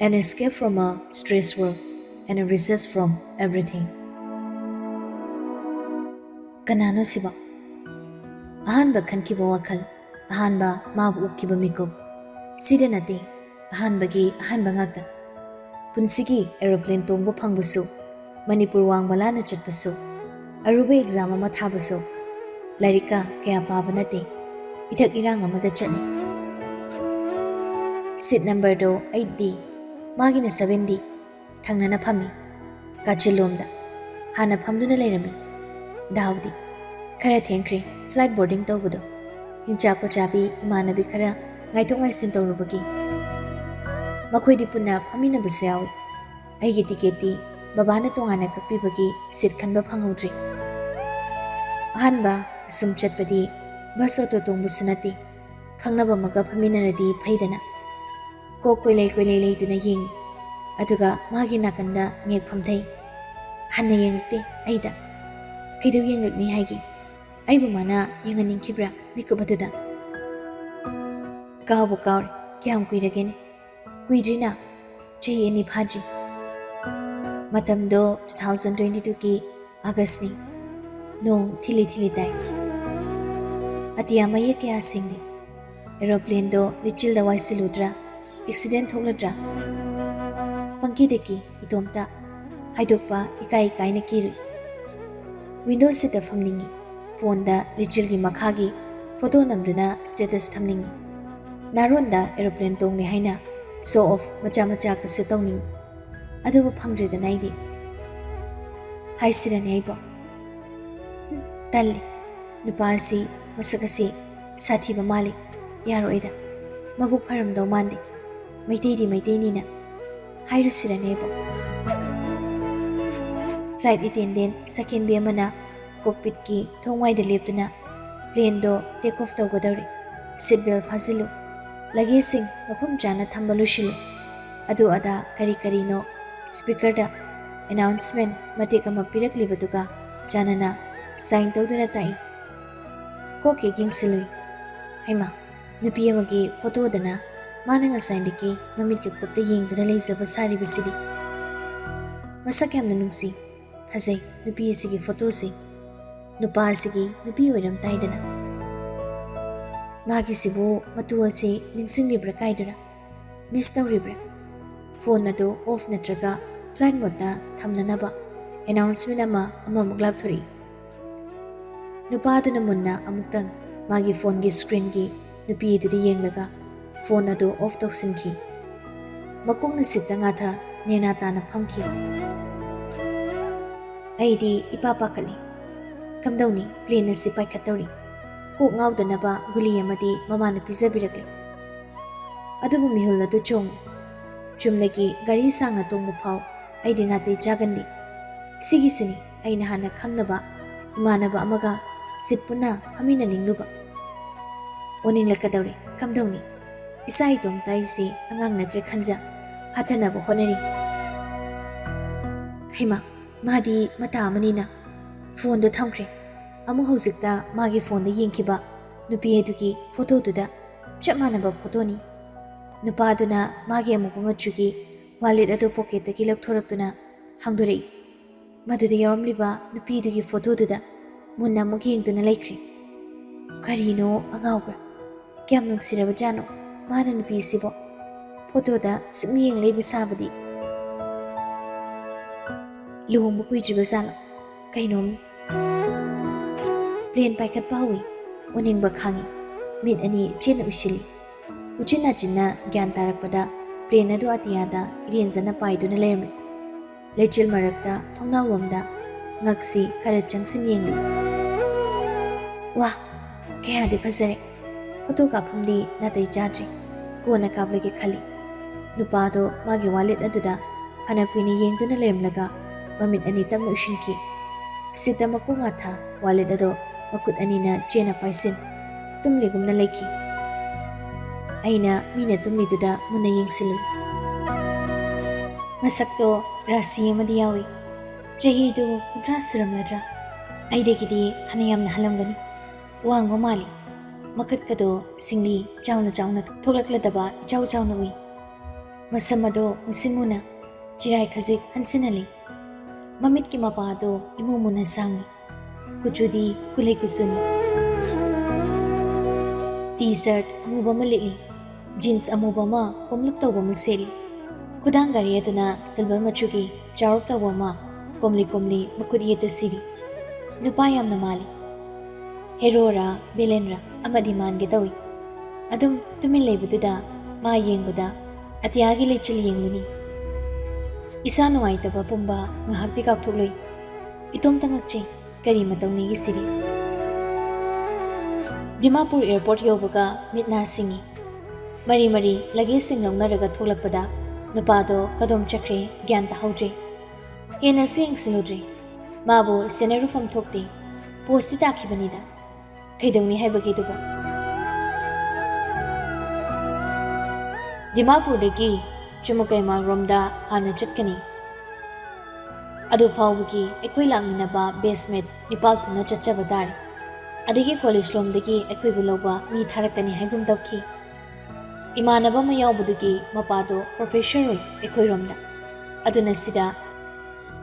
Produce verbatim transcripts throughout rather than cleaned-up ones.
An escape from a stress world and a recess from everything. ꯀꯅꯥꯅꯣ ꯁꯤꯕꯣ? ꯑꯍꯥꯟꯕ ꯈꯟꯈꯤꯕ ꯋꯥꯈꯜ, ꯑꯍꯥꯟꯕ ꯃꯥꯕꯨ ꯎꯈꯤꯕ ꯃꯤꯀꯨꯞ, ꯁꯤꯗ ꯅꯠꯇꯦ, ꯑꯍꯥꯟꯕꯒꯤ ꯑꯍꯥꯟꯕ ꯉꯥꯛꯇ꯫ ꯄꯨꯟꯁꯤꯒꯤ aeroplane ꯇꯣꯡꯕ ꯐꯪꯕꯁꯨ, ꯃꯅꯤꯄꯨꯔ ꯋꯥꯡꯃ ꯂꯥꯟꯅ ꯆꯠꯄꯁꯨ, ꯑꯔꯨꯕ exam ꯑꯃ ꯊꯥꯕꯁꯨ, ꯂꯥꯏꯔꯤꯛꯀ ꯀꯌꯥ ꯄꯥꯕ ꯅꯠꯇꯦ, ꯏꯊꯛ ꯏꯔꯥꯡ ꯑꯃꯗ ꯆꯠꯂꯤ꯫ Seat numberꯗꯣ eight D, ꯃꯥꯒꯤꯅ seven D꯫ ꯊꯪꯅꯅ ꯐꯝꯃꯤ꯫ ꯀꯥꯆꯤꯜꯂꯣꯝꯗ ꯍꯥꯟꯅ ꯐꯝꯗꯨꯅ ꯂꯩꯔꯝꯃꯤ꯫ ꯗꯥꯎꯗꯤ ꯈꯔ ꯊꯦꯡꯈ꯭ꯔꯦ flight boarding ꯇꯧꯕꯗꯣ꯫ ꯍꯤꯡꯆꯥ ꯄꯣꯆꯥꯕꯤ ꯏꯃꯥꯟꯅꯕꯤ ꯈꯔ ꯉꯥꯏꯊꯣꯛ ꯉꯥꯏꯁꯤꯟ ꯇꯧꯔꯨꯕꯒꯤ꯫ ꯃꯈꯣꯏꯗꯤ ꯄꯨꯟꯅ ꯐꯝꯃꯤꯟꯅꯕꯁꯨ ꯌꯥꯎꯏ꯫ ꯑꯩꯒꯤ ticketꯇꯤ ꯕꯕꯥꯅ ꯇꯣꯉꯥꯟꯅ ꯀꯛꯄꯤꯕꯒꯤ seat ꯈꯟꯕ ꯐꯪꯍꯧꯗ꯭ꯔꯦ꯫ ꯑꯍꯥꯟꯕ ꯑꯁꯨꯝ ꯆꯠꯄꯗꯤ bus auto ꯇꯣꯡꯕꯁꯨ ꯅꯠꯇꯦ꯫ ꯈꯪꯅꯕ ꯑꯃꯒ ꯐꯝꯃꯤꯟꯅꯔꯗꯤ ꯐꯩꯗꯅ꯫ ꯀꯣꯛ ꯀꯣꯏꯂꯩ ꯀꯣꯏꯂꯩ ꯂꯩꯗꯨꯅ ꯌꯦꯡꯉꯤ꯫ ꯑꯗꯨꯒ ꯃꯥꯒꯤ ꯅꯥꯀꯟꯗ ꯉꯦꯛ ꯐꯝꯊꯩ꯫ ꯍꯟꯅ ꯌꯦꯡꯂꯛꯇꯦ ꯑꯩꯗ꯫ ꯀꯩꯗꯧ ꯌꯦꯡꯂꯛꯅꯤ ꯍꯥꯏꯒꯦ? ꯑꯩꯕꯨ ꯃꯥꯅ ꯌꯦꯡꯍꯟꯅꯤꯡꯈꯤꯕ꯭ꯔꯥ ꯃꯤꯀꯨꯞ ꯑꯗꯨꯗ? ꯀꯥꯎꯕꯨ ꯀꯥꯎꯔꯦ, ꯀꯌꯥꯝ ꯀꯨꯏꯔꯒꯦꯅꯦ? ꯀꯨꯏꯗ꯭ꯔꯤꯅ, ꯆꯍꯤ ꯑꯅꯤ ꯐꯥꯗ꯭ꯔꯤ꯫ ꯃꯇꯝꯗꯣ two thousand twenty twoꯒꯤ Augustꯅꯤ꯫ ꯅꯣꯡ ꯊꯤꯂꯤ ꯊꯤꯂꯤ ꯇꯥꯏ꯫ ꯑꯇꯤꯌꯥ ꯃꯌꯦꯛ ꯀꯌꯥ ꯁꯦꯡꯗꯦ꯫ Aeroplaneꯗꯣ ꯂꯤꯆꯤꯜꯗ ꯋꯥꯏꯁꯤꯜꯂꯨꯗ꯭ꯔꯥ? Accident ꯊꯣꯛꯂꯗ꯭ꯔꯥ? ꯄꯪꯀꯤꯗ ꯀꯤ ꯏꯇꯣꯝꯇ꯫ ꯍꯥꯏꯗꯣꯛꯄ ꯏꯀꯥꯏ ꯏꯀꯥꯏꯅ ꯀꯤꯔꯨꯏ꯫ Window seatꯇ ꯐꯝꯅꯤꯡꯉꯤ꯫ Phoneꯗ ꯂꯤꯆꯤꯜꯒꯤ ꯃꯈꯥꯒꯤ photo ꯅꯝꯗꯨꯅ status ꯊꯝꯅꯤꯡꯉꯤ꯫ ꯅꯥꯔꯣꯟꯗ aeroplane ꯇꯣꯡꯂꯦ ꯍꯥꯏꯅ show off ꯃꯆꯥ ꯃꯆꯥꯒꯁꯨ ꯇꯧꯅꯤꯡꯉꯤ꯫ ꯑꯗꯨꯕꯨ ꯐꯪꯗ꯭ꯔꯦꯗꯅ ꯑꯩꯗꯤ꯫ ꯍꯥꯏꯁꯤꯔꯅꯦ ꯑꯩꯕꯣ? ꯇꯜꯂꯤ꯫ ꯅꯨꯄꯥ ꯑꯁꯤ ꯃꯁꯛ ꯑꯁꯤ ꯁꯥꯊꯤꯕ ꯃꯥꯜꯂꯤ꯫ ꯌꯥꯔꯣꯏꯗ꯫ ꯃꯕꯨꯛ ꯐꯔꯝꯗꯧ ꯃꯥꯟꯗꯦ꯫ ꯃꯩꯇꯩꯗꯤ ꯃꯩꯇꯩꯅꯤꯅ꯫ ꯍꯥꯏꯔꯨꯁꯤꯔꯅꯦꯕꯣ? Flight attendant ꯁꯀꯦꯟꯕꯤ ꯑꯃꯅ cockpitꯀꯤ ꯊꯣꯡꯋꯥꯏꯗ ꯂꯦꯞꯇꯨꯅ planeꯗꯣ take off ꯇꯧꯒꯗꯧꯔꯦ꯫ Seat belt ꯐꯥꯖꯤꯜꯂꯨ꯫ Luggageꯁꯤꯡ ꯃꯐꯝ ꯆꯥꯅ ꯊꯝꯕ ꯂꯣꯏꯁꯤꯜꯂꯨ꯫ ꯑꯗꯨ ꯑꯗꯥ ꯀꯔꯤ ꯀꯔꯤꯅꯣ speakerꯗ announcement ꯃꯇꯦꯛ ꯑꯃ ꯄꯤꯔꯛꯂꯤꯕꯗꯨꯒ ꯆꯥꯟꯅꯅ sign ꯇꯧꯗꯨꯅ ꯇꯥꯛꯏ꯫ ꯀꯣꯛ ꯍꯦꯛ ꯌꯦꯡꯁꯤꯜꯂꯨꯏ꯫ ꯍꯩꯃꯥ, ꯅꯨꯄꯤ ꯑꯃꯒꯤ photoꯗꯅ ꯃꯥꯅ ꯉꯁꯥꯏꯗꯒꯤ ꯃꯃꯤꯠꯀ ꯀꯨꯞꯇ ꯌꯦꯡꯗꯨꯅ ꯂꯩꯖꯕ ꯁꯥꯔꯤꯕꯁꯤꯗꯤ꯫ ꯃꯁꯛ ꯌꯥꯝꯅ ꯅꯨꯡꯁꯤ, ꯐꯖꯩ ꯅꯨꯄꯤ ꯑꯁꯤꯒꯤ ꯐꯣꯇꯣꯁꯤ꯫ ꯅꯨꯄꯥ ꯑꯁꯤꯒꯤ ꯅꯨꯄꯤ ꯑꯣꯏꯔꯝ ꯇꯥꯏꯗꯅ꯫ ꯃꯥꯒꯤꯁꯤꯕꯨ ꯃꯇꯨ ꯑꯁꯤ ꯅꯤꯡꯁꯤꯡꯂꯤꯕ꯭ꯔꯥ ꯀꯥꯏꯗꯨꯅ? ꯃꯤꯁ ꯇꯧꯔꯤꯕ꯭ꯔꯥ? ꯐꯣꯟ ꯑꯗꯨ ꯑꯣꯐ ꯅꯠꯇ꯭ꯔꯒ ꯐ꯭ꯂꯥꯏꯠ ꯃꯣꯗꯇ ꯊꯝꯅꯅꯕ ꯑꯦꯅꯥꯎꯟꯁꯃꯦꯟ ꯑꯃ ꯑꯃꯃꯨꯛ ꯂꯥꯎꯊꯣꯔꯛꯏ꯫ ꯅꯨꯄꯥꯗꯨꯅ ꯃꯨꯟꯅ ꯑꯃꯨꯛꯇꯪ ꯃꯥꯒꯤ ꯐꯣꯟꯒꯤ ꯁ꯭ꯀ꯭ꯔꯤꯟꯒꯤ ꯅꯨꯄꯤ ꯑꯗꯨꯗ ꯌꯦꯡꯂꯒ ꯐꯣꯟ ꯑꯗꯨ ꯑꯣꯐ ꯇꯧꯁꯤꯟꯈꯤ꯫ ꯃꯀꯣꯛꯅ ꯁꯤꯠꯇ ꯉꯥꯊ ꯅꯦꯅꯥ ꯇꯥꯅ ꯐꯝꯈꯤ꯫ ꯑꯩꯗꯤ ꯏꯄꯥ ꯄꯥꯈꯠꯂꯤ꯫ ꯀꯝꯗꯧꯅꯤ, ꯄ꯭ꯂꯦꯟ ꯑꯁꯤ ꯄꯥꯏꯈꯠꯇꯧꯔꯤ꯫ ꯀꯣꯛ ꯉꯥꯎꯗꯅꯕ ꯒꯨꯂꯤ ꯑꯃꯗꯤ ꯃꯃꯥꯅ ꯄꯤꯖꯕꯤꯔꯛꯂꯤ꯫ ꯑꯗꯨꯕꯨ ꯃꯤꯍꯨꯜ ꯑꯗꯨ ꯆꯣꯡꯏ꯫ ꯆꯨꯝꯅꯒꯤ ꯒꯥꯔꯤ ꯁꯥꯡꯅ ꯇꯣꯡꯕ ꯐꯥꯎ ꯑꯩꯗꯤ ꯅꯥꯇꯩ ꯆꯥꯒꯟꯗꯦ꯫ ꯁꯤꯒꯤꯁꯨꯅꯤ ꯑꯩꯅ ꯍꯥꯟꯅ ꯈꯪꯅꯕ ꯏꯃꯥꯟꯅꯕ ꯑꯃꯒ ꯁꯤꯠ ꯄꯨꯟꯅ ꯐꯝꯃꯤꯟꯅꯅꯤꯡꯂꯨꯕ꯫ ꯑꯣꯅꯤꯡꯂꯛꯀꯗꯧꯔꯦ, ꯀꯝꯗꯧꯅꯤ? ꯏꯆꯥ ꯏꯇꯣꯝꯇ ꯑꯩꯁꯦ ꯑꯉꯥꯡ ꯅꯠꯇ꯭ꯔꯦ ꯈꯟꯖ ꯍꯥꯊꯅꯕ ꯍꯣꯠꯅꯔꯤ꯫ ꯍꯩꯃꯥ, ꯃꯥꯗꯤ ꯃꯇꯥ ꯑꯃꯅꯤꯅ꯫ ꯐꯣꯟꯗꯣ ꯊꯝꯈ꯭ꯔꯦ꯫ ꯑꯃꯨꯛ ꯍꯧꯖꯤꯛꯇ ꯃꯥꯒꯤ ꯐꯣꯟꯗ ꯌꯦꯡꯈꯤꯕ ꯅꯨꯄꯤ ꯑꯗꯨꯒꯤ ꯐꯣꯇꯣꯗꯨꯗ ꯆꯞ ꯃꯥꯟꯅꯕ ꯐꯣꯇꯣꯅꯤ꯫ ꯅꯨꯄꯥꯗꯨꯅ ꯃꯥꯒꯤ ꯑꯃꯨꯕ ꯃꯆꯨꯒꯤ ꯋꯥꯂꯦꯠ ꯑꯗꯨ ꯄꯣꯀꯦꯠꯇꯒꯤ ꯂꯧꯊꯣꯔꯛꯇꯨꯅ ꯍꯥꯡꯗꯣꯔꯛꯏ꯫ ꯃꯗꯨꯗ ꯌꯥꯎꯔꯝꯂꯤꯕ ꯅꯨꯄꯤꯗꯨꯒꯤ ꯐꯣꯇꯣꯗꯨꯗ ꯃꯨꯟꯅ ꯑꯃꯨꯛ ꯌꯦꯡꯗꯨꯅ ꯂꯩꯈ꯭ꯔꯦ꯫ ꯀꯔꯤꯅꯣ ꯑꯉꯥꯎꯕ? ꯀꯌꯥꯝ ꯅꯨꯡꯁꯤꯔꯕꯖꯥꯠꯅꯣ ꯃꯥꯅ ꯅꯨꯄꯤꯁꯤꯕꯣ? ꯐꯣꯇꯣꯗ ꯁꯨꯝ ꯌꯦꯡ ꯂꯩꯕ ꯁꯥꯕꯗꯤ꯫ ꯂꯨꯍꯣꯡꯕ ꯀꯨꯏꯗ꯭ꯔꯤꯕ ꯖꯥꯠꯂꯣ? ꯀꯩꯅꯣꯝꯅꯤ꯫ ꯄ꯭ꯂꯦꯟ ꯄꯥꯏꯈꯠꯄ ꯍꯧꯏ꯫ ꯑꯣꯅꯤꯡꯕ ꯈꯥꯡꯏ꯫ ꯃꯤꯠ ꯑꯅꯤ ꯆꯦꯠꯅ ꯎꯏꯁꯤꯜꯂꯤ꯫ ꯎꯆꯤꯟ ꯅꯥꯆꯤꯟꯅ ꯒ꯭ꯌꯥꯟ ꯇꯥꯔꯛꯄꯗ ꯄ꯭ꯂꯦꯟ ꯑꯗꯨ ꯑꯇꯤꯌꯥꯗ ꯏꯔꯦꯟꯖꯅ ꯄꯥꯏꯗꯨꯅ ꯂꯩꯔꯝꯃꯤ꯫ ꯂꯩꯆꯤꯜ ꯃꯔꯛꯇ ꯊꯣꯡꯅꯥꯎꯔꯣꯝꯗ ꯉꯛꯁꯤ ꯈꯔ ꯆꯪꯁꯤꯟ ꯌꯦꯡꯂꯤ꯫ ꯋꯥ! ꯀꯌꯥꯗꯤ ꯐꯖꯔꯦ! ꯐꯣꯇꯣ ꯀꯥꯞꯐꯝꯗꯤ ꯅꯥꯇꯩ ꯆꯥꯗ꯭ꯔꯦ꯫ ꯀꯣꯟꯅ ꯀꯥꯞꯂꯒꯦ ꯈꯜꯂꯤ꯫ ꯅꯨꯄꯥꯗꯣ ꯃꯥꯒꯤ ꯋꯥꯂꯦꯠ ꯑꯗꯨꯗ ꯐꯅ ꯀꯨꯏꯅ ꯌꯦꯡꯗꯨꯅ ꯂꯩꯔꯝꯂꯒ ꯃꯃꯤꯠ ꯑꯅꯤ ꯇꯞꯅ ꯎꯏꯁꯤꯟꯈꯤ꯫ ꯁꯤꯠꯇ ꯃꯀꯣꯛ ꯉꯥꯊ ꯋꯥꯂꯦꯠ ꯑꯗꯣ ꯃꯈꯨꯠ ꯑꯅꯤꯅ ꯆꯦꯟꯅ ꯄꯥꯏꯁꯤꯟ ꯇꯨꯝꯂꯤꯒꯨꯝꯅ ꯂꯩꯈꯤ꯫ ꯑꯩꯅ ꯃꯤꯅ ꯇꯨꯝꯂꯤꯗꯨꯗ ꯃꯨꯟꯅ ꯌꯦꯡꯁꯤꯜꯂꯨꯏ꯫ ꯃꯁꯛꯇꯣ ꯔꯥꯁꯤ ꯑꯃꯗꯤ ꯌꯥꯎꯏ꯫ ꯆꯍꯤꯗꯨ ꯀꯨꯟꯊ꯭ꯔꯥ ꯁꯨꯔꯝꯂꯗ꯭ꯔꯥ? ꯑꯩꯗꯒꯤꯗꯤ ꯐꯅꯌꯥꯝꯅ ꯍꯜꯂꯝꯒꯅꯤ꯫ ꯋꯥꯡꯕ ꯃꯥꯜꯂꯤ꯫ ꯃꯈꯨꯠꯀꯗꯣ ꯁꯤꯡꯂꯤ ꯆꯥꯎꯅ ꯆꯥꯎꯅ ꯊꯣꯛꯂꯛꯂꯗꯕ ꯏꯆꯥꯎ ꯆꯥꯎꯅ ꯎꯏ꯫ ꯃꯁꯝ ꯑꯗꯣ ꯃꯨꯁꯤꯟ ꯃꯨꯅ ꯆꯤꯔꯥꯏ ꯈꯖꯤꯛ ꯍꯟꯁꯤꯟꯍꯜꯂꯤ꯫ ꯃꯃꯤꯠꯀꯤ ꯃꯄꯥꯗꯣ ꯏꯃꯨ ꯃꯨꯅ ꯁꯥꯡꯏ꯫ ꯀꯨꯆꯨꯗꯤ ꯀꯨꯂꯩ ꯀꯨꯆꯨꯅꯤ꯫ ꯇꯤ ꯁꯔꯠ ꯑꯃꯨꯕ ꯑꯃ ꯂꯤꯠꯂꯤ꯫ ꯖꯤꯟꯁ ꯑꯃꯨꯕ ꯑꯃ ꯀꯣꯝꯂꯞ ꯇꯧꯕ ꯑꯃ ꯁꯦꯠꯂꯤ꯫ ꯈꯨꯗꯥꯡ ꯒꯥꯔꯤ ꯑꯗꯨꯅ ꯁꯤꯜꯚꯔ ꯃꯆꯨꯒꯤ ꯆꯥꯎꯔꯞ ꯇꯧꯕ ꯑꯃ ꯀꯣꯝꯂꯤ ꯀꯣꯝꯂꯤ ꯃꯈꯨꯠ ꯌꯦꯠꯇ ꯁꯤꯔꯤ꯫ ꯅꯨꯄꯥ ꯌꯥꯝꯅ ꯃꯥꯜꯂꯤ꯫ ꯍꯦꯔꯣꯔꯥ ꯚꯤꯂꯦꯟꯔꯥ ꯑꯃꯗꯤ ꯃꯥꯟꯒꯦ ꯇꯧꯏ꯫ ꯑꯗꯨꯝ ꯇꯨꯃꯤꯟ ꯂꯩꯕꯗꯨꯗ ꯃꯥ ꯌꯦꯡꯕꯗ ꯑꯇꯤꯌꯥꯒꯤ ꯂꯩꯆꯤꯜ ꯌꯦꯡꯕꯅꯤ꯫ ꯏꯁꯥ ꯅꯨꯡꯉꯥꯏꯇꯕ ꯄꯨꯝꯕ ꯉꯥꯏꯍꯥꯛꯇꯤ ꯀꯥꯎꯊꯣꯛꯂꯨꯏ꯫ ꯏꯇꯣꯝꯇ ꯉꯛꯆꯩ, ꯀꯔꯤ ꯃꯇꯧꯅꯤꯒꯦ ꯁꯤꯗꯤ? ꯗꯤꯃꯥꯄꯨꯔ ꯑꯦꯌꯔꯄꯣꯔꯠ ꯌꯧꯕꯒ ꯃꯤꯠ ꯅꯥ ꯁꯤꯡꯏ꯫ ꯃꯔꯤ ꯃꯔꯤ ꯂꯒꯦꯖꯁꯤꯡ ꯂꯧꯅꯔꯒ ꯊꯣꯛꯂꯛꯄꯗ ꯅꯨꯄꯥꯗꯣ ꯀꯗꯣꯝ ꯆꯠꯈ꯭ꯔꯦ ꯒ꯭ꯌꯥꯟ ꯇꯥꯍꯧꯗ꯭ꯔꯦ꯫ ꯍꯦꯟꯅꯁꯨ ꯌꯦꯡꯁꯤꯜꯂꯨꯗ꯭ꯔꯦ꯫ ꯃꯥꯕꯨ ꯁꯦꯟꯅꯔꯨꯐꯝ ꯊꯣꯛꯇꯦ꯫ ꯄꯣꯁꯇꯤ ꯇꯥꯈꯤꯕꯅꯤꯗ꯫ ꯀꯩꯗꯧꯅꯤ ꯍꯥꯏꯕꯒꯦꯗꯨꯕꯣ? ꯗꯤꯃꯥꯄꯨꯔꯗꯒꯤ ꯆꯨꯃꯨꯀꯩꯃꯥꯔꯣꯝꯗ ꯍꯥꯟꯅ ꯆꯠꯀꯅꯤ꯫ ꯑꯗꯨ ꯐꯥꯎꯕꯒꯤ ꯑꯩꯈꯣꯏ ꯂꯥꯛꯃꯤꯟꯅꯕ batchmate ꯅꯤꯄꯥꯜ ꯄꯨꯟꯅ ꯆꯠꯆꯕ ꯇꯥꯔꯦ꯫ ꯑꯗꯒꯤ ꯀꯣꯂꯦꯖ ꯂꯣꯝꯗꯒꯤ ꯑꯩꯈꯣꯏꯕꯨ ꯂꯧꯕ ꯃꯤ ꯊꯥꯔꯛꯀꯅꯤ ꯍꯥꯏꯒꯨꯝ ꯇꯧꯈꯤ꯫ ꯏꯃꯥꯟꯅꯕ ꯑꯃ ꯌꯥꯎꯕꯗꯨꯒꯤ ꯃꯄꯥꯗꯣ professor ꯑꯣꯏ ꯑꯩꯈꯣꯏꯔꯣꯝꯗ꯫ ꯑꯗꯨꯅ ꯁꯤꯗ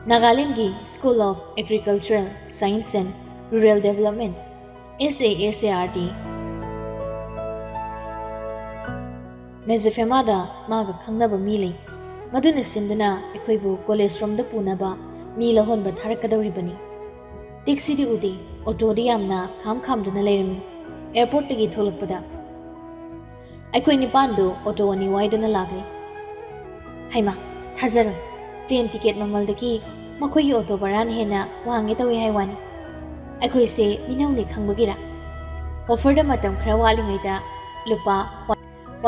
ꯅꯥꯒꯥꯂꯦꯟꯒꯤ School of Agricultural Science and Rural Development, S A S A R D, ꯃꯦꯖꯐꯦꯃꯥꯗ ꯃꯥꯒ ꯈꯪꯅꯕ ꯃꯤ ꯂꯩ꯫ ꯃꯗꯨꯅ ꯁꯤꯟꯗꯨꯅ ꯑꯩꯈꯣꯏꯕꯨ ꯀꯣꯂꯦꯖ ꯔꯣꯝꯗ ꯄꯨꯅꯕ ꯃꯤ ꯂꯧꯍꯣꯟꯕ ꯊꯥꯔꯛꯀꯗꯧꯔꯤꯕꯅꯤ꯫ ꯇꯦꯛꯁꯤꯗꯤ ꯎꯗꯦ, ꯑꯣꯇꯣꯗꯤ ꯌꯥꯝꯅ ꯈꯥꯝ ꯈꯥꯝꯗꯨꯅ ꯂꯩꯔꯝꯃꯤ꯫ ꯑꯦꯌꯔꯄꯣꯔꯠꯇꯒꯤ ꯊꯣꯛꯂꯛꯄꯗ ꯑꯩꯈꯣꯏ ꯅꯤꯄꯥꯟꯗꯨ ꯑꯣꯇꯣ ꯑꯅꯤ ꯋꯥꯏꯗꯨꯅ ꯂꯥꯛꯂꯦ꯫ ꯍꯩꯃꯥ, ꯊꯥꯖꯔꯣꯏ, plane ticket ꯃꯃꯜꯗꯒꯤ ꯃꯈꯣꯏꯒꯤ ꯑꯣꯇꯣ ꯚꯔꯥꯅ ꯍꯦꯟꯅ ꯋꯥꯡꯉꯦ ꯇꯧꯏ ꯍꯥꯏ ꯋꯥꯅꯤ꯫ ꯑꯩꯈꯣꯏꯁꯦ ꯃꯤꯅꯧꯅꯤ ꯈꯪꯕꯒꯤꯔ? Offerꯗ ꯃꯇꯝ ꯈꯔ ꯋꯥꯠꯂꯤꯉꯩꯗ ꯂꯨꯄꯥ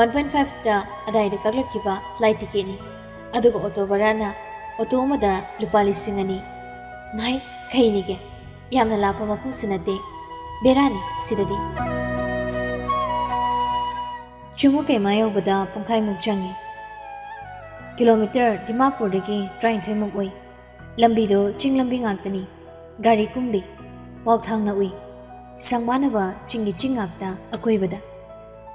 one point fiveꯇ ꯑꯗꯥꯏꯗ ꯀꯛꯂꯛꯈꯤꯕ flight ticketꯅꯤ꯫ ꯑꯗꯨꯒ ꯑꯣꯇꯣ ꯚꯔꯥꯅ ꯑꯣꯇꯣ ꯑꯃꯗ ꯂꯨꯄꯥ ꯂꯤꯁꯤꯡ ꯑꯅꯤ꯫ ꯃꯥꯏ, ꯀꯩꯅꯤꯒꯦ? ꯌꯥꯝꯅ ꯂꯥꯞꯄ ꯃꯐꯝꯁꯨ ꯅꯠꯇꯦ꯫ ꯕꯦꯔꯥꯅꯤ ꯁꯤꯗꯗꯤ꯫ ꯆꯨꯃꯨꯀꯩꯃꯥ ꯌꯧꯕꯗ ꯄꯨꯡꯈꯥꯏꯃꯨꯛ ꯆꯪꯉꯤ꯫ ꯀꯤꯂꯣꯃꯤꯇꯔ ꯗꯤꯃꯥꯄꯨꯔꯗꯒꯤ ꯇꯔꯥꯅꯤꯊꯣꯏꯃꯨꯛ ꯑꯣꯏ꯫ ꯂꯝꯕꯤꯗꯣ ꯆꯤꯡ ꯂꯝꯕꯤ ꯉꯥꯛꯇꯅꯤ꯫ ꯒꯥꯔꯤ ꯀꯨꯝꯗꯦ꯫ ꯋꯥꯎꯊꯥꯡꯅ ꯎꯏ꯫ ꯁꯪꯕꯥꯅꯕ ꯆꯤꯡꯒꯤ ꯆꯤꯡ ꯉꯥꯛꯇ ꯑꯀꯣꯏꯕꯗ꯫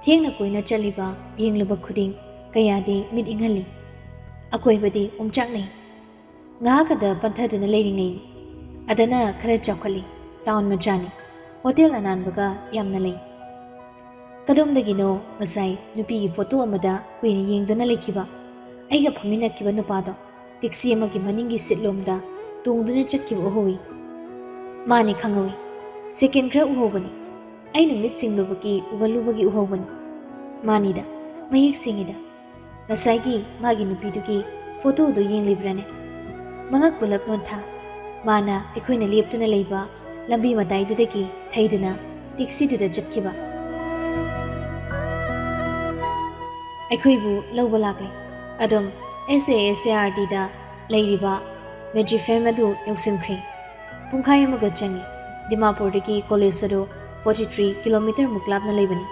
ꯊꯦꯡꯅ ꯀꯣꯏꯅ ꯆꯠꯂꯤꯕ ꯌꯦꯡꯂꯨꯕ ꯈꯨꯗꯤꯡ ꯀꯌꯥꯗꯤ ꯃꯤꯠ ꯏꯪꯍꯜꯂꯤ꯫ ꯑꯀꯣꯏꯕꯗꯤ ꯑꯣꯝꯆꯥꯛꯅꯩ꯫ ꯉꯥꯏꯍꯥꯛ ꯑꯗ ꯄꯟꯊꯗꯨꯅ ꯂꯩꯔꯤꯉꯩꯅꯤ꯫ ꯑꯗꯅ ꯈꯔ ꯆꯥꯎꯈꯠꯂꯤ꯫ ꯇꯥꯎꯟ ꯃꯆꯥꯅꯤ꯫ ꯍꯣꯇꯦꯜ ꯑꯅꯥꯟꯕꯒ ꯌꯥꯝꯅ ꯂꯩ꯫ ꯀꯗꯣꯝꯗꯒꯤꯅꯣ ꯉꯁꯥꯏ ꯅꯨꯄꯤꯒꯤ ꯐꯣꯇꯣ ꯑꯃꯗ ꯀꯨꯏꯅ ꯌꯦꯡꯗꯨꯅ ꯂꯩꯈꯤꯕ ꯑꯩꯒ ꯐꯝꯃꯤꯟꯅꯈꯤꯕ ꯅꯨꯄꯥꯗꯣ ꯇꯦꯛꯁꯤ ꯑꯃꯒꯤ ꯃꯅꯤꯡꯒꯤ ꯁꯤꯠꯂꯣꯝꯗ ꯇꯣꯡꯗꯨꯅ ꯆꯠꯈꯤꯕ ꯎꯍꯧꯏ꯫ ꯃꯥꯅꯤ ꯈꯪꯍꯧꯏ꯫ ꯁꯦꯀꯦꯟ ꯈꯔ ꯎꯍꯧꯕꯅꯤ꯫ ꯑꯩꯅ ꯃꯤꯠ ꯁꯤꯡꯂꯨꯕꯒꯤ ꯎꯒꯜꯂꯨꯕꯒꯤ ꯎꯍꯧꯕꯅꯤ꯫ ꯃꯥꯅꯤꯗ, ꯃꯌꯦꯛ ꯁꯦꯡꯉꯤꯗ꯫ ꯉꯁꯥꯏꯒꯤ ꯃꯥꯒꯤ ꯅꯨꯄꯤꯗꯨꯒꯤ ꯐꯣꯇꯣꯗꯨ ꯌꯦꯡꯂꯤꯕ꯭ꯔꯥꯅꯦ? ꯃꯉꯛ ꯄꯨꯂꯞ ꯅꯣꯟꯊ꯫ ꯃꯥꯅ ꯑꯩꯈꯣꯏꯅ ꯂꯦꯞꯇꯨꯅ ꯂꯩꯕ ꯂꯝꯕꯤ ꯃꯇꯥꯏꯗꯨꯗꯒꯤ ꯊꯩꯗꯨꯅ ꯇꯦꯛꯁꯤꯗꯨꯗ ꯆꯠꯈꯤꯕ꯫ ꯑꯩꯈꯣꯏꯕꯨ ꯂꯧꯕ ꯂꯥꯛꯂꯦ꯫ ꯑꯗꯨꯝ S A S A R Dꯗ ꯂꯩꯔꯤꯕ ꯃꯦꯖꯤꯐꯦꯝ ꯑꯗꯨ ꯌꯧꯁꯤꯟꯈ꯭ꯔꯦ꯫ ꯄꯨꯡꯈꯥꯏ ꯑꯃꯒ ꯆꯪꯏ꯫ ꯗꯤꯃꯥꯄꯨꯔꯗꯒꯤ ꯀꯣꯂꯦꯖ ꯑꯗꯨ forty three kilometre ꯃꯨꯛ ꯂꯥꯞꯅ ꯂꯩꯕꯅꯤ꯫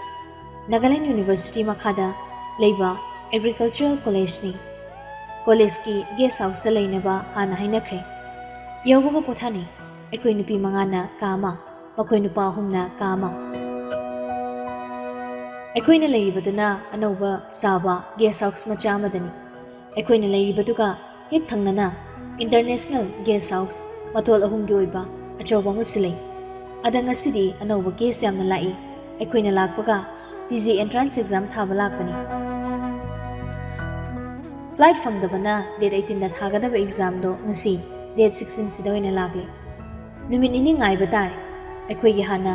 ꯅꯥꯒꯥꯂꯦꯟ ꯌꯨꯅꯤꯚꯔꯁꯤꯇꯤ ꯃꯈꯥꯗ ꯂꯩꯕ ꯑꯦꯒ꯭ꯔꯤꯀꯜꯆꯔꯦꯜ ꯀꯣꯂꯦꯖꯅꯤ꯫ ꯀꯣꯂꯦꯖꯀꯤ ꯒꯦꯁ ꯍꯥꯎꯁꯇ ꯂꯩꯅꯕ ꯍꯥꯟꯅ ꯍꯥꯏꯅꯈ꯭ꯔꯦ꯫ ꯌꯧꯕꯒ ꯄꯣꯊꯥꯅꯩ꯫ ꯑꯩꯈꯣꯏ ꯅꯨꯄꯤ ꯃꯉꯥꯅ ꯀꯥ ꯑꯃ, ꯃꯈꯣꯏ ꯅꯨꯄꯥ ꯑꯍꯨꯝꯅ ꯀꯥ ꯑꯃ꯫ ꯑꯩꯈꯣꯏꯅ ꯂꯩꯔꯤꯕꯗꯨꯅ ꯑꯅꯧꯕ ꯁꯥꯕ ꯒꯦꯁ ꯍꯥꯎꯁ ꯃꯆꯥ ꯑꯃꯗꯅꯤ꯫ ꯑꯩꯈꯣꯏꯅ ꯂꯩꯔꯤꯕꯗꯨꯒ ꯍꯦꯛ ꯊꯪꯅꯅ ꯏꯟꯇꯔꯅꯦꯁꯅꯦꯜ ꯒꯦꯁ ꯍꯥꯎꯁ ꯃꯊꯣꯜ ꯑꯍꯨꯝꯒꯤ ꯑꯣꯏꯕ ꯑꯆꯧꯕ ꯑꯃꯁꯨ ꯂꯩ꯫ ꯑꯗ ꯉꯁꯤꯗꯤ ꯑꯅꯧꯕ ꯒꯦꯁ ꯌꯥꯝꯅ ꯂꯥꯛꯏ꯫ ꯑꯩꯈꯣꯏꯅ ꯂꯥꯛꯄꯒ P G entrance exam ꯊꯥꯕ ꯂꯥꯛꯄꯅꯤ꯫ Flight ꯐꯪꯗꯕꯅ date eighteenꯗ ꯊꯥꯒꯗꯕ examꯗꯣ ꯉꯁꯤ date sixteenꯁꯤꯗ ꯑꯣꯏꯅ ꯂꯥꯛꯂꯦ꯫ ꯅꯨꯃꯤꯠ ꯅꯤꯅꯤ ꯉꯥꯏꯕ ꯇꯥꯔꯦ꯫ ꯑꯩꯈꯣꯏꯒꯤ ꯍꯥꯟꯅ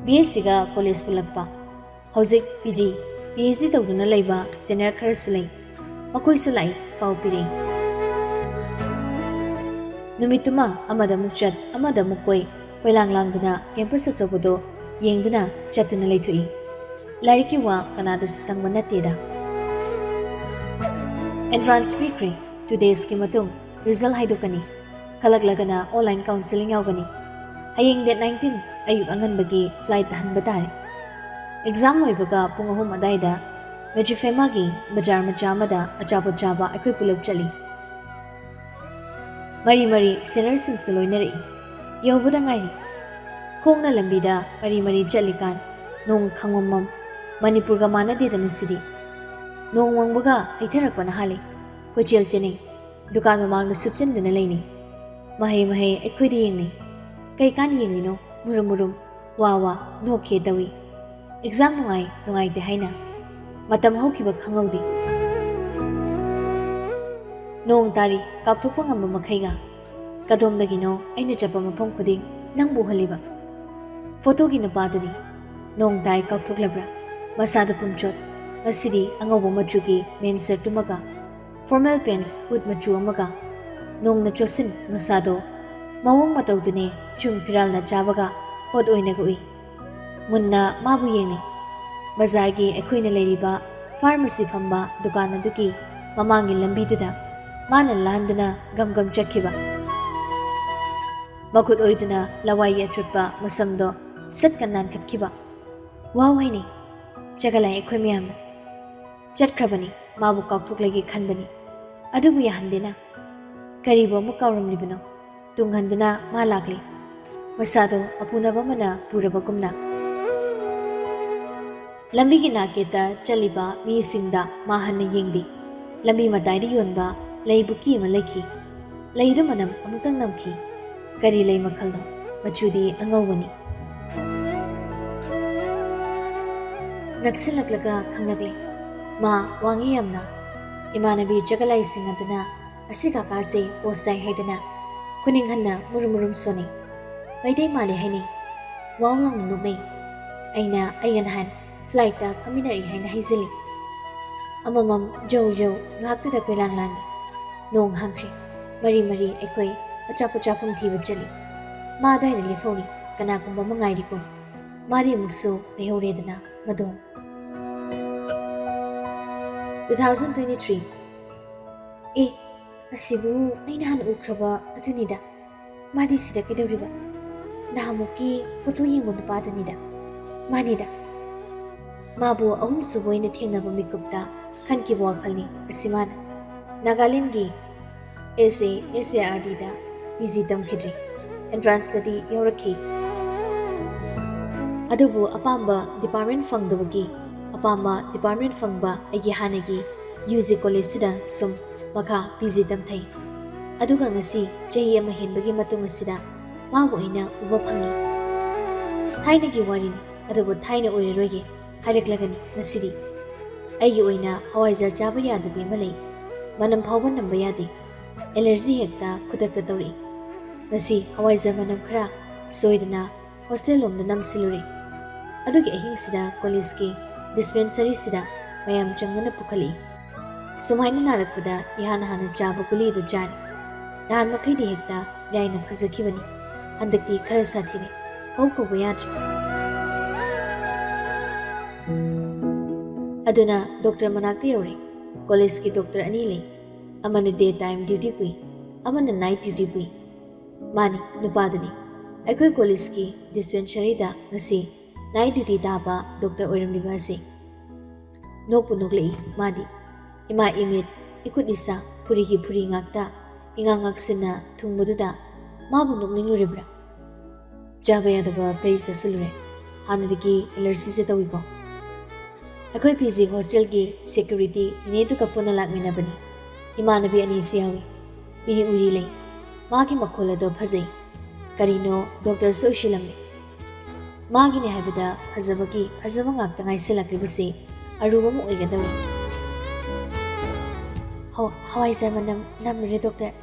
B S Cꯒ ꯀꯣꯂꯦꯖ ꯄꯨꯜꯂꯛꯄ, ꯍꯧꯖꯤꯛ P G, P H D ꯇꯧꯗꯨꯅ ꯂꯩꯕ senior ꯈꯔꯁꯨ ꯂꯩ꯫ ꯃꯈꯣꯏꯁꯨ ꯂꯥꯛꯏ, ꯄꯥꯎ ꯄꯤꯔꯛꯏ꯫ ꯅꯨꯃꯤꯠꯇꯨꯃ ꯑꯃꯗ ꯑꯃꯨꯛ ꯆꯠ, ꯑꯃꯗ ꯑꯃꯨꯛ ꯀꯣꯏ, ꯀꯣꯏꯂꯥꯡ ꯂꯥꯡꯗꯨꯅ campus ꯑꯆꯧꯕꯗꯣ ꯌꯦꯡꯗꯨꯅ ꯆꯠꯇꯨꯅ ꯂꯩꯊꯣꯛꯏ꯫ ꯂꯥꯏꯔꯤꯛꯀꯤ ꯋꯥ ꯀꯅꯥꯗꯁꯨ ꯁꯪꯕ ꯅꯠꯇꯦꯗ꯫ Entrance ꯄꯤꯈ꯭ꯔꯦ꯫ Two daysꯀꯤ ꯃꯇꯨꯡ result ꯍꯥꯏꯗꯣꯛꯀꯅꯤ꯫ ꯈꯜꯂꯛꯂꯒꯅ online counselling ꯌꯥꯎꯒꯅꯤ꯫ ꯍꯌꯦꯡ date nineteen ꯑꯌꯨꯛ ꯑꯉꯟꯕꯒꯤ flightꯇ ꯍꯟꯕ ꯇꯥꯔꯦ꯫ Exam ꯂꯣꯏꯕꯒ ꯄꯨꯡ ꯑꯍꯨꯝ ꯑꯗꯥꯏꯗ ꯃꯦꯖꯤꯐꯦꯃꯥꯒꯤ ꯕꯖꯥꯔ ꯃꯆꯥ ꯑꯃꯗ ꯑꯆꯥꯄꯣꯠ ꯆꯥꯕ ꯑꯩꯈꯣꯏ ꯄꯨꯂꯞ ꯆꯠꯂꯤ꯫ ꯃꯔꯤ ꯃꯔꯤ seniorꯁꯤꯡꯁꯨ ꯂꯣꯏꯅꯔꯛꯏ꯫ ꯌꯧꯕꯗ ꯉꯥꯏꯔꯤ꯫ ꯈꯣꯡꯅ ꯂꯝꯕꯤꯗ ꯃꯔꯤ ꯃꯔꯤ ꯆꯠꯂꯤꯀꯥꯟ ꯅꯣꯡ ꯈꯪꯃꯝꯃꯝ꯫ ꯃꯅꯤꯄꯨꯔꯒ ꯃꯥꯟꯅꯗꯦꯗꯅ ꯁꯤꯗꯤ꯫ ꯅꯣꯡ ꯃꯪꯕꯒ ꯍꯩꯊꯔꯛꯄꯅ ꯍꯥꯜꯂꯤ꯫ ꯀꯣꯏꯆꯦꯜ ꯆꯦꯟꯅꯩ꯫ ꯗꯨꯀꯥꯟ ꯃꯃꯥꯡꯗ ꯁꯨꯞꯆꯟꯗꯨꯅ ꯂꯩꯅꯩ꯫ ꯃꯍꯩ ꯃꯍꯩ ꯑꯩꯈꯣꯏꯗ ꯌꯦꯡꯅꯩ꯫ "ꯀꯩ ꯀꯥꯟ ꯌꯦꯡꯂꯤꯅꯣ? ꯃꯨꯔꯨꯝ ꯃꯨꯔꯨꯝ, ꯋꯥ ꯋꯥ, ꯅꯣꯛꯈꯦ ꯇꯧꯏ꯫ ꯑꯦꯛꯖꯥꯝ ꯅꯨꯡꯉꯥꯏ ꯅꯨꯡꯉꯥꯏꯇꯦ ꯍꯥꯏꯅ ꯃꯇꯝ ꯍꯧꯈꯤꯕ ꯈꯪꯍꯧꯗꯦ꯫ ꯅꯣꯡ ꯇꯥꯔꯤ, ꯀꯥꯎꯊꯣꯛꯄ ꯉꯝꯕ ꯃꯈꯩꯒ꯫ ꯀꯗꯣꯝꯗꯒꯤꯅꯣ ꯑꯩꯅ ꯆꯠꯄ ꯃꯐꯝ ꯈꯨꯗꯤꯡ ꯅꯪꯕꯨ ꯎꯍꯜꯂꯤꯕ꯫ ꯐꯣꯇꯣꯒꯤ ꯅꯨꯄꯥꯗꯨꯅꯤ꯫ ꯅꯣꯡ ꯇꯥꯏ ꯀꯥꯎꯊꯣꯛꯂꯕ꯭ꯔꯥ? ꯃꯁꯥꯗ ꯄꯨꯝꯆꯣꯠ꯫ ꯉꯁꯤꯗꯤ ꯑꯉꯧꯕ ꯃꯆꯨꯒꯤ ꯃꯦꯟ ꯁꯔꯠ ꯑꯃꯒ, ꯐꯣꯔꯃꯦꯜ ꯄꯦꯟꯠꯁ ꯎꯠ ꯃꯆꯨ ꯑꯃꯒ꯫ ꯅꯣꯡꯅ ꯆꯣꯠꯁꯤꯟ ꯃꯁꯥꯗꯣ꯫ ꯃꯑꯣꯡ ꯃꯇꯧꯗꯨꯅꯦ ꯆꯨꯝ ꯐꯤꯔꯥꯜꯅ ꯆꯥꯕꯒ ꯍꯣꯠ ꯑꯣꯏꯅꯒ ꯎꯏ꯫ ꯃꯨꯟꯅ ꯃꯥꯕꯨ ꯌꯦꯡꯂꯤ꯫ ꯕꯖꯥꯔꯒꯤ ꯑꯩꯈꯣꯏꯅ ꯂꯩꯔꯤꯕ ꯐꯥꯔꯃꯥꯁꯤ ꯐꯝꯕ ꯗꯨꯀꯥꯟ ꯑꯗꯨꯒꯤ ꯃꯃꯥꯡꯒꯤ ꯂꯝꯕꯤꯗꯨꯗ ꯃꯥꯅ ꯂꯥꯟꯗꯨꯅ ꯒꯝ ꯒꯝ ꯆꯠꯈꯤꯕ꯫ ꯃꯈꯨꯠ ꯑꯣꯏꯗꯨꯅ ꯂꯋꯥꯏꯒꯤ ꯑꯆꯨꯠꯄ ꯃꯁꯝꯗꯣ ꯁꯠꯀ ꯅꯥꯟꯈꯠꯈꯤꯕ꯫ "ꯋꯥꯎ" ꯍꯥꯏꯅꯩ꯫ ꯆꯒꯂꯥꯏ ꯑꯩꯈꯣꯏ ꯃꯌꯥꯝꯅ꯫ ꯆꯠꯈ꯭ꯔꯕꯅꯤ, ꯃꯥꯕꯨ ꯀꯥꯎꯊꯣꯛꯂꯒꯦ ꯈꯟꯕꯅꯤ꯫ ꯑꯗꯨꯕꯨ ꯌꯥꯍꯟꯗꯦꯅ꯫ ꯀꯔꯤꯕꯨ ꯑꯃꯨꯛ ꯀꯥꯎꯔꯝꯂꯤꯕꯅꯣ? ꯇꯨꯡ ꯍꯟꯗꯨꯅ ꯃꯥ ꯂꯥꯛꯂꯤ꯫ ꯃꯁꯥꯗꯣ ꯑꯄꯨꯅꯕ ꯑꯃꯅ ꯄꯨꯔꯕꯒꯨꯝꯅ꯫ ꯂꯝꯕꯤꯒꯤ ꯅꯥꯀꯦꯠꯇ ꯆꯠꯂꯤꯕ ꯃꯤꯁꯤꯡꯗ ꯃꯥ ꯍꯟꯅ ꯌꯦꯡꯗꯦ꯫ ꯂꯝꯕꯤ ꯃꯇꯥꯏꯗ ꯌꯣꯟꯕ ꯂꯩ ꯕꯨꯀꯤ ꯑꯃ ꯂꯩꯈꯤ꯫ ꯂꯩꯗꯨ ꯃꯅꯝ ꯑꯃꯨꯛꯇꯪ ꯅꯝꯈꯤ꯫ ꯀꯔꯤ ꯂꯩ ꯃꯈꯜꯅꯣ? ꯃꯆꯨꯗꯤ ꯑꯉꯧꯕꯅꯤ꯫ ꯅꯛꯁꯤꯜꯂꯛꯂꯒ ꯈꯪꯂꯛꯂꯦ꯫ ꯃꯥ ꯋꯥꯡꯉꯤ ꯌꯥꯝꯅ꯫ ꯏꯃꯥꯟꯅꯕꯤ ꯆꯒꯂꯥꯏꯁꯤꯡ ꯑꯗꯨꯅ "ꯑꯁꯤ ꯀꯥꯀꯥꯁꯦ ꯄꯣꯁ ꯇꯥꯏ" ꯍꯥꯏꯗꯅ ꯈꯨꯅꯤꯡ ꯍꯟꯅ ꯃꯨꯔꯨꯝ ꯃꯨꯔꯨꯝ ꯁꯣꯟꯅꯩ꯫ "ꯃꯩꯇꯩ ꯃꯥꯜꯂꯦ" ꯍꯥꯏꯅꯩ꯫ ꯋꯥꯎ ꯂꯥꯎꯅ ꯅꯣꯛꯅꯩ꯫ ꯑꯩꯅ ꯑꯩꯒ ꯅꯍꯥꯟ ꯐ꯭ꯂꯥꯏꯠꯇ ꯐꯝꯃꯤꯟꯅꯔꯛꯏ ꯍꯥꯏꯅ ꯍꯥꯏꯖꯤꯜꯂꯤ꯫ ꯑꯃꯃꯝ ꯖꯧ ꯖꯧ ꯉꯥꯏꯍꯥꯛꯇꯨꯗ ꯀꯣꯏꯂꯥꯡ ꯂꯥꯡꯉꯤ꯫ ꯅꯣꯡ ꯍꯥꯡꯈ꯭ꯔꯦ꯫ ꯃꯔꯤ ꯃꯔꯤ ꯑꯩꯈꯣꯏ ꯑꯆꯥꯄꯣꯠ ꯆꯥꯐꯝ ꯊꯤꯕ ꯆꯠꯂꯤ꯫ ꯃꯥ ꯑꯗꯨꯋꯥꯏꯗ ꯂꯦꯞꯍꯧꯔꯤ꯫ ꯀꯅꯥꯒꯨꯝꯕ ꯑꯃ ꯉꯥꯏꯔꯤꯀꯣ꯫ ꯃꯥꯗꯤ ꯑꯃꯨꯛꯁꯨ ꯂꯩꯍꯧꯔꯦꯗꯅ ꯃꯗꯣ꯫ Two thousand twenty three꯫ ꯑꯦ, ꯑꯁꯤꯕꯨ ꯑꯩ ꯅꯍꯥꯟ ꯎꯈ꯭ꯔꯕ ꯑꯗꯨꯅꯤꯗ꯫ ꯃꯥꯗꯤ ꯁꯤꯗ ꯀꯩꯗꯧꯔꯤꯕ? ꯅꯍꯥꯟꯃꯨꯛꯀꯤ ꯐꯣꯇꯣ ꯌꯦꯡꯕ ꯅꯨꯄꯥꯗꯨꯅꯤꯗ꯫ ꯃꯥꯅꯤꯗ꯫ ꯃꯥꯕꯨ ꯑꯍꯨꯝꯁꯨꯕ ꯑꯣꯏꯅ ꯊꯦꯡꯅꯕ ꯃꯤꯀꯨꯞꯇ ꯈꯟꯈꯤꯕ ꯋꯥꯈꯜꯅꯤ ꯑꯁꯤ ꯃꯥꯅ꯫ ꯅꯥꯒꯥꯂꯦꯟꯒꯤ S A S A R D the P G ꯇꯝꯈꯤꯗ꯭ꯔꯤ꯫ ꯑꯦꯟꯇ꯭ꯔꯥꯟꯁꯇꯗꯤ ꯌꯥꯎꯔꯛꯈꯤ꯫ ꯑꯗꯨꯕꯨ ꯑꯄꯥꯝꯕ ꯗꯤꯄꯥꯔꯠꯃꯦꯟ ꯐꯪꯗꯕꯒꯤ ꯑꯄꯥꯝꯕ ꯗꯤꯄꯥꯔꯠꯃꯦꯟ ꯐꯪꯕ ꯑꯩꯒꯤ ꯍꯥꯟꯅꯒꯤ ꯌꯨ ꯖꯤ ꯀꯣꯂꯦꯖꯁꯤꯗ ꯁꯨꯝ ꯃꯈꯥ ꯄꯤ ꯖꯤ ꯇꯝꯊꯩ꯫ ꯑꯗꯨꯒ ꯉꯁꯤ ꯆꯍꯤ ꯑꯃ ꯍꯦꯟꯕꯒꯤ ꯃꯇꯨꯡ ꯑꯁꯤꯗ ꯃꯥꯕꯨ ꯑꯩꯅ ꯎꯕ ꯐꯪꯉꯤ꯫ ꯊꯥꯏꯅꯒꯤ ꯋꯥꯔꯤꯅꯤ, ꯑꯗꯨꯕꯨ ꯊꯥꯏꯅ ꯑꯣꯏꯔꯔꯣꯏꯒꯦ ꯍꯥꯏꯔꯛꯂꯒꯅꯤ ꯉꯁꯤꯗꯤ꯫ ꯑꯩꯒꯤ ꯑꯣꯏꯅ ꯍꯋꯥꯏꯖꯥꯔ ꯆꯥꯕ ꯌꯥꯗꯕꯤ ꯑꯃ ꯂꯩ꯫ ꯃꯅꯝ ꯐꯥꯎꯕ ꯅꯝꯕ ꯌꯥꯗꯦ꯫ ꯑꯦꯂꯔꯖꯤ ꯍꯦꯛꯇ ꯈꯨꯗꯛꯇ ꯇꯧꯔꯛꯏ꯫ ꯉꯁꯤ ꯍꯋꯥꯏꯖꯥꯔ ꯃꯅꯝ ꯈꯔ ꯁꯣꯏꯗꯅ ꯍꯣꯁꯇꯦꯜ ꯂꯣꯝꯗ ꯅꯝꯁꯤꯜꯂꯨꯔꯦ꯫ ꯑꯗꯨꯒꯤ ꯑꯍꯤꯡꯁꯤꯗ ꯀꯣꯂꯦꯖꯀꯤ ꯗꯤꯁꯄꯦꯟꯁꯔꯤꯁꯤꯗ ꯃꯌꯥꯝ ꯆꯪꯗꯨꯅ ꯄꯨꯈꯠꯂꯛꯏ꯫ ꯁꯨꯃꯥꯏꯅ ꯅꯥꯔꯛꯄꯗ ꯏꯍꯥꯟ ꯍꯥꯟꯅ ꯆꯥꯕ ꯒꯨꯂꯤꯗꯨ ꯆꯥꯔꯦ꯫ ꯅꯍꯥꯟ ꯃꯈꯩꯗꯤ ꯍꯦꯛꯇ ꯏꯔꯥꯏꯅ ꯐꯖꯈꯤꯕꯅꯤ꯫ ꯍꯟꯗꯛꯇꯤ ꯈꯔ ꯁꯥꯊꯤꯔꯦ꯫ ꯍꯧ ꯀꯧꯕ ꯌꯥꯗ꯭ꯔꯦ꯫ ꯑꯗꯨꯅ ꯗꯣꯛꯇꯔ ꯃꯅꯥꯛꯇ ꯌꯧꯔꯦ꯫ ꯀꯣꯂꯦꯖꯀꯤ ꯗꯣꯛꯇꯔ ꯑꯅꯤ ꯂꯩ꯫ ꯑꯃꯅ ꯗꯦ ꯇꯥꯏꯝ ꯗ꯭ꯌꯨꯇꯤ ꯄꯨꯏ, ꯑꯃꯅ ꯅꯥꯏꯠ ꯗ꯭ꯌꯨꯇꯤ ꯄꯨꯏ꯫ ꯃꯥꯅꯤ, ꯅꯨꯄꯥꯗꯨꯅꯤ꯫ ꯑꯩꯈꯣꯏ ꯀꯣꯂꯦꯖꯀꯤ ꯗꯤꯁꯄꯦꯟꯁꯔꯤꯗ ꯉꯁꯤ ꯅꯥꯏꯠ ꯗ꯭ꯌꯨꯇꯤ ꯇꯥꯕ ꯗꯣꯛꯇꯔ ꯑꯣꯏꯔꯝꯂꯤꯕ ꯑꯁꯤ꯫ ꯅꯣꯛꯄꯨ ꯅꯣꯛꯂꯛꯏ ꯃꯥꯗꯤ꯫ ꯏꯃꯥ ꯏꯃꯤꯠ, ꯏꯈꯨꯠ ꯏꯁꯥ, ꯐꯨꯔꯤꯒꯤ ꯐꯨꯔꯤ ꯉꯥꯛꯇ, ꯏꯉꯥꯛ ꯉꯥꯛꯁꯤꯟꯅ ꯊꯨꯡꯕꯗꯨꯗ ꯃꯥꯕꯨ ꯅꯣꯛꯅꯤꯡꯂꯨꯔꯤꯕ꯭ꯔꯥ? ꯆꯥꯕ ꯌꯥꯗꯕ ꯀꯔꯤ ꯆꯥꯁꯤꯜꯂꯨꯔꯦ? ꯍꯥꯟꯅꯗꯒꯤ ꯑꯦꯂꯔꯖꯤꯁꯦ ꯇꯧꯏꯀꯣ꯫ ꯑꯩꯈꯣꯏ ꯄꯤ ꯖꯤ ꯍꯣꯁꯇꯦꯜꯒꯤ ꯁꯦꯀ꯭ꯌꯨꯔꯤꯇꯤ ꯅꯦꯅꯦꯗꯨꯒ ꯄꯨꯟꯅ ꯂꯥꯛꯃꯤꯟꯅꯕꯅꯤ꯫ ꯏꯃꯥꯟꯅꯕꯤ ꯑꯅꯤꯁꯨ ꯌꯥꯎꯏ꯫ ꯎꯏꯔꯤ ꯎꯏꯔꯤ ꯂꯩ꯫ ꯃꯥꯒꯤ ꯃꯈꯣꯜ ꯑꯗꯣ ꯐꯖꯩ꯫ ꯀꯔꯤꯅꯣ ꯗꯣꯛꯇꯔꯁꯨ ꯑꯣꯏꯁꯤꯜꯂꯝꯃꯤ꯫ ꯃꯥꯒꯤꯅꯦ ꯍꯥꯏꯕꯗ ꯐꯖꯕꯒꯤ ꯐꯖꯕ ꯉꯥꯛꯇ ꯉꯥꯏꯁꯤꯜꯂꯛꯂꯤꯕꯁꯤ ꯑꯔꯨꯕ ꯑꯃ ꯑꯣꯏꯒꯗꯧꯔꯤ꯫ ꯍꯣ, ꯍꯋꯥꯏꯖꯥꯔ ꯃꯅꯝ ꯅꯝꯂꯨꯔꯦ ꯗꯣꯛꯇꯔ꯫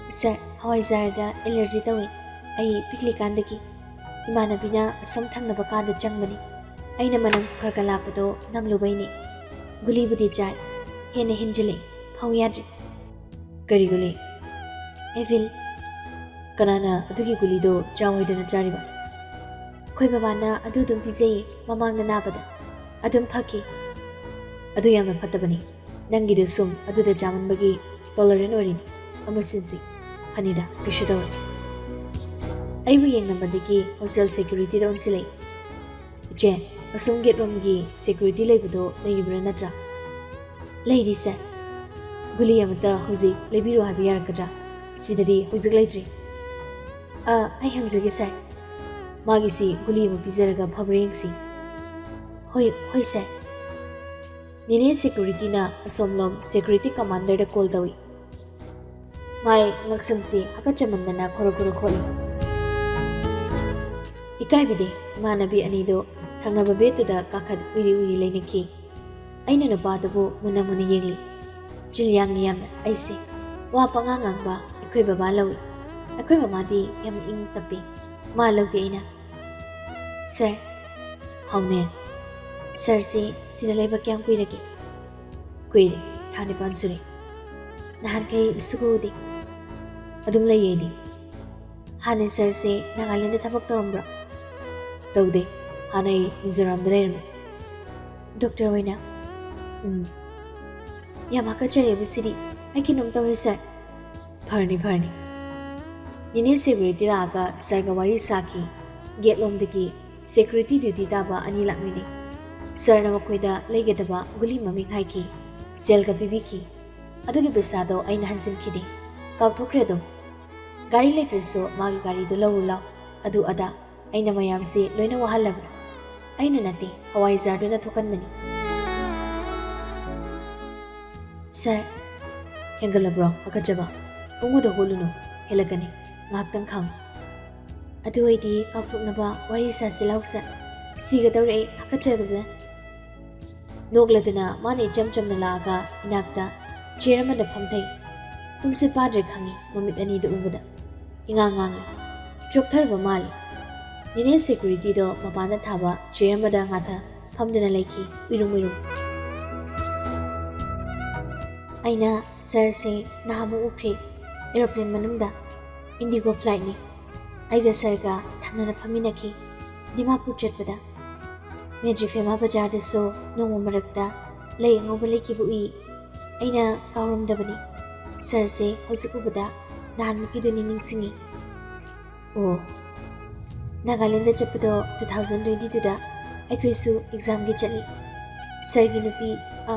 ꯁꯥꯔ, ꯍꯋꯥꯏꯖꯥꯔꯗ ꯑꯦꯂꯔꯖꯤ ꯇꯧꯏ꯫ ꯑꯩ ꯄꯤꯛꯂꯤꯀꯥꯟꯗꯒꯤ꯫ ꯏꯃꯥꯟꯅꯕꯤꯅ ꯑꯁꯣꯝ ꯊꯪꯅꯕ ꯀꯥꯗ ꯆꯪꯕꯅꯤ꯫ ꯑꯩꯅ ꯃꯅꯝ ꯈꯔ ꯈꯔ ꯂꯥꯛꯄꯗꯣ ꯅꯝꯂꯨꯕꯩꯅꯤ꯫ ꯒꯨꯂꯤꯕꯨꯗꯤ ꯆꯥꯏ꯫ ꯍꯦꯟꯅ ꯍꯦꯟꯖꯤꯜꯂꯛꯏ꯫ ꯐꯧ ꯌꯥꯗ꯭ꯔꯦ꯫ ꯀꯔꯤ ꯒꯨꯂꯤ? ꯑꯦꯚꯤꯜ꯫ ꯀꯅꯥꯅ ꯑꯗꯨꯒꯤ ꯒꯨꯂꯤꯗꯣ ꯆꯥꯎ ꯍꯥꯏꯗꯨꯅ ꯆꯥꯔꯤꯕ? ꯑꯩꯈꯣꯏ ꯕꯕꯥꯅ ꯑꯗꯨ ꯑꯗꯨꯝ ꯄꯤꯖꯩꯌꯦ, ꯃꯃꯥꯡꯗ ꯅꯥꯕꯗ꯫ ꯑꯗꯨꯝ ꯐꯈꯤ꯫ ꯑꯗꯨ ꯌꯥꯝꯅ ꯐꯠꯇꯕꯅꯤ꯫ ꯅꯪꯒꯤꯗꯨ ꯁꯨꯝ ꯑꯗꯨꯗ ꯆꯥꯃꯟꯕꯒꯤ ꯇꯣꯂꯔꯦꯟ ꯑꯣꯏꯔꯤꯅꯤ꯫ ꯑꯃꯨꯛ ꯁꯤꯟꯁꯤ꯫ ꯐꯅꯤꯗ, ꯀꯩꯁꯨ ꯇꯧꯔꯣꯏ꯫ ꯑꯩꯕꯨ ꯌꯦꯡꯂꯝꯕꯗꯒꯤ ꯍꯣꯁꯇꯦꯜ ꯁꯦꯀ꯭ꯌꯨꯔꯤꯇꯤꯗ ꯑꯣꯟꯁꯤꯜꯂꯛꯏ꯫ "ꯏꯆꯦ, ꯑꯁꯣꯝ ꯒꯦꯠ ꯔꯣꯝꯒꯤ ꯁꯦꯀ꯭ꯌꯨꯔꯤꯇꯤ ꯂꯩꯕꯗꯣ ꯂꯩꯔꯤꯕ꯭ꯔꯥ ꯅꯠꯇ꯭ꯔꯥ?" "ꯂꯩꯔꯤ ꯁꯥꯔ꯫ ꯒꯨꯂꯤ ꯑꯃꯇ ꯍꯧꯖꯤꯛ ꯂꯩꯕꯤꯔꯣ ꯍꯥꯏꯕ ꯌꯥꯔꯛꯀꯗ꯭ꯔꯥ? ꯁꯤꯗꯗꯤ ꯍꯧꯖꯤꯛ ꯂꯩꯇ꯭ꯔꯤ꯫" "ꯑ, ꯑꯩ ꯍꯪꯖꯒꯦ ꯁꯥꯔ꯫ ꯃꯥꯒꯤꯁꯤ ꯒꯨꯂꯤ ꯑꯃ ꯄꯤꯖꯔꯒ ꯐꯕ꯭ꯔꯥ ꯌꯦꯡꯁꯤ꯫ ꯍꯣꯏ, ꯍꯣꯏ sir꯫ ꯅꯦꯅꯦ securityꯅ ꯑꯁꯣꯝꯂꯣꯝ security commanderꯗ call ꯇꯧꯏ꯫ ꯃꯥꯏ ꯉꯛꯁꯝꯁꯤ ꯍꯥꯀꯠꯆꯃꯟꯗꯅ ꯈꯣꯔꯣ ꯈꯣꯔꯣ ꯈꯣꯠꯂꯤ꯫ ꯏꯀꯥꯏꯕꯤꯗꯦ, ꯏꯃꯥꯟꯅꯕꯤ ꯑꯅꯤꯗꯣ ꯊꯪꯅꯕ bedꯇꯨꯗ ꯀꯥꯈꯠ ꯎꯏꯔꯤ ꯎꯏꯔꯤ ꯂꯩꯅꯈꯤ꯫ ꯑꯩꯅ ꯅꯨꯄꯥꯗꯨꯕꯨ ꯃꯨꯟꯅ ꯃꯨꯟꯅ ꯌꯦꯡꯂꯤ꯫ ꯆꯤꯜ ꯌꯥꯡꯅ ꯌꯥꯝꯅ ꯑꯩꯁꯦ ꯋꯥ ꯄꯉꯥꯡ ꯉꯥꯡꯕ ꯑꯩꯈꯣꯏ ꯕꯕꯥ ꯂꯧꯏ꯫ ꯑꯩꯈꯣꯏ ꯃꯃꯥꯗꯤ ꯌꯥꯝ ꯏꯪ ꯇꯞꯄꯤ꯫ ꯃꯥ ꯂꯧꯗꯦ ꯑꯩꯅ꯫ "Sir꯫" "ꯍꯥꯎꯅꯦ꯫ Sirꯁꯦ ꯁꯤꯗ ꯂꯩꯕ ꯀꯌꯥꯝ ꯀꯨꯏꯔꯒꯦ?" "ꯀꯨꯏꯔꯦ, ꯊꯥ ꯅꯤꯄꯥꯟ ꯁꯨꯔꯦ꯫ ꯅꯍꯥꯟꯈꯩ ꯁꯨꯛꯎ ꯎꯗꯦ꯫" "ꯑꯗꯨꯝ ꯂꯩꯌꯦ ꯑꯩꯗꯤ꯫" "ꯍꯥꯟꯅ sirꯁꯦ ꯅꯥꯒꯥꯂꯦꯟꯗ ꯊꯕꯛ ꯇꯧꯔꯝꯕ꯭ꯔꯣ?" "ꯇꯧꯗꯦ, ꯍꯥꯟꯅ ꯑꯩ ꯃꯤꯖꯣꯔꯥꯝꯗ ꯂꯩꯔꯝꯃꯤ꯫" "Doctor ꯑꯣꯏꯅ?" "ꯎꯝ꯫" "ꯌꯥꯝ ꯍꯥꯀꯠꯆꯔꯦꯕ ꯁꯤꯗꯤ꯫ ꯑꯩ ꯀꯩꯅꯣꯝ ꯇꯧꯔꯦ sir꯫" "ꯐꯔꯅꯤ, ꯐꯔꯅꯤ꯫" ꯅꯦꯅꯦ security ꯂꯥꯛꯑꯒ sirꯒ ꯋꯥꯔꯤ ꯁꯥꯈꯤ꯫ Gateꯂꯣꯝꯗꯒꯤ security duty ꯇꯥꯕ ꯑꯅꯤ ꯂꯥꯛꯃꯤꯟꯅꯩ꯫ Sirꯅ ꯃꯈꯣꯏꯗ ꯂꯩꯒꯗꯕ ꯒꯨꯂꯤ ꯃꯃꯤꯡ ꯍꯥꯏꯈꯤ꯫ Cellꯒ ꯄꯤꯕꯤꯈꯤ꯫ ꯑꯗꯨꯒꯤ ꯄꯩꯁꯥꯗꯣ ꯑꯩꯅ ꯍꯟꯖꯤꯟꯈꯤꯗꯦ꯫ ꯀꯥꯎꯊꯣꯛꯈ꯭ꯔꯦ ꯑꯗꯨꯝ꯫ "ꯒꯥꯔꯤ ꯂꯩꯇ꯭ꯔꯁꯨ ꯃꯥꯒꯤ ꯒꯥꯔꯤꯗꯣ ꯂꯧꯔꯨ ꯂꯥꯎ, ꯑꯗꯨ ꯑꯗꯥ꯫ ꯑꯩꯅ ꯃꯌꯥꯝꯁꯦ ꯂꯣꯏꯅ ꯋꯥꯍꯜꯂꯕ꯭ꯔꯥ?" "ꯑꯩꯅ ꯅꯠꯇꯦ, ꯍꯋꯥꯏꯖꯥꯔꯗꯨꯅ ꯊꯣꯛꯍꯟꯕꯅꯤ꯫" "Sir꯫" "ꯍꯦꯟꯒꯠꯂꯕ꯭ꯔꯣ ꯍꯥꯀꯠꯆꯕ? ꯄꯨꯡꯍꯣꯠꯇ ꯍꯣꯠꯂꯨꯅꯨ, ꯍꯦꯜꯂꯛꯀꯅꯤ꯫ ꯉꯥꯏꯍꯥꯛꯇꯪ ꯈꯥꯡꯉꯨ꯫" "ꯑꯗꯨ ꯑꯣꯏꯗꯤ ꯀꯥꯎꯊꯣꯛꯅꯕ ꯋꯥꯔꯤ ꯁꯥꯁꯤ ꯂꯥꯎ sir꯫ ꯁꯤꯒꯗꯧꯔꯦ ꯑꯩ ꯍꯥꯀꯠꯆꯕꯗ꯫" ꯅꯣꯛꯂꯗꯨꯅ ꯃꯥꯅ ꯏꯆꯝ ꯆꯝꯅ ꯂꯥꯛꯑꯒ ꯏꯅꯥꯛꯇ chair ꯑꯃꯗ ꯐꯝꯊꯩ꯫ ꯇꯨꯝꯁꯤꯠ ꯐꯥꯗ꯭ꯔꯦ ꯈꯪꯉꯤ ꯃꯃꯤꯠ ꯑꯅꯤꯗꯨ ꯎꯕꯗ꯫ ꯏꯉꯥꯡ ꯉꯥꯡꯂꯤ꯫ ꯆꯣꯛꯊꯔꯕ ꯃꯥꯜꯂꯤ꯫ ꯅꯦꯅꯦ securityꯗꯣ ꯃꯄꯥꯟꯗ ꯊꯥꯕ chair ꯑꯃꯗ ꯉꯥꯊ ꯐꯝꯗꯨꯅ ꯂꯩꯈꯤ, ꯎꯏꯔꯨꯝ ꯎꯏꯔꯨꯝ꯫ ꯑꯩꯅ sirꯁꯦ ꯅꯍꯥꯟꯃꯨꯛ ꯎꯈ꯭ꯔꯦ, aeroplane ꯃꯅꯨꯡꯗ꯫ Indigo flightꯅꯤ꯫ ꯑꯩꯒ sirꯒ ꯊꯪꯅꯅ ꯐꯝꯃꯤꯟꯅꯈꯤ, ꯗꯤꯃꯥꯄꯨꯔ ꯆꯠꯄꯗ꯫ ꯃꯦꯖꯤꯐꯦꯃꯥ ꯕꯖꯥꯔꯗꯁꯨ ꯅꯣꯡꯃ ꯃꯔꯛꯇ ꯂꯩ ꯑꯉꯧꯕ ꯂꯩꯈꯤꯕ ꯎꯏ꯫ ꯑꯩꯅ ꯀꯥꯎꯔꯝꯗꯕꯅꯤ꯫ Sirꯁꯦ ꯍꯧꯖꯤꯛ ꯎꯕꯗ ꯅꯍꯥꯟꯃꯨꯛꯀꯤꯗꯨꯅꯤ ꯅꯤꯡꯁꯤꯡꯉꯤ꯫ ꯑꯣ, ꯅꯥꯒꯥꯂꯦꯟꯗ ꯆꯠꯄꯗꯣ two thousand twenty twoꯗ ꯑꯩꯈꯣꯏꯁꯨ examꯒꯤ ꯆꯠꯂꯤ꯫ Sirꯒꯤ ꯅꯨꯄꯤ, ꯑ,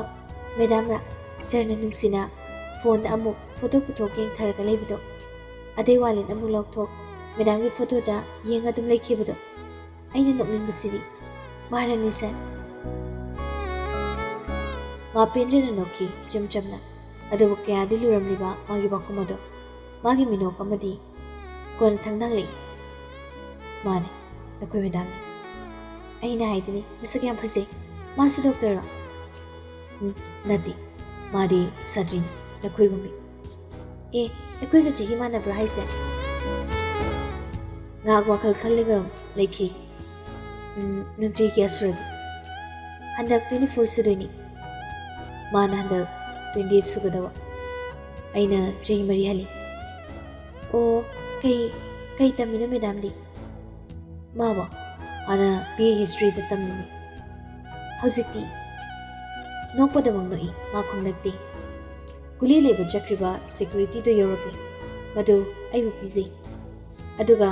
madamꯔ, sirꯅ ꯅꯨꯡꯁꯤꯅ phoneꯗ ꯑꯃꯨꯛ photo ꯄꯨꯊꯣꯛ ꯌꯦꯡꯊꯔꯒ ꯂꯩꯕꯗꯣ꯫ ꯑꯗꯩ wallet ꯑꯃꯨꯛ ꯂꯧꯊꯣꯛ, madamꯒꯤ photoꯗ ꯌꯦꯡ ꯑꯗꯨꯝ ꯂꯩꯈꯤꯕꯗꯣ꯫ ꯑꯩꯅ ꯅꯣꯛꯅꯤꯡꯕꯁꯤꯗꯤ ꯃꯥꯅꯅꯤ ꯁꯦ꯫ ꯃꯥ ꯄꯦꯟꯖꯅ ꯅꯣꯛꯈꯤ ꯏꯆꯝ ꯆꯝꯅ꯫ ꯑꯗꯨꯕꯨ ꯀꯌꯥꯗꯤ ꯂꯨꯔꯝꯂꯤꯕ ꯃꯥꯒꯤ ꯋꯥꯈꯨꯝ ꯑꯗꯣ꯫ ꯃꯥꯒꯤ ꯃꯤꯅꯣꯛ ꯑꯃꯗꯤ ꯀꯣꯟꯅ ꯊꯪꯗꯥꯡꯂꯛꯏ꯫ "ꯃꯥꯅꯦ, ꯅꯈꯣꯏ ꯃꯦꯗꯥꯝꯅꯤ꯫ ꯑꯩꯅ ꯍꯥꯏꯗꯨꯅꯤ, ꯃꯁꯛ ꯌꯥꯝ ꯐꯖꯩ꯫ ꯃꯥꯁꯤ ꯗꯣꯛꯇꯔꯔꯣ?" "ꯎꯝ, ꯅꯠꯇꯦ꯫ ꯃꯥꯗꯤ ꯁꯥꯇ꯭ꯔꯤꯅꯤ, ꯅꯈꯣꯏꯒꯨꯝꯃꯤ꯫" "ꯑꯦ, ꯑꯩꯈꯣꯏꯒ ꯆꯍꯤ ꯃꯥꯟꯅꯕ꯭ꯔꯥ ꯍꯥꯏꯁꯦ?" ꯉꯥꯏꯍꯥꯛ ꯋꯥꯈꯜ ꯈꯜꯂꯒ ꯂꯩꯈꯤ꯫ "ꯎꯝ, ꯅꯪ ꯆꯍꯤ ꯀꯌꯥ ꯁꯨꯔꯒꯦ?" "ꯍꯟꯗꯛ twenty four ꯁꯨꯗꯣꯏꯅꯤ꯫" "ꯃꯥꯅ ꯍꯟꯗꯛ twenty eight ꯁꯨꯒꯗꯕ꯫ ꯑꯩꯅ ꯆꯍꯤ ꯃꯔꯤ ꯍꯜꯂꯤ꯫" "ꯑꯣ, ꯀꯩ, ꯀꯩ ꯇꯝꯃꯤꯅꯣ ꯃꯦꯗꯥꯝꯗꯤ?" "ꯃꯥꯕꯣ? ꯍꯥꯟꯅ B A Historyꯗ ꯇꯝꯃꯤꯅꯤ꯫ ꯍꯧꯖꯤꯛꯇꯤ?" ꯅꯣꯛꯄꯗꯃꯛ ꯅꯣꯛꯏ, ꯃꯥ ꯈꯨꯝꯂꯛꯇꯦ꯫ ꯒꯨꯂꯤ ꯂꯩꯕ ꯆꯠꯈ꯭ꯔꯤꯕ securityꯗꯨ ꯌꯧꯔꯛꯂꯦ꯫ ꯃꯗꯨ ꯑꯩꯕꯨ ꯄꯤꯖꯩ꯫ ꯑꯗꯨꯒ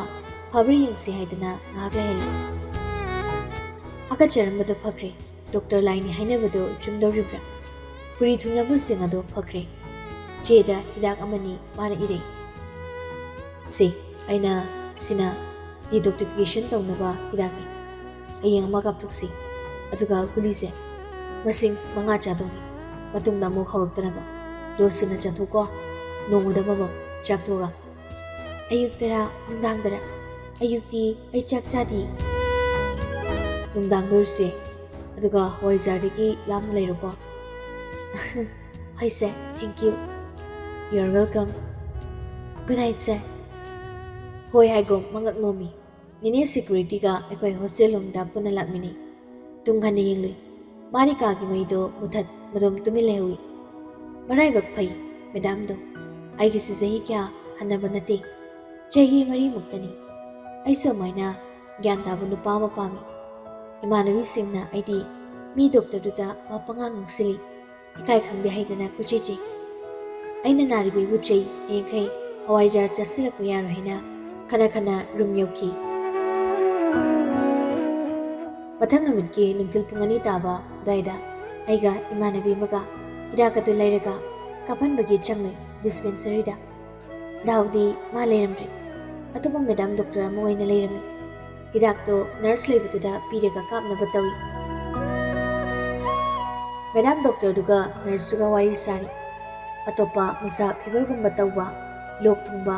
ꯐꯕ꯭ꯔꯥ ꯌꯦꯡꯁꯤ ꯍꯥꯏꯗꯅ ꯉꯥꯏꯍꯥꯛ ꯂꯩꯍꯜꯂꯤ꯫ ꯍꯥꯀꯠꯆꯔꯝꯕꯗꯨ ꯐꯈ꯭ꯔꯦ꯫ ꯗꯣꯛꯇꯔ ꯂꯥꯏꯅꯤ ꯍꯥꯏꯅꯕꯗꯨ ꯆꯨꯝꯗꯧꯔꯤꯕ꯭ꯔꯥ? ꯐꯨꯔꯤ ꯊꯨꯡꯂꯝꯕꯁꯤꯡ ꯑꯗꯨ ꯐꯈ꯭ꯔꯦ꯫ ꯆꯦꯗ ꯍꯤꯗꯥꯛ ꯑꯃꯅꯤ ꯃꯥꯅ ꯏꯔꯛꯏ꯫ "ꯁꯦ, ꯑꯩꯅ ꯁꯤꯅ detoxification ꯇꯧꯅꯕ ꯍꯤꯗꯥꯛꯅꯤ꯫ ꯍꯌꯦꯡ ꯑꯃ ꯀꯥꯞꯊꯣꯛꯁꯤ꯫ ꯑꯗꯨꯒ ꯒꯨꯂꯤꯁꯦ ꯃꯁꯤꯡ ꯃꯉꯥ ꯆꯥꯗꯧꯅꯤ꯫ ꯃꯇꯨꯡꯗ ꯑꯃꯨꯛ ꯍꯧꯔꯛꯇꯅꯕ꯫ Dose ꯁꯨꯅ ꯆꯥꯊꯣꯛꯀꯣ꯫ ꯅꯣꯡꯃꯗ ꯑꯃꯃꯝ ꯆꯥꯛ ꯇꯣꯛꯑꯒ꯫" "ꯑꯌꯨꯛꯇꯔꯥ ꯅꯨꯡꯗꯥꯡꯗꯔꯥ?" "ꯑꯌꯨꯛꯇꯤ ꯑꯩ ꯆꯥꯛ ꯆꯥꯗꯦ꯫" "ꯅꯨꯡꯗꯥꯡꯗ ꯑꯣꯏꯔꯁꯨ ꯌꯥꯏ꯫ ꯑꯗꯨꯒ ꯍꯋꯥꯏꯖꯥꯔꯗꯒꯤ ꯂꯥꯞꯅ ꯂꯩꯔꯣꯀꯣ꯫" "ꯍꯣꯏ sir, thank you꯫ You're welcome꯫ Good night sir꯫" ꯍꯣꯏ ꯍꯥꯏꯒꯨꯝ ꯃꯉꯛ ꯅꯣꯝꯃꯤ꯫ ꯅꯦꯅꯦ securityꯒ ꯑꯩꯈꯣꯏ hostel roomꯗ ꯄꯨꯟꯅ ꯂꯥꯛꯃꯤꯟꯅꯩ꯫ ꯇꯨꯡ ꯍꯟꯅ ꯌꯦꯡꯂꯨꯏ꯫ ꯃꯥꯗꯤ ꯀꯥꯒꯤ ꯃꯩꯗꯣ ꯃꯨꯊꯠ ꯃꯗꯣꯝ ꯇꯨꯃꯤꯟ ꯂꯩꯍꯧꯏ꯫ ꯃꯔꯥꯏꯕꯛ ꯐꯩ ꯃꯦꯗꯥꯝꯗꯣ꯫ ꯑꯩꯒꯤꯁꯨ ꯆꯍꯤ ꯀꯌꯥ ꯍꯟꯅꯕ ꯅꯠꯇꯦ꯫ ꯆꯍꯤ ꯃꯔꯤꯃꯨꯛꯇꯅꯤ꯫ ꯑꯩꯁꯨ ꯑꯃꯥꯏꯅ ꯒ꯭ꯌꯥꯟ ꯇꯥꯕ ꯅꯨꯄꯥ ꯑꯃ ꯄꯥꯝꯃꯤ꯫ ꯏꯃꯥꯟꯅꯕꯤꯁꯤꯡꯅ ꯑꯩꯗꯤ ꯃꯤ ꯗꯣꯛꯇꯔꯗꯨꯗ ꯋꯥ ꯄꯉꯥꯡ ꯉꯥꯡꯁꯤꯜꯂꯤ꯫ ꯏꯀꯥꯏ ꯈꯪꯗꯦ ꯍꯥꯏꯗꯅ ꯀꯣꯏꯆꯦꯟ ꯆꯦꯜꯂꯤ꯫ ꯑꯩꯅ ꯅꯥꯔꯤꯕ ꯏꯕꯨ ꯆꯩ ꯍꯌꯦꯡꯈꯩ ꯍꯋꯥꯏꯖꯥꯔ ꯆꯥꯁꯤꯜꯂꯛꯄ ꯌꯥꯔꯣꯏ ꯍꯥꯏꯅ ꯈꯅ ꯈꯅ room ꯌꯧꯈꯤ꯫ ꯃꯊꯪ ꯅꯨꯃꯤꯠꯀꯤ ꯅꯨꯡꯊꯤꯜ ꯄꯨꯡ ꯑꯅꯤ ꯇꯥꯕ ꯑꯗꯨꯋꯥꯏꯗ ꯑꯩꯒ ꯏꯃꯥꯟꯅꯕꯤ ꯑꯃꯒ ꯍꯤꯗꯥꯛ ꯑꯗꯨ ꯂꯩꯔꯒ ꯀꯥꯞꯍꯟꯕꯒꯤ ꯆꯪꯂꯦ dispensaryꯗ꯫ ꯗꯥꯎꯗꯤ ꯃꯥ ꯂꯩꯔꯝꯗ꯭ꯔꯦ꯫ ꯑꯇꯣꯞꯄ ꯃꯦꯗꯥꯝ ꯗꯣꯛꯇꯔ ꯑꯃ ꯑꯣꯏꯅ ꯂꯩꯔꯝꯃꯤ꯫ ꯍꯤꯗꯥꯛꯇꯣ ꯅꯔꯁ ꯂꯩꯕꯗꯨꯗ ꯄꯤꯔꯒ ꯀꯥꯞꯅꯕ ꯇꯧꯏ꯫ ꯃꯦꯗꯥꯝ ꯗꯣꯛꯇꯔꯗꯨꯒ ꯅꯔꯁꯇꯨꯒ ꯋꯥꯔꯤ ꯁꯥꯔꯤ꯫ ꯑꯇꯣꯞꯄ ꯃꯁꯥ ꯐꯤꯚꯔꯒꯨꯝꯕ ꯇꯧꯕ, ꯂꯣꯛ ꯊꯨꯡꯕ,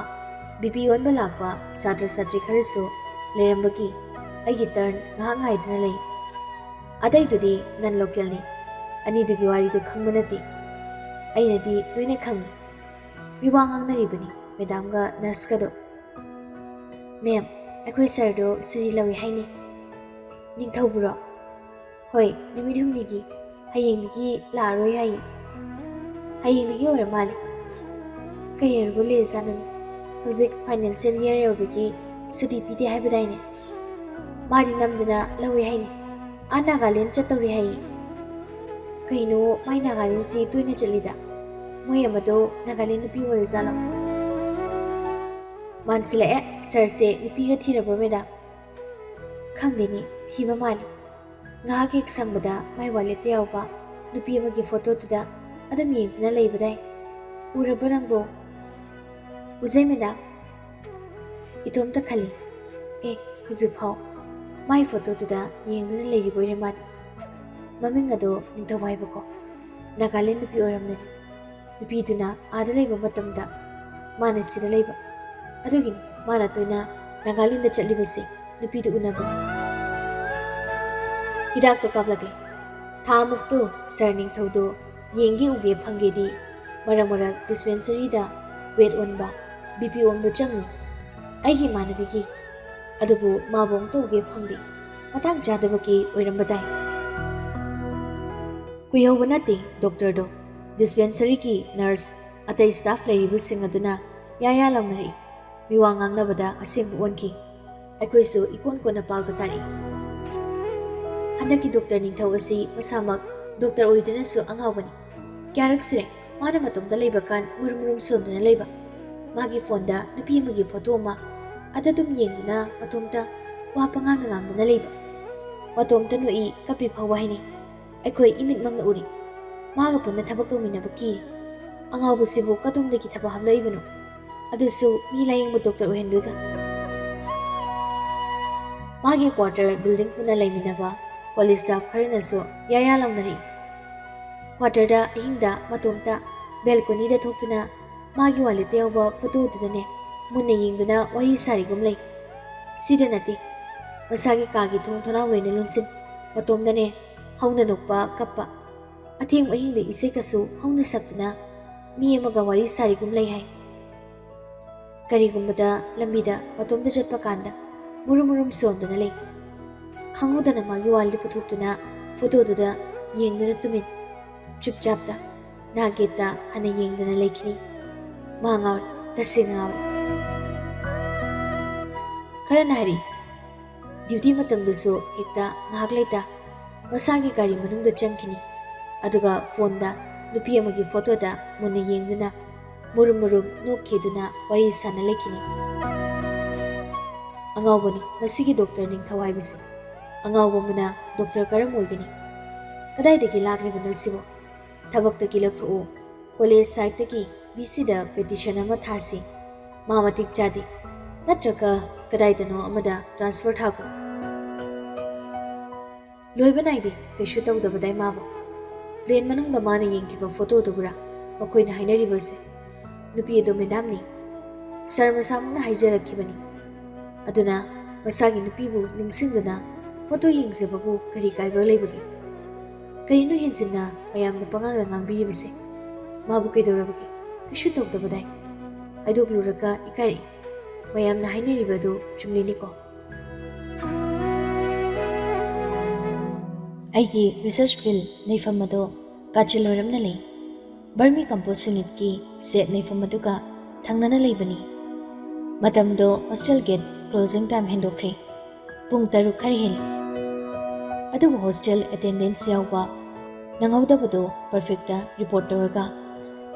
ꯕꯤ ꯄꯤ ꯑꯣꯟꯕ ꯂꯥꯛꯄ ꯁꯥꯇ꯭ꯔ ꯁꯥꯇ꯭ꯔꯤ ꯈꯔꯁꯨ ꯂꯩꯔꯝꯕꯒꯤ ꯑꯩꯒꯤ ꯇꯔꯟ ꯉꯥꯏꯍꯥꯛ ꯉꯥꯏꯗꯨꯅ ꯂꯩ꯫ ꯑꯇꯩꯗꯨꯗꯤ ꯅꯟ ꯂꯣꯀꯦꯜꯅꯤ꯫ ꯑꯅꯤꯗꯨꯒꯤ ꯋꯥꯔꯤꯗꯨ ꯈꯪꯕ ꯅꯠꯇꯦ꯫ ꯑꯩꯅꯗꯤ ꯂꯣꯏꯅ ꯈꯪꯏ꯫ ꯃꯤꯋꯥ ꯉꯥꯡꯅꯔꯤꯕꯅꯤ ꯃꯦꯗꯥꯝꯒ ꯅꯔꯁꯀꯗꯣ꯫ "ꯃꯦꯝ, ꯑꯩꯈꯣꯏ ꯁꯥꯔꯗꯣ ꯁꯨꯇꯤ ꯂꯧꯏ ꯍꯥꯏꯅꯦ꯫" "ꯅꯤꯡꯊꯧꯕꯨꯔꯣ?" "ꯍꯣꯏ, ꯅꯨꯃꯤꯠ ꯍꯨꯝꯅꯤꯒꯤ꯫ ꯍꯌꯦꯡꯗꯒꯤ ꯂꯥꯛꯑꯔꯣꯏ ꯍꯥꯏꯌꯦ꯫" "ꯍꯌꯦꯡꯗꯒꯤ ꯑꯣꯏꯔ ꯃꯥꯜꯂꯦ꯫" "ꯀꯩ ꯑꯣꯏꯔꯕ ꯂꯩꯔꯖꯥꯠꯅꯣꯅꯦ? ꯍꯧꯖꯤꯛ ꯐꯥꯏꯅꯥꯟꯁꯤꯌꯦꯜ ꯏꯌꯥꯔ ꯌꯧꯕꯒꯤ ꯁꯨꯇꯤ ꯄꯤꯗꯦ ꯍꯥꯏꯕꯗꯥꯏꯅꯦ?" "ꯃꯥꯗꯤ ꯅꯝꯗꯅ ꯂꯧꯏ ꯍꯥꯏꯅꯦ꯫ ꯑꯥ ꯅꯥꯒꯥꯂꯦꯟ ꯆꯠꯇꯧꯔꯤ ꯍꯥꯏꯌꯦ꯫" "ꯀꯩꯅꯣ, ꯃꯥꯏ ꯅꯥꯒꯥꯂꯦꯟꯁꯤ ꯇꯣꯏꯅ ꯆꯠꯂꯤꯗ꯫ ꯃꯣꯏ ꯑꯃꯗꯣ ꯅꯥꯒꯥꯂꯦꯟ ꯅꯨꯄꯤ ꯑꯣꯏꯔꯖꯥꯠꯂꯣ?" "ꯃꯥꯟꯁꯤꯜꯂꯛꯑꯦ꯫ ꯁꯥꯔꯁꯦ ꯅꯨꯄꯤꯒ ꯊꯤꯔꯕ꯭ꯔꯣ, ꯃꯦꯗꯥꯝ?" "ꯈꯪꯗꯦꯅꯦ, ꯊꯤꯕ ꯃꯥꯜꯂꯤ꯫ ꯉꯥꯏꯍꯥꯛ ꯍꯦꯛ ꯁꯪꯕꯗ ꯃꯥꯏ ꯋꯥꯂꯦꯠꯇ ꯌꯥꯎꯕ ꯅꯨꯄꯤ ꯑꯃꯒꯤ ꯐꯣꯇꯣꯗꯨꯗ ꯑꯗꯨꯝ ꯌꯦꯡꯗꯨꯅ ꯂꯩꯕꯗꯥꯏ꯫ ꯎꯔꯕ꯭ꯔꯣ ꯅꯪꯕꯣ?" "ꯎꯖꯩ, ꯃꯦꯗꯥꯝ꯫" ꯏꯇꯣꯝꯇ ꯈꯜꯂꯤ, "ꯑꯦ, ꯍꯧꯖꯤꯛꯐꯥꯎ ꯃꯥꯏ ꯐꯣꯇꯣꯗꯨꯗ ꯌꯦꯡꯗꯨꯅ ꯂꯩꯔꯤꯕꯣꯏꯔꯦ ꯃꯥꯗꯤ꯫" ꯃꯃꯤꯡ ꯑꯗꯣ ꯅꯤꯡꯊꯧ ꯍꯥꯏꯕꯀꯣ꯫ ꯅꯥꯒꯥꯂꯦꯟ ꯅꯨꯄꯤ ꯑꯣꯏꯔꯝꯂꯅꯤ꯫ ꯅꯨꯄꯤꯗꯨꯅ ꯑꯥꯗ ꯂꯩꯕ ꯃꯇꯝꯗ ꯃꯥꯅ ꯁꯤꯗ ꯂꯩꯕ꯫ ꯑꯗꯨꯒꯤꯅꯤ ꯃꯥꯅ ꯇꯣꯏꯅ ꯅꯥꯒꯥꯂꯦꯟꯗ ꯆꯠꯂꯤꯕꯁꯦ, ꯅꯨꯄꯤꯗꯨ ꯎꯅꯕꯅꯤ꯫ ꯍꯤꯗꯥꯛꯇꯣ ꯀꯥꯞꯂꯛꯂꯦ꯫ ꯊꯥ ꯃꯨꯛꯇꯨ ꯁꯥꯔ ꯅꯤꯡꯊꯧꯗꯣ ꯌꯦꯡꯒꯦ ꯎꯒꯦ ꯐꯪꯒꯦꯗꯤ ꯃꯔꯛ ꯃꯔꯛ ꯗꯤꯁꯄꯦꯟꯁꯔꯤꯗ ꯋꯦꯠ ꯑꯣꯟꯕ, ꯕꯤ ꯄꯤ ꯑꯣꯟꯕ ꯆꯪꯉꯤ꯫ ꯑꯩꯒꯤ ꯏꯃꯥꯟꯅꯕꯤꯒꯤ꯫ ꯑꯗꯨꯕꯨ ꯃꯥꯕꯨ ꯑꯃꯨꯛꯇ ꯎꯒꯦ ꯐꯪꯗꯦ꯫ ꯃꯇꯥꯡ ꯆꯥꯗꯕꯒꯤ ꯑꯣꯏꯔꯝꯕ ꯇꯥꯏ꯫ ꯀꯨꯏꯍꯧꯕ ꯅꯠꯇꯦ ꯗꯣꯛꯇꯔꯗꯣ꯫ ꯗꯤꯁꯄꯦꯟꯁꯔꯤꯒꯤ ꯅꯔꯁ, ꯑꯇꯩ ꯁ꯭ꯇꯥꯐ ꯂꯩꯔꯤꯕꯁꯤꯡ ꯑꯗꯨꯅ ꯌꯥ ꯌꯥ ꯂꯥꯎꯅꯔꯛꯏ꯫ ꯃꯤꯋꯥ ꯉꯥꯡꯅꯕꯗ ꯑꯁꯦꯡꯕ ꯑꯣꯟꯈꯤ꯫ ꯑꯩꯈꯣꯏꯁꯨ ꯏꯀꯣꯟ ꯀꯣꯟꯅ ꯄꯥꯎꯗ ꯇꯥꯔꯛꯏ꯫ ꯍꯟꯗꯛꯀꯤ ꯗꯣꯛꯇꯔ ꯅꯤꯡꯊꯧ ꯑꯁꯤ ꯃꯁꯥꯃꯛ ꯗꯣꯛꯇꯔ ꯑꯣꯏꯗꯨꯅꯁꯨ ꯑꯉꯥꯎꯕꯅꯤ꯫ ꯀꯌꯥꯔꯛ ꯁꯨꯔꯦ ꯃꯥꯅ ꯃꯇꯣꯝꯇ ꯂꯩꯕ ꯀꯥꯟ ꯃꯨꯔꯨꯝ ꯃꯨꯔꯨꯝ ꯁꯣꯟꯗꯨꯅ ꯂꯩꯕ꯫ ꯃꯥꯒꯤ ꯐꯣꯟꯗ ꯅꯨꯄꯤ ꯑꯃꯒꯤ ꯐꯣꯇꯣ ꯑꯃ ꯑꯗꯨ ꯑꯗꯨꯝ ꯌꯦꯡꯗꯨꯅ ꯃꯇꯣꯝꯇ ꯋꯥ ꯄꯉꯥꯡꯗ ꯉꯥꯡꯗꯨꯅ ꯂꯩꯕ꯫ ꯃꯇꯣꯝꯇ ꯅꯣꯛꯏ, ꯀꯞꯄꯤ ꯐꯥꯎꯕ ꯍꯥꯏꯅꯩ꯫ ꯑꯩꯈꯣꯏ ꯏꯃꯤꯠꯃꯛꯅ ꯎꯔꯤ꯫ ꯃꯥꯒ ꯄꯨꯟꯅ ꯊꯕꯛ ꯇꯧꯃꯤꯟꯅꯕ ꯀꯤ꯫ ꯑꯉꯥꯎꯕꯁꯤꯕꯨ ꯀꯗꯣꯝꯗꯒꯤ ꯊꯕꯛ ꯍꯥꯞꯂꯛꯏꯕꯅꯣ? ꯑꯗꯨꯁꯨ ꯃꯤ ꯂꯥꯌꯦꯡꯕ ꯗꯣꯛꯇꯔ ꯑꯣꯏꯍꯟꯗꯣꯏꯒ꯫ ꯃꯥꯒꯤ quarter building ꯄꯨꯟꯅ ꯂꯩꯃꯤꯟꯅꯕ ꯀꯣꯂꯦꯖ staff ꯈꯔꯅꯁꯨ ꯌꯥꯌꯥ ꯂꯥꯎꯅꯔꯛꯏ꯫ Quarterꯗ ꯑꯍꯤꯡꯗ ꯃꯇꯣꯝꯇ balconyꯗ ꯊꯣꯛꯇꯨꯅ ꯃꯥꯒꯤ walletꯇ ꯌꯥꯎꯕ photoꯗꯨꯗꯅꯦ ꯃꯨꯟꯅ ꯌꯦꯡꯗꯨꯅ ꯋꯥꯔꯤ ꯁꯥꯔꯤꯒꯨꯝ ꯂꯩ꯫ ꯁꯤꯗ ꯅꯠꯇꯦ, ꯃꯁꯥꯒꯤ ꯀꯥꯒꯤ ꯊꯣꯡ ꯊꯣꯡꯅꯥꯎ ꯂꯣꯏꯅ ꯂꯣꯟꯁꯤꯟ, ꯃꯇꯣꯝꯗꯅꯦ ꯍꯧꯅ ꯅꯣꯛꯄ, ꯀꯞꯄ, ꯑꯊꯦꯡꯕ ꯑꯍꯤꯡꯗ ꯏꯁꯩꯒꯁꯨ ꯍꯧꯅ ꯁꯛꯇꯨꯅ ꯃꯤ ꯑꯃꯒ ꯋꯥꯔꯤ ꯁꯥꯔꯤꯒꯨꯝ ꯂꯩ ꯍꯥꯏ꯫ ꯀꯔꯤꯒꯨꯝꯕꯗ ꯂꯝꯕꯤꯗ ꯃꯇꯣꯝꯇ ꯆꯠꯄ ꯀꯥꯟꯗ ꯃꯨꯔꯨꯝ ꯃꯨꯔꯨꯝ ꯆꯣꯟꯗꯨꯅ ꯂꯩ꯫ ꯈꯪꯍꯧꯗꯅ ꯃꯥꯒꯤ wallet ꯄꯨꯊꯣꯛꯇꯨꯅ photoꯗꯨꯗ ꯌꯦꯡꯗꯨꯅ ꯇꯨꯃꯤꯟ ꯆꯨꯞꯆꯥꯞꯇ ꯅꯥꯒꯦꯠꯇ ꯍꯟꯅ ꯌꯦꯡꯗꯅ ꯂꯩꯈꯤꯅꯤ꯫ ꯃꯥ ꯉꯥꯎꯔꯦ, ꯇꯁꯦꯡꯅ ꯉꯥꯎꯔꯦ꯫ ꯈꯔꯅ ꯍꯥꯏꯔꯤ, duty ꯃꯇꯝꯗꯁꯨ ꯍꯦꯛꯇ ꯉꯥꯏꯍꯥꯛ ꯂꯩꯇ ꯃꯁꯥꯒꯤ ꯒꯥꯔꯤ ꯃꯅꯨꯡꯗ ꯆꯪꯈꯤꯅꯤ꯫ ꯑꯗꯨꯒ phoneꯗ ꯅꯨꯄꯤ ꯑꯃꯒꯤ photoꯗ ꯃꯨꯟꯅ ꯌꯦꯡꯗꯨꯅ ꯃꯨꯔꯨꯝ ꯃꯨꯔꯨꯝ ꯅꯣꯛꯈꯤꯗꯨꯅ ꯋꯥꯔꯤ ꯁꯥꯟꯅ ꯂꯩꯈꯤꯅꯤ꯫ ꯑꯉꯥꯎꯕꯅꯤ ꯃꯁꯤꯒꯤ doctor ꯅꯤꯡꯊꯧ ꯍꯥꯏꯕꯁꯦ꯫ ꯑꯉꯥꯎꯕ ꯑꯃꯅ doctor ꯀꯔꯝ ꯑꯣꯏꯒꯅꯤ? ꯀꯗꯥꯏꯗꯒꯤ ꯂꯥꯛꯂꯤꯕꯅꯣ ꯁꯤꯕꯣ? ꯊꯕꯛꯇꯒꯤ ꯂꯧꯊꯣꯛꯎ꯫ College sideꯇꯒꯤ VCꯗ petition ꯑꯃ ꯊꯥꯁꯤ꯫ ꯃꯥ ꯃꯇꯤꯛ ꯆꯥꯗꯦ꯫ ꯅꯠꯇ꯭ꯔꯒ ꯀꯗꯥꯏꯗꯅꯣ ꯑꯃꯗ transfer ꯊꯥꯈꯣ꯫ ꯂꯣꯏꯕ ꯅꯥꯏꯗꯦ, ꯀꯩꯁꯨ ꯇꯧꯗꯕꯗꯥꯏ ꯃꯥꯕꯨ꯫ Plane ꯃꯅꯨꯡꯗ ꯃꯥꯅ ꯌꯦꯡꯈꯤꯕ photoꯗꯨꯕꯨꯔꯥ ꯃꯈꯣꯏꯅ ꯍꯥꯏꯅꯔꯤꯕꯁꯦ? ꯅꯨꯄꯤ ꯑꯗꯨ madamꯅꯤ꯫ Sir ꯃꯁꯥꯃꯛꯅ ꯍꯥꯏꯖꯔꯛꯈꯤꯕꯅꯤ꯫ ꯑꯗꯨꯅ ꯃꯁꯥꯒꯤ ꯅꯨꯄꯤꯕꯨ ꯅꯤꯡꯁꯤꯡꯗꯨꯅ photo ꯌꯦꯡꯖꯕꯕꯨ ꯀꯔꯤ ꯀꯥꯏꯕ ꯂꯩꯕꯒꯦ? ꯀꯔꯤꯅꯣ ꯍꯦꯟꯖꯤꯟꯅ ꯃꯌꯥꯝꯅ ꯄꯉꯥꯡꯗ ꯉꯥꯡꯕꯤꯔꯤꯕꯁꯦ? ꯃꯥꯕꯨ ꯀꯩꯗꯧꯔꯕꯒꯦ? ꯀꯩꯁꯨ ꯇꯧꯗꯕꯗꯥꯏ꯫ ꯍꯥꯏꯗꯣꯛꯂꯨꯔꯒ ꯏꯀꯥꯏꯔꯛꯏ꯫ ꯃꯌꯥꯝꯅ ꯍꯥꯏꯅꯔꯤꯕꯗꯨ ꯆꯨꯝꯂꯤꯅꯤꯀꯣ꯫ ꯑꯩꯒꯤ research field ꯂꯩꯐꯝ ꯑꯗꯣ ꯀꯥꯆꯤꯟ ꯑꯣꯏꯔꯝꯅ ꯂꯩ꯫ Vermicompost unitꯀꯤ shed ꯂꯩꯐꯝ ꯑꯗꯨꯒ ꯊꯪꯅꯅ ꯂꯩꯕꯅꯤ꯫ ꯃꯇꯝꯗꯣ hostel gate closing time ꯍꯦꯟꯗꯣꯛꯈ꯭ꯔꯦ꯫ ꯄꯨꯡ ꯇꯔꯨꯛ ꯈꯔ ꯍꯦꯜꯂꯤ꯫ ꯑꯗꯨꯕꯨ hostel attendance ꯌꯥꯎꯕ ꯅꯪꯍꯧꯗꯕꯗꯣ prefectꯇ report ꯇꯧꯔꯒ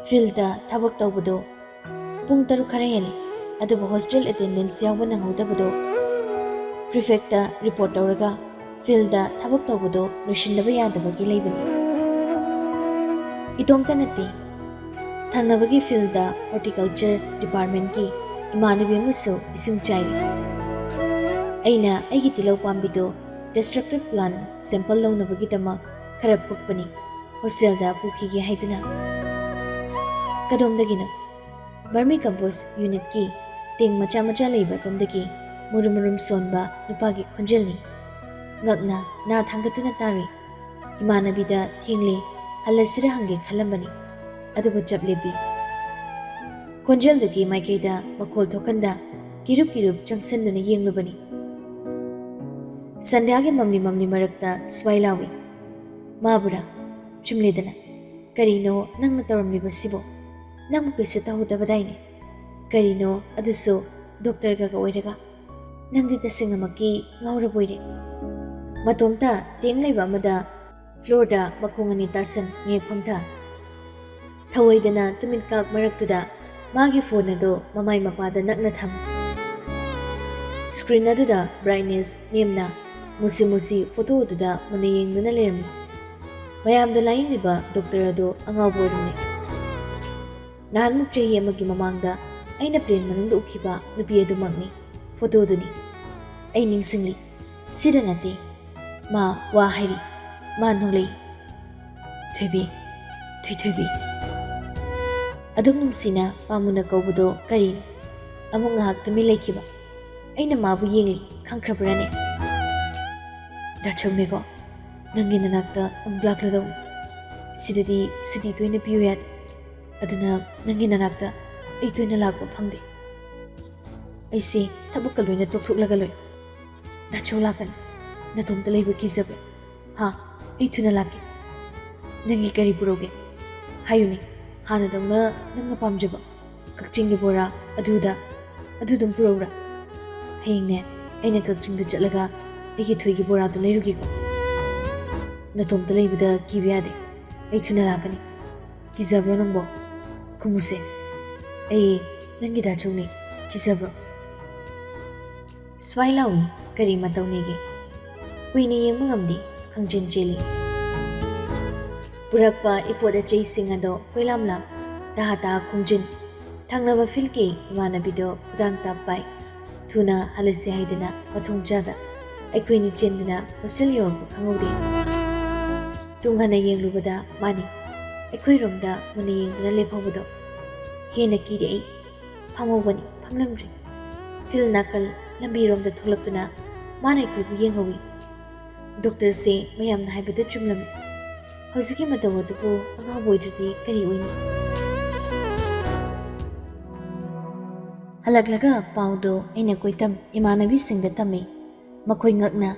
fieldꯇ ꯊꯕꯛ ꯇꯧꯕꯗꯣ ꯄꯨꯡ ꯇꯔꯨꯛ ꯈꯔ ꯍꯦꯜꯂꯤ꯫ ꯑꯗꯨꯕꯨ hostel attendance ꯌꯥꯎꯕ ꯅꯪꯍꯧꯗꯕꯗꯣ prefectꯇ report ꯇꯧꯔꯒ fieldꯇ ꯊꯕꯛ ꯇꯧꯕꯗꯣ ꯂꯣꯏꯁꯤꯟꯗꯕ ꯌꯥꯗꯕꯒꯤ ꯂꯩꯕꯅꯤ꯫ ꯏꯇꯣꯝꯇ ꯅꯠꯇꯦ, ꯊꯪꯅꯕꯒꯤ fieldꯇ horticulture departmentꯀꯤ ꯏꯃꯥꯟꯅꯕꯤ ꯑꯃꯁꯨ ꯏꯁꯤꯡ ꯆꯥꯏꯔꯤ꯫ ꯑꯩꯅ ꯑꯩꯒꯤ ꯇꯤꯜꯍꯧ ꯄꯥꯝꯕꯤꯗꯣ destructive plant sample ꯂꯧꯅꯕꯒꯤꯗꯃꯛ ꯈꯔ ꯐꯨꯛꯄꯅꯤ, ꯍꯣꯁꯇꯦꯜꯗ ꯄꯨꯈꯤꯒꯦ ꯍꯥꯏꯗꯨꯅ꯫ ꯀꯗꯣꯝꯗꯒꯤꯅꯣ? ꯕꯔꯃꯤ ꯀꯝꯄꯣꯁ ꯌꯨꯅꯤꯠꯀꯤ ꯇꯦꯡ ꯃꯆꯥ ꯃꯆꯥ ꯂꯩꯕ ꯑꯗꯣꯝꯗꯒꯤ ꯃꯨꯔꯨꯝ ꯃꯨꯔꯨꯝ ꯁꯣꯟꯕ ꯅꯨꯄꯥꯒꯤ ꯈꯣꯟꯖꯦꯜꯅꯤ꯫ ꯉꯛꯅ ꯅꯥ ꯊꯥꯡꯒꯠꯇꯨꯅ ꯇꯥꯔꯨꯏ꯫ ꯏꯃꯥꯟꯅꯕꯤꯗ ꯊꯦꯡꯂꯦ, ꯍꯜꯂꯁꯤꯔ ꯍꯪꯒꯦ ꯈꯜꯂꯝꯕꯅꯤ, ꯑꯗꯨꯕꯨ ꯆꯞ ꯂꯦꯞꯄꯤ꯫ ꯈꯣꯟꯖꯦꯜꯗꯨꯒꯤ ꯃꯥꯏꯀꯩꯗ ꯃꯈꯣꯜ ꯊꯣꯛꯍꯟꯗ ꯀꯤꯔꯨꯞ ꯀꯤꯔꯨꯞ ꯆꯪꯁꯤꯟꯗꯨꯅ ꯌꯦꯡꯂꯨꯕꯅꯤ꯫ ꯁꯟꯙ꯭ꯌꯥꯒꯤ ꯃꯝꯂꯤ ꯃꯝꯂꯤ ꯃꯔꯛꯇ ꯁ꯭ꯋꯥꯏ ꯂꯥꯎꯏ꯫ "ꯃꯥꯕꯨꯔꯥ? ꯆꯨꯝꯂꯦꯗꯅ꯫ ꯀꯔꯤꯅꯣ ꯅꯪꯅ ꯇꯧꯔꯝꯂꯤꯕꯁꯤꯕꯣ? ꯅꯪꯕꯨ ꯀꯩꯁꯨ ꯇꯧꯍꯧꯗꯕꯗꯥꯏꯅꯦ? ꯀꯔꯤꯅꯣ ꯑꯗꯨꯁꯨ ꯗꯣꯛꯇꯔꯒ ꯑꯣꯏꯔꯒ? ꯅꯪꯗꯤ ꯇꯁꯦꯡꯅꯃꯛꯀꯤ ꯉꯥꯎꯔꯕꯣꯏꯔꯦ?" ꯃꯇꯣꯝꯇ ꯇꯦꯡ ꯂꯩꯕ ꯑꯃꯗ ꯐ꯭ꯂꯣꯔꯗ ꯃꯈꯣꯡ ꯑꯅꯤ ꯇꯥꯁꯟ ꯉꯦꯛ ꯐꯝꯊ꯫ ꯊꯧꯑꯣꯏꯗꯅ ꯇꯨꯃꯤꯠ ꯀꯥꯛ ꯃꯔꯛꯇꯨꯗ ꯃꯥꯒꯤ ꯐꯣꯟ ꯑꯗꯨ ꯃꯃꯥꯏ ꯃꯄꯥꯗ ꯅꯛꯅ ꯊꯝ꯫ ꯁ꯭ꯀ꯭ꯔꯤꯟ ꯑꯗꯨꯗ ꯕ꯭ꯔꯥꯏꯠꯅꯦꯁ ꯅꯦꯝꯅ ꯃꯨꯁꯤ ꯃꯨꯁꯤ ꯐꯣꯇꯣ ꯑꯗꯨꯗ ꯃꯨꯟꯅ ꯌꯦꯡꯗꯨꯅ ꯂꯩꯔꯝꯃꯤ꯫ ꯃꯌꯥꯝꯗ ꯂꯥꯌꯦꯡꯂꯤꯕ ꯗꯣꯛꯇꯔ ꯑꯗꯨ ꯑꯉꯥꯎꯕ ꯑꯣꯏꯔꯝꯃꯤ꯫ ꯅꯍꯥꯟꯃꯨꯛ ꯆꯍꯤ ꯑꯃꯒꯤ ꯃꯃꯥꯡꯗ ꯑꯩꯅ ꯄ꯭ꯂꯦꯟ ꯃꯅꯨꯡꯗ ꯎꯈꯤꯕ ꯅꯨꯄꯤ ꯑꯗꯨꯃꯛꯅꯤ꯫ ꯐꯣꯇꯣꯗꯨꯅꯤ꯫ ꯑꯩ ꯅꯤꯡꯁꯤꯡꯂꯤ꯫ ꯁꯤꯗ ꯅꯠꯇꯦ꯫ ꯃꯥ ꯋꯥ ꯍꯥꯏꯔꯤ꯫ ꯃꯥ ꯅꯣꯛꯂꯛꯏ꯫ "ꯊꯣꯏꯕꯤ, ꯊꯣꯏ-, ꯊꯣꯏꯕꯤ꯫" ꯑꯗꯨꯛ ꯅꯨꯡꯁꯤꯅ ꯄꯥꯝꯃꯨꯅ ꯀꯧꯕꯗꯣ ꯀꯔꯤꯅꯣ? ꯑꯃꯨꯛ ꯉꯥꯏꯍꯥꯛ ꯇꯨꯃꯤꯟ ꯂꯩꯈꯤꯕ꯫ ꯑꯩꯅ ꯃꯥꯕꯨ ꯌꯦꯡꯂꯤ꯫ "ꯈꯪꯈ꯭ꯔꯕ꯭ꯔꯥꯅꯦ?" "ꯗꯥ ꯆꯧꯅꯦꯀꯣ, ꯅꯪꯒꯤ ꯅꯅꯥꯛꯇ ꯑꯃꯨꯛ ꯂꯥꯛꯂꯗꯧꯅꯤ꯫ ꯁꯤꯗꯗꯤ ꯁꯨꯇꯤ ꯇꯣꯏꯅ ꯄꯤꯌꯨ ꯌꯥꯗꯦ꯫ ꯑꯗꯨꯅ ꯅꯪꯒꯤ ꯅꯅꯥꯛꯇ ꯑꯩ ꯇꯣꯏꯅ ꯂꯥꯛꯄ ꯐꯪꯗꯦ꯫ ꯑꯩꯁꯦ ꯊꯕꯛꯀ ꯂꯣꯏꯅ ꯇꯣꯛꯊꯣꯛꯂꯒ ꯂꯣꯏ꯫ ꯗꯥ ꯆꯧ ꯂꯥꯛꯀꯅꯤ꯫ ꯅꯇꯣꯝꯇ ꯂꯩꯕ ꯀꯤꯖꯕ꯭ꯔꯥ? ꯍꯥ? ꯑꯩ ꯊꯨꯅ ꯂꯥꯛꯀꯦ꯫ ꯅꯪꯒꯤ ꯀꯔꯤ ꯄꯨꯔꯛꯎꯒꯦ? ꯍꯥꯏꯌꯨꯅꯦ, ꯍꯥꯟꯅꯗꯧꯅ ꯅꯪꯅ ꯄꯥꯝꯖꯕ ꯀꯛꯆꯤꯡꯒꯤ ꯕꯣꯔꯥ, ꯑꯗꯨꯗ, ꯑꯗꯨ ꯑꯗꯨꯝ ꯄꯨꯔꯛꯎꯔꯥ? ꯍꯌꯦꯡꯅꯦ, ꯑꯩꯅ ꯀꯛꯆꯤꯡꯗ ꯆꯠꯂꯒ ꯑꯩꯒꯤ ꯊꯣꯏꯒꯤ ꯕꯣꯔꯥꯗꯣ ꯂꯩꯔꯨꯒꯦꯀꯣ꯫ ꯅꯇꯣꯝꯇ ꯂꯩꯕꯗ ꯀꯤꯕ ꯌꯥꯗꯦ꯫ ꯑꯩ ꯊꯨꯅ ꯂꯥꯛꯀꯅꯤ꯫ ꯀꯤꯖꯕ꯭ꯔꯣ ꯅꯪꯕꯣ? ꯈꯨꯝꯃꯨꯁꯦ꯫ ꯑꯩ ꯅꯪꯒꯤ ꯗꯥ ꯆꯧꯅꯦ꯫ ꯀꯤꯖꯕ꯭ꯔꯣ?" ꯁ꯭ꯋꯥꯏ ꯂꯥꯎꯏ, ꯀꯔꯤ ꯃꯇꯧꯅꯦꯒꯦ? ꯀꯨꯏꯅ ꯌꯦꯡꯕ ꯉꯝꯗꯦ, ꯈꯪꯆꯦꯟ ꯆꯦꯜꯂꯤ꯫ ꯄꯨꯔꯛꯄ ꯏꯄꯣꯠ ꯑꯆꯩꯁꯤꯡ ꯑꯗꯣ ꯀꯣꯏꯂꯥꯝ ꯂꯥꯝ, ꯇꯍꯥ ꯇꯍꯥ ꯈꯣꯝꯖꯤꯟ꯫ ꯊꯪꯅꯕ ꯐꯤꯜꯗꯀꯤ ꯏꯃꯥꯟꯅꯕꯤꯗꯣ ꯈꯨꯗꯥꯡ ꯇꯥꯞ ꯄꯥꯏ꯫ ꯊꯨꯅ ꯍꯜꯂꯁꯤ ꯍꯥꯏꯗꯅ ꯃꯊꯣꯡ ꯆꯥꯗ ꯑꯩꯈꯣꯏꯅꯤ ꯆꯦꯟꯗꯨꯅ ꯍꯣꯁꯇꯦꯜ ꯌꯧꯔꯛꯄ ꯈꯪꯍꯧꯗꯦ꯫ ꯇꯨꯡ ꯍꯟꯅ ꯌꯦꯡꯂꯨꯕꯗ ꯃꯥꯅꯤ ꯑꯩꯈꯣꯏꯔꯣꯝꯗ ꯃꯨꯟꯅ ꯌꯦꯡꯗꯨꯅ ꯂꯦꯞꯍꯧꯕꯗꯣ꯫ ꯍꯦꯟꯅ ꯀꯤꯔꯦ ꯑꯩ꯫ ꯐꯝꯍꯧꯕꯅꯤ, ꯐꯝꯂꯝꯗ꯭ꯔꯦ꯫ ꯐꯤꯜ ꯅꯥꯀꯜ ꯂꯝꯕꯤꯔꯣꯝꯗ ꯊꯣꯛꯂꯛꯇꯨꯅ ꯃꯥꯅ ꯑꯩꯈꯣꯏꯕꯨ ꯌꯦꯡꯍꯧꯏ꯫ ꯗꯣꯛꯇꯔꯁꯦ ꯃꯌꯥꯝꯅ ꯍꯥꯏꯕꯗꯨ ꯆꯨꯝꯂꯝꯃꯤ꯫ ꯍꯧꯖꯤꯛꯀꯤ ꯃꯇꯧ ꯑꯗꯨꯕꯨ ꯑꯉꯥꯎꯕ ꯑꯣꯏꯗ꯭ꯔꯗꯤ ꯀꯔꯤ ꯑꯣꯏꯅꯤ? ꯍꯜꯂꯛꯂꯒ ꯄꯥꯎꯗꯣ ꯑꯩꯅ ꯀꯣꯏꯇꯝ ꯏꯃꯥꯟꯅꯕꯤꯁꯤꯡꯗ ꯇꯝꯃꯤ꯫ ꯃꯈꯣꯏ ꯉꯛꯅ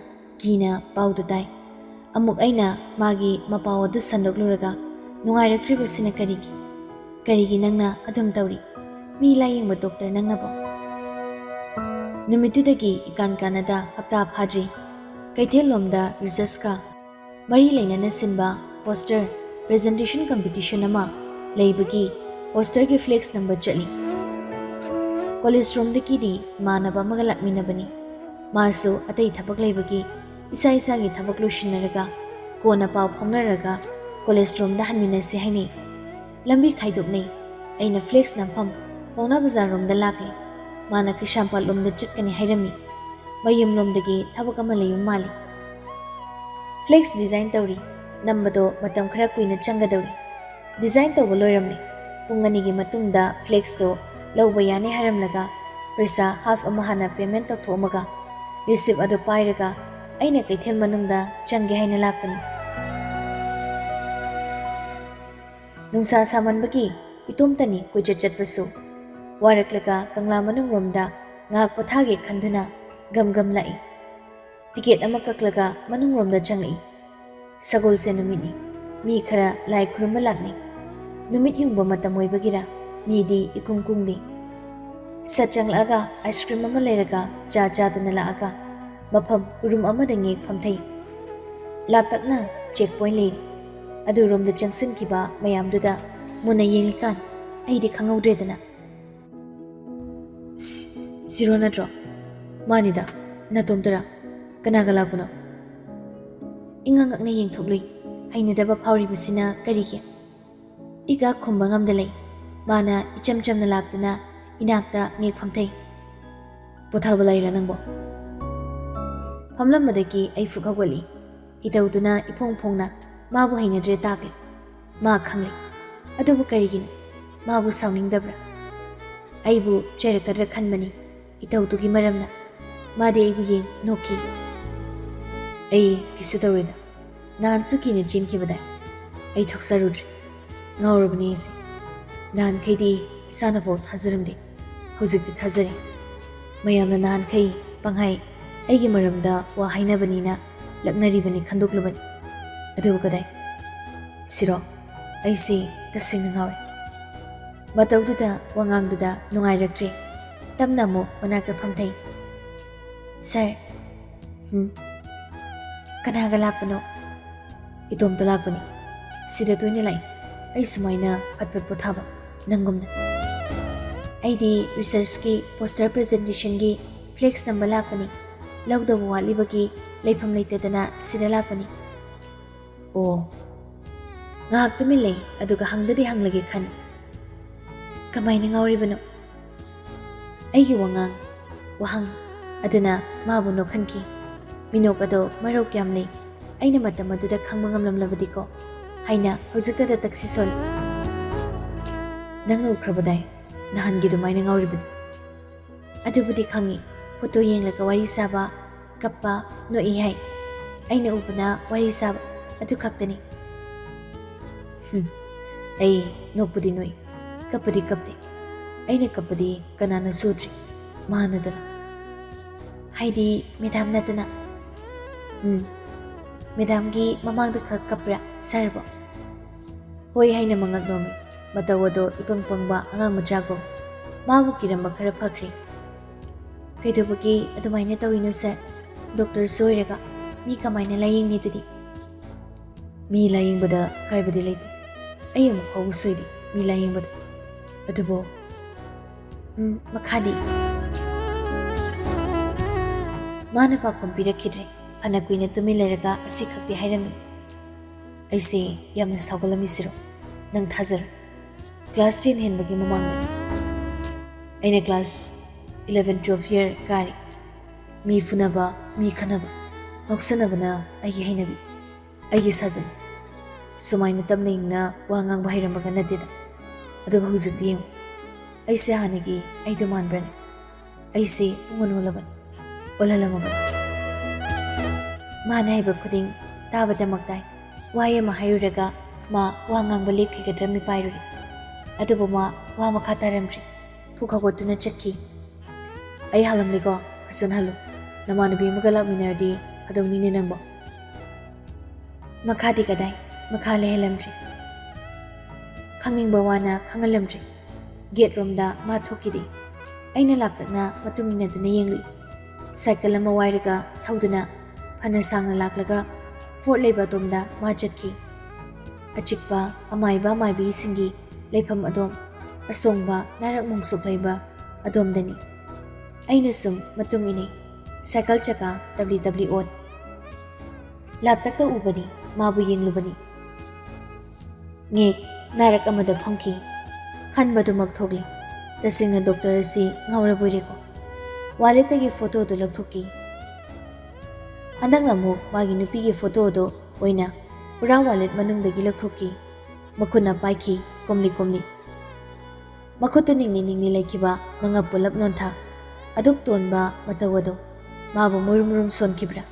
ꯀꯤꯅ ꯄꯥꯎꯗꯨ ꯇꯥꯏ꯫ ꯑꯃꯨꯛ ꯑꯩꯅ ꯃꯥꯒꯤ ꯃꯄꯥꯎ ꯑꯗꯨ ꯁꯟꯗꯣꯛꯂꯨꯔꯒ, "ꯅꯨꯡꯉꯥꯏꯔꯛꯇ꯭ꯔꯤꯕꯁꯤꯅ ꯀꯔꯤꯒꯤ? ꯀꯔꯤꯒꯤ ꯅꯪꯅ ꯑꯗꯨꯝ ꯇꯧꯔꯤ? ꯃꯤ ꯂꯥꯌꯦꯡꯕ ꯗꯣꯛꯇꯔ ꯅꯪꯅꯕꯣ?" ꯅꯨꯃꯤꯠꯇꯨꯗꯒꯤ ꯏꯀꯥꯟ ꯀꯥꯟꯅꯗ ꯍꯞꯇꯥ ꯐꯥꯗ꯭ꯔꯤ, ꯀꯩꯊꯦꯜꯂꯣꯝꯗ ꯔꯤꯁꯔꯁꯀ ꯃꯔꯤ ꯂꯩꯅꯅ ꯁꯤꯟꯕ ꯄꯣꯁꯇꯔ ꯄ꯭ꯔꯖꯦꯟꯇꯦꯁꯟ ꯀꯝꯄꯤꯇꯤꯁꯟ ꯑꯃ ꯂꯩꯕꯒꯤ ꯄꯣꯁꯇꯔꯒꯤ ꯐ꯭ꯂꯦꯛꯁ ꯅꯝꯕ ꯆꯠꯂꯤ꯫ ꯀꯣꯂꯦꯖ ꯔꯣꯝꯗꯒꯤꯗꯤ ꯏꯃꯥꯟꯅꯕ ꯑꯃꯒ ꯂꯥꯛꯃꯤꯟꯅꯕꯅꯤ꯫ ꯃꯥꯁꯨ ꯑꯇꯩ ꯊꯕꯛ ꯂꯩꯕꯒꯤ ꯏꯁꯥ ꯏꯁꯥꯒꯤ ꯊꯕꯛ ꯂꯣꯏꯁꯤꯟꯅꯔꯒ ꯀꯣꯟꯅ ꯄꯥꯎ ꯐꯥꯎꯅꯔꯒ ꯀꯣꯂꯦꯖ ꯔꯣꯝꯗ ꯍꯟꯃꯤꯟꯅꯁꯤ ꯍꯥꯏꯅꯩ꯫ ꯂꯝꯕꯤ ꯈꯥꯏꯗꯣꯛꯅꯩ꯫ ꯑꯩꯅ ꯐ꯭ꯂꯦꯛꯁ ꯅꯝꯐꯝ ꯄꯥꯎꯅꯥ ꯕꯖꯥꯔ ꯔꯣꯝꯗ ꯂꯥꯛꯂꯦ꯫ ꯃꯥꯅ ꯀꯩꯁꯥꯝꯄꯥꯠ ꯂꯣꯝꯗ ꯆꯠꯀꯅꯤ ꯍꯥꯏꯔꯝꯃꯤ꯫ ꯃꯌꯨꯝ ꯂꯣꯝꯗꯒꯤ ꯊꯕꯛ ꯑꯃ ꯂꯩꯕ ꯃꯥꯜꯂꯤ꯫ ꯐ꯭ꯂꯦꯛꯁ ꯗꯤꯖꯥꯏꯟ ꯇꯧꯔꯤ꯫ ꯅꯝꯕꯗꯣ ꯃꯇꯝ ꯈꯔ ꯀꯨꯏꯅ ꯆꯪꯒꯗꯧꯔꯤ꯫ ꯗꯤꯖꯥꯏꯟ ꯇꯧꯕ ꯂꯣꯏꯔꯝꯂꯦ꯫ ꯄꯨꯡ ꯑꯅꯤꯒꯤ ꯃꯇꯨꯡꯗ ꯐ꯭ꯂꯦꯛꯁꯇꯣ ꯂꯧꯕ ꯌꯥꯅꯤ ꯍꯥꯏꯔꯝꯂꯒ ꯄꯩꯁꯥ ꯍꯥꯐ ꯑꯃ ꯍꯥꯟꯅ ꯄꯦꯃꯦꯟ ꯇꯧꯊꯣꯛꯑꯝꯃꯒ ꯔꯤꯁꯤꯞ ꯑꯗꯨ ꯄꯥꯏꯔꯒ ꯑꯩꯅ ꯀꯩꯊꯦꯜ ꯃꯅꯨꯡꯗ ꯆꯪꯒꯦ ꯍꯥꯏꯅ ꯂꯥꯛꯄꯅꯤ꯫ ꯅꯨꯡꯁꯥ ꯁꯥꯃꯟꯕꯒꯤ ꯏꯇꯣꯝꯇꯅꯤ ꯀꯣꯏꯆꯠ ꯆꯠꯄꯁꯨ꯫ ꯋꯥꯔꯛꯂꯒ ꯀꯪꯂꯥ ꯃꯅꯨꯡꯔꯣꯝꯗ ꯉꯥꯏꯍꯥꯛ ꯄꯣꯊꯥꯒꯦ ꯈꯟꯗꯨꯅ ꯒꯝ ꯒꯝ ꯂꯥꯛꯏ꯫ ꯇꯤꯀꯦꯠ ꯑꯃ ꯀꯛꯂꯒ ꯃꯅꯨꯡꯔꯣꯝꯗ ꯆꯪꯂꯛꯏ꯫ ꯁꯒꯣꯜꯁꯦꯟ ꯅꯨꯃꯤꯠꯅꯤ꯫ ꯃꯤ ꯈꯔ ꯂꯥꯏ ꯈꯨꯔꯨꯝꯕ ꯂꯥꯛꯅꯩ꯫ ꯅꯨꯃꯤꯠ ꯌꯨꯡꯕ ꯃꯇꯝ ꯑꯣꯏꯕꯒꯤꯔ ꯃꯤꯗꯤ ꯏꯀꯨꯡ ꯀꯨꯡꯗꯦ꯫ ꯁꯠ ꯆꯪꯂꯛꯑꯒ ꯑꯥꯏꯁ ꯀ꯭ꯔꯤꯝ ꯑꯃ ꯂꯩꯔꯒ ꯆꯥ ꯆꯥꯗꯨꯅ ꯂꯥꯛꯑꯒ ꯃꯐꯝ ꯎꯔꯨꯝ ꯑꯃꯗ ꯉꯦꯛ ꯐꯝꯊꯩ꯫ ꯂꯥꯞꯇꯛꯅ ꯆꯦꯛ ꯄꯣꯏꯟ ꯂꯩꯔꯤ꯫ ꯑꯗꯨꯔꯣꯝꯗ ꯆꯪꯁꯤꯟꯈꯤꯕ ꯃꯌꯥꯝꯗꯨꯗ ꯃꯨꯟꯅ ꯌꯦꯡꯂꯤꯀꯥꯟ ꯑꯩꯗꯤ ꯈꯪꯍꯧꯗ꯭ꯔꯦꯗꯅ꯫ "ꯁꯤ-, ꯁꯤꯔꯣ ꯅꯠꯇ꯭ꯔꯣ?" "ꯃꯥꯅꯤꯗ, ꯅꯇꯣꯝꯇꯔꯥ? ꯀꯅꯥꯒ ꯂꯥꯛꯄꯅꯣ?" ꯏꯉꯛ ꯉꯛꯅ ꯌꯦꯡꯊꯣꯛꯂꯨꯏ꯫ ꯍꯩꯅꯗꯕ ꯐꯥꯎꯔꯤꯕꯁꯤꯅ ꯀꯔꯤꯒꯤ? ꯏꯀꯥ ꯈꯨꯝꯕ ꯉꯝꯗ ꯂꯩ꯫ ꯃꯥꯅ ꯏꯆꯝ ꯆꯝꯅ ꯂꯥꯛꯇꯨꯅ ꯏꯅꯥꯛꯇ ꯉꯦꯛ ꯐꯝꯊꯩ꯫ ꯄꯣꯊꯥꯕ ꯂꯩꯔ ꯅꯪꯕꯣ? ꯐꯝꯂꯝꯕꯗꯒꯤ ꯑꯩ ꯐꯨꯛ ꯍꯧꯒꯠꯂꯤ꯫ ꯏꯇꯧꯗꯨꯅ ꯏꯐꯣꯡ ꯐꯣꯡꯅ ꯃꯥꯕꯨ ꯍꯩꯅꯗ꯭ꯔꯦ ꯇꯥꯛꯂꯤ꯫ ꯃꯥ ꯈꯪꯂꯤ꯫ ꯑꯗꯨꯕꯨ ꯀꯔꯤꯒꯤꯅꯣ? ꯃꯥꯕꯨ ꯁꯥꯎꯅꯤꯡꯗꯕ꯭ꯔꯥ? ꯑꯩꯕꯨ ꯆꯩꯔꯛꯀꯗ꯭ꯔꯥ ꯈꯟꯕꯅꯤ ꯏꯇꯧꯗꯨꯒꯤ ꯃꯔꯝꯅ꯫ ꯃꯥꯗꯤ ꯑꯩꯕꯨ ꯌꯦꯡ ꯅꯣꯛꯈꯤ꯫ ꯑꯩ ꯀꯤꯁꯨ ꯇꯧꯔꯦꯗ꯫ ꯅꯍꯥꯟꯁꯨ ꯀꯤꯅ ꯆꯦꯟꯈꯤꯕꯗꯥꯏ꯫ ꯑꯩ ꯊꯣꯛꯆꯔꯨꯗ꯭ꯔꯦ꯫ ꯉꯥꯎꯔꯕꯅꯤ ꯑꯩꯁꯦ꯫ ꯅꯍꯥꯟꯈꯩꯗꯤ ꯏꯁꯥꯅꯐꯥꯎ ꯊꯥꯖꯔꯝꯗꯦ꯫ ꯍꯧꯖꯤꯛꯇꯤ ꯊꯥꯖꯔꯦ꯫ ꯃꯌꯥꯝꯅ ꯅꯍꯥꯟꯈꯩ ꯄꯪꯍꯥꯏ ꯑꯩꯒꯤ ꯃꯔꯝꯗ ꯋꯥ ꯍꯥꯏꯅꯕꯅꯤꯅ ꯂꯛꯅꯔꯤꯕꯅꯤ ꯈꯟꯗꯣꯛꯂꯨꯕꯅꯤ꯫ ꯑꯗꯨꯕꯨ ꯀꯗꯥꯏ? ꯁꯤꯔꯣ? ꯑꯩꯁꯦ ꯇꯁꯦꯡꯅ ꯉꯥꯎꯔꯦ꯫ ꯃꯇꯧꯗꯨꯗ, ꯋꯥꯉꯥꯡꯗꯨꯗ ꯅꯨꯡꯉꯥꯏꯔꯛꯇ꯭ꯔꯦ꯫ ꯇꯞꯅ ꯑꯃꯨꯛ ꯃꯅꯥꯛꯇ ꯐꯝꯊꯩ꯫ "ꯁꯥꯔ꯫" "ꯍꯨꯝ?" "ꯀꯅꯥꯒ ꯂꯥꯛꯄꯅꯣ?" "ꯏꯇꯣꯝꯇ ꯂꯥꯛꯄꯅꯤ꯫ ꯁꯤꯗ ꯇꯣꯏꯅ ꯂꯥꯛꯏ꯫ ꯑꯩ ꯁꯨꯃꯥꯏꯅ ꯐꯠ ꯐꯠ ꯄꯣꯊꯥꯕ, ꯅꯪꯒꯨꯝꯅ꯫" "ꯑꯩꯗꯤ ꯔꯤꯁꯔꯆꯀꯤ ꯄꯣꯁꯇꯔ ꯄ꯭ꯔꯖꯦꯟꯇꯦꯁꯟꯒꯤ ꯐ꯭ꯂꯦꯛꯁ ꯅꯝꯕ ꯂꯥꯛꯄꯅꯤ꯫ ꯂꯧꯗꯕ ꯋꯥꯠꯂꯤꯕꯒꯤ ꯂꯩꯐꯝ ꯂꯩꯇꯗꯅ ꯁꯤꯗ ꯂꯥꯛꯄꯅꯤ꯫" "ꯑꯣ꯫" ꯉꯥꯏꯍꯥꯛ ꯇꯨꯃꯤꯟ ꯂꯩ, ꯑꯗꯨꯒ ꯍꯪꯗꯗꯤ ꯍꯪꯂꯒꯦ ꯈꯟ꯫ "ꯀꯃꯥꯏꯅ ꯉꯥꯎꯔꯤꯕꯅꯣ?" ꯑꯩꯒꯤ ꯋꯥꯉꯥꯡ, ꯋꯥꯍꯪ ꯑꯗꯨꯅ ꯃꯥꯕꯨ ꯅꯣꯛꯍꯟꯈꯤ꯫ ꯃꯤꯅꯣꯛ ꯑꯗꯣ ꯃꯔꯧ ꯀꯌꯥꯝ ꯂꯩ꯫ ꯑꯩꯅ ꯃꯇꯝ ꯑꯗꯨꯗ ꯈꯪꯕ ꯉꯝꯂꯝꯂꯕꯗꯤꯀꯣ ꯍꯥꯏꯅ ꯍꯧꯖꯤꯛꯇꯗ ꯇꯛꯁꯤ ꯁꯣꯜꯂꯤ꯫ "ꯅꯪꯅ ꯎꯈ꯭ꯔꯕꯗꯥꯏ, ꯅꯍꯥꯟꯒꯤ ꯑꯗꯨꯃꯥꯏꯅ ꯉꯥꯎꯔꯤꯕꯅꯤ꯫" "ꯑꯗꯨꯕꯨꯗꯤ ꯈꯪꯉꯤ, ꯐꯣꯇꯣ ꯌꯦꯡꯂꯒ ꯋꯥꯔꯤ ꯁꯥꯕ, ꯀꯞꯄ, ꯅꯣꯛꯏ ꯍꯥꯏ꯫ ꯑꯩꯅ ꯎꯕꯅ ꯋꯥꯔꯤ ꯁꯥꯕ, ꯑꯗꯨ ꯈꯛꯇꯅꯤ꯫" "ꯍꯨꯝ, ꯑꯩ ꯅꯣꯛꯄꯗꯤ ꯅꯣꯛꯏ, ꯀꯞꯄꯗꯤ ꯀꯞꯇꯦ꯫ ꯑꯩꯅ ꯀꯞꯄꯗꯤ ꯀꯅꯥꯅꯁꯨ ꯎꯗ꯭ꯔꯤ, ꯃꯥ ꯅꯠꯇꯅ꯫" "ꯍꯥꯏꯗꯤ ꯃꯦꯗꯥꯝ ꯅꯠꯇꯅ?" "ꯎꯝ, ꯃꯦꯗꯥꯝꯒꯤ ꯃꯃꯥꯡꯗ ꯈꯛ ꯀꯞꯄ꯭ꯔꯥ ꯁꯥꯔꯕꯣ?" "ꯍꯣꯏ" ꯍꯥꯏꯅ ꯃꯉꯛ ꯅꯣꯝꯃꯤ꯫ ꯃꯇꯧ ꯑꯗꯣ ꯏꯄꯪ ꯄꯪꯕ ꯑꯉꯥꯡ ꯃꯆꯥꯒꯨꯝ꯫ ꯃꯥꯕꯨ ꯀꯤꯔꯝꯕ ꯈꯔ ꯐꯈ꯭ꯔꯦ꯫ "ꯀꯩꯗꯧꯕꯒꯤ ꯑꯗꯨꯃꯥꯏꯅ ꯇꯧꯏꯅꯣ ꯁꯥꯔ? ꯗꯣꯛꯇꯔꯁꯨ ꯑꯣꯏꯔꯒ ꯃꯤ ꯀꯃꯥꯏꯅ ꯂꯥꯌꯦꯡꯅꯤ ꯑꯗꯨꯗꯤ?" "ꯃꯤ ꯂꯥꯌꯦꯡꯕꯗ ꯑꯀꯥꯏꯕꯗꯤ ꯂꯩꯇꯦ꯫ ꯑꯩ ꯑꯃꯨꯛ ꯐꯥꯎꯕ ꯁꯣꯏꯗꯦ ꯃꯤ ꯂꯥꯌꯦꯡꯕꯗ꯫ ꯑꯗꯨꯕꯨ꯫" "ꯎꯝ, ꯃꯈꯥꯗꯤ?" ꯃꯥꯅ ꯄꯥꯎꯈꯨꯝ ꯄꯤꯔꯛꯈꯤꯗ꯭ꯔꯦ꯫ ꯐꯅ ꯀꯨꯏꯅ ꯇꯨꯃꯤꯟ ꯂꯩꯔꯒ ꯑꯁꯤ ꯈꯛꯇꯤ ꯍꯥꯏꯔꯝꯃꯤ꯫ "ꯑꯩꯁꯦ ꯌꯥꯝꯅ ꯁꯥꯎꯒꯠꯂꯝꯃꯤꯁꯤꯔꯣ? ꯅꯪ ꯊꯥꯖꯔꯣ꯫ Class ten ꯍꯦꯟꯕꯒꯤ ꯃꯃꯥꯡꯗꯅꯤ꯫ ꯑꯩꯅ ꯀ꯭ꯂꯥꯁ ꯏꯂꯦꯚꯦꯟ ꯇꯨꯋꯦꯜꯐ ꯌꯔ ꯀꯥꯔꯤ꯫ ꯃꯤ ꯐꯨꯅꯕ, ꯃꯤ ꯈꯠꯅꯕ, ꯉꯥꯎꯁꯟꯅꯕꯅ ꯑꯩꯒꯤ ꯍꯩꯅꯕꯤ, ꯑꯩꯒꯤ ꯁꯥꯖꯟ꯫ ꯁꯨꯃꯥꯏꯅ ꯇꯞꯅ ꯏꯪꯅ ꯋꯥ ꯉꯥꯡꯕ ꯍꯩꯔꯝꯕꯒ ꯅꯠꯇꯦꯗ꯫ ꯑꯗꯨꯕꯨ ꯍꯧꯖꯤꯛꯇꯤ ꯌꯦꯡꯉꯨ, ꯑꯩꯁꯦ ꯍꯥꯟꯅꯒꯤ ꯑꯩꯗꯣ ꯃꯥꯟꯕ꯭ꯔꯅꯦ? ꯑꯩꯁꯦ ꯄꯨꯡ ꯑꯣꯟ ꯑꯣꯜꯂꯕꯅꯤ, ꯑꯣꯜꯍꯜꯂꯝꯃꯕꯅꯤ꯫ ꯃꯥꯅ ꯍꯥꯏꯕ ꯈꯨꯗꯤꯡ ꯇꯥꯕꯗꯃꯛ ꯇꯥꯏ꯫ ꯋꯥꯍꯩ ꯑꯃ ꯍꯥꯏꯔꯨꯔꯒ ꯃꯥ ꯋꯥ ꯉꯥꯡꯕ ꯂꯦꯞꯈꯤꯒꯗ꯭ꯔꯥ ꯃꯤꯄꯥꯏꯔꯨꯔꯦ꯫ ꯑꯗꯨꯕꯨ ꯃꯥ ꯋꯥ ꯃꯈꯥ ꯇꯥꯔꯝꯗ꯭ꯔꯦ꯫ ꯐꯨ ꯈꯥꯎꯒꯠꯇꯨꯅ ꯆꯠꯈꯤ꯫ "ꯑꯩ ꯍꯥꯜꯂꯝꯂꯦꯀꯣ, ꯐꯖꯅ ꯍꯜꯂꯨ꯫ ꯅꯃꯥꯟꯅꯕꯤ ꯑꯃꯒ ꯂꯥꯛꯃꯤꯟꯅꯔꯗꯤ ꯐꯗꯧꯅꯤꯅꯦ ꯅꯪꯕꯣ꯫" ꯃꯈꯥꯗꯤ ꯀꯗꯥꯏ? ꯃꯈꯥ ꯂꯩꯍꯜꯂꯝꯗ꯭ꯔꯦ꯫ ꯈꯪꯅꯤꯡꯕ ꯋꯥꯅ ꯈꯪꯍꯜꯂꯝꯗ꯭ꯔꯦ꯫ ꯒꯦꯠ ꯔꯣꯝꯗ ꯃꯥ ꯊꯣꯛꯈꯤꯗꯦ꯫ ꯑꯩꯅ ꯂꯥꯞꯇꯛꯅ ꯃꯇꯨꯡ ꯏꯟꯅꯗꯨꯅ ꯌꯦꯡꯂꯨꯏ꯫ ꯁꯥꯏꯀꯜ ꯑꯃ ꯋꯥꯏꯔꯒ ꯊꯧꯗꯨꯅ ꯐꯅ ꯁꯥꯡꯅ ꯂꯥꯛꯂꯒ ꯐꯣꯔꯠ ꯂꯩꯕ ꯑꯗꯣꯝꯗ ꯃꯥ ꯆꯠꯈꯤ꯫ ꯑꯆꯤꯛꯄ ꯑꯃꯥꯏꯕ ꯑꯃꯥꯏꯕꯤꯁꯤꯡꯒꯤ ꯂꯩꯐꯝ ꯑꯗꯣꯝ, ꯑꯁꯣꯡꯕ ꯅꯥꯔꯛ ꯃꯣꯡꯁꯣꯛ ꯂꯩꯕ ꯑꯗꯣꯝꯗꯅꯤ꯫ ꯑꯩꯅ ꯁꯨꯝ ꯃꯇꯨꯡ ꯏꯟꯅꯩ꯫ ꯁꯥꯏꯀꯜ ꯆꯀꯥ ꯇꯞꯂꯤ ꯇꯞꯂꯤ ꯑꯣꯠ꯫ ꯂꯥꯞꯇꯛꯇ ꯎꯕꯅꯤ, ꯃꯥꯕꯨ ꯌꯦꯡꯂꯨꯕꯅꯤ꯫ ꯉꯦꯛ, ꯅꯥꯔꯛ ꯑꯃꯗ ꯐꯝꯈꯤ꯫ ꯈꯟꯕꯗꯨꯃꯛ ꯊꯣꯛꯂꯤ꯫ ꯇꯁꯦꯡꯅ ꯗꯣꯛꯇꯔ ꯑꯁꯤ ꯉꯥꯎꯔꯕꯣꯏꯔꯦꯀꯣ꯫ ꯋꯥꯂꯦꯠꯇꯒꯤ ꯐꯣꯇꯣꯗꯨ ꯂꯧꯊꯣꯛꯈꯤ꯫ ꯍꯟꯗꯛꯅ ꯑꯃꯨꯛ ꯃꯥꯒꯤ ꯅꯨꯄꯤꯒꯤ ꯐꯣꯇꯣꯗꯨ ꯑꯣꯏꯅ ꯄꯨꯔꯥ ꯋꯥꯂꯦꯠ ꯃꯅꯨꯡꯗꯒꯤ ꯂꯧꯊꯣꯛꯈꯤ꯫ ꯃꯈꯨꯠꯅ ꯄꯥꯏꯈꯤ, ꯀꯨꯝꯂꯤ ꯀꯨꯝꯂꯤ꯫ ꯃꯈꯨꯠꯇꯨ ꯅꯤꯡꯂꯤ ꯅꯤꯡꯂꯤ ꯂꯩꯈꯤꯕ ꯃꯉꯛ ꯄꯨꯂꯞ ꯅꯣꯟꯊ꯫ ꯑꯗꯨꯛ ꯇꯣꯟꯕ ꯃꯇꯧ ꯑꯗꯨ ꯃꯥꯕꯨ ꯃꯨꯔꯨꯝ ꯃꯨꯔꯨꯝ ꯁꯣꯟꯈꯤꯕ꯭ꯔꯥ?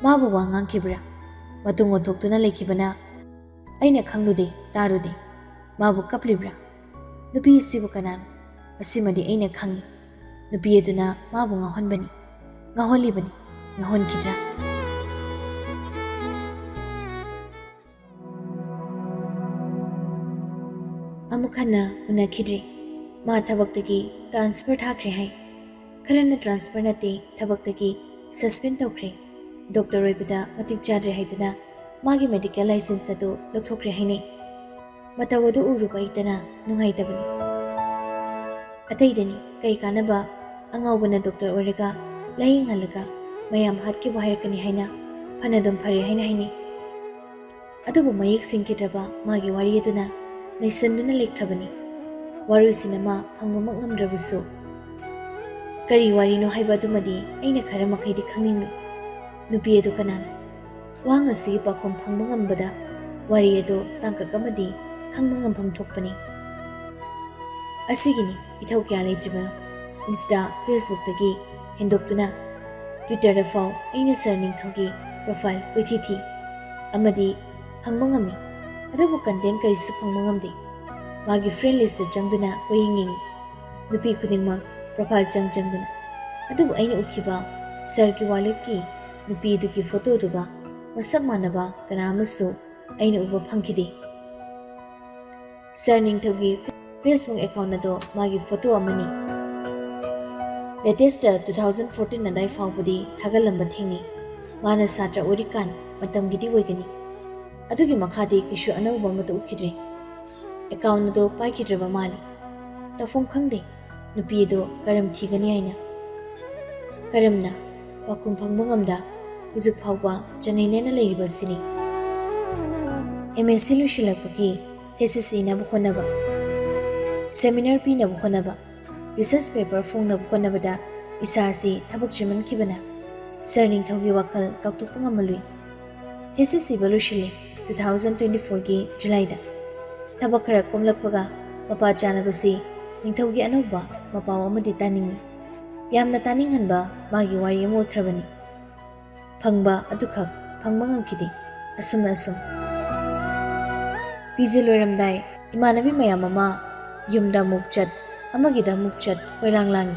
ꯃꯥꯕꯨ ꯋꯥ ꯉꯥꯡꯈꯤꯕ꯭ꯔꯥ? ꯃꯇꯨꯡ ꯑꯣꯟꯊꯣꯛꯇꯨꯅ ꯂꯩꯈꯤꯕꯅ ꯑꯩꯅ ꯈꯪꯂꯨꯗꯦ, ꯇꯥꯔꯨꯗꯦ꯫ ꯃꯥꯕꯨ ꯀꯞꯂꯤꯕ꯭ꯔꯥ? ꯅꯨꯄꯤ ꯑꯁꯤꯕꯨ ꯀꯅꯥꯅꯣ? ꯑꯁꯤꯃꯗꯤ ꯑꯩꯅ ꯈꯪꯏ꯫ ꯅꯨꯄꯤ ꯑꯗꯨꯅ ꯃꯥꯕꯨ ꯉꯥꯎꯍꯟꯕꯅꯤ꯫ ꯉꯥꯎꯍꯜꯂꯤꯕꯅꯤ꯫ ꯉꯥꯎꯍꯟꯈꯤꯗ꯭ꯔꯥ? ꯑꯃꯨꯛ ꯍꯟꯅ ꯎꯅꯈꯤꯗ꯭ꯔꯦ꯫ ꯃꯥ ꯊꯕꯛꯇꯒꯤ ꯇ꯭ꯔꯥꯟꯁꯐꯔ ꯊꯥꯈ꯭ꯔꯦ ꯍꯥꯏ꯫ ꯈꯔꯅ ꯇ꯭ꯔꯥꯟꯁꯐꯔ ꯅꯠꯇꯦ, ꯊꯕꯛꯇꯒꯤ ꯁꯁꯄꯦꯟ ꯇꯧꯈ꯭ꯔꯦ꯫ ꯗꯣꯛꯇꯔ ꯑꯣꯏꯕꯗ ꯃꯇꯤꯛ ꯆꯥꯗ꯭ꯔꯦ ꯍꯥꯏꯗꯨꯅ ꯃꯥꯒꯤ ꯃꯦꯗꯤꯀꯦꯜ ꯂꯥꯏꯁꯦꯟꯁ ꯑꯗꯨ ꯂꯧꯊꯣꯛꯈ꯭ꯔꯦ ꯍꯥꯏꯅꯩ꯫ ꯃꯇꯧ ꯑꯗꯨ ꯎꯔꯨꯕ ꯑꯩꯇꯅ ꯅꯨꯡꯉꯥꯏꯇꯕꯅꯤ꯫ ꯑꯇꯩꯗꯅꯤ ꯀꯩ ꯀꯥꯟꯅꯕ? ꯑꯉꯥꯎꯕꯅ ꯗꯣꯛꯇꯔ ꯑꯣꯏꯔꯒ ꯂꯥꯌꯦꯡꯍꯜꯂꯒ ꯃꯌꯥꯝ ꯍꯥꯠꯈꯤꯕ ꯍꯥꯏꯔꯛꯀꯅꯤ ꯍꯥꯏꯅ ꯐꯅꯗꯨꯝ ꯐꯔꯦ ꯍꯥꯏꯅ ꯍꯥꯏꯅꯩ꯫ ꯑꯗꯨꯕꯨ ꯃꯌꯦꯛ ꯁꯦꯡꯈꯤꯗ꯭ꯔꯕ ꯃꯥꯒꯤ ꯋꯥꯔꯤ ꯑꯗꯨꯅ ꯅꯩꯁꯟꯗꯨꯅ ꯂꯩꯈ꯭ꯔꯕꯅꯤ꯫ ꯋꯥꯔꯣꯏꯁꯤꯟ ꯑꯃ ꯐꯪꯕꯃꯛ ꯉꯝꯗ꯭ꯔꯕꯁꯨ, ꯀꯔꯤ ꯋꯥꯔꯤꯅꯣ ꯍꯥꯏꯕ ꯑꯗꯨꯃꯗꯤ ꯑꯩꯅ ꯈꯔ ꯃꯈꯩꯗꯤ ꯈꯪꯅꯤꯡꯂꯤ꯫ ꯅꯨꯄꯤ ꯑꯗꯨ ꯀꯅꯥꯅꯣ? ꯋꯥꯍꯪ ꯑꯁꯤꯒꯤ ꯄꯥꯎꯈꯨꯝ ꯐꯪꯕ ꯉꯝꯕꯗ ꯋꯥꯔꯤ ꯑꯗꯨ ꯇꯥꯡꯀꯛ ꯑꯃꯗꯤ ꯈꯪꯕ ꯉꯝꯐꯝ ꯊꯣꯛꯄꯅꯤ꯫ ꯑꯁꯤꯒꯤꯅꯤ ꯏꯊꯧ ꯀꯌꯥ ꯂꯩꯇ꯭ꯔꯤꯕꯅꯣ꯫ Insta, Facebookꯇꯒꯤ ꯍꯦꯟꯗꯣꯛꯇꯨꯅ Twitterꯗ ꯐꯥꯎ ꯑꯩꯅ ꯁꯥꯔ ꯅꯤꯡꯊꯧꯒꯤ profile ꯀꯣꯏꯊꯤ ꯊꯤ ꯑꯃꯗꯤ ꯐꯪꯕ ꯉꯝꯃꯤ, ꯑꯗꯨꯕꯨ content ꯀꯔꯤꯁꯨ ꯐꯪꯕ ꯉꯝꯗꯦ꯫ ꯃꯥꯒꯤ friend listꯇ ꯆꯪꯗꯨꯅ ꯀꯣꯏꯌꯦꯡ ꯌꯦꯡꯉꯤ꯫ ꯅꯨꯄꯤ ꯈꯨꯗꯤꯡꯃꯛ profile ꯆꯪ ꯆꯪꯗꯨꯅ꯫ ꯑꯗꯨꯕꯨ ꯑꯩꯅ ꯎꯈꯤꯕ ꯁꯥꯔꯒꯤ ꯋꯥꯂꯦꯠꯀꯤ ꯅꯨꯄꯤꯗꯨꯒꯤ photoꯗꯨꯒ ꯃꯁꯛ ꯃꯥꯟꯅꯕ ꯀꯅꯥ ꯑꯃꯁꯨ ꯑꯩꯅ ꯎꯕ ꯐꯪꯈꯤꯗꯦ꯫ ꯁꯥꯔ ꯅꯤꯡꯊꯧꯒꯤ Facebook account ꯑꯗꯣ ꯃꯥꯒꯤ photo ꯑꯃꯅꯤ꯫ Latestꯇ two thousand fourteen ꯑꯗꯥꯏ ꯐꯥꯎꯕꯗꯤ ꯊꯥꯒꯠꯂꯝꯕ ꯊꯦꯡꯅꯩ꯫ ꯃꯥꯅ ꯁꯥꯇ꯭ꯔ ꯑꯣꯏꯔꯤꯀꯥꯟ ꯃꯇꯝꯒꯤꯗꯤ ꯑꯣꯏꯒꯅꯤ꯫ ꯑꯗꯨꯒꯤ ꯃꯈꯥꯗꯤ ꯀꯩꯁꯨ ꯑꯅꯧꯕ ꯑꯃꯠꯇ ꯎꯈꯤꯗ꯭ꯔꯦ꯫ Account ꯑꯗꯣ ꯄꯥꯏꯈꯤꯗ꯭ꯔꯕ ꯃꯥꯜꯂꯤ꯫ ꯇꯧꯐꯝ ꯈꯪꯗꯦ ꯅꯨꯄꯤ ꯑꯗꯣ ꯀꯔꯝ ꯊꯤꯒꯅꯤ ꯍꯥꯏꯅ꯫ ꯀꯔꯝꯅ ꯄꯥꯎꯈꯨꯝ ꯐꯪꯕ ꯉꯝꯗ ꯍꯧꯖꯤꯛ ꯐꯥꯎꯕ ꯆꯅꯩꯅꯅ ꯂꯩꯔꯤꯕ ꯑꯁꯤꯅꯤ꯫ MSc ꯂꯣꯏꯁꯤꯜꯂꯛꯄꯒꯤ thesis ꯏꯅꯕ ꯍꯣꯠꯅꯕ, seminar ꯄꯤꯅꯕ ꯍꯣꯠꯅꯕ, research paper ꯐꯣꯡꯅꯕ ꯍꯣꯠꯅꯕꯗ ꯏꯁꯥꯁꯤ ꯊꯕꯛ ꯆꯤꯟꯃꯟꯈꯤꯕꯅ ꯁꯥꯔ ꯅꯤꯡꯊꯧꯒꯤ ꯋꯥꯈꯜ ꯀꯥꯎꯊꯣꯛꯄ ꯉꯝꯃꯜꯂꯨꯏ꯫ Thesis ꯏꯕ ꯂꯣꯏꯁꯤꯜꯂꯤ two thousand twenty fourꯒꯤ Julyꯗ꯫ ꯊꯕꯛ ꯈꯔ ꯀꯣꯝꯂꯛꯄꯒ ꯃꯄꯥ ꯆꯥꯅꯕꯁꯤ ꯅꯤꯡꯊꯧꯒꯤ ꯑꯅꯧꯕ ꯃꯄꯥꯎ ꯑꯃꯗꯤ ꯇꯥꯅꯤꯡꯏ꯫ ꯌꯥꯝꯅ ꯇꯥꯅꯤꯡꯍꯟꯕ ꯃꯥꯒꯤ ꯋꯥꯔꯤ ꯑꯃ ꯑꯣꯏꯈ꯭ꯔꯕꯅꯤ꯫ ꯐꯪꯕ ꯑꯗꯨꯈꯛ ꯐꯪꯕ ꯉꯝꯈꯤꯗꯦ꯫ ꯑꯁꯨꯝꯅ ꯑꯁꯨꯝ PG ꯂꯣꯏꯔꯝꯗꯥꯏ ꯏꯃꯥꯟꯅꯕꯤ ꯃꯌꯥꯝ ꯑꯃ ꯌꯨꯝꯗ ꯑꯃꯨꯛ ꯆꯠ, ꯑꯃꯒꯤꯗ ꯑꯃꯨꯛ ꯆꯠ ꯀꯣꯏꯂꯥꯡ ꯂꯥꯡꯏ꯫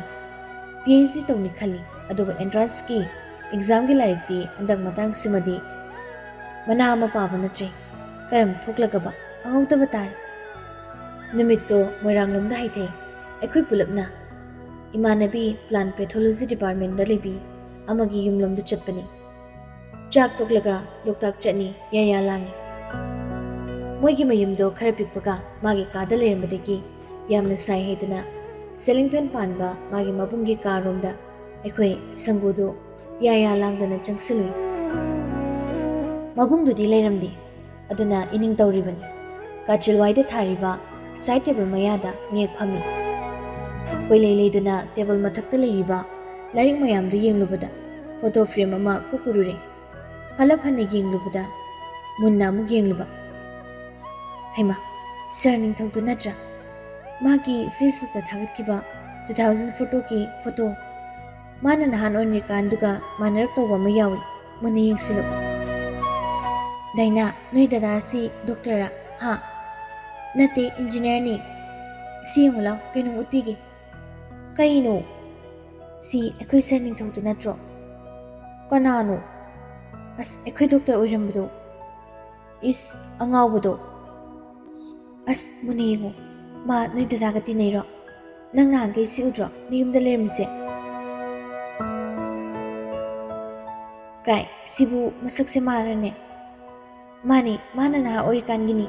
PhD ꯇꯧꯅꯤ ꯈꯜꯂꯤ, ꯑꯗꯨꯕꯨ entranceꯀꯤ examꯒꯤ ꯂꯥꯏꯔꯤꯛꯇꯤ ꯍꯟꯗꯛ ꯃꯇꯥꯡꯁꯤꯃꯗꯤ ꯃꯅꯥ ꯑꯃ ꯄꯥꯕ ꯅꯠꯇ꯭ꯔꯦ꯫ ꯀꯔꯝ ꯊꯣꯛꯂꯒꯕ ꯐꯪꯍꯧꯗꯕ ꯇꯥꯔꯦ꯫ ꯅꯨꯃꯤꯠꯇꯣ ꯃꯣꯏꯔꯥꯡꯂꯣꯝꯗ ꯍꯥꯏꯊꯩ꯫ ꯑꯩꯈꯣꯏ ꯄꯨꯂꯞꯅ ꯏꯃꯥꯟꯅꯕꯤ plant pathology departmentꯗ ꯂꯩꯕꯤ ꯑꯃꯒꯤ ꯌꯨꯝꯂꯣꯝꯗ ꯆꯠꯄꯅꯤ꯫ ꯆꯥꯛ ꯇꯣꯛꯂꯒ ꯂꯣꯛꯇꯥꯛ ꯆꯠꯅꯤ ꯌꯥꯌꯥ ꯂꯥꯡꯉꯤ꯫ ꯃꯣꯏꯒꯤ ꯃꯌꯨꯝꯗꯣ ꯈꯔ ꯄꯤꯛꯄꯒ ꯃꯥꯒꯤ ꯀꯥꯗ ꯂꯩꯔꯝꯕꯗꯒꯤ ꯌꯥꯝꯅ ꯁꯥꯏ ꯍꯥꯏꯗꯨꯅ ceiling fan ꯄꯥꯟꯕ ꯃꯥꯒꯤ ꯃꯕꯨꯡꯒꯤ ꯀꯥꯔꯣꯝꯗ ꯑꯩꯈꯣꯏ ꯁꯪꯒꯨꯗꯨ ꯌꯥꯌꯥ ꯂꯥꯡꯗꯅ ꯆꯪꯁꯤꯜꯂꯨꯏ꯫ ꯃꯕꯨꯡꯗꯨꯗꯤ ꯂꯩꯔꯝꯗꯦ꯫ ꯑꯗꯨꯅ ꯏꯅꯤꯡ ꯇꯧꯔꯤꯕꯅꯤ꯫ ꯀꯥꯆꯤꯜꯋꯥꯏꯗ ꯊꯥꯔꯤꯕ side table ꯃꯌꯥꯗ ꯉꯦꯛ ꯐꯝꯃꯤ꯫ ꯀꯣꯏꯂꯩ ꯂꯩꯗꯨꯅ ꯇꯦꯕꯜ ꯃꯊꯛꯇ ꯂꯩꯔꯤꯕ ꯂꯥꯏꯔꯤꯛ ꯃꯌꯥꯝꯗꯨ ꯌꯦꯡꯂꯨꯕꯗ ꯐꯣꯇꯣ ꯐ꯭ꯔꯦꯝ ꯑꯃ ꯀꯨꯛ ꯎꯔꯨꯔꯦ꯫ ꯐꯂꯞ ꯍꯟꯅ ꯌꯦꯡꯂꯨꯕꯗ ꯃꯨꯟꯅ ꯑꯃꯨꯛ ꯌꯦꯡꯂꯨꯕ꯫ ꯍꯩꯃꯥ, ꯁꯥꯔ ꯅꯤꯡꯊꯧꯗꯨ ꯅꯠꯇ꯭ꯔꯥ? ꯃꯥꯒꯤ ꯐꯦꯁꯕꯨꯛꯇ ꯊꯥꯒꯠꯈꯤꯕ ꯇꯨ ꯊꯥꯎꯖꯟ ꯐꯣꯇꯣꯒꯤ ꯐꯣꯇꯣ꯫ ꯃꯥꯅ ꯅꯍꯥꯟ ꯑꯣꯏꯔꯤꯀꯥꯟꯗꯨꯒ ꯃꯥꯟꯅꯔꯞꯇꯧꯕ ꯑꯃ ꯌꯥꯎꯏ꯫ ꯃꯨꯟꯅ ꯌꯦꯡꯁꯤꯜꯂꯨ꯫ ꯗꯥꯏꯅꯥ, ꯅꯣꯏ ꯗꯗꯥ ꯑꯁꯤ ꯗꯣꯛꯇꯔꯔꯥ? ꯍꯥ? ꯅꯠꯇꯦ, ꯏꯟꯖꯤꯅꯤꯌꯥꯔꯅꯤ꯫ ꯁꯤ ꯌꯦꯡꯉꯨ ꯂꯥꯎ, ꯀꯩꯅꯣꯝ ꯎꯠꯄꯤꯒꯦ꯫ ꯀꯩꯅꯣ? ꯁꯤ ꯑꯩꯈꯣꯏ ꯁꯥꯔ ꯅꯤꯡꯊꯧꯗꯨ ꯅꯠꯇ꯭ꯔꯣ? ꯀꯅꯥꯅꯣ? ꯑꯁ, ꯑꯩꯈꯣꯏ ꯗꯣꯛꯇꯔ ꯑꯣꯏꯔꯝꯕꯗꯣ꯫ ꯏꯁ, ꯑꯉꯥꯎꯕꯗꯣ꯫ ꯑꯁ, ꯃꯨꯟꯅ ꯌꯦꯡꯉꯣ꯫ ꯃꯥ ꯅꯣꯏ ꯗꯗꯥꯒ ꯇꯤꯟꯅꯩꯔꯣ? ꯅꯪ ꯅꯍꯥꯟꯈꯩ ꯁꯤ ꯎꯗ꯭ꯔꯣ, ꯅꯌꯨꯝꯗ ꯂꯩꯔꯝꯃꯤꯁꯦ? ꯀꯥꯏ, ꯁꯤꯕꯨ ꯃꯁꯛꯁꯦ ꯃꯥꯔꯅꯦ? ꯃꯥꯅꯤ, ꯃꯥꯅ ꯅꯍꯥ ꯑꯣꯏꯔꯤꯀꯥꯟꯒꯤꯅꯤ꯫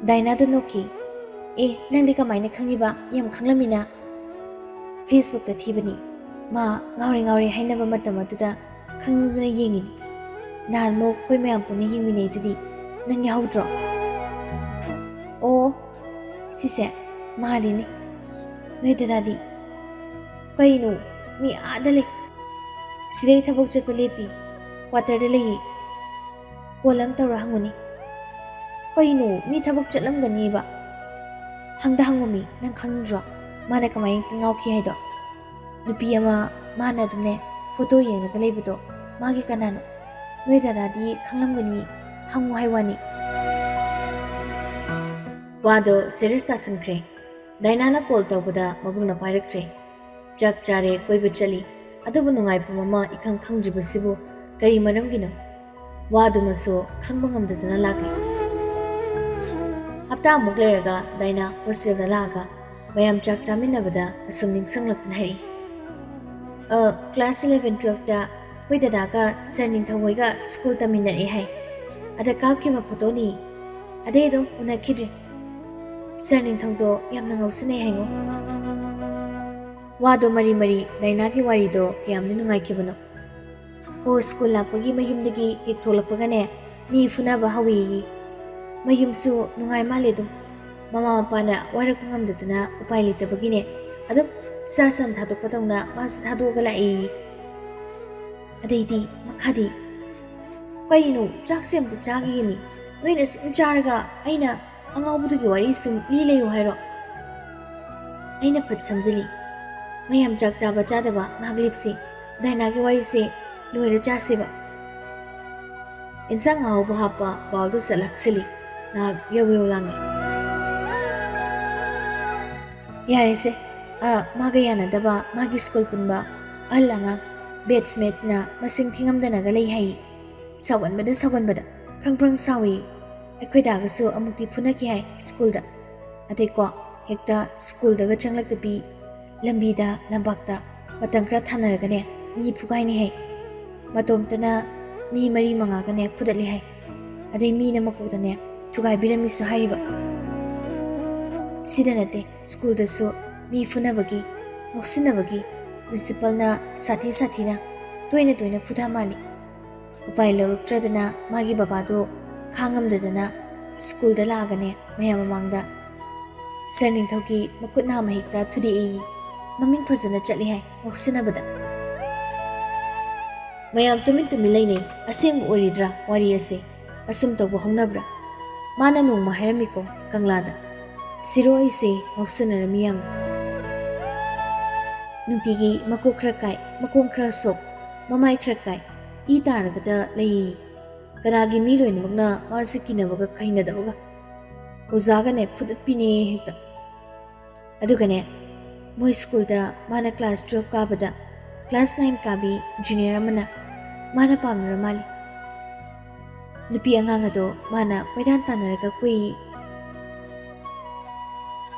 ꯗꯥꯏꯅꯥꯗꯣ ꯅꯣꯛꯈꯤ꯫ ꯑꯦ, ꯅꯪꯗꯤ ꯀꯃꯥꯏꯅ ꯈꯪꯉꯤꯕ? ꯌꯥꯝ ꯈꯪꯂꯝꯃꯤꯅ꯫ ꯐꯦꯁꯕꯨꯛꯇ ꯊꯤꯕꯅꯤ꯫ ꯃꯥ ꯉꯥꯎꯔꯦ ꯉꯥꯎꯔꯦ ꯍꯥꯏꯅꯕ ꯃꯇꯝ ꯑꯗꯨꯗ ꯈꯪꯅꯤꯡꯗꯨꯅ ꯌꯦꯡꯉꯤꯅꯤ꯫ ꯅꯍꯥꯟꯃꯨꯛ ꯑꯩꯈꯣꯏ ꯃꯌꯥꯝ ꯄꯨꯟꯅ ꯌꯦꯡꯃꯤꯟꯅꯩꯗꯨꯗꯤ, ꯅꯪ ꯌꯥꯍꯧꯗ꯭ꯔꯣ? ꯑꯣ, ꯁꯤꯁꯦ ꯃꯥꯜꯂꯤꯅꯦ꯫ ꯅꯣꯏ ꯗꯗꯥꯗꯤ? ꯀꯩꯅꯣ, ꯃꯤ ꯑꯥꯗ ꯂꯩ꯫ ꯁꯤꯗꯩ ꯊꯕꯛ ꯆꯠꯄ ꯂꯦꯞꯄꯤ꯫ ꯀ꯭ꯋꯥꯇꯔꯗ ꯂꯩꯌꯦ꯫ ꯀꯣꯜ ꯑꯃ ꯇꯧꯔ ꯍꯪꯉꯨꯅꯦ꯫ ꯀꯩꯅꯣ, ꯃꯤ ꯊꯕꯛ ꯆꯠꯂꯝꯒꯅꯤꯕ꯫ ꯍꯪꯗ ꯍꯪꯉꯨꯃꯤ, ꯅꯪ ꯈꯪꯗ꯭ꯔꯣ? ꯃꯥꯅ ꯀꯃꯥꯏꯅ ꯉꯥꯎꯈꯤ ꯍꯥꯏꯗꯣ? ꯅꯨꯄꯤ ꯑꯃ ꯃꯥꯅ ꯑꯗꯨꯝꯅꯦ ꯐꯣꯇꯣ ꯌꯦꯡꯂꯒ ꯂꯩꯕꯗꯣ, ꯃꯥꯒꯤ ꯀꯅꯥꯅꯣ? ꯅꯣꯏ ꯗꯗꯥꯗꯤ ꯈꯪꯂꯝꯒꯅꯤ, ꯍꯪꯉꯨ ꯍꯥꯏ ꯋꯥꯅꯤ꯫ ꯋꯥꯗꯣ ꯁꯦꯔꯤꯌꯁ ꯇꯥꯁꯟꯈ꯭ꯔꯦ꯫ ꯗꯥꯏꯅꯥꯅ ꯀꯣꯜ ꯇꯧꯕꯗ ꯃꯕꯨꯡꯅ ꯄꯥꯏꯔꯛꯇ꯭ꯔꯦ꯫ ꯆꯥꯛ ꯆꯥꯔꯦ, ꯀꯣꯏꯕ ꯆꯠꯂꯤ, ꯑꯗꯨꯕꯨ ꯅꯨꯡꯉꯥꯏꯐꯝ ꯑꯃ ꯏꯈꯪ ꯈꯪꯗ꯭ꯔꯤꯕꯁꯤꯕꯨ ꯀꯔꯤ ꯃꯔꯝꯒꯤꯅꯣ? ꯋꯥꯗꯨꯃꯁꯨ ꯈꯪꯕ ꯉꯝꯗꯗꯨꯅ ꯂꯥꯛꯂꯤ꯫ ꯍꯞꯇꯥꯃꯨꯛ ꯂꯩꯔꯒ ꯗꯥꯏꯅꯥ ꯍꯣꯁꯇꯦꯜꯗ ꯂꯥꯛꯑꯒ ꯃꯌꯥꯝ ꯆꯥꯛ ꯆꯥꯃꯤꯟꯅꯕꯗ ꯑꯁꯨꯝ ꯅꯤꯡꯁꯤꯡꯂꯛꯇꯨꯅ ꯍꯥꯏꯔꯛꯏ꯫ "ꯑ, ꯀ꯭ꯂꯥꯁ ꯏꯂꯦꯚꯦꯟ ꯇꯨꯋꯦꯜꯐꯇ ꯑꯩꯈꯣꯏ ꯗꯗꯥꯒ ꯁꯥꯔ ꯅꯤꯡꯊꯧ ꯍꯣꯏꯒ ꯁ꯭ꯀꯨꯜ ꯇꯝꯃꯤꯟꯅꯔꯛꯑꯦ ꯍꯥꯏ꯫ ꯑꯗ ꯀꯥꯞꯈꯤꯕ ꯐꯣꯇꯣꯅꯤ꯫ ꯑꯗꯩ ꯑꯗꯨꯝ ꯎꯅꯈꯤꯗ꯭ꯔꯦ꯫ ꯁꯥꯔ ꯅꯤꯡꯊꯧꯗꯣ ꯌꯥꯝꯅ ꯉꯥꯎꯁꯤꯟꯅꯩ ꯍꯥꯏꯉꯣ꯫" ꯋꯥꯗꯣ ꯃꯔꯤ ꯃꯔꯤ, ꯗꯥꯏꯅꯥꯒꯤ ꯋꯥꯔꯤꯗꯣ ꯀꯌꯥꯝꯗꯤ ꯅꯨꯡꯉꯥꯏꯈꯤꯕꯅꯣ꯫ ꯍꯣ, ꯁ꯭ꯀꯨꯜ ꯂꯥꯛꯄꯒꯤ ꯃꯌꯨꯝꯗꯒꯤ ꯍꯦꯛ ꯊꯣꯛꯂꯛꯄꯒꯅꯦ, ꯃꯤ ꯐꯨꯅꯕ ꯍꯧꯋꯦꯌꯦ꯫ ꯃꯌꯨꯝꯁꯨ ꯅꯨꯡꯉꯥꯏ ꯃꯥꯜꯂꯦ ꯑꯗꯨꯝ꯫ ꯃꯃꯥ ꯃꯄꯥꯅ ꯋꯥꯔꯛꯄ ꯉꯝꯗꯗꯨꯅ ꯎꯄꯥꯏ ꯂꯩꯇꯕꯒꯤꯅꯦ ꯑꯗꯨꯝ ꯆꯥ ꯁꯟ ꯊꯥꯗꯣꯛꯄꯗꯧꯅ ꯃꯥꯁꯨ ꯊꯥꯗꯣꯛꯑꯒ ꯂꯥꯛꯏ꯫ ꯑꯗꯩꯗꯤ ꯃꯈꯥꯗꯤ, "ꯀꯩꯅꯣ, ꯆꯥꯛꯁꯦ ꯑꯝꯇ ꯆꯥꯈꯤꯒꯦꯃꯤ꯫ ꯅꯣꯏꯅ ꯁꯨꯝ ꯆꯥꯔꯒ ꯑꯩꯅ ꯑꯉꯥꯎꯕꯗꯨꯒꯤ ꯋꯥꯔꯤ ꯁꯨꯝ ꯂꯤ ꯂꯩꯌꯨ ꯍꯥꯏꯔꯣ?" ꯑꯩꯅ ꯐꯠ ꯁꯝꯖꯤꯜꯂꯤ, "ꯃꯌꯥꯝ ꯆꯥꯛ ꯆꯥꯕ ꯆꯥꯗꯕ ꯉꯥꯏꯍꯥꯛ ꯂꯦꯞꯁꯤ꯫ ꯗꯥꯏꯅꯥꯒꯤ ꯋꯥꯔꯤꯁꯦ ꯂꯣꯏꯔ ꯆꯥꯁꯦꯕ꯫" ꯏꯟꯁꯥꯡ ꯑꯍꯥꯎꯕ ꯍꯥꯞꯄ ꯕꯥꯎꯜꯗꯨ ꯆꯠꯂꯛꯁꯤꯜꯂꯤ꯫ ꯉꯥꯏꯍꯥꯛ ꯌꯧ ꯌꯧ ꯂꯥꯡꯉꯤ꯫ "ꯌꯥꯔꯦꯁꯦ, ꯑ, ꯃꯥꯒ ꯌꯥꯅꯗꯕ ꯃꯥꯒꯤ ꯁ꯭ꯀꯨꯜ ꯄꯨꯟꯕ ꯑꯍꯜ ꯑꯉꯥꯡ batchmateꯅ ꯃꯁꯤꯡ ꯊꯤꯉꯝꯗꯅꯒ ꯂꯩ ꯍꯥꯏ꯫ ꯁꯥꯎꯒꯟꯕꯗ ꯁꯥꯎꯒꯟꯕꯗ ꯐ꯭ꯔꯪ ꯐ꯭ꯔꯪ ꯁꯥꯎꯏ꯫ ꯑꯩꯈꯣꯏ ꯗꯥꯒꯁꯨ ꯑꯃꯨꯛꯇꯤ ꯐꯨꯅꯈꯤ ꯍꯥꯏ ꯁ꯭ꯀꯨꯜꯗ꯫ ꯑꯗꯩꯀꯣ, ꯍꯦꯛꯇ ꯁ꯭ꯀꯨꯜꯗꯒ ꯆꯪꯂꯛꯇꯕꯤ, ꯂꯝꯕꯤꯗ ꯂꯝꯄꯥꯛꯇ ꯃꯇꯝ ꯈꯔ ꯊꯥꯅꯔꯒꯅꯦ ꯃꯤ ꯐꯨꯒꯥꯏꯅꯤ ꯍꯥꯏ꯫ ꯃꯇꯣꯝꯇꯅ ꯃꯤ ꯃꯔꯤ ꯃꯉꯥꯒꯅꯦ ꯐꯨꯗꯠꯂꯤ ꯍꯥꯏ꯫ ꯑꯗꯩ ꯃꯤꯅ ꯃꯀꯣꯛꯇꯅꯦ ꯊꯨꯒꯥꯏꯕꯤꯔꯝꯃꯤꯁꯨ ꯍꯥꯏꯔꯤꯕ꯫ ꯁꯤꯗ ꯅꯠꯇꯦ, ꯁ꯭ꯀꯨꯜꯗꯁꯨ ꯃꯤ ꯐꯨꯅꯕꯒꯤ, ꯉꯥꯎꯁꯤꯟꯅꯕꯒꯤ principalꯅ ꯁꯥꯊꯤ ꯁꯥꯊꯤꯅ ꯇꯣꯏꯅ ꯇꯣꯏꯅ ꯐꯨꯊ ꯃꯥꯜꯂꯤ꯫ ꯎꯄꯥꯏ ꯂꯧꯔꯛꯇ꯭ꯔꯗꯅ ꯃꯥꯒꯤ ꯕꯕꯥꯗꯣ ꯈꯥꯡꯉꯝꯗꯗꯅ ꯁ꯭ꯀꯨꯜꯗ ꯂꯥꯛꯑꯒꯅꯦ ꯃꯌꯥꯝ ꯃꯃꯥꯡꯗ ꯁꯥꯔ ꯅꯤꯡꯊꯧꯒꯤ ꯃꯈꯨꯠ ꯅꯥꯝꯃ ꯍꯦꯛꯇ ꯊꯨꯗꯦꯛꯏ꯫ ꯃꯃꯤꯡ ꯐꯖꯅ ꯆꯠꯂꯤ ꯍꯥꯏ ꯉꯥꯎꯁꯤꯟꯅꯕꯗ꯫" ꯃꯌꯥꯝ ꯇꯨꯃꯤꯟ ꯇꯨꯃꯤꯟ ꯂꯩꯅꯩ꯫ ꯑꯁꯦꯡꯕ ꯑꯣꯏꯔꯤꯗ꯭ꯔꯥ ꯋꯥꯔꯤ ꯑꯁꯦ? ꯑꯁꯨꯝ ꯇꯧꯕ ꯍꯧꯅꯕ꯭ꯔꯥ? ꯃꯥꯅ ꯅꯣꯡꯃ ꯍꯥꯏꯔꯝꯃꯤꯀꯣ ꯀꯪꯂꯥꯗ, "ꯁꯤꯔꯣ ꯑꯩꯁꯦ ꯉꯥꯎꯁꯟꯅꯔꯝꯃꯤ ꯌꯥꯝꯅ꯫" ꯅꯨꯡꯇꯤꯒꯤ ꯃꯀꯣꯛ ꯈꯔ ꯀꯥꯏ, ꯃꯈꯣꯡ ꯈꯔ ꯁꯣꯛ, ꯃꯃꯥꯏ ꯈꯔ ꯀꯥꯏ, ꯏ ꯇꯥꯔꯒꯗ ꯂꯩꯌꯦ꯫ ꯀꯅꯥꯒꯤ ꯃꯤ ꯂꯣꯏꯅꯃꯛꯅ ꯃꯥꯁꯦ ꯀꯤꯅꯕꯒ ꯈꯩꯅꯗꯕꯒ꯫ ꯑꯣꯖꯥꯒꯅꯦ ꯐꯨꯗꯠꯄꯤꯅꯦ ꯍꯦꯛꯇ꯫ ꯑꯗꯨꯒꯅꯦ, ꯃꯣꯏ ꯁ꯭ꯀꯨꯜꯗ ꯃꯥꯅ class twelve ꯀꯥꯕꯗ class nine ꯀꯥꯕꯤ junior ꯑꯃꯅ ꯃꯥꯅ ꯄꯥꯝꯅꯔ ꯃꯥꯜꯂꯤ꯫ ꯅꯨꯄꯤ ꯑꯉꯥꯡ ꯑꯗꯣ ꯃꯥꯅ ꯀꯣꯏꯇꯥꯟ ꯇꯥꯟꯅꯔꯒ ꯀꯣꯏꯌꯦ꯫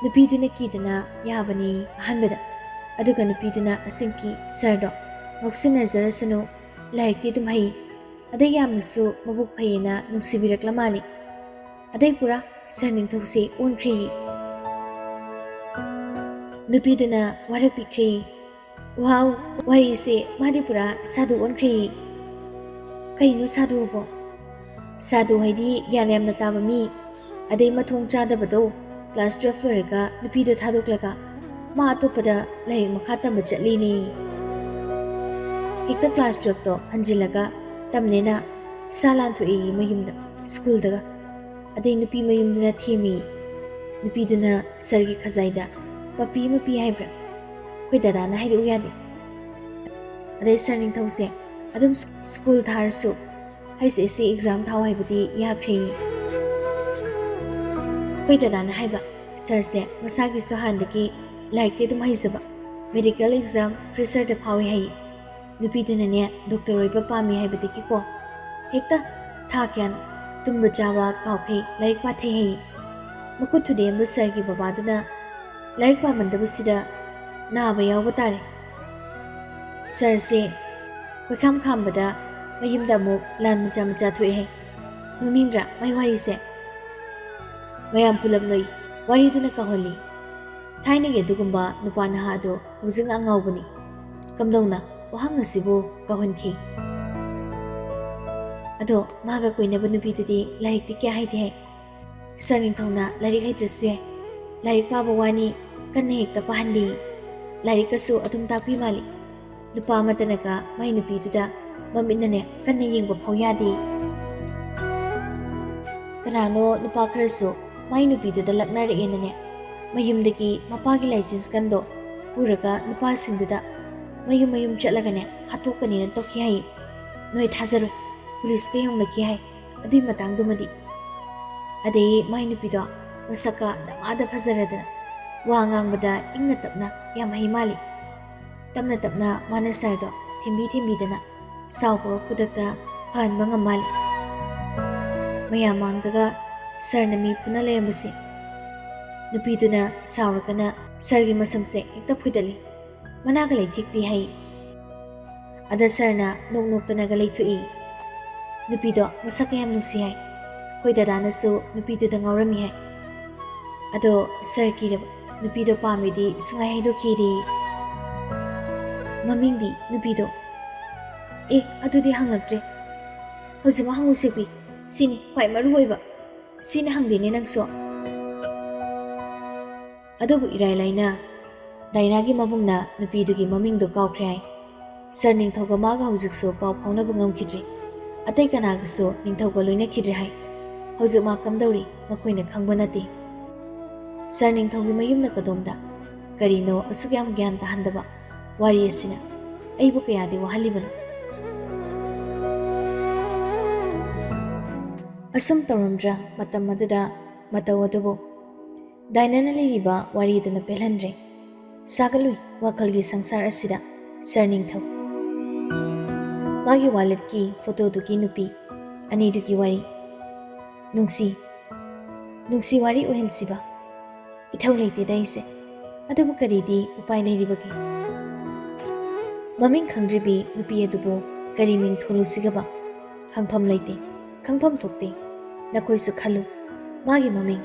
ꯅꯨꯄꯤꯗꯨꯅ ꯀꯤꯗꯅ ꯌꯥꯕꯅꯤ ꯑꯍꯥꯟꯕꯗ꯫ ꯑꯗꯨꯒ ꯅꯨꯄꯤꯗꯨꯅ ꯑꯁꯦꯡꯀꯤ ꯁꯥꯔꯗꯣ ꯉꯥꯎꯁꯤꯟꯅꯖꯔꯁꯅꯨ, ꯂꯥꯏꯔꯤꯛꯇꯤ ꯑꯗꯨꯝ ꯍꯩ, ꯑꯗꯩ ꯌꯥꯝꯅꯁꯨ ꯃꯕꯨꯛ ꯐꯩꯌꯦꯅ ꯅꯨꯡꯁꯤꯕꯤꯔꯛꯂ ꯃꯥꯜꯂꯤ꯫ ꯑꯗꯩ ꯄꯨꯔꯥ ꯁꯥꯔ ꯅꯤꯡꯊꯧꯁꯦ ꯑꯣꯟꯈ꯭ꯔꯦ꯫ ꯅꯨꯄꯤꯗꯨꯅ ꯋꯥꯔꯛꯄꯤꯈ꯭ꯔꯦ꯫ "ꯋꯥꯎ, ꯋꯥꯔꯤꯁꯦ ꯃꯥꯗꯤ ꯄꯨꯔꯥ ꯁꯥꯗꯨ ꯑꯣꯟꯈ꯭ꯔꯦ꯫" "ꯀꯩꯅꯣ ꯁꯥꯗꯨꯕꯣ?" "ꯁꯥꯗꯨ ꯍꯥꯏꯗꯤ ꯒ꯭ꯌꯥꯟ ꯌꯥꯝꯅ ꯇꯥꯕ ꯃꯤ, ꯑꯗꯩ ꯃꯊꯣꯡ ꯆꯥꯗꯕꯗꯣ, ꯀ꯭ꯂꯥꯁ ꯇꯨꯌꯦꯜꯐ ꯂꯣꯏꯔꯒ ꯅꯨꯄꯤꯗꯣ ꯊꯥꯗꯣꯛꯂꯒ ꯃꯥ ꯑꯇꯣꯞꯄꯗ ꯂꯥꯏꯔꯤꯛ ꯃꯈꯥ ꯇꯝꯕ ꯆꯠꯂꯤꯅꯦ꯫ ꯍꯦꯛꯇ ꯀ꯭ꯂꯥꯁ ꯇꯨꯌꯦꯜꯐꯇꯣ ꯍꯟꯖꯤꯜꯂꯒ ꯇꯝꯅꯦꯅ ꯁꯥ ꯂꯥꯟꯊꯣꯛꯏ ꯃꯌꯨꯝꯗ, ꯁ꯭ꯀꯨꯜꯗꯒ꯫ ꯑꯗꯩ ꯅꯨꯄꯤ ꯃꯌꯨꯝꯗꯨꯅ ꯊꯦꯝꯃꯤ꯫ ꯅꯨꯄꯤꯗꯨꯅ ꯁꯥꯔꯒꯤ ꯈꯖꯥꯏꯗ ꯄꯞꯄꯤ ꯑꯃ ꯄꯤ ꯍꯥꯏꯕ꯭ꯔꯥ? ꯑꯩꯈꯣꯏ ꯗꯗꯥꯅ ꯍꯥꯏꯗꯣꯛꯎ ꯌꯥꯗꯦ꯫ ꯑꯗꯩ ꯁꯥꯔ ꯅꯤꯡꯊꯧꯁꯦ ꯑꯗꯨꯝ ꯁ꯭ꯀꯨꯜ ꯊꯥꯔꯁꯨ ꯍꯩꯆ ꯑꯦꯁ ꯁꯤ ꯑꯦꯛꯖꯥꯝ ꯊꯥꯎ ꯍꯥꯏꯕꯗꯤ ꯌꯥꯈ꯭ꯔꯦꯌꯦ꯫ ꯑꯩꯈꯣꯏ ꯗꯗꯥꯅ ꯍꯥꯏꯕ, ꯁꯥꯔꯁꯦ ꯃꯁꯥꯒꯤꯁꯨ ꯍꯥꯟꯅꯗꯒꯤ ꯂꯥꯏꯔꯤꯛꯇꯤ ꯑꯗꯨꯝ ꯍꯩꯖꯕ, ꯃꯦꯗꯤꯀꯦꯜ ꯑꯦꯛꯖꯥꯝ ꯐ꯭ꯔꯦꯁꯔꯗ ꯐꯥꯎꯏ ꯍꯥꯏꯌꯦ꯫ ꯅꯨꯄꯤꯗꯨꯅꯅꯦ ꯗꯣꯛꯇꯔ ꯑꯣꯏꯕ ꯄꯥꯝꯃꯤ ꯍꯥꯏꯕꯗꯒꯤꯀꯣ ꯍꯦꯛꯇ ꯊꯥ ꯀꯌꯥꯅꯣ ꯇꯨꯝꯕ ꯆꯥꯕ ꯀꯥꯎꯈꯩ ꯂꯥꯏꯔꯤꯛ ꯄꯥꯊꯩ ꯍꯥꯏꯌꯦ꯫ ꯃꯈꯨꯠ ꯊꯨꯗꯦꯛꯑꯝꯕ ꯁꯥꯔꯒꯤ ꯕꯕꯥꯗꯨꯅ ꯂꯥꯏꯔꯤꯛ ꯄꯥꯃꯟꯗꯕꯁꯤꯗ ꯅꯥꯕ ꯌꯥꯎꯕ ꯇꯥꯔꯦ꯫ ꯁꯥꯔꯁꯦ ꯀꯣꯏꯈꯥꯝ ꯈꯥꯝꯕꯗ ꯃꯌꯨꯝꯗ ꯑꯃꯨꯛ ꯂꯥꯟ ꯃꯆꯥ ꯃꯆꯥ ꯊꯣꯛꯑꯦ ꯍꯥꯏ꯫ ꯅꯣꯛꯅꯤꯡꯗ꯭ꯔꯥ ꯃꯥꯏ ꯋꯥꯔꯤꯁꯦ? ꯃꯌꯥꯝ ꯄꯨꯂꯞ ꯅꯣꯛꯏ꯫ ꯋꯥꯔꯤꯗꯨꯅ ꯀꯥꯎꯍꯜꯂꯤ꯫ ꯊꯥꯏꯅꯒꯤ ꯑꯗꯨꯒꯨꯝꯕ ꯅꯨꯄꯥ ꯅꯍꯥ ꯑꯗꯣ ꯍꯧꯖꯤꯛꯅ ꯑꯉꯥꯎꯕꯅꯤ꯫ ꯀꯝꯗꯧꯅ ꯋꯥꯍꯪ ꯑꯁꯤꯕꯨ ꯀꯥꯎꯍꯟꯈꯤ? ꯑꯗꯣ ꯃꯥꯒ ꯀꯣꯏꯅꯕ ꯅꯨꯄꯤꯗꯨꯗꯤ ꯂꯥꯏꯔꯤꯛꯇꯤ ꯀꯌꯥ ꯍꯩꯇꯦ ꯍꯥꯏ꯫ ꯁꯥꯔ ꯅꯤꯡꯊꯧꯅ ꯂꯥꯏꯔꯤꯛ ꯍꯩꯇ꯭ꯔꯁꯨ ꯌꯥꯏ, ꯂꯥꯏꯔꯤꯛ ꯄꯥꯕ ꯋꯥꯅꯤ, ꯀꯟꯅ ꯍꯦꯛꯇ ꯄꯥꯍꯜꯂꯤ꯫ ꯂꯥꯏꯔꯤꯛꯀꯁꯨ ꯑꯗꯨꯝ ꯇꯥꯛꯄꯤ ꯃꯥꯜꯂꯤ꯫ ꯅꯨꯄꯥ ꯑꯃꯠꯇꯅꯒ ꯃꯥꯏ ꯅꯨꯄꯤꯗꯨꯗ ꯃꯃꯤꯠꯅꯅꯦ ꯀꯟꯅ ꯌꯦꯡꯕ ꯐꯥꯎ ꯌꯥꯗꯦ꯫ ꯀꯅꯥꯅꯣ ꯅꯨꯄꯥ ꯈꯔꯁꯨ ꯃꯥꯏ ꯅꯨꯄꯤꯗꯨꯗ ꯂꯛꯅꯔꯛꯑꯦꯅꯅꯦ ꯃꯌꯨꯝꯗꯒꯤ ꯃꯄꯥꯒꯤ ꯂꯥꯏꯁꯦꯟꯁ ꯀꯟꯗꯣ ꯄꯨꯔꯒ ꯅꯨꯄꯥꯁꯤꯡꯗꯨꯗ ꯃꯌꯨꯝ ꯃꯌꯨꯝ ꯆꯠꯂꯒꯅꯦ ꯍꯥꯠꯇꯣꯛꯀꯅꯤꯅ ꯇꯧꯈꯤ ꯍꯥꯏꯌꯦ꯫ ꯅꯣꯏ ꯊꯥꯖꯔꯣꯏ, ꯄꯨꯂꯤꯁꯀ ꯌꯧꯅꯈꯤ ꯍꯥꯏ꯫ ꯑꯗꯨꯏ ꯃꯇꯥꯡꯗꯨꯃꯗꯤ꯫ ꯑꯗꯩ ꯃꯥꯏ ꯅꯨꯄꯤꯗꯣ ꯃꯁꯛꯀ ꯗꯃꯥꯗ ꯐꯖꯔꯗꯅ ꯋꯥ ꯉꯥꯡꯕꯗ ꯏꯪꯅ ꯇꯞꯅ ꯌꯥꯝ ꯍꯩ ꯃꯥꯜꯂꯤ꯫ ꯇꯞꯅ ꯇꯞꯅ ꯃꯥꯅ ꯁꯥꯔꯗꯣ ꯊꯦꯝꯕꯤ ꯊꯦꯝꯕꯤꯗꯅ ꯁꯥꯎꯕꯒ ꯈꯨꯗꯛꯇ ꯐꯍꯟꯕ ꯉꯝ ꯃꯥꯜꯂꯤ꯫ ꯃꯌꯥꯝ ꯃꯥꯡꯗꯒ ꯁꯥꯔꯅ ꯃꯤ ꯐꯨꯅ ꯂꯩꯔꯝꯕꯁꯦ ꯅꯨꯄꯤꯗꯨꯅ ꯁꯥꯎꯔꯒꯅ ꯁꯥꯔꯒꯤ ꯃꯁꯝꯁꯦ ꯍꯦꯛꯇ ꯐꯣꯏꯗꯠꯂꯤ꯫ ꯃꯅꯥꯒ ꯂꯩꯊꯦꯛꯄꯤ ꯍꯥꯏ꯫ ꯑꯗ ꯁꯥꯔꯅ ꯅꯣꯛ ꯅꯣꯛꯇꯅꯒ ꯂꯩꯊꯣꯛꯏ꯫ ꯅꯨꯄꯤꯗꯣ ꯃꯁꯛꯀ ꯌꯥꯝ ꯅꯨꯡꯁꯤ ꯍꯥꯏ꯫ ꯑꯩꯈꯣꯏ ꯗꯗꯥꯅꯁꯨ ꯅꯨꯄꯤꯗꯨꯗ ꯉꯥꯎꯔꯝꯃꯤ ꯍꯥꯏ꯫ ꯑꯗꯣ ꯁꯥꯔ ꯀꯤꯔꯕ ꯅꯨꯄꯤꯗꯣ ꯄꯥꯝꯃꯦꯗꯤ ꯁꯨꯡꯍꯥꯏ ꯍꯥꯏꯗꯣꯛꯈꯤꯗꯦ꯫ ꯃꯃꯤꯡꯗꯤ ꯅꯨꯄꯤꯗꯣ? ꯑꯦ, ꯑꯗꯨꯗꯤ ꯍꯪꯂꯛꯇ꯭ꯔꯦ꯫ ꯍꯧꯖꯤꯛꯃꯛ ꯍꯪꯉꯨꯁꯦ ꯄꯤ꯫ ꯁꯤꯅꯤ ꯈ꯭ꯋꯥꯏ ꯃꯔꯨ ꯑꯣꯏꯕ꯫ ꯁꯤꯅ ꯍꯪꯗꯦꯅꯦ ꯅꯪꯁꯨ꯫ ꯑꯗꯨꯕꯨ ꯏꯔꯥꯏ ꯂꯥꯏꯅ ꯗꯥꯏꯅꯥꯒꯤ ꯃꯕꯨꯡꯅ ꯅꯨꯄꯤꯗꯨꯒꯤ ꯃꯃꯤꯡꯗꯨ ꯀꯥꯎꯈ꯭ꯔꯦ ꯍꯥꯏ꯫ ꯁꯥꯔ ꯅꯤꯡꯊꯧꯒ ꯃꯥꯒ ꯍꯧꯖꯤꯛꯁꯨ ꯄꯥꯎ ꯐꯥꯎꯅꯕ ꯉꯝꯈꯤꯗ꯭ꯔꯦ꯫ ꯑꯇꯩ ꯀꯅꯥꯒꯁꯨ ꯅꯤꯡꯊꯧꯒ ꯂꯣꯏꯅꯈꯤꯗ꯭ꯔꯦ ꯍꯥꯏ꯫ ꯍꯧꯖꯤꯛ ꯃꯥ ꯀꯝꯗꯧꯔꯤ ꯃꯈꯣꯏꯅ ꯈꯪꯕ ꯅꯠꯇꯦ꯫ ꯁꯥꯔ ꯅꯤꯡꯊꯧꯒꯤ ꯃꯌꯨꯝꯅ ꯀꯗꯣꯝꯗ? ꯀꯔꯤꯅꯣ ꯑꯁꯨꯛ ꯌꯥꯝ ꯒ꯭ꯌꯥꯟ ꯇꯥꯍꯟꯗꯕ ꯋꯥꯔꯤ ꯑꯁꯤꯅ? ꯑꯩꯕꯨ ꯀꯌꯥꯗꯤ ꯋꯥꯍꯜꯂꯤꯕꯅꯣ꯫ ꯑꯁꯨꯝ ꯇꯧꯔꯝꯗ꯭ꯔꯥ ꯃꯇꯝ ꯑꯗꯨꯗ ꯃꯇꯧ ꯑꯗꯨꯕꯨ? ꯗꯥꯏꯅꯥꯅ ꯂꯤꯔꯤꯕ ꯋꯥꯔꯤꯗꯨꯅ ꯄꯦꯜꯍꯟꯗ꯭ꯔꯦ꯫ ꯁꯥꯒꯠꯂꯨꯏ ꯋꯥꯈꯜꯒꯤ ꯁꯪꯁꯥꯔ ꯑꯁꯤꯗ ꯁꯥꯔ ꯅꯤꯡꯊꯧ꯫ ꯃꯥꯒꯤ ꯋꯥꯂꯦꯠꯀꯤ ꯐꯣꯇꯣꯗꯨꯒꯤ ꯅꯨꯄꯤ ꯑꯅꯤꯗꯨꯒꯤ ꯋꯥꯔꯤ꯫ ꯅꯨꯡꯁꯤ, ꯅꯨꯡꯁꯤ ꯋꯥꯔꯤ ꯑꯣꯏꯍꯟꯁꯤꯕ? ꯏꯊꯧ ꯂꯩꯇꯦꯗ ꯑꯩꯁꯦ꯫ ꯑꯗꯨꯕꯨ ꯀꯔꯤꯗꯤ ꯎꯄꯥꯏ ꯂꯩꯔꯤꯕꯒꯦ? ꯃꯃꯤꯡ ꯈꯪꯗ꯭ꯔꯤꯕꯤ ꯅꯨꯄꯤ ꯑꯗꯨꯕꯨ ꯀꯔꯤ ꯃꯤꯡ ꯊꯣꯜꯂꯨꯁꯤꯒꯕ? ꯍꯪꯐꯝ ꯂꯩꯇꯦ, ꯈꯪꯐꯝ ꯊꯣꯛꯇꯦ꯫ ꯅꯈꯣꯏꯁꯨ ꯈꯜꯂꯨ, ꯃꯥꯒꯤ ꯃꯃꯤꯡ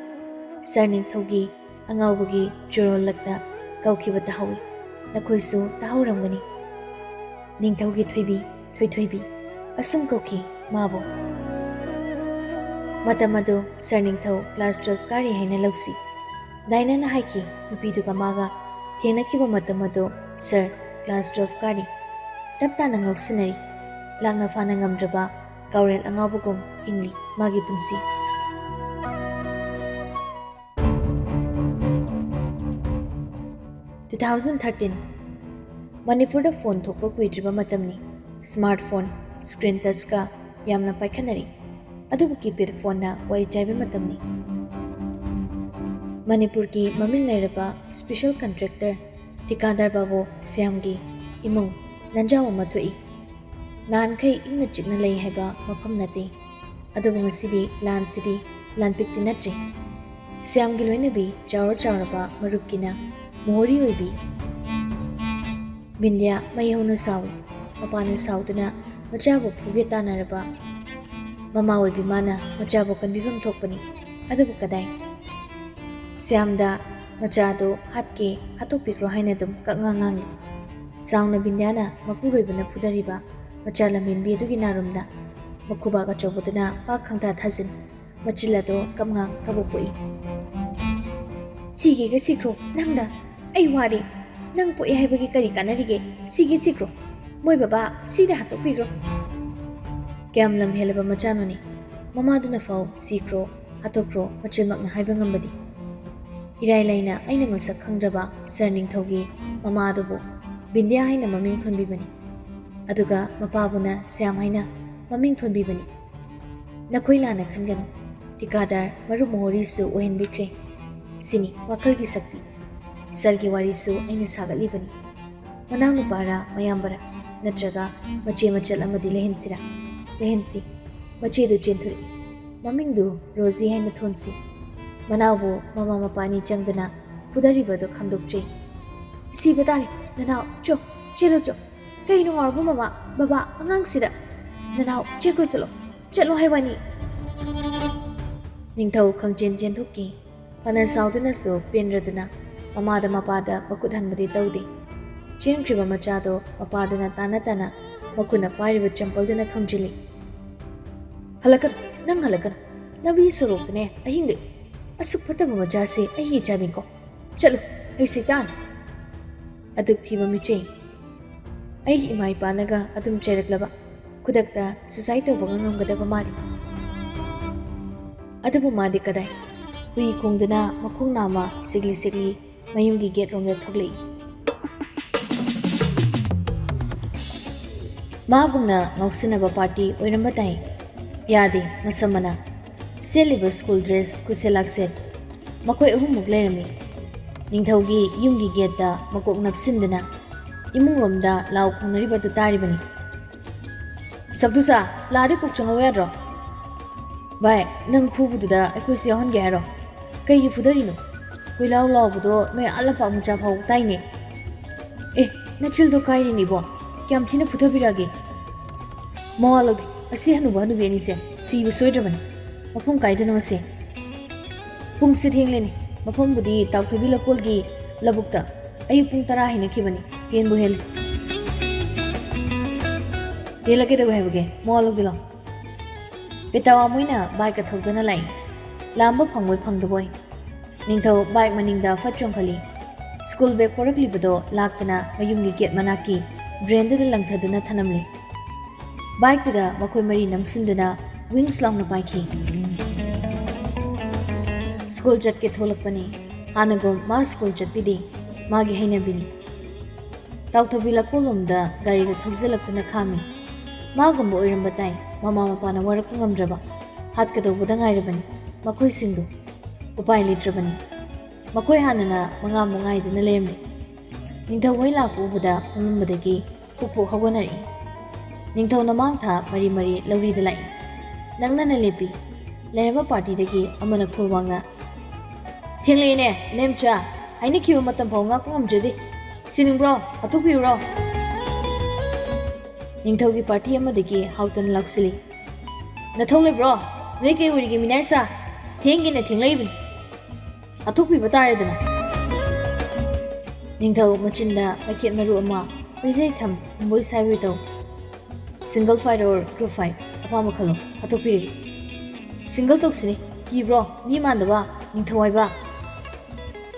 ꯁꯥꯔ ꯅꯤꯡꯊꯧꯒꯤ ꯑꯉꯥꯎꯕꯒꯤ ꯆꯨꯔꯣꯜꯂꯛꯇ ꯀꯧꯈꯤꯕ ꯇꯥꯍꯧꯏ꯫ ꯅꯈꯣꯏꯁꯨ ꯇꯥꯍꯧꯔꯝꯒꯅꯤ꯫ ꯅꯤꯡꯊꯧꯒꯤ ꯊꯣꯏꯕꯤ, ꯊꯣꯏꯊꯣꯏꯕꯤ, ꯑꯁꯨꯝ ꯀꯧꯈꯤ ꯃꯥꯕꯨ꯫ ꯃꯇꯝ ꯑꯗꯨ ꯁꯥꯔ ꯅꯤꯡꯊꯧ ꯀ꯭ꯂꯥꯁ ꯇꯨꯋꯦꯜꯐ ꯀꯥꯔꯤ ꯍꯥꯏꯅ ꯂꯧꯁꯤ꯫ ꯗꯥꯏꯅꯥꯅ ꯍꯥꯏꯈꯤ, ꯅꯨꯄꯤꯗꯨꯒ ꯃꯥꯒ ꯊꯦꯡꯅꯈꯤꯕ ꯃꯇꯝ ꯑꯗꯨ ꯁꯥꯔ ꯀ꯭ꯂꯥꯁ ꯇꯨꯋꯦꯜꯐ ꯀꯥꯔꯤ꯫ ꯇꯞ ꯇꯥꯅ ꯉꯥꯎꯁꯤꯟꯅꯔꯤ꯫ ꯂꯥꯛꯅ ꯐꯥꯅ ꯉꯝꯗ꯭ꯔꯕ ꯀꯥꯎꯔꯦꯜ ꯑꯉꯥꯎꯕꯒꯨꯝ ꯍꯤꯡꯂꯤ ꯃꯥꯒꯤ ꯄꯨꯟꯁꯤ꯫ Two thousand thirteen, ꯃꯅꯤꯄꯨꯔꯗ ꯐꯣꯟ ꯊꯣꯛꯄ ꯀꯨꯏꯗ꯭ꯔꯤꯕ ꯃꯇꯝꯅꯤ꯫ ꯁ꯭ꯃꯥꯔꯠ ꯐꯣꯟ, ꯁ꯭ꯀ꯭ꯔꯤꯟ ꯇꯆꯀ ꯌꯥꯝꯅ ꯄꯥꯏꯈꯠꯅꯔꯤ꯫ ꯑꯗꯨꯕꯨ ꯀꯤꯄꯦꯗ ꯐꯣꯟꯅ ꯋꯥꯏ ꯆꯥꯏꯕ ꯃꯇꯝꯅꯤ꯫ ꯃꯅꯤꯄꯨꯔꯒꯤ ꯃꯃꯤꯡ ꯂꯩꯔꯕ ꯁ꯭ꯄꯤꯁꯦꯜ ꯀꯟꯇ꯭ꯔꯦꯛꯇꯔ ꯊꯤꯀꯥꯗꯥꯔ ꯕꯥꯕꯨ ꯁ꯭ꯌꯥꯝꯒꯤ ꯏꯃꯨꯡ ꯂꯟꯖꯥꯎ ꯑꯃ ꯊꯣꯛꯏ꯫ ꯅꯍꯥꯟꯈꯩ ꯏꯪꯅ ꯆꯤꯛꯅ ꯂꯩ ꯍꯥꯏꯕ ꯃꯐꯝ ꯅꯠꯇꯦ꯫ ꯑꯗꯨꯕꯨ ꯉꯁꯤꯗꯤ ꯂꯥꯟꯁꯤꯗꯤ ꯂꯥꯟꯄꯤꯛꯇꯤ ꯅꯠꯇ꯭ꯔꯦ꯫ ꯁ꯭ꯌꯥꯝꯒꯤ ꯂꯣꯏꯅꯕꯤ ꯆꯥꯎꯔ ꯆꯥꯎꯔꯕ ꯃꯔꯨꯞꯀꯤꯅ ꯃꯣꯍꯣꯔꯤ ꯑꯣꯏꯕꯤ ꯕꯤꯟꯗ꯭ꯌꯥ ꯃꯩ ꯍꯧꯅ ꯁꯥꯎꯏ꯫ ꯃꯄꯥꯅ ꯁꯥꯎꯗꯨꯅ ꯃꯆꯥꯕꯨ ꯐꯨꯒꯦ ꯇꯥꯟꯅꯔꯕ ꯃꯃꯥ ꯑꯣꯏꯕꯤ ꯃꯥꯅ ꯃꯆꯥꯕꯨ ꯀꯟꯕꯤꯐꯝ ꯊꯣꯛꯄꯅꯤ꯫ ꯑꯗꯨꯕꯨ ꯀꯗꯥꯏ? ꯁ꯭ꯌꯥꯝꯗ ꯃꯆꯥꯗꯨ ꯍꯥꯠꯀꯦ, ꯍꯥꯠꯇꯣꯛꯄꯤꯈ꯭ꯔꯣ ꯍꯥꯏꯅ ꯑꯗꯨꯝ ꯀꯛꯉꯥꯡ ꯉꯥꯡꯂꯤ꯫ ꯆꯥꯎꯅ ꯕꯤꯟꯗ꯭ꯌꯥꯅ ꯃꯄꯨꯔꯣꯏꯕꯅ ꯐꯨꯗꯔꯤꯕ ꯃꯆꯥ ꯂꯝꯍꯦꯟꯕꯤ ꯑꯗꯨꯒꯤ ꯅꯥꯔꯨꯝꯗ ꯃꯈꯨꯕꯥꯛ ꯑꯆꯧꯕꯗꯨꯅ ꯄꯥꯛ ꯈꯪꯊꯥ ꯊꯥꯖꯤꯟ, ꯃꯆꯤꯜ ꯑꯗꯨ ꯀꯞꯉꯥꯡ ꯀꯕꯣꯛ ꯄꯣꯛꯏ꯫ "ꯁꯤꯒꯦꯒ ꯁꯤꯈ꯭ꯔꯣ ꯅꯪꯗ꯫ ꯑꯩ ꯋꯥꯔꯦ꯫ ꯅꯪ ꯄꯣꯛꯑꯦ ꯍꯥꯏꯕꯒꯤ ꯀꯔꯤ ꯀꯥꯟꯅꯔꯤꯒꯦ? ꯁꯤꯒꯦ ꯁꯤꯈ꯭ꯔꯣ꯫ ꯃꯣꯏ ꯕꯕꯥ ꯁꯤꯗ ꯍꯥꯠꯇꯣꯛꯄꯤꯈ꯭ꯔꯣ꯫" ꯀꯌꯥꯝ ꯂꯝ ꯍꯦꯜꯂꯕ ꯃꯆꯥꯅꯣꯅꯦ? ꯃꯃꯥꯗꯨꯅ ꯐꯥꯎ "ꯁꯤꯈ꯭ꯔꯣ, ꯍꯥꯠꯇꯣꯛꯈ꯭ꯔꯣ" ꯃꯆꯤꯟꯃꯛꯅ ꯍꯥꯏꯕ ꯉꯝꯕꯗꯤ꯫ ꯏꯔꯥꯏ ꯂꯥꯏꯅ ꯑꯩꯅ ꯃꯁꯛ ꯈꯪꯗ꯭ꯔꯕ ꯁꯥꯔ ꯅꯤꯡꯊꯧꯒꯤ ꯃꯃꯥ ꯑꯗꯨꯕꯨ ꯕꯤꯟꯗ꯭ꯌꯥ ꯍꯥꯏꯅ ꯃꯃꯤꯡ ꯊꯣꯟꯕꯤꯕꯅꯤ꯫ ꯑꯗꯨꯒ ꯃꯄꯥꯕꯨꯅ ꯁ꯭ꯌꯥꯝ ꯍꯥꯏꯅ ꯃꯃꯤꯡ ꯊꯣꯟꯕꯤꯕꯅꯤ꯫ ꯅꯈꯣꯏ ꯂꯥꯟꯅ ꯈꯟꯒꯅꯨ꯫ ꯊꯤꯀꯥꯗꯥꯔ ꯃꯔꯨꯞ ꯃꯣꯍꯣꯔꯤꯁꯨ ꯑꯣꯏꯍꯟꯕꯤꯈ꯭ꯔꯦ꯫ ꯁꯤꯅꯤ ꯋꯥꯈꯜꯒꯤ ꯁꯛꯇꯤ꯫ ꯁꯥꯔꯒꯤ ꯋꯥꯔꯤꯁꯨ ꯑꯩꯅ ꯁꯥꯒꯠꯂꯤꯕꯅꯤ꯫ ꯃꯅꯥꯎꯅꯨꯄꯥꯔꯥ ꯃꯌꯥꯝꯕꯔꯥ ꯅꯠꯇ꯭ꯔꯒ ꯃꯆꯦ ꯃꯆꯜ ꯑꯃꯗꯤ ꯂꯩꯍꯟꯁꯤꯔꯥ? ꯂꯩꯍꯟꯁꯤ꯫ ꯃꯆꯦꯗꯨ ꯆꯦꯟꯊꯣꯔꯛꯏ꯫ ꯃꯃꯤꯡꯗꯨ ꯔꯣꯖꯤ ꯍꯥꯏꯅ ꯊꯣꯟꯁꯤ꯫ ꯃꯅꯥꯎꯕꯨ ꯃꯃꯥ ꯃꯄꯥꯅꯤ ꯆꯪꯗꯅ ꯐꯨꯗꯔꯤꯕꯗꯨ ꯈꯪꯗꯣꯛꯆꯩ꯫ "ꯁꯤꯕ ꯇꯥꯔꯦ ꯅꯅꯥꯎ꯫ ꯆꯣ, ꯆꯦꯜꯂꯨ ꯆꯣ꯫ ꯀꯩꯅꯣ ꯉꯥꯎꯔꯕ ꯃꯃꯥ, ꯕꯕꯥ, ꯑꯉꯥꯡꯁꯤꯗ? ꯅꯅꯥꯎ ꯆꯦꯟꯈ꯭ꯔꯣ ꯆꯠꯂꯣ꯫ ꯆꯠꯂꯣ ꯍꯥꯏ ꯋꯥꯅꯤ꯫" ꯅꯤꯡꯊꯧ ꯈꯪꯆꯦꯟ ꯆꯦꯟꯊꯣꯛꯈꯤ꯫ ꯐꯅ ꯁꯥꯎꯗꯨꯅꯁꯨ ꯄꯦꯟꯗ꯭ꯔꯗꯨꯅ ꯃꯃꯥꯗ ꯃꯄꯥꯗ ꯃꯈꯨꯠ ꯍꯟꯕꯗꯤ ꯇꯧꯗꯦ꯫ ꯆꯦꯟꯈ꯭ꯔꯤꯕ ꯃꯆꯥꯗꯣ ꯃꯄꯥꯗꯨꯅ ꯇꯥꯅ ꯇꯥꯅ ꯃꯈꯨꯠꯅ ꯄꯥꯏꯔꯤꯕ ꯆꯝꯄꯜꯗꯨꯅ ꯊꯣꯝꯖꯤꯜꯂꯤ꯫ "ꯍꯜꯂꯛꯀꯅꯨ, ꯅꯪ ꯍꯜꯂꯛꯀꯅꯨ꯫ ꯂꯝꯕꯤ ꯁꯣꯔꯣꯛꯇꯅꯦ ꯑꯍꯤꯡꯗ ꯑꯁꯨꯛ ꯐꯠꯇꯕ ꯃꯆꯥꯁꯦ ꯑꯩꯒꯤ ꯏꯆꯥꯅꯤꯀꯣ꯫ ꯆꯠꯂꯨ, ꯑꯩ ꯁꯩꯇꯥꯟ꯫ ꯑꯗꯨꯛ ꯊꯤꯕ ꯃꯤꯆꯩ꯫ ꯑꯩꯒꯤ ꯏꯃꯥ ꯏꯄꯥꯅꯒ ꯑꯗꯨꯝ ꯆꯩꯔꯛꯂꯕ ꯈꯨꯗꯛꯇ ꯁꯨꯁꯥꯏꯠ ꯇꯧꯕꯒ ꯉꯝꯒꯗꯕ ꯃꯥꯜꯂꯤ꯫" ꯑꯗꯨꯕꯨ ꯃꯥꯗꯤ ꯀꯗꯥꯏ? ꯍꯨꯏ ꯈꯣꯡꯗꯨꯅ ꯃꯈꯣꯡ ꯅꯥꯝꯃ ꯁꯤꯛꯂꯤ ꯁꯤꯛꯂꯤ ꯃꯌꯨꯝꯒꯤ ꯒꯦꯠ ꯔꯣꯝꯗ ꯊꯣꯛꯂꯛꯏ꯫ ꯃꯥꯒꯨꯝꯅ ꯉꯥꯎꯁꯤꯟꯅꯕ ꯄꯥꯔꯇꯤ ꯑꯣꯏꯔꯝꯕ ꯇꯥꯏ꯫ ꯌꯥꯗꯦ, ꯃꯁꯝ ꯃꯅꯥ꯫ ꯁꯦꯠꯂꯤꯕ ꯁ꯭ꯀꯨꯜ ꯗ꯭ꯔꯦꯁ, ꯈꯨꯠꯁꯦ ꯂꯥꯛꯁꯦꯠ꯫ ꯃꯈꯣꯏ ꯑꯍꯨꯝꯃꯨꯛ ꯂꯩꯔꯝꯃꯤ꯫ ꯅꯤꯡꯊꯧꯒꯤ ꯌꯨꯝꯒꯤ ꯒꯦꯠꯇ ꯃꯀꯣꯛ ꯅꯞꯁꯤꯟꯗꯨꯅ ꯏꯃꯨꯡꯂꯣꯝꯗ ꯂꯥꯎ ꯈꯣꯡꯅꯔꯤꯕꯗꯨ ꯇꯥꯔꯤꯕꯅꯤ꯫ "ꯁꯛꯇꯨꯁꯥ, ꯂꯥꯛꯑꯗꯤ ꯀꯣꯛ ꯆꯪꯉꯧ ꯌꯥꯗ꯭ꯔꯣ?" "ꯚꯥꯏ, ꯅꯪ ꯐꯨꯕꯗꯨꯗ ꯑꯩꯈꯣꯏꯁꯨ ꯌꯥꯎꯍꯟꯒꯦ ꯍꯥꯏꯔꯣ? ꯀꯩꯒꯤ ꯐꯨꯗꯔꯤꯅꯣ? ꯀꯣꯏꯂꯥꯎ ꯂꯥꯎꯕꯗꯣ ꯅꯣꯏ ꯑꯥ ꯂꯝꯄꯥꯛ ꯃꯆꯥ ꯐꯥꯎ ꯇꯥꯏꯅꯦ꯫ ꯑꯦ, ꯅꯆꯤꯜꯗꯣ ꯀꯥꯏꯔꯤꯅꯤꯕꯣ꯫ ꯀꯌꯥꯝ ꯊꯤꯅ ꯐꯨꯊꯕꯤꯔꯛꯑꯒꯦ?" "ꯃꯋꯥ ꯂꯧꯗꯦ꯫ ꯑꯁꯤ ꯍꯅꯨꯕ ꯍꯅꯨꯕꯤ ꯑꯅꯤꯁꯦ ꯁꯤꯕ ꯁꯣꯏꯗ꯭ꯔꯕꯅꯤ꯫ ꯃꯐꯝ ꯀꯥꯏꯗꯅꯣ ꯑꯁꯦ?" "ꯄꯨꯡꯁꯦ ꯊꯦꯡꯂꯦꯅꯦ꯫ ꯃꯐꯝꯕꯨꯗꯤ ꯇꯥꯎꯊꯕꯤ ꯂꯀꯣꯜꯒꯤ ꯂꯧꯕꯨꯛꯇ꯫ ꯑꯌꯨꯛ ꯄꯨꯡ ꯇꯔꯥ ꯍꯦꯟꯅꯈꯤꯕꯅꯤ꯫ ꯍꯦꯟꯕꯨ ꯍꯦꯜꯂꯤ꯫" "ꯍꯦꯜꯂ ꯀꯩꯗꯧꯒꯦ ꯍꯥꯏꯕꯒꯦ? ꯃꯋꯥ ꯂꯧꯗꯦ ꯂꯥꯎ꯫" ꯄꯦꯇꯥꯋꯥ ꯃꯣꯏꯅ ꯕꯥꯏꯛꯀ ꯊꯧꯗꯅ ꯂꯥꯛꯏ꯫ ꯂꯥꯝꯕ ꯐꯪꯕꯣꯏ ꯐꯪꯗꯕꯣꯏ꯫ ꯅꯤꯡꯊꯧ ꯕꯥꯏꯛ ꯃꯅꯤꯡꯗ ꯐꯠ ꯆꯣꯡꯈꯠꯂꯤ꯫ ꯁ꯭ꯀꯨꯜ ꯕꯦꯒ ꯄꯣꯔꯛꯂꯤꯕꯗꯣ ꯂꯥꯛꯇꯅ ꯃꯌꯨꯝꯒꯤ ꯒꯦꯠ ꯃꯅꯥꯛꯀꯤ ꯗ꯭ꯔꯦꯟꯗꯨꯗ ꯂꯪꯊꯗꯨꯅ ꯊꯅꯝꯂꯤ꯫ ꯕꯥꯏꯛꯇꯨꯗ ꯃꯈꯣꯏ ꯃꯔꯤ ꯅꯝꯁꯤꯟꯗꯨꯅ ꯋꯤꯡꯁ ꯂꯥꯎꯅ ꯄꯥꯏꯈꯤ꯫ ꯁ꯭ꯀꯨꯜ ꯆꯠꯀꯦ ꯊꯣꯛꯂꯛꯄꯅꯤ꯫ ꯍꯥꯟꯅꯒꯨꯝ ꯃꯥ ꯁ꯭ꯀꯨꯜ ꯆꯠꯄꯤꯗꯦ꯫ ꯃꯥꯒꯤ ꯍꯩꯅꯕꯤꯅꯤ꯫ ꯇꯥꯎꯊꯕꯤ ꯂꯀꯣꯂꯣꯝꯗ ꯒꯥꯔꯤꯗꯨ ꯊꯧꯖꯤꯜꯂꯛꯇꯨꯅ ꯈꯥꯝꯃꯤ꯫ ꯃꯥꯒꯨꯝꯕ ꯑꯣꯏꯔꯝꯕ ꯇꯥꯏ, ꯃꯃꯥ ꯃꯄꯥꯅ ꯋꯥꯔꯛꯄ ꯉꯝꯗ꯭ꯔꯕ, ꯍꯥꯠꯀꯗꯧꯕꯗ ꯉꯥꯏꯔꯕꯅꯤ ꯃꯈꯣꯏꯁꯤꯡꯗꯨ꯫ ꯎꯄꯥꯏ ꯂꯩꯇ꯭ꯔꯕꯅꯤ꯫ ꯃꯈꯣꯏ ꯍꯥꯟꯅꯅ ꯃꯉꯥꯃꯨꯛ ꯉꯥꯏꯗꯨꯅ ꯂꯩꯔꯝꯂꯦ꯫ ꯅꯤꯡꯊꯧ ꯍꯣꯏ ꯂꯥꯛꯄ ꯎꯕꯗ ꯐꯝꯂꯝꯕꯗꯒꯤ ꯄꯨꯛ ꯄꯨꯛ ꯍꯧꯒꯠꯅꯔꯛꯏ꯫ ꯅꯤꯡꯊꯧꯅ ꯃꯥꯡ ꯊꯥ ꯃꯔꯤ ꯃꯔꯤ ꯂꯧꯔꯤꯗ ꯂꯥꯛꯏ꯫ ꯅꯪꯅꯅ ꯂꯦꯞꯄꯤ꯫ ꯂꯩꯔꯝꯕ ꯄꯥꯔꯇꯤꯗꯒꯤ ꯑꯃꯅ ꯈꯨꯜ ꯋꯥꯡꯅ, "ꯊꯦꯡꯂꯛꯑꯦꯅꯦ, ꯏꯅꯦꯝꯆꯥ꯫ ꯍꯥꯏꯅꯈꯤꯕ ꯃꯇꯝ ꯐꯥꯎ ꯉꯥꯛꯄ ꯉꯝꯖꯗꯦ꯫ ꯁꯤꯅꯤꯡꯕ꯭ꯔꯣ? ꯍꯥꯠꯇꯣꯛꯄꯤꯌꯨꯔꯣ?" ꯅꯤꯡꯊꯧꯒꯤ ꯄꯥꯔꯇꯤ ꯑꯃꯗꯒꯤ ꯍꯥꯎꯇꯅ ꯂꯥꯎꯁꯤꯜꯂꯤ, "ꯅꯊꯧ ꯂꯩꯕ꯭ꯔꯣ? ꯅꯣꯏ ꯀꯩ ꯑꯣꯏꯔꯤꯒꯦ ꯃꯤꯅꯥꯏ ꯁꯥ? ꯊꯦꯡꯒꯦꯅ ꯊꯦꯡꯂꯛꯏꯕꯅꯤ꯫ ꯍꯥꯠꯇꯣꯛꯄꯤꯕ ꯇꯥꯔꯦꯗꯅ꯫" ꯅꯤꯡꯊꯧ ꯃꯆꯤꯟꯗ ꯃꯩꯈꯦꯠ ꯃꯔꯨ ꯑꯃ ꯎꯏꯖꯩ ꯊꯝ ꯎꯝꯕꯣꯏ ꯁꯥꯏꯕꯣꯏ ꯇꯧ꯫ "Single fight or group fight? ꯑꯄꯥꯝꯕ ꯈꯜꯂꯣ, ꯍꯥꯠꯇꯣꯛꯄꯤꯔꯒꯦ꯫" "ꯁꯤꯡꯒꯜ ꯇꯧꯁꯤꯅꯦ꯫ ꯀꯤꯕ꯭ꯔꯣ? ꯃꯤ ꯃꯥꯟꯗꯕ, ꯅꯤꯡꯊꯧ ꯍꯥꯏꯕ꯫"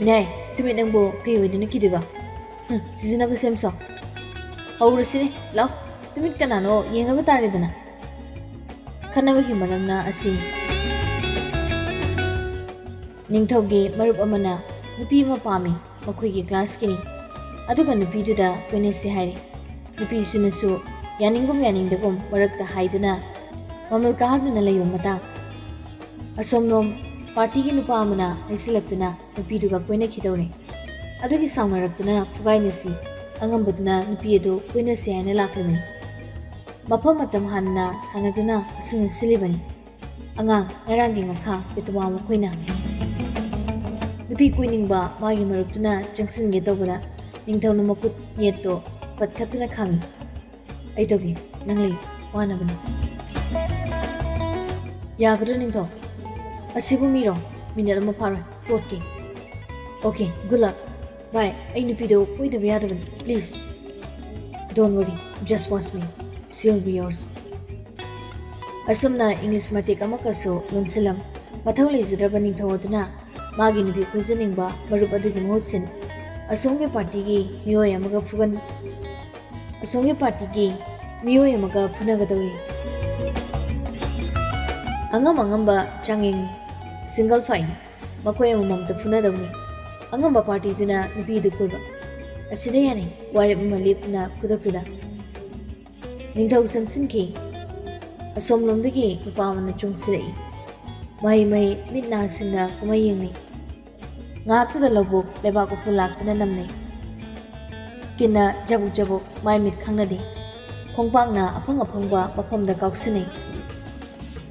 "ꯃꯤꯅꯥꯏ, ꯇꯨꯃꯤꯠ ꯅꯪꯕꯨ ꯀꯩ ꯑꯣꯏꯗꯨꯅ ꯀꯤꯗꯣꯏꯕ? ꯍꯨꯝ, ꯁꯤꯖꯤꯟꯅꯕ ꯁꯦꯝꯁꯣ꯫" "ꯍꯧꯔꯁꯤꯅꯦ, ꯂꯥꯎ꯫ ꯇꯨꯃꯤꯠ ꯀꯅꯥꯅꯣ ꯌꯦꯡꯅꯕ ꯇꯥꯔꯦꯗꯅ꯫" ꯈꯠꯅꯕꯒꯤ ꯃꯔꯝꯅ ꯑꯁꯤꯅꯤ꯫ ꯅꯤꯡꯊꯧꯒꯤ ꯃꯔꯨꯞ ꯑꯃꯅ ꯅꯨꯄꯤ ꯑꯃ ꯄꯥꯝꯃꯤ, ꯃꯈꯣꯏꯒꯤ ꯀ꯭ꯂꯥꯁꯀꯤꯅꯤ꯫ ꯑꯗꯨꯒ ꯅꯨꯄꯤꯗꯨꯗ ꯀꯣꯏꯅꯁꯤ ꯍꯥꯏꯔꯤ꯫ ꯅꯨꯄꯤꯁꯤꯅꯁꯨ ꯌꯥꯅꯤꯡꯒꯨꯝ ꯌꯥꯅꯤꯡꯗꯒꯨꯝ ꯃꯔꯛꯇ ꯍꯥꯏꯗꯨꯅ ꯃꯃꯜ ꯀꯥꯍꯟꯗꯨꯅ ꯂꯩꯕ ꯃꯇꯥꯡ꯫ ꯑꯁꯣꯝꯂꯣꯝ ꯄꯥꯔꯇꯤꯒꯤ ꯅꯨꯄꯥ ꯑꯃꯅ ꯍꯩꯁꯤꯜꯂꯛꯇꯨꯅ ꯅꯨꯄꯤꯗꯨꯒ ꯀꯣꯏꯅꯈꯤꯗꯧꯔꯦ꯫ ꯑꯗꯨꯒꯤ ꯁꯥꯎꯅꯔꯛꯇꯨꯅ ꯐꯨꯒꯥꯏꯅꯁꯤ ꯑꯉꯝꯕꯗꯨꯅ ꯅꯨꯄꯤ ꯑꯗꯨ ꯀꯣꯏꯅꯁꯤ ꯍꯥꯏꯅ ꯂꯥꯛꯂꯤꯕꯅꯤ꯫ ꯃꯐꯝ ꯃꯇꯝ ꯍꯥꯟꯅ ꯊꯥꯅꯗꯨꯅ ꯑꯁꯨꯝꯅ ꯁꯤꯜꯂꯤꯕꯅꯤ꯫ ꯑꯉꯥꯡ ꯉꯔꯥꯡꯒꯤ ꯉꯥꯈꯥ ꯄꯦꯇꯨꯃꯥ ꯃꯈꯣꯏꯅ꯫ ꯅꯨꯄꯤ ꯀꯣꯏꯅꯤꯡꯕ ꯃꯥꯒꯤ ꯃꯔꯨꯞꯇꯨꯅ ꯆꯪꯁꯤꯟꯒꯦ ꯇꯧꯕꯗ ꯅꯤꯡꯊꯧꯅ ꯃꯈꯨꯠ ꯌꯦꯠꯇꯣ ꯄꯠꯈꯠꯇꯨꯅ ꯈꯥꯝꯃꯤ꯫ "ꯑꯩ ꯇꯧꯒꯦ, ꯅꯪ ꯂꯩ, ꯋꯥꯅꯕꯅꯤ꯫" "ꯌꯥꯒꯗ꯭ꯔꯣ ꯅꯤꯡꯊꯧ? ꯑꯁꯤꯕꯨ ꯃꯤꯔꯣ? ꯃꯤꯅꯠ ꯑꯃ ꯐꯥꯔꯣꯏ, ꯇꯣꯠꯀꯦ꯫" "Okay, good luck꯫ ꯚꯥꯏ, ꯑꯩ ꯅꯨꯄꯤꯗꯣ ꯀꯣꯏꯗꯕ ꯌꯥꯗꯕꯅꯤ, please꯫ Don't worry, just watch me. She'll be yours." ꯑꯁꯨꯝꯅ ꯏꯪꯂꯤꯁ ꯃꯇꯦꯛ ꯑꯃꯈꯛꯁꯨ ꯂꯣꯟꯁꯤꯜꯂꯝ꯫ ꯃꯊꯧ ꯂꯩꯖꯗ꯭ꯔꯕ ꯅꯤꯡꯊꯧ ꯑꯗꯨꯅ ꯃꯥꯒꯤ ꯅꯨꯄꯤ ꯈꯣꯏꯖꯅꯤꯡꯕ ꯃꯔꯨꯞ ꯑꯗꯨꯒꯤ ꯃꯍꯨꯠ ꯁꯤꯟ ꯑꯁꯣꯝꯒꯤ ꯄꯥꯔꯇꯤꯒꯤ ꯃꯤꯑꯣꯏ ꯑꯃꯒ ꯐꯨꯒꯟ ꯑꯁꯣꯝꯒꯤ ꯄꯥꯔꯇꯤꯒꯤ ꯃꯤꯑꯣꯏ ꯑꯃꯒ ꯐꯨꯅꯒꯗꯧꯔꯤ꯫ ꯑꯉꯝ ꯑꯉꯝꯕ ꯆꯥꯡꯌꯦꯡꯅꯤ꯫ ꯁꯤꯡꯒꯜ ꯐꯥꯏꯠꯅꯤ꯫ ꯃꯈꯣꯏ ꯑꯃꯃꯝꯇ ꯐꯨꯅꯗꯧꯅꯤ꯫ ꯑꯉꯝꯕ ꯄꯥꯔꯇꯤꯗꯨꯅ ꯅꯨꯄꯤꯗꯨ ꯀꯣꯏꯕ꯫ ꯑꯁꯤꯗ ꯌꯥꯅꯤ꯫ ꯋꯥꯔꯦꯞ ꯑꯃ ꯂꯦꯞꯇꯨꯅ ꯈꯨꯗꯛꯇꯨꯗ ꯅꯤꯡꯊꯧ ꯆꯪꯁꯤꯟꯈꯤ꯫ ꯑꯁꯣꯝꯂꯣꯝꯗꯒꯤ ꯅꯨꯄꯥ ꯑꯃꯅ ꯆꯣꯡꯁꯤꯜꯂꯛꯏ꯫ ꯃꯍꯩ ꯃꯍꯩ ꯃꯤꯠ ꯅꯥ ꯁꯤꯡꯅ ꯀꯨꯝꯍꯩ ꯌꯦꯡꯅꯩ꯫ ꯉꯥꯏꯍꯥꯛꯇꯨꯗ ꯂꯧꯕꯨꯛ ꯂꯩꯕꯥꯛ ꯎꯐꯨꯜ ꯂꯥꯛꯇꯨꯅ ꯅꯝꯅꯩ꯫ ꯀꯤꯟꯅ ꯖꯕꯨꯛ ꯖꯕꯨꯛ ꯃꯥꯏ ꯃꯤꯠ ꯈꯪꯅꯗꯦ꯫ ꯈꯣꯡꯄꯥꯛꯅ ꯑꯐꯪ ꯑꯐꯪꯕ ꯃꯐꯝꯗ ꯀꯥꯎꯁꯤꯟꯅꯩ꯫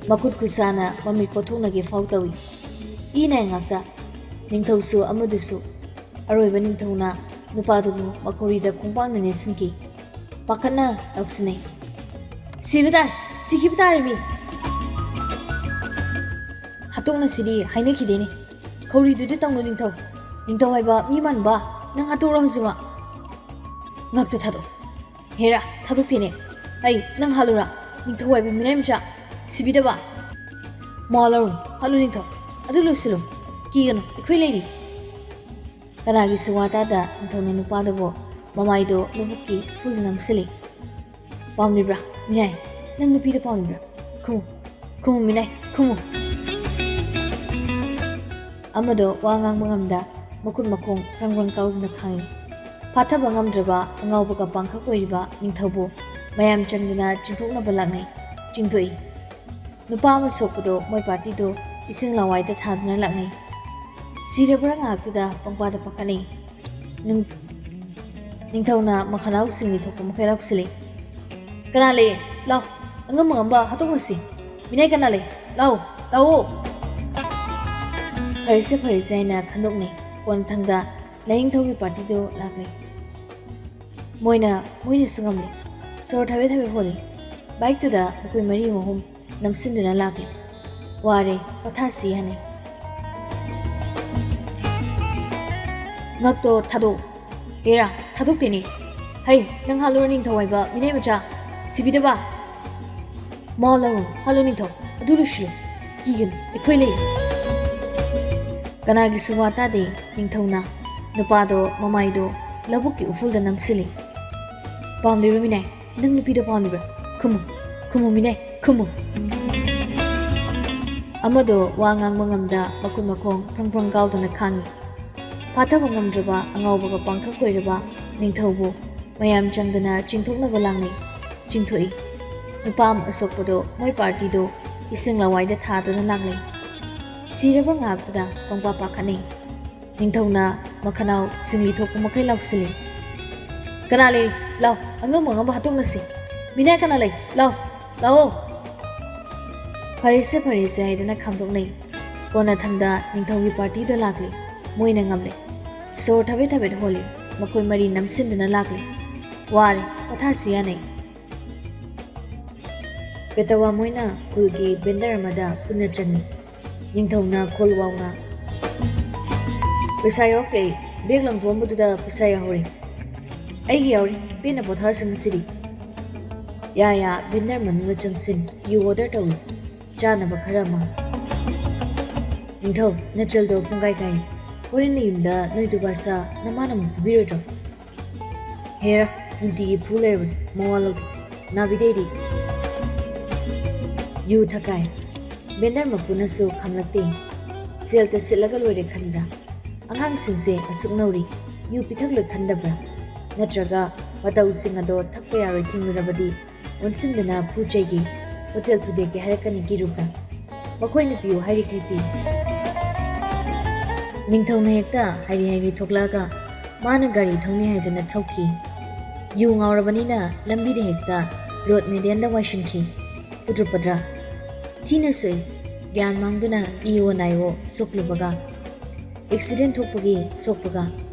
ꯃꯈꯨꯠ ꯈꯨꯠꯁꯥꯅ ꯃꯃꯤꯠ ꯀꯣꯊꯣꯛꯅꯒꯦ ꯐꯥꯎ ꯇꯧꯏ꯫ ꯏꯅꯥꯏ ꯉꯥꯛꯇ꯫ ꯅꯤꯡꯊꯧꯁꯨ ꯑꯃꯗꯨꯁꯨ꯫ ꯑꯔꯣꯏꯕ ꯅꯤꯡꯊꯧꯅ ꯅꯨꯄꯥꯗꯨꯕꯨ ꯃꯈꯧꯔꯤꯗ ꯈꯣꯡꯄꯥꯛꯅ ꯅꯦꯠꯁꯤꯟꯈꯤ꯫ ꯄꯥꯈꯠꯅ ꯂꯥꯎꯁꯤꯟꯅꯩ꯫ "ꯁꯤꯕ ꯇꯥꯔꯦ, ꯁꯤꯈꯤꯕ ꯇꯥꯔꯦ ꯃꯤ!" ꯍꯥꯠꯇꯣꯛꯅꯁꯤꯗꯤ ꯍꯥꯏꯅꯈꯤꯗꯦꯅꯦ꯫ ꯈꯧꯔꯤꯗꯨꯗꯤ ꯇꯧꯅꯨ ꯅꯤꯡꯊꯧ꯫ ꯅꯤꯡꯊꯧ ꯍꯥꯏꯕ ꯃꯤ ꯃꯥꯟꯕ, ꯅꯪ ꯍꯥꯠꯇꯣꯛꯎꯔꯣ ꯍꯧꯖꯤꯛꯃꯛ꯫ ꯉꯛꯇ ꯊꯥꯗꯣꯛ꯫ ꯍꯦꯔꯥ, ꯊꯥꯗꯣꯛꯇꯦꯅꯦ꯫ ꯑꯩ ꯅꯪ ꯍꯥꯠꯂꯨꯔꯥ? ꯅꯤꯡꯊꯧ ꯍꯥꯏꯕ ꯃꯤꯅꯥꯏ ꯃꯆꯥ ꯁꯤꯕꯤꯗꯕ꯫ ꯃꯋꯥ ꯂꯧꯔꯨꯅꯨ, ꯍꯥꯠꯂꯨ ꯅꯤꯡꯊꯧ꯫ ꯑꯗꯨ ꯂꯣꯏꯁꯤꯜꯂꯨ꯫ ꯀꯤꯒꯅꯨ, ꯑꯩꯈꯣꯏ ꯂꯩꯔꯤ꯫ ꯀꯅꯥꯒꯤꯁꯨ ꯋꯥ ꯇꯥꯗ ꯅꯤꯡꯊꯧꯅ ꯅꯨꯄꯥꯗꯨꯕꯨ ꯃꯃꯥꯏꯗꯣ ꯂꯧꯕꯨꯛꯀꯤ ꯎꯐꯨꯜꯗ ꯅꯝꯁꯤꯜꯂꯤ꯫ "ꯄꯥꯝꯂꯤꯕ꯭ꯔꯥ? ꯃꯤꯅꯥꯏ, ꯅꯪ ꯅꯨꯄꯤꯗ ꯄꯥꯝꯂꯤꯕ꯭ꯔꯥ? ꯈꯨꯝꯃꯨ, ꯈꯨꯝꯃꯨ ꯃꯤꯅꯥꯏ, ꯈꯨꯝꯃꯨ!" ꯑꯃꯗꯣ ꯋꯥ ꯉꯥꯡꯕ ꯉꯝꯗ ꯃꯈꯨꯠ ꯃꯈꯣꯡ ꯐ꯭ꯔꯪ ꯐ꯭ꯔꯪ ꯀꯥꯎꯗꯨꯅ ꯈꯥꯡꯏ꯫ ꯐꯥꯊꯕ ꯉꯝꯗ꯭ꯔꯕ ꯑꯉꯥꯎꯕꯒ ꯄꯥꯡꯈꯛ ꯑꯣꯏꯔꯤꯕ ꯅꯤꯡꯊꯧꯕꯨ ꯃꯌꯥꯝ ꯆꯪꯗꯨꯅ ꯆꯤꯡꯊꯣꯛꯅꯕ ꯂꯥꯛꯅꯩ꯫ ꯆꯤꯡꯊꯣꯛꯏ꯫ ꯅꯨꯄꯥ ꯑꯃ ꯁꯣꯛꯄꯗꯣ ꯃꯣꯏ ꯄꯥꯔꯇꯤꯗꯣ ꯏꯁꯤꯡ ꯂꯋꯥꯏꯗ ꯊꯥꯗꯨꯅ ꯂꯥꯛꯅꯩ꯫ ꯁꯤꯔꯕ꯭ꯔꯥ ꯉꯥꯏꯍꯥꯛꯇꯨꯗ ꯄꯪꯄꯥꯗ ꯄꯥꯈꯠꯅꯩ꯫ ꯅꯤꯡ-, ꯅꯤꯡꯊꯧꯅ ꯃꯈꯅꯥꯎ ꯁꯤꯡꯂꯤ ꯊꯣꯛꯄ ꯃꯈꯩ ꯂꯥꯎꯁꯤꯜꯂꯤ꯫ "ꯀꯅꯥ ꯂꯩ? ꯂꯥꯎ! ꯑꯉꯝ ꯑꯉꯝꯕ ꯍꯥꯠꯇꯣꯛꯅꯁꯤ! ꯃꯤꯅꯥꯏ ꯀꯅꯥ ꯂꯩ? ꯂꯥꯎ! ꯂꯥꯎꯑꯣ!" "ꯐꯔꯦꯁꯦ, ꯐꯔꯦꯁꯦ" ꯍꯥꯏꯅ ꯈꯟꯗꯣꯛꯅꯩ꯫ ꯀꯣꯟꯊꯪꯗ ꯂꯥꯏꯅꯤꯡꯊꯧꯒꯤ ꯄꯥꯔꯇꯤꯗꯨ ꯂꯥꯛꯂꯦ꯫ ꯃꯣꯏꯅ, ꯃꯣꯏꯅꯁꯨ ꯉꯝꯂꯦ꯫ ꯁꯣꯔ ꯊꯕꯦ ꯊꯕꯦ ꯍꯣꯜꯂꯤ꯫ ꯕꯥꯏꯛꯇꯨꯗ ꯃꯈꯣꯏ ꯃꯔꯤ ꯑꯍꯨꯝ ꯅꯝꯁꯤꯟꯗꯨꯅ ꯂꯥꯛꯂꯤ꯫ "ꯋꯥꯔꯦ, ꯄꯣꯊꯥꯁꯤ" ꯍꯥꯏꯅꯩ꯫ "ꯉꯛꯇꯣ ꯊꯥꯗꯣꯛ"꯫ "ꯍꯦꯔꯥ, ꯊꯥꯗꯣꯛꯇꯦꯅꯦ꯫ ꯍꯩ, ꯅꯪ ꯍꯥꯠꯂꯨꯔ ꯅꯤꯡꯊꯧ ꯍꯥꯏꯕ ꯃꯤꯅꯥꯏ ꯃꯆꯥ ꯁꯤꯕꯤꯗꯕ꯫ ꯃꯋꯥ ꯂꯧꯔꯨꯅꯨ, ꯍꯥꯠꯂꯨ ꯅꯤꯡꯊꯧ꯫ ꯑꯗꯨ ꯂꯣꯏꯁꯤꯜꯂꯨ꯫ ꯀꯤꯒꯅꯨ, ꯑꯩꯈꯣꯏ ꯂꯩꯔꯤ꯫ ꯀꯅꯥꯒꯤꯁꯨ ꯋꯥ ꯇꯥꯗꯦ ꯅꯤꯡꯊꯧꯅ꯫ ꯅꯨꯄꯥꯗꯣ ꯃꯃꯥꯏꯗꯣ ꯂꯧꯕꯨꯛꯀꯤ ꯎꯐꯨꯜꯗ ꯅꯝꯁꯤꯜꯂꯤ꯫ "ꯄꯥꯝꯂꯤꯕ꯭ꯔꯣ ꯃꯤꯅꯥꯏ? ꯅꯪ ꯅꯨꯄꯤꯗꯣ ꯄꯥꯝꯂꯤꯕ꯭ꯔꯥ? ꯈꯨꯝꯃꯨ, ꯈꯨꯝꯃꯨ ꯃꯤꯅꯥꯏ, ꯈꯨꯝꯃꯨ!" ꯑꯃꯗꯣ ꯋꯥ ꯉꯥꯡꯕ ꯉꯝꯗ ꯃꯈꯨꯠ ꯃꯈꯣꯡ ꯐ꯭ꯔꯪ ꯐ꯭ꯔꯪ ꯀꯥꯎꯗꯨꯅ ꯈꯥꯡꯉꯤ꯫ ꯐꯥꯊꯕ ꯉꯝꯗ꯭ꯔꯕ ꯑꯉꯥꯎꯕꯒ ꯄꯥꯡꯈꯛ ꯑꯣꯏꯔꯕ ꯅꯤꯡꯊꯧꯕꯨ ꯃꯌꯥꯝ ꯆꯪꯗꯅ ꯆꯤꯡꯊꯣꯛꯅꯕ ꯂꯥꯡꯅꯩ꯫ ꯆꯤꯡꯊꯣꯛꯏ꯫ ꯅꯨꯄꯥ ꯑꯃ ꯑꯁꯣꯛꯄꯗꯣ ꯃꯣꯏ ꯄꯥꯔꯇꯤꯗꯣ ꯏꯁꯤꯡ ꯂꯋꯥꯏꯗ ꯊꯥꯗꯨꯅ ꯂꯥꯛꯅꯩ꯫ ꯁꯤꯔꯕ ꯉꯥꯏꯍꯥꯛꯇꯨꯗ ꯄꯪꯄꯥ ꯄꯥꯈꯠꯅꯩ꯫ ꯅꯤꯡꯊꯧꯅ ꯃꯈꯅꯥꯎ ꯁꯤꯡꯂꯤ ꯊꯣꯛꯄ ꯃꯈꯩ ꯂꯥꯎꯁꯤꯜꯂꯤ꯫ "ꯀꯅꯥ ꯂꯩ? ꯂꯥꯎ, ꯑꯉꯝ ꯑꯉꯝꯕ ꯍꯥꯠꯇꯣꯛꯅꯁꯤ꯫ ꯃꯤꯅꯥꯏ ꯀꯅꯥ ꯂꯩ? ꯂꯥꯎ, ꯂꯥꯛꯑꯣ!" "ꯐꯔꯦꯁꯦ, ꯐꯔꯦꯁꯦ" ꯍꯥꯏꯗꯅ ꯈꯥꯝꯗꯣꯛꯅꯩ꯫ ꯀꯣꯟꯅꯊꯪꯗ ꯅꯤꯡꯊꯧꯒꯤ ꯄꯥꯔꯇꯤꯗꯣ ꯂꯥꯛꯂꯤ꯫ ꯃꯣꯏꯅ ꯉꯝꯂꯦ꯫ ꯁꯣꯔ ꯊꯕꯦꯠ ꯊꯕꯦꯠ ꯍꯣꯜꯂꯤ꯫ ꯃꯈꯣꯏ ꯃꯔꯤ ꯅꯝꯁꯤꯟꯗꯨꯅ ꯂꯥꯛꯂꯤ꯫ ꯋꯥꯔꯦ, ꯄꯣꯊꯥꯁꯤ ꯌꯥꯅꯩ꯫ ꯄꯦꯇꯋꯥ ꯃꯣꯏꯅ ꯈꯨꯜꯒꯤ ꯚꯦꯟꯗꯔ ꯑꯃꯗ ꯄꯨꯟꯅ ꯆꯪꯉꯤ꯫ ꯅꯤꯡꯊꯧꯅ ꯈꯣꯜ ꯋꯥꯎꯅ, "ꯄꯩꯁꯥ ꯌꯥꯎꯔꯛꯇꯦ ꯑꯩ꯫ ꯕꯦꯒ ꯂꯪꯊꯣꯛꯑꯝꯕꯗꯨꯗ ꯄꯩꯁꯥ ꯌꯥꯎꯍꯧꯔꯦ꯫" "ꯑꯩꯒꯤ ꯌꯥꯎꯔꯤ꯫ ꯄꯦꯟꯅ ꯄꯣꯊꯥꯁꯤ ꯉꯁꯤꯗꯤ꯫" "ꯌꯥ, ꯌꯥ, ꯚꯦꯟꯗꯔ ꯃꯅꯨꯡꯗ ꯆꯪꯁꯤꯟ꯫ ꯌꯨ ꯑꯣꯔꯗꯔ ꯇꯧꯏ꯫ ꯆꯥꯅꯕ ꯈꯔ ꯑꯃ꯫" "ꯅꯤꯡꯊꯧ, ꯅꯆꯜꯗꯣ ꯄꯨꯡꯀꯥꯏ ꯀꯥꯏꯔꯦ꯫ ꯍꯣꯔꯦꯟ ꯅꯌꯨꯝꯗ ꯅꯣꯏ ꯗꯨꯕꯥꯁꯥ ꯅꯃꯥꯅ ꯑꯃꯨꯛ ꯐꯨꯕꯤꯔꯣꯏꯗ꯭ꯔꯣ?" "ꯍꯦꯔꯥ, ꯅꯨꯡꯇꯤꯒꯤ ꯐꯨ ꯂꯩꯔꯕꯅꯤ, ꯃꯋꯥ ꯂꯧꯗꯦ꯫ ꯅꯥꯕꯤꯗꯩꯗꯤ ꯌꯨ ꯊꯛꯀꯥꯏ꯫" ꯚꯦꯟꯗꯔ ꯃꯄꯨꯅꯁꯨ ꯈꯝꯂꯛꯇꯦ꯫ "ꯁꯦꯜꯇ ꯁꯤꯠꯂꯒ ꯂꯣꯏꯔꯦ ꯈꯟꯕ꯭ꯔꯥ? ꯑꯉꯥꯡꯁꯤꯡꯁꯦ ꯑꯁꯨꯛ ꯅꯧꯔꯤ, ꯌꯨ ꯄꯤꯊꯛꯂꯣꯏ ꯈꯟꯗꯕ꯭ꯔꯥ? ꯅꯠꯇ꯭ꯔꯒ ꯃꯇꯧꯁꯤꯡ ꯑꯗꯣ ꯊꯛꯄ ꯌꯥꯔꯣꯏ ꯊꯤꯡꯂꯨꯔꯕꯗꯤ ꯑꯣꯟꯁꯤꯟꯗꯨꯅ ꯐꯨ ꯆꯩꯒꯦ, ꯍꯣꯇꯦꯜ ꯊꯨꯗꯦꯛꯀꯦ ꯍꯥꯏꯔꯛꯀꯅꯤ ꯀꯤꯔꯨꯕ꯭ꯔꯥ? ꯃꯈꯣꯏꯅ ꯄꯤꯌꯨ ꯍꯥꯏꯔꯤꯈꯩ ꯄꯤ꯫" ꯅꯤꯡꯊꯧꯅ ꯍꯦꯛꯇ ꯍꯥꯏꯔꯤ ꯍꯥꯏꯔꯤ ꯊꯣꯛꯂꯛꯑꯒ ꯃꯥꯅ ꯒꯥꯔꯤ ꯊꯧꯅꯤ ꯍꯥꯏꯗꯨꯅ ꯊꯧꯈꯤ꯫ ꯌꯨ ꯉꯥꯎꯔꯕꯅꯤꯅ ꯂꯝꯕꯤꯗ ꯍꯦꯛꯇ ꯔꯣꯗ ꯃꯦꯗꯦꯟꯗ ꯋꯥꯏꯁꯤꯟꯈꯤ꯫ ꯎꯗ꯭ꯔꯨꯄꯗ꯭ꯔ ꯊꯤꯅ ꯁꯣꯛꯏ꯫ ꯒ꯭ꯌꯥꯟ ꯃꯥꯡꯗꯨꯅ ꯏ ꯑꯣ ꯅꯥꯏ ꯑꯣ ꯁꯣꯛꯂꯨꯕꯒ ꯑꯦꯛꯁꯤꯗꯦꯟ ꯊꯣꯛꯄꯒꯤ ꯁꯣꯛꯄꯒ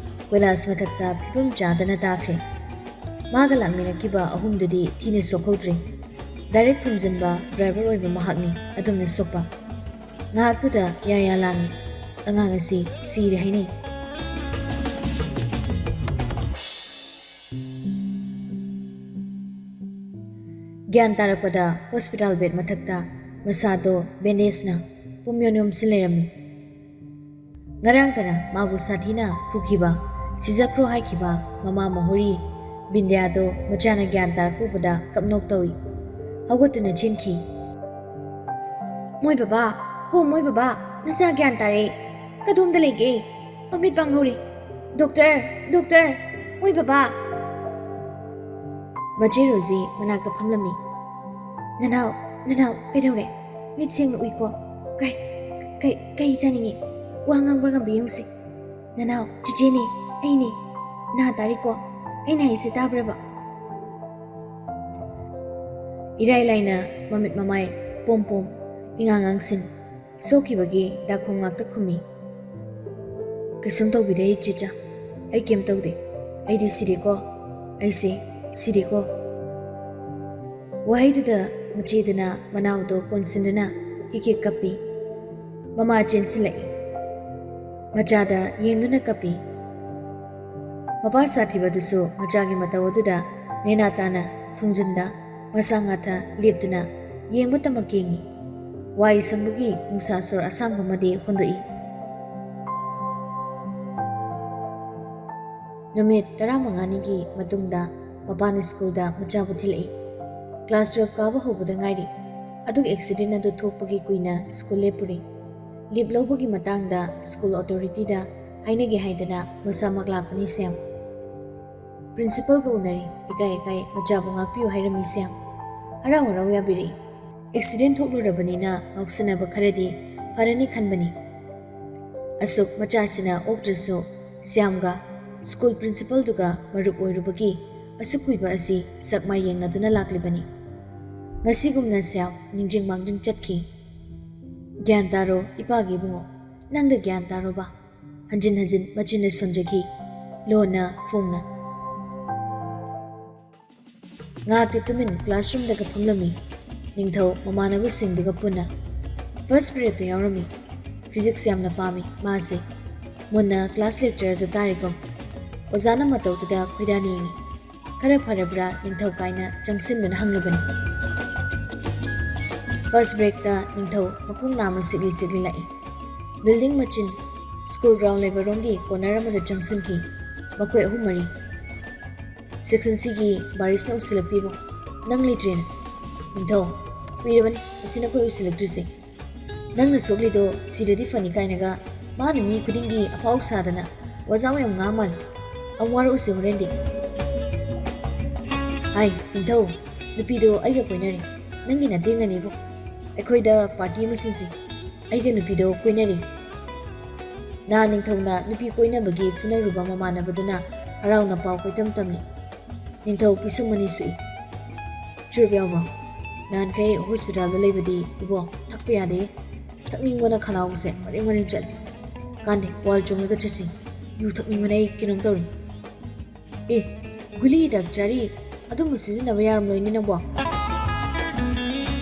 ꯀꯣꯏꯂꯥꯁ ꯃꯊꯛꯇ ꯐꯤꯕꯝ ꯆꯥꯗꯅ ꯇꯥꯈ꯭ꯔꯦ꯫ ꯃꯥꯒ ꯂꯥꯛꯃꯤꯟꯅꯈꯤꯕ ꯑꯍꯨꯝꯗꯨꯗꯤ ꯊꯤꯅ ꯁꯣꯛꯍꯧꯗ꯭ꯔꯦ꯫ ꯗꯥꯏꯔꯦꯛ ꯊꯣꯝꯖꯤꯟꯕ ꯗ꯭ꯔꯥꯏꯚꯔ ꯑꯣꯏꯕ ꯃꯍꯥꯛꯅꯤ ꯑꯗꯨꯝꯅ ꯁꯣꯛꯄ꯫ ꯉꯥꯏꯍꯥꯛꯇꯨꯗ ꯌꯥ ꯌꯥ ꯂꯥꯡꯏ꯫ ꯑꯉꯥꯡ ꯑꯁꯤ ꯁꯤꯔꯦ ꯍꯥꯏꯅꯩ꯫ ꯒ꯭ꯌꯥꯟ ꯇꯥꯔꯛꯄꯗ ꯍꯣꯁꯄꯤꯇꯥꯜ ꯕꯦꯗ ꯃꯊꯛꯇ ꯃꯁꯥꯗꯣ ꯕꯦꯟꯗꯦꯖꯅ ꯄꯨꯝ ꯌꯣꯝ ꯌꯣꯝꯁꯤꯜ ꯂꯩꯔꯝꯃꯤ꯫ ꯉꯔꯥꯡꯇꯅ ꯃꯥꯕꯨ ꯁꯥꯊꯤꯅ ꯐꯨꯈꯤꯕ, ꯁꯤꯖꯈ꯭ꯔꯣ ꯍꯥꯏꯈꯤꯕ ꯃꯃꯥ ꯃꯍꯣꯔꯤ ꯕꯤꯟꯗ꯭ꯌꯥꯗꯣ ꯃꯆꯥꯅ ꯒ꯭ꯌꯥꯟ ꯇꯥꯔꯛꯄ ꯎꯕꯗ ꯀꯞꯅꯣꯛ ꯇꯧꯏ꯫ ꯍꯧꯒꯠꯇꯨꯅ ꯆꯦꯟꯈꯤ꯫ "ꯃꯣꯏ ꯕꯕꯥ, ꯍꯣ ꯃꯣꯏ ꯕꯕꯥ, ꯅꯆꯥ ꯒ꯭ꯌꯥꯟ ꯇꯥꯔꯦ꯫ ꯀꯗꯣꯝꯗ ꯂꯩꯒꯦ? ꯃꯃꯤꯠ ꯄꯥꯡꯍꯧꯔꯦ꯫ ꯗꯣꯛꯇꯔ, ꯗꯣꯛꯇꯔ, ꯃꯣꯏ ꯕꯕꯥ!" ꯃꯆꯦ ꯔꯣꯖꯤ ꯃꯅꯥꯛꯇ ꯐꯝꯂꯝꯃꯤ꯫ "ꯅꯅꯥꯎ, ꯅꯅꯥꯎ, ꯀꯩꯗꯧꯔꯦ? ꯃꯤꯠ ꯁꯦꯡꯅ ꯎꯏꯀꯣ꯫ ꯀꯩ, ꯀꯩ, ꯀꯩ ꯆꯥꯅꯤꯡꯉꯤ? ꯋꯥ ꯉꯥꯡꯕ꯭ꯔꯥ ꯉꯝꯕꯤ ꯌꯦꯡꯉꯨꯁꯦ꯫ ꯅꯅꯥꯎ, ꯆꯤꯆꯦꯅꯦ, ꯑꯩꯅꯦ꯫ ꯅꯥ ꯇꯥꯔꯤꯀꯣ? ꯑꯩꯅ ꯍꯥꯏꯁꯦ ꯇꯥꯕ꯭ꯔꯕ?" ꯏꯔꯥꯏ ꯂꯥꯏꯅ ꯃꯃꯤꯠ ꯃꯃꯥꯏ ꯄꯣꯝ ꯄꯣꯝ, ꯏꯉꯥꯡ ꯉꯥꯡꯁꯤꯟ, ꯁꯣꯛꯈꯤꯕꯒꯤ ꯗꯥꯈꯣꯡ ꯉꯥꯛꯇ ꯈꯨꯝꯃꯤ꯫ "ꯀꯩꯁꯨꯝ ꯇꯧꯕꯤꯗꯦ ꯏꯆꯦꯆꯥ, ꯑꯩ ꯀꯩꯝ ꯇꯧꯗꯦ꯫ ꯑꯩꯗꯤ ꯁꯤꯔꯦꯀꯣ, ꯑꯩꯁꯦ ꯁꯤꯔꯦꯀꯣ꯫" ꯋꯥꯍꯩꯗꯨꯗ ꯃꯆꯦꯗꯨꯅ ꯃꯅꯥꯎꯗꯣ ꯀꯣꯟꯁꯤꯟꯗꯨꯅ ꯍꯤꯛ ꯍꯤꯛ ꯀꯞꯄꯤ꯫ ꯃꯃꯥ ꯆꯦꯟꯁꯤꯜꯂꯛꯏ꯫ ꯃꯆꯥꯗ ꯌꯦꯡꯗꯨꯅ ꯀꯞꯄꯤ꯫ ꯃꯄꯥ ꯁꯥꯊꯤꯕꯗꯨꯁꯨ ꯃꯆꯥꯒꯤ ꯃꯇꯧ ꯑꯗꯨꯗ ꯅꯦꯅꯥ ꯇꯥꯅ ꯊꯨꯡꯖꯤꯟꯗ ꯃꯁꯥ ꯉꯥꯊ ꯂꯦꯞꯇꯨꯅ ꯌꯦꯡꯕꯇꯃꯛ ꯌꯦꯡꯉꯤ꯫ ꯋꯥꯏ ꯁꯪꯕꯒꯤ ꯅꯨꯡꯁꯥ ꯁꯣꯔ ꯑꯁꯥꯡꯕ ꯑꯃꯗꯤ ꯍꯣꯟꯗꯣꯛꯏ꯫ ꯅꯨꯃꯤꯠ ꯇꯔꯥꯃꯉꯥꯅꯤꯒꯤ ꯃꯇꯨꯡꯗ ꯃꯄꯥꯅ ꯁ꯭ꯀꯨꯜꯗ ꯃꯆꯥꯕꯨ ꯊꯤꯜꯂꯛꯏ꯫ ꯀ꯭ꯂꯥꯁ ꯇꯨꯌꯦꯜꯐ ꯀꯥꯕ ꯍꯧꯕꯗ ꯉꯥꯏꯔꯤ꯫ ꯑꯗꯨꯒ ꯑꯦꯛꯁꯤꯗꯦꯟ ꯑꯗꯨ ꯊꯣꯛꯄꯒꯤ ꯀꯨꯏꯅ ꯁ꯭ꯀꯨꯜ ꯂꯦꯞꯄꯨꯔꯦ꯫ ꯂꯤꯞ ꯂꯧꯕꯒꯤ ꯃꯇꯥꯡꯗ ꯁ꯭ꯀꯨꯜ ꯑꯣꯊꯣꯔꯤꯇꯤꯗ ꯍꯥꯏꯅꯒꯦ ꯍꯥꯏꯗꯅ ꯃꯁꯥꯃꯛ ꯂꯥꯛꯄꯅꯤ ꯁꯦꯝ꯫ ꯄ꯭ꯔꯤꯟꯁꯤꯄꯜꯒ ꯎꯅꯔꯤ꯫ ꯏꯀꯥꯏ ꯏꯀꯥꯏ ꯃꯆꯥꯕꯨ ꯉꯥꯛꯄꯤꯌꯨ ꯍꯥꯏꯔꯝꯃꯤ ꯁꯦꯝ꯫ ꯍꯔꯥꯎ ꯍꯔꯥꯎ ꯌꯥꯕꯤꯔꯛꯏ꯫ ꯑꯦꯛꯁꯤꯗꯦꯟ ꯊꯣꯛꯂꯨꯔꯕꯅꯤꯅ ꯉꯥꯎꯁꯤꯟꯅꯕ ꯈꯔꯗꯤ ꯐꯔꯅꯤ ꯈꯟꯕꯅꯤ꯫ ꯑꯁꯨꯛ ꯃꯆꯥꯁꯤꯅ ꯑꯣꯛꯇ꯭ꯔꯁꯨ ꯁ꯭ꯌꯥꯝꯒ ꯁ꯭ꯀꯨꯜ ꯄ꯭ꯔꯤꯟꯁꯤꯄꯜꯗꯨꯒ ꯃꯔꯨꯞ ꯑꯣꯏꯔꯨꯕꯒꯤ ꯑꯁꯨꯛ ꯀꯨꯏꯕ ꯑꯁꯤ ꯁꯛ ꯃꯥꯏ ꯌꯦꯡꯅꯗꯨꯅ ꯂꯥꯛꯂꯤꯕꯅꯤ꯫ ꯉꯁꯤꯒꯨꯝꯅ ꯁ꯭ꯌꯥꯝ ꯅꯤꯡꯖꯤꯡ ꯃꯥꯡꯖꯤꯡ ꯆꯠꯈꯤ꯫ "ꯒ꯭ꯌꯥꯟ ꯇꯥꯔꯣ ꯏꯄꯥꯒꯤ ꯏꯕꯨꯡꯉꯣ, ꯅꯪꯗ ꯒ꯭ꯌꯥꯟ ꯇꯥꯔꯣꯕ?" ꯍꯟꯖꯤꯟ ꯍꯟꯖꯤꯟ ꯃꯆꯤꯟꯅ ꯁꯣꯟꯖꯈꯤ, ꯂꯣꯟꯅ ꯐꯣꯡꯅ꯫ ꯉꯥꯏꯍꯥꯛꯇꯤ ꯇꯨꯃꯤꯟ ꯀ꯭ꯂꯥꯁꯔꯨꯝꯗꯒ ꯐꯝꯂꯝꯃꯤ꯫ ꯅꯤꯡꯊꯧ ꯃꯃꯥꯟꯅꯕꯁꯤꯡꯗꯨꯒ ꯄꯨꯟꯅ ꯐꯥꯔꯁ ꯄꯤꯔꯤꯌꯗꯇ ꯌꯥꯎꯔꯝꯃꯤ꯫ ꯐꯤꯖꯤꯛꯁ ꯌꯥꯝꯅ ꯄꯥꯝꯃꯤ ꯃꯥꯁꯦ꯫ ꯃꯨꯟꯅ ꯀ꯭ꯂꯥꯁ ꯂꯦꯛꯆꯔꯗꯨ ꯇꯥꯔꯤꯀꯣ꯫ ꯑꯣꯖꯥꯅ ꯃꯇꯧꯗꯨꯗ ꯈꯣꯏꯗꯥꯅ ꯌꯦꯡꯉꯤ꯫ "ꯈꯔ ꯐꯔꯕ꯭ꯔꯥ ꯅꯤꯡꯊꯧ?" ꯀꯥꯏꯅ ꯆꯪꯁꯤꯟꯗꯨꯅ ꯍꯪꯂꯨꯕꯅꯤ꯫ ꯐꯥꯔꯁ ꯕ꯭ꯔꯦꯛꯇ ꯅꯤꯡꯊꯧ ꯃꯈꯣꯡ ꯅꯥꯝꯃ ꯁꯤꯛꯂꯤ ꯁꯤꯛꯂꯤ ꯂꯥꯛꯏ꯫ ꯕꯤꯜꯗꯤꯡ ꯃꯆꯤꯟ ꯁ꯭ꯀꯨꯜ ꯒ꯭ꯔꯥꯎꯟ ꯂꯩꯕ ꯔꯣꯝꯒꯤ ꯀꯣꯅꯔ ꯑꯃꯗ ꯆꯪꯁꯤꯟꯈꯤ꯫ ꯃꯈꯣꯏ ꯑꯍꯨꯝ ꯃꯔꯤ꯫ ꯁꯦꯛꯁꯟ ꯁꯤꯒꯤ ꯕꯥꯔꯤꯁꯅ ꯎꯁꯤꯜꯂꯛꯄꯤꯕꯣ꯫ ꯅꯪ ꯂꯩꯇ꯭ꯔꯦꯅ꯫ ꯅꯤꯡꯊꯧ, ꯀꯨꯏꯔꯕꯅꯤ ꯑꯁꯤ ꯅꯈꯣꯏ ꯎꯁꯤꯜꯂꯛꯇ꯭ꯔꯤꯁꯦ꯫ ꯅꯪꯅ ꯁꯣꯛꯂꯤꯗꯣ ꯁꯤꯔꯗꯤ ꯐꯅꯤ ꯀꯥꯏꯅꯒ ꯃꯥꯅ ꯃꯤ ꯈꯨꯗꯤꯡꯒꯤ ꯑꯐꯥꯎ ꯁꯥꯗꯅ ꯋꯥꯖꯥꯎ ꯌꯥꯝ ꯉꯥꯡ ꯃꯥꯜꯂꯦ꯫ ꯑꯃꯨꯛ ꯋꯥꯔꯛꯎꯁꯦ ꯍꯣꯔꯦꯟꯗꯤ꯫ ꯍꯥꯏ, ꯅꯤꯡꯊꯧ, ꯅꯨꯄꯤꯗꯣ ꯑꯩꯒ ꯀꯣꯏꯅꯔꯦ꯫ ꯅꯪꯒꯤ ꯅꯇꯦꯡꯅꯅꯤꯕꯣ꯫ ꯑꯩꯈꯣꯏꯗ ꯄꯥꯔꯇꯤ ꯑꯃ ꯁꯤꯟꯁꯤ꯫ ꯑꯩꯒ ꯅꯨꯄꯤꯗꯣ ꯀꯣꯏꯅꯔꯦ꯫ ꯅꯍꯥꯟ ꯅꯤꯡꯊꯧꯅ ꯅꯨꯄꯤ ꯀꯣꯏꯅꯕꯒꯤ ꯐꯨꯅꯔꯨꯕ ꯃꯃꯥꯟꯅꯕꯗꯨꯅ ꯍꯔꯥꯎꯅ ꯄꯥꯎ ꯀꯣꯏꯇꯝ ꯇꯝꯂꯤ꯫ ꯅꯤꯡꯊꯧ ꯄꯤꯁꯨꯝ ꯑꯅꯤ ꯁꯨꯏ꯫ ꯆꯨꯔꯨꯞ ꯌꯥꯎꯕ꯭ꯔꯣ? ꯅꯍꯥꯟꯈꯩ ꯍꯣꯁꯄꯤꯇꯥꯜꯗ ꯂꯩꯕꯗꯤ ꯏꯕꯣ ꯊꯛꯄ ꯌꯥꯗꯦ꯫ ꯊꯛꯅꯤꯡꯕꯅ ꯈꯅꯥꯎꯁꯦ ꯃꯔꯦꯡ ꯃꯔꯦꯡ ꯆꯠꯂꯤ꯫ ꯀꯥꯟꯗꯦ, ꯋꯥꯜ ꯆꯣꯡꯂꯒ ꯆꯠꯁꯤ꯫ ꯌꯨ ꯊꯛꯅꯤꯡꯕꯅ ꯑꯩ ꯀꯩꯅꯣꯝ ꯇꯧꯔꯤ꯫ ꯑꯦ, ꯒꯨꯂꯤ ꯍꯤꯗꯥꯛ ꯆꯥꯔꯤ꯫ ꯑꯗꯨꯝꯕ ꯁꯤꯖꯤꯟꯅꯕ ꯌꯥꯔꯝꯂꯣꯏꯅꯦ ꯅꯪꯕꯣ꯫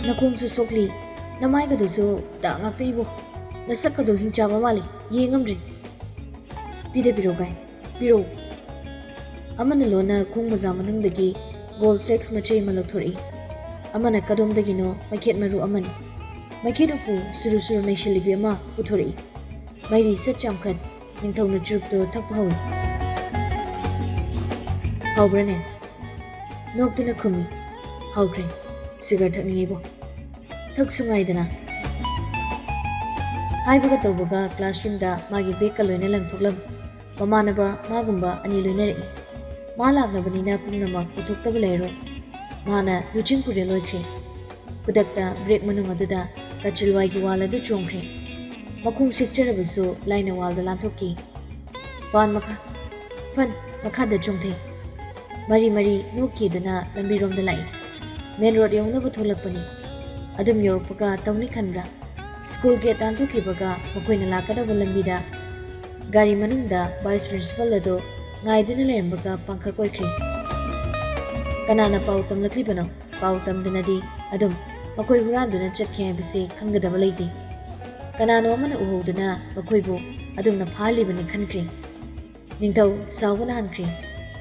ꯅꯈꯣꯡꯁꯨ ꯁꯣꯛꯂꯤ, ꯅꯃꯥꯏꯒꯗꯨꯁꯨ ꯗꯥꯛ ꯉꯥꯛꯇ ꯏꯕꯣ꯫ ꯅꯁꯛꯀꯗꯣ ꯍꯤꯡꯆꯥꯕ ꯃꯥꯜꯂꯤ, ꯌꯦꯡꯉꯝꯗ꯭ꯔꯤ꯫ ꯄꯤꯗꯕꯤꯔꯣ ꯒꯥꯏ, ꯄꯤꯔꯛꯎ꯫ ꯑꯃꯅ ꯂꯣꯟꯅ ꯈꯣꯡ ꯃꯣꯖꯥ ꯃꯅꯨꯡꯗꯒꯤ ꯒꯣꯜ ꯐ꯭ꯂꯦꯛꯁ ꯃꯆꯩ ꯑꯃ ꯂꯧꯊꯣꯔꯛꯏ꯫ ꯑꯃꯅ ꯀꯗꯣꯝꯗꯒꯤꯅꯣ ꯃꯩꯈꯦꯠ ꯃꯔꯨ ꯑꯃꯅꯤ꯫ ꯃꯩꯈꯦꯠ ꯎꯄꯨ ꯁꯨꯔꯨ ꯁꯨꯔꯨ ꯅꯩꯁꯤꯜꯂꯤꯕꯤ ꯑꯃ ꯄꯨꯊꯣꯔꯛꯏ꯫ ꯃꯩꯔꯤ ꯁꯠ ꯆꯥꯝꯈꯠ, ꯅꯤꯡꯊꯧꯅ ꯆꯨꯔꯨꯞꯇꯣ ꯊꯛꯄ ꯍꯧꯏ꯫ ꯍꯥꯎꯕ꯭ꯔꯅꯦ? ꯅꯣꯛꯇꯨꯅ ꯈꯨꯝꯃꯤ꯫ ꯍꯥꯎꯈ꯭ꯔꯦ꯫ ꯁꯤꯒꯔ ꯊꯛꯅꯤꯡꯉꯤꯕꯣ꯫ ꯊꯛꯁꯨ ꯉꯥꯏꯗꯅ꯫ ꯍꯥꯏꯕꯒ ꯇꯧꯕꯒ ꯀ꯭ꯂꯥꯁꯔꯨꯝꯗ ꯃꯥꯒꯤ ꯕꯦꯒꯀ ꯂꯣꯏꯅ ꯂꯪꯊꯣꯛꯂꯝꯃꯤ꯫ ꯃꯃꯥꯟꯅꯕ ꯃꯥꯒꯨꯝꯕ ꯑꯅꯤ ꯂꯣꯏꯅꯔꯛꯏ꯫ ꯃꯥ ꯂꯥꯛꯂꯕꯅꯤꯅ ꯄꯨꯝꯅꯃꯛ ꯄꯨꯊꯣꯛꯇꯕ ꯂꯩꯔꯣꯏ꯫ ꯃꯥꯅ ꯂꯨꯆꯤꯡ ꯄꯨꯔꯦꯜ ꯑꯣꯏꯈ꯭ꯔꯦ꯫ ꯈꯨꯗꯛꯇ ꯕ꯭ꯔꯦꯛ ꯃꯅꯨꯡ ꯑꯗꯨꯗ ꯀꯆꯤꯜꯋꯥꯏꯒꯤ ꯋꯥꯜ ꯑꯗꯨ ꯆꯣꯡꯈ꯭ꯔꯦ꯫ ꯃꯈꯣꯡ ꯁꯦꯛꯆꯔꯕꯁꯨ ꯂꯥꯏꯅ ꯋꯥꯜꯗ ꯂꯥꯟꯊꯣꯛꯈꯤ꯫ ꯐꯥꯟ ꯃꯈꯥ, ꯐꯟ ꯃꯈꯥꯗ ꯆꯣꯡꯊꯩ꯫ ꯃꯔꯤ ꯃꯔꯤ ꯅꯣꯛꯈꯤꯗꯨꯅ ꯂꯝꯕꯤꯔꯣꯝꯗ ꯂꯥꯛꯏ꯫ ꯃꯦꯟ ꯔꯣꯗ ꯌꯧꯅꯕ ꯊꯣꯛꯂꯛꯄꯅꯤ꯫ ꯑꯗꯨꯝ ꯌꯧꯔꯛꯄꯒ ꯇꯧꯅꯤ ꯈꯟꯕ꯭ꯔꯥ? ꯁ꯭ꯀꯨꯜ ꯒꯦꯠ ꯂꯥꯟꯊꯣꯛꯈꯤꯕꯒ ꯃꯈꯣꯏꯅ ꯂꯥꯛꯀꯗꯧꯕ ꯂꯝꯕꯤꯗ ꯒꯥꯔꯤ ꯃꯅꯨꯡꯗ ꯚꯥꯏꯁ ꯄ꯭ꯔꯤꯟꯁꯤꯄꯜ ꯑꯗꯨ ꯉꯥꯏꯗꯨꯅ ꯂꯩꯔꯝꯕꯒ ꯄꯥꯡꯈꯛ ꯑꯣꯏꯈ꯭ꯔꯦ꯫ ꯀꯅꯥꯅ ꯄꯥꯎ ꯇꯝꯂꯛꯂꯤꯕꯅꯣ? ꯄꯥꯎ ꯇꯝꯗꯅꯗꯤ ꯑꯗꯨꯝ ꯃꯈꯣꯏ ꯍꯨꯔꯥꯟꯗꯨꯅ ꯆꯠꯈꯤ ꯍꯥꯏꯕꯁꯤ ꯈꯪꯒꯗꯕ ꯂꯩꯇꯦ꯫ ꯀꯅꯥꯅꯣ ꯑꯃꯅ ꯎꯍꯧꯗꯨꯅ ꯃꯈꯣꯏꯕꯨ ꯑꯗꯨꯝꯅ ꯐꯥꯍꯜꯂꯤꯕꯅꯤ ꯈꯟꯈ꯭ꯔꯦ꯫ ꯅꯤꯡꯊꯧ ꯁꯥꯎꯕꯅ ꯍꯟꯈ꯭ꯔꯦ꯫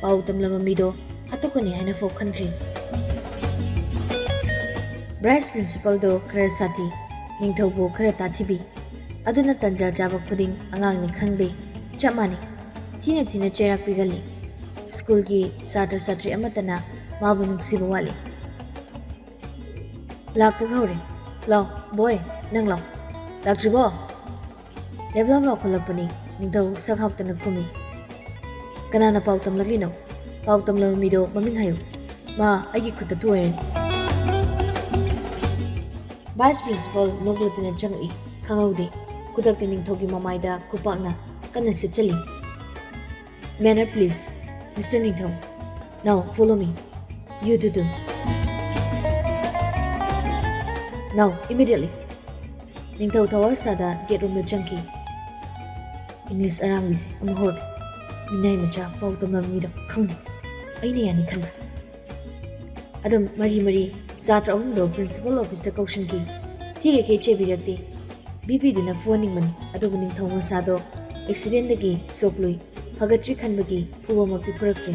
ꯄꯥꯎ ꯇꯝꯂꯝꯕ ꯃꯤꯗꯣ ꯍꯥꯠꯇꯣꯛꯀꯅꯤ ꯍꯥꯏꯅ ꯐꯥꯎ ꯈꯟꯈ꯭ꯔꯦ꯫ ꯚꯥꯏꯁ ꯄ꯭ꯔꯤꯟꯁꯤꯄꯜꯗꯣ ꯈꯔ ꯁꯥꯊꯤ, ꯅꯤꯡꯊꯧꯕꯨ ꯈꯔ ꯇꯥꯊꯤꯕꯤ꯫ ꯑꯗꯨꯅ ꯇꯟꯖꯥ ꯆꯥꯕ ꯈꯨꯗꯤꯡ ꯑꯉꯥꯡꯅꯤ ꯈꯪꯗꯦ, ꯆꯞ ꯃꯥꯟꯅꯩ, ꯊꯤꯅ ꯊꯤꯅ ꯆꯩꯔꯥꯛ ꯄꯤꯒꯜꯂꯤ꯫ ꯁ꯭ꯀꯨꯜꯒꯤ ꯁꯥꯇ꯭ꯔ ꯁꯥꯇ꯭ꯔꯤ ꯑꯃꯠꯇꯅ ꯃꯥꯕꯨ ꯅꯨꯡꯁꯤꯕ ꯋꯥꯠꯂꯤ꯫ ꯂꯥꯛꯄꯒ ꯍꯧꯔꯦ꯫ "ꯂꯥꯎ, ꯕꯣꯏ, ꯅꯪ ꯂꯥꯎ꯫ ꯂꯥꯛꯇ꯭ꯔꯤꯕꯣ?" ꯂꯦꯞꯂꯥꯎ ꯂꯥꯎꯈꯠꯂꯛꯄꯅꯤ꯫ ꯅꯤꯡꯊꯧ ꯁꯛ ꯍꯥꯎꯇꯅ ꯈꯨꯝꯃꯤ꯫ "ꯀꯅꯥꯅ ꯄꯥꯎ ꯇꯝꯂꯛꯂꯤꯅꯣ? ꯄꯥꯎ ꯇꯝꯂꯕ ꯃꯤꯗꯣ ꯃꯃꯤꯡ ꯍꯥꯏꯌꯨ꯫ ꯃꯥ ꯑꯩꯒꯤ ꯈꯨꯠꯇ ꯇꯣꯏꯔꯅꯤ꯫" Vice principle ꯅꯣꯛꯂꯗꯨꯅ ꯆꯪꯉꯛꯏ꯫ ꯈꯪꯍꯧꯗꯦ꯫ ꯈꯨꯗꯛꯇ ꯅꯤꯡꯊꯧꯒꯤ ꯃꯃꯥꯏꯗ ꯈꯨꯄꯥꯛꯅ ꯀꯟꯅ ꯁꯤꯠꯆꯜꯂꯤ꯫ "Manner, please, Mister ꯅꯤꯡꯊꯧ꯫ Now, follow me. You do too. Now, immediately." ꯅꯤꯡꯊꯧ ꯊꯋꯥ ꯁꯥꯗ ꯒꯦꯠ ꯔꯣꯝꯗ ꯆꯪꯈꯤ꯫ "ꯏꯪꯂꯤꯁ ꯑꯔꯥꯡꯕꯤꯁꯦ ꯑꯃꯨꯛ ꯍꯧꯔꯛꯂꯦ꯫ ꯃꯤꯅꯥꯏ ꯃꯆꯥ ꯄꯥꯎ ꯇꯝꯂꯝꯃꯤꯗꯣ ꯈꯪꯗꯦ꯫ ꯑꯩꯅ ꯌꯥꯅꯤ ꯈꯟꯕ꯭ꯔꯥ?" ꯑꯗꯨꯝ ꯃꯔꯤ ꯃꯔꯤ ꯁꯥꯇ꯭ꯔ ꯑꯍꯨꯝꯗꯣ ꯄ꯭ꯔꯤꯟꯁꯤꯄꯜ ꯑꯣꯐꯤꯁꯇ ꯀꯧꯁꯤꯟꯈꯤ꯫ ꯊꯤꯔꯦꯈꯩ ꯆꯦꯕꯤꯔꯛꯇꯦ꯫ ꯕꯤꯄꯤꯗꯨꯅ ꯐꯨꯍꯟꯅꯤꯡꯕꯅꯤ, ꯑꯗꯨꯕꯨ ꯅꯤꯡꯊꯧ ꯃꯁꯥꯗꯣ ꯑꯦꯛꯁꯤꯗꯦꯟꯗꯒꯤ ꯁꯣꯛꯂꯨꯏ꯫ ꯐꯒꯠꯇ꯭ꯔꯤ ꯈꯟꯕꯒꯤ ꯐꯨꯕꯃꯛꯇꯤ ꯐꯨꯔꯛꯇ꯭ꯔꯤ꯫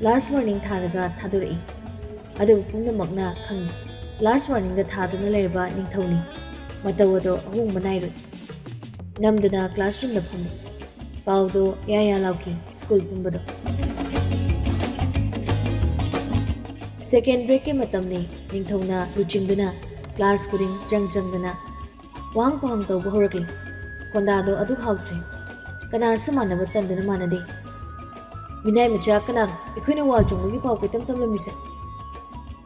ꯂꯥꯁ ꯋꯥꯔꯅꯤꯡ ꯊꯥꯔꯒ ꯊꯥꯗꯣꯔꯛꯏ꯫ ꯑꯗꯨꯕꯨ ꯄꯨꯝꯅꯃꯛꯅ ꯈꯪꯏ, ꯂꯥꯁ ꯋꯥꯔꯅꯤꯡꯗ ꯊꯥꯗꯨꯅ ꯂꯩꯔꯕ ꯅꯤꯡꯊꯧꯅꯤ꯫ ꯃꯇꯧ ꯑꯗꯣ ꯑꯍꯣꯡꯕ ꯅꯥꯏꯔꯣꯏ꯫ ꯅꯝꯗꯨꯅ ꯀ꯭ꯂꯥꯁꯔꯨꯝꯗ ꯐꯝꯃꯤ꯫ ꯄꯥꯎꯗꯣ ꯌꯥ ꯌꯥ ꯂꯥꯎꯈꯤ ꯁ꯭ꯀꯨꯜ ꯄꯨꯝꯕꯗꯣ꯫ ꯁꯦꯀꯦꯟ ꯕ꯭ꯔꯦꯛꯀꯤ ꯃꯇꯝꯅꯤ꯫ ꯅꯤꯡꯊꯧꯅ ꯂꯨꯆꯤꯡꯗꯨꯅ ꯀ꯭ꯂꯥꯁ ꯈꯨꯗꯤꯡ ꯆꯪ ꯆꯪꯗꯅ ꯋꯥꯍꯪ ꯄꯥꯎꯍꯪ ꯇꯧꯕ ꯍꯧꯔꯛꯂꯤ꯫ ꯈꯣꯟꯗꯥꯗꯣ ꯑꯗꯨꯛ ꯍꯥꯎꯇ꯭ꯔꯤ꯫ ꯀꯅꯥꯁꯨ ꯃꯥꯟꯅꯕ ꯇꯟꯗꯨꯅ ꯃꯥꯟꯅꯗꯦ꯫ "ꯃꯤꯅꯥꯏ ꯃꯆꯥ ꯀꯅꯥꯅꯣ ꯑꯩꯈꯣꯏꯅ ꯋꯥꯜ ꯆꯣꯡꯕꯒꯤ ꯄꯥꯎ ꯀꯣꯏꯇꯝ ꯇꯝꯂꯝꯃꯤꯁꯦ?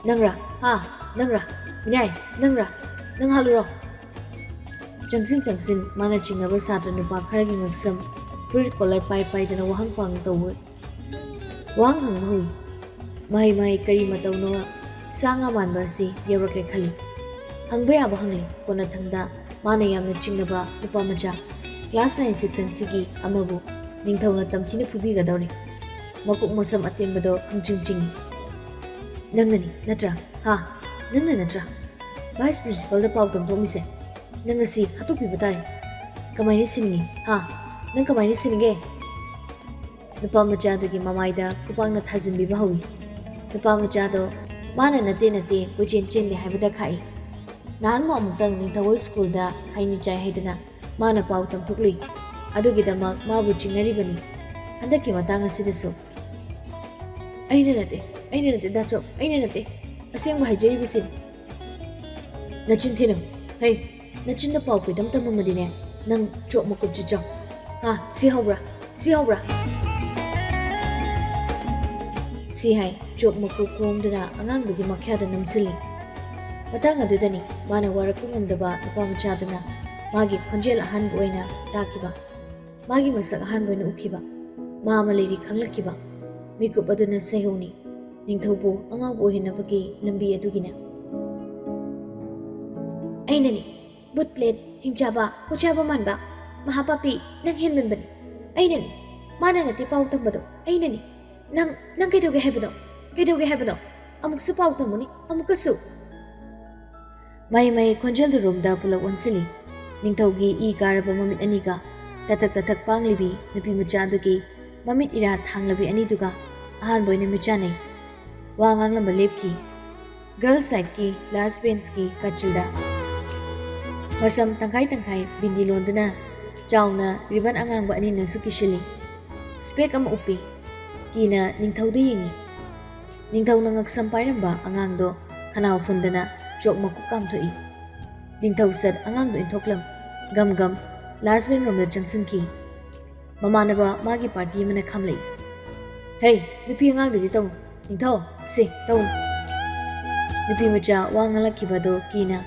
ꯅꯪꯔꯥ? ꯍꯥ? ꯅꯪꯔꯥ? ꯃꯤꯅꯥꯏ, ꯅꯪꯔꯥ? ꯅꯪ ꯍꯥꯠꯂꯨꯔꯣ?" ꯆꯪꯁꯤꯟ ꯆꯪꯁꯤꯟ ꯃꯥꯅ ꯆꯤꯡꯅꯕ ꯁꯥꯇ꯭ꯔ ꯅꯨꯄꯥ ꯈꯔꯒꯤ ꯉꯛꯁꯝ ꯐꯨꯔꯤꯠ ꯀꯣꯂꯔ ꯄꯥꯏ ꯄꯥꯏꯗꯅ ꯋꯥꯍꯪ ꯄꯥꯎꯍꯪ ꯇꯧꯕ꯫ ꯋꯥꯍꯪ ꯍꯪꯕ ꯍꯧꯏ꯫ ꯃꯍꯩ ꯃꯍꯩ ꯀꯔꯤ ꯃꯇꯧꯅꯣ ꯁꯥ ꯉꯥ ꯃꯥꯟꯕ ꯑꯁꯤ ꯌꯧꯔꯛꯂꯦ ꯈꯜꯂꯤ꯫ ꯍꯪꯕ ꯌꯥꯕ ꯍꯪꯂꯤ꯫ ꯀꯣꯟꯅꯊꯪꯗ ꯃꯥꯅ ꯌꯥꯝꯅ ꯆꯤꯡꯅꯕ ꯅꯨꯄꯥ ꯃꯆꯥ ꯀ꯭ꯂꯥꯁ ꯅꯥꯏꯟ ꯁꯦꯛꯁꯟ ꯁꯤꯒꯤ ꯑꯃꯕꯨ ꯅꯤꯡꯊꯧꯅ ꯇꯝꯊꯤꯅ ꯐꯨꯕꯤꯒꯗꯧꯔꯤ꯫ ꯃꯀꯣꯛ ꯃꯁꯝ ꯑꯇꯦꯟꯕꯗꯣ ꯈꯪꯆꯤꯡ ꯆꯤꯡꯏ꯫ "ꯅꯪꯅꯅꯤ ꯅꯠꯇ꯭ꯔꯥ? ꯍꯥ? ꯅꯪꯅ ꯅꯠꯇ꯭ꯔꯥ ꯚꯥꯏꯁ ꯄ꯭ꯔꯤꯟꯁꯤꯄꯜꯗ ꯄꯥꯎ ꯇꯝꯊꯣꯛꯑꯝꯃꯤꯁꯦ? ꯅꯪ ꯉꯁꯤ ꯍꯥꯠꯇꯣꯛꯄꯤꯕ ꯇꯥꯔꯦ꯫ ꯀꯃꯥꯏꯅ ꯁꯤꯅꯤꯡꯉꯤ? ꯍꯥ? ꯅꯪ ꯀꯃꯥꯏꯅ ꯁꯤꯅꯤꯡꯒꯦ?" ꯅꯨꯄꯥ ꯃꯆꯥꯗꯨꯒꯤ ꯃꯃꯥꯏꯗ ꯈꯨꯄꯥꯛꯅ ꯊꯥꯖꯤꯟꯕꯤꯕ ꯍꯧꯏ꯫ ꯅꯨꯄꯥ ꯃꯆꯥꯗꯣ ꯃꯥꯅ ꯅꯠꯇꯦ ꯅꯠꯇꯦ ꯀꯣꯏꯆꯦꯟ ꯆꯦꯟꯗꯦ ꯍꯥꯏꯕꯗ ꯈꯥꯛꯏ꯫ ꯅꯍꯥꯟꯃꯨꯛ ꯑꯃꯨꯛꯇꯪ ꯅꯤꯡꯊꯧ ꯍꯣꯏ ꯁ꯭ꯀꯨꯜꯗ ꯈꯩꯅꯤ ꯆꯥꯏ ꯍꯥꯏꯗꯅ ꯃꯥꯅ ꯄꯥꯎ ꯇꯝꯊꯣꯛꯂꯨꯏ꯫ ꯑꯗꯨꯒꯤꯗꯃꯛ ꯃꯥꯕꯨ ꯆꯤꯡꯅꯔꯤꯕꯅꯤ꯫ ꯍꯟꯗꯛꯀꯤ ꯃꯇꯥꯡ ꯑꯁꯤꯗꯁꯨ꯫ "ꯑꯩꯅ ꯅꯠꯇꯦ, ꯑꯩꯅ ꯅꯠꯇꯦ, ꯗꯥꯆꯧ, ꯑꯩꯅ ꯅꯠꯇꯦ꯫ ꯑꯁꯦꯡꯕ ꯍꯥꯏꯖꯔꯤꯕꯁꯤꯅꯤ꯫" "ꯅꯆꯤꯟ ꯊꯤꯅꯨ꯫ ꯍꯩ, ꯅꯆꯤꯟꯗ ꯄꯥꯎ ꯀꯣꯏꯗꯝ ꯇꯝꯃꯝꯃꯗꯤꯅꯦ, ꯅꯪ ꯆꯣꯞ ꯃꯀꯨꯞ ꯆꯤꯠꯆꯧ꯫ ꯍꯥ, ꯁꯤ ꯍꯧꯕ꯭ꯔꯥ? ꯁꯤ ꯍꯧꯕ꯭ꯔꯥ?" ꯁꯤ ꯍꯥꯏ, ꯆꯣꯞ ꯃꯀꯨꯞ ꯈꯣꯡꯗꯨꯅ ꯑꯉꯥꯡꯗꯨꯒꯤ ꯃꯈ꯭ꯌꯥꯗ ꯅꯝꯁꯤꯜꯂꯤ꯫ ꯃꯇꯥꯡ ꯑꯗꯨꯗꯅꯤ ꯃꯥꯅ ꯋꯥꯔꯛꯄ ꯉꯝꯗꯕ ꯅꯨꯄꯥ ꯃꯆꯥꯗꯨꯅ ꯃꯥꯒꯤ ꯈꯣꯟꯖꯦꯜ ꯑꯍꯥꯟꯕ ꯑꯣꯏꯅ ꯇꯥꯈꯤꯕ꯫ ꯃꯥꯒꯤ ꯃꯁꯛ ꯑꯍꯥꯟꯕ ꯑꯣꯏꯅ ꯎꯈꯤꯕ꯫ ꯃꯥ ꯑꯃ ꯂꯩꯔꯤ ꯈꯪꯂꯛꯈꯤꯕ꯫ ꯃꯤꯀꯨꯞ ꯑꯗꯨꯅ ꯁꯩꯍꯧꯅꯤ꯫ ꯅꯤꯡꯊꯧꯕꯨ ꯑꯉꯥꯎꯕ ꯑꯣꯏꯍꯟꯅꯕꯒꯤ ꯂꯝꯕꯤ ꯑꯗꯨꯒꯤꯅꯦ꯫ "ꯑꯩꯅꯅꯤ꯫ ꯕꯨꯠ ꯄ꯭ꯂꯦꯠ, ꯍꯤꯡꯆꯥꯕ, ꯈꯨꯠꯆꯥꯕ ꯃꯥꯟꯕ, ꯃꯍꯥꯄꯥꯄꯤ, ꯅꯪ ꯍꯦꯟꯃꯟꯕꯅꯤ꯫ ꯑꯩꯅꯅꯤ꯫ ꯃꯥꯅ ꯅꯠꯇꯦ ꯄꯥꯎ ꯇꯝꯕꯗꯣ, ꯑꯩꯅꯅꯤ꯫ ꯅꯪ, ꯅꯪ ꯀꯩꯗꯧꯒꯦ ꯍꯥꯏꯕꯅꯣ? ꯀꯩꯗꯧꯒꯦ ꯍꯥꯏꯕꯅꯣ? ꯑꯃꯨꯛꯁꯨ ꯄꯥꯎ ꯇꯝꯃꯨꯅꯤ, ꯑꯃꯨꯛꯀꯁꯨ!" ꯃꯍꯩ ꯃꯍꯩ ꯈꯣꯟꯖꯦꯜꯗꯨ ꯔꯨꯝꯗ ꯄꯨꯂꯞ ꯑꯣꯟꯁꯤꯜꯂꯤ꯫ ꯅꯤꯡꯊꯧꯒꯤ ꯏ ꯀꯥꯔꯕ ꯃꯃꯤꯠ ꯑꯅꯤꯒ ꯇꯊꯛ ꯇꯊꯛ ꯄꯥꯡꯂꯤꯕꯤ ꯅꯨꯄꯤ ꯃꯆꯥ ꯑꯗꯨꯒꯤ ꯃꯃꯤꯠ ꯏꯔꯥ ꯊꯥꯡꯂꯕꯤ ꯑꯅꯤꯗꯨꯒ ꯑꯍꯥꯟꯕ ꯑꯣꯏꯅ ꯃꯤꯠꯆꯥꯟꯅꯩ꯫ ꯋꯥ ꯉꯥꯡꯂꯝꯕ ꯂꯦꯞꯈꯤ꯫ ꯒꯔꯜꯁ ꯁꯥꯏꯠꯀꯤ ꯂꯥꯁ ꯕꯦꯟꯁꯀꯤ ꯀꯥꯆꯤꯜꯗ ꯃꯁꯝ ꯇꯪꯈꯥꯏ ꯇꯪꯈꯥꯏ ꯕꯤꯟꯗꯤ ꯂꯣꯟꯗꯨꯅ ꯆꯥꯎꯅ ꯔꯤꯕꯟ ꯑꯉꯥꯡꯕ ꯑꯅꯤꯅꯁꯨ ꯀꯤꯁꯤꯜꯂꯤ꯫ ꯁ꯭ꯄꯦꯛ ꯑꯃ ꯎꯞꯄꯤ꯫ ꯀꯤꯅ ꯅꯤꯡꯊꯧꯗ ꯌꯦꯡꯉꯤ꯫ ꯅꯤꯡꯊꯧꯅ ꯉꯛꯁꯝ ꯄꯥꯏꯔꯝꯕ ꯑꯉꯥꯡꯗꯣ ꯈꯅꯥꯎ ꯐꯨꯟꯗꯅ ꯆꯣꯛ ꯃꯀꯨꯞ ꯀꯥꯝꯊꯣꯛꯏ꯫ ꯅꯤꯡꯊꯧ ꯁꯠ ꯑꯉꯥꯡꯗꯣ ꯏꯟꯊꯣꯛꯂꯝ꯫ ꯒꯝ ꯒꯝ ꯂꯥꯁ ꯕꯦꯟ ꯔꯣꯝꯗ ꯆꯪꯁꯤꯟꯈꯤ꯫ ꯃꯃꯥꯟꯅꯕ ꯃꯥꯒꯤ ꯄꯥꯔꯇꯤ ꯑꯃꯅ ꯈꯥꯝꯂꯛꯏ꯫ "ꯍꯦ, ꯅꯨꯄꯤ ꯑꯉꯥꯡꯗꯗꯤ ꯇꯧꯅꯨ꯫ ꯅꯤꯡꯊꯧ, ꯁꯤ ꯇꯧꯅꯨ꯫" ꯅꯨꯄꯤ ꯃꯆꯥ ꯋꯥ ꯉꯥꯡꯂꯛꯈꯤꯕꯗꯣ ꯀꯤꯅ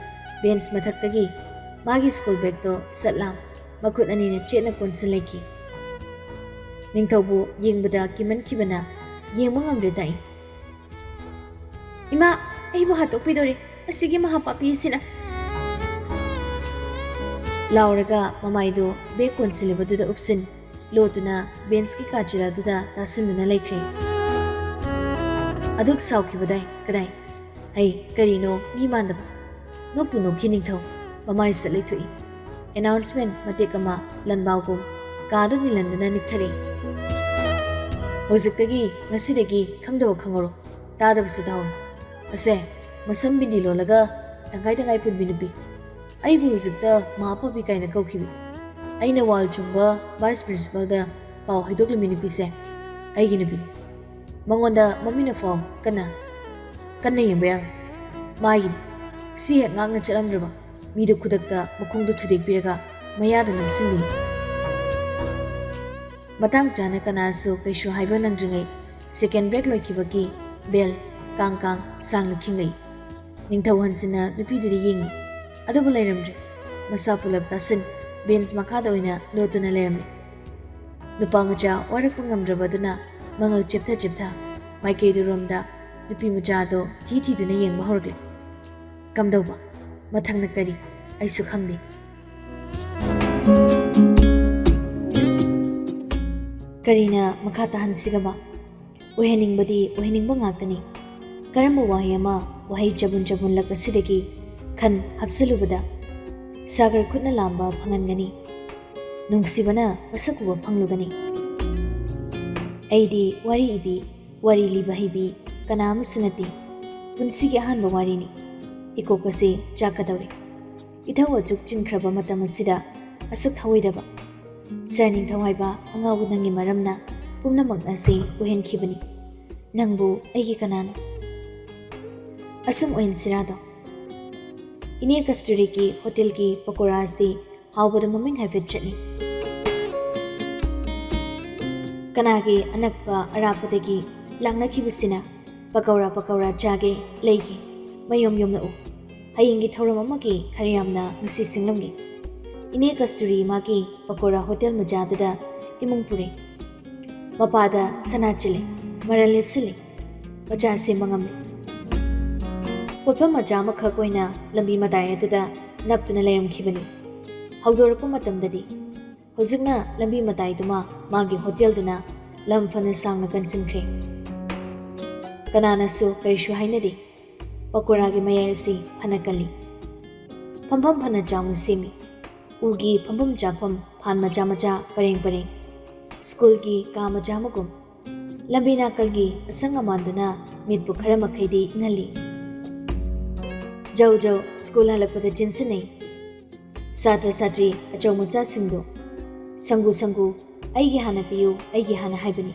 ꯕꯦꯟꯁ ꯃꯊꯛꯇꯒꯤ ꯃꯥꯒꯤ ꯁ꯭ꯀꯨꯜ ꯕꯦꯒꯇꯣ ꯁꯠ ꯂꯥꯎ ꯃꯈꯨꯠ ꯑꯅꯤꯅ ꯆꯦꯠꯅ ꯀꯣꯟꯁꯤꯜ ꯂꯩꯈꯤ꯫ ꯅꯤꯡꯊꯧꯕꯨ ꯌꯦꯡꯕꯗ ꯀꯤꯃꯟꯈꯤꯕꯅ ꯌꯦꯡꯕ ꯉꯝꯗ꯭ꯔꯦ ꯇꯥꯛꯏ꯫ "ꯏꯃꯥ, ꯑꯩꯕꯨ ꯍꯥꯠꯇꯣꯛꯄꯤꯗꯣꯔꯦ ꯑꯁꯤꯒꯤ ꯃꯍꯥꯄꯥꯄꯤ ꯑꯁꯤꯅ!" ꯂꯥꯎꯔꯒ ꯃꯃꯥꯏꯗꯨ ꯕꯦꯛ ꯀꯣꯟꯁꯤꯜꯂꯤꯕꯗꯨꯗ ꯎꯞꯁꯤꯟ ꯂꯣꯠꯇꯨꯅ ꯕꯦꯟꯁꯀꯤ ꯀꯥꯆꯤꯜ ꯑꯗꯨꯗ ꯇꯥꯁꯤꯟꯗꯨꯅ ꯂꯩꯈ꯭ꯔꯦ꯫ ꯑꯗꯨꯛ ꯁꯥꯎꯈꯤꯕꯗꯥꯏ ꯀꯗꯥꯏ? ꯍꯩ, ꯀꯔꯤꯅꯣ ꯃꯤ ꯃꯥꯟꯗꯕ? ꯅꯣꯛꯄꯨ ꯅꯣꯛꯈꯤ ꯅꯤꯡꯊꯧ꯫ ꯃꯃꯥꯏ ꯁꯠ ꯂꯩꯊꯣꯛꯏ꯫ ꯑꯦꯅꯥꯎꯟꯁꯃꯦꯟ ꯃꯇꯦꯛ ꯑꯃ ꯂꯟꯕꯥꯎꯒꯨꯝ ꯀꯥꯗꯨ ꯅꯤꯜꯍꯟꯗꯨꯅ ꯅꯤꯛꯊꯔꯛꯏ꯫ "ꯍꯧꯖꯤꯛꯇꯒꯤ, ꯉꯁꯤꯗꯒꯤ ꯈꯪꯗꯕ ꯈꯪꯍꯧꯔꯣ, ꯇꯥꯗꯕꯁꯨ ꯇꯥꯍꯧꯔꯣ꯫ ꯑꯁꯦ, ꯃꯁꯝ ꯕꯤꯟꯗꯤ ꯂꯣꯜꯂꯒ ꯇꯪꯈꯥꯏ ꯇꯪꯈꯥꯏ ꯄꯨꯟꯕꯤ ꯅꯨꯄꯤ꯫ ꯑꯩꯕꯨ ꯍꯧꯖꯤꯛꯇ ꯃꯍꯥ ꯄꯥꯄꯤ ꯀꯥꯏꯅ ꯀꯧꯈꯤꯕꯤ, ꯑꯩꯅ ꯋꯥꯜ ꯆꯨꯡꯕ ꯚꯥꯏꯁ ꯄ꯭ꯔꯤꯟꯁꯤꯄꯥꯜꯗ ꯄꯥꯎ ꯍꯥꯏꯗꯣꯛꯂꯝꯃꯤ ꯅꯨꯄꯤꯁꯦ ꯑꯩꯒꯤ ꯅꯨꯄꯤꯅꯤ꯫ ꯃꯉꯣꯟꯗ ꯃꯃꯤꯠꯅ ꯐꯥꯎ ꯀꯟꯅ ꯀꯟꯅ ꯌꯦꯡꯕ ꯌꯥꯔꯣꯏ꯫ ꯃꯥꯒꯤꯅꯤ꯫ ꯁꯤ ꯍꯦꯛ ꯉꯥꯛꯅ ꯆꯠꯂꯝꯗ꯭ꯔꯕ ꯃꯤꯗꯨ ꯈꯨꯗꯛꯇ ꯃꯈꯣꯡꯗꯨ ꯊꯨꯗꯦꯛꯄꯤꯔꯒ ꯃꯌꯥꯗ ꯅꯝꯁꯤꯟꯕꯤꯅꯤ꯫ ꯃꯇꯥꯡ ꯆꯥꯅ ꯀꯅꯥꯁꯨ ꯀꯩꯁꯨ ꯍꯥꯏꯕ ꯅꯪꯗ꯭ꯔꯤꯉꯩ ꯁꯦꯀꯦꯟ ꯕ꯭ꯔꯦꯛ ꯂꯣꯏꯈꯤꯕꯒꯤ ꯕꯦꯜ ꯀꯥꯡ ꯀꯥꯡ ꯁꯥꯡꯅ ꯈꯤꯡꯂꯛꯏ꯫ ꯅꯤꯡꯊꯧ ꯍꯟꯁꯤꯟꯅ ꯅꯨꯄꯤꯗꯨꯗ ꯌꯦꯡꯉꯤ꯫ ꯑꯗꯨꯕꯨ ꯂꯩꯔꯝꯗ꯭ꯔꯦ꯫ ꯃꯁꯥ ꯄꯨꯂꯞ ꯇꯥꯁꯤꯟ ꯕꯦꯟꯁ ꯃꯈꯥꯗ ꯑꯣꯏꯅ ꯂꯣꯠꯇꯨꯅ ꯂꯩꯔꯝꯃꯤ꯫ ꯅꯨꯄꯥ ꯃꯆꯥ ꯋꯥꯔꯛꯄ ꯉꯝꯗ꯭ꯔꯕꯗꯨꯅ ꯃꯉꯛ ꯆꯦꯞꯊ ꯆꯦꯞꯊ ꯃꯥꯏꯀꯩꯗꯨꯔꯣꯝꯗ ꯅꯨꯄꯤ ꯃꯆꯥꯗꯣ ꯊꯤ ꯊꯤꯗꯨꯅ ꯌꯦꯡꯕ ꯍꯧꯔꯛꯂꯦ꯫ ꯀꯝꯗꯧꯕ? ꯃꯊꯪꯅ ꯀꯔꯤ? ꯑꯩꯁꯨ ꯈꯪꯗꯦ꯫ ꯀꯔꯤꯅ ꯃꯈꯥ ꯇꯥꯍꯟꯁꯤꯒꯕ? ꯑꯣꯏꯍꯟꯅꯤꯡꯕꯗꯤ ꯑꯣꯏꯍꯟꯅꯤꯡꯕ ꯉꯥꯛꯇꯅꯤ꯫ ꯀꯔꯝꯕ ꯋꯥꯍꯩ ꯑꯃ ꯋꯥꯍꯩ ꯆꯕꯨꯟ ꯆꯕꯨꯟꯂꯛ ꯑꯁꯤꯗꯒꯤ ꯈꯟ ꯍꯥꯞꯆꯜꯂꯨꯕꯗ ꯁꯥꯒꯔ ꯈꯨꯠꯅ ꯂꯥꯝꯕ ꯐꯪꯍꯟꯒꯅꯤ? ꯅꯨꯡꯁꯤꯕꯅ ꯃꯁꯛ ꯎꯕ ꯐꯪꯂꯨꯒꯅꯤ? ꯑꯩꯗꯤ ꯋꯥꯔꯤ ꯏꯕꯤ, ꯋꯥꯔꯤ ꯂꯤꯕ ꯍꯩꯕꯤ ꯀꯅꯥ ꯑꯃꯁꯨ ꯅꯠꯇꯦ꯫ ꯄꯨꯟꯁꯤꯒꯤ ꯑꯍꯥꯟꯕ ꯋꯥꯔꯤꯅꯤ꯫ ꯏꯀꯣꯛ ꯑꯁꯤ ꯆꯥꯛꯀꯗꯧꯔꯦ꯫ ꯏꯊꯧ ꯑꯗꯨꯛ ꯆꯤꯟꯈ꯭ꯔꯕ ꯃꯇꯝ ꯑꯁꯤꯗ ꯑꯁꯨꯛ ꯊꯧꯑꯣꯏꯗꯕ? ꯁꯥꯔ ꯅꯤꯡꯊꯧ ꯍꯥꯏꯕ ꯑꯉꯥꯎꯕ ꯅꯪꯒꯤ ꯃꯔꯝꯅ ꯄꯨꯝꯅꯃꯛ ꯑꯁꯤ ꯑꯣꯏꯍꯟꯈꯤꯕꯅꯤ꯫ ꯅꯪꯕꯨ ꯑꯩꯒꯤ ꯀꯅꯥꯅꯣ? ꯑꯁꯨꯝ ꯑꯣꯏꯍꯟꯁꯤꯔꯥꯗꯣ? ꯏꯅꯦ ꯀꯁꯇꯨꯔꯤꯒꯤ ꯍꯣꯇꯦꯜꯒꯤ ꯄꯀꯣꯔꯥ ꯑꯁꯤ ꯍꯥꯎꯕꯗ ꯃꯃꯤꯡ ꯍꯥꯏꯐꯦꯠ ꯆꯠꯂꯤ꯫ ꯀꯅꯥꯒꯤ ꯑꯅꯛꯄ ꯑꯔꯥꯞꯄꯗꯒꯤ ꯂꯥꯛꯅꯈꯤꯕꯁꯤꯅ ꯄꯀꯧꯔꯥ ꯄꯀꯧꯔꯥ ꯆꯥꯒꯦ ꯂꯩꯒꯦ ꯃꯌꯣꯝ ꯌꯣꯝꯂꯛꯎ꯫ ꯍꯌꯦꯡꯒꯤ ꯊꯧꯔꯝ ꯑꯃꯒꯤ ꯈꯔ ꯌꯥꯝꯅ ꯉꯁꯤ ꯁꯤꯡꯂꯝꯒꯦ꯫ ꯏꯅꯦ ꯀꯁꯇꯨꯔꯤ ꯃꯥꯒꯤ ꯄꯀꯧꯔꯥ ꯍꯣꯇꯦꯜ ꯃꯆꯥꯗꯨꯗ ꯏꯃꯨꯡ ꯄꯨꯔꯦ꯫ ꯃꯄꯥꯗ ꯁꯅꯥ ꯆꯤꯜꯂꯦ, ꯃꯔꯜ ꯂꯦꯞꯁꯤꯜꯂꯦ, ꯃꯆꯥ ꯁꯦꯝꯕ ꯉꯝꯂꯦ꯫ ꯄꯣꯠꯐꯝ ꯃꯆꯥ ꯑꯃꯈꯛ ꯑꯣꯏꯅ ꯂꯝꯕꯤ ꯃꯇꯥꯏ ꯑꯗꯨꯗ ꯅꯞꯇꯨꯅ ꯂꯩꯔꯝꯈꯤꯕꯅꯤ꯫ ꯍꯧꯗꯣꯔꯛꯄ ꯃꯇꯝꯗꯗꯤ ꯍꯧꯖꯤꯛꯅ ꯂꯝꯕꯤ ꯃꯇꯥꯏꯗꯨꯃ ꯃꯥꯒꯤ ꯍꯣꯇꯦꯜꯗꯨꯅ ꯂꯝ ꯐꯅ ꯁꯥꯡꯅ ꯀꯟꯁꯤꯟꯈ꯭ꯔꯦ꯫ ꯀꯅꯥꯅꯁꯨ ꯀꯔꯤꯁꯨ ꯍꯥꯏꯅꯗꯦ꯫ ꯄꯀꯣꯔꯥꯒꯤ ꯃꯌꯥꯏ ꯑꯁꯤ ꯐꯅ ꯀꯜꯂꯤ꯫ ꯐꯝꯐꯝ ꯐꯅ ꯆꯥꯎꯅ ꯁꯦꯝꯃꯤ꯫ ꯎꯒꯤ ꯐꯝꯐꯝ ꯆꯥꯐꯝ ꯐꯥꯟ ꯃꯆꯥ ꯃꯆꯥ ꯄꯔꯦꯡ ꯄꯔꯦꯡ꯫ ꯁ꯭ꯀꯨꯜꯒꯤ ꯀꯥ ꯃꯆꯥ ꯑꯃꯒꯨꯝ꯫ ꯂꯝꯕꯤ ꯅꯥꯀꯜꯒꯤ ꯑꯁꯪ ꯑꯃꯥꯟꯗꯨꯅ ꯃꯤꯠꯄꯨ ꯈꯔ ꯃꯈꯩꯗꯤ ꯏꯪꯍꯜꯂꯤ꯫ ꯖꯧ ꯖꯧ ꯁ꯭ꯀꯨꯜ ꯍꯜꯂꯛꯄꯗ ꯆꯤꯟꯁꯤꯟꯅꯩ꯫ ꯁꯥꯇ꯭ꯔ ꯁꯥꯇ꯭ꯔꯤ ꯑꯆꯧ ꯃꯆꯥꯁꯤꯡꯗꯨ ꯁꯪꯒꯨ ꯁꯪꯒꯨ, "ꯑꯩꯒꯤ ꯍꯥꯟꯅ ꯄꯤꯌꯨ, ꯑꯩꯒꯤ ꯍꯥꯟꯅ" ꯍꯥꯏꯕꯅꯤ꯫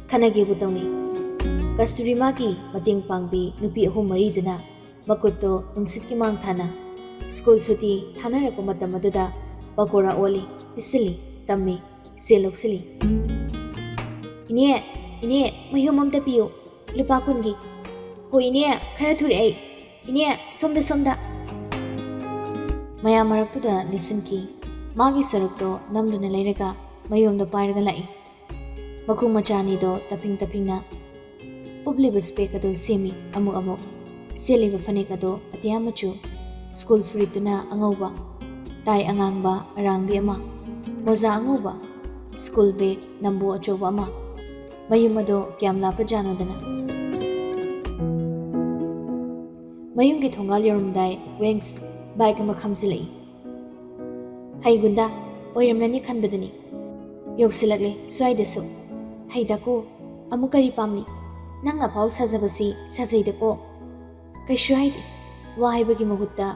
ꯈꯟꯅꯒꯦꯕꯨ ꯇꯧꯅꯩ꯫ ꯀꯁꯇꯨꯔꯤꯃꯥꯒꯤ ꯃꯇꯦꯡ ꯄꯥꯡꯕꯤ ꯅꯨꯄꯤ ꯑꯍꯨꯝ ꯃꯔꯤꯗꯨꯅ ꯃꯈꯨꯠꯇꯣ ꯅꯨꯡꯁꯤꯠꯀꯤ ꯃꯥꯡ ꯊꯥꯅ ꯁ꯭ꯀꯨꯜ ꯁꯨꯇꯤ ꯊꯥꯅꯔꯛꯄ ꯃꯇꯝ ꯑꯗꯨꯗ ꯄꯀꯣꯔꯥ ꯑꯣꯜꯂꯤ, ꯄꯤꯁꯤꯜꯂꯤ, ꯇꯝꯃꯤ, ꯁꯦꯜ ꯂꯧꯁꯤꯜꯂꯤ꯫ "ꯏꯅꯦ, ꯏꯅꯦ, ꯃꯌꯨꯝ ꯑꯝꯇ ꯄꯤꯌꯨ, ꯂꯨꯄꯥ ꯀꯨꯟꯒꯤ꯫ ꯍꯣ ꯏꯅꯦ, ꯈꯔ ꯊꯨꯔꯦ ꯑꯩ꯫ ꯏꯅꯦ, ꯁꯣꯝꯗ, ꯁꯣꯝꯗ꯫" ꯃꯌꯥꯝ ꯃꯔꯛꯇꯨꯗ ꯂꯤꯁꯤꯟꯈꯤ꯫ ꯃꯥꯒꯤ ꯁꯔꯨꯛꯇꯣ ꯅꯝꯗꯨꯅ ꯂꯩꯔꯒ ꯃꯌꯨꯝꯗ ꯄꯥꯏꯔꯒ ꯂꯥꯛꯏ꯫ ꯃꯈꯣꯡ ꯃꯆꯥ ꯑꯅꯤꯗꯣ ꯇꯞꯐꯤꯡ ꯇꯞꯐꯤꯡꯅ ꯎꯞꯂꯤꯕ ꯁ꯭ꯄꯦꯛ ꯑꯗꯨ ꯁꯦꯝꯃꯤ ꯑꯃꯨꯛ ꯑꯃꯨꯛ꯫ ꯁꯦꯠꯂꯤꯕ ꯐꯅꯦꯛ ꯑꯗꯣ ꯑꯇꯤꯌꯥ ꯃꯆꯨ, ꯁ꯭ꯀꯨꯜ ꯐꯨꯔꯤꯠꯇꯨꯅ ꯑꯉꯧꯕ, ꯇꯥꯏ ꯑꯉꯥꯡꯕ ꯑꯔꯥꯡꯕꯤ ꯑꯃ, ꯃꯣꯖꯥ ꯑꯉꯧꯕ, ꯁ꯭ꯀꯨꯜ ꯕꯦꯒ ꯅꯝꯕꯣ ꯑꯆꯧꯕ ꯑꯃ꯫ ꯃꯌꯨꯝ ꯑꯗꯣ ꯀꯌꯥꯝ ꯂꯥꯞꯄꯖꯥꯠꯅꯣꯗꯅ꯫ ꯃꯌꯨꯝꯒꯤ ꯊꯣꯡꯒꯥꯜ ꯌꯧꯔꯝꯗꯥꯏ ꯋꯦꯡꯁ ꯕꯥꯏꯛ ꯑꯃ ꯈꯥꯝꯖꯤꯜꯂꯛꯏ꯫ "ꯍꯩ ꯒꯨꯟꯗꯥ ꯑꯣꯏꯔꯝꯂꯅꯤ ꯈꯟꯕꯗꯨꯅꯤ꯫ ꯌꯧꯁꯤꯜꯂꯛꯂꯦ ꯁ꯭ꯋꯥꯏꯗꯁꯨ꯫ ꯍꯩ ꯗꯥꯀꯨ, ꯑꯃꯨꯛ ꯀꯔꯤ ꯄꯥꯝꯂꯤ? ꯅꯪꯅ ꯑꯐꯥꯎ ꯁꯥꯖꯕꯁꯤ ꯁꯥꯖꯩꯗꯀꯣ꯫" ꯀꯩꯁꯨ ꯍꯥꯏꯗꯦ꯫ ꯋꯥ ꯍꯥꯏꯕꯒꯤ ꯃꯍꯨꯠꯇ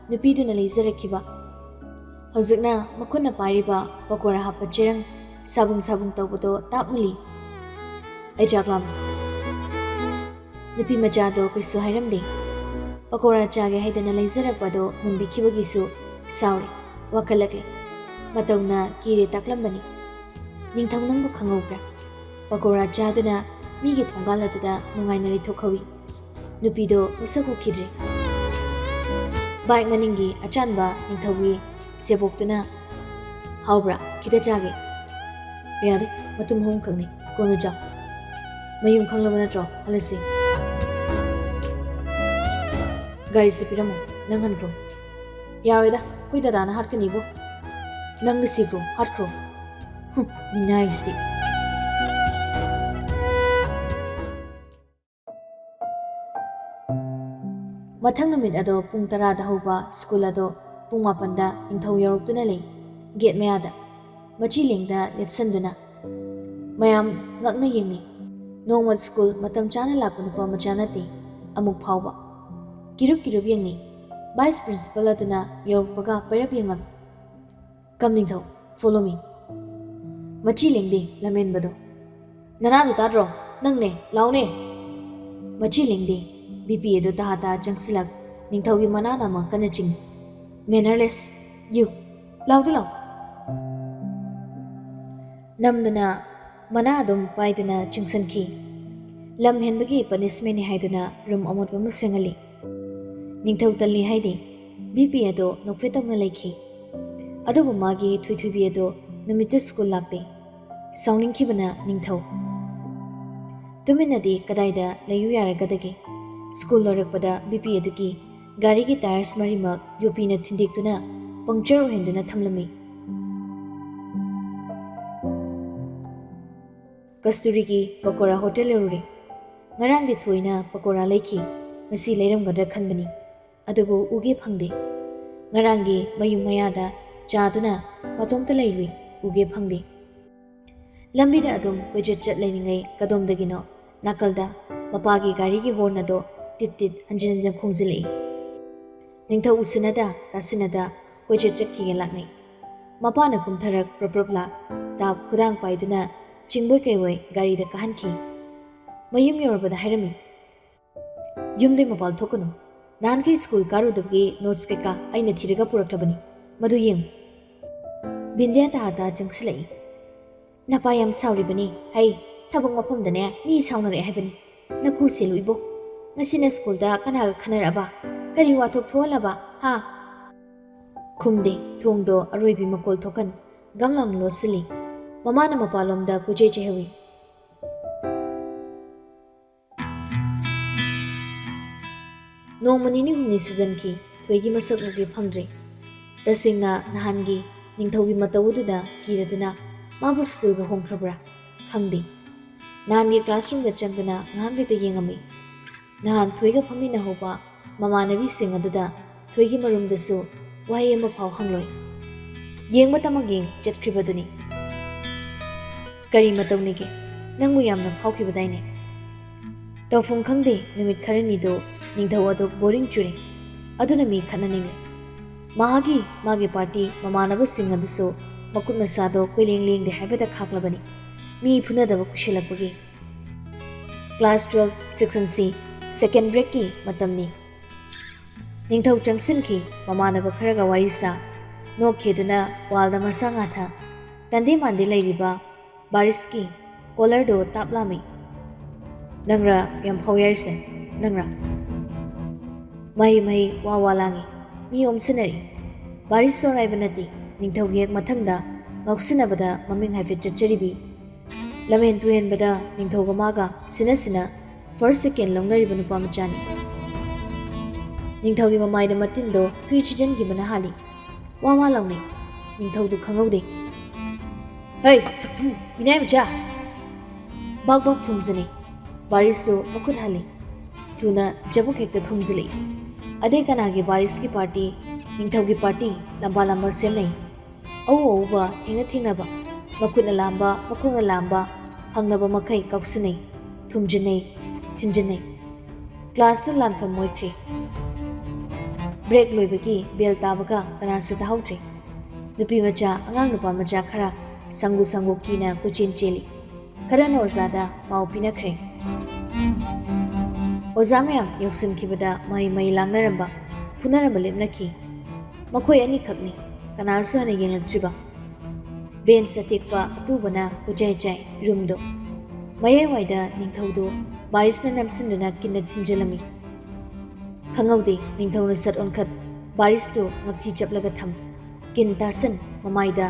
ꯅꯨꯄꯤꯗꯨꯅ ꯂꯩꯖꯔꯛꯈꯤꯕ꯫ ꯍꯧꯖꯤꯛꯅ ꯃꯈꯨꯠꯅ ꯄꯥꯏꯔꯤꯕ ꯄꯀꯣꯔꯥ ꯍꯥꯞꯄ ꯆꯦꯔꯪ ꯁꯥꯕꯨꯡ ꯁꯥꯕꯨꯡ ꯇꯧꯕꯗꯣ ꯇꯥꯞ ꯃꯨꯜꯂꯤ꯫ "ꯑꯩ ꯆꯥꯛ ꯂꯥꯝꯃꯤ꯫" ꯅꯨꯄꯤ ꯃꯆꯥꯗꯣ ꯀꯩꯁꯨ ꯍꯥꯏꯔꯝꯗꯦ꯫ ꯄꯀꯣꯔꯥ ꯆꯥꯒꯦ ꯍꯥꯏꯗꯅ ꯂꯩꯖꯔꯛꯄꯗꯣ ꯃꯨꯟꯕꯤꯈꯤꯕꯒꯤꯁꯨ ꯁꯥꯎꯔꯦ, ꯋꯥꯈꯠꯂꯛꯂꯦ꯫ ꯃꯇꯧꯅ ꯀꯤꯔꯦ ꯇꯥꯛꯂꯝꯕꯅꯤ꯫ "ꯅꯤꯡꯊꯧ ꯅꯪꯕꯨ ꯈꯪꯍꯧꯕ꯭ꯔꯥ?" ꯄꯀꯣꯔꯥ ꯆꯥꯗꯨꯅ ꯃꯤꯒꯤ ꯊꯣꯡꯒꯥꯜ ꯑꯗꯨꯗ ꯅꯨꯡꯉꯥꯏꯅ ꯂꯩꯊꯣꯛꯍꯧꯏ꯫ ꯅꯨꯄꯤꯗꯣ ꯃꯁꯛ ꯎꯈꯤꯗ꯭ꯔꯦ꯫ ꯕꯥꯏꯛ ꯃꯅꯤꯡꯒꯤ ꯑꯆꯥꯟꯕ ꯅꯤꯡꯊꯧꯒꯤ ꯁꯦꯕꯣꯛꯇꯨꯅ, "ꯍꯥꯎꯕ꯭ꯔꯥ? ꯈꯤꯇ ꯆꯥꯒꯦ꯫" "ꯌꯥꯗꯦ, ꯃꯇꯨꯝ ꯑꯍꯨꯝ ꯈꯛꯅꯤ, ꯀꯣꯟꯅ ꯆꯥꯎ꯫ ꯃꯌꯨꯝ ꯈꯪꯂꯕ ꯅꯠꯇ꯭ꯔꯣ? ꯍꯜꯂꯁꯤ꯫" "ꯒꯥꯔꯤꯁꯦ ꯄꯤꯔꯝꯃꯣ, ꯅꯪ ꯍꯟꯈ꯭ꯔꯣ꯫" "ꯌꯥꯔꯣꯏꯗ, ꯑꯩꯈꯣꯏ ꯗꯗꯥꯅ ꯍꯥꯠꯀꯅꯤꯕꯣ꯫" "ꯅꯪꯅ ꯁꯤꯈ꯭ꯔꯣ, ꯍꯥꯠꯈ꯭ꯔꯣ꯫" ꯍꯨꯝ, ꯃꯤꯅꯥꯏꯁꯤꯗꯤ꯫ ꯃꯊꯪ ꯅꯨꯃꯤꯠ ꯑꯗꯣ ꯄꯨꯡ ꯇꯔꯥꯗ ꯍꯧꯕ ꯁ꯭ꯀꯨꯜ ꯑꯗꯣ ꯄꯨꯡ ꯃꯥꯄꯟꯗ ꯅꯤꯡꯊꯧ ꯌꯧꯔꯛꯇꯨꯅ ꯂꯩ꯫ ꯒꯦꯠ ꯃꯌꯥꯗ ꯃꯆꯤ ꯂꯦꯡꯗ ꯂꯦꯞꯁꯟꯗꯨꯅ꯫ ꯃꯌꯥꯝ ꯉꯛꯅ ꯌꯦꯡꯅꯩ꯫ ꯅꯣꯡꯃ ꯁ꯭ꯀꯨꯜ ꯃꯇꯝ ꯆꯥꯅ ꯂꯥꯛꯄ ꯅꯨꯄꯥ ꯃꯆꯥ ꯅꯠꯇꯦ, ꯑꯃꯨꯛ ꯐꯥꯎꯕ꯫ ꯀꯤꯔꯨꯞ ꯀꯤꯔꯨꯞ ꯌꯦꯡꯅꯩ꯫ Vice Principal ꯑꯗꯨꯅ ꯌꯧꯔꯛꯄꯒ ꯄꯩꯔꯞ ꯌꯦꯡꯂꯝꯃꯤ꯫ "ꯀꯝ ꯅꯤꯡꯊꯧ, follow me." ꯃꯆꯤ ꯂꯦꯡꯗꯦ ꯂꯝꯍꯦꯟꯕꯗꯣ꯫ "ꯅꯅꯥꯗꯣ ꯇꯥꯗ꯭ꯔꯣ? ꯅꯪꯅꯦ, ꯂꯥꯎꯅꯦ!" ꯃꯆꯤ ꯂꯦꯡꯗꯦ꯫ ꯕꯤꯄꯤ ꯑꯗꯨ ꯇꯥ ꯇꯥ ꯆꯪꯁꯤꯜꯂꯛ, ꯅꯤꯡꯊꯧꯒꯤ ꯃꯅꯥ ꯅꯥꯝꯃ ꯀꯟꯅ ꯆꯤꯡꯏ꯫ "Mannerless, you! ꯂꯥꯎꯗ ꯂꯥꯎ!" ꯅꯝꯗꯨꯅ ꯃꯅꯥ ꯑꯗꯨꯝ ꯄꯥꯏꯗꯨꯅ ꯆꯤꯡꯁꯤꯟꯈꯤ꯫ ꯂꯝ ꯍꯦꯟꯕꯒꯤ punishmentꯅꯤ ꯍꯥꯏꯗꯨꯅ ꯔꯨꯝ ꯑꯃꯣꯠꯄ ꯑꯃ ꯁꯦꯡꯍꯜꯂꯤ꯫ ꯅꯤꯡꯊꯧ ꯇꯜꯂꯤ ꯍꯥꯏꯗꯦ꯫ ꯕꯤꯄꯤ ꯑꯗꯣ ꯅꯣꯛꯐꯦꯠ ꯇꯧꯅ ꯂꯩꯈꯤ꯫ ꯑꯗꯨꯕꯨ ꯃꯥꯒꯤ ꯊꯨꯏꯊꯨꯏꯕꯤ ꯑꯗꯣ ꯅꯨꯃꯤꯠꯇꯨ ꯁ꯭ꯀꯨꯜ ꯂꯥꯛꯇꯦ꯫ ꯁꯥꯎꯅꯤꯡꯈꯤꯕꯅ ꯅꯤꯡꯊꯧ꯫ ꯇꯨꯃꯤꯟꯅꯗꯤ ꯀꯗꯥꯏꯗ ꯂꯩꯌꯨ ꯌꯥꯔꯒꯗꯒꯦ? ꯁ꯭ꯀꯨꯜ ꯂꯣꯏꯔꯛꯄꯗ ꯕꯤꯄꯤ ꯑꯗꯨꯒꯤ ꯒꯥꯔꯤꯒꯤ tyres ꯃꯔꯤꯃꯛ ꯌꯣꯄꯤꯅ ꯊꯤꯟꯗꯦꯛꯇꯨꯅ puncture ꯑꯣꯏꯍꯟꯗꯨꯅ ꯊꯝꯂꯝꯃꯤ꯫ ꯀꯁꯇꯨꯔꯤꯒꯤ ꯄꯀꯣꯔꯥ ꯍꯣꯇꯦꯜ ꯌꯧꯔꯨꯔꯦ꯫ ꯉꯔꯥꯡꯗꯤ ꯊꯣꯏꯅ ꯄꯀꯣꯔꯥ ꯂꯩꯈꯤ, ꯉꯁꯤ ꯂꯩꯔꯝꯒꯗ꯭ꯔꯥ ꯈꯟꯕꯅꯤ, ꯑꯗꯨꯕꯨ ꯎꯒꯦ ꯐꯪꯗꯦ꯫ ꯉꯔꯥꯡꯒꯤ ꯃꯌꯨꯝ ꯃꯌꯥꯗ ꯆꯥꯗꯨꯅ ꯃꯇꯣꯝꯇ ꯂꯩꯔꯨꯏ, ꯎꯒꯦ ꯐꯪꯗꯦ꯫ ꯂꯝꯕꯤꯗ ꯑꯗꯨꯝ ꯀꯣꯏꯆꯠ ꯆꯠ ꯂꯩꯔꯤꯉꯩ ꯀꯗꯣꯝꯗꯒꯤꯅꯣ ꯅꯥꯀꯜꯗ ꯃꯄꯥꯒꯤ ꯒꯥꯔꯤꯒꯤ horn ꯑꯗꯣ ꯇꯤꯠ ꯇꯤꯠ ꯍꯟꯖꯤꯟ ꯍꯟꯖꯤꯟ ꯈꯣꯡꯖꯤꯜꯂꯛꯏ꯫ ꯅꯤꯡꯊꯧ ꯎꯁꯤꯟꯅꯗ ꯇꯥꯁꯤꯟꯅꯗ ꯀꯣꯏꯆꯠ ꯆꯠꯈꯤꯒꯦ ꯂꯥꯛꯅꯩ꯫ ꯃꯄꯥꯅ ꯀꯨꯝꯊꯔꯛ ꯄ꯭ꯔꯞ ꯄ꯭ꯔꯞ ꯂꯥꯛ ꯇꯥꯞ ꯈꯨꯗꯥꯡ ꯄꯥꯏꯗꯨꯅ ꯆꯤꯡꯕꯣꯏ ꯀꯩꯕꯣꯏ ꯒꯥꯔꯤꯗ ꯀꯥꯍꯟꯈꯤ꯫ ꯃꯌꯨꯝ ꯌꯧꯔꯕꯗ ꯍꯥꯏꯔꯝꯃꯤ, "ꯌꯨꯝꯗꯩ ꯃꯄꯥꯜ ꯊꯣꯛꯀꯅꯨ꯫ ꯅꯍꯥꯟꯈꯩ ꯁ꯭ꯀꯨꯜ ꯀꯥꯔꯨꯗꯕꯒꯤ notes ꯀꯩꯀꯥ ꯑꯩꯅ ꯊꯤꯔꯒ ꯄꯨꯔꯛꯂꯕꯅꯤ꯫ ꯃꯗꯨ ꯌꯦꯡꯉꯨ꯫" ꯕꯤꯟꯗꯤꯌꯥ ꯇꯥ ꯇꯥ ꯆꯪꯁꯤꯜꯂꯛꯏ꯫ "ꯅꯄꯥ ꯌꯥꯝ ꯁꯥꯎꯔꯤꯕꯅꯤ꯫ ꯍꯩ, ꯊꯕꯛ ꯃꯐꯝꯗꯅꯦ ꯃꯤ ꯁꯥꯎꯅꯔꯛꯑꯦ ꯍꯥꯏꯕꯅꯤ꯫ ꯅꯈꯨ ꯁꯦꯜꯂꯨ ꯏꯕꯣ꯫ ꯉꯁꯤꯅ ꯁ꯭ꯀꯨꯜꯗ ꯀꯅꯥꯒ ꯈꯟꯅꯔꯛꯑꯕ? ꯀꯔꯤ ꯋꯥꯊꯣꯛ ꯊꯣꯛꯍꯜꯂꯕ? ꯍꯥ?" ꯈꯨꯝꯗꯦ꯫ ꯊꯣꯡꯗꯣ ꯑꯔꯣꯏꯕꯤ ꯃꯀꯣꯜ ꯊꯣꯛꯍꯟ ꯒꯝ ꯂꯥꯎꯅ ꯂꯣꯠꯁꯤꯜꯂꯤ꯫ ꯃꯃꯥꯅ ꯃꯄꯥꯟꯂꯣꯝꯗ ꯀꯣꯏꯆꯦ ꯆꯦꯍꯧꯏ꯫ ꯅꯣꯡꯃ ꯅꯤꯅꯤ ꯍꯨꯝꯅꯤ ꯁꯨꯖꯟꯈꯤ꯫ ꯊꯣꯏꯒꯤ ꯃꯁꯛ ꯎꯒꯦ ꯐꯪꯗ꯭ꯔꯦ꯫ ꯇꯁꯦꯡꯅ ꯅꯍꯥꯟꯒꯤ ꯅꯤꯡꯊꯧꯒꯤ ꯃꯇꯧ ꯑꯗꯨꯗ ꯀꯤꯔꯗꯨꯅ ꯃꯥꯕꯨ ꯁ꯭ꯀꯨꯜꯒ ꯍꯣꯡꯈ꯭ꯔꯕ꯭ꯔꯥ? ꯈꯪꯗꯦ꯫ ꯅꯍꯥꯟꯒꯤ classroomꯗ ꯆꯪꯗꯨꯅ ꯉꯥꯏꯍꯥꯛ ꯂꯩꯇ ꯌꯦꯡꯉꯝꯃꯤ꯫ ꯅꯍꯥꯟ ꯊꯣꯏꯒ ꯐꯝꯃꯤꯟꯅꯍꯧꯕ ꯃꯃꯥꯟꯅꯕꯤꯁꯤꯡ ꯑꯗꯨꯗ ꯊꯣꯏꯒꯤ ꯃꯔꯨꯝꯗꯁꯨ ꯋꯥꯍꯩ ꯑꯃ ꯐꯥꯎ ꯍꯪꯂꯣꯏ꯫ ꯌꯦꯡꯕꯇꯃꯛ ꯌꯦꯡ ꯆꯠꯈ꯭ꯔꯤꯕꯗꯨꯅꯤ꯫ "ꯀꯔꯤ ꯃꯇꯧꯅꯤꯒꯦ? ꯅꯪꯕꯨ ꯌꯥꯝꯅ ꯐꯥꯎꯈꯤꯕꯗꯥꯏꯅꯦ?" ꯇꯧꯐꯝ ꯈꯪꯗꯦ, ꯅꯨꯃꯤꯠ ꯈꯔꯅꯤꯗꯨ ꯅꯤꯡꯊꯧ ꯑꯗꯨ boring ꯆꯨꯔꯦ꯫ ꯑꯗꯨꯅ ꯃꯤ ꯈꯠꯅꯅꯤꯡꯉꯤ꯫ ꯃꯍꯥꯛꯀꯤ ꯃꯥꯒꯤ ꯄꯥꯔꯇꯤ ꯃꯃꯥꯟꯅꯕꯁꯤꯡ ꯑꯗꯨꯁꯨ ꯃꯈꯨꯠ ꯃꯁꯥꯗꯣ ꯀꯣꯏꯂꯦꯡ ꯂꯦꯡꯗꯦ ꯍꯥꯏꯕꯗ ꯈꯥꯛꯂꯕꯅꯤ꯫ ꯃꯤ ꯐꯨꯅꯗꯕ ꯀꯨꯏꯁꯤꯜꯂꯛꯄꯒꯤ꯫ Class twelve section C second breakꯀꯤ ꯃꯇꯝꯅꯤ꯫ ꯅꯤꯡꯊꯧ ꯆꯪꯁꯤꯟꯈꯤ꯫ ꯃꯃꯥꯟꯅꯕ ꯈꯔꯒ ꯋꯥꯔꯤ ꯁꯥ, ꯅꯣꯛꯈꯤꯗꯨꯅ ꯋꯥꯜꯗ ꯃꯁꯥ ꯉꯥꯊ꯫ ꯇꯟꯗꯦ ꯃꯥꯟꯗꯦ ꯂꯩꯔꯤꯕ ꯕꯥꯔꯤꯁꯀꯤ ꯀꯣꯂꯔꯗꯣ ꯇꯥꯞ ꯂꯥꯝꯃꯤ꯫ "ꯅꯪꯔ ꯌꯥꯝ ꯐꯥꯎ ꯌꯥꯏꯔꯤꯁꯦ? ꯅꯪꯔ?" ꯃꯍꯩ ꯃꯍꯩ ꯋꯥ ꯋꯥ ꯂꯥꯡꯉꯤ꯫ ꯃꯤ ꯑꯣꯝꯁꯤꯟꯅꯔꯤ꯫ ꯕꯥꯔꯤꯁꯁꯨ ꯑꯔꯥꯏꯕ ꯅꯠꯇꯦ꯫ ꯅꯤꯡꯊꯧꯒꯤ ꯍꯦꯛ ꯃꯊꯪꯗ ꯉꯥꯎꯁꯤꯟꯅꯕꯗ ꯃꯃꯤꯡ ꯍꯥꯏꯐꯦꯠ ꯆꯠꯆꯔꯤꯕꯤ꯫ ꯂꯝꯍꯦꯟ ꯇꯨꯍꯦꯟꯕꯗ ꯅꯤꯡꯊꯧꯒ ꯃꯥꯒ ꯁꯤꯟꯅ ꯁꯤꯟꯅ first second ꯂꯧꯅꯔꯤꯕ ꯅꯨꯄꯥ ꯃꯆꯥꯅꯤ꯫ ꯅꯤꯡꯊꯧꯒꯤ ꯃꯃꯥꯏꯗ ꯃꯇꯤꯟꯗꯣ ꯊꯨꯏ ꯁꯤꯖꯤꯟꯈꯤꯕꯅ ꯍꯥꯜꯂꯤ꯫ ꯋꯥ ꯋꯥ ꯂꯥꯎꯅꯩ꯫ ꯅꯤꯡꯊꯧꯗꯨ ꯈꯪꯍꯧꯗꯦ꯫ "ꯍꯩ, ꯁꯛꯐꯨ, ꯃꯤꯅꯥꯏ ꯃꯆꯥ!" ꯕꯥꯛ ꯕꯥꯛ ꯊꯨꯝꯖꯅꯩ꯫ ꯕꯥꯔꯤꯁꯁꯨ ꯃꯈꯨꯠ ꯍꯜꯂꯤ꯫ ꯊꯨꯅ ꯆꯕꯨꯛ ꯍꯦꯛꯇ ꯊꯨꯝꯖꯤꯜꯂꯛꯏ꯫ ꯑꯗꯩ ꯀꯅꯥꯒꯤ ꯕꯥꯔꯤꯁꯀꯤ ꯄꯥꯔꯇꯤ, ꯅꯤꯡꯊꯧꯒꯤ ꯄꯥꯔꯇꯤ, ꯂꯝꯕꯥ ꯂꯝꯕꯥ ꯁꯦꯝꯅꯩ꯫ ꯑꯎ ꯑꯎꯕ, ꯊꯦꯡꯅ ꯊꯦꯡꯅꯕ, ꯃꯈꯨꯠꯅ ꯂꯥꯝꯕ, ꯃꯈꯣꯡꯅ ꯂꯥꯝꯕ, ꯐꯪꯅꯕ ꯃꯈꯩ ꯀꯥꯎꯁꯤꯟꯅꯩ, ꯊꯨꯝꯖꯤꯟꯅꯩ, ꯊꯤꯟꯖꯤꯟꯅꯩ꯫ ꯀ꯭ꯂꯥꯁꯁꯨ ꯂꯥꯟꯐꯝ ꯑꯣꯏꯈ꯭ꯔꯦ꯫ ꯕ꯭ꯔꯦꯛ ꯂꯣꯏꯕꯒꯤ ꯕꯦꯜ ꯇꯥꯕꯒ ꯀꯅꯥꯁꯨ ꯇꯥꯍꯧꯗ꯭ꯔꯦ꯫ ꯅꯨꯄꯤ ꯃꯆꯥ, ꯑꯉꯥꯡ ꯅꯨꯄꯥ ꯃꯆꯥ ꯈꯔ ꯁꯪꯒꯨ ꯁꯪꯒꯨ ꯀꯤꯅ ꯀꯣꯏꯆꯦꯟ ꯆꯦꯜꯂꯤ꯫ ꯈꯔꯅ ꯑꯣꯖꯥꯗ ꯄꯥꯎ ꯄꯤꯅꯈ꯭ꯔꯦ꯫ ꯑꯣꯖꯥ ꯃꯌꯥꯝ ꯌꯧꯁꯤꯟꯈꯤꯕꯗ ꯃꯍꯩ ꯃꯍꯩ ꯂꯥꯡꯅꯔꯝꯕ, ꯐꯨꯅꯔꯝꯕ ꯂꯦꯞꯅꯈꯤ꯫ ꯃꯈꯣꯏ ꯑꯅꯤꯈꯛꯅꯤ, ꯀꯅꯥꯁꯨ ꯍꯟꯅ ꯌꯦꯡꯂꯛꯇ꯭ꯔꯤꯕ꯫ ꯕꯦꯟꯁ ꯑꯇꯦꯛꯄ ꯑꯇꯨꯕꯅ ꯀꯣꯏꯆꯥꯏ ꯆꯥꯏ ꯔꯨꯝꯗꯣ꯫ ꯃꯌꯥꯏꯋꯥꯏꯗ ꯅꯤꯡꯊꯧꯗꯨ ꯕꯥꯔꯤꯁꯅ ꯅꯝꯁꯤꯟꯗꯨꯅ ꯀꯤꯟꯅ ꯊꯤꯟꯖꯤꯜꯂꯝꯃꯤ꯫ ꯈꯪꯍꯧꯗꯦ, ꯅꯤꯡꯊꯧꯅ ꯁꯠ ꯑꯣꯟꯈꯠ ꯕꯥꯔꯤꯁꯇꯨ ꯉꯛꯊꯤ ꯆꯞꯂꯒ ꯊꯝ꯫ ꯀꯤꯟ ꯇꯥꯁꯟ ꯃꯃꯥꯏꯗ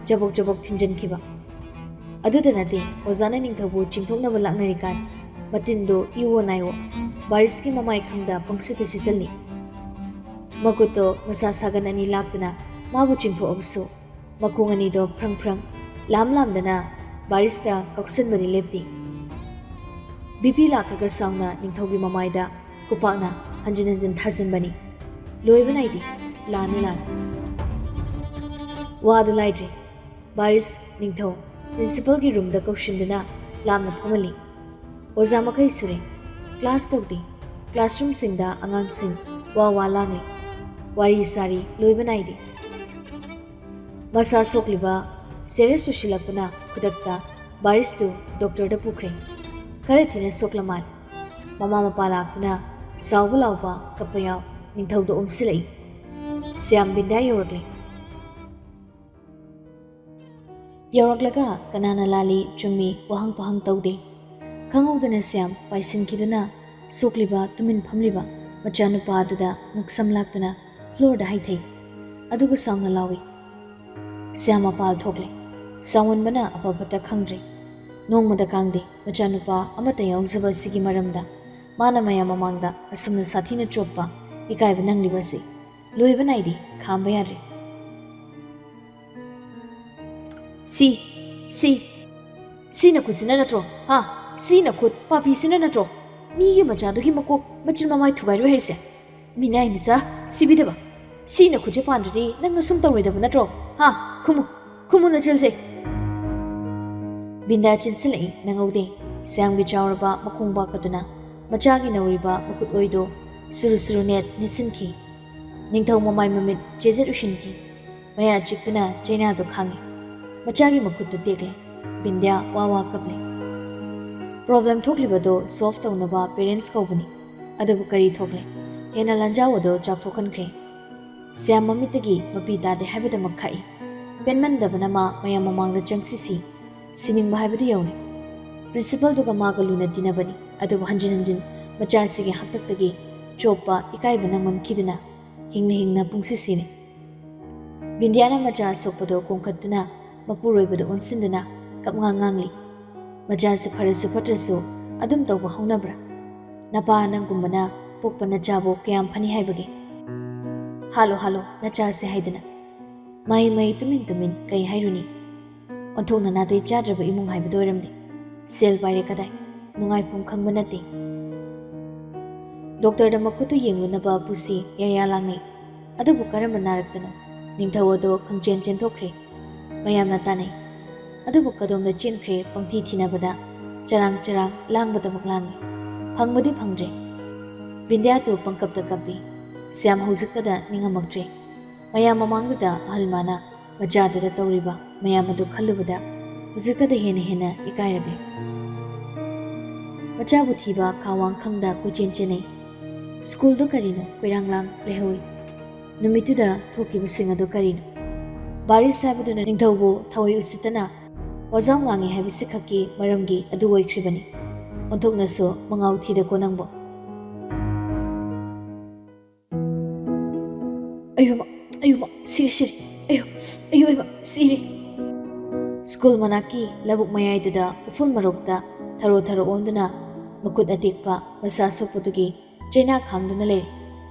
ꯖꯕꯣꯛ ꯖꯕꯣꯛ ꯊꯤꯟꯖꯤꯟꯈꯤꯕ꯫ ꯑꯗꯨꯗ ꯅꯠꯇꯦ, ꯑꯣꯖꯥꯅ ꯅꯤꯡꯊꯧꯕꯨ ꯆꯤꯡꯊꯣꯛꯅꯕ ꯂꯥꯛꯅꯔꯤꯀꯥꯟ ꯃꯇꯤꯟꯗꯨ ꯏꯋꯣ ꯅꯥꯏꯋꯣ ꯕꯥꯔꯤꯁꯀꯤ ꯃꯃꯥꯏ ꯈꯪꯗ ꯄꯪꯁꯤꯠꯇ ꯁꯤꯠꯆꯜꯂꯤ꯫ ꯃꯈꯨꯠꯇꯣ ꯃꯁꯥ ꯁꯥꯒꯟ ꯑꯅꯤ ꯂꯥꯛꯇꯨꯅ ꯃꯥꯕꯨ ꯆꯤꯡꯊꯣꯛꯑꯕꯁꯨ ꯃꯈꯣꯡ ꯑꯅꯤꯗꯣ ꯐ꯭ꯔꯪ ꯐ꯭ꯔꯪ ꯂꯥꯝ ꯂꯥꯝꯗꯅ ꯕꯥꯔꯤꯁꯇ ꯀꯧꯁꯟꯕꯗꯤ ꯂꯦꯞꯇꯦ꯫ ꯕꯤ ꯄꯤ ꯂꯥꯛꯂꯒ ꯁꯥꯎꯅ ꯅꯤꯡꯊꯧꯒꯤ ꯃꯃꯥꯏꯗ ꯈꯨꯄꯥꯛꯅ ꯍꯟꯖꯤꯟ ꯍꯟꯖꯤꯟ ꯊꯥꯖꯤꯟꯕꯅꯤ꯫ ꯂꯣꯏꯕ ꯅꯥꯏꯗꯦ꯫ ꯂꯥꯟꯅꯤ ꯂꯥꯟ꯫ ꯋꯥꯗꯨ ꯂꯥꯏꯗ꯭ꯔꯦ꯫ ꯕꯥꯔꯤꯁ ꯅꯤꯡꯊꯧ ꯄ꯭ꯔꯤꯟꯁꯤꯄꯜꯒꯤ ꯔꯨꯝꯗ ꯀꯧꯁꯤꯟꯗꯨꯅ ꯂꯥꯞꯅ ꯐꯝꯍꯜꯂꯤ꯫ ꯑꯣꯖꯥ ꯃꯈꯩ ꯁꯨꯔꯦ꯫ ꯀ꯭ꯂꯥꯁ ꯇꯧꯗꯦ꯫ ꯀ꯭ꯂꯥꯁꯔꯨꯝꯁꯤꯡꯗ ꯑꯉꯥꯡꯁꯤꯡ ꯋꯥ ꯋꯥ ꯂꯥꯡꯂꯤ꯫ ꯋꯥꯔꯤ ꯁꯥꯔꯤ ꯂꯣꯏꯕ ꯅꯥꯏꯗꯦ꯫ ꯃꯁꯥ ꯁꯣꯛꯂꯤꯕ ꯁꯦꯔꯤꯌꯁ ꯑꯣꯏꯁꯤꯜꯂꯛꯄꯅ ꯈꯨꯗꯛꯇ ꯕꯥꯔꯤꯁꯇꯨ ꯗꯣꯛꯇꯔꯗ ꯄꯨꯈ꯭ꯔꯦ꯫ ꯈꯔ ꯊꯤꯅ ꯁꯣꯛꯂ ꯃꯥꯜꯂꯦ꯫ ꯃꯃꯥ ꯃꯄꯥ ꯂꯥꯛꯇꯨꯅ ꯁꯥꯎꯕ ꯂꯥꯎꯕ, ꯀꯞꯄ ꯌꯥꯎ ꯅꯤꯡꯊꯧꯗ ꯑꯣꯝꯁꯤꯜꯂꯛꯏ꯫ ꯁ꯭ꯌꯥꯝ ꯕꯤꯟꯗ꯭ꯌꯥ ꯌꯧꯔꯛꯂꯦ꯫ ꯌꯧꯔꯛꯂꯒ ꯀꯅꯥꯅ ꯂꯥꯜꯂꯤ ꯆꯨꯝꯃꯤ ꯋꯥꯍꯪ ꯄꯥꯍꯪ ꯇꯧꯗꯦ꯫ ꯈꯪꯍꯧꯗꯅ ꯁ꯭ꯌꯥꯝ ꯄꯥꯏꯁꯤꯟꯈꯤꯗꯨꯅ ꯁꯣꯛꯂꯤꯕ ꯇꯨꯃꯤꯟ ꯐꯝꯂꯤꯕ ꯃꯆꯥꯅꯨꯄꯥ ꯑꯗꯨꯗ ꯉꯛꯁꯝ ꯂꯥꯛꯇꯨꯅ ꯐ꯭ꯂꯣꯔꯗ ꯍꯩꯊꯩ꯫ ꯑꯗꯨꯒ ꯁꯥꯎꯅ ꯂꯥꯎꯏ꯫ ꯁ꯭ꯌꯥꯝ ꯃꯄꯥꯜ ꯊꯣꯛꯂꯦ꯫ ꯁꯥꯎꯃꯟꯕꯅ ꯑꯐ ꯐꯠꯇ ꯈꯪꯗ꯭ꯔꯦ꯫ ꯅꯣꯡꯃꯗ ꯀꯥꯡꯗꯦ ꯃꯆꯥꯅꯨꯄꯥ ꯑꯃꯠꯇ ꯌꯥꯎꯖꯕ ꯑꯁꯤꯒꯤ ꯃꯔꯝꯗ ꯃꯥꯅ ꯃꯌꯥꯝ ꯃꯃꯥꯡꯗ ꯑꯁꯨꯝꯅ ꯁꯥꯊꯤꯅ ꯆꯣꯞꯄ, ꯏꯀꯥꯏꯕ ꯅꯪꯂꯤꯕ ꯑꯁꯤ ꯂꯣꯏꯕ ꯅꯥꯏꯗꯦ, ꯈꯥꯝꯕ ꯌꯥꯗ꯭ꯔꯦ꯫ ꯁꯤ, ꯁꯤ, ꯁꯤ ꯅꯈꯨꯠꯁꯤꯅ ꯅꯠꯇ꯭ꯔꯣ? ꯍꯥ? ꯁꯤ ꯅꯈꯨꯠ ꯄꯥꯄꯤꯁꯤꯅ ꯅꯠꯇ꯭ꯔꯣ? ꯃꯤꯒꯤ ꯃꯆꯥꯗꯨꯒꯤ ꯃꯀꯣꯛ, ꯃꯆꯤꯟ ꯃꯃꯥꯏ ꯊꯨꯒꯥꯏꯔꯣꯏ ꯍꯥꯏꯔꯤꯁꯦ? ꯃꯤꯅꯥꯏ ꯃꯆꯥ, ꯁꯤꯕꯤꯗꯕ꯫ ꯁꯤ ꯅꯈꯨꯠꯁꯦ ꯄꯥꯟꯗ꯭ꯔꯗꯤ ꯅꯪꯅ ꯁꯨꯝ ꯇꯧꯔꯣꯏꯗꯕ ꯅꯠꯇ꯭ꯔꯣ? ꯍꯥ? ꯈꯨꯝꯃꯨ, ꯈꯨꯝꯃꯨ ꯅꯆꯤꯜꯁꯦ꯫ ꯕꯤꯟꯗ꯭ꯌꯥ ꯆꯦꯟꯁꯤꯜꯂꯛꯏ, ꯅꯪꯍꯧꯗꯦ꯫ ꯁ꯭ꯌꯥꯝꯒꯤ ꯆꯥꯎꯔꯕ ꯃꯈꯣꯡ ꯄꯥꯛꯀꯗꯨꯅ ꯃꯆꯥꯒꯤ ꯅꯧꯔꯤꯕ ꯃꯈꯨꯠ ꯑꯣꯏꯗꯣ ꯁꯨꯔꯨ ꯁꯨꯔꯨ ꯅꯦꯠ ꯅꯦꯠꯁꯤꯟꯈꯤ꯫ ꯅꯤꯡꯊꯧ ꯃꯃꯥꯏ ꯃꯃꯤꯠ ꯆꯦꯖꯦꯠ ꯎꯏꯁꯤꯟꯈꯤ꯫ ꯃꯌꯥ ꯆꯤꯛꯇꯨꯅ ꯆꯩꯅꯥꯗꯨ ꯈꯥꯡꯉꯤ꯫ ꯃꯆꯥꯒꯤ ꯃꯈꯨꯠꯇꯨ ꯇꯦꯛꯂꯦ꯫ ꯕꯤꯟꯗ꯭ꯌꯥ ꯋꯥ ꯋꯥ ꯀꯞꯂꯦ꯫ ꯄ꯭ꯔꯣꯕ꯭ꯂꯦꯝ ꯊꯣꯛꯂꯤꯕꯗꯣ ꯁꯣꯜꯚ ꯇꯧꯅꯕ ꯄꯦꯔꯦꯟꯠꯁ ꯀꯧꯕꯅꯤ꯫ ꯑꯗꯨꯕꯨ ꯀꯔꯤ ꯊꯣꯛꯂꯦ? ꯍꯦꯟꯅ ꯂꯥꯟꯖꯥꯎ ꯑꯗꯨ ꯆꯥꯎꯊꯣꯛꯍꯟꯈ꯭ꯔꯦ꯫ ꯁ꯭ꯌꯥꯝ ꯃꯃꯤꯠꯇꯒꯤ ꯃꯄꯤ ꯇꯥꯗꯦ ꯍꯥꯏꯕꯗꯃꯛ ꯈꯥꯛꯏ꯫ ꯄꯦꯟꯃꯟꯗꯕꯅ ꯃꯥ ꯃꯌꯥꯝ ꯃꯃꯥꯡꯗ ꯆꯪꯁꯤꯁꯤ ꯁꯤꯅꯤꯡꯕ ꯍꯥꯏꯕꯗꯨ ꯌꯧꯔꯦ꯫ ꯄ꯭ꯔꯤꯟꯁꯤꯄꯜꯗꯨꯒ ꯃꯥꯒ ꯂꯨꯅ ꯇꯤꯟꯅꯕꯅꯤ, ꯑꯗꯨꯕꯨ ꯍꯟꯖꯤꯟ ꯍꯟꯖꯤꯟ ꯃꯆꯥꯁꯤꯒꯤ ꯍꯥꯛꯇꯛꯇꯒꯤ ꯆꯣꯞꯄ, ꯏꯀꯥꯏꯕ ꯅꯪꯃꯟꯈꯤꯗꯨꯅ ꯍꯤꯡꯅ ꯍꯤꯡꯅ ꯄꯨꯡꯁꯤ ꯁꯤꯔꯦ꯫ ꯕꯤꯟꯗ꯭ꯌꯥꯅ ꯃꯆꯥ ꯑꯁꯣꯛꯄꯗꯨ ꯀꯣꯡꯈꯠꯇꯨꯅ ꯃꯄꯨꯔꯣꯏꯕꯗ ꯑꯣꯟꯁꯤꯟꯗꯨꯅ ꯀꯞꯉꯥꯡ ꯉꯥꯡꯂꯤ꯫ ꯃꯆꯥꯁꯤ ꯐꯔꯁꯨ ꯐꯠꯇ꯭ꯔꯁꯨ ꯑꯗꯨꯝ ꯇꯧꯕ ꯍꯧꯅꯕ꯭ꯔꯥ? ꯅꯄꯥ ꯅꯪꯒꯨꯝꯕꯅ ꯄꯣꯛꯄ ꯅꯆꯥꯕꯨ ꯀꯌꯥꯝ ꯐꯅꯤ ꯍꯥꯏꯕꯒꯦ? ꯍꯥꯠꯂꯣ, ꯍꯥꯠꯂꯣ ꯅꯆꯥꯁꯦ ꯍꯥꯏꯗꯅ꯫ ꯃꯍꯩ ꯃꯍꯩ ꯇꯨꯃꯤꯟ ꯇꯨꯃꯤꯟ ꯀꯩ ꯍꯥꯏꯔꯨꯅꯤ? ꯑꯣꯟꯊꯣꯛꯅ ꯅꯥꯇꯩ ꯆꯥꯗ꯭ꯔꯕ ꯏꯃꯨꯡ ꯍꯥꯏꯕꯗꯨ ꯑꯣꯏꯔꯝꯂꯦ꯫ ꯁꯦꯜ ꯄꯥꯏꯔꯦ ꯀꯗꯥꯏ? ꯅꯨꯡꯉꯥꯏꯐꯝ ꯈꯪꯕ ꯅꯠꯇꯦ꯫ ꯗꯣꯛꯇꯔꯗ ꯃꯈꯨꯠꯇꯨ ꯌꯦꯡꯂꯨꯅꯕ ꯄꯨꯁꯤ ꯌꯥꯌꯥ ꯂꯥꯡꯅꯩ꯫ ꯑꯗꯨꯕꯨ ꯀꯔꯝꯕ ꯅꯥꯔꯛꯇꯅꯣ? ꯅꯤꯡꯊꯧ ꯑꯗꯣ ꯈꯪꯆꯦꯟ ꯆꯦꯟꯊꯣꯛꯈ꯭ꯔꯦ꯫ ꯃꯌꯥꯝꯅ ꯇꯥꯅꯩ꯫ ꯑꯗꯨꯕꯨ ꯀꯗꯣꯝꯗ ꯆꯦꯟꯈ꯭ꯔꯦ ꯄꯪꯊꯤ ꯊꯤꯅꯕꯗ ꯆꯔꯥꯡ ꯆꯔꯥꯡ ꯂꯥꯡꯕꯗꯃꯛ ꯂꯥꯡꯏ꯫ ꯐꯪꯕꯗꯤ ꯐꯪꯗ꯭ꯔꯦ꯫ ꯕꯤꯟꯗ꯭ꯌꯥꯗꯨ ꯄꯪꯀꯞꯇ ꯀꯞꯄꯤ꯫ ꯁ꯭ꯌꯥꯝ ꯍꯧꯖꯤꯛꯇꯗ ꯅꯤꯡꯉꯝꯃꯛꯇ꯭ꯔꯦ꯫ ꯃꯌꯥꯝ ꯃꯃꯥꯡꯗꯨꯗ ꯑꯍꯜ ꯃꯥꯅ ꯃꯆꯥꯗꯨꯗ ꯇꯧꯔꯤꯕ ꯃꯌꯥꯝ ꯑꯗꯨ ꯈꯜꯂꯨꯕꯗ ꯍꯧꯖꯤꯛꯇꯗ ꯍꯦꯟꯅ ꯍꯦꯟꯅ ꯏꯀꯥꯏꯔꯛꯂꯦ꯫ ꯃꯆꯥꯕꯨ ꯊꯤꯕ ꯈꯥꯋꯥꯡ ꯈꯪꯗ ꯀꯣꯏꯆꯦꯟ ꯆꯦꯟꯅꯩ꯫ ꯁ꯭ꯀꯨꯜꯗꯨ ꯀꯔꯤꯅꯣ ꯀꯣꯏꯔꯥꯡ ꯂꯥꯡ ꯂꯩꯍꯧꯏ꯫ ꯅꯨꯃꯤꯠꯇꯨꯗ ꯊꯣꯛꯈꯤꯕꯁꯤꯡ ꯑꯗꯨ ꯀꯔꯤꯅꯣ? ꯕꯥꯔꯤꯁ ꯍꯥꯏꯕꯗꯨꯅ ꯅꯤꯡꯊꯧꯕꯨ ꯊꯋꯥꯏ ꯎꯁꯤꯠꯇꯅ ꯋꯥꯖꯥꯎ ꯉꯥꯡꯉꯤ ꯍꯥꯏꯕꯁꯤ ꯈꯛꯀꯤ ꯃꯔꯝꯒꯤ ꯑꯗꯨ ꯑꯣꯏꯈ꯭ꯔꯤꯕꯅꯤ꯫ ꯑꯣꯟꯊꯣꯛꯅꯁꯨ ꯃꯉꯥꯎ ꯊꯤꯗꯀꯣ ꯅꯪꯕꯣ꯫ ꯑꯌꯨꯃ, ꯑꯌꯨꯃ, ꯁꯤꯔꯦ, ꯁꯤꯔꯦ꯫ ꯑꯌꯨ, ꯑꯌꯨ, ꯑꯌꯨꯃ, ꯁꯤꯔꯦ꯫ ꯁ꯭ꯀꯨꯜ ꯃꯅꯥꯛꯀꯤ ꯂꯧꯕꯨꯛ ꯃꯌꯥꯏꯗꯨꯗ ꯎꯐꯨꯜ ꯃꯔꯣꯛꯇ ꯊꯔꯣ ꯊꯔꯣ ꯑꯣꯟꯗꯨꯅ ꯃꯈꯨꯠ ꯑꯇꯦꯛꯄ ꯃꯁꯥ ꯁꯣꯛꯄꯗꯨꯒꯤ ꯆꯩꯅꯥ ꯈꯥꯡꯗꯨꯅ ꯂꯩꯔꯦ꯫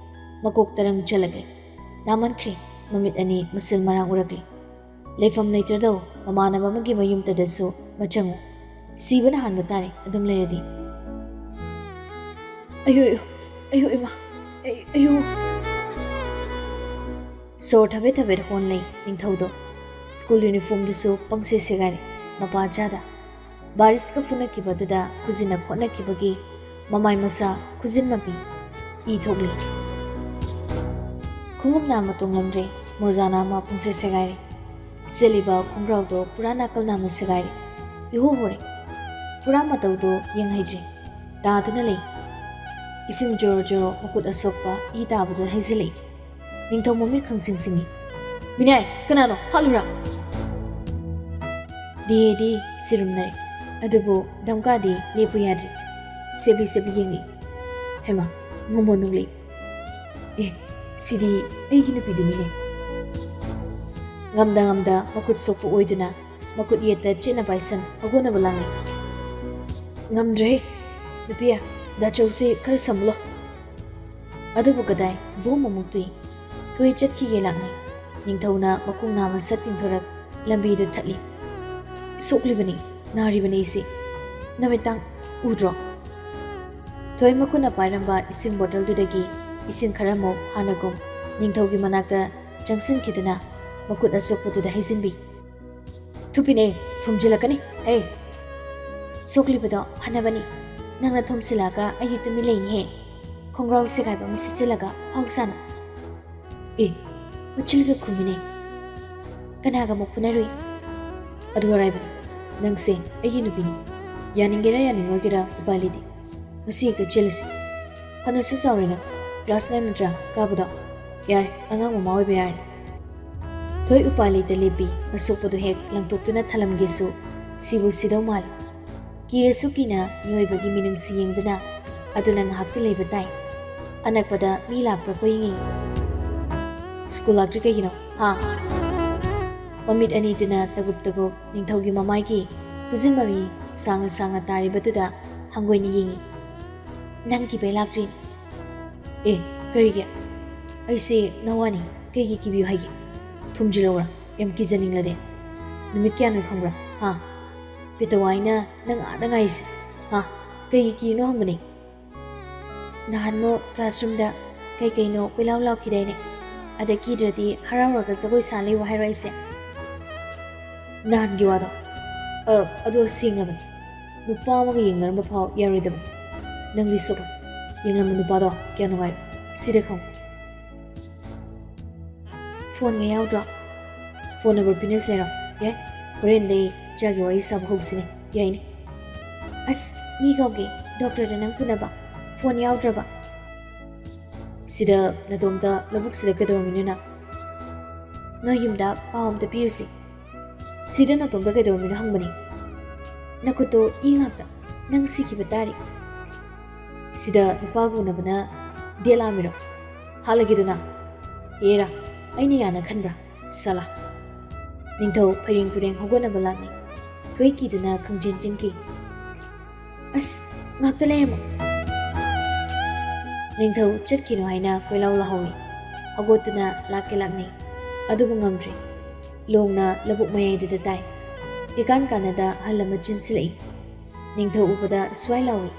ꯃꯀꯣꯛ ꯇꯔꯪ ꯆꯜꯂꯛꯂꯦ꯫ ꯅꯥꯃꯟꯈ꯭ꯔꯦ꯫ ꯃꯃꯤꯠ ꯑꯅꯤ ꯃꯁꯤꯜ ꯃꯔꯥꯡ ꯎꯔꯛꯂꯦ꯫ ꯂꯩꯐꯝ ꯂꯩꯇ꯭ꯔꯗꯧ ꯃꯃꯥꯟꯅꯕ ꯑꯃꯒꯤ ꯃꯌꯨꯝꯇꯗꯁꯨ ꯃꯆꯪꯉꯨ꯫ ꯁꯤꯕꯅ ꯍꯥꯟꯕ ꯇꯥꯔꯦ ꯑꯗꯨꯝ ꯂꯩꯔꯗꯤ꯫ ꯑꯌꯣ, ꯑꯌꯣ, ꯑꯌꯣ, ꯏꯃꯥ, ꯑꯩ, ꯑꯌꯣ꯫ ꯁꯣꯔ ꯊꯕꯦꯠ ꯊꯕꯦꯠ ꯍꯣꯟ ꯂꯩ ꯅꯤꯡꯊꯧꯗꯣ꯫ ꯁ꯭ꯀꯨꯜ ꯌꯨꯅꯤꯐꯣꯔꯝꯗꯨꯁꯨ ꯄꯪꯁꯦ ꯁꯦꯒꯥꯏꯔꯦ, ꯃꯄꯥ ꯆꯥꯗ꯫ ꯕꯥꯔꯤꯁꯀ ꯐꯨꯅꯈꯤꯕꯗꯨꯗ ꯈꯨꯖꯤꯟꯅ ꯈꯣꯠꯅꯈꯤꯕꯒꯤ ꯃꯃꯥꯏ ꯃꯁꯥ ꯈꯨꯖꯤꯟ ꯃꯄꯤ ꯏ ꯊꯣꯛꯂꯤ꯫ ꯈꯣꯡꯎꯞꯅ ꯑꯃ ꯇꯣꯡꯂꯝꯗ꯭ꯔꯦ, ꯃꯣꯖꯥꯅ ꯑꯃ ꯄꯨꯡꯁꯦ ꯁꯦꯒꯥꯏꯔꯦ꯫ ꯁꯦꯠꯂꯤꯕ ꯈꯣꯡꯒ꯭ꯔꯥꯎꯗꯣ ꯄꯨꯔꯥ ꯅꯥꯀꯜ ꯅꯥꯝꯃ ꯁꯦꯒꯥꯏꯔꯦ꯫ ꯏꯍꯣ ꯍꯣꯔꯦ꯫ ꯄꯨꯔꯥ ꯃꯇꯧꯗꯣ ꯌꯦꯡꯍꯩꯗ꯭ꯔꯦ꯫ ꯇꯥꯗꯨꯅ ꯂꯩ꯫ ꯏꯁꯤꯡ ꯖꯣꯔꯣ ꯖꯣꯔꯣ ꯃꯈꯨꯠ ꯑꯁꯣꯛꯄ ꯏ ꯇꯥꯕꯗꯨ ꯍꯩꯖꯤꯜꯂꯛꯏ꯫ ꯅꯤꯡꯊꯧ ꯃꯃꯤꯠ ꯈꯪꯁꯤꯡ ꯁꯤꯡꯏ꯫ "ꯃꯤꯅꯥꯏ, ꯀꯅꯥꯅꯣ? ꯍꯥꯠꯂꯨꯔꯥ?" ꯗꯤꯍꯦꯗꯤ ꯁꯤꯔꯨꯝꯅꯔꯦ꯫ ꯑꯗꯨꯕꯨ ꯗꯝꯀꯥꯗꯤ ꯂꯦꯞꯄꯨ ꯌꯥꯗ꯭ꯔꯦ꯫ ꯁꯦꯕꯤ ꯁꯦꯕꯤ ꯌꯦꯡꯉꯤ꯫ ꯍꯩꯃꯥ, ꯃꯣꯃꯣ ꯅꯣꯡꯂꯩ꯫ ꯑꯦ, ꯁꯤꯗꯤ ꯑꯩꯒꯤ ꯅꯨꯄꯤꯗꯨꯅꯤꯅꯦ꯫ ꯉꯝꯗ ꯉꯝꯗ ꯃꯈꯨꯠ ꯁꯣꯛꯄ ꯑꯣꯏꯗꯨꯅ ꯃꯈꯨꯠ ꯌꯦꯠꯇ ꯆꯦꯠꯅ ꯄꯥꯏꯁꯟ ꯃꯒꯣꯟꯅꯕ ꯂꯥꯡꯂꯤ꯫ "ꯉꯝꯗ꯭ꯔꯦꯍꯦ, ꯅꯨꯄꯤ, ꯗꯥꯆꯧꯁꯦ ꯈꯔ ꯁꯝꯃꯨꯂꯣ꯫" ꯑꯗꯨꯕꯨ ꯀꯗꯥꯏ, ꯕꯣꯝ ꯑꯃꯨꯛ ꯇꯨꯏ꯫ ꯊꯣꯏ ꯆꯠꯈꯤꯒꯦ ꯂꯥꯛꯅꯩ꯫ ꯅꯤꯡꯊꯧꯅ ꯃꯈꯣꯡ ꯅꯥꯝꯃ ꯁꯠ ꯇꯤꯡꯊꯣꯔꯛ ꯂꯝꯕꯤꯗ ꯊꯠꯂꯤ꯫ "ꯁꯣꯛꯂꯤꯕꯅꯤ, ꯅꯥꯔꯤꯕꯅꯤ ꯑꯩꯁꯦ꯫ ꯅꯃꯤꯠ ꯇꯥꯡ ꯎꯗ꯭ꯔꯣ?" ꯊꯣꯏ ꯃꯈꯨꯠꯅ ꯄꯥꯏꯔꯝꯕ ꯏꯁꯤꯡ ꯕꯣꯇꯜꯗꯨꯗꯒꯤ ꯏꯁꯤꯡ ꯈꯔꯃꯨꯛ ꯍꯥꯟꯅꯒꯨꯝ ꯅꯤꯡꯊꯧꯒꯤ ꯃꯅꯥꯛꯇ ꯆꯪꯁꯤꯟꯈꯤꯗꯨꯅ ꯃꯈꯨꯠ ꯑꯁꯣꯛꯄꯗꯨꯗ ꯍꯩꯖꯤꯟꯕꯤ꯫ "ꯊꯨꯞꯄꯤꯅꯦ, ꯊꯨꯝꯖꯤꯜꯂꯛꯀꯅꯤ꯫ ꯍꯦ, ꯁꯣꯛꯂꯤꯕꯗꯣ ꯐꯅꯕꯅꯤ꯫ ꯅꯪꯅ ꯊꯨꯝꯁꯤꯜꯂꯛꯑꯒ ꯑꯩꯗꯤ ꯇꯨꯃꯤꯟ ꯂꯩꯅꯤꯍꯦ꯫ ꯈꯣꯡꯒ꯭ꯔꯥꯎ ꯁꯦꯒꯥꯏꯕ ꯑꯃ ꯁꯦꯠꯆꯤꯜꯂꯒ ꯍꯥꯎꯁꯥꯅ, "ꯑꯦ, ꯃꯆꯤꯜꯒ ꯈꯨꯝꯃꯤꯅꯦ꯫ ꯀꯅꯥꯒ ꯑꯃꯨꯛ ꯐꯨꯅꯔꯨꯏ?" "ꯑꯗꯨ ꯑꯔꯥꯏꯕꯅꯤ, ꯅꯪꯁꯦ ꯑꯩꯒꯤ ꯅꯨꯄꯤꯅꯤ꯫ ꯌꯥꯅꯤꯡꯒꯦꯔꯥ ꯌꯥꯅꯤꯡꯉꯣꯏꯒꯦꯔꯥ ꯎꯄꯥꯏ ꯂꯩꯇꯦ꯫ ꯉꯁꯤ ꯍꯦꯛꯇ ꯆꯦꯜꯂꯁꯤ꯫ ꯐꯅꯁꯨ ꯆꯥꯎꯔꯦ ꯅꯪ, class nine ꯅꯠꯇ꯭ꯔꯥ ꯀꯥꯕꯗꯣ? ꯌꯥꯔꯦ, ꯑꯉꯥꯡ ꯃꯃꯥ ꯑꯣꯏꯕ ꯌꯥꯔꯦ꯫" ꯊꯣꯏ ꯎꯄꯥꯏ ꯂꯩꯇ ꯂꯦꯞꯄꯤ꯫ ꯑꯁꯣꯛꯄꯗꯨ ꯍꯦꯛ ꯂꯪꯊꯣꯛꯇꯨꯅ ꯊꯜꯂꯝꯒꯦꯁꯨ ꯁꯤꯕꯨ ꯁꯤꯗꯧ ꯃꯥꯜꯂꯤ꯫ ꯀꯤꯔꯁꯨ ꯀꯤꯅ ꯃꯤꯑꯣꯏꯕꯒꯤ ꯃꯤꯅꯨꯡꯁꯤ ꯌꯦꯡꯗꯨꯅ ꯑꯗꯨꯅ ꯉꯥꯏꯍꯥꯛꯇꯤ ꯂꯩꯕ ꯇꯥꯏ꯫ ꯑꯅꯛꯄꯗ ꯃꯤ ꯂꯥꯛꯄ꯭ꯔꯥ ꯀꯣ ꯌꯦꯡꯉꯤ꯫ "ꯁ꯭ꯀꯨꯜ ꯂꯥꯛꯇ꯭ꯔꯤ ꯀꯩꯒꯤꯅꯣ? ꯍꯥ?" ꯃꯃꯤꯠ ꯑꯅꯤꯗꯨꯅ ꯇꯒꯨꯞ ꯇꯒꯨꯞ ꯅꯤꯡꯊꯧꯒꯤ ꯃꯃꯥꯏꯒꯤ ꯈꯨꯖꯤꯟ ꯃꯃꯤ ꯁꯥꯡꯅ ꯁꯥꯡꯅ ꯇꯥꯔꯤꯕꯗꯨꯗ ꯍꯪꯒꯣꯏꯅ ꯌꯦꯡꯉꯤ꯫ "ꯅꯪ ꯀꯤꯕꯩ ꯂꯥꯛꯇ꯭ꯔꯤꯅꯤ꯫" "ꯑꯦ, ꯀꯔꯤꯒꯤ? ꯑꯩꯁꯦ ꯅꯋꯥꯅꯤ, ꯀꯩꯒꯤ ꯀꯤꯕꯤꯌꯨ ꯍꯥꯏꯒꯦ? ꯊꯨꯝꯖꯤꯜꯂꯧꯔꯥ, ꯌꯥꯝ ꯀꯤꯖꯅꯤꯡꯂꯗꯤ? ꯅꯨꯃꯤꯠ ꯀꯌꯥꯅꯣ ꯈꯪꯕ꯭ꯔꯥ? ꯍꯥ? ꯄꯦꯇꯋꯥꯏꯅ ꯅꯪ ꯑꯥꯗ ꯉꯥꯏꯔꯤꯁꯦ꯫ ꯍꯥ? ꯀꯩꯒꯤ ꯀꯤꯔꯤꯅꯣ ꯍꯪꯕꯅꯦ꯫ ꯅꯍꯥꯟꯃꯨꯛ classroomꯗ ꯀꯩ ꯀꯩꯅꯣ ꯀꯣꯏꯂꯥꯎ ꯂꯥꯎꯈꯤꯗꯥꯏꯅꯦ? ꯑꯗ ꯀꯤꯗ꯭ꯔꯗꯤ ꯍꯔꯥꯎꯔꯒ ꯖꯒꯣꯏ ꯁꯥ ꯂꯩꯌꯨ ꯍꯥꯏꯔꯣ ꯑꯩꯁꯦ?" "ꯅꯍꯥꯟꯒꯤ ꯋꯥꯗꯣ, ꯑ, ꯑꯗꯨ ꯑꯁꯦꯡꯂꯕꯅꯤ꯫ ꯅꯨꯄꯥ ꯑꯃꯒ ꯌꯦꯡꯅꯔꯝꯕ ꯐꯥꯎ ꯌꯥꯔꯣꯏꯗꯕꯅꯤ꯫ ꯅꯪꯗꯤ ꯁꯣꯛꯂꯣ꯫ ꯌꯦꯡꯂꯝꯕ ꯅꯨꯄꯥꯗꯣ ꯀꯌꯥ ꯅꯨꯡꯉꯥꯏꯔꯣꯏ꯫ ꯁꯤꯗ ꯈꯪꯉꯨ꯫" "ꯐꯣꯟꯒ ꯌꯥꯎꯗ꯭ꯔꯣ?" "ꯐꯣꯟ ꯅꯝꯕꯔ ꯄꯤꯅꯁꯦꯔꯣ? ꯌꯥꯏ꯫ ꯍꯣꯔꯦꯟꯗꯩ ꯏꯆꯥꯒꯤ ꯋꯥꯔꯤ ꯁꯥꯕ ꯍꯧꯁꯤꯅꯦ꯫ ꯌꯥꯏꯅꯦ꯫" "ꯑꯁ, ꯃꯤ ꯀꯧꯒꯦ꯫ ꯗꯣꯛꯇꯔꯗ ꯅꯪ ꯄꯨꯅꯕ꯫ ꯐꯣꯟ ꯌꯥꯎꯗ꯭ꯔꯕ?" "ꯁꯤꯗ ꯅꯇꯣꯝꯇ ꯂꯧꯕꯨꯛꯁꯤꯗ ꯀꯩꯗꯧꯔꯝꯃꯤꯅꯣ ꯅꯪ?" "ꯅꯣꯏ ꯌꯨꯝꯗ ꯄꯥꯎ ꯑꯝꯇ ꯄꯤꯔꯨꯁꯤ꯫" "ꯁꯤꯗ ꯅꯇꯣꯝꯇ ꯀꯩꯗꯧꯔꯝꯃꯤꯅꯣ ꯍꯪꯕꯅꯤ꯫" "ꯅꯈꯨꯠꯇꯣ ꯏ ꯉꯥꯛꯇ꯫ ꯅꯪ ꯁꯤꯈꯤꯕ ꯇꯥꯔꯦ꯫" "ꯁꯤꯗ ꯅꯨꯄꯥꯒ ꯎꯅꯕꯅ ꯗꯦꯠ ꯂꯥꯝꯃꯤꯔꯣ? ꯍꯥꯠꯂꯒꯦꯗꯣ ꯅꯪ? ꯍꯦꯔꯥ, ꯑꯩꯅ ꯌꯥꯅ ꯈꯟꯕ꯭ꯔꯥ? ꯁꯥꯂꯥ!" ꯅꯤꯡꯊꯧ ꯐꯩꯔꯦꯡ ꯇꯨꯔꯦꯡ ꯍꯧꯒꯠꯅꯕ ꯂꯥꯛꯅꯩ꯫ ꯊꯣꯏ ꯀꯤꯗꯨꯅ ꯈꯪꯆꯦꯟ ꯆꯦꯟꯈꯤ꯫ "ꯑꯁ, ꯉꯥꯛꯇ ꯂꯩꯔꯝꯃꯣ꯫" ꯅꯤꯡꯊꯧ ꯆꯠꯈꯤꯅꯨ ꯍꯥꯏꯅ ꯀꯣꯏꯂꯥꯎ ꯂꯥꯎꯍꯧꯏ꯫ ꯍꯧꯒꯠꯇꯨꯅ ꯂꯥꯛꯀꯦ ꯂꯥꯛꯅꯩ꯫ ꯑꯗꯨꯕꯨ ꯉꯝꯗ꯭ꯔꯦ꯫ ꯂꯣꯡꯅ ꯂꯧꯕꯨꯛ ꯃꯌꯥꯏꯗꯨꯗ ꯇꯥꯏ꯫ ꯏꯀꯥꯟ ꯀꯥꯟꯅꯗ ꯑꯍꯜ ꯑꯃ ꯆꯦꯟꯁꯤꯜꯂꯛꯏ꯫ ꯅꯤꯡꯊꯧ ꯎꯕꯗ ꯁ꯭ꯋꯥꯏ ꯂꯥꯎꯏ꯫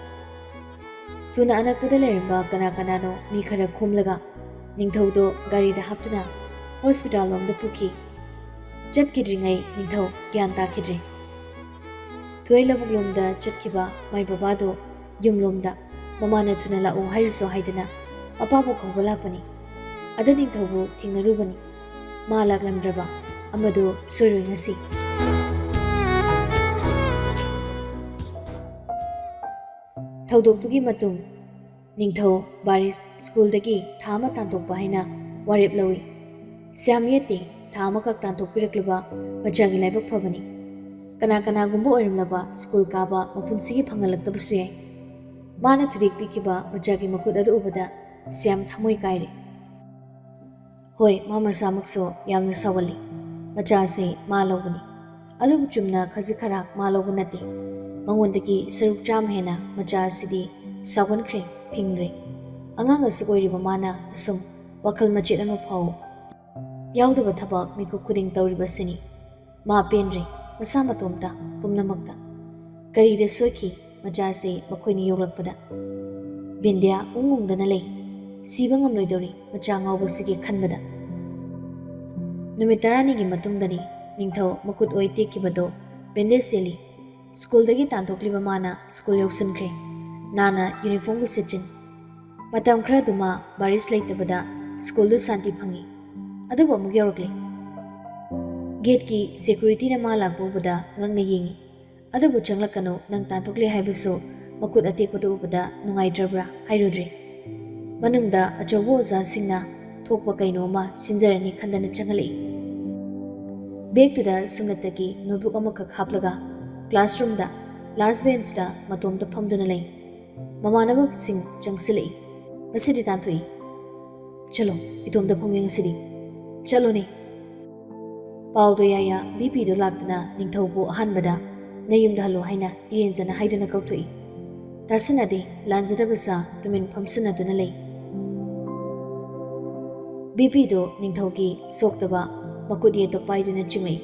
ꯊꯨꯅ ꯑꯅꯛꯄꯗ ꯂꯩꯔꯝꯕ ꯀꯅꯥ ꯀꯅꯥꯅꯣ ꯃꯤ ꯈꯔ ꯈꯣꯝꯂꯒ ꯅꯤꯡꯊꯧꯗꯣ ꯒꯥꯔꯤꯗ ꯍꯥꯞꯇꯨꯅ ꯍꯣꯁꯄꯤꯇꯥꯜ ꯂꯣꯝꯗ ꯄꯨꯈꯤ꯫ ꯆꯠꯈꯤꯗ꯭ꯔꯤꯉꯩ ꯅꯤꯡꯊꯧ ꯒ꯭ꯌꯥꯟ ꯇꯥꯈꯤꯗ꯭ꯔꯦ꯫ ꯊꯣꯏ ꯂꯧꯕꯨꯛꯂꯣꯝꯗ ꯆꯠꯈꯤꯕ ꯃꯥꯏ ꯕꯕꯥꯗꯣ ꯌꯨꯝꯂꯣꯝꯗ ꯃꯃꯥꯅ ꯊꯨꯅ ꯂꯥꯛꯎ ꯍꯥꯏꯔꯨꯁꯣ ꯍꯥꯏꯗꯅ ꯃꯄꯥꯕꯨ ꯀꯧꯕ ꯂꯥꯛꯄꯅꯤ꯫ ꯑꯗ ꯅꯤꯡꯊꯧꯕꯨ ꯊꯦꯡꯅꯔꯨꯕꯅꯤ꯫ ꯃꯥ ꯂꯥꯛꯂꯝꯗ꯭ꯔꯕ ꯑꯃꯗꯨ ꯁꯣꯏꯔꯣꯏ ꯉꯁꯤ꯫ ꯊꯧꯗꯣꯛꯇꯨꯒꯤ ꯃꯇꯨꯡ ꯅꯤꯡꯊꯧ ꯕꯥꯔꯤꯁ ꯁ꯭ꯀꯨꯜꯗꯒꯤ ꯊꯥ ꯑꯃ ꯇꯥꯟꯊꯣꯛꯄ ꯍꯥꯏꯅ ꯋꯥꯔꯦꯞ ꯂꯧꯏ꯫ ꯁ꯭ꯌꯥꯝ ꯌꯦꯠꯇꯦ꯫ ꯊꯥ ꯑꯃꯈꯛ ꯇꯥꯟꯊꯣꯛꯄꯤꯔꯛꯂꯨꯕ ꯃꯆꯥꯒꯤ ꯂꯥꯏꯕꯛ ꯐꯕꯅꯤ꯫ ꯀꯅꯥ ꯀꯅꯥꯒꯨꯝꯕ ꯑꯣꯏꯔꯝꯂꯕ ꯁ꯭ꯀꯨꯜ ꯀꯥꯕ ꯃꯄꯨꯟꯁꯤꯒꯤ ꯐꯪꯍꯜꯂꯛꯇꯕꯁꯨ ꯌꯥꯏ꯫ ꯃꯥꯅ ꯊꯨꯗꯦꯛꯄꯤꯈꯤꯕ ꯃꯆꯥꯒꯤ ꯃꯈꯨꯠ ꯑꯗꯨ ꯎꯕꯗ ꯁ꯭ꯌꯥꯝ ꯊꯃꯣꯏ ꯀꯥꯏꯔꯦ꯫ ꯍꯣꯏ, ꯃꯥ ꯃꯁꯥꯃꯛꯁꯨ ꯌꯥꯝꯅ ꯁꯥꯎꯒꯜꯂꯤ꯫ ꯃꯆꯥꯁꯤ ꯃꯥ ꯂꯧꯕꯅꯤ꯫ ꯑꯗꯨꯕꯨ ꯆꯨꯝꯅ ꯈꯖꯤꯛ ꯈꯔꯥꯛ ꯃꯥ ꯂꯧꯕ ꯅꯠꯇꯦ꯫ ꯃꯉꯣꯟꯗꯒꯤ ꯁꯔꯨꯛ ꯆꯥꯝꯃ ꯍꯦꯟꯅ ꯃꯆꯥ ꯑꯁꯤꯗꯤ ꯁꯥꯎꯒꯟꯈ꯭ꯔꯦ, ꯐꯤꯡꯈ꯭ꯔꯦ꯫ ꯑꯉꯥꯡ ꯑꯁꯨꯛ ꯑꯣꯏꯔꯤꯕ ꯃꯥꯅ ꯑꯁꯨꯝ ꯋꯥꯈꯜ ꯃꯆꯦꯠ ꯑꯃ ꯐꯥꯎ ꯌꯥꯎꯗꯕ ꯊꯕꯛ ꯃꯤꯀꯨꯞ ꯈꯨꯗꯤꯡ ꯇꯧꯔꯤꯕꯁꯤꯅꯤ꯫ ꯃꯥ ꯄꯦꯟꯗ꯭ꯔꯦ, ꯃꯁꯥ ꯃꯇꯣꯝꯇ, ꯄꯨꯝꯅꯃꯛꯇ꯫ ꯀꯔꯤꯗ ꯁꯣꯏꯈꯤ ꯃꯆꯥꯁꯦ ꯃꯈꯣꯏꯅ ꯌꯣꯛꯂꯛꯄꯗ? ꯕꯤꯟꯗ꯭ꯌꯥ ꯎꯪ ꯎꯪꯗꯅ ꯂꯩ꯫ ꯁꯤꯕ ꯉꯝꯂꯣꯏꯗꯧꯔꯤ ꯃꯆꯥ ꯉꯥꯎꯕꯁꯤꯒꯤ ꯈꯟꯕꯗ꯫ ꯅꯨꯃꯤꯠ ꯇꯔꯥꯅꯤꯒꯤ ꯃꯇꯨꯡꯗꯅꯤ ꯅꯤꯡꯊꯧ ꯃꯈꯨꯠ ꯑꯣꯏ ꯇꯦꯛꯈꯤꯕꯗꯣ ꯕꯦꯟꯗꯦꯖ ꯁꯦꯠꯂꯤ꯫ ꯁ꯭ꯀꯨꯜꯗꯒꯤ ꯇꯥꯟꯊꯣꯛꯂꯤꯕ ꯃꯥꯅ ꯁ꯭ꯀꯨꯜ ꯌꯧꯁꯤꯟꯈ꯭ꯔꯦ꯫ ꯅꯥꯅ ꯌꯨꯅꯤꯐꯣꯔꯝꯕꯨ ꯁꯦꯠꯆꯤꯟ꯫ ꯃꯇꯝ ꯈꯔꯗꯨꯃ ꯕꯥꯔꯤꯁ ꯂꯩꯇꯕꯗ ꯁ꯭ꯀꯨꯜꯗꯨ ꯁꯥꯟꯇꯤ ꯐꯪꯏ꯫ ꯑꯗꯨꯕꯨ ꯑꯃꯨꯛ ꯌꯧꯔꯛꯂꯦ꯫ ꯒꯦꯠꯀꯤ ꯁꯦꯀ꯭ꯌꯨꯔꯤꯇꯤꯅ ꯃꯥ ꯂꯥꯛꯄ ꯎꯕꯗ ꯉꯛꯅ ꯌꯦꯡꯏ꯫ ꯑꯗꯨꯕꯨ ꯆꯪꯂꯛꯀꯅꯨ, ꯅꯪ ꯇꯥꯟꯊꯣꯛꯂꯦ ꯍꯥꯏꯕꯁꯨ ꯃꯈꯨꯠ ꯑꯇꯦꯛꯄꯗꯨ ꯎꯕꯗ ꯅꯨꯡꯉꯥꯏꯇ꯭ꯔꯕ꯭ꯔꯥ ꯍꯥꯏꯔꯨꯗ꯭ꯔꯦ꯫ ꯃꯅꯨꯡꯗ ꯑꯆꯧꯕ ꯑꯣꯖꯥꯁꯤꯡꯅ ꯊꯣꯛꯄ ꯀꯩꯅꯣ ꯑꯃ ꯁꯤꯟꯖꯔꯅꯤ ꯈꯟꯗꯅ ꯆꯪꯍꯜꯂꯛꯏ꯫ ꯕꯦꯒꯇꯨꯗ ꯁꯨꯝꯂꯠꯇꯒꯤ ꯅꯣꯠꯕꯨꯛ ꯑꯃꯈꯛ ꯍꯥꯞꯂꯒ ꯀ꯭ꯂꯥꯁꯔꯨꯝꯗ ꯂꯥꯁ ꯕꯦꯟꯁꯇ ꯃꯇꯣꯝꯇ ꯐꯝꯗꯨꯅ ꯂꯩ꯫ ꯃꯃꯥꯟꯅꯕꯁꯤꯡ ꯆꯪꯁꯤꯜꯂꯛꯏ꯫ ꯉꯁꯤꯗꯤ ꯇꯥꯟꯊꯣꯛꯏ꯫ ꯆꯠꯂꯣ, ꯏꯇꯣꯝꯇ ꯐꯝꯒꯦ ꯉꯁꯤꯗꯤ꯫ ꯆꯠꯂꯣꯅꯦ꯫ ꯄꯥꯎꯗꯣ ꯌꯥꯌꯥ ꯕꯤꯄꯤꯗꯣ ꯂꯥꯛꯇꯨꯅ ꯅꯤꯡꯊꯧꯕꯨ ꯑꯍꯥꯟꯕꯗ ꯅꯌꯨꯝꯗ ꯍꯜꯂꯣ ꯍꯥꯏꯅ ꯏꯔꯦꯟꯖꯅ ꯍꯥꯏꯗꯨꯅ ꯀꯧꯊꯣꯛꯏ꯫ ꯇꯥꯁꯤꯟꯅꯗꯦ, ꯂꯥꯟꯖꯗꯕ ꯁꯥ ꯇꯨꯃꯤꯟ ꯐꯝꯁꯤꯟꯅꯗꯨꯅ ꯂꯩ꯫ ꯕꯤꯄꯤꯗꯣ ꯅꯤꯡꯊꯧꯒꯤ ꯁꯣꯛꯇꯕ ꯃꯈꯨꯠ ꯌꯦꯠꯇꯣ ꯄꯥꯏꯗꯨꯅ ꯆꯤꯡꯂꯛꯏ꯫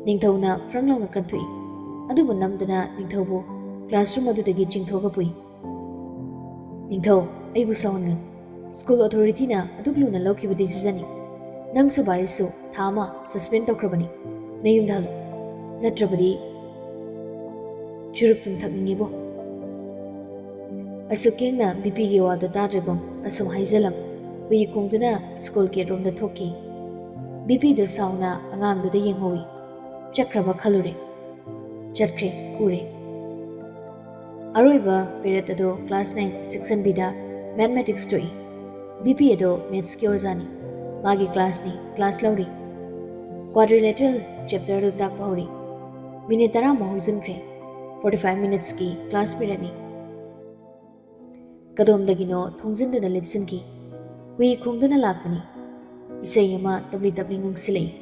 ꯅꯤꯡꯊꯧꯅ ꯐ꯭ꯔꯪ ꯂꯥꯎꯅ ꯀꯟꯊꯣꯛꯏ꯫ ꯑꯗꯨꯕꯨ ꯅꯝꯗꯅ ꯅꯤꯡꯊꯧꯕꯨ ꯀ꯭ꯂꯥꯁꯔꯨꯝ ꯑꯗꯨꯗꯒꯤ ꯆꯤꯡꯊꯣꯛꯑꯒ ꯄꯨꯏ꯫ ꯅꯤꯡꯊꯧ, ꯑꯩꯕꯨ ꯁꯥꯎꯍꯟꯒꯅꯨ꯫ ꯁ꯭ꯀꯨꯜ ꯑꯣꯊꯣꯔꯤꯇꯤꯅ ꯑꯗꯨꯛ ꯂꯨꯅ ꯂꯧꯈꯤꯕ ꯗꯤꯁꯤꯖꯟꯅꯤ꯫ ꯅꯪꯁꯨ ꯕꯥꯔꯤꯁꯁꯨ ꯊꯥ ꯑꯃ ꯁꯁꯄꯦꯟ ꯇꯧꯈ꯭ꯔꯕꯅꯤ꯫ ꯅꯌꯨꯝꯗ ꯍꯜꯂꯣ꯫ ꯅꯠꯇ꯭ꯔꯕꯗꯤ ꯆꯨꯔꯨꯞ ꯊꯨꯝ ꯊꯛꯅꯤꯡꯉꯦꯕꯣ꯫ ꯑꯁꯨꯛ ꯀꯦꯡꯅ ꯕꯤꯄꯤꯒꯤ ꯋꯥꯗꯨ ꯇꯥꯗ꯭ꯔꯒꯨꯝ ꯑꯁꯨꯝ ꯍꯥꯏꯖꯜꯂꯝ꯫ ꯍꯨꯏ ꯈꯣꯡꯗꯨꯅ ꯁ꯭ꯀꯨꯜ ꯒꯦꯠ ꯔꯣꯝꯗ ꯊꯣꯛꯈꯤ꯫ ꯕꯤꯄꯤꯗꯨ ꯁꯥꯎꯅ ꯑꯉꯥꯡꯗꯨꯗ ꯌꯦꯡꯍꯧꯏ꯫ ꯆꯠꯈ꯭ꯔꯕ ꯈꯜꯂꯨꯔꯦ꯫ ꯆꯠꯈ꯭ꯔꯦ, ꯎꯔꯦ꯫ ꯑꯔꯣꯏꯕ ꯄꯦꯔꯦꯠ ꯑꯗꯣ ꯀ꯭ꯂꯥꯁ ꯅꯥꯏꯟ ꯁꯦꯛꯁꯟ ꯕꯤꯗ ꯃꯦꯊꯃꯦꯇꯤꯛꯁ ꯊꯣꯛꯏ꯫ ꯕꯤꯄꯤ ꯑꯗꯣ ꯃꯦꯊꯁꯀꯤ ꯑꯣꯖꯥꯅꯤ꯫ ꯃꯥꯒꯤ ꯀ꯭ꯂꯥꯁꯅꯤ, ꯀ꯭ꯂꯥꯁ ꯂꯧꯔꯤ꯫ ꯀ꯭ꯋꯥꯗ꯭ꯔꯤꯂꯦꯇꯔꯦꯜ ꯆꯦꯞꯇꯔꯗꯨ ꯇꯥꯛꯄ ꯍꯧꯔꯤ꯫ ꯃꯤꯅꯤꯠ ꯇꯔꯥꯃꯨꯛ ꯍꯧꯖꯤꯟꯈ꯭ꯔꯦ꯫ ꯐꯣꯔꯇꯤ ꯐꯥꯏꯚ ꯃꯤꯅꯤꯠꯁꯀꯤ ꯀ꯭ꯂꯥꯁ ꯄꯦꯔꯦꯠꯅꯤ꯫ ꯀꯗꯣꯝꯗꯒꯤꯅꯣ ꯊꯣꯡꯖꯤꯟꯗꯨꯅ ꯂꯦꯞꯁꯤꯟꯈꯤ꯫ ꯍꯨꯏ ꯈꯣꯡꯗꯨꯅ ꯂꯥꯛꯄꯅꯤ꯫ ꯏꯁꯩ ꯑꯃ ꯇꯞꯂꯤ ꯇꯞꯂꯤ ꯉꯪꯁꯤꯜꯂꯛꯏ꯫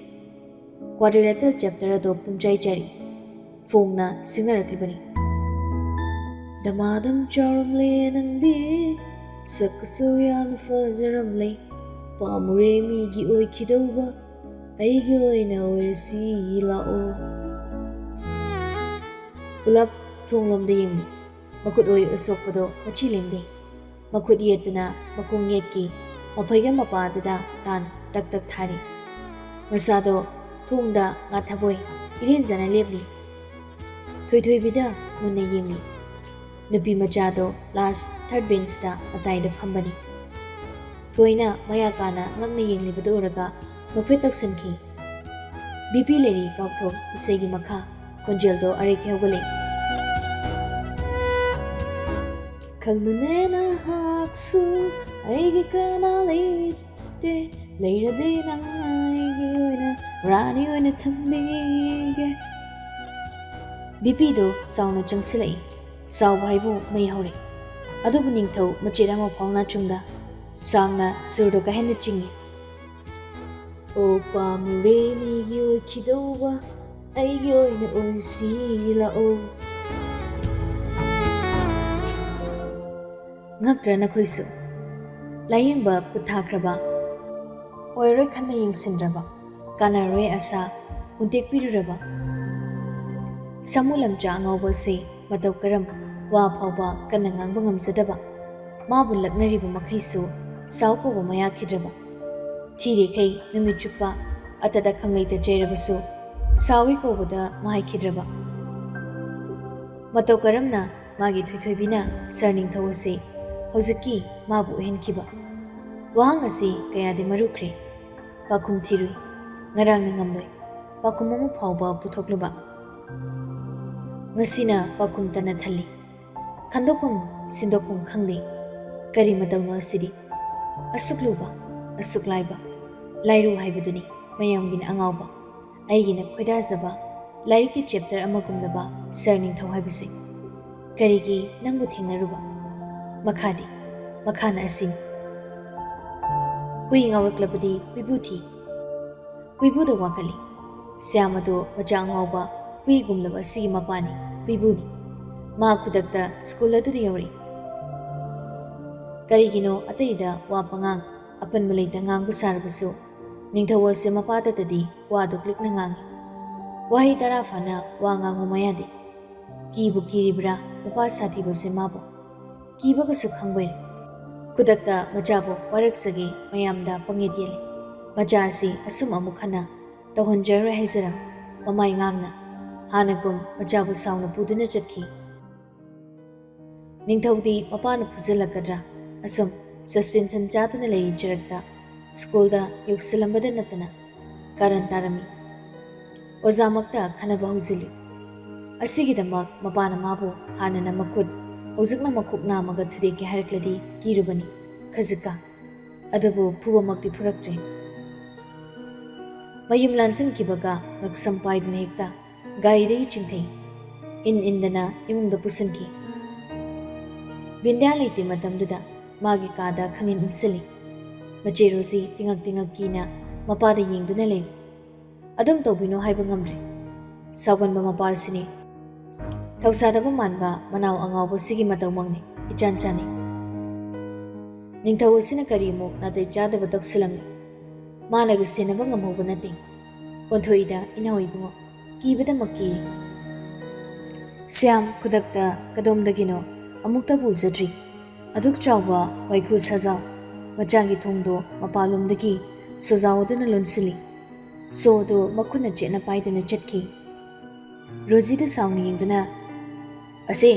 ꯀ꯭ꯋꯥꯗ꯭ꯔꯤꯂꯦꯇꯔꯦꯜ ꯆꯦꯞꯇꯔ ꯑꯗꯣ ꯄꯨꯝꯆꯥꯏ ꯆꯥꯏꯔꯤ꯫ ꯐꯣꯡꯅ ꯁꯤꯡꯅꯔꯛꯂꯤꯕꯅꯤ꯫ ꯗꯃꯥꯗꯝ ꯆꯥꯎꯔꯝꯂꯦ ꯅꯪꯗꯤ, ꯁꯛꯀꯁꯨ ꯌꯥꯝꯅ ꯐꯖꯔꯝꯂꯦ꯫ ꯄꯥꯝꯃꯨꯔꯦ ꯃꯤꯒꯤ ꯑꯣꯏꯈꯤꯗꯧꯕ, ꯑꯩꯒꯤ ꯑꯣꯏꯅ ꯑꯣꯏꯔꯁꯤ ꯂꯥꯛꯑꯣ꯫ ꯄꯨꯂꯞ ꯊꯣꯡꯂꯣꯝꯗ ꯌꯦꯡꯂꯤ꯫ ꯃꯈꯨꯠ ꯑꯣꯏ ꯎꯁꯣꯛꯄꯗꯣ ꯃꯆꯤ ꯂꯦꯡꯗꯦ꯫ ꯃꯈꯨꯠ ꯌꯦꯠꯇꯨꯅ ꯃꯈꯣꯡ ꯌꯦꯠꯀꯤ ꯃꯐꯩꯒ ꯃꯄꯥꯗꯨꯗ ꯇꯥꯟ ꯇꯛ ꯇꯛ ꯊꯥꯔꯤ꯫ ꯃꯁꯥꯗꯣ ꯊꯣꯡꯗ ꯉꯥꯊꯕꯣꯏ ꯏꯔꯦꯟꯖꯅ ꯂꯦꯞꯂꯤ꯫ ꯊꯣꯏꯊꯣꯏꯕꯤꯗ ꯃꯨꯟꯅ ꯌꯦꯡꯂꯤ꯫ ꯅꯨꯄꯤ ꯃꯆꯥꯗꯣ ꯂꯥꯁ ꯊꯥꯔꯠ ꯕꯦꯟꯁꯇ ꯃꯇꯥꯏꯗ ꯐꯝꯕꯅꯤ꯫ ꯊꯣꯏꯅ ꯃꯌꯥ ꯀꯥꯅ ꯉꯛꯅ ꯌꯦꯡꯂꯤꯕꯗꯨ ꯎꯔꯒ ꯅꯣꯛꯐꯦꯠ ꯇꯧꯁꯟꯈꯤ꯫ ꯕꯤꯄꯤ ꯂꯩꯔꯤ ꯀꯥꯎꯊꯣꯛ ꯏꯁꯩꯒꯤ ꯃꯈꯥ ꯈꯣꯟꯖꯦꯜꯗꯣ ꯑꯔꯩꯈꯩ ꯍꯧꯒꯠꯂꯛꯏ꯫ ꯈꯜꯂꯨꯅꯦ ꯅꯍꯥꯛꯁꯨ ꯑꯩꯒꯤ ꯀꯅꯥ ꯂꯩꯇꯦ, ꯂꯩꯔꯗꯤ ꯅꯪ ꯑꯩꯒꯤ ꯑꯣꯏꯅ ꯔꯥꯅꯤ ꯑꯣꯏꯅ ꯊꯝꯕꯤꯒꯦ꯫ ꯕꯤꯄꯤꯗꯣ ꯆꯥꯎꯅ ꯆꯪꯁꯤꯜꯂꯛꯏ꯫ ꯆꯥꯎꯕ ꯍꯥꯏꯕꯨ ꯃꯩ ꯍꯧꯔꯦ꯫ ꯑꯗꯨꯕꯨ ꯅꯤꯡꯊꯧ ꯃꯆꯦꯠ ꯑꯃ ꯐꯥꯎ ꯅꯥꯆꯨꯡꯗ ꯁꯥꯡꯅ ꯁꯨꯔꯗꯣ ꯀꯥꯍꯦꯟꯅ ꯆꯤꯡꯏ꯫ ꯑꯣ ꯄꯥꯝꯃꯨꯔꯦ ꯃꯤꯒꯤ ꯑꯣꯏꯈꯤꯗꯧꯕ, ꯑꯩꯒꯤ ꯑꯣꯏꯅ ꯑꯣꯏꯔꯁꯤ ꯂꯥꯛꯑꯣ꯫ ꯉꯛꯇ꯭ꯔ ꯅꯈꯣꯏꯁꯨ? ꯂꯥꯌꯦꯡꯕ ꯈꯨꯠ ꯊꯥꯈ꯭ꯔꯕ, ꯑꯣꯏꯔꯣꯏ ꯈꯟꯅ ꯌꯦꯡꯁꯤꯟꯗ꯭ꯔꯕ, ꯀꯥꯟꯅꯔꯣꯏ ꯑꯁꯥ ꯍꯨꯟꯇꯦꯛꯄꯤꯔꯨꯔꯕ, ꯁꯥꯃꯨ ꯂꯝꯆꯥ ꯑꯉꯥꯎꯕ ꯑꯁꯤ ꯃꯇꯧ ꯀꯔꯝ ꯋꯥ ꯐꯥꯎꯕ ꯀꯟꯅ ꯉꯥꯡꯕ ꯉꯝꯖꯗꯕ, ꯃꯥꯕꯨ ꯂꯛꯅꯔꯤꯕ ꯃꯈꯩꯁꯨ ꯁꯥꯎ ꯀꯧꯕ ꯃꯌꯥꯈꯤꯗ꯭ꯔꯕ, ꯊꯤꯔꯦꯈꯩ ꯅꯨꯃꯤꯠ ꯆꯨꯞꯄ ꯑꯇꯠ ꯑꯈꯝ ꯂꯩꯇ ꯆꯩꯔꯕꯁꯨ ꯁꯥꯎꯏ ꯀꯧꯕꯗ ꯃꯍꯥꯏꯈꯤꯗ꯭ꯔꯕ, ꯃꯇꯧ ꯀꯔꯝꯅ ꯃꯥꯒꯤ ꯊꯣꯏꯊꯣꯏꯕꯤꯅ ꯁꯥꯔ ꯅꯤꯡꯊꯧ ꯑꯁꯤ ꯍꯧꯖꯤꯛꯀꯤ ꯃꯥꯕꯨ ꯑꯣꯏꯍꯟꯈꯤꯕ꯫ ꯋꯥꯍꯪ ꯑꯁꯤ ꯀꯌꯥꯗꯤ ꯃꯔꯨꯈ꯭ꯔꯦ꯫ ꯄꯥꯎꯈꯨꯝ ꯊꯤꯔꯨꯏ꯫ ꯉꯔꯥꯡꯅ ꯉꯝꯂꯣꯏ꯫ ꯄꯥꯎꯈꯨꯝ ꯑꯃ ꯐꯥꯎꯕ ꯄꯨꯊꯣꯛꯂꯨꯕ꯫ ꯉꯁꯤꯅ ꯄꯥꯎꯈꯨꯝ ꯇꯅ ꯊꯜꯂꯤ꯫ ꯈꯟꯗꯣꯛꯐꯝ ꯁꯤꯟꯗꯣꯛꯐꯝ ꯈꯪꯗꯦ꯫ ꯀꯔꯤ ꯃꯇꯧꯅꯣ ꯑꯁꯤꯗꯤ? ꯑꯁꯨꯛ ꯂꯨꯕ, ꯑꯁꯨꯛ ꯂꯥꯏꯕ꯫ ꯂꯥꯏꯔꯨ ꯍꯥꯏꯕꯗꯨꯅꯤ ꯃꯌꯥꯝꯒꯤꯅ ꯑꯉꯥꯎꯕ꯫ ꯑꯩꯒꯤꯅ ꯈꯣꯏꯗꯥꯖꯕ ꯂꯥꯏꯔꯤꯛꯀꯤ ꯆꯦꯞꯇꯔ ꯑꯃꯒꯨꯝꯂꯕ ꯁꯥꯔ ꯅꯤꯡꯊꯧ ꯍꯥꯏꯕꯁꯦ꯫ ꯀꯔꯤꯒꯤ ꯅꯪꯕꯨ ꯊꯦꯡꯅꯔꯨꯕ? ꯃꯈꯥꯗꯤ? ꯃꯈꯥꯅ ꯑꯁꯤꯅꯤ꯫ ꯍꯨꯏ ꯉꯥꯎꯔꯛꯂꯕꯗꯤ ꯍꯨꯏꯕꯨ ꯊꯤ꯫ ꯍꯨꯏꯕꯨꯗ ꯋꯥꯀꯠꯂꯤ꯫ ꯁ꯭ꯌꯥꯝ ꯑꯗꯣ ꯃꯆꯥ ꯑꯉꯥꯎꯕ ꯍꯨꯏꯒꯨꯝꯂꯕ ꯑꯁꯤꯒꯤ ꯃꯄꯥꯅꯤ, ꯍꯨꯏꯕꯨꯅꯤ꯫ ꯃꯥ ꯈꯨꯗꯛꯇ ꯁ꯭ꯀꯨꯜ ꯑꯗꯨꯗ ꯌꯧꯔꯛꯏ꯫ ꯀꯔꯤꯒꯤꯅꯣ ꯑꯇꯩꯗ ꯋꯥ ꯄꯉꯥꯡ ꯑꯄꯟꯕ ꯂꯩꯇ ꯉꯥꯡꯕ ꯁꯥꯔꯕꯁꯨ, ꯅꯤꯡꯊꯧ ꯑꯁꯤ ꯃꯄꯥꯗꯇꯗꯤ ꯋꯥꯗꯨ ꯀ꯭ꯂꯤꯛꯅ ꯉꯥꯡꯏ꯫ ꯋꯥꯍꯩ ꯇꯔꯥ ꯐꯥꯅ ꯋꯥ ꯉꯥꯡꯉꯨ ꯃꯌꯥꯗꯦ꯫ ꯀꯤꯕꯨ ꯀꯤꯔꯤꯕ꯭ꯔꯥ ꯃꯄꯥ ꯁꯥꯊꯤꯕꯁꯦ ꯃꯥꯕꯨ? ꯀꯤꯕꯒꯁꯨ ꯈꯪꯕꯩꯔꯦ꯫ ꯈꯨꯗꯛꯇ ꯃꯆꯥꯕꯨ ꯋꯥꯔꯛꯆꯒꯦ ꯃꯌꯥꯝꯗ ꯄꯪꯌꯦꯠ ꯌꯦꯠꯂꯦ꯫ ꯃꯆꯥ ꯑꯁꯤ ꯑꯁꯨꯝ ꯑꯃꯨꯛ ꯍꯟꯅ ꯇꯧꯍꯟꯖꯔꯣꯏ ꯍꯥꯏꯖꯔꯝ ꯃꯃꯥꯏ ꯉꯥꯡꯅ ꯍꯥꯟꯅꯒꯨꯝ ꯃꯆꯥꯕꯨ ꯁꯥꯎꯅ ꯄꯨꯗꯨꯅ ꯆꯠꯈꯤ꯫ ꯅꯤꯡꯊꯧꯗꯤ ꯃꯄꯥꯅ ꯐꯨꯖꯜꯂꯛꯀꯗ꯭ꯔꯥ ꯑꯁꯨꯝ ꯁꯁꯄꯦꯟꯁꯟ ꯆꯥꯗꯨꯅ ꯂꯩꯔꯤ ꯆꯔꯛꯇ ꯁ꯭ꯀꯨꯜꯗ ꯌꯧꯁꯤꯜꯂꯝꯕꯗ ꯅꯠꯇꯅ ꯀꯥꯔꯟ ꯇꯥꯔꯝꯃꯤ꯫ ꯑꯣꯖꯥꯃꯛꯇ ꯈꯟꯅꯕ ꯍꯧꯖꯤꯜꯂꯤ꯫ ꯑꯁꯤꯒꯤꯗꯃꯛ ꯃꯄꯥꯅ ꯃꯥꯕꯨ ꯍꯥꯟꯅꯅ ꯃꯈꯨꯠ, ꯍꯧꯖꯤꯛꯅ ꯃꯈꯣꯛ ꯅꯥꯝꯃꯒ ꯊꯨꯗꯦꯛꯀꯦ ꯍꯥꯏꯔꯛꯂꯗꯤ ꯀꯤꯔꯨꯕꯅꯤ ꯈꯖꯤꯛꯀ꯫ ꯑꯗꯨꯕꯨ ꯐꯨꯕꯃꯛꯇꯤ ꯐꯨꯔꯛꯇ꯭ꯔꯦ꯫ ꯃꯌꯨꯝ ꯂꯥꯟꯁꯤꯟꯈꯤꯕꯒ ꯉꯛꯁꯝ ꯄꯥꯏꯗꯨꯅ ꯍꯦꯛꯇ ꯒꯥꯔꯤꯗꯒꯤ ꯆꯤꯡꯊꯩ꯫ ꯏꯟ ꯏꯟꯗꯅ ꯏꯃꯨꯡꯗ ꯄꯨꯁꯤꯟꯈꯤ꯫ ꯕꯤꯟꯗ꯭ꯌꯥ ꯂꯩꯇꯦ ꯃꯇꯝꯗꯨꯗ ꯃꯥꯒꯤ ꯀꯥꯗ ꯈꯪꯏꯟ ꯏꯟꯁꯤꯜꯂꯤ꯫ ꯃꯆꯦ ꯔꯣꯖꯤ ꯇꯤꯉꯛ ꯇꯤꯉꯛ ꯀꯤꯅ ꯃꯄꯥꯗ ꯌꯦꯡꯗꯨꯅ ꯂꯩꯔꯤ꯫ ꯑꯗꯨꯝ ꯇꯧꯕꯤꯅꯣ ꯍꯥꯏꯕ ꯉꯝꯗ꯭ꯔꯦ꯫ ꯁꯥꯎꯒꯟꯕ ꯃꯄꯥ ꯑꯁꯤꯅꯤ꯫ ꯊꯧꯁꯥꯗꯕ ꯃꯥꯟꯕ ꯃꯅꯥꯎ ꯑꯉꯥꯎꯕꯁꯤꯒꯤ ꯃꯇꯧꯃꯛꯅꯤ ꯏꯆꯥꯟ ꯆꯥꯟꯅꯩ꯫ ꯅꯤꯡꯊꯧ ꯑꯁꯤꯅ ꯀꯔꯤꯃꯨꯛ ꯅꯥꯇꯩ ꯆꯥꯗꯕ ꯇꯧꯁꯤꯜꯂꯝꯃꯤ? ꯃꯥꯅꯒ ꯁꯦꯟꯅꯕ ꯉꯝꯍꯧꯕ ꯅꯠꯇꯦ꯫ ꯑꯣꯟꯊꯣꯛꯏꯗ ꯏꯅꯥꯎ ꯏꯕꯨꯡꯉꯣ, ꯀꯤꯕꯗꯃꯛ ꯀꯤꯔꯤ꯫ ꯁ꯭ꯌꯥꯝ ꯈꯨꯗꯛꯇ ꯀꯗꯣꯝꯗꯒꯤꯅꯣ ꯑꯃꯨꯛꯇꯕꯨ ꯎꯖꯗ꯭ꯔꯤ꯫ ꯑꯗꯨꯛ ꯆꯥꯎꯕ ꯋꯥꯏꯈꯨ ꯁꯥꯖꯥꯎ ꯃꯆꯥꯒꯤ ꯊꯣꯡꯗꯣ ꯃꯄꯥꯟꯂꯣꯝꯗꯒꯤ ꯁꯣꯖꯥꯎꯗꯨꯅ ꯂꯣꯟꯁꯤꯜꯂꯤ꯫ ꯁꯣꯗꯨ ꯃꯈꯨꯠꯅ ꯆꯦꯠꯅ ꯄꯥꯏꯗꯨꯅ ꯆꯠꯈꯤ꯫ ꯔꯣꯖꯤꯗ ꯁꯥꯎꯅ ꯌꯦꯡꯗꯨꯅ, "ꯑꯁꯦ,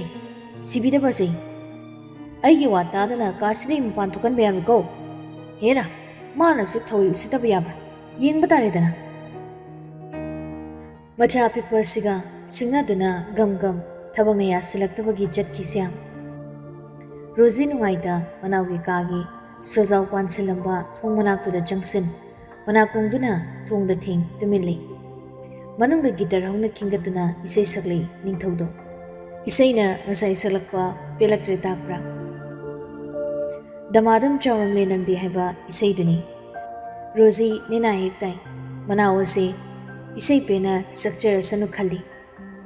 ꯁꯤꯕꯤꯗꯕꯁꯦ꯫ ꯑꯩꯒꯤ ꯋꯥ ꯇꯥꯗꯅ ꯀꯥꯁꯤꯗꯒꯤ ꯃꯄꯥꯟ ꯊꯣꯛꯍꯟꯕ ꯌꯥꯔꯣꯏꯀꯣ꯫ ꯍꯦꯔꯥ, ꯃꯥꯅꯁꯨ ꯊꯧꯋꯥꯏ ꯎꯁꯤꯠꯇꯕ ꯌꯥꯕ꯭ꯔꯥ? ꯌꯦꯡꯕ ꯇꯥꯔꯦꯗꯅ꯫ ꯃꯆꯥ ꯑꯄꯤꯛꯄ ꯑꯁꯤꯒ ꯁꯤꯡꯅꯗꯨꯅ ꯒꯝ ꯒꯝ ꯊꯕꯛꯅ ꯌꯥꯁꯤꯜꯂꯛꯇꯕꯒꯤ ꯆꯠꯈꯤ ꯁ꯭ꯌꯥꯝ꯫ ꯔꯣꯖꯤ ꯅꯨꯡꯉꯥꯏꯇ ꯃꯅꯥꯎꯒꯤ ꯀꯥꯒꯤ ꯁꯣꯖꯥꯎ ꯄꯥꯟꯁꯤꯜꯂꯝꯕ ꯊꯣꯡ ꯃꯅꯥꯛꯇꯨꯗ ꯆꯪꯁꯤꯟ, ꯃꯅꯥꯀꯣꯡꯗꯨꯅ ꯊꯣꯡꯗ ꯊꯦꯡ ꯇꯨꯃꯤꯟ ꯂꯩ꯫ ꯃꯅꯨꯡꯗ ꯒꯤꯇꯔ ꯍꯧꯅ ꯈꯤꯡꯒꯠꯇꯨꯅ ꯏꯁꯩ ꯁꯛꯂꯛꯏ ꯅꯤꯡꯊꯧꯗꯣ꯫ ꯏꯁꯩꯅ ꯉꯁꯥꯏ ꯁꯛꯂꯛꯄ ꯄꯦꯜꯂꯛꯇ꯭ꯔꯦ ꯇꯥꯛꯄ꯭ꯔꯥ? ꯗꯃꯥꯗꯝ ꯆꯥꯎꯔꯝꯂꯦ ꯅꯪꯗꯤ ꯍꯥꯏꯕ ꯏꯁꯩꯗꯨꯅꯤ꯫ ꯔꯣꯖꯤ ꯅꯦꯅꯥ ꯍꯦꯛ ꯇꯥꯏ꯫ ꯃꯅꯥꯎ ꯑꯁꯦ ꯏꯁꯩ ꯄꯦꯟꯅ ꯁꯛꯆꯔꯁꯅꯨ ꯈꯜꯂꯤ꯫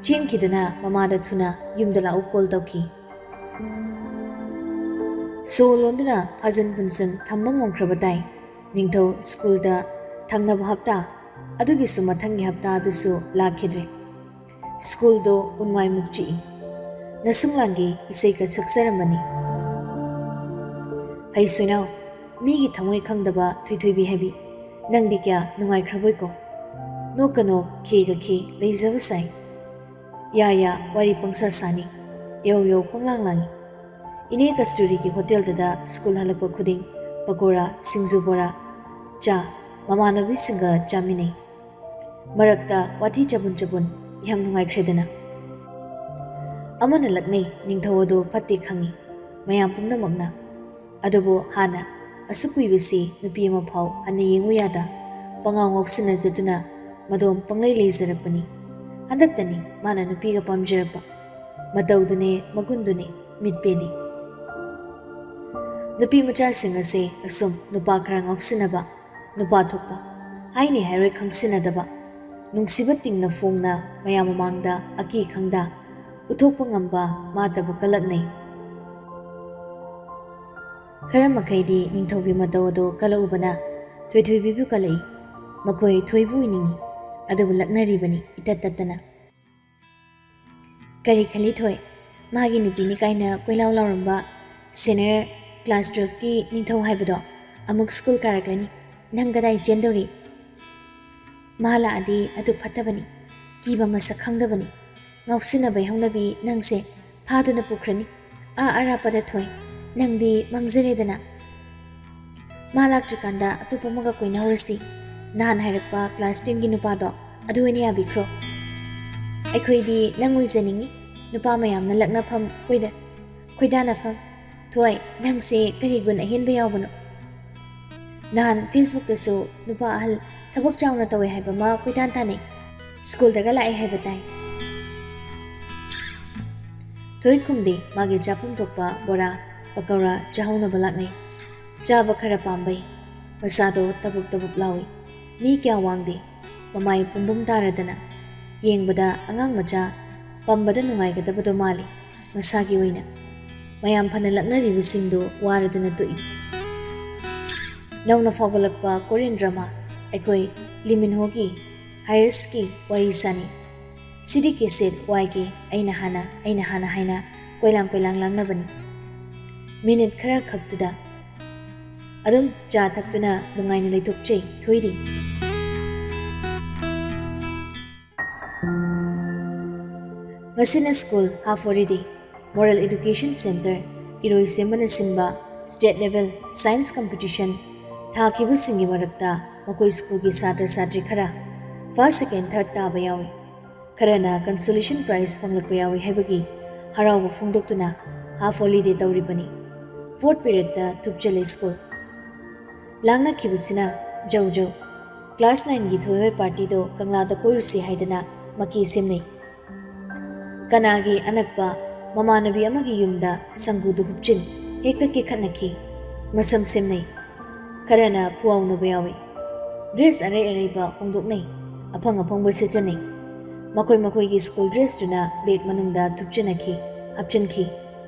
ꯆꯦꯟꯈꯤꯗꯨꯅ ꯃꯃꯥꯗ ꯊꯨꯅ ꯌꯨꯝꯗ ꯂꯥꯛꯎ ꯀꯣꯜ ꯇꯧꯈꯤ꯫ ꯁꯣ ꯂꯣꯟꯗꯨꯅ ꯐꯥꯖꯟ ꯄꯨꯟꯁꯟ ꯊꯝꯕ ꯉꯝꯈ꯭ꯔꯕ ꯇꯥꯏ꯫ ꯅꯤꯡꯊꯧ ꯁ꯭ꯀꯨꯜꯗ ꯊꯪꯅꯕ ꯍꯞꯇꯥ ꯑꯗꯨꯒꯤꯁꯨ ꯃꯊꯪꯒꯤ ꯍꯞꯇꯥ ꯑꯗꯨꯁꯨ ꯂꯥꯛꯈꯤꯗ꯭ꯔꯦ꯫ ꯁ꯭ꯀꯨꯜꯗꯣ ꯎꯟꯋꯥꯏꯃꯨꯛ ꯆꯤꯛꯏ꯫ ꯅꯁꯨꯡꯂꯥꯡꯒꯤ ꯏꯁꯩꯒ ꯁꯛꯆꯔꯝꯕꯅꯤ꯫ ꯍꯩ ꯁꯣꯏꯅꯥꯎ, ꯃꯤꯒꯤ ꯊꯃꯣꯏ ꯈꯪꯗꯕ ꯊꯣꯏꯊꯣꯏꯕꯤ ꯍꯥꯏꯕꯤ, ꯅꯪꯗꯤ ꯀꯌꯥ ꯅꯨꯡꯉꯥꯏꯈ꯭ꯔꯕꯣꯏꯀꯣ? ꯅꯣꯛꯀ ꯅꯣꯛ, ꯈꯦꯒ ꯈꯦ, ꯂꯩꯖꯕ ꯁꯥꯏ꯫ ꯌꯥ ꯌꯥ, ꯋꯥꯔꯤ ꯄꯪꯁꯥ ꯁꯥꯅꯤ, ꯌꯧ ꯌꯧ ꯄꯪꯂꯥꯡ ꯂꯥꯡꯏ꯫ ꯏꯅꯦ ꯀꯁꯇꯨꯔꯤꯒꯤ ꯍꯣꯇꯦꯜꯗꯨꯗ ꯁ꯭ꯀꯨꯜ ꯍꯜꯂꯛꯄ ꯈꯨꯗꯤꯡ ꯄꯀꯣꯔꯥ, ꯁꯤꯡꯖꯨ ꯕꯣꯔꯥ, ꯆꯥ, ꯃꯃꯥꯟꯅꯕꯤꯁꯤꯡꯒ ꯆꯥꯃꯤꯟꯅꯩ꯫ ꯃꯔꯛꯇ ꯋꯥꯊꯤ ꯆꯕꯨꯟ ꯆꯕꯨꯟ, ꯌꯥꯝ ꯅꯨꯡꯉꯥꯏꯈ꯭ꯔꯦꯗꯅ꯫ ꯑꯃꯅ ꯂꯛꯅꯩ, ꯅꯤꯡꯊꯧ ꯑꯗꯨ ꯐꯠꯇꯦ ꯈꯪꯏ ꯃꯌꯥꯝ ꯄꯨꯝꯅꯃꯛꯅ꯫ ꯑꯗꯨꯕꯨ ꯍꯥꯟꯅ ꯑꯁꯨꯛ ꯀꯨꯏꯕꯁꯤ ꯅꯨꯄꯤ ꯑꯃ ꯐꯥꯎ ꯍꯟꯅ ꯌꯦꯡꯉꯨ ꯌꯥꯗ ꯄꯉꯥꯎ ꯉꯥꯎꯁꯤꯟꯅꯖꯗꯨꯅ ꯃꯗꯣꯝ ꯄꯪꯂꯩ ꯂꯩꯖꯔꯛꯄꯅꯤ꯫ ꯍꯟꯗꯛꯇꯅꯤ ꯃꯥꯅ ꯅꯨꯄꯤꯒ ꯄꯥꯝꯖꯔꯛꯄ꯫ ꯃꯇꯧꯗꯨꯅꯦ ꯃꯒꯨꯟꯗꯨꯅꯦ ꯃꯤꯠ ꯄꯦꯜꯂꯤ꯫ ꯅꯨꯄꯤ ꯃꯆꯥꯁꯤꯡ ꯑꯁꯦ ꯑꯁꯨꯝ ꯅꯨꯄꯥ ꯈꯔ ꯉꯥꯎꯁꯤꯟꯅꯕ, ꯅꯨꯄꯥ ꯊꯣꯛꯄ, ꯍꯥꯏꯅꯤ ꯍꯥꯏꯔꯣꯏ ꯈꯪꯁꯤꯟꯅꯗꯕ, ꯅꯨꯡꯁꯤꯕ ꯇꯤꯡꯅ ꯐꯣꯡꯅ ꯃꯌꯥꯝ ꯃꯃꯥꯡꯗ ꯑꯀꯤ ꯈꯪꯗ ꯎꯠꯊꯣꯛꯄ ꯉꯝꯕ ꯃꯥꯇꯕꯨ ꯀꯜꯂꯛꯅꯩ꯫ ꯈꯔ ꯃꯈꯩꯗꯤ ꯅꯤꯡꯊꯧꯒꯤ ꯃꯇꯧ ꯑꯗꯨ ꯀꯜꯂꯛꯎꯕꯅ ꯊꯣꯏꯊꯣꯏꯕꯤꯕꯨ ꯀꯜꯂꯛꯏ꯫ ꯃꯈꯣꯏ ꯊꯣꯏꯕ ꯑꯣꯏꯅꯤꯡꯏ, ꯑꯗꯨꯕꯨ ꯂꯛꯅꯔꯤꯕꯅꯤ ꯏꯇꯠ ꯇꯠꯇꯅ꯫ ꯀꯔꯤ ꯈꯜꯂꯤ ꯊꯣꯏ? ꯃꯥꯒꯤ ꯅꯨꯄꯤꯅꯤ ꯀꯥꯏꯅ ꯀꯣꯏꯂꯥꯎ ꯂꯥꯎꯔꯝꯕ senior class twelveꯀꯤ ꯅꯤꯡꯊꯧ ꯍꯥꯏꯕꯗꯣ ꯑꯃꯨꯛ ꯁ꯭ꯀꯨꯜ ꯀꯥꯔꯛꯂꯅꯤ꯫ ꯅꯪ ꯀꯗꯥꯏ ꯆꯦꯟꯗꯧꯔꯤ? ꯃꯥ ꯂꯥꯛꯑꯗꯤ ꯑꯗꯨ ꯐꯠꯇꯕꯅꯤ꯫ ꯀꯤꯕ ꯃꯁꯛ ꯈꯪꯗꯕꯅꯤ꯫ ꯉꯥꯎꯁꯤꯟꯅꯕꯩ ꯍꯧꯅꯕꯤ ꯅꯪꯁꯦ꯫ ꯐꯥꯗꯨꯅ ꯄꯨꯈ꯭ꯔꯅꯤ꯫ ꯑꯥ ꯑꯔꯥꯞꯄꯗ ꯊꯣꯏ, ꯅꯪꯗꯤ ꯃꯥꯡꯖꯔꯦꯗꯅ꯫ ꯃꯥ ꯂꯥꯛꯇ꯭ꯔꯤꯀꯥꯟꯗ ꯑꯇꯣꯞꯄ ꯑꯃꯒ ꯀꯣꯏꯅꯍꯧꯔꯁꯤ꯫ ꯅꯍꯥꯟ ꯍꯥꯏꯔꯛꯄ ꯀ꯭ꯂꯥꯁ ꯇꯦꯟꯒꯤ ꯅꯨꯄꯥꯗꯣ, ꯑꯗꯨ ꯑꯣꯏꯅ ꯌꯥꯕꯤꯈ꯭ꯔꯣ꯫ ꯑꯩꯈꯣꯏꯗꯤ ꯅꯪ ꯑꯣꯏꯖꯅꯤꯡꯉꯤ, ꯅꯨꯄꯥ ꯃꯌꯥꯝꯅ ꯂꯛꯅꯐꯝ, ꯀꯣꯏꯗ-, ꯈꯣꯏꯗꯥꯅꯐꯝ꯫ ꯊꯣꯏ, ꯅꯪꯁꯦ ꯀꯔꯤ ꯒꯨꯟ ꯑꯍꯦꯟꯕ ꯌꯥꯎꯕꯅꯣ? ꯅꯍꯥꯟ Facebookꯇꯁꯨ ꯅꯨꯄꯥ ꯑꯍꯜ ꯊꯕꯛ ꯆꯥꯎꯅ ꯇꯧꯋꯦ ꯍꯥꯏꯕ ꯑꯃ ꯀꯣꯏꯇꯥꯟ ꯇꯥꯅꯩ꯫ ꯁ꯭ꯀꯨꯜꯗꯒ ꯂꯥꯛꯑꯦ ꯍꯥꯏꯕ ꯇꯥꯏ꯫ ꯊꯣꯏ ꯈꯨꯝꯗꯦ, ꯃꯥꯒꯤ ꯆꯥꯐꯝ ꯊꯣꯛꯄ ꯕꯣꯔꯥ, ꯄꯀꯧꯔꯥ ꯆꯥꯍꯧꯅꯕ ꯂꯥꯛꯅꯩ꯫ ꯆꯥꯕ ꯈꯔ ꯄꯥꯝꯕꯩ꯫ ꯃꯁꯥꯗꯣ ꯇꯕꯨꯛ ꯇꯕꯨꯛ ꯂꯥꯎꯏ꯫ ꯃꯤ ꯀꯌꯥ ꯋꯥꯡꯗꯦ꯫ ꯃꯃꯥꯏ ꯄꯨꯝꯕꯨꯝ ꯇꯥꯔꯗꯅ꯫ ꯌꯦꯡꯕꯗ ꯑꯉꯥꯡ ꯃꯆꯥ ꯄꯝꯕꯗ ꯅꯨꯡꯉꯥꯏꯒꯗꯕꯗꯣ ꯃꯥꯜꯂꯤ꯫ ꯃꯁꯥꯒꯤ ꯑꯣꯏꯅ꯫ ꯃꯌꯥꯝ ꯐꯅ ꯂꯛꯅꯔꯤꯕꯁꯤꯡꯗꯨ ꯋꯥꯔꯗꯨꯅ ꯇꯣꯛꯏ꯫ ꯅꯧꯅ ꯐꯥꯎꯒꯠꯂꯛꯄ Korean drama ꯑꯩꯈꯣꯏ ꯂꯤꯃꯤꯟꯍꯣꯒꯤ Higherꯁꯀꯤ ꯋꯥꯔꯤ ꯁꯥꯅꯤ꯫ ꯁꯤꯗꯤ ꯀꯦꯁꯦꯠ ꯋꯥꯏꯒꯦ, ꯑꯩꯅ ꯍꯥꯟꯅ, ꯑꯩꯅ ꯍꯥꯟꯅ ꯍꯥꯏꯅ ꯀꯣꯏꯂꯥꯡ ꯀꯣꯏꯂꯥꯡ ꯂꯥꯡꯅꯕꯅꯤ꯫ ꯃꯤꯅꯤꯠ ꯈꯔ ꯈꯛꯇꯨꯗ ꯑꯗꯨꯝ ꯆꯥ ꯊꯛꯇꯨꯅ ꯅꯨꯡꯉꯥꯏꯅ ꯂꯩꯊꯣꯛꯆꯩ ꯊꯣꯏꯗꯤ꯫ ꯉꯁꯤꯅ school half holiday꯫ Moral Education Centre ꯏꯔꯣꯏꯁꯦꯝꯕꯅ ꯁꯤꯟꯕ state level science competition ꯊꯥꯈꯤꯕꯁꯤꯡꯒꯤ ꯃꯔꯛꯇ ꯃꯈꯣꯏ ꯁ꯭ꯀꯨꯜꯒꯤ ꯁꯥꯇ꯭ꯔ ꯁꯥꯇ꯭ꯔꯤ ꯈꯔ first, second, third ꯇꯥꯕ ꯌꯥꯎꯏ꯫ ꯈꯔꯅ consolation prize ꯐꯪꯂꯛꯄ ꯌꯥꯎꯏ ꯍꯥꯏꯕꯒꯤ ꯍꯔꯥꯎꯕ ꯐꯣꯡꯗꯣꯛꯇꯨꯅ half holiday ꯇꯧꯔꯤꯕꯅꯤ꯫ Fourth periodꯇ ꯊꯨꯞꯆꯜꯂꯦ ꯁ꯭ꯀꯨꯜ꯫ ꯂꯥꯡꯅꯈꯤꯕꯁꯤꯅ ꯖꯧ ꯖꯧ꯫ Class nineꯒꯤ ꯊꯣꯏꯍꯣꯏ partyꯗꯣ ꯀꯪꯂꯥꯗ ꯀꯣꯏꯔꯨꯁꯤ ꯍꯥꯏꯗꯅ ꯃꯀꯤ ꯁꯦꯝꯅꯩ꯫ ꯀꯅꯥꯒꯤ ꯑꯅꯛꯄ ꯃꯃꯥꯟꯅꯕꯤ ꯑꯃꯒꯤ ꯌꯨꯝꯗ ꯁꯪꯒꯨꯗꯨ ꯍꯨꯞꯆꯤꯟ ꯍꯦꯛꯇ ꯀꯦꯈꯠꯅꯈꯤ꯫ ꯃꯁꯝ ꯁꯦꯝꯅꯩ꯫ ꯈꯔꯅ ꯐꯨꯋꯥꯎꯅꯕ ꯌꯥꯎꯏ꯫ Dress ꯑꯔꯩ ꯑꯔꯩꯕ ꯍꯣꯡꯗꯣꯛꯅꯩ꯫ ꯑꯐꯪ ꯑꯐꯪꯕ ꯁꯦꯠꯆꯅꯩ꯫ ꯃꯈꯣꯏ ꯃꯈꯣꯏꯒꯤ ꯁ꯭ꯀꯨꯜ dressꯇꯨꯅ bag ꯃꯅꯨꯡꯗ ꯊꯨꯞꯆꯤꯟꯅꯈꯤ, ꯍꯥꯞꯆꯤꯟꯈꯤ꯫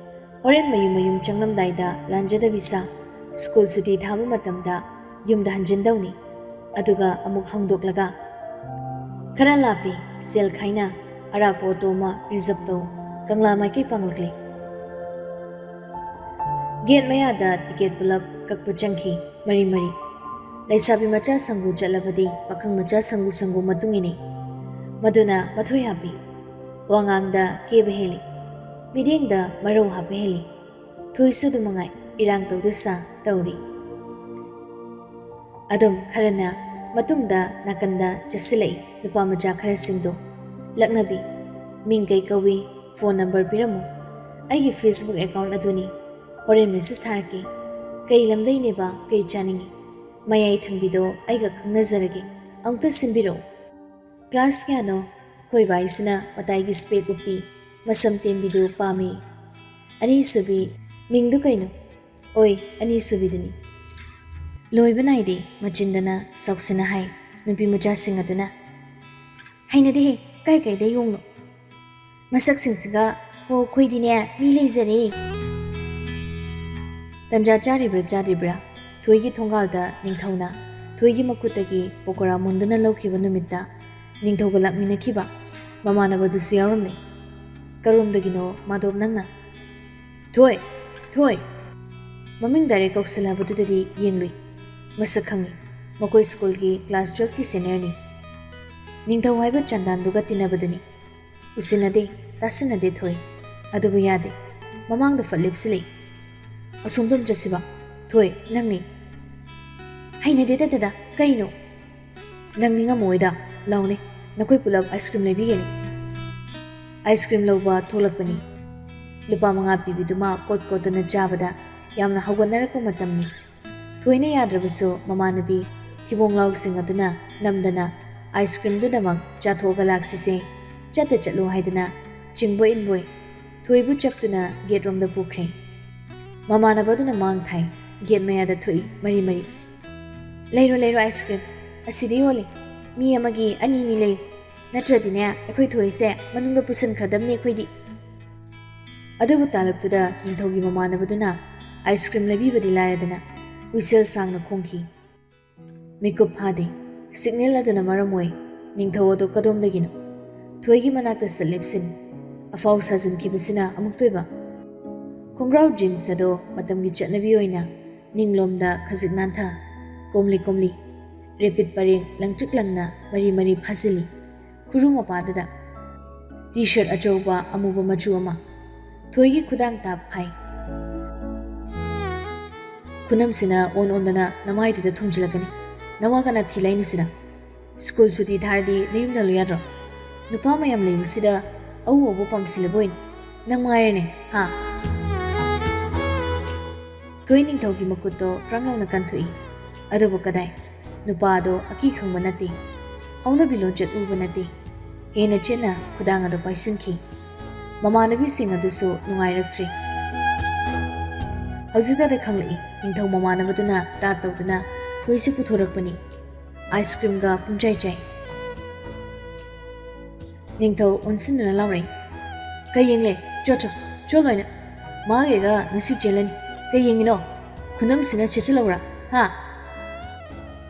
ꯍꯣꯔꯦꯟ ꯃꯌꯨꯝ ꯃꯌꯨꯝ ꯆꯪꯂꯝꯗꯥꯏꯗ ꯂꯥꯟꯖꯗꯕꯤ ꯁꯥ, ꯁ꯭ꯀꯨꯜ ꯁꯨꯇꯤ ꯊꯥꯕ ꯃꯇꯝꯗ ꯌꯨꯝꯗ ꯍꯟꯖꯤꯟꯗꯧꯅꯤ꯫ ꯑꯗꯨꯒ ꯑꯃꯨꯛ ꯍꯧꯗꯣꯛꯂꯒ, ꯈꯔ ꯂꯥꯞꯄꯤ, ꯁꯦꯜ ꯈꯥꯏꯅ ꯑꯔꯥꯛꯄ ꯑꯣꯇꯣ ꯑꯃ reserve ꯇꯧ, ꯀꯪꯂꯥ ꯃꯥꯏꯀꯩ ꯄꯥꯡꯂꯛꯂꯤ꯫ Gate ꯃꯌꯥꯗ ticket ꯄꯨꯂꯞ ꯀꯛꯄ ꯆꯪꯈꯤ, ꯃꯔꯤ ꯃꯔꯤ꯫ ꯂꯩꯁꯥꯕꯤ ꯃꯆꯥ ꯁꯪꯒꯨ ꯆꯠꯂꯕꯗꯤ ꯄꯥꯈꯪ ꯃꯆꯥ ꯁꯪꯒꯨ ꯁꯪꯒꯨ ꯃꯇꯨꯡ ꯏꯟꯅꯩ꯫ ꯃꯗꯨꯅ ꯃꯊꯣꯏ ꯍꯥꯞꯄꯤ꯫ ꯋꯥꯉꯥꯡꯗ ꯀꯦꯕ ꯍꯦꯜꯂꯤ꯫ ꯃꯤꯠꯌꯦꯡꯗ ꯃꯔꯧ ꯍꯥꯞꯄ ꯍꯦꯜꯂꯤ꯫ ꯊꯣꯏꯁꯨ ꯑꯗꯨ ꯃꯉꯥꯏ, ꯏꯔꯥꯡ ꯇꯧꯗ ꯁꯥ ꯇꯧꯔꯤ꯫ ꯑꯗꯨꯝ ꯈꯔꯅ ꯃꯇꯨꯡꯗ ꯅꯥꯀꯟꯗ ꯆꯠꯁꯤꯜꯂꯛꯏ ꯅꯨꯄꯥ ꯃꯆꯥ ꯈꯔꯁꯤꯡꯗꯣ꯫ "ꯂꯛꯅꯕꯤ, ꯃꯤꯡ ꯀꯩ ꯀꯧꯏ? ꯐꯣꯟ ꯅꯝꯕꯔ ꯄꯤꯔꯝꯃꯨ꯫ ꯑꯩꯒꯤ Facebook account ꯑꯗꯨꯅꯤ꯫ ꯍꯣꯔꯦꯟ message ꯊꯥꯔꯛꯀꯦ꯫ ꯀꯩ ꯂꯝꯗꯩꯅꯦꯕ? ꯀꯩ ꯆꯥꯅꯤꯡꯉꯤ? ꯃꯌꯥꯏ ꯊꯪꯕꯤꯗꯣ ꯑꯩꯒ ꯈꯪꯅꯖꯔꯒꯦ꯫ ꯑꯃꯨꯛꯇ ꯁꯤꯟꯕꯤꯔꯛꯎ꯫" "ꯀ꯭ꯂꯥꯁ ꯀꯌꯥꯅꯣ?" "ꯑꯩꯈꯣꯏ ꯚꯥꯏꯁꯤꯅ ꯃꯇꯥꯏꯒꯤ spec ꯎꯞꯄꯤ, ꯃꯁꯝ ꯇꯦꯟꯕꯤꯗꯨ ꯄꯥꯝꯃꯤ꯫" "ꯑꯅꯤꯁꯨꯕꯤ, ꯃꯤꯡꯗꯨ ꯀꯩꯅꯣ?" "ꯑꯣꯏ, ꯑꯅꯤꯁꯨꯕꯤꯗꯨꯅꯤ꯫" ꯂꯣꯏꯕ ꯅꯥꯏꯗꯦ ꯃꯆꯤꯟꯗꯅ ꯁꯥꯎꯁꯤꯟꯅ ꯍꯥꯏ ꯅꯨꯄꯤ ꯃꯆꯥꯁꯤꯡ ꯑꯗꯨꯅ꯫ "ꯍꯩꯅꯗꯦꯍꯦ, ꯀꯥꯏ ꯀꯥꯏꯗ ꯌꯣꯡꯅꯣ?" ꯃꯁꯛꯁꯤꯡꯁꯤꯒ꯫ "ꯍꯣ, ꯑꯩꯈꯣꯏꯗꯤꯅꯦ, ꯃꯤ ꯂꯩꯖꯔꯦ꯫" ꯇꯟꯖꯥ ꯆꯥꯔꯤꯕ꯭ꯔꯥ ꯆꯥꯗ꯭ꯔꯤꯕ꯭ꯔꯥ, ꯊꯣꯏꯒꯤ ꯊꯣꯡꯒꯥꯜꯗ ꯅꯤꯡꯊꯧꯅ ꯊꯣꯏꯒꯤ ꯃꯈꯨꯠꯇꯒꯤ ꯄꯀꯣꯔꯥ ꯃꯨꯟꯗꯨꯅ ꯂꯧꯈꯤꯕ ꯅꯨꯃꯤꯠꯇ ꯅꯤꯡꯊꯧꯒ ꯂꯥꯛꯃꯤꯟꯅꯈꯤꯕ ꯃꯃꯥꯟꯅꯕꯗꯨꯁꯨ ꯌꯥꯎꯔꯝꯃꯤ꯫ "ꯀꯔꯣꯝꯗꯒꯤꯅꯣ ꯃꯥꯗꯣꯞ ꯅꯪꯅ?" "ꯊꯣꯏ! ꯊꯣꯏ!" ꯃꯃꯤꯡ direct ꯀꯧꯁꯜꯂꯕꯗꯨꯗꯗꯤ ꯌꯦꯡꯂꯨꯏ꯫ ꯃꯁꯛ ꯈꯪꯉꯤ꯫ ꯃꯈꯣꯏ ꯁ꯭ꯀꯨꯜꯒꯤ class twelveꯀꯤ seniorꯅꯤ꯫ ꯅꯤꯡꯊꯧ ꯍꯥꯏꯕ ꯆꯥꯟꯗꯥꯟꯗꯨꯒ ꯇꯤꯟꯅꯕꯗꯨꯅꯤ꯫ ꯎꯁꯤꯟꯅꯗꯦ, ꯇꯥꯁꯤꯟꯅꯗꯦ ꯊꯣꯏ꯫ ꯑꯗꯨꯕꯨ ꯌꯥꯗꯦ꯫ ꯃꯃꯥꯡꯗ ꯐꯠ ꯂꯦꯞꯁꯤꯜꯂꯛꯏ꯫ "ꯑꯁꯣꯝꯗ ꯑꯃ ꯆꯠꯁꯤꯕ꯫ ꯊꯣꯏ, ꯅꯪꯅꯤ꯫" "ꯍꯩꯅꯗꯦꯗ ꯗꯗꯥ, ꯀꯩꯅꯣ?" "ꯅꯪ ꯅꯤꯡꯉꯝꯃꯣꯏꯗ, ꯂꯥꯎꯅꯦ, ꯅꯈꯣꯏ ꯄꯨꯂꯞ ice cream ꯂꯩꯕꯤꯒꯅꯤ꯫" Ice cream ꯂꯧꯕ ꯊꯣꯛꯂꯛꯄꯅꯤ꯫ ꯂꯨꯄꯥ ꯃꯉꯥ ꯄꯤꯕꯤꯗꯨꯃ ꯀꯣꯠ ꯀꯣꯠꯇꯨꯅ ꯆꯥꯕꯗ ꯌꯥꯝꯅ ꯍꯧꯒꯠꯅꯔꯛꯄ ꯃꯇꯝꯅꯤ꯫ ꯊꯣꯏꯅ ꯌꯥꯗ꯭ꯔꯕꯁꯨ ꯃꯃꯥꯟꯅꯕꯤ ꯊꯤꯕꯣꯡ ꯂꯥꯎꯁꯤꯡ ꯑꯗꯨꯅ ꯅꯝꯗꯅ ice creamꯗꯨꯗꯃꯛ ꯆꯥꯊꯣꯛꯑꯒ ꯂꯥꯛꯁꯤꯁꯦ, ꯆꯠꯇ ꯆꯠꯂꯨ ꯍꯥꯏꯗꯅ ꯆꯤꯡꯕꯣꯏ ꯏꯟꯕꯣꯏ ꯊꯣꯏꯕꯨ ꯆꯞꯇꯨꯅ gate ꯔꯣꯝꯗ ꯄꯨꯈ꯭ꯔꯦ꯫ ꯃꯃꯥꯟꯅꯕꯗꯨꯅ ꯃꯥꯡ ꯊꯥꯏ꯫ Gate ꯃꯌꯥꯗ ꯊꯣꯛꯏ ꯃꯔꯤ ꯃꯔꯤ꯫ "ꯂꯩꯔꯣ, ꯂꯩꯔꯣ ice cream꯫ ꯑꯁꯤꯗ ꯌꯣꯜꯂꯤ꯫ ꯃꯤ ꯑꯃꯒꯤ ꯑꯅꯤ ꯑꯅꯤ ꯂꯩꯌꯨ꯫ ꯅꯠꯇ꯭ꯔꯗꯤꯅꯦ, ꯑꯩꯈꯣꯏ ꯊꯣꯏꯁꯦ ꯃꯅꯨꯡꯗ ꯄꯨꯁꯤꯟꯈ꯭ꯔꯗꯕꯅꯤ ꯑꯩꯈꯣꯏꯗꯤ꯫" ꯑꯗꯨꯕꯨ ꯇꯥꯂꯛꯇꯨꯗ ꯅꯤꯡꯊꯧꯒꯤ ꯃꯃꯥꯟꯅꯕꯗꯨꯅ ice cream ꯂꯩꯕꯤꯕꯗꯤ ꯂꯥꯏꯔꯗꯅ whistle ꯁꯥꯡꯅ ꯈꯣꯡꯈꯤ꯫ ꯃꯤꯀꯨꯞ ꯐꯥꯗꯦ꯫ Signal ꯑꯗꯨꯅ ꯃꯔꯝ ꯑꯣꯏ ꯅꯤꯡꯊꯧ ꯑꯗꯨ ꯀꯗꯣꯝꯗꯒꯤꯅꯣ ꯊꯣꯏꯒꯤ ꯃꯅꯥꯛꯇ ꯆꯠ ꯂꯦꯞꯁꯤꯟ꯫ ꯑꯐꯥꯎ ꯁꯥꯖꯤꯟꯈꯤꯕꯁꯤꯅ ꯑꯃꯨꯛꯇꯣꯏꯕ꯫ ꯈꯣꯡꯒ꯭ꯔꯥꯎ jeans ꯑꯗꯣ ꯃꯇꯝꯒꯤ ꯆꯠꯅꯕꯤ ꯑꯣꯏꯅ ꯅꯤꯡꯂꯣꯝꯗ ꯈꯖꯤꯛ ꯅꯥꯟꯊ, ꯀꯣꯝꯂꯤ ꯀꯣꯝꯂꯤ, ꯔꯦꯄꯤꯠ ꯄꯔꯦꯡ ꯂꯪꯇ꯭ꯔꯤꯛ ꯂꯪꯅ ꯃꯔꯤ ꯃꯔꯤ ꯐꯥꯖꯤꯜꯂꯤ꯫ ꯈꯨꯔꯨ ꯃꯄꯥꯗꯨꯗ T-shirt ꯑꯆꯧꯕ ꯑꯃꯨꯕ ꯃꯆꯨ ꯑꯃ, ꯊꯣꯏꯒꯤ ꯈꯨꯗꯥꯡ ꯇꯥꯞ ꯐꯥꯏ꯫ ꯈꯨꯅꯝꯁꯤꯅ ꯑꯣꯟ ꯑꯣꯟꯗꯅ ꯅꯃꯥꯏꯗꯨꯗ ꯊꯨꯝꯖꯤꯜꯂꯛꯀꯅꯤ꯫ ꯅꯋꯥ ꯀꯅꯥ ꯊꯤ ꯂꯩꯅꯨ ꯁꯤꯗ꯫ ꯁ꯭ꯀꯨꯜ ꯁꯨꯇꯤ ꯊꯥꯔꯗꯤ ꯅꯌꯨꯝꯗ ꯍꯜꯂꯨ ꯌꯥꯗ꯭ꯔꯣ? ꯅꯨꯄꯥ ꯃꯌꯥꯝ ꯂꯩꯕꯁꯤꯗ ꯑꯎ ꯑꯎꯕ ꯄꯥꯝꯁꯤꯜꯂꯕꯣꯏꯅꯦ꯫ ꯅꯪ ꯃꯉꯥꯏꯔꯦꯅꯦ, ꯍꯥ? ꯊꯣꯏ ꯅꯤꯡꯊꯧꯒꯤ ꯃꯈꯨꯠꯇꯣ ꯐ꯭ꯔꯪ ꯂꯥꯎꯅ ꯀꯟꯊꯣꯛꯏ꯫ ꯑꯗꯨꯕꯨ ꯀꯗꯥꯏ? ꯅꯨꯄꯥꯗꯣ ꯑꯀꯤ ꯈꯪꯕ ꯅꯠꯇꯦ꯫ ꯍꯧꯅꯕꯤ ꯂꯣꯟꯆꯠ ꯎꯕ ꯅꯠꯇꯦ꯫ ꯍꯦꯟꯅ ꯆꯦꯠꯅ ꯈꯨꯗꯥꯡ ꯑꯗꯨ ꯄꯥꯏꯁꯤꯟꯈꯤ꯫ ꯃꯃꯥꯟꯅꯕꯤꯁꯤꯡ ꯑꯗꯨꯁꯨ ꯅꯨꯡꯉꯥꯏꯔꯛꯇ꯭ꯔꯦ꯫ ꯍꯧꯖꯤꯛꯇꯗ ꯈꯪꯂꯛꯏ, ꯅꯤꯡꯊꯧ ꯃꯃꯥꯟꯅꯕꯗꯨꯅ ꯇꯥꯠ ꯇꯧꯗꯨꯅ ꯊꯣꯏꯁꯤ ꯄꯨꯊꯣꯔꯛꯄꯅꯤ꯫ ꯑꯥꯏꯁ ꯀ꯭ꯔꯤꯝꯒ ꯄꯨꯝꯆꯥꯏ ꯆꯥꯏ꯫ ꯅꯤꯡꯊꯧ ꯑꯣꯟꯁꯤꯟꯗꯨꯅ ꯂꯥꯎꯔꯛꯏ, "ꯀꯩ ꯌꯦꯡꯂꯦ? ꯆꯣ, ꯆꯣ, ꯆꯣ ꯂꯣꯏꯅ꯫ ꯃꯥꯒꯤꯒ ꯉꯁꯤ ꯆꯦꯜꯂꯅꯤ꯫ ꯀꯩ ꯌꯦꯡꯉꯤꯅꯣ? ꯈꯨꯅꯝꯁꯤꯅ ꯁꯦꯠꯆꯜꯍꯧꯔꯥ? ꯍꯥ?"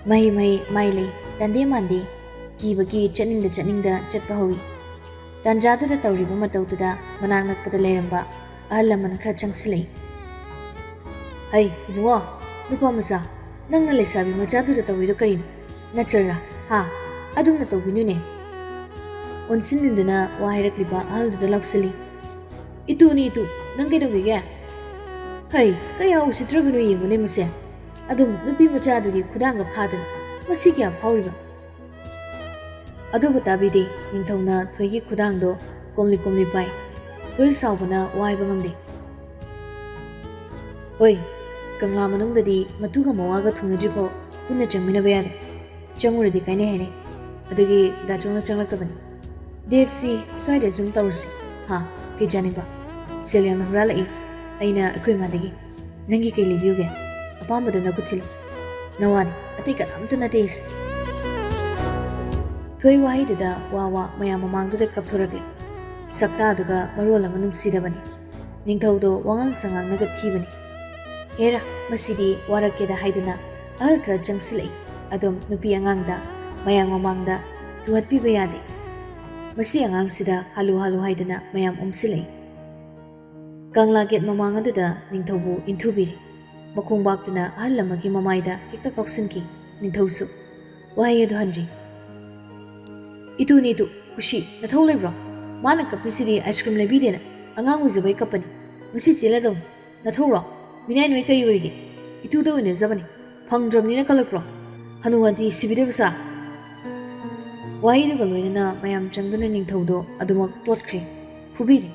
ꯃꯍꯩ ꯃꯍꯩ ꯃꯥꯏ ꯂꯩ, ꯇꯟꯗꯦ ꯃꯥꯟꯗꯦ, ꯀꯤꯕꯒꯤ ꯆꯠꯅꯤꯡꯗ ꯆꯠꯅꯤꯡꯗ ꯆꯠꯄ ꯍꯧꯏ꯫ ꯇꯥꯟꯖꯥꯗꯨꯗ ꯇꯧꯔꯤꯕ ꯃꯇꯧꯗꯨꯗ ꯃꯅꯥꯛ ꯅꯛꯄꯗ ꯂꯩꯔꯝꯕ ꯑꯍꯜ ꯂꯃꯟ ꯈꯔ ꯆꯪꯁꯤꯜꯂꯛꯏ꯫ "ꯍꯩ, ꯏꯕꯨꯡꯉꯣ, ꯅꯨꯄꯥ ꯃꯆꯥ, ꯅꯪꯅ ꯂꯩꯁꯥꯕꯤ ꯃꯆꯥꯗꯨꯗ ꯇꯧꯔꯤꯗꯣ ꯀꯔꯤꯅꯣ? ꯅꯆꯜꯔꯥ? ꯍꯥ? ꯑꯗꯨꯝꯅ ꯇꯧꯕꯤꯅꯨꯅꯦ!" ꯑꯣꯟꯁꯤꯟꯗꯨꯅ ꯋꯥ ꯍꯥꯏꯔꯛꯂꯤꯕ ꯑꯍꯜꯗꯨꯗ ꯂꯥꯎꯁꯤꯜꯂꯤ꯫ "ꯏꯇꯨꯅꯤ ꯏꯇꯨ, ꯅꯪ ꯀꯩꯗꯧꯈꯤꯒꯦ? ꯍꯩ, ꯀꯌꯥ ꯎꯁꯤꯠꯇ꯭ꯔꯕꯅꯣ ꯌꯦꯡꯉꯨꯅꯦ ꯃꯁꯦ꯫ ꯑꯗꯨꯝ ꯅꯨꯄꯤ ꯃꯆꯥꯗꯨꯒꯤ ꯈꯨꯗꯥꯡꯒ ꯐꯥꯗꯅ꯫ ꯃꯁꯤ ꯀꯌꯥ ꯐꯥꯎꯔꯤꯕ?" ꯑꯗꯨꯕꯨ ꯇꯥꯕꯤꯗꯦ꯫ ꯅꯤꯡꯊꯧꯅ ꯊꯣꯏꯒꯤ ꯈꯨꯗꯥꯡꯗꯣ ꯀꯣꯝꯂꯤ ꯀꯣꯝꯂꯤ ꯄꯥꯏ꯫ ꯊꯣꯏ ꯁꯥꯎꯕꯅ ꯋꯥ ꯍꯥꯏꯕ ꯉꯝꯗꯦ꯫ "ꯑꯣꯏ, ꯀꯪꯂꯥ ꯃꯅꯨꯡꯗꯗꯤ ꯃꯇꯨꯒ ꯃꯋꯥꯒ ꯊꯨꯡꯅꯗ꯭ꯔꯤꯐꯥꯎ ꯄꯨꯟꯅ ꯆꯪꯃꯤꯟꯅꯕ ꯌꯥꯗꯦ꯫ ꯆꯪꯉꯨꯔꯗꯤ ꯀꯥꯏꯅꯩ ꯍꯥꯏꯅꯩ꯫ ꯑꯗꯨꯒꯤ ꯗꯥꯆꯧꯅ ꯆꯪꯂꯛꯇꯕꯅꯤ꯫ ꯗꯦꯠꯁꯤ ꯁ꯭ꯋꯥꯏꯗ ꯁꯨꯝ ꯇꯧꯔꯁꯤ꯫ ꯍꯥ, ꯀꯩ ꯆꯥꯅꯤꯡꯕ? ꯁꯦꯜ ꯌꯥꯝꯅ ꯍꯨꯔꯥꯜꯂꯛꯏ ꯑꯩꯅ ꯑꯩꯈꯣꯏ ꯏꯃꯥꯗꯒꯤ꯫ ꯅꯪꯒꯤ ꯀꯩ ꯂꯩꯕꯤꯌꯨꯒꯦ? ꯑꯄꯥꯝꯕꯗꯣ ꯅꯈꯨꯠ ꯊꯤꯜꯂꯨ꯫ ꯅꯋꯥꯅꯤ, ꯑꯇꯩ ꯀꯅꯥꯝꯇ ꯅꯠꯇꯦ ꯑꯩꯁꯦ꯫" ꯊꯣꯏ ꯋꯥꯍꯩꯗꯨꯗ ꯋꯥ ꯋꯥ ꯃꯌꯥꯝ ꯃꯃꯥꯡꯗꯨꯗ ꯀꯞꯊꯣꯔꯛꯂꯦ꯫ ꯁꯛꯇꯥꯗꯨꯒ ꯃꯔꯣꯜ ꯑꯃ ꯅꯨꯡꯁꯤꯗꯕꯅꯤ꯫ ꯅꯤꯡꯊꯧꯗꯣ ꯋꯥꯉꯥꯡ ꯁꯉꯥꯡꯅꯒ ꯊꯤꯕꯅꯤ꯫ ꯍꯦꯔꯥ, ꯃꯁꯤꯗꯤ ꯋꯥꯔꯛꯀꯦꯗ ꯍꯥꯏꯗꯨꯅ ꯑꯍꯜ ꯈꯔ ꯆꯪꯁꯤꯜꯂꯛꯏ꯫ ꯑꯗꯨꯝ ꯅꯨꯄꯤ ꯑꯉꯥꯡꯗ ꯃꯌꯥꯝ ꯃꯃꯥꯡꯗ ꯇꯨꯍꯠꯄꯤꯕ ꯌꯥꯗꯦ꯫ ꯃꯁꯤ ꯑꯉꯥꯡꯁꯤꯗ ꯍꯥꯜꯂꯨ ꯍꯥꯜꯂꯨ ꯍꯥꯏꯗꯨꯅ ꯃꯌꯥꯝ ꯑꯣꯝꯁꯤꯜꯂꯛꯏ꯫ ꯀꯪꯂꯥ ꯒꯦꯠ ꯃꯃꯥꯡ ꯑꯗꯨꯗ ꯅꯤꯡꯊꯧꯕꯨ ꯏꯟꯊꯨꯕꯤꯔꯤ꯫ ꯃꯈꯣꯡ ꯕꯥꯛꯇꯨꯅ ꯑꯍꯜ ꯑꯃꯒꯤ ꯃꯃꯥꯏꯗ ꯍꯦꯛꯇ ꯀꯥꯎꯁꯤꯟꯈꯤ꯫ ꯅꯤꯡꯊꯧꯁꯨ ꯋꯥꯍꯩ ꯑꯗꯨ ꯍꯟꯗ꯭ꯔꯤ꯫ "ꯏꯇꯨꯅꯤ ꯏꯇꯨ, ꯀꯨꯁꯤ, ꯅꯊꯧ ꯂꯩꯕ꯭ꯔꯣ? ꯃꯥꯅ ꯀꯞꯄꯤꯁꯤꯗꯤ ꯑꯥꯏꯁ ꯀ꯭ꯔꯤꯝ ꯂꯩꯕꯤꯗꯦꯅ꯫ ꯑꯉꯥꯡ ꯑꯣꯏꯖꯕꯩ ꯀꯞꯄꯅꯤ꯫ ꯉꯁꯤ ꯆꯦꯜꯂꯗꯧꯅꯤ꯫ ꯅꯊꯧꯔꯣ? ꯃꯤꯅꯥꯏ ꯅꯣꯏ ꯀꯔꯤ ꯑꯣꯏꯔꯤꯒꯦ? ꯏꯇꯨꯗ ꯑꯣꯏꯅꯖꯕꯅꯤ꯫ ꯐꯪꯗ꯭ꯔꯕꯅꯤꯅ ꯀꯜꯂꯛꯄ꯭ꯔꯣ? ꯍꯅꯨ ꯍꯟꯊꯤ ꯁꯤꯕꯤꯗꯕ ꯁꯥ꯫ ꯋꯥꯍꯩꯗꯨꯒ ꯂꯣꯏꯅꯅ ꯃꯌꯥꯝ ꯆꯪꯗꯨꯅ ꯅꯤꯡꯊꯧꯗꯣ ꯑꯗꯨꯃꯛ ꯇꯣꯠꯈ꯭ꯔꯦ, ꯐꯨꯕꯤꯔꯦ꯫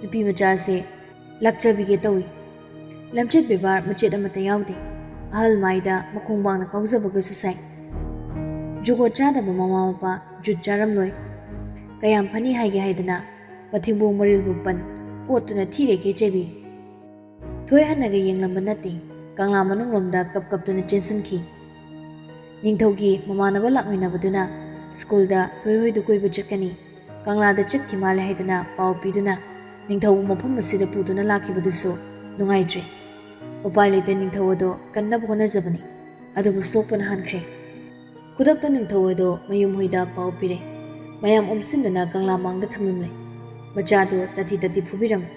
ꯅꯨꯄꯤ ꯃꯆꯥ ꯑꯁꯦ ꯂꯥꯛꯆꯕꯤꯒꯦ ꯇꯧꯏ꯫ ꯂꯝꯆꯠ ꯕꯦꯕꯥꯔ ꯃꯆꯦꯠ ꯑꯃꯠꯇ ꯌꯥꯎꯗꯦ꯫ ꯑꯍꯜ ꯃꯥꯏꯗ ꯃꯈꯣꯡ ꯕꯥꯡꯅ ꯀꯥꯎꯖꯕꯒꯁꯨ ꯁꯥꯏ꯫ ꯖꯨꯒꯣꯠ ꯆꯥꯗꯕ ꯃꯃꯥ ꯃꯄꯥ ꯖꯨꯠ ꯆꯥꯔꯝꯂꯣꯏ꯫ ꯀꯌꯥꯝ ꯐꯅꯤ ꯍꯥꯏꯒꯦ ꯍꯥꯏꯗꯅ ꯃꯊꯤꯕꯣꯡ ꯃꯔꯤꯜꯕꯨ ꯄꯟ ꯀꯣꯠꯇꯨꯅ ꯊꯤꯔꯦ ꯈꯦꯆꯦꯕꯤ꯫ ꯊꯣꯏ ꯍꯟꯅꯒ ꯌꯦꯡꯂꯝꯕ ꯅꯠꯇꯦ꯫ ꯀꯪꯂꯥ ꯃꯅꯨꯡꯂꯣꯝꯗ ꯀꯞ ꯀꯞꯇꯨꯅ ꯆꯦꯟꯁꯤꯟꯈꯤ꯫ ꯅꯤꯡꯊꯧꯒꯤ ꯃꯃꯥꯟꯅꯕ ꯂꯥꯛꯃꯤꯟꯅꯕꯗꯨꯅ ꯁ꯭ꯀꯨꯜꯗ ꯊꯣꯏ ꯍꯣꯏꯗꯨ ꯀꯣꯏꯕ ꯆꯠꯀꯅꯤ, ꯀꯪꯂꯥꯗ ꯆꯠꯈꯤ ꯃꯥꯜꯂꯦ ꯍꯥꯏꯗꯅ ꯄꯥꯎ ꯄꯤꯗꯨꯅ ꯅꯤꯡꯊꯧꯕꯨ ꯃꯐꯝ ꯑꯁꯤꯗ ꯄꯨꯗꯨꯅ ꯂꯥꯛꯈꯤꯕꯗꯨꯁꯨ ꯅꯨꯡꯉꯥꯏꯇ꯭ꯔꯦ꯫ ꯎꯄꯥꯏ ꯂꯩꯇ ꯅꯤꯡꯊꯧ ꯑꯗꯣ ꯀꯟꯅꯕ ꯍꯣꯠꯅꯖꯕꯅꯤ, ꯑꯗꯨꯕꯨ ꯁꯣꯛꯄꯅ ꯍꯥꯟꯈ꯭ꯔꯦ꯫ ꯈꯨꯗꯛꯇ ꯅꯤꯡꯊꯧ ꯑꯗꯣ ꯃꯌꯨꯝ ꯍꯣꯏꯗ ꯄꯥꯎ ꯄꯤꯔꯦ꯫ ꯃꯌꯥꯝ ꯑꯣꯝꯁꯤꯟꯗꯨꯅ ꯀꯪꯂꯥ ꯃꯥꯡꯗ ꯊꯝꯂꯝꯂꯦ꯫ ꯃꯆꯥꯗꯨ ꯇꯥꯊꯤ ꯇꯥꯊꯤ ꯐꯨꯕꯤꯔꯝꯃꯤ꯫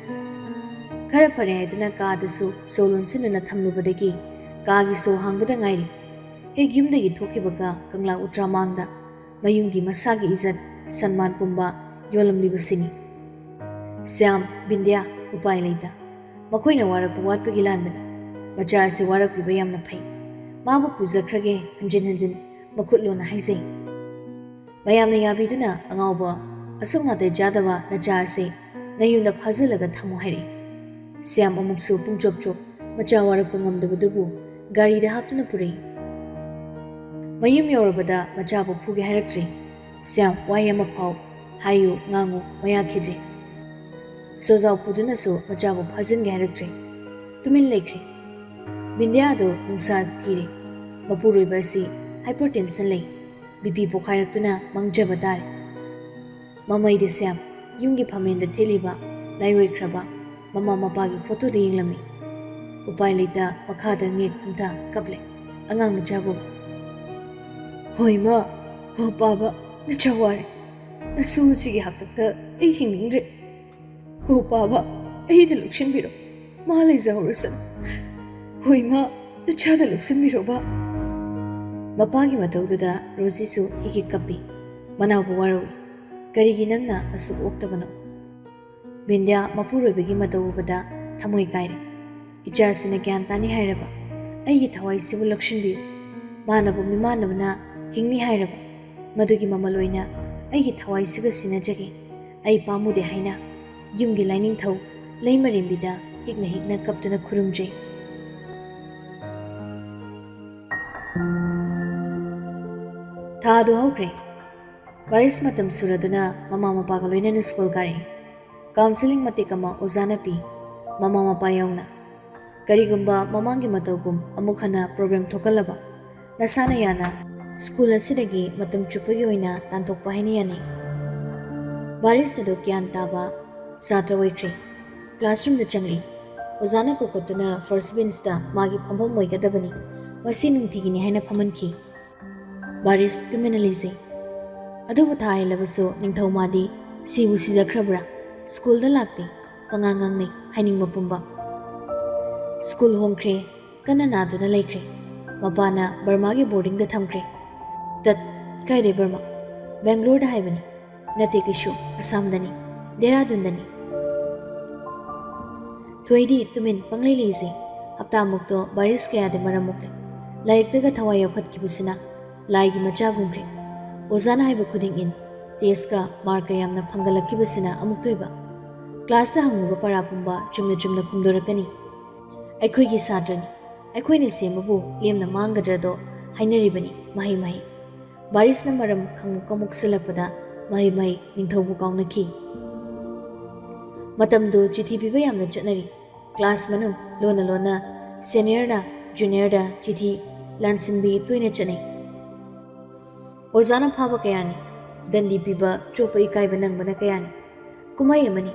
ꯈꯔ ꯐꯔꯦ ꯍꯥꯏꯗꯨꯅ ꯀꯥꯗꯁꯨ ꯁꯣ ꯂꯣꯟꯁꯤꯟꯗꯨꯅ ꯊꯝꯂꯨꯕꯗꯒꯤ ꯀꯥꯒꯤ ꯁꯣ ꯍꯥꯡꯕꯗ ꯉꯥꯏꯔꯤ꯫ ꯍꯦꯛ ꯌꯨꯝꯗꯒꯤ ꯊꯣꯛꯈꯤꯕꯒ ꯀꯪꯂꯥ ꯎꯇ꯭ꯔꯥ ꯃꯥꯡꯗ ꯃꯌꯨꯝꯒꯤ ꯃꯁꯥꯒꯤ ꯏꯖꯠ ꯁꯟꯃꯥꯟ ꯄꯨꯝꯕ ꯌꯣꯜꯂꯝꯂꯤꯕꯁꯤꯅꯤ꯫ ꯁ꯭ꯌꯥꯝ, ꯕꯤꯟꯗ꯭ꯌꯥ, ꯎꯄꯥꯏ ꯂꯩꯇ꯫ ꯃꯈꯣꯏꯅ ꯋꯥꯔꯛꯄ ꯋꯥꯠꯄꯒꯤ ꯂꯥꯟꯕꯅꯤ꯫ ꯃꯆꯥ ꯑꯁꯤ ꯋꯥꯔꯛꯄꯤꯕ ꯌꯥꯝꯅ ꯐꯩ꯫ ꯃꯥꯕꯨ ꯄꯨꯖꯈ꯭ꯔꯒꯦ, ꯍꯟꯖꯤꯟ ꯍꯟꯖꯤꯟ ꯃꯈꯨꯠ ꯂꯣꯟꯅ ꯍꯥꯏꯖꯩ꯫ ꯃꯌꯥꯝꯅ ꯌꯥꯕꯤꯗꯨꯅ ꯑꯉꯥꯎꯕ, ꯑꯁꯨꯛ ꯅꯥꯇꯩ ꯆꯥꯗꯕ ꯅꯆꯥ ꯑꯁꯤ ꯅꯌꯨꯝꯗ ꯐꯥꯖꯤꯜꯂꯒ ꯊꯝꯃꯨ ꯍꯥꯏꯔꯛꯏ꯫ ꯁ꯭ꯌꯥꯝ ꯑꯃꯨꯛꯁꯨ ꯄꯨꯡꯆꯣꯞ ꯆꯣꯞ ꯃꯆꯥ ꯋꯥꯔꯛꯄ ꯉꯝꯗꯕꯗꯨꯕꯨ ꯒꯥꯔꯤꯗ ꯍꯥꯞꯇꯨꯅ ꯄꯨꯔꯛꯏ꯫ ꯃꯌꯨꯝ ꯌꯧꯔꯕꯗ ꯃꯆꯥꯕꯨ ꯐꯨꯒꯦ ꯍꯥꯏꯔꯛꯇ꯭ꯔꯤ꯫ ꯁ꯭ꯌꯥꯝ ꯋꯥꯍꯩ ꯑꯃ ꯐꯥꯎ ꯍꯥꯏꯌꯨ ꯉꯥꯡꯉꯨ ꯃꯌꯥꯈꯤꯗ꯭ꯔꯦ꯫ ꯁꯣꯖꯥꯎ ꯄꯨꯗꯨꯅꯁꯨ ꯃꯆꯥꯕꯨ ꯐꯥꯖꯤꯟꯒꯦ ꯍꯥꯏꯔꯛꯇ꯭ꯔꯦ꯫ ꯇꯨꯃꯤꯟ ꯂꯩꯈ꯭ꯔꯦ꯫ ꯕꯤꯟꯗ꯭ꯌꯥ ꯑꯗꯨ ꯅꯨꯡꯁꯥ ꯊꯤꯔꯦ꯫ ꯃꯄꯨꯔꯣꯏꯕ ꯑꯁꯤ ꯍꯥꯏꯄꯔ ꯇꯦꯟꯁꯟ ꯂꯩ꯫ ꯕꯤ ꯄꯤ ꯄꯣꯈꯥꯏꯔꯛꯇꯨꯅ ꯃꯥꯡꯖꯕ ꯇꯥꯔꯦ꯫ ꯃꯃꯩꯗ ꯁ꯭ꯌꯥꯝ, ꯌꯨꯝꯒꯤ ꯐꯝꯃꯦꯟꯗ ꯊꯦꯠꯂꯤꯕ ꯂꯥꯏꯑꯣꯏꯈ꯭ꯔꯕ ꯃꯃꯥ ꯃꯄꯥꯒꯤ ꯐꯣꯇꯣꯗ ꯌꯦꯡꯂꯝꯃꯤ꯫ ꯎꯄꯥꯏ ꯂꯩꯇ ꯃꯈꯥꯗ ꯉꯦꯛ ꯍꯟꯊ ꯀꯞꯂꯦ꯫ ꯑꯉꯥꯡ ꯃꯆꯥꯒꯨꯝ꯫ "ꯍꯣꯏ ꯃꯥ, ꯍꯣ ꯄꯥꯕ, ꯅꯆꯥ ꯋꯥꯔꯦ꯫ ꯅꯁꯨ ꯑꯁꯤꯒꯤ ꯍꯥꯛꯇꯛꯇ ꯑꯩ ꯍꯤꯡꯅꯤꯡꯗ꯭ꯔꯦ꯫ ꯍꯣ ꯄꯥꯕ, ꯑꯩꯗ ꯂꯧꯁꯤꯟꯕꯤꯔꯣ꯫ ꯃꯥ ꯂꯩꯖꯍꯧꯔꯁꯅꯨ꯫ ꯍꯣꯏ ꯃꯥ, ꯅꯆꯥꯗ ꯂꯧꯁꯤꯟꯕꯤꯔꯣꯕ꯫" ꯃꯄꯥꯒꯤ ꯃꯇꯧꯗꯨꯗ ꯔꯣꯖꯤꯁꯨ ꯍꯤꯒꯤ ꯀꯞꯄꯤ꯫ ꯃꯅꯥꯎꯕꯨ ꯋꯥꯔꯧꯏ꯫ "ꯀꯔꯤꯒꯤ ꯅꯪꯅ ꯑꯁꯨꯛ ꯑꯣꯛꯇꯕꯅꯣ?" ꯕꯤꯟꯗ꯭ꯌꯥ ꯃꯄꯨꯔꯣꯏꯕꯒꯤ ꯃꯇꯧ ꯎꯕꯗ ꯊꯃꯣꯏ ꯀꯥꯏꯔꯦ꯫ "ꯏꯆꯥꯁꯤꯅ ꯒ꯭ꯌꯥꯟ ꯇꯥꯅꯤ ꯍꯥꯏꯔꯕ? ꯑꯩꯒꯤ ꯊꯋꯥꯏꯁꯤꯕꯨ ꯂꯧꯁꯤꯟꯕꯤꯌꯨ꯫ ꯃꯥꯅꯕꯨ ꯃꯤꯃꯥꯟꯅꯕꯅ ꯍꯤꯡꯅꯤ ꯍꯥꯏꯔꯕ? ꯃꯗꯨꯒꯤ ꯃꯃꯜ ꯑꯣꯏꯅ ꯑꯩꯒꯤ ꯊꯋꯥꯏꯁꯤꯒ ꯁꯤꯟꯅꯖꯒꯦ꯫ ꯑꯩ ꯄꯥꯝꯃꯨꯗꯦ" ꯍꯥꯏꯅ ꯌꯨꯝꯒꯤ ꯂꯥꯏꯅꯤꯡꯊꯧ ꯂꯩꯃꯔꯦꯝꯕꯤꯗ ꯍꯤꯛꯅ ꯍꯤꯛꯅ ꯀꯞꯇꯨꯅ ꯈꯨꯔꯨꯝꯖꯩ꯫ ꯊꯥ ꯑꯗꯨ ꯍꯧꯈ꯭ꯔꯦ꯫ ꯕꯥꯔꯤꯁ ꯃꯇꯝ ꯁꯨꯔꯗꯨꯅ ꯃꯃꯥ ꯃꯄꯥꯒ ꯂꯣꯏꯅꯅ ꯁ꯭ꯀꯨꯜ ꯀꯥꯔꯛꯏ꯫ ꯀꯥꯎꯟꯁꯤꯂꯤꯡ ꯃꯇꯤꯛ ꯑꯃ ꯑꯣꯖꯥꯅ ꯄꯤ, ꯃꯃꯥ ꯃꯄꯥ ꯌꯥꯎꯅ꯫ ꯀꯔꯤꯒꯨꯝꯕ ꯃꯃꯥꯡꯒꯤ ꯃꯇꯧꯒꯨꯝ ꯑꯃꯨꯛ ꯍꯟꯅ ꯄ꯭ꯔꯣꯕ꯭ꯂꯦꯝ ꯊꯣꯛꯍꯜꯂꯕ, ꯅꯁꯥꯅ ꯌꯥꯅ ꯁ꯭ꯀꯨꯜ ꯑꯁꯤꯗꯒꯤ ꯃꯇꯝ ꯆꯨꯞꯄꯒꯤ ꯑꯣꯏꯅ ꯇꯥꯟꯊꯣꯛꯄ ꯍꯥꯏꯅ ꯌꯥꯅꯩ꯫ ꯕꯥꯔꯤꯁ ꯑꯗꯨ ꯒ꯭ꯌꯥꯟ ꯇꯥꯕ ꯁꯥꯇ꯭ꯔ ꯑꯣꯏꯈ꯭ꯔꯦ꯫ ꯀ꯭ꯂꯥꯁꯔꯨꯝꯗ ꯆꯪꯂꯛꯏ꯫ ꯑꯣꯖꯥꯅ ꯀꯧꯈꯠꯇꯨꯅ ꯐꯥꯔꯁ ꯕꯦꯟꯁꯇ ꯃꯥꯒꯤ ꯐꯝꯐꯝ ꯑꯣꯏꯒꯗꯕꯅꯤ, ꯃꯁꯤ ꯅꯨꯡꯇꯤꯒꯤꯅꯤ ꯍꯥꯏꯅ ꯐꯝꯍꯟꯈꯤ꯫ ꯕꯥꯔꯤꯁ ꯇꯨꯃꯤꯟꯅ ꯂꯩꯖꯩ꯫ ꯑꯗꯨꯕꯨ ꯊꯥ ꯍꯦꯜꯂꯕꯁꯨ ꯅꯤꯡꯊꯧꯃꯥꯗꯤ ꯁꯤꯕꯨ ꯁꯤꯖꯈ꯭ꯔꯕ꯭ꯔꯥ? ꯁ꯭ꯀꯨꯜꯗ ꯂꯥꯛꯇꯦ, ꯄꯉꯥꯡ ꯉꯥꯡꯅꯩ, ꯍꯥꯏꯅꯤꯡꯕ ꯄꯨꯝꯕ꯫ ꯁ꯭ꯀꯨꯜ ꯍꯣꯡꯈ꯭ꯔꯦ, ꯀꯟꯅ ꯅꯥꯗꯨꯅ ꯂꯩꯈ꯭ꯔꯦ꯫ ꯃꯄꯥꯅ ꯕꯔꯃꯥꯒꯤ ꯕꯣꯔꯗꯤꯡꯗ ꯊꯝꯈ꯭ꯔꯦ꯫ "ꯇꯠ, ꯀꯥꯏꯗꯩ ꯕꯔꯃꯥ? ꯕꯦꯡꯒ꯭ꯂꯣꯔꯗ ꯍꯥꯏꯕꯅꯤ꯫ ꯅꯠꯇꯦ ꯀꯩꯁꯨ, ꯑꯁꯥꯝꯗꯅꯤ, ꯗꯦꯔꯥꯗꯨꯟꯗꯅꯤ꯫" ꯊꯣꯏꯗꯤ ꯇꯨꯃꯤꯟ ꯄꯪꯂꯩ ꯂꯩꯖꯩ꯫ ꯍꯞꯇꯥꯃꯨꯛꯇꯣ ꯕꯥꯔꯤꯁ ꯀꯌꯥꯗꯤ ꯃꯔꯝ ꯃꯣꯛꯂꯦ꯫ ꯂꯥꯏꯔꯤꯛꯇꯒ ꯊꯋꯥꯏ ꯌꯥꯎꯈꯠꯈꯤꯕꯁꯤꯅ ꯂꯥꯏꯒꯤ ꯃꯆꯥꯒꯨꯝꯈ꯭ꯔꯦ꯫ ꯑꯣꯖꯥꯅ ꯍꯥꯏꯕ ꯈꯨꯗꯤꯡ ꯏꯟ꯫ ꯇꯦꯁꯀ ꯃꯥꯔꯛꯀ ꯌꯥꯝꯅ ꯐꯪꯒꯠꯂꯛꯈꯤꯕꯁꯤꯅ ꯑꯃꯨꯛꯇꯣꯏꯕ꯫ ꯀ꯭ꯂꯥꯁꯇ ꯍꯪꯉꯨꯕ ꯄꯔꯥ ꯄꯨꯝꯕ ꯆꯨꯝꯅ ꯆꯨꯝꯅ ꯈꯨꯝꯗꯣꯔꯛꯀꯅꯤ꯫ "ꯑꯩꯈꯣꯏꯒꯤ ꯁꯥꯇ꯭ꯔꯅꯤ, ꯑꯩꯈꯣꯏꯅ ꯁꯦꯝꯕꯕꯨ ꯂꯦꯝꯅ ꯃꯥꯡꯒꯗ꯭ꯔꯗꯣ" ꯍꯥꯏꯅꯔꯤꯕꯅꯤ ꯃꯍꯩ ꯃꯍꯩ꯫ ꯕꯥꯔꯤꯁꯅ ꯃꯔꯝ ꯈꯪꯃꯨꯛ ꯀꯃꯨꯛꯁꯤꯜꯂꯛꯄꯗ ꯃꯍꯩ ꯃꯍꯩ ꯅꯤꯡꯊꯧꯕꯨ ꯀꯥꯎꯅꯈꯤ꯫ ꯃꯇꯝꯗꯨ ꯆꯤꯊꯤ ꯄꯤꯕ ꯌꯥꯝꯅ ꯆꯠꯅꯔꯤ꯫ ꯀ꯭ꯂꯥꯁ ꯃꯅꯨꯡ ꯂꯣꯟꯅ ꯂꯣꯟꯅ ꯁꯦꯅꯤꯌꯔꯅ ꯖꯨꯅꯤꯌꯔꯗ ꯆꯤꯊꯤ ꯂꯥꯟꯁꯤꯟꯕꯤ ꯇꯣꯏꯅ ꯆꯠꯅꯩ꯫ ꯑꯣꯖꯥꯅ ꯐꯥꯕ ꯀꯌꯥꯅꯤ, ꯗꯟꯗꯤ ꯄꯤꯕ ꯆꯣꯞꯄ ꯏꯀꯥꯏꯕ ꯅꯪꯕꯅ ꯀꯌꯥꯅꯤ꯫ ꯀꯨꯝꯍꯩ ꯑꯃꯅꯤ꯫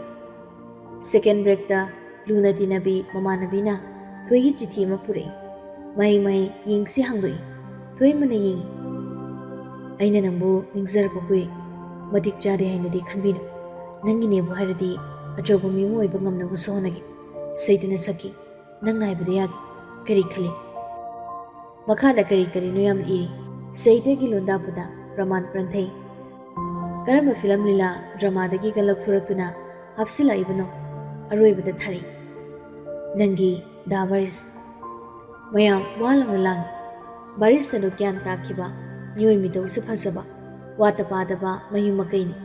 ꯁꯦꯀꯦꯟ ꯕ꯭ꯔꯦꯛꯇ ꯂꯨꯅ ꯇꯤꯟꯅꯕꯤ ꯃꯃꯥꯟꯅꯕꯤꯅ ꯊꯣꯏꯒꯤ ꯆꯤꯊꯤ ꯑꯃ ꯄꯨꯔꯛꯏ꯫ ꯃꯍꯩ ꯃꯍꯩ ꯌꯦꯡꯁꯤ ꯍꯥꯡꯗꯣꯛꯏ꯫ ꯊꯣꯏꯃꯅ ꯌꯦꯡꯉꯤ꯫ "ꯑꯩꯅ ꯅꯪꯕꯨ ꯅꯤꯡꯖꯔꯛꯄ ꯀꯨꯏꯔꯦ꯫ ꯃꯇꯤꯛ ꯆꯥꯗꯦ ꯍꯥꯏꯅꯗꯤ ꯈꯟꯕꯤꯅꯨ꯫ ꯅꯪꯒꯤꯅꯦꯕꯨ ꯍꯥꯏꯔꯗꯤ ꯑꯆꯧꯕ ꯃꯤ ꯑꯃ ꯑꯣꯏꯕ ꯉꯝꯅꯕꯁꯨ ꯍꯣꯠꯅꯒꯦ꯫" ꯁꯩꯇꯅ ꯁꯛꯈꯤ꯫ "ꯅꯪ ꯉꯥꯏꯕꯗ ꯌꯥꯒꯦ꯫ ꯀꯔꯤ ꯈꯜꯂꯤ?" ꯃꯈꯥꯗ ꯀꯔꯤ ꯀꯔꯤꯅꯣ ꯌꯥꯝ ꯏꯔꯤ꯫ ꯁꯩꯇꯒꯤ ꯂꯣꯟꯗꯥ ꯄꯨꯗꯥ ꯄ꯭ꯔꯃꯥꯟ ꯄ꯭ꯔꯟꯊꯩ꯫ ꯀꯔꯝꯕ ꯐꯤꯂꯝ ꯂꯤꯂꯥ ꯗ꯭ꯔꯃꯥꯗꯒꯤꯒ ꯂꯧꯊꯣꯔꯛꯇꯨꯅ ꯍꯥꯞꯆꯤꯜꯂꯛꯏꯕꯅꯣ? ꯑꯔꯣꯏꯕꯗ ꯊꯥꯔꯛꯏ꯫ "ꯅꯪꯒꯤ ꯗꯥ ꯕꯥꯔꯤꯁ꯫" ꯃꯌꯥꯝ ꯋꯥ ꯂꯥꯎꯅ ꯂꯥꯡꯏ꯫ ꯕꯥꯔꯤꯁ ꯑꯗꯨ ꯒ꯭ꯌꯥꯟ ꯇꯥꯈꯤꯕ, ꯃꯤꯑꯣꯏ ꯃꯤꯇꯧꯁꯨ ꯐꯖꯕ, ꯋꯥꯇ ꯄꯥꯗꯕ ꯃꯌꯨꯝ ꯃꯀꯩꯅꯤ꯫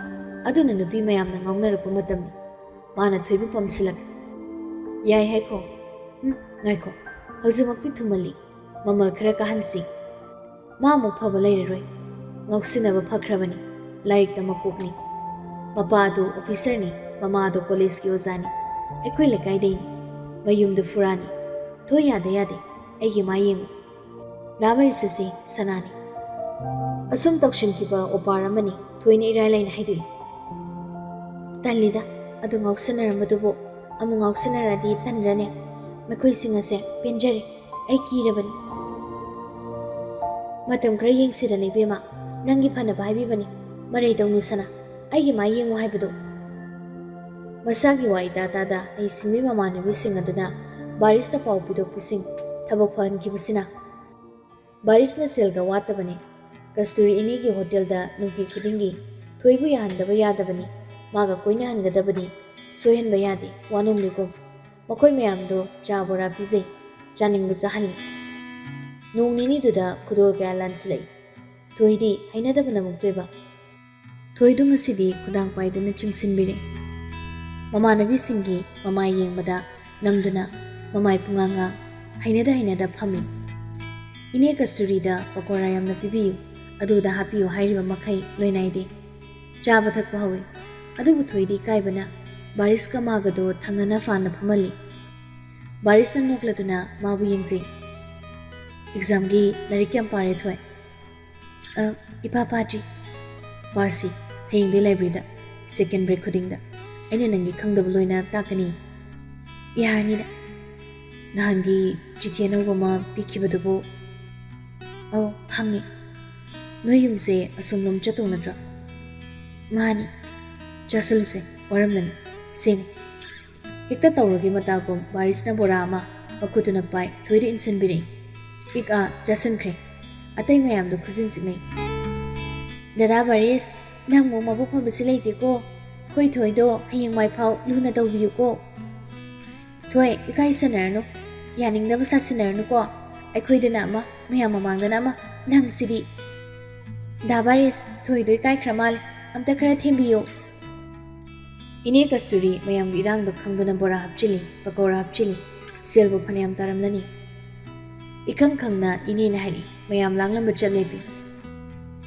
ꯑꯗꯨꯅ ꯅꯨꯄꯤ ꯃꯌꯥꯝꯅ ꯉꯥꯎꯅꯔꯛꯄ ꯃꯇꯝꯅꯤ꯫ ꯃꯥꯅ ꯊꯣꯏꯕꯨ ꯄꯝꯁꯤꯜꯂꯛꯏ꯫ "ꯌꯥꯏ ꯍꯥꯏꯈꯣ꯫ ꯎꯝ, ꯉꯥꯏꯈꯣ꯫ ꯍꯧꯖꯤꯛꯃꯛꯇꯤ ꯊꯨꯃꯜꯂꯤ꯫ ꯃꯃꯜ ꯈꯔ ꯀꯥꯍꯟꯁꯤ꯫ ꯃꯥ ꯑꯃꯨꯛ ꯐꯕ ꯂꯩꯔꯔꯣꯏ꯫ ꯉꯥꯎꯁꯤꯟꯅꯕ ꯐꯈ꯭ꯔꯕꯅꯤ꯫ ꯂꯥꯏꯔꯤꯛꯇ ꯃꯀꯣꯛꯅꯤ꯫ ꯃꯄꯥ ꯑꯗꯨ ꯑꯣꯐꯤꯁꯔꯅꯤ, ꯃꯃꯥ ꯑꯗꯨ ꯀꯣꯂꯦꯖꯀꯤ ꯑꯣꯖꯥꯅꯤ꯫ ꯑꯩꯈꯣꯏ ꯂꯩꯀꯥꯏꯗꯩꯅꯤ꯫ ꯃꯌꯨꯝꯗꯨ ꯐꯨꯔꯥꯅꯤ꯫ ꯊꯣꯏ, ꯌꯥꯗ ꯌꯥꯗꯦ꯫ ꯑꯩꯒꯤ ꯃꯥ ꯌꯦꯡꯉꯨ꯫ ꯗꯥ ꯕꯥꯔꯤꯁ ꯑꯁꯤ ꯁꯅꯥꯅꯤ꯫" ꯑꯁꯨꯝ ꯇꯧꯁꯤꯟꯈꯤꯕ ꯑꯣꯄꯥꯔ ꯑꯃꯅꯤ꯫ ꯊꯣꯏꯅ ꯏꯔꯥꯏ ꯂꯥꯏꯅ ꯍꯥꯏꯗꯣꯛꯏ꯫ "ꯇꯜꯂꯤꯗ, ꯑꯗꯨ ꯉꯥꯎꯁꯟꯅꯔꯝꯕꯗꯨꯕꯨ ꯑꯃꯨꯛ ꯉꯥꯎꯁꯟꯅꯔꯛꯑꯗꯤ ꯇꯟꯗ꯭ꯔꯅꯦ? ꯃꯈꯣꯏꯁꯤꯡ ꯑꯁꯦ ꯄꯦꯟꯖꯔꯦ꯫ ꯑꯩ ꯀꯤꯔꯕꯅꯤ꯫" "ꯃꯇꯝ ꯈꯔ ꯌꯦꯡꯁꯤꯗꯅ ꯏꯕꯦꯝꯃ, ꯅꯪꯒꯤ ꯐꯅꯕ ꯍꯥꯏꯕꯤꯕꯅꯤ꯫ ꯃꯔꯩ ꯇꯧꯅꯨꯁꯅꯥ, ꯑꯩꯒꯤ ꯃꯥꯏ ꯌꯦꯡꯉꯨ ꯍꯥꯏꯕꯗꯨ꯫" ꯃꯁꯥꯒꯤ ꯋꯥ ꯏꯇꯥ ꯇꯥꯗ ꯍꯩꯁꯤꯡꯕꯤ ꯃꯃꯥꯟꯅꯕꯤꯁꯤꯡ ꯑꯗꯨꯅ ꯕꯥꯔꯤꯁꯇ ꯄꯥꯎ ꯄꯤꯗꯣꯛꯄꯤꯁꯤꯡ ꯊꯕꯛ ꯐꯍꯟꯈꯤꯕꯁꯤꯅ꯫ ꯕꯥꯔꯤꯁꯅ ꯁꯦꯜꯒ ꯋꯥꯠꯇꯕꯅꯤ꯫ ꯀꯁꯇꯨꯔꯤ ꯏꯅꯦꯒꯤ ꯍꯣꯇꯦꯜꯗ ꯅꯨꯡꯇꯤ ꯈꯨꯗꯤꯡꯒꯤ ꯊꯣꯏꯕꯨ ꯌꯥꯍꯟꯗꯕ ꯌꯥꯗꯕꯅꯤ꯫ ꯃꯥꯒ ꯀꯣꯏꯅꯍꯟꯒꯗꯕꯅꯤ꯫ ꯁꯣꯏꯍꯟꯕ ꯌꯥꯗꯦ꯫ ꯋꯥꯅꯣꯝꯂꯤꯒꯨꯝ꯫ ꯃꯈꯣꯏ ꯃꯌꯥꯝꯗꯣ ꯆꯥ ꯕꯣꯔꯥ ꯄꯤꯖꯩ꯫ ꯆꯥꯅꯤꯡꯕ ꯆꯥꯍꯜꯂꯤ꯫ ꯅꯣꯡ ꯅꯤꯅꯤꯗꯨꯗ ꯈꯨꯗꯣꯜ ꯀꯌꯥ ꯂꯥꯟꯁꯤꯜꯂꯛꯏ꯫ ꯊꯣꯏꯗꯤ ꯍꯩꯅꯗꯕꯅ ꯃꯨꯛꯇꯣꯏꯕ꯫ ꯊꯣꯏꯗꯨ ꯉꯁꯤꯗꯤ ꯈꯨꯗꯥꯡ ꯄꯥꯏꯗꯨꯅ ꯆꯤꯡꯁꯤꯟꯕꯤꯔꯦ꯫ ꯃꯃꯥꯟꯅꯕꯤꯁꯤꯡꯒꯤ ꯃꯃꯥꯏ ꯌꯦꯡꯕꯗ ꯅꯝꯗꯨꯅ ꯃꯃꯥꯏ ꯄꯨꯡꯉꯥꯡ ꯉꯥꯡ ꯍꯩꯅꯗ ꯍꯩꯅꯗ ꯐꯝꯃꯤ꯫ "ꯏꯅꯦ ꯀꯁꯇꯨꯔꯤꯗ ꯄꯀꯣꯔꯥ ꯌꯥꯝꯅ ꯄꯤꯕꯤꯌꯨ, ꯑꯗꯨꯗ ꯍꯥꯞꯄꯤꯌꯨ" ꯍꯥꯏꯔꯤꯕ ꯃꯈꯩ ꯂꯣꯏ ꯅꯥꯏꯗꯦ꯫ ꯆꯥꯕ ꯊꯛꯄ ꯍꯧꯏ꯫ ꯑꯗꯨꯕꯨ ꯊꯣꯏꯗꯤ ꯏꯀꯥꯏꯕꯅ ꯕꯥꯔꯤꯁꯀ ꯃꯥꯒꯗꯣ ꯊꯪꯅꯅ ꯐꯥꯟꯅ ꯐꯝꯍꯜꯂꯤ꯫ ꯕꯥꯔꯤꯁꯅ ꯅꯣꯛꯂꯗꯨꯅ ꯃꯥꯕꯨ ꯌꯦꯡꯖꯩ꯫ "ꯑꯦꯛꯖꯥꯝꯒꯤ ꯂꯥꯏꯔꯤꯛ ꯀꯌꯥꯝ ꯄꯥꯔꯦ ꯊꯣꯏ?" "ꯑ, ꯏꯄꯥ ꯄꯥꯗ꯭ꯔꯤ꯫" "ꯄꯥꯁꯤ, ꯍꯌꯦꯡꯗꯤ ꯂꯥꯏꯕ꯭ꯔꯦꯔꯤꯗ, ꯁꯦꯀꯦꯟ ꯕ꯭ꯔꯦꯛ ꯈꯨꯗꯤꯡꯗ꯫ ꯑꯩꯅ ꯅꯪꯒꯤ ꯈꯪꯗꯕ ꯂꯣꯏꯅ ꯇꯥꯛꯀꯅꯤ꯫" "ꯌꯥꯔꯅꯤꯗ꯫ ꯅꯍꯥꯟꯒꯤ ꯆꯤꯊꯤ ꯑꯅꯧꯕ ꯑꯃ ꯄꯤꯈꯤꯕꯗꯨꯕꯨ?" "ꯑꯧ, ꯐꯪꯉꯦ꯫ ꯅꯣꯏ ꯌꯨꯝꯁꯦ ꯑꯁꯣꯝꯂꯣꯝ ꯆꯠꯇꯧ ꯅꯠꯇ꯭ꯔꯣ?" "ꯃꯥꯅꯤ꯫" "ꯆꯥꯁꯤꯜꯂꯨꯁꯦ, ꯋꯥꯔꯝꯂꯅꯤ꯫ ꯁꯦꯅꯦ꯫" ꯍꯦꯛꯇ ꯇꯧꯔꯒꯦ ꯃꯇꯥꯒꯨꯝ ꯕꯥꯔꯤꯁꯅ ꯕꯣꯔꯥ ꯑꯃ ꯃꯈꯨꯠꯇꯨꯅ ꯄꯥꯏ ꯊꯣꯏꯗ ꯏꯟꯁꯤꯟꯕꯤꯔꯛꯏ꯫ ꯏꯛ ꯑꯥ ꯆꯥꯁꯤꯟꯈ꯭ꯔꯦ꯫ ꯑꯇꯩ ꯃꯌꯥꯝꯗꯨ ꯈꯨꯖꯤꯟ ꯁꯤꯡꯅꯩ꯫ "ꯗꯗꯥ ꯕꯥꯔꯤꯁ, ꯅꯪꯃꯨꯛ ꯃꯕꯨꯛ ꯐꯕꯁꯤ ꯂꯩꯇꯦꯀꯣ꯫ ꯑꯩꯈꯣꯏ ꯊꯣꯏꯗꯣ ꯍꯌꯦꯡꯋꯥꯏ ꯐꯥꯎ ꯂꯨꯅ ꯇꯧꯕꯤꯌꯨꯀꯣ꯫ ꯊꯣꯏ, ꯏꯀꯥꯏ ꯁꯥꯟꯅꯔꯅꯨ, ꯌꯥꯅꯤꯡꯗꯕ ꯁꯥꯁꯤꯟꯅꯔꯅꯨꯀꯣ꯫ ꯑꯩꯈꯣꯏꯗꯅ ꯑꯃ, ꯃꯌꯥꯝ ꯃꯃꯥꯡꯗꯅ ꯑꯃ, ꯅꯪꯁꯤꯗꯤ꯫ ꯗꯥ ꯕꯥꯔꯤꯁ, ꯊꯣꯏꯗꯣ ꯏꯀꯥꯏꯈ꯭ꯔ ꯃꯥꯜꯂꯦ, ꯑꯝꯇ ꯈꯔ ꯊꯦꯝꯕꯤꯌꯨ꯫ ꯏꯅꯦ ꯀꯁꯇꯨꯔꯤ ꯃꯌꯥꯝꯒꯤ ꯏꯔꯥꯡꯗꯣ ꯈꯪꯗꯨꯅ ꯕꯣꯔꯥ ꯍꯥꯞꯆꯤꯜꯂꯤ, ꯄꯀꯧꯔꯥ ꯍꯥꯞꯆꯤꯜꯂꯤ, ꯁꯦꯜꯕꯨ ꯐꯅꯌꯥꯝ ꯇꯥꯔꯝꯂꯅꯤ꯫ ꯏꯈꯪ ꯈꯪꯅ ꯏꯅꯦꯅ ꯍꯥꯏꯔꯛꯏ, ꯃꯌꯥꯝ ꯂꯥꯡꯂꯝꯕ ꯆꯠꯂꯦꯕꯤ꯫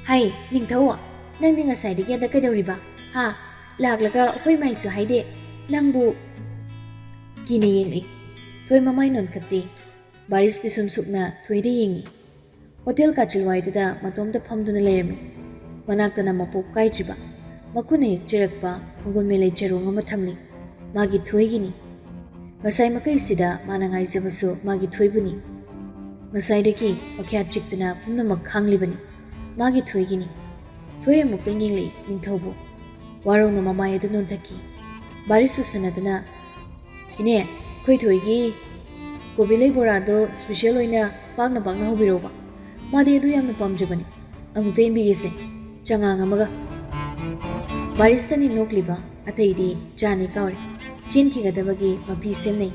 ꯍꯥꯏ, ꯅꯤꯡꯊꯧ, ꯅꯪꯗꯤ ꯉꯁꯥꯏꯗꯒꯤ ꯑꯗ ꯀꯩꯗꯧꯔꯤꯕ? ꯍꯥ? ꯂꯥꯛꯂꯒ ꯍꯣꯏ ꯃꯥꯏꯁꯨ ꯍꯥꯏꯗꯦ꯫ ꯅꯪꯕꯨ꯫ ꯀꯤꯅ ꯌꯦꯡꯂꯛꯏ꯫ ꯊꯣꯏ ꯃꯃꯥꯏ ꯅꯣꯟꯈꯠꯇꯦ꯫ ꯕꯥꯔꯤꯁ ꯄꯤꯁꯨꯝ ꯁꯨꯛꯅ ꯊꯣꯏꯗ ꯌꯦꯡꯉꯤ꯫ ꯍꯣꯇꯦꯜ ꯀꯥꯆꯤꯜꯋꯥꯏꯗꯨꯗ ꯃꯇꯣꯝꯇ ꯐꯝꯗꯨꯅ ꯂꯩꯔꯝꯃꯤ꯫ ꯃꯅꯥꯛꯇꯅ ꯃꯄꯣꯞ ꯀꯥꯏꯗ꯭ꯔꯤꯕ, ꯃꯈꯨꯠꯅ ꯍꯦꯛ ꯆꯤꯔꯛꯄ ꯈꯣꯡꯒꯨꯜ ꯃꯦꯂꯩ ꯆꯔꯣꯡ ꯑꯃ ꯊꯝꯂꯤ꯫ ꯃꯥꯒꯤ ꯊꯣꯏꯒꯤꯅꯤ꯫ ꯉꯁꯥꯏ ꯃꯈꯩꯁꯤꯗ ꯃꯥꯅ ꯉꯥꯏꯖꯕꯁꯨ ꯃꯥꯒꯤ ꯊꯣꯏꯕꯨꯅꯤ꯫ ꯉꯁꯥꯏꯗꯒꯤ ꯃꯈ꯭ꯌꯥꯠ ꯆꯤꯛꯇꯨꯅ ꯄꯨꯝꯅꯃꯛ ꯈꯥꯡꯂꯤꯕꯅꯤ꯫ ꯃꯥꯒꯤ ꯊꯣꯏꯒꯤꯅꯤ꯫ ꯊꯣꯏ ꯑꯃꯨꯛꯇꯪ ꯌꯦꯡꯂꯛꯏ ꯅꯤꯡꯊꯧꯕꯨ꯫ ꯋꯥꯔꯧꯅ ꯃꯃꯥꯏ ꯑꯗꯨ ꯅꯣꯟꯊꯛꯈꯤ꯫ ꯕꯥꯔꯤꯁ ꯎꯁꯟꯅꯗꯨꯅ, "ꯏꯅꯦ, ꯑꯩꯈꯣꯏ ꯊꯣꯏꯒꯤ ꯀꯣꯕꯤ ꯂꯩ ꯕꯣꯔꯥꯗꯣ special ꯑꯣꯏꯅ ꯄꯥꯛꯅ ꯄꯥꯛꯅ ꯍꯧꯕꯤꯔꯛꯎꯕ꯫ ꯃꯥꯗꯤ ꯑꯗꯨ ꯌꯥꯝꯅ ꯄꯥꯝꯖꯕꯅꯤ꯫ ꯑꯃꯨꯛꯇ ꯏꯟꯕꯤꯒꯦꯁꯦ, ꯆꯉꯥꯡ ꯑꯃꯒ꯫" ꯕꯥꯔꯤꯁꯇꯅꯤ ꯅꯣꯛꯂꯤꯕ, ꯑꯇꯩꯗꯤ ꯆꯥꯅꯤ ꯀꯥꯎꯔꯦ꯫ ꯆꯦꯟꯈꯤꯒꯗꯕꯒꯤ ꯃꯄꯤ ꯁꯦꯝꯅꯩ꯫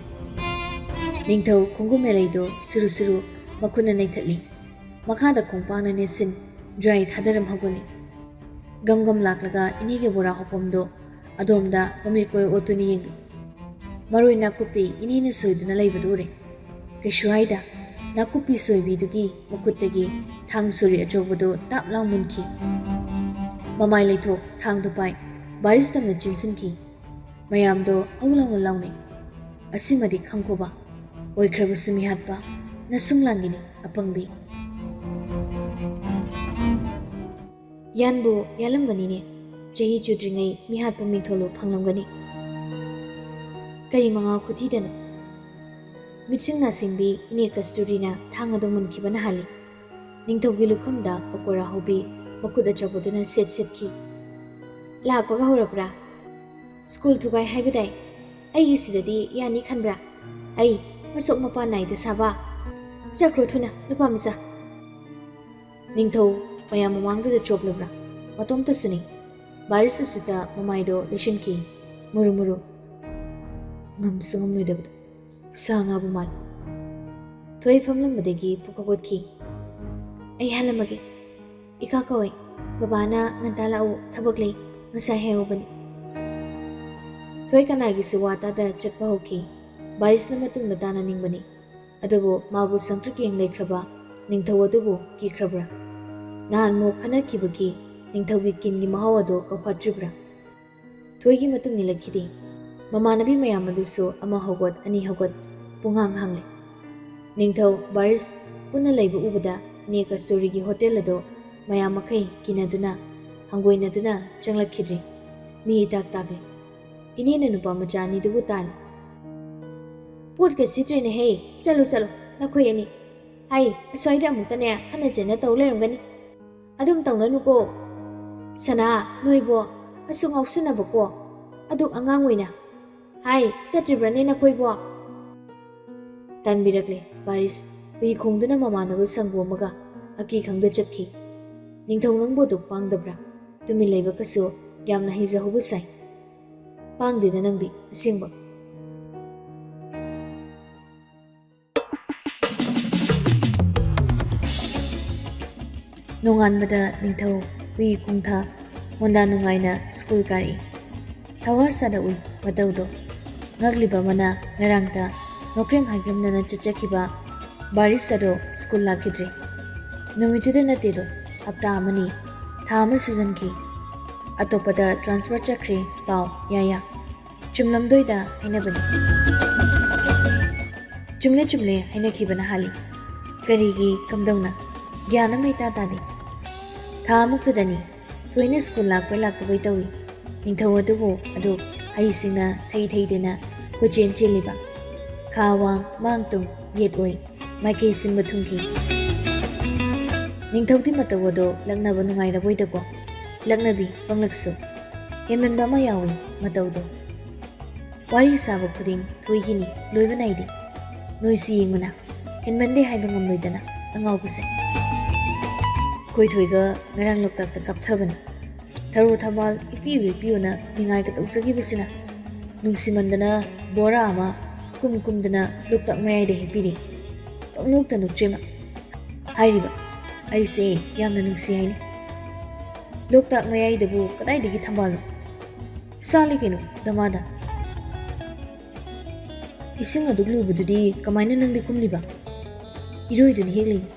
ꯅꯤꯡꯊꯧ ꯈꯣꯡꯒꯨꯝ ꯃꯦꯂꯩꯗꯣ ꯁꯨꯔꯨ ꯁꯨꯔꯨ ꯃꯈꯨꯠꯅ ꯅꯩꯊꯠꯂꯤ꯫ ꯃꯈꯥꯗ ꯈꯣꯡꯄꯥꯛꯅ ꯅꯦꯠꯁꯤꯟ dry ꯊꯥꯗꯔꯝ ꯍꯧꯒꯠꯂꯤ꯫ ꯒꯝ ꯒꯝ ꯂꯥꯛꯂꯒ ꯏꯅꯦꯒꯤ ꯕꯣꯔꯥ ꯍꯧꯐꯝꯗꯣ ꯑꯗꯣꯝꯗ ꯃꯃꯤꯠ ꯀꯣꯏ ꯑꯣꯠꯇꯨꯅ ꯌꯦꯡꯂꯤ꯫ ꯃꯔꯣꯏ ꯅꯥꯀꯨꯞꯄꯤ ꯏꯅꯦꯅ ꯁꯣꯏꯗꯨꯅ ꯂꯩꯕꯗꯨ ꯎꯔꯦ꯫ ꯀꯩꯁꯨ ꯍꯥꯏꯗ, ꯅꯥꯀꯨꯞꯄꯤ ꯁꯣꯏꯕꯤꯗꯨꯒꯤ ꯃꯈꯨꯠꯇꯒꯤ ꯊꯥꯡ ꯁꯣꯔꯤ ꯑꯆꯧꯕꯗꯨ ꯇꯥꯞ ꯂꯥꯎ ꯃꯨꯟꯈꯤ꯫ ꯃꯃꯥꯏ ꯂꯩꯊꯣꯛ ꯊꯥꯡꯗꯨ ꯄꯥꯏ ꯕꯥꯔꯤꯁ ꯇꯝꯅ ꯆꯦꯟꯁꯤꯟꯈꯤ꯫ ꯃꯌꯥꯝꯗꯣ ꯍꯧ ꯂꯥꯎꯅ ꯂꯥꯎꯅꯩ꯫ ꯑꯁꯤꯃꯗꯤ ꯈꯪꯈꯣꯕ, ꯑꯣꯏꯈ꯭ꯔꯕꯁꯨ ꯃꯤꯍꯥꯠꯄ, ꯅꯁꯨꯡ ꯂꯥꯡꯒꯤꯅꯤ ꯑꯄꯪꯕꯤ꯫ ꯌꯥꯟꯕꯨ ꯌꯥꯜꯂꯝꯒꯅꯤꯅꯦ, ꯆꯍꯤ ꯆꯨꯗ꯭ꯔꯤꯉꯩ ꯃꯤꯍꯥꯠꯄ ꯃꯤꯡꯊꯣꯜꯂꯨ ꯐꯪꯂꯝꯒꯅꯤ꯫ ꯀꯔꯤ ꯃꯉꯥꯎ ꯈꯨꯊꯤꯗꯅꯣ? ꯃꯤꯠꯁꯤꯡ ꯅꯥꯁꯤꯡꯕꯤ ꯏꯅꯦ ꯀꯁꯇꯨꯔꯤꯅ ꯊꯥꯡ ꯑꯗꯨ ꯃꯨꯟꯈꯤꯕꯅ ꯍꯥꯜꯂꯤ꯫ ꯅꯤꯡꯊꯧꯒꯤ ꯂꯨꯈꯝꯗ ꯄꯀꯣꯔꯥ ꯍꯧꯕꯤ ꯃꯈꯨꯠ ꯑꯆꯧꯕꯗꯨꯅ ꯁꯦꯠ ꯁꯦꯠꯈꯤ꯫ "ꯂꯥꯛꯄꯒ ꯍꯧꯔꯕ꯭ꯔꯥ? ꯁ꯭ꯀꯨꯜ ꯊꯨꯒꯥꯏ ꯍꯥꯏꯕꯗꯥꯏ? ꯑꯩꯒꯤ ꯁꯤꯗꯗꯤ ꯌꯥꯅꯤ ꯈꯟꯕ꯭ꯔꯥ? ꯑꯩ ꯃꯁꯣꯛ ꯃꯄꯥꯟ ꯅꯥꯏꯗ ꯁꯥꯕ? ꯆꯠꯈ꯭ꯔꯣ ꯊꯨꯅ, ꯅꯨꯄꯥ ꯃꯆꯥ!" ꯅꯤꯡꯊꯧ ꯃꯌꯥꯝ ꯃꯃꯥꯡꯗꯨꯗ ꯆꯣꯞꯂꯕ꯭ꯔꯥ? ꯃꯇꯣꯝꯇꯁꯨꯅꯤ꯫ ꯕꯥꯔꯤꯁ ꯑꯁꯤꯗ ꯃꯃꯥꯏꯗꯣ ꯂꯩꯁꯤꯟꯈꯤ꯫ ꯃꯨꯔꯨ ꯃꯨꯔꯨ꯫ ꯉꯝꯁꯨ ꯉꯝꯂꯣꯏꯗꯕꯗꯣ꯫ ꯁꯥ ꯉꯥꯕꯨ ꯃꯥꯜꯂꯤ꯫ ꯊꯣꯏ ꯐꯝꯂꯝꯕꯗꯒꯤ ꯄꯨꯛ ꯍꯧꯒꯠꯈꯤ꯫ "ꯑꯩ ꯍꯜꯂꯝꯃꯒꯦ꯫ ꯏꯀꯥ ꯀꯧꯋꯦ꯫ ꯕꯕꯥꯅ ꯉꯟꯇꯥ ꯂꯥꯛꯎ, ꯊꯕꯛ ꯂꯩ꯫ ꯉꯁꯥꯏ ꯍꯥꯏꯍꯧꯕꯅꯤ꯫" ꯊꯣꯏ ꯀꯅꯥꯒꯤꯁꯨ ꯋꯥ ꯇꯥꯗ ꯆꯠꯄ ꯍꯧꯈꯤ꯫ ꯕꯥꯔꯤꯁꯅ ꯃꯇꯨꯡꯗ ꯇꯥꯅꯅꯤꯡꯕꯅꯤ꯫ ꯑꯗꯨꯕꯨ ꯃꯥꯕꯨ ꯁꯪꯇ꯭ꯔꯤꯛ ꯌꯦꯡ ꯂꯩꯈ꯭ꯔꯕ ꯅꯤꯡꯊꯧ ꯑꯗꯨꯕꯨ ꯀꯤꯈ꯭ꯔꯕ꯭ꯔꯥ? ꯅꯍꯥꯟꯃꯨꯛ ꯈꯠꯅꯈꯤꯕꯒꯤ ꯅꯤꯡꯊꯧꯒꯤ ꯀꯤꯟꯒꯤ ꯃꯍꯥꯎ ꯑꯗꯨ ꯀꯥꯎꯐꯠꯇ꯭ꯔꯤꯕ꯭ꯔꯥ? ꯊꯣꯏꯒꯤ ꯃꯇꯨꯡ ꯏꯜꯂꯛꯈꯤꯗꯦ꯫ ꯃꯃꯥꯟꯅꯕꯤ ꯃꯌꯥꯝ ꯑꯗꯨꯁꯨ ꯑꯃ ꯍꯧꯒꯠ, ꯑꯅꯤ ꯍꯧꯒꯠ, ꯄꯨꯡꯍꯥꯡ ꯍꯥꯡꯂꯦ꯫ ꯅꯤꯡꯊꯧ ꯕꯥꯔꯤꯁ ꯄꯨꯟꯅ ꯂꯩꯕ ꯎꯕꯗ ꯏꯅꯦ ꯀꯁꯇꯨꯔꯤꯒꯤ ꯍꯣꯇꯦꯜ ꯑꯗꯨ ꯃꯌꯥꯝ ꯃꯈꯩ ꯀꯤꯅꯗꯨꯅ, ꯍꯪꯒꯣꯏꯅꯗꯨꯅ ꯆꯪꯂꯛꯈꯤꯗ꯭ꯔꯦ꯫ ꯃꯤ ꯏꯇꯥꯛ ꯇꯥꯛꯂꯦ꯫ ꯏꯅꯦꯅ ꯅꯨꯄꯥ ꯃꯆꯥ ꯑꯅꯤꯗꯨꯕꯨ ꯇꯥꯜꯂꯤ꯫ "ꯄꯣꯠꯀ ꯁꯤꯠꯇ꯭ꯔꯦꯅꯦꯍꯦ, ꯆꯠꯂꯨ ꯆꯠꯂꯨ ꯅꯈꯣꯏ ꯑꯅꯤ꯫ ꯍꯥꯏ, ꯑꯁ꯭ꯋꯥꯏꯗ ꯑꯃꯨꯛꯇꯅꯦ ꯈꯠꯅ ꯆꯩꯅ ꯇꯧ ꯂꯩꯔꯝꯒꯅꯤ꯫ ꯑꯗꯨꯝ ꯇꯧꯅꯅꯨꯀꯣ꯫ ꯁꯅꯥ, ꯅꯣꯏꯕꯣ, ꯑꯁꯨꯛ ꯉꯥꯎꯁꯤꯟꯅꯕꯀꯣ꯫ ꯑꯗꯨꯛ ꯑꯉꯥꯡ ꯑꯣꯏꯅ꯫ ꯍꯥꯏ, ꯆꯠꯇ꯭ꯔꯤꯕ꯭ꯔꯅꯦ ꯅꯈꯣꯏꯕꯣ?" ꯇꯥꯟꯕꯤꯔꯛꯂꯦ ꯕꯥꯔꯤꯁ꯫ ꯍꯨꯏ ꯈꯣꯡꯗꯨꯅ ꯃꯃꯥꯟꯅꯕ ꯁꯪꯒꯣꯝ ꯑꯃꯒ ꯑꯀꯤ ꯈꯪꯗ ꯆꯠꯈꯤ꯫ "ꯅꯤꯡꯊꯧ, ꯅꯪꯕꯨ ꯑꯗꯨꯛ ꯄꯥꯡꯗꯕ꯭ꯔꯥ? ꯇꯨꯃꯤꯟ ꯂꯩꯕꯒꯁꯨ ꯌꯥꯝꯅ ꯍꯩꯖꯍꯧꯕ ꯁꯥꯏ꯫ ꯄꯥꯡꯗꯦꯗ ꯅꯪꯗꯤ ꯑꯁꯦꯡꯕ꯫" ꯅꯣꯡꯉꯥꯟꯕꯗ ꯅꯤꯡꯊꯧ ꯍꯨꯏ ꯈꯣꯡꯊ ꯃꯣꯟꯗꯥ ꯅꯨꯡꯉꯥꯏꯅ ꯁ꯭ꯀꯨꯜ ꯀꯥꯔꯛꯏ꯫ ꯊꯋꯥ ꯁꯥꯗ ꯎꯏ ꯃꯇꯧꯗꯣ꯫ ꯉꯛꯂꯤꯕ ꯑꯃꯅ ꯉꯔꯥꯡꯇ ꯅꯣꯀ꯭ꯔꯦꯝ ꯍꯥꯏꯒ꯭ꯔꯝꯅꯅ ꯆꯠꯆꯈꯤꯕ ꯕꯥꯔꯤꯁ ꯑꯗꯣ ꯁ꯭ꯀꯨꯜ ꯂꯥꯛꯈꯤꯗ꯭ꯔꯦ꯫ ꯅꯨꯃꯤꯠꯇꯨꯗ ꯅꯠꯇꯦꯗꯣ, ꯍꯞꯇꯥ ꯑꯃꯅꯤ, ꯊꯥ ꯑꯃ ꯁꯨꯖꯟꯈꯤ꯫ ꯑꯇꯣꯞꯄꯗ ꯇ꯭ꯔꯥꯟꯁꯐꯔ ꯆꯠꯈ꯭ꯔꯦ ꯄꯥꯎ, ꯌꯥ ꯌꯥ꯫ ꯆꯨꯝꯂꯝꯗꯣꯏꯗ ꯍꯥꯏꯅꯕꯅꯤ꯫ ꯆꯨꯝꯂꯦ ꯆꯨꯝꯂꯦ ꯍꯥꯏꯅꯈꯤꯕꯅ ꯍꯥꯜꯂꯤ꯫ ꯀꯔꯤꯒꯤ ꯀꯝꯗꯧꯅ? ꯒ꯭ꯌꯥꯟ ꯑꯃ ꯏꯇꯥ ꯇꯥꯗꯦ꯫ ꯊꯥ ꯑꯃꯨꯛꯇꯨꯗꯅꯤ ꯊꯣꯏꯅ ꯁ꯭ꯀꯨꯜ ꯂꯥꯛꯄꯣꯏ ꯂꯥꯛꯇꯕꯣꯏ ꯇꯧꯏ꯫ ꯅꯤꯡꯊꯧ ꯑꯗꯨꯕꯨ ꯑꯗꯨ ꯍꯩꯁꯤꯡꯅ ꯊꯩ ꯊꯩꯗꯅ ꯀꯣꯏꯆꯦꯟ ꯆꯦꯜꯂꯤꯕ꯫ ꯈꯥ ꯋꯥꯡ ꯃꯥꯡ ꯇꯨꯡ ꯌꯦꯠ ꯑꯣꯏ ꯃꯥꯏꯀꯩ ꯁꯤꯟꯕ ꯊꯨꯡꯈꯤ꯫ ꯅꯤꯡꯊꯧꯗꯤ ꯃꯇꯧ ꯑꯗꯣ ꯂꯛꯅꯕ ꯅꯨꯡꯉꯥꯏꯔꯕꯣꯏꯗꯀꯣ꯫ ꯂꯛꯅꯕꯤ ꯄꯪꯂꯛꯁꯨ꯫ ꯍꯦꯟꯃꯟꯕ ꯑꯃ ꯌꯥꯎꯏ ꯃꯇꯧꯗꯣ꯫ ꯋꯥꯔꯤ ꯁꯥꯕ ꯈꯨꯗꯤꯡ ꯊꯣꯏꯒꯤꯅꯤ, ꯂꯣꯏꯕ ꯅꯥꯏꯗꯦ꯫ ꯅꯣꯏꯁꯨ ꯌꯦꯡꯉꯨꯅ, ꯍꯦꯟꯃꯟꯗꯦ ꯍꯥꯏꯕ ꯉꯝꯂꯣꯏꯗꯅ ꯑꯉꯥꯎꯕꯁꯦ꯫ ꯑꯩꯈꯣꯏ ꯊꯣꯏꯒ ꯉꯔꯥꯡ ꯂꯣꯛꯇꯥꯛꯇ ꯀꯥꯞꯊꯕꯅꯤ꯫ ꯊꯔꯣ ꯊꯝꯕꯥꯜ ꯏꯄꯤꯌꯨ ꯏꯄꯤꯌꯨꯅ ꯅꯤꯡꯉꯥꯏꯒ ꯇꯧꯖꯈꯤꯕꯁꯤꯅ ꯅꯨꯡꯁꯤꯃꯟꯗꯅ ꯕꯣꯔꯥ ꯑꯃ ꯀꯨꯝ ꯀꯨꯝꯗꯅ ꯂꯣꯛꯇꯥꯛ ꯃꯌꯥꯏꯗ ꯍꯦꯛꯄꯤꯔꯤ꯫ ꯄꯪꯅꯣꯛꯇ ꯅꯣꯛꯆꯦꯃ꯫ ꯍꯥꯏꯔꯤꯕ ꯑꯩꯁꯦ ꯌꯥꯝꯅ ꯅꯨꯡꯁꯤ ꯍꯥꯏꯅꯤ꯫ ꯂꯣꯛꯇꯥꯛ ꯃꯌꯥꯏꯗꯕꯨ ꯀꯗꯥꯏꯗꯒꯤ ꯊꯝꯕꯥꯜꯅꯣ? ꯁꯥꯠꯂꯤ ꯀꯩꯅꯣ ꯗꯃꯥꯗ꯫ ꯏꯁꯤꯡ ꯑꯗꯨꯛ ꯂꯨꯕꯗꯨꯗꯤ ꯀꯃꯥꯏꯅ ꯅꯪꯗꯤ ꯀꯨꯝꯂꯤꯕ? ꯏꯔꯣꯏꯗꯨꯅ ꯍꯦꯛꯂꯤꯅꯤ꯫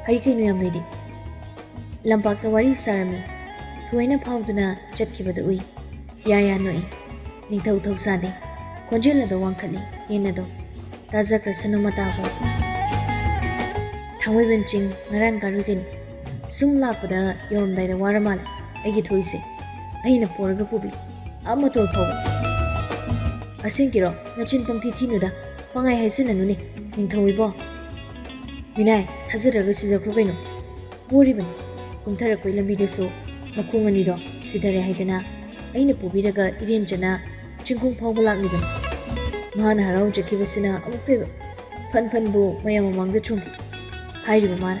ꯍꯩ ꯀꯩꯅꯣ ꯌꯥꯝ ꯂꯩꯔꯤ꯫ ꯂꯝꯄꯥꯛꯇ ꯋꯥꯔꯤ ꯁꯥꯔꯝꯃꯤ꯫ ꯊꯣꯏꯅ ꯐꯥꯎꯗꯨꯅ ꯆꯠꯈꯤꯕꯗꯨ ꯎꯏ꯫ ꯌꯥ ꯌꯥ ꯅꯣꯛꯏ꯫ ꯅꯤꯡꯊꯧ ꯊꯧꯁꯥꯗꯦ꯫ ꯈꯣꯟꯖꯦꯜ ꯑꯗꯣ ꯋꯥꯡꯈꯠꯂꯤ꯫ ꯍꯦꯟꯅꯗꯣ ꯇꯥꯖꯈ꯭ꯔꯁꯅꯨ ꯃꯇꯥꯒꯨꯝ꯫ ꯊꯥꯡꯃꯩꯕꯟ ꯆꯤꯡ ꯉꯔꯥꯡ ꯀꯥꯔꯨꯒꯅꯤ꯫ ꯁꯨꯝ ꯂꯥꯛꯄꯗ ꯌꯧꯔꯝꯗꯥꯏꯗ ꯋꯥꯔ ꯃꯥꯜꯂꯦ ꯑꯩꯒꯤ ꯊꯣꯏꯁꯦ꯫ ꯑꯩꯅ ꯄꯣꯔꯒ ꯄꯨꯕꯤ꯫ ꯑꯥ ꯃꯇꯣꯜ ꯐꯥꯎꯕ꯫ ꯑꯁꯦꯡꯀꯤꯔꯣ? ꯅꯆꯤꯟ ꯄꯪꯊꯤ ꯊꯤꯅꯨꯗ꯫ ꯄꯪꯍꯥꯏ ꯍꯥꯏꯖꯤꯟꯅꯅꯨꯅꯦ, ꯅꯤꯡꯊꯧ ꯏꯕꯣ꯫ ꯃꯤꯅꯥꯏ, ꯊꯥꯖꯗ꯭ꯔꯒ ꯁꯤꯖꯈ꯭ꯔꯣ ꯀꯩꯅꯣ꯫ ꯄꯣꯔꯤꯕꯅꯤ꯫ ꯀꯨꯝꯊꯔꯛꯄꯩ ꯂꯝꯕꯤꯗꯁꯨ ꯃꯈꯣꯡ ꯑꯅꯤꯗꯣ ꯁꯤꯊꯔꯦ ꯍꯥꯏꯗꯅ ꯑꯩꯅ ꯄꯨꯕꯤꯔꯒ ꯏꯔꯦꯟꯖꯅ ꯆꯤꯡꯈꯣꯡ ꯐꯥꯎꯕ ꯂꯥꯛꯂꯤꯕꯅꯤ꯫ ꯃꯍꯥꯛꯅ ꯍꯔꯥꯎꯖꯈꯤꯕꯁꯤꯅ ꯑꯃꯨꯛꯇꯣꯏꯕ ꯐꯟ ꯐꯟꯕꯨ ꯃꯌꯥꯝ ꯃꯃꯥꯡꯗ ꯆꯣꯡꯈꯤ꯫ ꯍꯥꯏꯔꯤꯕ ꯃꯥꯅ,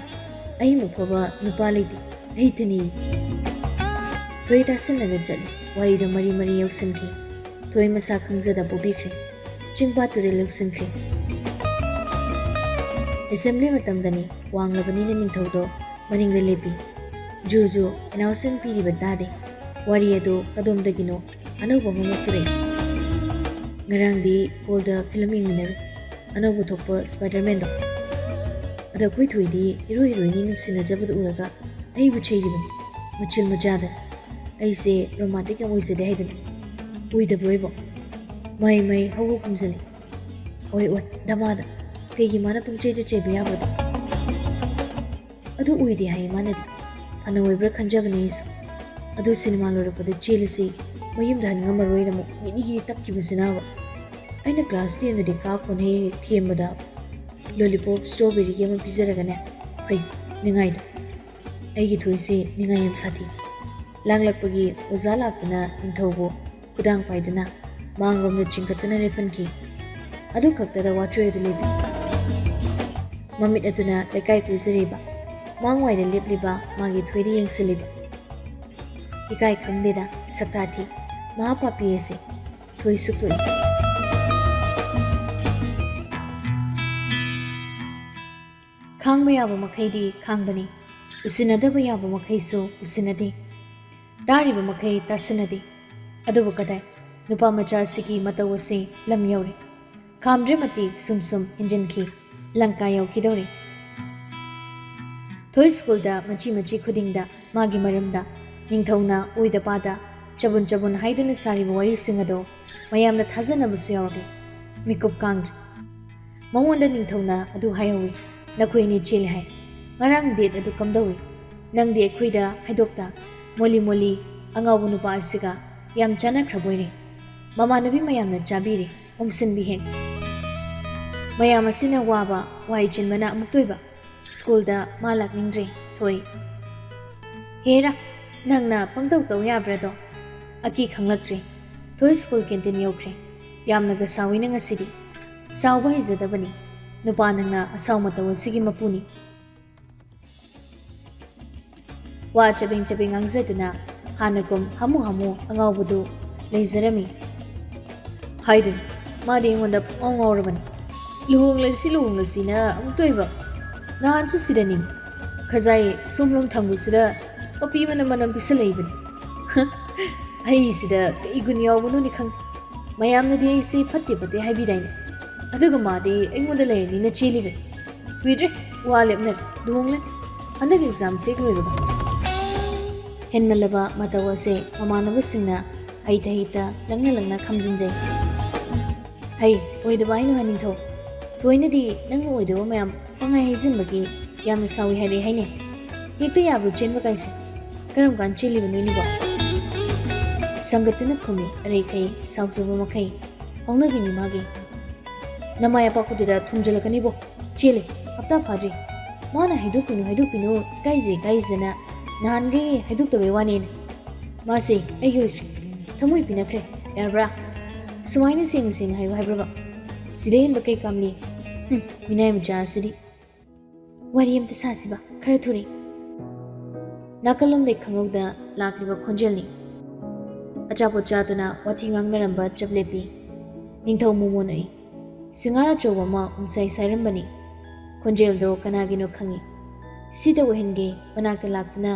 "ꯑꯩꯃꯨꯛ ꯐꯕ ꯅꯨꯄꯥ ꯂꯩꯇꯦ, ꯑꯩꯇꯅꯤ"꯫ ꯊꯣꯏ ꯇꯥꯁꯤꯟꯅꯗ ꯆꯠꯂꯤ꯫ ꯋꯥꯔꯤꯗ ꯃꯔꯤ ꯃꯔꯤ ꯌꯧꯁꯤꯟꯈꯤ꯫ ꯊꯣꯏ ꯃꯁꯥ ꯈꯪꯖꯗ ꯄꯣꯕꯤꯈ꯭ꯔꯦ꯫ ꯆꯤꯡꯄꯥ ꯇꯨꯔꯦꯜ ꯌꯧꯁꯤꯟꯈ꯭ꯔꯦ꯫ ꯑꯦꯁꯦꯝꯕ꯭ꯂꯤ ꯃꯇꯝꯗꯅꯤ꯫ ꯋꯥꯡꯂꯕꯅꯤꯅ ꯅꯤꯡꯊꯧꯗꯣ ꯃꯅꯤꯡꯗ ꯂꯦꯞꯄꯤ꯫ ꯖꯨ ꯖꯨ ꯑꯦꯅꯥꯎꯟꯁꯃꯦꯟ ꯄꯤꯔꯤꯕ ꯇꯥꯗꯦ꯫ ꯋꯥꯔꯤ ꯑꯗꯨ ꯀꯗꯣꯝꯗꯒꯤꯅꯣ ꯑꯅꯧꯕ ꯑꯃꯃꯨꯛ ꯄꯨꯔꯛꯏ꯫ ꯉꯔꯥꯡꯗꯤ ꯍꯣꯜꯗ ꯐꯤꯂꯝ ꯌꯦꯡꯃꯤꯟꯅꯔꯨꯏ꯫ ꯑꯅꯧꯕ ꯊꯣꯛꯄ ꯁ꯭ꯄꯥꯏꯗꯔꯃꯦꯟꯗꯣ꯫ ꯑꯗ ꯑꯩꯈꯣꯏ ꯊꯣꯏꯗꯤ ꯍꯤꯔꯣ ꯍꯤꯔꯣꯏꯅꯤ ꯅꯨꯡꯁꯤꯅꯖꯕꯗꯨ ꯎꯔꯒ ꯑꯩꯕꯨ ꯆꯩꯔꯤꯕꯅꯤ꯫ ꯃꯆꯤꯜ ꯃꯆꯥꯗ꯫ ꯑꯩꯁꯦ ꯔꯣꯃꯥꯟꯇꯤꯛ ꯌꯥꯝ ꯑꯣꯏꯖꯗꯦ ꯍꯥꯏꯗꯅ꯫ ꯑꯣꯏꯗꯕ꯭ꯔꯣ ꯑꯩꯕꯣ? ꯃꯩ ꯃꯩ ꯍꯧ ꯍꯧ ꯈꯨꯝꯖꯜꯂꯤ꯫ ꯑꯣꯏ ꯑꯣꯏ, ꯗꯃꯥꯗ꯫ ꯀꯩꯒꯤ ꯃꯥꯅ ꯄꯨꯡꯆꯩꯗ ꯆꯩꯕ ꯌꯥꯕꯗꯣ? ꯑꯗꯨ ꯑꯣꯏꯗꯦ ꯍꯥꯏꯌꯦ ꯃꯥꯅꯗꯤ꯫ ꯐꯅ ꯑꯣꯏꯕ꯭ꯔꯥ ꯈꯟꯖꯕꯅꯦ ꯑꯩꯁꯨ꯫ ꯑꯗꯨ ꯁꯤꯅꯦꯃꯥ ꯂꯣꯏꯔꯛꯄꯗ ꯆꯦꯜꯂꯁꯤ, ꯃꯌꯨꯝꯗ ꯍꯟ ꯉꯝꯃꯔꯣꯏꯅ ꯑꯃꯨꯛ ꯒꯤꯔꯤ ꯒꯤꯔꯤ ꯇꯛꯈꯤꯕꯁꯤꯅꯕ꯫ ꯑꯩꯅ ꯀ꯭ꯂꯥꯁ ꯇꯦꯟꯗꯗꯤ ꯀꯥ ꯀꯣꯟ ꯍꯦꯛ ꯍꯦꯛ ꯊꯦꯝꯕꯗ ꯂꯣꯂꯤꯄꯣꯞ ꯁ꯭ꯇ꯭ꯔꯣꯕꯦꯔꯤꯒꯤ ꯑꯃ ꯄꯤꯖꯔꯒꯅꯦ, ꯐꯩ, ꯅꯤꯡꯉꯥꯏꯗꯣ꯫ ꯑꯩꯒꯤ ꯊꯣꯏꯁꯦ ꯅꯤꯡꯉꯥꯏ ꯌꯥꯝ ꯁꯥꯊꯤ꯫ ꯂꯥꯡꯂꯛꯄꯒꯤ ꯑꯣꯖꯥ ꯂꯥꯛꯇꯨꯅ ꯅꯤꯡꯊꯧꯕꯨ ꯈꯨꯗꯥꯡ ꯄꯥꯏꯗꯨꯅ ꯃꯥꯡꯂꯣꯝꯗ ꯆꯤꯡꯈꯠꯇꯨꯅ ꯂꯦꯞꯍꯟꯈꯤ꯫ ꯑꯗꯨ ꯈꯛꯇꯗ ꯋꯥꯆꯣꯏ ꯑꯗꯨ ꯂꯦꯞꯄꯤ꯫ ꯃꯃꯤꯠ ꯑꯗꯨꯅ ꯂꯩꯀꯥꯏ ꯀꯣꯏꯖꯔꯤꯕ, ꯃꯥꯡꯋꯥꯏꯗ ꯂꯦꯞꯂꯤꯕ ꯃꯥꯒꯤ ꯊꯣꯏꯗ ꯌꯦꯡꯁꯤꯜꯂꯤꯕ꯫ ꯏꯀꯥꯏ ꯈꯪꯗꯦꯗ, ꯁꯛꯇꯥ ꯊꯤ꯫ ꯃꯍꯥ ꯄꯥꯄꯤ ꯑꯁꯦ ꯊꯣꯏ ꯁꯨꯛꯊꯣꯛꯏ꯫ ꯈꯥꯡꯕ ꯌꯥꯕ ꯃꯈꯩꯗꯤ ꯈꯥꯡꯕꯅꯤ, ꯎꯁꯤꯟꯅꯗꯕ ꯌꯥꯕ ꯃꯈꯩꯁꯨ ꯎꯁꯤꯟꯅꯗꯦ, ꯇꯥꯔꯤꯕ ꯃꯈꯩ ꯇꯥꯁꯤꯟꯅꯗꯦ꯫ ꯑꯗꯨꯕꯨ ꯀꯗꯥꯏ, ꯅꯨꯄꯥ ꯃꯆꯥ ꯑꯁꯤꯒꯤ ꯃꯇꯧ ꯑꯁꯤ ꯂꯝ ꯌꯧꯔꯦ꯫ ꯈꯥꯝꯗ꯭ꯔꯦ ꯃꯇꯤꯛ ꯁꯨꯝ ꯁꯨꯝ ꯍꯦꯟꯖꯤꯟꯈꯤ, ꯂꯪꯀꯥ ꯌꯧꯈꯤꯗꯧꯔꯦ꯫ ꯊꯣꯏ ꯁ꯭ꯀꯨꯜꯗ ꯃꯆꯤ ꯃꯆꯤ ꯈꯨꯗꯤꯡꯗ ꯃꯥꯒꯤ ꯃꯔꯝꯗ ꯅꯤꯡꯊꯧꯅ ꯑꯣꯏꯗ ꯄꯥꯗ ꯆꯕꯨꯟ ꯆꯕꯨꯟ ꯍꯥꯏꯗꯨꯅ ꯁꯥꯔꯤꯕ ꯋꯥꯔꯤꯁꯤꯡ ꯑꯗꯣ ꯃꯌꯥꯝꯅ ꯊꯥꯖꯅꯕꯁꯨ ꯌꯥꯎꯔꯛꯂꯦ꯫ ꯃꯤꯀꯨꯞ ꯀꯥꯡꯗ꯭ꯔꯦ꯫ ꯃꯉꯣꯟꯗ ꯅꯤꯡꯊꯧꯅ ꯑꯗꯨ ꯍꯥꯏꯍꯧꯋꯤ, "ꯅꯈꯣꯏ ꯑꯅꯤ ꯆꯦꯜꯂꯦ ꯍꯥꯏ꯫ ꯉꯔꯥꯡ ꯗꯦꯠ ꯑꯗꯨ ꯀꯝꯗꯧꯏ? ꯅꯪꯗꯤ ꯑꯩꯈꯣꯏꯗ ꯍꯥꯏꯗꯣꯛꯇ, ꯃꯣꯂꯤ ꯃꯣꯂꯤ ꯑꯉꯥꯎꯕ ꯅꯨꯄꯥ ꯑꯁꯤꯒ ꯌꯥꯝ ꯆꯥꯟꯅꯈ꯭ꯔꯕꯣꯏꯔꯦ꯫ ꯃꯃꯥꯟꯅꯕꯤ ꯃꯌꯥꯝꯅ ꯆꯥꯕꯤꯔꯦ, ꯎꯝꯁꯤꯟꯕꯤ ꯍꯦꯛ꯫ ꯃꯌꯥꯝ ꯑꯁꯤꯅ ꯋꯥꯕ, ꯋꯥꯏ ꯆꯤꯟꯕꯅ ꯑꯃꯨꯛꯇꯣꯏꯕ꯫ ꯁ꯭ꯀꯨꯜꯗ ꯃꯥ ꯂꯥꯛꯅꯤꯡꯗ꯭ꯔꯦ, ꯊꯣꯏ꯫ ꯍꯦꯔꯥ, ꯅꯪꯅ ꯄꯪꯇꯧ ꯇꯧ ꯌꯥꯕ꯭ꯔꯥꯗꯣ?" ꯑꯀꯤ ꯈꯪꯂꯛꯇ꯭ꯔꯦ꯫ ꯊꯣꯏ ꯁ꯭ꯀꯨꯜ ꯀꯦꯟꯇꯤꯟ ꯌꯧꯈ꯭ꯔꯦ꯫ ꯌꯥꯝꯅꯒ ꯁꯥꯎꯏꯅ ꯉꯁꯤꯗꯤ꯫ ꯁꯥꯎꯕ ꯍꯩꯖꯗꯕꯅꯤ꯫ ꯅꯨꯄꯥ ꯅꯪꯅ ꯑꯁꯥꯎ ꯃꯇꯧ ꯑꯁꯤꯒꯤ ꯃꯄꯨꯅꯤ꯫ ꯋꯥ ꯆꯕꯦꯡ ꯆꯕꯦꯡ ꯉꯥꯡꯖꯗꯨꯅ ꯍꯥꯟꯅꯒꯨꯝ ꯍꯥꯃꯨ ꯍꯥꯃꯨ ꯑꯉꯥꯎꯕꯗꯨ ꯂꯩꯖꯔꯝꯃꯤ꯫ ꯍꯥꯏꯗꯨꯅ ꯃꯥꯗꯤ ꯑꯩꯉꯣꯟꯗ ꯄꯨꯡꯉꯥꯎ ꯉꯥꯎꯔꯕꯅꯤ꯫ "ꯂꯨꯍꯣꯡꯂꯁꯤ ꯂꯨꯍꯣꯡꯂꯁꯤꯅ ꯑꯃꯨꯛꯇꯣꯏꯕ꯫ ꯅꯍꯥꯟꯁꯨ ꯁꯤꯗꯅꯤ꯫ ꯈꯖꯥꯏ ꯁꯣꯝꯂꯣꯝ ꯊꯪꯕꯁꯤꯗ ꯄꯄꯤ ꯃꯅꯝ ꯃꯅꯝ ꯄꯤꯁꯜꯂꯛꯏꯕꯅꯤ꯫ ꯑꯩꯁꯤꯗ ꯀꯩ ꯒꯨꯟ ꯌꯥꯎꯕꯅꯣꯅꯤ ꯈꯪꯗꯦ꯫ ꯃꯌꯥꯝꯅꯗꯤ ꯑꯩꯁꯦ ꯐꯠꯇꯦ ꯐꯠꯇꯦ ꯍꯥꯏꯕꯤꯗꯥꯏꯅꯦ? ꯑꯗꯨꯒ ꯃꯥꯗꯤ ꯑꯩꯉꯣꯟꯗ ꯂꯩꯔꯅꯤꯅ ꯆꯦꯜꯂꯤꯕꯅꯤ꯫ ꯀꯨꯏꯗ꯭ꯔꯦ ꯋꯥ ꯂꯦꯞꯅꯔꯦ, ꯂꯨꯍꯣꯡꯂꯅꯤ꯫ ꯍꯟꯗꯛ ꯑꯦꯛꯖꯥꯝꯁꯦ ꯂꯣꯏꯕꯒ꯫" ꯍꯦꯟꯃꯜꯂꯕ ꯃꯇꯧ ꯑꯁꯦ ꯃꯃꯥꯟꯅꯕꯁꯤꯡꯅ ꯍꯩꯇ ꯍꯩꯇ ꯂꯪꯅ ꯂꯪꯅ ꯈꯝꯖꯤꯟꯖꯩ꯫ "ꯍꯩ, ꯑꯣꯏꯗꯕ ꯍꯥꯏꯅꯨ ꯍꯥꯏ ꯅꯤꯡꯊꯧ꯫ ꯊꯣꯏꯅꯗꯤ ꯅꯪꯅ ꯑꯣꯏꯗꯕ ꯃꯌꯥꯝ ꯄꯪꯍꯥꯏ ꯍꯥꯏꯖꯤꯟꯕꯒꯤ ꯌꯥꯝꯅ ꯁꯥꯎꯏ ꯍꯥꯏꯔꯛꯏ ꯍꯥꯏꯅꯦ꯫ ꯍꯦꯛꯇ ꯌꯥꯕ꯭ꯔꯣ ꯆꯦꯟꯕ ꯀꯥꯏꯁꯦ? ꯀꯔꯝ ꯀꯥꯟ ꯆꯦꯜꯂꯤꯕꯅꯣ ꯏꯅꯤꯕꯣ?" ꯁꯪꯒꯠꯇꯨꯅ ꯈꯨꯝꯃꯤ ꯑꯔꯩꯈꯩ ꯁꯥꯎꯖꯕ ꯃꯈꯩ꯫ ꯍꯧꯅꯕꯤꯅꯤ ꯃꯥꯒꯤ꯫ "ꯅꯃꯥꯏ ꯑꯄꯥꯛꯄꯗꯨꯗ ꯊꯣꯝꯖꯤꯜꯂꯛꯀꯅꯤꯕꯣ꯫ ꯆꯦꯜꯂꯦ, ꯍꯞꯇꯥ ꯐꯥꯗ꯭ꯔꯤ꯫ ꯃꯥꯅ ꯍꯥꯏꯗꯣꯛꯄꯤꯅꯨ, ꯍꯥꯏꯗꯣꯛꯄꯤꯅꯨ, ꯏꯀꯥꯏꯖꯩ, ꯏꯀꯥꯏꯖꯅ ꯅꯍꯥꯟꯈꯩ ꯍꯥꯏꯗꯣꯛꯇꯕꯩ ꯋꯥꯅꯦꯅ꯫ ꯃꯥꯁꯦ ꯑꯩꯒꯤ ꯑꯣꯏꯈ꯭ꯔꯦ꯫ ꯊꯃꯣꯏ ꯄꯤꯅꯈ꯭ꯔꯦ꯫ ꯌꯥꯔꯕ꯭ꯔꯥ? ꯁꯨꯃꯥꯏꯅ ꯁꯦꯡꯅ ꯁꯦꯡꯅ ꯍꯥꯏꯌꯨ ꯍꯥꯏꯕ꯭ꯔꯕ? ꯁꯤꯗ ꯍꯦꯟꯕ ꯀꯩ ꯀꯥꯝꯂꯤ? ꯍꯨꯝ, ꯃꯤꯅꯥꯏ ꯃꯆꯥ ꯑꯁꯤꯗꯤ꯫ ꯋꯥꯔꯤ ꯑꯝꯇ ꯁꯥꯁꯤꯕ, ꯈꯔ ꯊꯨꯔꯦ꯫" ꯅꯥꯀꯜꯂꯣꯝꯗꯩ ꯈꯪꯍꯧꯗ ꯂꯥꯛꯂꯤꯕ ꯈꯣꯟꯖꯦꯜꯅꯤ꯫ ꯑꯆꯥꯄꯣꯠ ꯆꯥꯗꯨꯅ ꯋꯥꯊꯤ ꯉꯥꯡꯅꯔꯝꯕ ꯆꯞ ꯂꯦꯞꯄꯤ꯫ ꯅꯤꯡꯊꯧ ꯃꯣꯃꯣꯟ ꯎꯏ꯫ ꯁꯤꯡꯍꯥꯔ ꯑꯆꯧꯕ ꯑꯃ ꯎꯝꯁꯥꯏ ꯁꯥꯏꯔꯝꯕꯅꯤ꯫ ꯈꯣꯟꯖꯦꯜꯗꯣ ꯀꯅꯥꯒꯤꯅꯣ ꯈꯪꯏ꯫ ꯁꯤꯗ ꯑꯣꯏꯍꯟꯒꯦ, ꯃꯅꯥꯛꯇ ꯂꯥꯛꯇꯨꯅ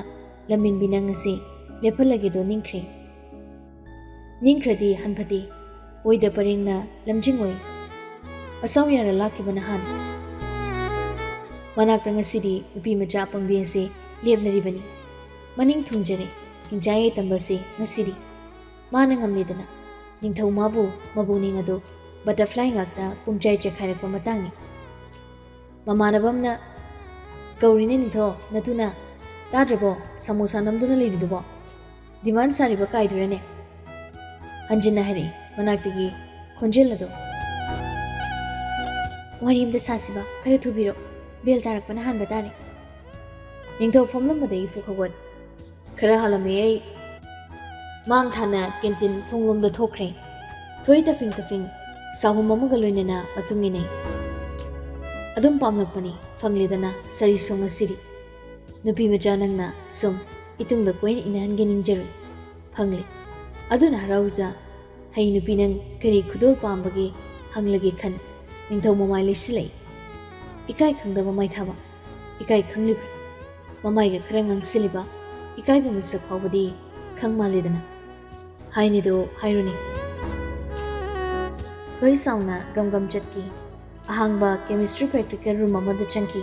ꯂꯝꯃꯤꯟꯕꯤ ꯅꯪ ꯑꯁꯤ ꯂꯦꯞꯍꯜꯂꯒꯦꯗꯣ ꯅꯤꯡꯈ꯭ꯔꯦ꯫ ꯅꯤꯡꯈ꯭ꯔꯗꯤ ꯍꯟꯐꯗꯦ, ꯑꯣꯏꯗ ꯄꯔꯦꯡꯅ ꯂꯝꯖꯤꯡ ꯑꯣꯏ꯫ ꯑꯁꯥꯎ ꯌꯥꯔ ꯂꯥꯛꯈꯤꯕ ꯅꯍꯥꯟ꯫ ꯃꯅꯥꯛꯇ ꯉꯁꯤꯗꯤ ꯅꯨꯄꯤ ꯃꯆꯥ ꯑꯄꯪꯕꯤ ꯑꯁꯤ ꯂꯦꯞꯅꯔꯤꯕꯅꯤ꯫ ꯃꯅꯤꯡ ꯊꯨꯡꯖꯔꯦ, ꯍꯤꯡꯆꯥꯏ ꯌꯥꯏꯇꯝꯕꯁꯤ ꯉꯁꯤꯗꯤ꯫ ꯃꯥꯅ ꯉꯝꯂꯦꯗꯅ꯫ ꯅꯤꯡꯊꯧ ꯃꯥꯕꯨ ꯃꯕꯨꯛꯅꯤꯡ ꯑꯗꯨ butterfly ꯉꯥꯛꯇ ꯄꯨꯝꯆꯥꯏ ꯆꯦꯈꯥꯏꯔꯛꯄ ꯃꯇꯥꯡꯅꯤ꯫ ꯃꯃꯥꯟꯅꯕ ꯑꯃꯅ ꯀꯧꯔꯤꯅꯦ ꯅꯤꯡꯊꯧ, ꯅꯇꯨꯅ꯫ ꯇꯥꯗ꯭ꯔꯕꯣ? ꯁꯃꯣꯁꯥ ꯅꯝꯗꯨꯅ ꯂꯩꯔꯤꯗꯨꯕꯣ? Demand ꯁꯥꯔꯤꯕ ꯀꯥꯏꯗꯨꯔꯅꯦ? ꯍꯟꯖꯤꯟꯅ ꯍꯥꯏꯔꯛꯏ ꯃꯅꯥꯛꯇꯒꯤ ꯈꯣꯟꯖꯦꯜ ꯑꯗꯨ꯫ ꯋꯥꯔꯤ ꯑꯝꯇ ꯁꯥꯁꯤꯕ, ꯈꯔ ꯊꯨꯕꯤꯔꯣ, bell ꯇꯥꯔꯛꯄꯅ ꯍꯥꯟꯕ ꯇꯥꯔꯦ꯫ ꯅꯤꯡꯊꯧ ꯐꯝꯂꯝꯕꯗꯒꯤ ꯐꯨꯛ ꯍꯧꯒꯠ꯫ ꯈꯔ ꯍꯥꯜꯂꯝꯃꯦ ꯑꯩ꯫ ꯃꯥꯡ ꯊꯥꯅ canteen ꯊꯣꯡꯂꯣꯝꯗ ꯊꯣꯛꯈ꯭ꯔꯦ꯫ ꯊꯣꯏ ꯇꯐꯤꯡ ꯇꯐꯤꯡ ꯁꯥꯍꯨꯝ ꯑꯃꯒ ꯂꯣꯏꯅꯅ ꯃꯇꯨꯡ ꯏꯟꯅꯩ꯫ ꯑꯗꯨꯝ ꯄꯥꯝꯂꯛꯄꯅꯤ, ꯐꯪꯂꯦꯗꯅ ꯁꯥꯔꯤ ꯁꯣꯡ ꯑꯁꯤꯗꯤ꯫ ꯅꯨꯄꯤ ꯃꯆꯥ ꯅꯪꯅ ꯁꯨꯝ ꯏꯇꯨꯡꯗ ꯀꯣꯏꯅ ꯏꯟꯅꯍꯟꯒꯦ ꯅꯤꯡꯖꯔꯨꯏ꯫ ꯐꯪꯂꯦ꯫ ꯑꯗꯨꯅ ꯍꯔꯥꯎꯖ꯫ ꯍꯩ ꯅꯨꯄꯤ ꯅꯪ ꯀꯔꯤ ꯈꯨꯗꯣꯜ ꯄꯥꯝꯕꯒꯦ ꯍꯪꯂꯒꯦ ꯈꯟ ꯅꯤꯡꯊꯧ ꯃꯃꯥꯏ ꯂꯩꯁꯤꯜꯂꯛꯏ꯫ ꯏꯀꯥꯏ ꯈꯪꯗꯕ ꯃꯥꯏꯊꯥꯕ꯫ ꯏꯀꯥꯏ ꯈꯪꯂꯤꯕ꯭ꯔꯥ? ꯃꯃꯥꯏꯒ ꯈꯔ ꯉꯥꯡꯁꯤꯜꯂꯤꯕ, ꯏꯀꯥꯏꯕ ꯃꯁꯛ ꯐꯥꯎꯕꯗꯤ ꯈꯪ ꯃꯥꯜꯂꯦꯗꯅ꯫ ꯍꯥꯏꯅꯤꯗꯣ ꯍꯥꯏꯔꯨꯅꯦ꯫ ꯊꯣꯏ ꯁꯥꯎꯅ ꯒꯝ ꯒꯝ ꯆꯠꯈꯤ꯫ ꯑꯍꯥꯡꯕ chemistry practical room ꯑꯃꯗ ꯆꯪꯈꯤ꯫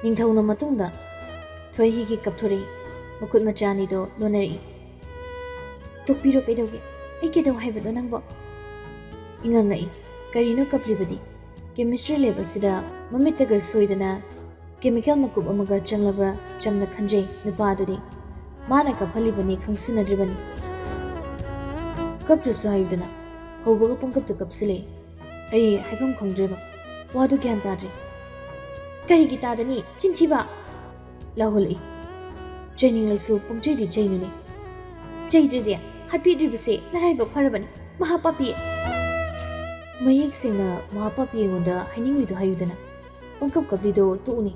ꯅꯤꯡꯊꯧꯅ ꯃꯇꯨꯡꯗ ꯊꯣꯏ ꯍꯤꯒꯤ ꯀꯞꯊꯣꯔꯛꯏ꯫ ꯃꯈꯨꯠ ꯃꯆꯥ ꯑꯅꯤꯗꯣ ꯅꯣꯟꯅꯔꯛꯏ꯫ "ꯇꯣꯛꯄꯤꯔꯣ, ꯀꯩꯗꯧꯒꯦ? ꯑꯩ ꯀꯩꯗꯧ ꯍꯥꯏꯕꯅꯣ ꯅꯪꯕꯣ?" ꯏꯉꯛ ꯉꯛꯏ꯫ ꯀꯔꯤꯅꯣ ꯀꯞꯂꯤꯕꯗꯤ? Chemistry lab ꯑꯁꯤꯗ ꯃꯃꯤꯠꯇꯒ ꯁꯣꯏꯗꯅ chemical ꯃꯀꯨꯞ ꯑꯃꯒ ꯆꯪꯂꯕ꯭ꯔꯥ ꯆꯝꯅ ꯈꯟꯖꯩ ꯅꯨꯄꯥ ꯑꯗꯨꯗꯤ꯫ ꯃꯥꯅ ꯀꯞꯍꯜꯂꯤꯕꯅꯤ ꯈꯪꯁꯤꯟꯅꯗ꯭ꯔꯤꯕꯅꯤ꯫ "ꯀꯞꯇ꯭ꯔꯁꯨ ꯍꯥꯏꯌꯨꯗꯅ, ꯍꯧꯕꯒ ꯄꯪꯀꯞꯇ ꯀꯞꯁꯤꯜꯂꯛꯏ꯫ ꯑꯩ ꯍꯥꯏꯐꯝ ꯈꯪꯗ꯭ꯔꯦꯕ, ꯋꯥꯗꯨ ꯒ꯭ꯌꯥꯟ ꯇꯥꯗ꯭ꯔꯦ꯫ ꯀꯔꯤꯒꯤ ꯇꯥꯗꯅꯤ, ꯆꯤꯟꯊꯤꯕ!" ꯂꯥꯎꯍꯜꯂꯛꯏ꯫ "ꯆꯩꯅꯤꯡꯂꯁꯨ ꯄꯪꯆꯩꯗꯤ ꯆꯩꯅꯨꯅꯦ꯫ ꯆꯩꯗ꯭ꯔꯗꯤ ꯍꯥꯠꯄꯤꯗ꯭ꯔꯤꯕꯁꯦ ꯅꯔꯥꯏꯕꯛ ꯐꯔꯕꯅꯤ, ꯃꯍꯥ ꯄꯥꯄꯤ!" "ꯃꯌꯦꯛ ꯁꯦꯡꯅ ꯃꯍꯥ ꯄꯥꯄꯤ ꯑꯩꯉꯣꯟꯗ ꯍꯥꯏꯅꯤꯡꯂꯤꯗꯣ ꯍꯥꯏꯌꯨꯗꯅ꯫ ꯄꯪꯀꯞ ꯀꯞꯂꯤꯗꯣ ꯇꯣꯛꯎꯅꯦ꯫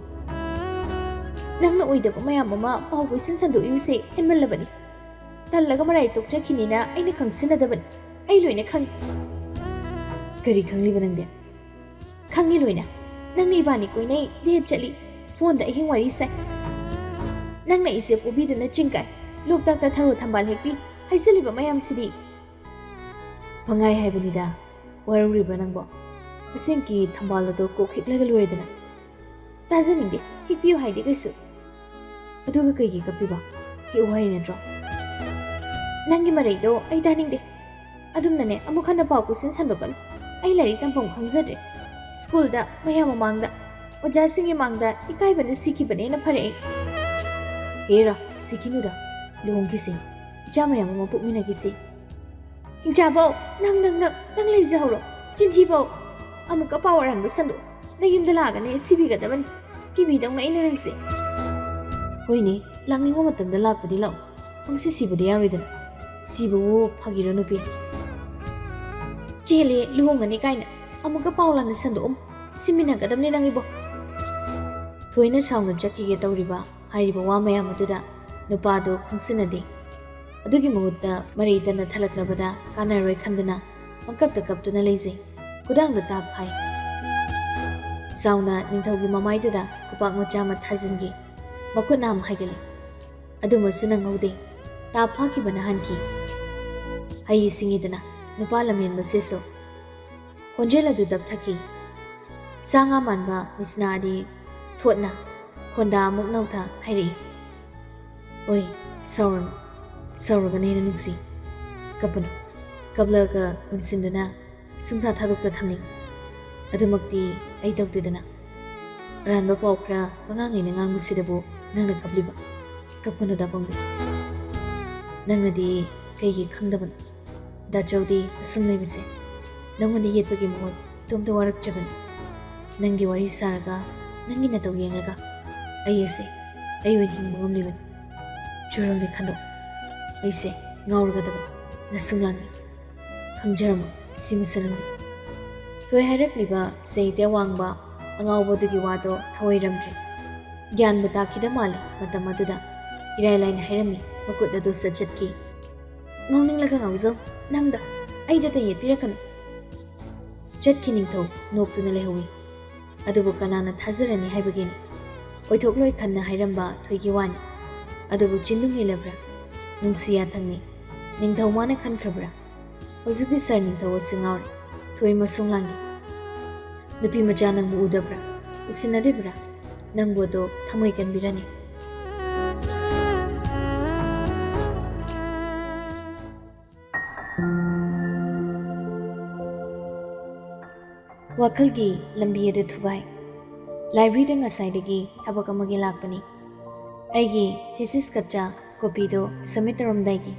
ꯅꯪꯅ ꯑꯣꯏꯗꯕ ꯃꯌꯥꯝ ꯑꯃ ꯄꯥꯎ ꯀꯣꯏꯁꯤꯟ ꯁꯟꯗꯣꯛꯏꯕꯁꯦ ꯍꯦꯟꯃꯜꯂꯕꯅꯤ꯫ ꯇꯜꯂꯒ ꯃꯔꯥꯏ ꯇꯣꯛꯆꯈꯤꯅꯤꯅ ꯑꯩꯅ ꯈꯪꯁꯤꯟꯅꯗꯕꯅꯤ꯫ ꯑꯩ ꯂꯣꯏꯅ ꯈꯪꯏ꯫ ꯀꯔꯤ ꯈꯪꯂꯤꯕ ꯅꯪꯗꯤ? ꯈꯪꯏ ꯂꯣꯏꯅ꯫ ꯅꯪꯅ ꯏꯕꯥꯅꯤ ꯀꯣꯏꯅꯩ, ꯗꯦꯠ ꯆꯠꯂꯤ, ꯐꯣꯟꯗ ꯑꯍꯤꯡ ꯋꯥꯔꯤ ꯁꯥꯏ꯫ ꯅꯪꯅ ꯑꯩꯁꯦ ꯄꯨꯕꯤꯗꯨꯅ ꯆꯤꯡ ꯀꯥꯏ, ꯂꯣꯛꯇꯥꯛꯇ ꯊꯔꯣ ꯊꯝꯕꯥꯜ ꯍꯦꯛꯄꯤ ꯍꯥꯏꯖꯜꯂꯤꯕ ꯃꯌꯥꯝꯁꯤꯗꯤ꯫ ꯄꯪꯍꯥꯏ ꯍꯥꯏꯕꯅꯤꯗ꯫ ꯋꯥꯔꯧꯔꯤꯕ꯭ꯔꯥ ꯅꯪꯕꯣ? ꯑꯁꯦꯡꯀꯤ ꯊꯝꯕꯥꯜ ꯑꯗꯣ ꯀꯣꯛ ꯍꯦꯛꯂꯒ ꯂꯣꯏꯔꯦꯗꯅ꯫ ꯇꯥꯖꯅꯤꯡꯗꯦ, ꯍꯦꯛꯄꯤꯌꯨ ꯍꯥꯏꯗꯦ ꯀꯩꯁꯨ꯫ ꯑꯗꯨꯒ ꯀꯩꯒꯤ ꯀꯞꯄꯤꯕ? ꯍꯦꯛꯎ ꯍꯥꯏꯔꯤ ꯅꯠꯇ꯭ꯔꯣ? ꯅꯪꯒꯤ ꯃꯔꯩꯗꯣ ꯑꯩ ꯇꯥꯅꯤꯡꯗꯦ꯫ ꯑꯗꯨꯝꯅꯅꯦ ꯑꯃꯨꯛ ꯍꯟꯅ ꯄꯥꯎ ꯀꯣꯏꯁꯤꯟ ꯁꯟꯗꯣꯛꯀꯅꯨ꯫ ꯑꯩ ꯂꯥꯏꯔꯤꯛ ꯇꯝꯐꯝ ꯈꯪꯖꯗ꯭ꯔꯦ꯫ ꯁ꯭ꯀꯨꯜꯗ, ꯃꯌꯥꯝ ꯃꯃꯥꯡꯗ, ꯑꯣꯖꯥꯁꯤꯡꯒꯤ ꯃꯥꯡꯗ ꯏꯀꯥꯏꯕꯅ ꯁꯤꯈꯤꯕꯅꯦꯅ ꯐꯔꯦ ꯑꯩ꯫ ꯍꯦꯔꯥ, ꯁꯤꯈꯤꯅꯨꯗ꯫ ꯂꯨꯍꯣꯡꯈꯤꯁꯦ꯫ ꯏꯆꯥ ꯃꯌꯥꯝ ꯑꯃ ꯄꯣꯛꯃꯤꯟꯅꯈꯤꯁꯦ꯫ ꯍꯤꯡꯆꯥꯕꯧ, ꯅꯪ, ꯅꯪ, ꯅꯪ, ꯅꯪ ꯂꯩꯖꯍꯧꯔꯣ꯫ ꯆꯤꯟꯊꯤꯕꯧ꯫ ꯑꯃꯨꯛꯀ ꯄꯥꯎ ꯑꯔꯥꯟꯕ ꯁꯟꯗꯣꯛ꯫ ꯅꯌꯨꯝꯗ ꯂꯥꯛꯑꯒꯅꯦ ꯁꯤꯕꯤꯒꯗꯕꯅꯤ꯫ ꯀꯤꯕꯤꯗꯧꯅ ꯑꯩꯅ ꯅꯪꯁꯦ꯫ ꯍꯣꯏꯅꯦ, ꯂꯥꯛꯅꯤꯡꯕ ꯃꯇꯝꯗ ꯂꯥꯛꯄꯗꯤ ꯂꯥꯛꯑꯣ꯫ ꯄꯪꯁꯤ ꯁꯤꯕꯗꯤ ꯌꯥꯔꯣꯏꯗꯅ꯫ ꯁꯤꯕꯕꯨ ꯐꯒꯤꯔꯣ ꯅꯨꯄꯤ? ꯆꯦꯜꯂꯦ, ꯂꯨꯍꯣꯡꯒꯅꯤ ꯀꯥꯏꯅ꯫ ꯑꯃꯨꯛꯀ ꯄꯥꯎ ꯂꯥꯟꯅ ꯁꯟꯗꯣꯛꯑꯝ꯫ ꯁꯤꯃꯤꯟꯅꯒꯗꯕꯅꯤ ꯅꯪ ꯏꯕꯣ꯫ ꯊꯣꯏꯅ ꯁꯥꯎꯅ ꯆꯠꯈꯤꯒꯦ ꯇꯧꯔꯤꯕ ꯍꯥꯏꯔꯤꯕ ꯋꯥ ꯃꯌꯥꯝ ꯑꯗꯨꯗ ꯅꯨꯄꯥꯗꯨ ꯈꯪꯁꯤꯟꯅꯗꯦ꯫ ꯑꯗꯨꯒꯤ ꯃꯍꯨꯠꯇ ꯃꯔꯩ ꯇꯟꯅ ꯊꯜꯂꯛꯂꯕꯗ ꯀꯥꯟꯅꯔꯣꯏ ꯈꯟꯗꯨꯅ ꯄꯪꯀꯞꯇ ꯀꯞꯇꯨꯅ ꯂꯩꯖꯩ꯫ ꯈꯨꯗꯥꯡꯗ ꯇꯥꯞ ꯐꯥꯏ꯫ ꯆꯥꯎꯅ ꯅꯤꯡꯊꯧꯒꯤ ꯃꯃꯥꯏꯗꯨꯗ ꯈꯨꯄꯥꯛ ꯃꯆꯥ ꯑꯃ ꯊꯥꯖꯤꯟꯈꯤ꯫ ꯃꯈꯨꯠ ꯅꯥꯝ ꯍꯥꯏꯒꯠꯂꯤ꯫ ꯑꯗꯨꯃꯁꯨ ꯅꯪꯍꯧꯗꯦ꯫ ꯇꯥꯞ ꯐꯥꯈꯤꯕꯅ ꯍꯟꯈꯤ꯫ ꯍꯩ ꯁꯤꯡꯉꯤꯗꯅ ꯅꯨꯄꯥ ꯂꯝꯍꯦꯟꯕꯁꯤꯁꯨ꯫ ꯈꯣꯟꯖꯦꯜ ꯑꯗꯨ ꯇꯞꯊꯈꯤ꯫ ꯁꯥ ꯉꯥ ꯃꯥꯟꯕ ꯃꯤꯁꯅꯥꯗꯤ ꯊꯣꯠꯅ ꯈꯣꯟꯗꯥ ꯑꯃꯨꯛ ꯅꯧꯊ ꯍꯥꯏꯔꯛꯏ꯫ ꯑꯣꯏ, ꯁꯥꯎꯔꯅꯨ꯫ ꯁꯥꯎꯔꯒꯅ ꯍꯦꯟꯅ ꯅꯨꯡꯁꯤ꯫ ꯀꯞꯄꯅꯨ꯫ ꯀꯞꯂꯒ ꯄꯨꯟꯁꯤꯟꯗꯨꯅ ꯁꯨꯡꯊꯥ ꯊꯥꯗꯣꯛꯇ ꯊꯝꯅꯤꯡ꯫ ꯑꯗꯨꯃꯛꯇꯤ ꯑꯩ ꯇꯧꯗꯦꯗꯅ꯫ ꯑꯔꯥꯟꯕ ꯄꯥꯎ ꯈꯔ ꯑꯉꯥꯡ ꯑꯩꯅ ꯉꯥꯡꯕꯁꯤꯗꯕꯨ ꯅꯪꯅ ꯀꯞꯂꯤꯕ꯫ ꯀꯞꯀꯅꯨꯗ ꯄꯣꯡꯕꯤ꯫ ꯅꯪꯅꯗꯤ ꯀꯩꯒꯤ ꯈꯪꯗꯕꯅꯣ? ꯗꯥꯆꯧꯗꯤ ꯑꯁꯨꯝ ꯂꯩꯕꯁꯦ ꯅꯪꯉꯣꯟꯗ ꯌꯦꯠꯄꯒꯤ ꯃꯍꯨꯠ ꯏꯇꯣꯝꯇ ꯋꯥꯔꯛꯆꯕꯅꯤ꯫ ꯅꯪꯒꯤ ꯋꯥꯔꯤ ꯁꯥꯔꯒ, ꯅꯪꯒꯤ ꯅꯇꯧ ꯌꯦꯡꯂꯒ ꯑꯩ ꯑꯁꯦ ꯑꯩ ꯑꯣꯏꯅ ꯍꯤꯡꯕ ꯉꯝꯂꯤꯕꯅꯤ꯫ ꯆꯨꯔꯝꯂꯦ ꯈꯟꯗꯣꯛ꯫ ꯑꯩꯁꯦ ꯉꯥꯎꯔꯒꯗꯕ ꯅꯁꯨꯡ ꯂꯥꯡꯅꯤ꯫ ꯈꯪꯖꯔꯝꯃꯣ ꯁꯤꯃꯁꯨ ꯅꯪꯅꯤ꯫ ꯊꯣꯏ ꯍꯥꯏꯔꯛꯂꯤꯕ ꯁꯥꯍꯤꯇ꯭ꯌ ꯋꯥꯡꯕ ꯑꯉꯥꯎꯕꯗꯨꯒꯤ ꯋꯥꯗꯣ ꯊꯋꯥꯏꯔꯝꯗ꯭ꯔꯦ꯫ ꯒ꯭ꯌꯥꯟꯕꯨ ꯇꯥꯈꯤꯗ ꯃꯥꯜꯂꯦ꯫ ꯃꯇꯝ ꯑꯗꯨꯗ ꯏꯔꯥꯏ ꯂꯥꯏꯅ ꯍꯥꯏꯔꯝꯃꯤ, ꯃꯈꯨꯠ ꯑꯗꯨ ꯁꯠ ꯆꯠꯈꯤ꯫ "ꯉꯥꯎꯅꯤꯡꯂꯒ ꯉꯥꯎꯖꯧ, ꯅꯪꯗ ꯑꯩꯗꯇ ꯌꯦꯠꯄꯤꯔꯛꯀꯅꯨ꯫ ꯆꯠꯈꯤ ꯅꯤꯡꯊꯧ ꯅꯣꯛꯇꯨꯅ ꯂꯩꯍꯧꯏ꯫ ꯑꯗꯨꯕꯨ ꯀꯅꯥꯅ ꯊꯥꯖꯔꯅꯤ ꯍꯥꯏꯕꯒꯤꯅꯤ? ꯑꯣꯏꯊꯣꯛꯂꯣꯏ ꯈꯟꯅ ꯍꯥꯏꯔꯝꯕ ꯊꯣꯏꯒꯤ ꯋꯥꯅꯤ꯫ ꯑꯗꯨꯕꯨ ꯆꯤꯟꯗꯨ ꯃꯦꯜꯂꯕ꯭ꯔꯥ? ꯅꯨꯡꯁꯤ ꯌꯥꯊꯪꯅꯤ꯫ ꯅꯤꯡꯊꯧ ꯃꯥꯅ ꯈꯟꯈ꯭ꯔꯕ꯭ꯔꯥ? ꯍꯧꯖꯤꯛꯇꯤ ꯁꯥꯔ ꯅꯤꯡꯊꯧ ꯑꯁꯤ ꯉꯥꯎꯔꯦ꯫ ꯊꯣꯏ ꯃꯁꯨꯡ ꯂꯥꯡꯉꯤ꯫ ꯅꯨꯄꯤ ꯃꯆꯥ ꯅꯪꯕꯨ ꯎꯗꯕ꯭ꯔꯥ? ꯎꯁꯤꯟꯅꯔꯤꯕ꯭ꯔꯥ? ꯅꯪꯕꯨ ꯑꯗꯣ ꯊꯃꯣꯏ ꯀꯟꯕꯤꯔꯅꯤ?" ꯋꯥꯈꯜꯒꯤ ꯂꯝꯕꯤ ꯑꯗꯨ ꯊꯨꯒꯥꯏ꯫ ꯂꯥꯏꯕ꯭ꯔꯦꯔꯤꯗ ꯉꯁꯥꯏꯗꯒꯤ ꯊꯕꯛ ꯑꯃꯒꯤ ꯂꯥꯛꯄꯅꯤ꯫ ꯑꯩꯒꯤ ꯊꯤꯁꯤꯁ ꯀꯠꯆꯥ ꯀꯣꯄꯤꯗꯣ ꯁꯕꯃꯤꯠ ꯇꯧꯔꯝꯗꯥꯏꯒꯤ꯫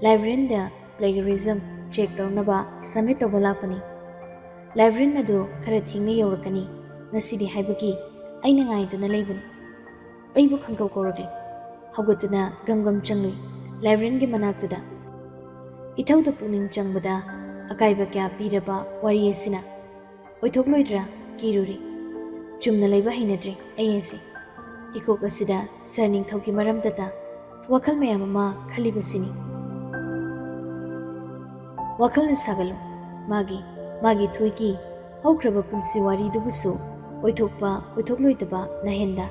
ꯂꯥꯏꯕ꯭ꯔꯦꯔꯤꯌꯟꯗ ꯄ꯭ꯂꯦꯒꯔꯤꯖꯝ ꯆꯦꯛ ꯇꯧꯅꯕ ꯁꯕꯃꯤꯠ ꯇꯧꯕ ꯂꯥꯛꯄꯅꯤ꯫ ꯂꯥꯏꯕ꯭ꯔꯦꯔꯤꯌꯟ ꯑꯗꯨ ꯈꯔ ꯊꯦꯡꯅ ꯌꯧꯔꯛꯀꯅꯤ ꯉꯁꯤꯗꯤ ꯍꯥꯏꯕꯒꯤ ꯑꯩꯅ ꯉꯥꯏꯗꯨꯅ ꯂꯩꯕꯅꯤ꯫ ꯑꯩꯕꯨ ꯈꯪꯀꯧ ꯀꯧꯔꯛꯂꯤ꯫ ꯍꯧꯒꯠꯇꯨꯅ ꯒꯝ ꯒꯝ ꯆꯪꯂꯨꯏ ꯂꯥꯏꯕ꯭ꯔꯦꯔꯤꯌꯟꯒꯤ ꯃꯅꯥꯛꯇꯨꯗ꯫ ꯏꯊꯧꯗ ꯄꯨꯛꯅꯤꯡ ꯆꯪꯕꯗ ꯑꯀꯥꯏꯕ ꯀꯌꯥ ꯄꯤꯔꯕ ꯋꯥꯔꯤ ꯑꯁꯤꯅ ꯑꯣꯏꯊꯣꯛꯂꯣꯏꯗ꯭ꯔꯥ ꯀꯤꯔꯨꯔꯦ꯫ ꯆꯨꯝꯅ ꯂꯩꯕ ꯍꯩꯅꯗ꯭ꯔꯦ ꯑꯩ ꯑꯁꯤ꯫ ꯏꯀꯣꯛ ꯑꯁꯤꯗ ꯁꯥꯔ ꯅꯤꯡꯊꯧꯒꯤ ꯃꯔꯝꯗꯇ ꯋꯥꯈꯜ ꯃꯌꯥꯝ ꯑꯃ ꯈꯜꯂꯤꯕꯁꯤꯅꯤ꯫ ꯋꯥꯈꯜꯅ ꯁꯥꯒꯠꯂꯨ꯫ ꯃꯥꯒꯤ, ꯃꯥꯒꯤ ꯊꯣꯏꯒꯤ ꯍꯧꯈ꯭ꯔꯕ ꯄꯨꯟꯁꯤ ꯋꯥꯔꯤꯗꯨꯕꯨꯁꯨ ꯑꯣꯏꯊꯣꯛꯄ ꯑꯣꯏꯊꯣꯛꯂꯣꯏꯗꯕ ꯅꯥꯍꯦꯟꯗ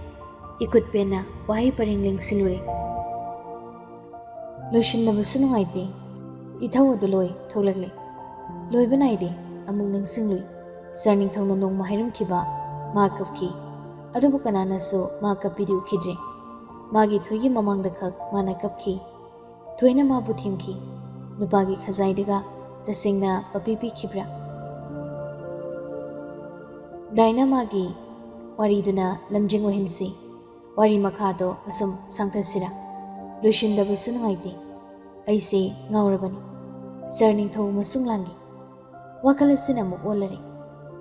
ꯏꯀꯨꯠ ꯄꯦꯟꯅ ꯋꯥꯍꯩ ꯄꯔꯦꯡ ꯂꯦꯡꯁꯤꯜꯂꯨꯔꯦ꯫ ꯂꯣꯏꯁꯤꯟꯅꯕꯁꯨ ꯅꯨꯡꯉꯥꯏꯇꯦ꯫ ꯏꯊꯧ ꯑꯗꯨ ꯂꯣꯏ ꯊꯣꯛꯂꯛꯂꯦ꯫ ꯂꯣꯏꯕ ꯅꯥꯏꯗꯦ꯫ ꯑꯃꯨꯛ ꯅꯤꯡꯁꯤꯡꯂꯨꯏ꯫ ꯁꯥꯔ ꯅꯤꯡꯊꯧꯅ ꯅꯣꯡꯃ ꯍꯥꯏꯔꯝꯈꯤꯕ, ꯃꯥ ꯀꯞꯈꯤ꯫ ꯑꯗꯨꯕꯨ ꯀꯅꯥꯅꯁꯨ ꯃꯥ ꯀꯞꯄꯤꯗꯤ ꯎꯈꯤꯗ꯭ꯔꯦ꯫ ꯃꯥꯒꯤ ꯊꯣꯏꯒꯤ ꯃꯃꯥꯡꯗ ꯈꯛ ꯃꯥꯅ ꯀꯞꯈꯤ꯫ ꯊꯣꯏꯅ ꯃꯥꯕꯨ ꯊꯦꯝꯈꯤ꯫ ꯅꯨꯄꯥꯒꯤ ꯈꯖꯥꯏꯗꯒ ꯇꯁꯦꯡꯅ ꯃꯄꯤ ꯄꯤꯈꯤꯕ꯭ꯔꯥ? ꯗꯥꯏꯅꯥ ꯃꯥꯒꯤ ꯋꯥꯔꯤꯗꯨꯅ ꯂꯝꯖꯤꯡ ꯑꯣꯏꯍꯟꯁꯤ꯫ ꯋꯥꯔꯤ ꯃꯈꯥꯗꯣ ꯑꯁꯨꯝ ꯁꯥꯡꯊꯁꯤꯔꯥ? ꯂꯣꯏꯁꯤꯟꯗꯕꯁꯨ ꯅꯨꯡꯉꯥꯏꯇꯦ꯫ ꯑꯩꯁꯦ ꯉꯥꯎꯔꯕꯅꯤ꯫ ꯁꯥꯔ ꯅꯤꯡꯊꯧ ꯃꯁꯨꯡ ꯂꯥꯡꯉꯤ꯫ ꯋꯥꯈꯜ ꯑꯁꯤꯅ ꯑꯃꯨꯛ ꯑꯣꯜꯂꯔꯦ꯫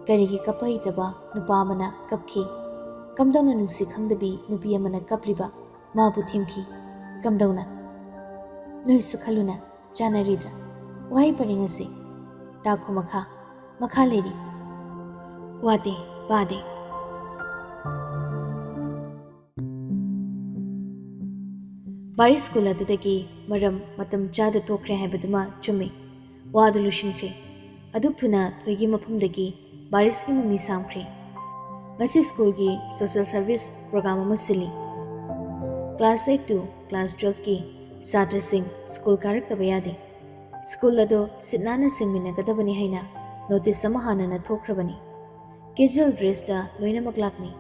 ꯀꯔꯤꯒꯤ ꯀꯞꯄ ꯍꯩꯇꯕ ꯅꯨꯄꯥ ꯑꯃꯅ ꯀꯞꯈꯤ? ꯀꯝꯗꯧꯅ ꯅꯨꯡꯁꯤ ꯈꯪꯗꯕꯤ ꯅꯨꯄꯤ ꯑꯃꯅ ꯀꯞꯂꯤꯕ? ꯃꯥꯕꯨ ꯊꯦꯝꯈꯤ꯫ ꯀꯝꯗꯧꯅ? ꯅꯣꯏꯁꯨ ꯈꯜꯂꯨꯅ, ꯆꯥꯟꯅꯔꯤꯗ꯭ꯔꯥ? ꯋꯥꯍꯩ ꯄꯔꯦꯡ ꯑꯁꯤ ꯇꯥꯈꯣ ꯃꯈꯥ꯫ ꯃꯈꯥ ꯂꯩꯔꯤ꯫ ꯋꯥꯗꯦ, ꯄꯥꯗꯦ꯫ ꯕꯥꯔꯤꯁ ꯁ꯭ꯀꯨꯜ ꯑꯗꯨꯗꯒꯤ ꯃꯔꯝ ꯃꯇꯝ ꯆꯥꯗ ꯇꯣꯛꯈ꯭ꯔꯦ ꯍꯥꯏꯕꯗꯨꯃ ꯆꯨꯝꯃꯤ꯫ ꯋꯥꯗꯨ ꯂꯣꯏꯁꯤꯟꯈ꯭ꯔꯦ꯫ ꯑꯗꯨꯛ ꯊꯨꯅ ꯊꯣꯏꯒꯤ ꯃꯐꯝꯗꯒꯤ ꯕꯥꯔꯤꯁꯀꯤ ꯃꯃꯤ ꯁꯥꯝꯈ꯭ꯔꯦ꯫ ꯉꯁꯤ ꯁ꯭ꯀꯨꯜꯒꯤ ꯁꯣꯁꯦꯜ ꯁꯔꯚꯤꯁ ꯄ꯭ꯔꯣꯒ꯭ꯔꯥꯝ ꯑꯃ ꯁꯤꯜꯂꯤ꯫ ꯀ꯭ꯂꯥꯁ eight to ꯀ꯭ꯂꯥꯁ twelveꯀꯤ ꯁꯥꯇ꯭ꯔꯁꯤꯡ ꯁ꯭ꯀꯨꯜ ꯀꯥꯔꯛꯇꯕ ꯌꯥꯗꯦ꯫ ꯁ꯭ꯀꯨꯜ ꯑꯗꯨ ꯁꯤꯠ ꯅꯥꯟꯅ ꯁꯦꯡꯃꯤꯟꯅꯒꯗꯕꯅꯤ ꯍꯥꯏꯅ ꯅꯣꯇꯤꯁ ꯑꯃ ꯍꯥꯟꯅꯅ ꯊꯣꯛꯈ꯭ꯔꯕꯅꯤ꯫ ꯀꯦꯖꯨꯋꯦꯜ ꯗ꯭ꯔꯦꯁꯇ ꯂꯣꯏꯅꯃꯛ ꯂꯥꯛꯅꯩ꯫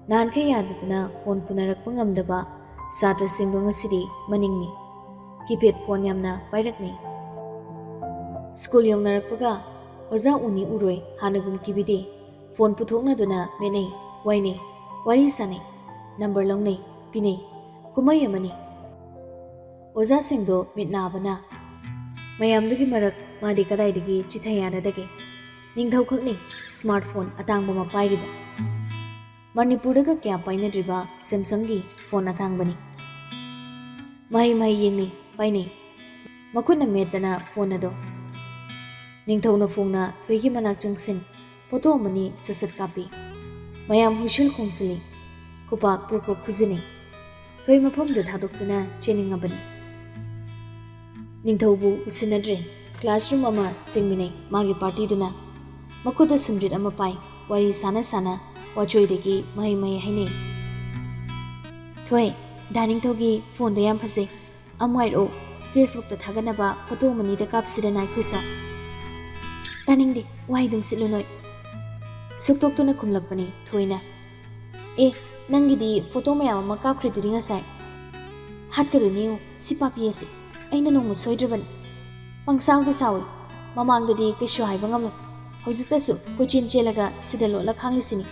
ꯅꯍꯥꯟꯈꯩ ꯌꯥꯗꯗꯨꯅ ꯐꯣꯟ ꯄꯨꯅꯔꯛꯄ ꯉꯝꯗꯕ ꯁꯥꯇ꯭ꯔꯁꯤꯡꯗꯣ ꯉꯁꯤꯗꯤ ꯃꯅꯤꯡꯅꯤ꯫ ꯀꯤꯄꯦꯗ ꯐꯣꯟ ꯌꯥꯝꯅ ꯄꯥꯏꯔꯛꯅꯩ꯫ ꯁ꯭ꯀꯨꯜ ꯌꯧꯅꯔꯛꯄꯒ ꯑꯣꯖꯥ ꯎꯅꯤ ꯎꯔꯣꯏ ꯍꯥꯟꯅꯒꯨꯝ ꯀꯤꯕꯤꯗꯦ꯫ ꯐꯣꯟ ꯄꯨꯊꯣꯛꯅꯗꯨꯅ ꯃꯦꯠꯅꯩ, ꯋꯥꯏꯅꯩ, ꯋꯥꯔꯤ ꯁꯥꯅꯩ, ꯅꯝꯕꯔ ꯂꯧꯅꯩ, ꯄꯤꯅꯩ꯫ ꯀꯨꯝꯍꯩ ꯑꯃꯅꯤ꯫ ꯑꯣꯖꯥꯁꯤꯡꯗꯣ ꯃꯤꯠ ꯅꯥꯕꯅ ꯃꯌꯥꯝꯗꯨꯒꯤ ꯃꯔꯛ ꯃꯥꯗꯤ ꯀꯗꯥꯏꯗꯒꯤ ꯆꯤꯊ ꯌꯥꯔꯗꯒꯦ? ꯅꯤꯡꯊꯧꯈꯛꯅꯤ ꯁ꯭ꯃꯥꯔꯠ ꯐꯣꯟ ꯑꯇꯥꯡꯕ ꯑꯃ ꯄꯥꯏꯔꯤꯕ꯫ ꯃꯅꯤꯄꯨꯔꯗꯒ ꯀꯌꯥ ꯄꯥꯏꯅꯗ꯭ꯔꯤꯕ ꯁꯦꯝꯁꯪꯒꯤ ꯐꯣꯟ ꯑꯇꯥꯡꯕꯅꯤ꯫ ꯃꯍꯩ ꯃꯍꯩ ꯌꯦꯡꯅꯩ, ꯄꯥꯏꯅꯩ꯫ ꯃꯈꯨꯠꯅ ꯃꯦꯠꯇꯅ ꯐꯣꯟ ꯑꯗꯣ꯫ ꯅꯤꯡꯊꯧꯅ ꯐꯣꯡꯅ ꯊꯣꯏꯒꯤ ꯃꯅꯥꯛ ꯆꯪꯁꯤꯟ, ꯐꯣꯇꯣ ꯑꯃꯅꯤ ꯁꯠ ꯁꯠ ꯀꯥꯞꯄꯤ꯫ ꯃꯌꯥꯝ ꯍꯨꯏꯁꯜ ꯈꯣꯡꯁꯤꯜꯂꯤ꯫ ꯈꯨꯄꯥꯛ ꯄ꯭ꯔꯣꯛ ꯄ꯭ꯔꯣꯛ ꯈꯨꯖꯤꯟꯅꯩ꯫ ꯊꯣꯏ ꯃꯐꯝꯗꯨ ꯊꯥꯗꯣꯛꯇꯨꯅ ꯆꯦꯟꯅꯤꯡꯉꯕꯅꯤ꯫ ꯅꯤꯡꯊꯧꯕꯨ ꯎꯁꯤꯟꯅꯗ꯭ꯔꯦ꯫ ꯀ꯭ꯂꯥꯁꯔꯨꯝ ꯑꯃ ꯁꯦꯡꯃꯤꯟꯅꯩ ꯃꯥꯒꯤ ꯄꯥꯔꯇꯤꯗꯨꯅ꯫ ꯃꯈꯨꯠꯇ ꯁꯤꯝꯔꯤꯠ ꯑꯃ ꯄꯥꯏ꯫ ꯋꯥꯔꯤ ꯁꯥꯟꯅ ꯁꯥꯟꯅ ꯋꯥꯆꯣꯏꯗꯒꯤ ꯃꯍꯩ ꯃꯍꯩ ꯍꯥꯏꯅꯩ꯫ ꯊꯣꯏ, ꯗꯥ ꯅꯤꯡꯊꯧꯒꯤ ꯐꯣꯟꯗꯣ ꯌꯥꯝ ꯐꯖꯩ꯫ ꯑꯃ ꯍꯥꯏꯔꯛꯑꯣ, ꯐꯦꯁꯕꯨꯛꯇ ꯊꯥꯒꯠꯅꯕ ꯐꯣꯇꯣ ꯑꯃꯅꯤꯗ ꯀꯥꯞꯁꯤꯗꯅ ꯑꯩꯈꯣꯏꯁꯨ꯫ ꯇꯥꯅꯤꯡꯗꯦ, ꯋꯥꯍꯩꯗꯨꯝ ꯁꯤꯠꯂꯨ ꯅꯣꯏ꯫ ꯁꯨꯛꯇꯣꯛꯇꯨꯅ ꯈꯨꯝꯂꯛꯄꯅꯤ ꯊꯣꯏꯅ꯫ ꯑꯦ, ꯅꯪꯒꯤꯗꯤ ꯐꯣꯇꯣ ꯃꯌꯥꯝ ꯑꯃ ꯀꯥꯞꯈ꯭ꯔꯤꯗꯨꯗꯤ ꯉꯁꯥꯏ꯫ ꯍꯥꯠꯀꯗꯣꯏꯅꯤ ꯌꯦꯡꯉꯨ, ꯁꯤ ꯄꯥꯄꯤ ꯑꯁꯤ꯫ ꯑꯩꯅ ꯅꯣꯡꯃ ꯁꯣꯏꯗ꯭ꯔꯕꯅꯤ꯫ ꯄꯪꯁꯥꯎꯗ ꯁꯥꯎꯏ꯫ ꯃꯃꯥꯡꯗꯗꯤ ꯀꯩꯁꯨ ꯍꯥꯏꯕ ꯉꯝꯂꯣꯏ꯫ ꯍꯧꯖꯤꯛꯇꯁꯨ ꯀꯣꯏꯆꯦꯟ ꯆꯦꯜꯂꯒ ꯁꯤꯗ ꯂꯣꯠꯂ ꯈꯥꯡꯂꯤꯁꯤꯅꯤ꯫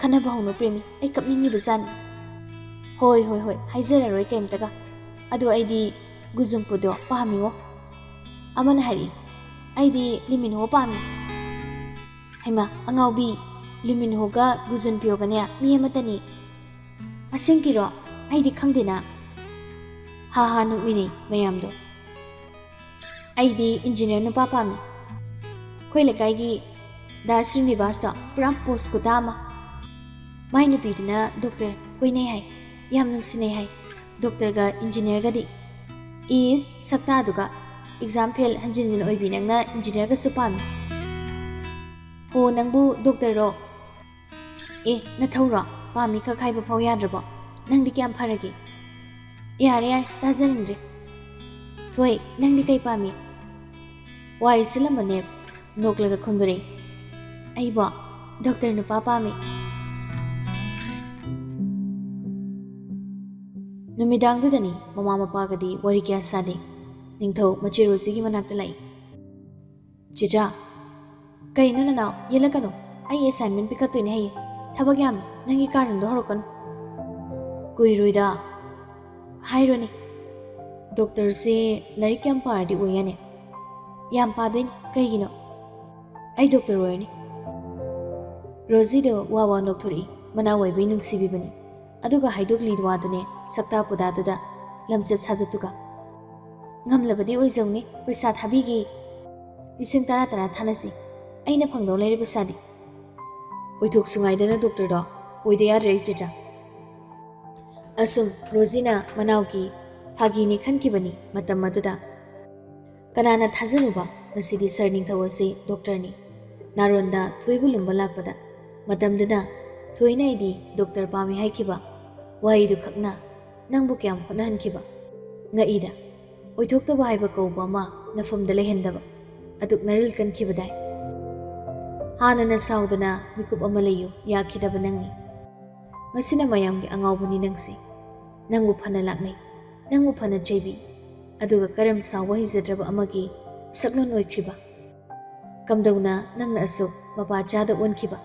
ꯈꯟꯅꯕ ꯍꯧꯅꯨ ꯄ꯭ꯔꯦꯃꯤ, ꯑꯩ ꯀꯞꯅꯤꯡꯉꯤꯕ ꯖꯥꯠꯅꯤ꯫ ꯍꯣꯏ, ꯍꯣꯏ, ꯍꯣꯏ, ꯍꯥꯏꯖꯔꯔꯣꯏ ꯀꯩꯝꯇꯒ꯫ ꯑꯗꯣ ꯑꯩꯗꯤ ꯒꯨꯖꯨꯝꯄꯨꯗꯣ ꯄꯥꯝꯃꯤꯉꯣ꯫ ꯑꯃꯅ ꯍꯥꯏꯔꯛꯏ, "ꯑꯩꯗꯤ ꯂꯤꯃꯤꯟꯍꯣ ꯄꯥꯝꯃꯤ꯫" ꯍꯩꯃꯥ, ꯑꯉꯥꯎꯕꯤ, ꯂꯤꯃꯤꯟꯍꯣꯒ ꯒꯨꯖꯨꯟꯄꯤꯌꯣꯒꯅꯦ ꯃꯤ ꯑꯃꯠꯇꯅꯤ꯫ ꯑꯁꯦꯡꯀꯤꯔꯣ? ꯑꯩꯗꯤ ꯈꯪꯗꯦꯅ꯫ ꯍꯥ ꯍꯥ ꯅꯣꯛꯃꯤꯟꯅꯩ ꯃꯌꯥꯝꯗꯣ꯫ "ꯑꯩꯗꯤ ꯏꯟꯖꯤꯅꯤꯌꯔ ꯅꯨꯄꯥ ꯄꯥꯝꯃꯤ꯫ ꯑꯩꯈꯣꯏ ꯂꯩꯀꯥꯏꯒꯤ ꯗꯥ ꯁ꯭ꯔꯤꯅꯤꯕꯥꯁꯇꯣ ꯄꯨꯔꯥ ꯄꯣꯁ ꯀꯨꯇꯥ ꯑꯃ꯫ ꯃꯥꯏ ꯅꯨꯄꯤꯗꯨꯅ ꯗꯣꯛꯇꯔ ꯀꯣꯏꯅꯩ ꯍꯥꯏ, ꯌꯥꯝ ꯅꯨꯡꯁꯤꯅꯩ ꯍꯥꯏ꯫ ꯗꯣꯛꯇꯔꯒ ꯏꯟꯖꯤꯅꯤꯌꯔꯒꯗꯤ? ꯏꯁ, ꯁꯛꯇꯥꯗꯨꯒ꯫ ꯑꯦꯛꯖꯥꯝ ꯐꯦꯜ ꯍꯟꯖꯤꯟ ꯍꯟꯖꯤꯟ ꯑꯣꯏꯕꯤ ꯅꯪꯅ ꯏꯟꯖꯤꯅꯤꯌꯔꯒꯁꯨ ꯄꯥꯝꯃꯤ꯫ ꯍꯣ, ꯅꯪꯕꯨ ꯗꯣꯛꯇꯔꯔꯣ? ꯑꯦ, ꯅꯊꯧꯔꯣ? ꯄꯥꯝꯃꯤ ꯈꯛ ꯍꯥꯏꯕ ꯐꯥꯎ ꯌꯥꯗ꯭ꯔꯕꯣ? ꯅꯪꯗꯤ ꯀꯌꯥꯝ ꯐꯔꯒꯦ? ꯌꯥꯔꯦ, ꯌꯥꯔꯦ, ꯇꯥꯖꯅꯤꯡꯗ꯭ꯔꯦ꯫ ꯊꯣꯏ, ꯅꯪꯗꯤ ꯀꯩ ꯄꯥꯝꯃꯤ? ꯋꯥꯏ ꯁꯤꯜꯂꯝꯕꯅꯦ ꯅꯣꯛꯂꯒ ꯈꯨꯝꯗꯣꯔꯛꯏ꯫ ꯑꯩꯕꯣ ꯗꯣꯛꯇꯔ ꯅꯨꯄꯥ ꯄꯥꯝꯃꯤ꯫ ꯅꯨꯃꯤꯗꯥꯡꯗꯨꯗꯅꯤ ꯃꯃꯥ ꯃꯄꯥꯒꯗꯤ ꯋꯥꯔꯤ ꯀꯌꯥ ꯁꯥꯗꯦ꯫ ꯅꯤꯡꯊꯧ ꯃꯆꯦ ꯔꯣꯖꯤꯒꯤ ꯃꯅꯥꯛꯇ ꯂꯥꯛꯏ꯫ "ꯆꯦꯆꯥ, ꯀꯩꯅꯣ ꯅꯅꯥꯎ? ꯌꯦꯜꯂꯛꯀꯅꯨ꯫ ꯑꯩ ꯑꯦꯁꯥꯏꯟꯃꯦꯟ ꯄꯤꯈꯠꯇꯣꯏꯅꯦ ꯍꯌꯦꯡ꯫ ꯊꯕꯛ ꯌꯥꯝꯃꯤ꯫ ꯅꯪꯒꯤ ꯀꯥꯔꯟꯗꯣ ꯍꯧꯔꯛꯀꯅꯨ꯫ ꯀꯨꯏꯔꯣꯏꯗ꯫ ꯍꯥꯏꯔꯣꯅꯦ꯫ ꯗꯣꯛꯇꯔꯁꯦ ꯂꯥꯏꯔꯤꯛ ꯌꯥꯝ ꯄꯥꯔꯗꯤ ꯑꯣꯏ ꯌꯥꯅꯤ꯫ ꯌꯥꯝ ꯄꯥꯗꯣꯏꯅꯤ꯫ ꯀꯩꯒꯤꯅꯣ? ꯑꯩ ꯗꯣꯛꯇꯔ ꯑꯣꯏꯔꯅꯤ꯫" ꯔꯣꯖꯤꯗꯣ ꯋꯥ ꯋꯥ ꯅꯣꯛꯊꯣꯔꯛꯏ꯫ ꯃꯅꯥꯎ ꯑꯣꯏꯕꯩ ꯅꯨꯡꯁꯤꯕꯤꯕꯅꯤ꯫ ꯑꯗꯨꯒ ꯍꯥꯏꯗꯣꯛꯂꯤ ꯋꯥꯗꯨꯅꯦ ꯁꯛꯇꯥ ꯄꯨꯗꯥꯗꯨꯗ ꯂꯝꯆꯠ ꯁꯥꯖꯠꯇꯨꯒ꯫ "ꯉꯝꯂꯕꯗꯤ ꯑꯣꯏꯖꯧꯅꯦ, ꯄꯩꯁꯥ ꯊꯥꯕꯤꯒꯦ꯫ ꯂꯤꯁꯤꯡ ꯇꯔꯥ ꯇꯔꯥ ꯊꯥꯅꯁꯤ꯫ ꯑꯩꯅ ꯐꯪꯗꯧ ꯂꯩꯔꯦ ꯄꯩꯁꯥꯗꯤ꯫" ꯑꯣꯏꯊꯣꯛꯁꯨ ꯉꯥꯏꯗꯅ ꯗꯣꯛꯇꯔꯗꯣ ꯑꯣꯏꯗ ꯌꯥꯗ꯭ꯔꯦ ꯆꯦꯆꯥ꯫ ꯑꯁꯨꯝ ꯔꯣꯖꯤꯅ ꯃꯅꯥꯎꯒꯤ ꯐꯥꯒꯤꯅꯤ ꯈꯟꯈꯤꯕꯅꯤ ꯃꯇꯝ ꯑꯗꯨꯗ꯫ ꯀꯅꯥꯅ ꯊꯥꯖꯔꯨꯕ ꯉꯁꯤꯗꯤ ꯁꯥꯔ ꯅꯤꯡꯊꯧ ꯑꯁꯤ ꯗꯣꯛꯇꯔꯅꯤ꯫ ꯅꯥꯔꯣꯟꯗ ꯊꯣꯏꯕꯨ ꯂꯨꯝꯕ ꯂꯥꯛꯄꯗ ꯃꯇꯝꯗꯨꯅ ꯊꯣꯏꯅ ꯑꯩꯗꯤ ꯗꯣꯛꯇꯔ ꯄꯥꯝꯃꯤ ꯍꯥꯏꯈꯤꯕ ꯋꯥꯍꯩꯗꯨ ꯈꯛꯅ ꯅꯪꯕꯨ ꯀꯌꯥꯝ ꯍꯣꯠꯅꯍꯟꯈꯤꯕ? ꯉꯛꯏꯗ꯫ ꯑꯣꯏꯊꯣꯛꯇꯕ ꯍꯥꯏꯕ ꯀꯧꯕ ꯑꯃ ꯅꯐꯝꯗ ꯂꯩꯍꯟꯗꯕ꯫ ꯑꯗꯨꯛ ꯅꯔꯤꯜ ꯀꯟꯈꯤꯕꯗꯥꯏ? ꯍꯥꯟꯅꯅ ꯁꯥꯎꯗꯅ ꯃꯤꯀꯨꯞ ꯑꯃ ꯂꯩꯌꯨ ꯌꯥꯈꯤꯗꯕ ꯅꯪꯅꯤ꯫ ꯉꯁꯤꯅ ꯃꯌꯥꯝꯒꯤ ꯑꯉꯥꯎꯕꯅꯤ ꯅꯪꯁꯦ꯫ ꯅꯪꯕꯨ ꯐꯅ ꯂꯥꯛꯅꯩ, ꯅꯪꯕꯨ ꯐꯅ ꯆꯩꯕꯤ, ꯑꯗꯨꯒ ꯀꯔꯝ ꯁꯥꯎꯕ ꯍꯩꯖꯗ꯭ꯔꯕ ꯑꯃꯒꯤ ꯁꯛꯂꯣꯟ ꯑꯣꯏꯈ꯭ꯔꯤꯕ? ꯀꯝꯗꯧꯅ ꯅꯪꯅ ꯑꯁꯨꯛ ꯃꯄꯥ ꯆꯥꯗ ꯑꯣꯟꯈꯤꯕ?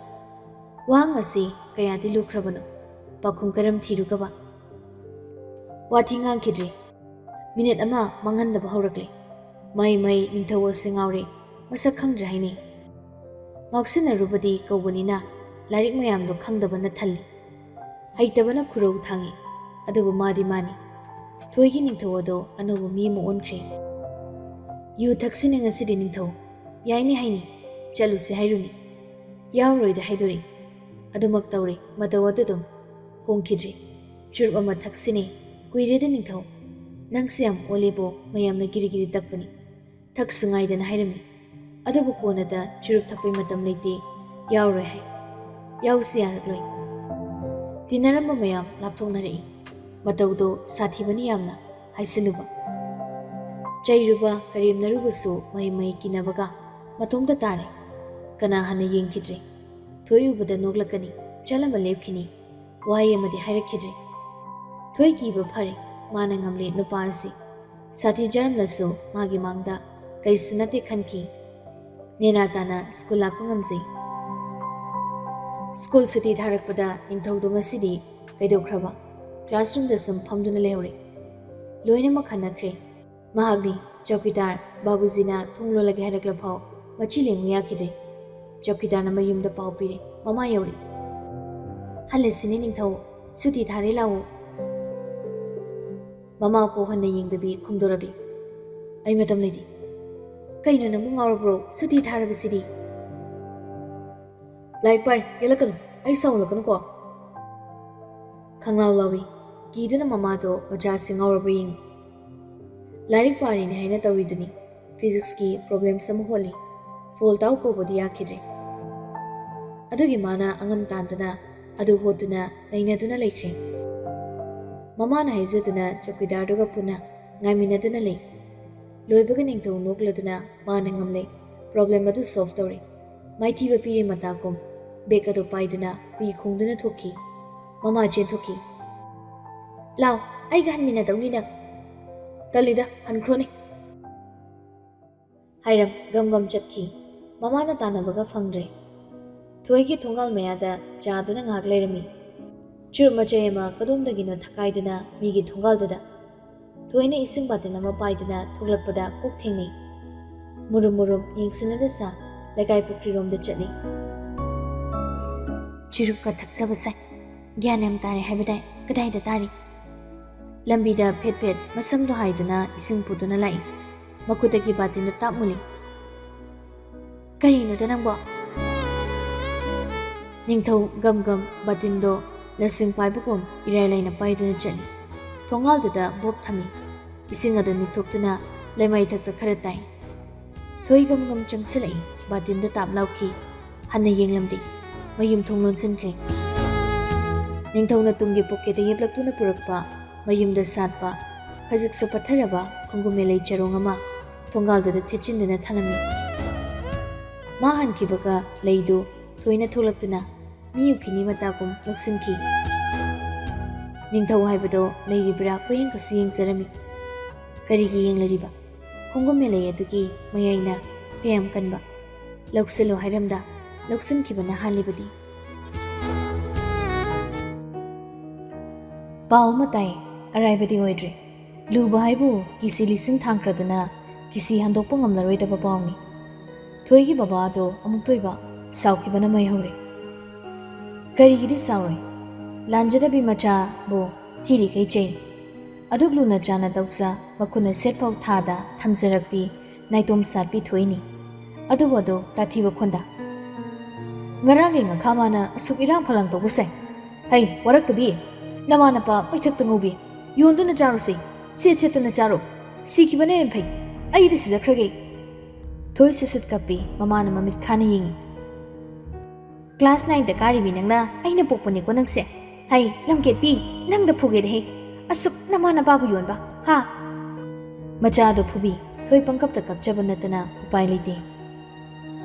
ꯋꯥꯍꯪ ꯑꯁꯤ ꯀꯌꯥꯗꯤ ꯂꯨꯈ꯭ꯔꯕꯅꯣ? ꯄꯥꯎꯈꯨꯝ ꯀꯔꯝ ꯊꯤꯔꯨꯒꯕ? ꯋꯥꯊꯤ ꯉꯥꯡꯈꯤꯗ꯭ꯔꯤ꯫ ꯃꯤꯅꯤꯠ ꯑꯃ ꯃꯥꯡꯍꯟꯗꯕ ꯍꯧꯔꯛꯂꯦ꯫ ꯃꯩ ꯃꯩ ꯅꯤꯡꯊꯧ ꯑꯁꯤ ꯉꯥꯎꯔꯦ, ꯃꯁꯛ ꯈꯪꯗ꯭ꯔꯦ ꯍꯥꯏꯅꯩ꯫ ꯉꯥꯎꯁꯤꯟꯅꯔꯨꯕꯗꯤ ꯀꯧꯕꯅꯤꯅ ꯂꯥꯏꯔꯤꯛ ꯃꯌꯥꯝꯗꯣ ꯈꯪꯗꯕꯅ ꯊꯜꯂꯤ꯫ ꯍꯩꯇꯕꯅ ꯈꯨꯔꯧ ꯊꯥꯡꯏ꯫ ꯑꯗꯨꯕꯨ ꯃꯥꯗꯤ ꯃꯥꯅꯤ꯫ ꯊꯣꯏꯒꯤ ꯅꯤꯡꯊꯧ ꯑꯗꯣ ꯑꯅꯧꯕ ꯃꯤ ꯑꯃ ꯑꯣꯟꯈ꯭ꯔꯦ꯫ "ꯌꯨ ꯊꯛꯁꯤꯅꯦ ꯉꯁꯤꯗꯤ ꯅꯤꯡꯊꯧ꯫ ꯌꯥꯏꯅꯦ ꯍꯥꯏꯅꯤ꯫ ꯆꯠꯂꯨꯁꯦ ꯍꯥꯏꯔꯨꯅꯤ꯫ ꯌꯥꯎꯔꯣꯏꯗ ꯍꯥꯏꯗꯣꯔꯤ꯫ ꯑꯗꯨꯃꯛ ꯇꯧꯔꯦ꯫ ꯃꯇꯧ ꯑꯗꯨ ꯑꯗꯨꯝ ꯍꯣꯡꯈꯤꯗ꯭ꯔꯤ꯫ ꯆꯨꯔꯨꯞ ꯑꯃ ꯊꯛꯁꯤꯅꯦ꯫ "ꯀꯨꯏꯔꯦꯗ ꯅꯤꯡꯊꯧ, ꯅꯪꯁꯦ ꯌꯥꯝ ꯑꯣꯜꯂꯦꯕꯣ, ꯃꯌꯥꯝꯅ ꯒꯤꯔꯤ ꯒꯤꯔꯤ ꯇꯛꯄꯅꯤ꯫ ꯊꯛꯁꯨ ꯉꯥꯏꯗꯅ ꯍꯥꯏꯔꯝꯃꯤ꯫ ꯑꯗꯨꯕꯨ ꯀꯣꯟꯅꯗ ꯆꯨꯔꯨꯞ ꯊꯛꯄꯩ ꯃꯇꯝ ꯂꯩꯇꯦ, ꯌꯥꯎꯔꯣꯏ ꯍꯥꯏ꯫ ꯌꯥꯎꯁꯤ ꯌꯥꯔꯛꯂꯣꯏ꯫" ꯇꯤꯟꯅꯔꯝꯕ ꯃꯌꯥꯝ ꯂꯥꯞꯊꯣꯛꯅꯔꯛꯏ꯫ ꯃꯇꯧꯗꯣ ꯁꯥꯊꯤꯕꯅꯤ ꯌꯥꯝꯅ ꯍꯥꯏꯁꯤꯜꯂꯨꯕ꯫ ꯆꯩꯔꯨꯕ, ꯀꯔꯦꯝꯅꯔꯨꯕꯁꯨ ꯃꯍꯩ ꯃꯍꯩ ꯀꯤꯅꯕꯒ ꯃꯇꯣꯝꯇ ꯇꯥꯔꯦ꯫ ꯀꯅꯥ ꯍꯟꯅ ꯌꯦꯡꯈꯤꯗ꯭ꯔꯦ꯫ ꯊꯣꯏ ꯎꯕꯗ ꯅꯣꯛꯂꯛꯀꯅꯤ, ꯆꯠꯂꯝꯃ ꯂꯦꯞꯈꯤꯅꯤ꯫ ꯋꯥꯍꯩ ꯑꯃꯗꯤ ꯍꯥꯏꯔꯛꯈꯤꯗ꯭ꯔꯦ꯫ ꯊꯣꯏ ꯀꯤꯕ ꯐꯔꯦ, ꯃꯥꯅ ꯉꯝꯂꯦ ꯅꯨꯄꯥ ꯑꯁꯤ꯫ ꯁꯥꯊꯤꯖꯔꯝꯂꯁꯨ ꯃꯥꯒꯤ ꯃꯥꯡꯗ ꯀꯔꯤꯁꯨ ꯅꯠꯇꯦ ꯈꯟꯈꯤ꯫ ꯅꯦꯅꯥ ꯇꯥꯅ ꯁ꯭ꯀꯨꯜ ꯂꯥꯛꯄ ꯉꯝꯖꯩ꯫ ꯁ꯭ꯀꯨꯜ ꯁꯨꯇꯤ ꯊꯥꯔꯛꯄꯗ ꯅꯤꯡꯊꯧꯗꯣ ꯉꯁꯤꯗꯤ ꯀꯩꯗꯧꯈ꯭ꯔꯕ? ꯀ꯭ꯂꯥꯁꯔꯨꯝꯗ ꯁꯨꯝ ꯐꯝꯗꯨꯅ ꯂꯩꯍꯧꯔꯦ꯫ ꯂꯣꯏꯅꯃꯛ ꯍꯟꯅꯈ꯭ꯔꯦ꯫ ꯃꯍꯥꯛꯅꯤ ꯆꯧꯀꯤꯗꯥꯔ ꯕꯥꯕꯨꯖꯤꯅ ꯊꯣꯡ ꯂꯣꯜꯂꯒꯦ ꯍꯥꯏꯔꯛꯂꯐꯥꯎ ꯃꯆꯤ ꯂꯦꯡꯉꯨ ꯌꯥꯈꯤꯗ꯭ꯔꯦ꯫ ꯆꯧꯀꯤꯗꯥꯔꯅ ꯃꯌꯨꯝꯗ ꯄꯥꯎ ꯄꯤꯔꯦ, "ꯃꯃꯥ ꯌꯧꯔꯦ꯫ ꯍꯜꯂꯁꯤꯅꯦ ꯅꯤꯡꯊꯧ, ꯁꯨꯇꯤ ꯊꯥꯔꯦ, ꯂꯥꯛꯑꯣ꯫" ꯃꯃꯥ ꯄꯣꯛ ꯍꯟꯅ ꯌꯦꯡꯗꯕꯤ ꯈꯨꯝꯗꯣꯔꯛꯂꯤ, "ꯑꯩ ꯃꯇꯝ ꯂꯩꯇꯦ꯫" "ꯀꯩꯅꯣ ꯅꯪꯕꯨ ꯉꯥꯎꯔꯕ꯭ꯔꯣ? ꯁꯨꯇꯤ ꯊꯥꯔꯕꯁꯤꯗꯤ꯫" "ꯂꯥꯏꯔꯤꯛ ꯄꯥꯔꯤ, ꯌꯦꯠꯂꯛꯀꯅꯨ, ꯑꯩ ꯁꯥꯎꯍꯜꯂꯛꯀꯅꯨꯀꯣ꯫" ꯈꯪꯂꯥꯎ ꯂꯥꯎꯏ꯫ ꯀꯤꯗꯨꯅ ꯃꯃꯥꯗꯣ ꯃꯆꯥꯁꯤ ꯉꯥꯎꯔꯕ꯭ꯔꯥ ꯌꯦꯡꯏ꯫ "ꯂꯥꯏꯔꯤꯛ ꯄꯥꯔꯤꯅꯦ ꯍꯥꯏꯅ ꯇꯧꯔꯤꯗꯨꯅꯤ꯫ Physicsꯀꯤ problems ꯑꯃ ꯍꯣꯠꯂꯤ꯫ ꯐꯣꯜ ꯇꯥꯎ ꯀꯧꯕꯗꯤ ꯌꯥꯈꯤꯗ꯭ꯔꯦ꯫" ꯑꯗꯨꯒꯤ ꯃꯥꯅ ꯑꯉꯝ ꯇꯥꯟꯗꯨꯅ ꯑꯗꯨ ꯍꯣꯠꯇꯨꯅ ꯅꯩꯅꯗꯨꯅ ꯂꯩꯈ꯭ꯔꯦ꯫ ꯃꯃꯥꯅ ꯍꯥꯏꯖꯗꯨꯅ ꯆꯧꯀꯤꯗꯥꯔꯗꯨꯒ ꯄꯨꯟꯅ ꯉꯥꯏꯃꯤꯟꯅꯗꯨꯅ ꯂꯩ꯫ ꯂꯣꯏꯕꯒ ꯅꯤꯡꯊꯧ ꯅꯣꯛꯂꯗꯨꯅ ꯃꯥꯅ ꯉꯝꯂꯦ꯫ Problem ꯑꯗꯨ solve ꯇꯧꯔꯦ꯫ ꯃꯥꯏꯊꯤꯕ ꯄꯤꯔꯦ ꯃꯇꯥꯒꯨꯝ꯫ Bag ꯑꯗꯨ ꯄꯥꯏꯗꯨꯅ ꯍꯨꯏ ꯈꯣꯡꯗꯨꯅ ꯊꯣꯛꯈꯤ꯫ ꯃꯃꯥ ꯆꯦꯟꯊꯣꯛꯈꯤ꯫ "ꯂꯥꯎ, ꯑꯩꯒ ꯍꯟꯃꯤꯟꯅꯗꯧꯅꯤ ꯅꯪ꯫" "ꯇꯜꯂꯤꯗ, ꯍꯟꯈ꯭ꯔꯣꯅꯦ꯫" ꯍꯥꯏꯔꯝ ꯒꯝ ꯒꯝ ꯆꯠꯈꯤ꯫ ꯃꯃꯥꯅ ꯇꯥꯟꯅꯕꯒ ꯐꯪꯗ꯭ꯔꯦ꯫ ꯊꯣꯏꯒꯤ ꯊꯣꯡꯒꯥꯜ ꯃꯌꯥꯗ ꯆꯥꯗꯨꯅ ꯉꯥꯏꯍꯥꯛ ꯂꯩꯔꯝꯃꯤ꯫ ꯆꯨꯔꯨꯞ ꯃꯆꯩ ꯑꯃ ꯀꯗꯣꯝꯗꯒꯤꯅꯣ ꯊꯛꯀꯥꯏꯗꯨꯅ ꯃꯤꯒꯤ ꯊꯣꯡꯒꯥꯜꯗꯨꯗ꯫ ꯊꯣꯏꯅ ꯏꯁꯤꯡ ꯕꯥꯇꯤꯟ ꯑꯃ ꯄꯥꯏꯗꯨꯅ ꯊꯣꯛꯂꯛꯄꯗ ꯀꯣꯛ ꯊꯦꯡꯅꯩ꯫ ꯃꯨꯔꯨꯝ ꯃꯨꯔꯨꯝ ꯌꯦꯡꯁꯤꯟꯅꯗ ꯁꯥ ꯂꯩꯀꯥꯏ ꯄꯨꯈ꯭ꯔꯤꯔꯣꯝꯗ ꯆꯠꯂꯤ꯫ "ꯆꯨꯔꯨꯞꯀ ꯊꯛꯆꯕ ꯁꯥꯏ꯫ ꯒ꯭ꯌꯥꯟ ꯌꯥꯝ ꯇꯥꯔꯦ ꯍꯥꯏꯕꯗꯥꯏ? ꯀꯗꯥꯏꯗ ꯇꯥꯔꯤ?" ꯂꯝꯕꯤꯗ ꯐꯦꯠ ꯐꯦꯠ ꯃꯁꯝꯗꯣ ꯍꯥꯏꯗꯨꯅ ꯏꯁꯤꯡ ꯄꯨꯗꯨꯅ ꯂꯥꯛꯏ꯫ ꯃꯈꯨꯠꯇꯒꯤ ꯕꯥꯇꯤꯟꯗꯨ ꯇꯥꯞ ꯃꯨꯜꯂꯤ꯫ "ꯀꯔꯤꯅꯣꯗ ꯅꯪꯕꯣ?" ꯅꯤꯡꯊꯧ ꯒꯝ ꯒꯝ ꯕꯥꯇꯤꯟꯗꯣ ꯂꯁꯤꯡ ꯄꯥꯏꯕꯒꯨꯝ ꯏꯔꯥꯏ ꯂꯥꯏꯅ ꯄꯥꯏꯗꯨꯅ ꯆꯠꯂꯤ꯫ ꯊꯣꯡꯒꯥꯜꯗꯨꯗ ꯕꯣꯞ ꯊꯝꯃꯤ꯫ ꯏꯁꯤꯡ ꯑꯗꯨ ꯅꯤꯛꯊꯣꯛꯇꯨꯅ ꯂꯩꯃꯥꯏꯊꯛꯇ ꯈꯔ ꯇꯥꯏ꯫ ꯊꯣꯏ ꯒꯝ ꯒꯝ ꯆꯪꯁꯤꯜꯂꯛꯏ, ꯕꯥꯇꯤꯟꯗ ꯇꯥꯞ ꯂꯥꯎꯈꯤ꯫ ꯍꯟꯅ ꯌꯦꯡꯂꯝꯗꯦ꯫ ꯃꯌꯨꯝ ꯊꯣꯡ ꯂꯣꯟꯁꯤꯟꯈ꯭ꯔꯦ꯫ ꯅꯤꯡꯊꯧꯅ ꯇꯨꯡꯒꯤ ꯄꯣꯀꯦꯠꯇ ꯌꯦꯞꯂꯛꯇꯨꯅ ꯄꯨꯔꯛꯄ, ꯃꯌꯨꯝꯗ ꯁꯥꯠꯄ, ꯈꯖꯤꯛꯁꯨ ꯄꯠꯊꯔꯕ ꯈꯣꯡꯒꯨꯃꯦꯂꯩ ꯆꯔꯣꯡ ꯑꯃ ꯊꯣꯡꯒꯥꯜꯗꯨꯗ ꯊꯦꯠꯆꯤꯟꯗꯨꯅ ꯊꯅꯝꯃꯤ꯫ ꯃꯥ ꯍꯟꯈꯤꯕꯒ ꯂꯩꯗꯨ ꯊꯣꯏꯅ ꯊꯣꯛꯂꯛꯇꯨꯅ ꯃꯤ ꯎꯈꯤꯅꯤ ꯃꯇꯥꯒꯨꯝ ꯂꯧꯁꯤꯟꯈꯤ꯫ ꯅꯤꯡꯊꯧ ꯍꯥꯏꯕꯗꯣ ꯂꯩꯔꯤꯕ꯭ꯔꯥ ꯀꯣꯏꯌꯦꯡ ꯀꯣꯏꯌꯦꯡꯁꯨ ꯌꯦꯡꯖꯔꯝꯃꯤ꯫ ꯀꯔꯤꯒꯤ ꯌꯦꯡꯂꯔꯤꯕ? ꯈꯣꯡꯒꯨꯃꯦꯂꯩ ꯑꯗꯨꯒꯤ ꯃꯌꯥꯏꯅ ꯀꯌꯥꯝ ꯀꯟꯕ? ꯂꯧꯁꯤꯜꯂꯣ ꯍꯥꯏꯔꯝꯗ ꯂꯧꯁꯤꯟꯈꯤꯕꯅ ꯍꯥꯜꯂꯤꯕꯗꯤ꯫ ꯄꯥꯎ ꯑꯃ ꯇꯥꯏ, ꯑꯔꯥꯏꯕꯗꯤ ꯑꯣꯏꯗ꯭ꯔꯦ꯫ ꯂꯨꯕ ꯍꯥꯏꯕꯨ ꯀꯤꯁꯤ ꯂꯤꯁꯤꯡ ꯊꯥꯡꯈ꯭ꯔꯗꯨꯅ ꯀꯤꯁꯤ ꯍꯟꯗꯣꯛꯄ ꯉꯝꯂꯔꯣꯏꯗꯕ ꯄꯥꯎꯅꯤ꯫ ꯊꯣꯏꯒꯤ ꯕꯕꯥ ꯑꯗꯣ ꯑꯃꯨꯛꯇ ꯑꯣꯏꯕ ꯁꯥꯎꯈꯤꯕꯅ ꯃꯩ ꯍꯧꯔꯦ꯫ ꯀꯔꯤꯒꯤꯗꯤ ꯁꯥꯎꯔꯣꯏ? ꯂꯥꯟꯖꯗꯕꯤ ꯃꯆꯥꯕꯨ ꯊꯤꯔꯤꯈꯩ ꯆꯩ꯫ ꯑꯗꯨꯛ ꯂꯨꯅ ꯆꯥꯅ ꯇꯧꯖ ꯃꯈꯨꯠꯅ ꯁꯦꯠꯐꯥꯎ ꯊꯥꯗ ꯊꯝꯖꯔꯛꯄꯤ ꯅꯥꯏꯇꯣꯝ ꯁꯥꯠꯄꯤ ꯊꯣꯏꯅꯤ꯫ ꯑꯗꯨꯕꯨ ꯑꯗꯨ ꯇꯥꯊꯤꯕ ꯈꯣꯟꯗ꯫ ꯉꯔꯥꯡꯒꯤ ꯉꯈꯥ ꯃꯥꯅ ꯑꯁꯨꯛ ꯏꯔꯥꯡ ꯐꯂꯥꯡ ꯇꯧꯕꯁꯦ꯫ ꯍꯩ, ꯋꯥꯔꯛꯇꯕꯤ, ꯅꯃꯥ ꯅꯄꯥ ꯃꯩꯊꯛꯇ ꯉꯧꯕꯤ, ꯌꯣꯟꯗꯨꯅ ꯆꯥꯔꯨꯁꯤ, ꯁꯦꯠ ꯁꯦꯠꯇꯨꯅ ꯆꯥꯔꯣ, ꯁꯤꯈꯤꯕꯅ ꯍꯦꯟꯅ ꯐꯩ, ꯑꯩꯗꯤ ꯁꯤꯖꯈ꯭ꯔꯒꯦ꯫ ꯊꯣꯏ ꯁꯨꯠ ꯁꯨꯠ ꯀꯞꯄꯤ, ꯃꯃꯥꯅ ꯃꯃꯤꯠ ꯈꯥꯅ ꯌꯦꯡꯉꯤ꯫ ꯀ꯭ꯂꯥꯁ ꯅꯥꯏꯟꯗ ꯀꯥꯔꯤꯕꯤ ꯅꯪꯅ ꯑꯩꯅ ꯄꯣꯛꯄꯅꯤꯀꯣ ꯅꯪꯁꯦ꯫ ꯍꯩ, ꯂꯝꯀꯦꯠꯄꯤ, ꯅꯪꯗ ꯐꯨꯒꯦꯗ ꯍꯦ꯫ ꯑꯁꯨꯛ ꯅꯃꯥ ꯅꯄꯥꯕꯨ ꯌꯣꯟꯕ, ꯍꯥ? ꯃꯆꯥꯗꯣ ꯐꯨꯕꯤ, ꯊꯣꯏ ꯄꯪꯀꯞꯇ ꯀꯞꯆꯕ ꯅꯠꯇꯅ ꯎꯄꯥꯏ ꯂꯩꯇꯦ꯫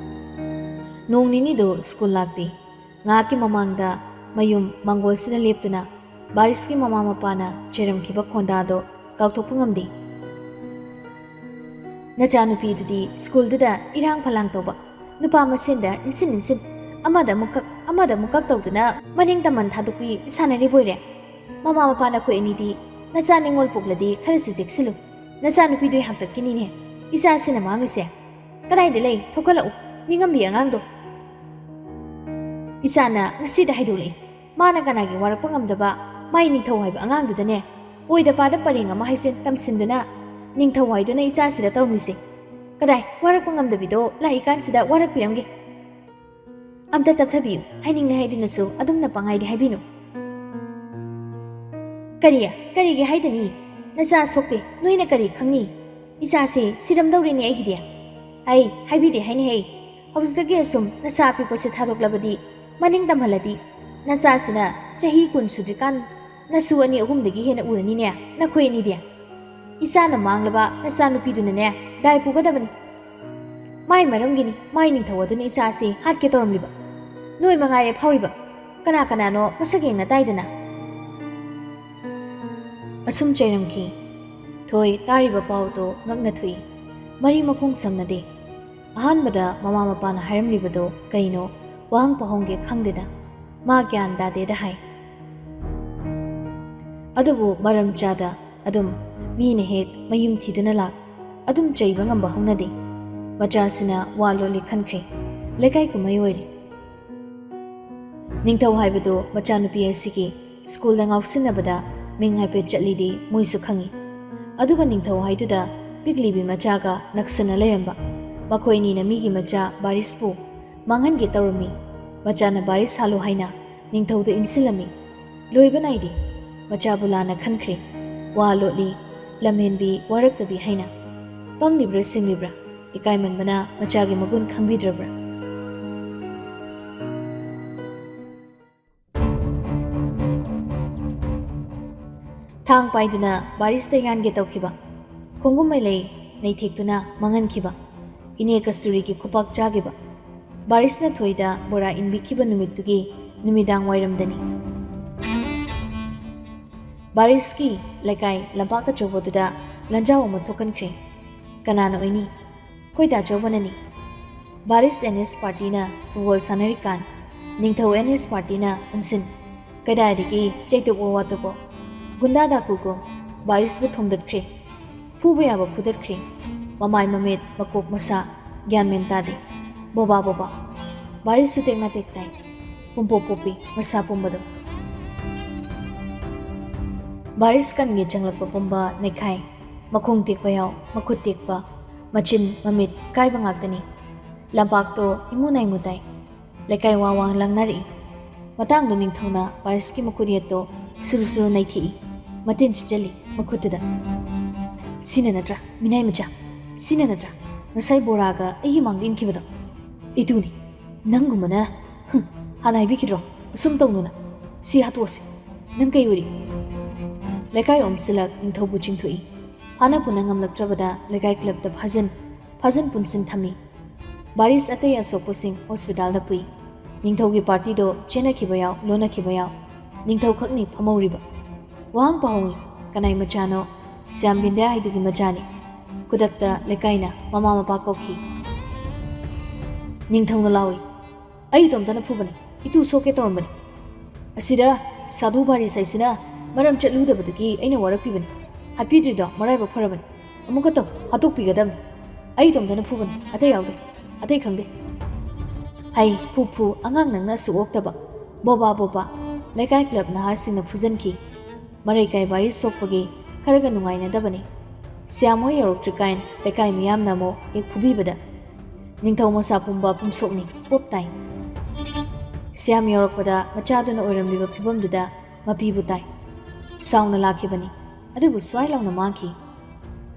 ꯅꯣꯡ ꯅꯤꯅꯤꯗꯣ ꯁ꯭ꯀꯨꯜ ꯂꯥꯛꯇꯦ꯫ ꯉꯥꯏꯍꯥꯛꯀꯤ ꯃꯃꯥꯡꯗ ꯃꯌꯨꯝ ꯃꯥꯡꯒꯣꯜꯁꯤꯗ ꯂꯦꯞꯇꯨꯅ ꯕꯥꯔꯤꯁꯀꯤ ꯃꯃꯥ ꯃꯄꯥꯅ ꯆꯩꯔꯝꯈꯤꯕ ꯈꯣꯟꯗꯥꯗꯣ ꯀꯥꯎꯊꯣꯛꯄ ꯉꯝꯗꯦ꯫ ꯅꯆꯥꯅꯨꯄꯤꯗꯨꯗꯤ ꯁ꯭ꯀꯨꯜꯗꯨꯗ ꯏꯔꯥꯡ ꯐꯂꯥꯡ ꯇꯧꯕ, ꯅꯨꯄꯥ ꯃꯁꯦꯟꯗ ꯏꯟꯁꯤꯟ ꯏꯟꯁꯤꯟ, ꯑꯃꯗ ꯑꯃꯨꯛ ꯀꯛ, ꯑꯃꯗ ꯑꯃꯨꯛ ꯀꯛ ꯇꯧꯗꯨꯅ ꯃꯅꯤꯡ ꯇꯝꯍꯟ ꯊꯥꯗꯣꯛꯄꯤ ꯁꯥꯟꯅꯔꯤꯕꯣꯏꯔꯦ꯫ ꯃꯃꯥ ꯃꯄꯥ ꯅꯈꯣꯏ ꯑꯅꯤꯗꯤ ꯅꯆꯥ ꯅꯤꯉꯣꯜ ꯄꯣꯛꯂꯗꯤ ꯈꯔꯁꯨ ꯆꯦꯛꯁꯤꯜꯂꯨ꯫ ꯅꯆꯥꯅꯨꯄꯤꯗꯨ ꯍꯥꯛꯇꯛꯀꯤꯅꯤꯅꯦ ꯏꯆꯥꯁꯤꯅ ꯃꯥꯡꯉꯤꯁꯦ꯫ ꯀꯗꯥꯏꯗ ꯂꯩ? ꯊꯣꯛꯍꯜꯂꯛꯎ, ꯃꯤꯉꯝꯕꯤ ꯑꯉꯥꯡꯗꯣ꯫ ꯏꯆꯥꯅ ꯉꯁꯤꯗ ꯍꯥꯏꯗꯣꯛꯂꯛꯏ꯫ ꯃꯥꯅ ꯀꯅꯥꯒꯤ ꯋꯥꯔꯛꯄ ꯉꯝꯗꯕ, ꯃꯥꯏ ꯅꯤꯡꯊꯧ ꯍꯥꯏꯕ ꯑꯉꯥꯡꯗꯨꯗꯅꯦ, ꯑꯣꯏꯗ ꯄꯥꯗ ꯄꯔꯦꯡ ꯑꯃ ꯍꯥꯏꯖꯤꯟ ꯇꯝꯁꯤꯟꯗꯨꯅ ꯅꯤꯡꯊꯧ ꯍꯥꯏꯗꯨꯅ ꯏꯆꯥꯁꯤꯗ ꯇꯧꯔꯝꯂꯤꯁꯦ꯫ ꯀꯗꯥꯏ, ꯋꯥꯔꯛꯄ ꯉꯝꯗꯕꯤꯗꯣ ꯂꯥꯛꯏꯀꯥꯟꯁꯤꯗ ꯋꯥꯔꯛꯄꯤꯔꯝꯒꯦ꯫ ꯑꯝꯇ ꯇꯞꯊꯕꯤꯌꯨ, ꯍꯥꯏꯅꯤꯡꯂꯦ ꯍꯥꯏꯗꯨꯅꯁꯨ ꯑꯗꯨꯝꯅ ꯄꯪꯍꯥꯏꯗꯤ ꯍꯥꯏꯕꯤꯅꯨ꯫ ꯀꯔꯤ? ꯀꯔꯤꯒꯤ ꯍꯥꯏꯗꯅꯤ? ꯅꯆꯥ ꯁꯣꯛꯇꯦ, ꯅꯣꯏꯅ ꯀꯔꯤ ꯈꯪꯅꯤ? ꯏꯆꯥꯁꯦ ꯁꯤꯔꯝꯗꯧꯔꯦꯅꯦ ꯑꯩꯒꯤꯗꯤ꯫ ꯑꯩ ꯍꯥꯏꯕꯤꯗꯦ ꯍꯥꯏꯅꯦꯍꯦ꯫ ꯍꯧꯖꯤꯛꯇꯒꯤ ꯑꯁꯨꯝ ꯅꯆꯥ ꯑꯄꯤꯛꯄꯁꯦ ꯊꯥꯗꯣꯛꯂꯕꯗꯤ, ꯃꯅꯤꯡ ꯇꯝꯍꯜꯂꯗꯤ, ꯅꯆꯥꯁꯤꯅ ꯆꯍꯤ ꯀꯨꯟ ꯁꯨꯗ꯭ꯔꯤꯀꯥꯟ ꯅꯁꯨ ꯑꯅꯤ ꯑꯍꯨꯝꯗꯒꯤ ꯍꯦꯟꯅ ꯎꯔꯅꯤꯅꯦ, ꯅꯈꯣꯏ ꯑꯅꯤꯗꯤ꯫ ꯏꯆꯥꯅ ꯃꯥꯡꯂꯕ ꯅꯆꯥꯅꯨꯄꯤꯗꯨꯅꯅꯦ ꯗꯥꯏ ꯄꯨꯒꯗꯕꯅꯤ꯫ ꯃꯥꯏ ꯃꯔꯝꯒꯤꯅꯤ ꯃꯥꯏ ꯅꯤꯡꯊꯧ ꯑꯗꯨꯅ ꯏꯆꯥꯁꯤ ꯍꯥꯠꯀꯦ ꯇꯧꯔꯝꯂꯤꯕ꯫ ꯅꯣꯏ ꯃꯉꯥꯏꯔꯦ ꯐꯥꯎꯔꯤꯕ꯫ ꯀꯅꯥ ꯀꯅꯥꯅꯣ ꯃꯁꯛ ꯌꯦꯡꯅ ꯇꯥꯏꯗꯅ꯫ ꯑꯁꯨꯝ ꯆꯩꯔꯝꯈꯤ꯫ ꯊꯣꯏ ꯇꯥꯔꯤꯕ ꯄꯥꯎꯗꯣ ꯉꯛꯅ ꯊꯣꯛꯏ꯫ ꯃꯔꯤ ꯃꯈꯣꯡ ꯁꯝꯅꯗꯦ꯫ ꯑꯍꯥꯟꯕꯗ ꯃꯃꯥ ꯃꯄꯥꯅ ꯍꯥꯏꯔꯝꯂꯤꯕꯗꯣ ꯀꯩꯅꯣ ꯋꯥꯍꯪ ꯄꯥꯎꯍꯪꯒꯦ ꯈꯪꯗꯦꯗ꯫ ꯃꯥ ꯒ꯭ꯌꯥꯟ ꯇꯥꯗꯦꯗ ꯍꯥꯏ꯫ ꯑꯗꯨꯕꯨ ꯃꯔꯝ ꯆꯥꯗ ꯑꯗꯨꯝ ꯃꯤꯅ ꯍꯦꯛ ꯃꯌꯨꯝ ꯊꯤꯗꯨꯅ ꯂꯥꯛ, ꯑꯗꯨꯝ ꯆꯩꯕ ꯉꯝꯕ ꯍꯧꯅꯗꯦ꯫ ꯃꯆꯥꯁꯤꯅ ꯋꯥ ꯂꯣꯜꯂꯤ ꯈꯟꯈ꯭ꯔꯦ꯫ ꯂꯩꯀꯥꯏ ꯀꯨꯝꯍꯩ ꯑꯣꯏꯔꯤ꯫ ꯅꯤꯡꯊꯧ ꯍꯥꯏꯕꯗꯨ ꯃꯆꯥꯅꯨꯄꯤ ꯑꯁꯤꯒꯤ ꯁ꯭ꯀꯨꯜꯗ ꯉꯥꯎꯁꯤꯟꯅꯕꯗ ꯃꯤꯡ ꯍꯥꯏꯐꯦꯠ ꯆꯠꯂꯤꯗꯤ ꯃꯣꯏꯁꯨ ꯈꯪꯏ꯫ ꯑꯗꯨꯒ ꯅꯤꯡꯊꯧ ꯍꯥꯏꯗꯨꯗ ꯄꯤꯛꯂꯤꯕꯤ ꯃꯆꯥꯒ ꯅꯛꯁꯟꯅ ꯂꯩꯔꯝꯕ꯫ ꯃꯈꯣꯏ ꯑꯅꯤꯅ ꯃꯤꯒꯤ ꯃꯆꯥ ꯕꯥꯔꯤꯁꯄꯨ ꯃꯥꯡꯍꯟꯒꯦ ꯇꯧꯔꯝꯃꯤ꯫ ꯃꯆꯥꯅ ꯕꯥꯔꯤꯁ ꯍꯥꯠꯂꯨ ꯍꯥꯏꯅ ꯅꯤꯡꯊꯧꯗ ꯏꯟꯁꯤꯜꯂꯝꯃꯤ꯫ ꯂꯣꯏꯕ ꯅꯥꯏꯗꯦ꯫ ꯃꯆꯥꯕꯨ ꯂꯥꯟꯅ ꯈꯟꯈ꯭ꯔꯦ꯫ ꯋꯥ ꯂꯣꯠꯂꯤ, ꯂꯝꯍꯦꯟꯕꯤ, ꯋꯥꯔꯛꯇꯕꯤ ꯍꯥꯏꯅ꯫ ꯄꯪꯂꯤꯕ꯭ꯔꯥ ꯁꯤꯡꯂꯤꯕ꯭ꯔꯥ? ꯏꯀꯥꯏꯃꯟꯕꯅ ꯃꯆꯥꯒꯤ ꯃꯒꯨꯟ ꯈꯪꯕꯤꯗ꯭ꯔꯕ꯭ꯔꯥ? ꯊꯥꯡ ꯄꯥꯏꯗꯨꯅ ꯕꯥꯔꯤꯁꯇ ꯌꯥꯟꯒꯦ ꯇꯧꯈꯤꯕ꯫ ꯈꯣꯡꯒꯨꯝ ꯃꯩꯂꯩ ꯅꯩꯊꯦꯛꯇꯨꯅ ꯃꯥꯡꯍꯟꯈꯤꯕ꯫ ꯏꯅꯦ ꯀꯁꯇꯨꯔꯤꯒꯤ ꯈꯨꯄꯥꯛ ꯆꯥꯈꯤꯕ꯫ ꯕꯥꯔꯤꯁꯅ ꯊꯣꯏꯗ ꯕꯣꯔꯥ ꯏꯟꯕꯤꯈꯤꯕ ꯅꯨꯃꯤꯠꯇꯨꯒꯤ ꯅꯨꯃꯤꯗꯥꯡ ꯋꯥꯏꯔꯝꯗꯅꯤ꯫ ꯕꯥꯔꯤꯁꯀꯤ ꯂꯩꯀꯥꯏ ꯂꯝꯄꯥꯛ ꯑꯆꯧꯕꯗꯨꯗ ꯂꯥꯟꯖꯥꯎ ꯑꯃ ꯊꯣꯛꯍꯟꯈ꯭ꯔꯦ꯫ ꯀꯅꯥꯅ ꯑꯣꯏꯅꯤ? ꯑꯩꯈꯣꯏ ꯗꯥ ꯆꯧꯕꯅꯅꯤ꯫ ꯕꯥꯔꯤꯁ ꯑꯦꯟ ꯑꯦꯁ ꯄꯥꯔꯇꯤꯅ ꯐꯨꯠꯕꯣꯜ ꯁꯥꯟꯅꯔꯤꯀꯥꯟ, ꯅꯤꯡꯊꯧ ꯑꯦꯟ ꯑꯦꯁ ꯄꯥꯔꯇꯤꯅ ꯎꯝꯁꯤꯟ꯫ ꯀꯗꯥꯏꯗꯒꯤ ꯆꯩꯇꯨꯞ ꯋꯥ ꯋꯥꯇꯨꯞꯄꯣ? ꯒꯨꯟꯗꯥ ꯗꯥꯀꯨꯒꯨꯝ ꯕꯥꯔꯤꯁꯄꯨ ꯊꯣꯝꯗꯠꯈ꯭ꯔꯦ꯫ ꯐꯨꯕ ꯌꯥꯕ ꯐꯨꯗꯠꯈ꯭ꯔꯦ꯫ ꯃꯃꯥꯏ ꯃꯃꯤꯠ ꯃꯀꯣꯛ ꯃꯁꯥ ꯒ꯭ꯌꯥꯟ ꯃꯦꯟ ꯇꯥꯗꯦ꯫ ꯕꯣꯕꯥ ꯕꯣꯕꯥ꯫ ꯕꯥꯔꯤꯁꯁꯨ ꯇꯦꯛꯅ ꯇꯦꯛ ꯇꯥꯏ꯫ ꯄꯨꯝꯄꯣꯞ ꯄꯣꯞꯄꯤ ꯃꯁꯥ ꯄꯨꯝꯕꯗꯣ꯫ ꯕꯥꯔꯤꯁ ꯀꯟꯒꯦ ꯆꯪꯂꯛꯄ ꯄꯨꯝꯕ ꯅꯩꯈꯥꯏ꯫ ꯃꯈꯣꯡ ꯇꯦꯛꯄ ꯌꯥꯎ, ꯃꯈꯨꯠ ꯇꯦꯛꯄ, ꯃꯆꯤꯟ ꯃꯃꯤꯠ ꯀꯥꯏꯕ ꯉꯥꯛꯇꯅꯤ꯫ ꯂꯝꯄꯥꯛꯇꯣ ꯏꯃꯨ ꯅꯥꯏꯃꯨ ꯇꯥꯏ꯫ ꯂꯩꯀꯥꯏ ꯋꯥ ꯋꯥ ꯂꯪꯅꯔꯛꯏ꯫ ꯃꯇꯥꯡꯗ ꯅꯤꯡꯊꯧꯅ ꯕꯥꯔꯤꯁꯀꯤ ꯃꯈꯨꯠ ꯌꯦꯠꯇꯣ ꯁꯨꯔꯨ ꯁꯨꯔꯨ ꯅꯩꯊꯦꯛꯏ꯫ ꯃꯇꯤꯟ ꯆꯤꯛꯆꯜꯂꯤ ꯃꯈꯨꯠꯇꯨꯗ꯫ "ꯁꯤꯅ ꯅꯠꯇ꯭ꯔꯥ, ꯃꯤꯅꯥꯏ ꯃꯆꯥ? ꯁꯤꯅ ꯅꯠꯇ꯭ꯔꯥ ꯉꯁꯥꯏ ꯕꯣꯔꯥꯒ ꯑꯩꯒꯤ ꯃꯥꯡꯗ ꯏꯟꯈꯤꯕꯗꯣ? ꯏꯇꯨꯅꯤ, ꯅꯪꯒꯨꯝꯕꯅ꯫ ꯍꯨꯝ, ꯍꯥꯟꯅ ꯍꯥꯏꯕꯤꯈꯤꯗ꯭ꯔꯣ? ꯑꯁꯨꯝ ꯇꯧꯅꯨꯅ꯫ ꯁꯤ ꯍꯥꯠꯇꯣꯛꯑꯁꯤ꯫ ꯅꯪ ꯀꯩ ꯑꯣꯏꯔꯤ?" ꯂꯩꯀꯥꯏ ꯑꯣꯝꯁꯤꯜꯂꯛ ꯅꯤꯡꯊꯧꯕꯨ ꯆꯤꯡꯊꯣꯛꯏ꯫ ꯐꯥꯅ ꯄꯨꯅ ꯉꯝꯂꯛꯇ꯭ꯔꯕꯗ ꯂꯩꯀꯥꯏ ꯀ꯭ꯂꯕꯇ ꯐꯥꯖꯤꯟ, ꯐꯥꯖꯤꯟ ꯄꯨꯟꯁꯤꯟ ꯊꯝꯃꯤ꯫ ꯕꯥꯔꯤꯁ ꯑꯇꯩ ꯑꯁꯣꯛꯄꯁꯤꯡ ꯍꯣꯁꯄꯤꯇꯥꯜꯗ ꯄꯨꯏ꯫ ꯅꯤꯡꯊꯧꯒꯤ ꯄꯥꯔꯇꯤꯗꯣ ꯆꯦꯟꯅꯈꯤꯕ ꯌꯥꯎ, ꯂꯣꯟꯅꯈꯤꯕ ꯌꯥꯎ, ꯅꯤꯡꯊꯧ ꯈꯛꯅꯤ ꯐꯝꯍꯧꯔꯤꯕ꯫ ꯋꯥꯍꯪ ꯄꯥꯍꯪꯉꯤ, ꯀꯅꯥꯏ ꯃꯆꯥꯅꯣ? ꯁ꯭ꯌꯥꯝ ꯕꯤꯟꯗ꯭ꯌꯥ ꯍꯥꯏꯗꯨꯒꯤ ꯃꯆꯥꯅꯤ꯫ ꯈꯨꯗꯛꯇ ꯂꯩꯀꯥꯏꯅ ꯃꯃꯥ ꯃꯄꯥ ꯀꯧꯈꯤ꯫ ꯅꯤꯡꯊꯧꯅ ꯂꯥꯎꯏ, "ꯑꯩ ꯏꯇꯣꯝꯇꯅ ꯐꯨꯕꯅꯤ, ꯏꯇꯨ ꯁꯣꯛꯀꯦ ꯇꯧꯔꯝꯕꯅꯤ꯫ ꯑꯁꯤꯗ ꯁꯥꯙꯨ ꯕꯥꯔꯤꯁ ꯍꯥꯏꯁꯤꯅ ꯃꯔꯝ ꯆꯠꯂꯨꯗꯕꯗꯨꯒꯤ ꯑꯩꯅ ꯋꯥꯔꯛꯄꯤꯕꯅꯤ꯫ ꯍꯥꯠꯄꯤꯗ꯭ꯔꯤꯗꯣ ꯃꯔꯥꯏꯕꯛ ꯐꯔꯕꯅꯤ꯫ ꯑꯃꯨꯛꯀ ꯇꯧ, ꯍꯥꯠꯇꯣꯛꯄꯤꯒꯗꯕꯅꯤ꯫ ꯑꯩ ꯏꯇꯣꯝꯇꯅ ꯐꯨꯕꯅꯤ, ꯑꯇꯩ ꯌꯥꯎꯗꯦ, ꯑꯇꯩ ꯈꯪꯗꯦ"꯫ ꯍꯩ ꯐꯨ ꯐꯨ, ꯑꯉꯥꯡ ꯅꯪꯅ ꯑꯁꯨꯛ ꯑꯣꯛꯇꯕ꯫ ꯕꯣꯕꯥ ꯕꯣꯕꯥ꯫ ꯂꯩꯀꯥꯏ ꯀ꯭ꯂꯕ ꯅꯍꯥꯁꯤꯡꯅ ꯐꯨꯖꯟꯈꯤ꯫ ꯃꯔꯩꯀꯥꯏ ꯕꯥꯔꯤꯁ ꯁꯣꯛꯄꯒꯤ ꯈꯔꯒ ꯅꯨꯡꯉꯥꯏꯅꯗꯕꯅꯤ꯫ ꯁ꯭ꯌꯥꯝ ꯍꯣꯏ ꯌꯧꯔꯛꯇ꯭ꯔꯤꯀꯥꯟ ꯂꯩꯀꯥꯏ ꯃꯤꯌꯥꯝꯅ ꯑꯃꯨꯛ ꯍꯦꯛ ꯐꯨꯕꯤꯕꯗ ꯅꯤꯡꯊꯧ ꯃꯁꯥ ꯄꯨꯝꯕ ꯄꯨꯝꯁꯣꯛꯅꯤ ꯄꯣꯞ ꯇꯥꯏ꯫ ꯁ꯭ꯌꯥꯝ ꯌꯧꯔꯛꯄꯗ ꯃꯆꯥꯗꯨꯅ ꯑꯣꯏꯔꯝꯂꯤꯕ ꯐꯤꯕꯝꯗꯨꯗ ꯃꯄꯤꯕꯨ ꯇꯥꯏ꯫ ꯁꯥꯎꯅ ꯂꯥꯛꯈꯤꯕꯅꯤ, ꯑꯗꯨꯕꯨ ꯁ꯭ꯋꯥꯏ ꯂꯥꯎꯅ ꯃꯥꯡꯈꯤ꯫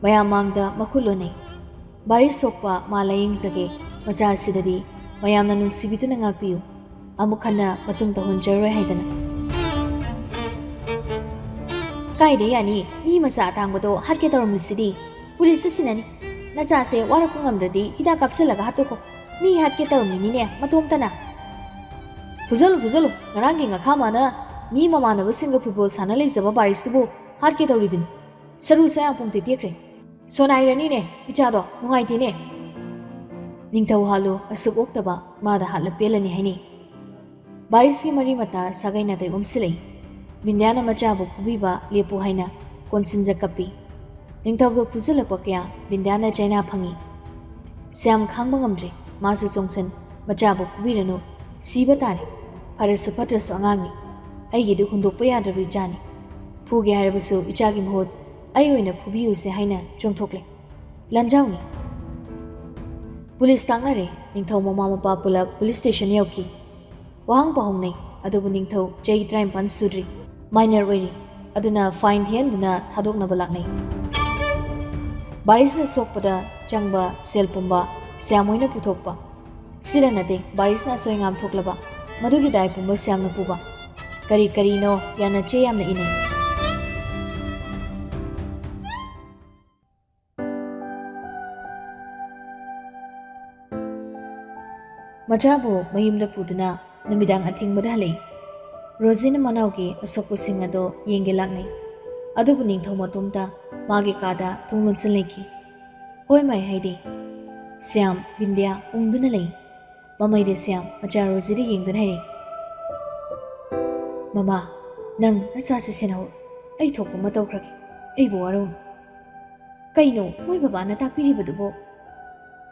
ꯃꯌꯥꯝ ꯃꯥꯡꯗ ꯃꯈꯨꯠ ꯂꯣꯟꯅꯩ꯫ ꯕꯥꯔꯤꯁ ꯁꯣꯛꯄ ꯃꯥ ꯂꯥꯌꯦꯡꯖꯒꯦ, ꯃꯆꯥ ꯑꯁꯤꯗꯗꯤ ꯃꯌꯥꯝꯅ ꯅꯨꯡꯁꯤꯕꯤꯗꯨꯅ ꯉꯥꯛꯄꯤꯌꯨ, ꯑꯃꯨꯛ ꯍꯟꯅ ꯃꯇꯨꯡ ꯇꯧꯍꯟꯖꯔꯣꯏ ꯍꯥꯏꯗꯅ꯫ "ꯀꯥꯏꯗ ꯌꯥꯅꯤ? ꯃꯤ ꯃꯆꯥ ꯑꯇꯥꯡꯕꯗꯣ ꯍꯥꯠꯀꯦ ꯇꯧꯔꯝꯃꯤꯁꯤꯗꯤ꯫ ꯄꯨꯂꯤꯁꯇ ꯁꯤꯟꯅꯅꯤ꯫ ꯅꯆꯥꯁꯦ ꯋꯥꯔꯛꯄ ꯉꯝꯗ꯭ꯔꯗꯤ ꯍꯤꯗꯥꯛ ꯀꯥꯞꯁꯤꯜꯂꯒ ꯍꯥꯠꯇꯣꯛꯈꯣ꯫ ꯃꯤ ꯍꯥꯠꯀꯦ ꯇꯧꯔꯝꯃꯤꯅꯤꯅꯦ ꯃꯇꯣꯝꯇꯅ꯫ ꯐꯨꯖꯜꯂꯨ, ꯐꯨꯖꯜꯂꯨ꯫ ꯉꯔꯥꯡꯒꯤ ꯉꯈꯥ ꯃꯥꯅ ꯃꯤ ꯃꯃꯥꯟꯅꯕꯁꯤꯡꯒ ꯐꯨꯠꯕꯣꯜ ꯁꯥꯟꯅ ꯂꯩꯖꯕ ꯕꯥꯔꯤꯁꯇꯨꯕꯨ ꯍꯥꯠꯀꯦ ꯇꯧꯔꯤꯗꯨꯅꯤ꯫ ꯁꯔꯨ ꯁꯌꯥꯡ ꯄꯨꯝ ꯇꯦꯛꯈ꯭ꯔꯦ꯫ ꯁꯣꯅꯥꯏꯔꯅꯤꯅꯦ ꯏꯆꯥꯗꯣ, ꯅꯨꯡꯉꯥꯏꯇꯦꯅꯦ"꯫ ꯅꯤꯡꯊꯧ ꯍꯥꯠꯂꯨ ꯑꯁꯨꯛ ꯑꯣꯛꯇꯕ ꯃꯥꯗ ꯍꯥꯠꯂ ꯄꯦꯜꯂꯅꯤ ꯍꯥꯏꯅꯩ꯫ ꯕꯥꯔꯤꯁꯀꯤ ꯃꯔꯤ ꯃꯇꯥ ꯁꯥꯒꯩ ꯅꯥꯇꯩ ꯑꯣꯝꯁꯤꯜꯂꯛꯏ꯫ ꯕꯤꯟꯗ꯭ꯌꯥꯅ ꯃꯆꯥꯕꯨ ꯐꯨꯕꯤꯕ ꯂꯦꯞꯄꯨ ꯍꯥꯏꯅ ꯀꯣꯟꯁꯤꯟꯖ ꯀꯞꯄꯤ꯫ ꯅꯤꯡꯊꯧꯗ ꯐꯨꯖꯜꯂꯛꯄ ꯀꯌꯥ ꯕꯤꯟꯗ꯭ꯌꯥꯅ ꯆꯩꯅꯥ ꯐꯪꯏ꯫ ꯁ꯭ꯌꯥꯝ ꯈꯥꯡꯕ ꯉꯝꯗ꯭ꯔꯦ꯫ ꯃꯥꯁꯨ ꯆꯣꯡꯁꯤꯟ, "ꯃꯆꯥꯕꯨ ꯐꯨꯕꯤꯔꯅꯨ꯫ ꯁꯤꯕ ꯇꯥꯔꯦ꯫ ꯐꯔꯁꯨ ꯐꯠꯇ꯭ꯔꯁꯨ ꯑꯉꯥꯡꯅꯤ꯫ ꯑꯩꯒꯤꯗꯤ ꯍꯨꯟꯗꯣꯛꯄ ꯌꯥꯗ꯭ꯔꯕ ꯏꯆꯥꯅꯤ꯫ ꯐꯨꯒꯦ ꯍꯥꯏꯔꯕꯁꯨ ꯏꯆꯥꯒꯤ ꯃꯍꯨꯠ ꯑꯩ ꯑꯣꯏꯅ ꯐꯨꯕꯤꯌꯨꯁꯦ" ꯍꯥꯏꯅ ꯆꯣꯡꯊꯣꯛꯂꯦ꯫ ꯂꯥꯟꯖꯥꯎꯅꯤ꯫ ꯄꯨꯂꯤꯁ ꯇꯥꯛꯅꯔꯦ꯫ ꯅꯤꯡꯊꯧ ꯃꯃꯥ ꯃꯄꯥ ꯄꯨꯂꯞ ꯄꯨꯂꯤꯁ ꯁ꯭ꯇꯦꯁꯟ ꯌꯧꯈꯤ꯫ ꯋꯥꯍꯪ ꯄꯥꯎꯍꯪꯅꯩ, ꯑꯗꯨꯕꯨ ꯅꯤꯡꯊꯧ ꯆꯍꯤ ꯇꯔꯥꯅꯤꯄꯥꯟ ꯁꯨꯗ꯭ꯔꯤ, ꯃꯥꯏꯅꯔ ꯑꯣꯏꯔꯤ꯫ ꯑꯗꯨꯅ fine ꯊꯤꯍꯟꯗꯨꯅ ꯊꯥꯗꯣꯛꯅꯕ ꯂꯥꯛꯅꯩ꯫ ꯕꯥꯔꯤꯁꯅ ꯁꯣꯛꯄꯗ ꯆꯪꯕ ꯁꯦꯜ ꯄꯨꯝꯕ ꯁ꯭ꯌꯥꯝ ꯍꯣꯏꯅ ꯄꯨꯊꯣꯛꯄ꯫ ꯁꯤꯗ ꯅꯠꯇꯦ, ꯕꯥꯔꯤꯁꯅ ꯑꯁꯣꯏ ꯑꯉꯥꯝ ꯊꯣꯛꯂꯕ, ꯃꯗꯨꯒꯤ ꯗꯥꯏ ꯄꯨꯝꯕ ꯁ꯭ꯌꯥꯝꯅ ꯄꯨꯕ꯫ ꯀꯔꯤ ꯀꯔꯤꯅꯣ ꯌꯥꯅ ꯆꯦ ꯌꯥꯝꯅ ꯏꯅꯩ꯫ ꯃꯆꯥꯕꯨ ꯃꯌꯨꯝꯗ ꯄꯨꯗꯨꯅ ꯅꯨꯃꯤꯗꯥꯡ ꯑꯊꯦꯡꯕꯗ ꯍꯜꯂꯛꯏ꯫ ꯔꯣꯖꯤꯅ ꯃꯅꯥꯎꯒꯤ ꯑꯁꯣꯛꯄꯁꯤꯡ ꯑꯗꯣ ꯌꯦꯡꯒꯦ ꯂꯥꯛꯅꯩ꯫ ꯑꯗꯨꯕꯨ ꯅꯤꯡꯊꯧ ꯃꯇꯣꯝꯇ ꯃꯥꯒꯤ ꯀꯥꯗ ꯊꯣꯡ ꯂꯣꯟꯁꯤꯟ ꯂꯩꯈꯤ꯫ "ꯍꯣꯏ ꯃꯥꯏ" ꯍꯥꯏꯗꯦ꯫ ꯁ꯭ꯌꯥꯝ, ꯕꯤꯟꯗ꯭ꯌꯥ ꯎꯪꯗꯨꯅ ꯂꯩ꯫ ꯃꯃꯩꯗ ꯁ꯭ꯌꯥꯝ ꯃꯆꯥ ꯔꯣꯖꯤꯗ ꯌꯦꯡꯗꯨꯅ ꯍꯥꯏꯔꯛꯏ, "ꯃꯃꯥ, ꯅꯪ ꯅꯆꯥꯁꯤ ꯁꯦꯟꯅꯍꯧ꯫ ꯑꯩ ꯊꯣꯛꯄ ꯑꯃ ꯇꯧꯈ꯭ꯔꯒꯦ꯫ ꯑꯩꯕꯨ ꯋꯥꯔꯧꯅꯨ꯫" "ꯀꯩꯅꯣ ꯃꯣꯏ ꯕꯕꯥꯅ ꯇꯥꯛꯄꯤꯔꯤꯕꯗꯨꯕꯣ?"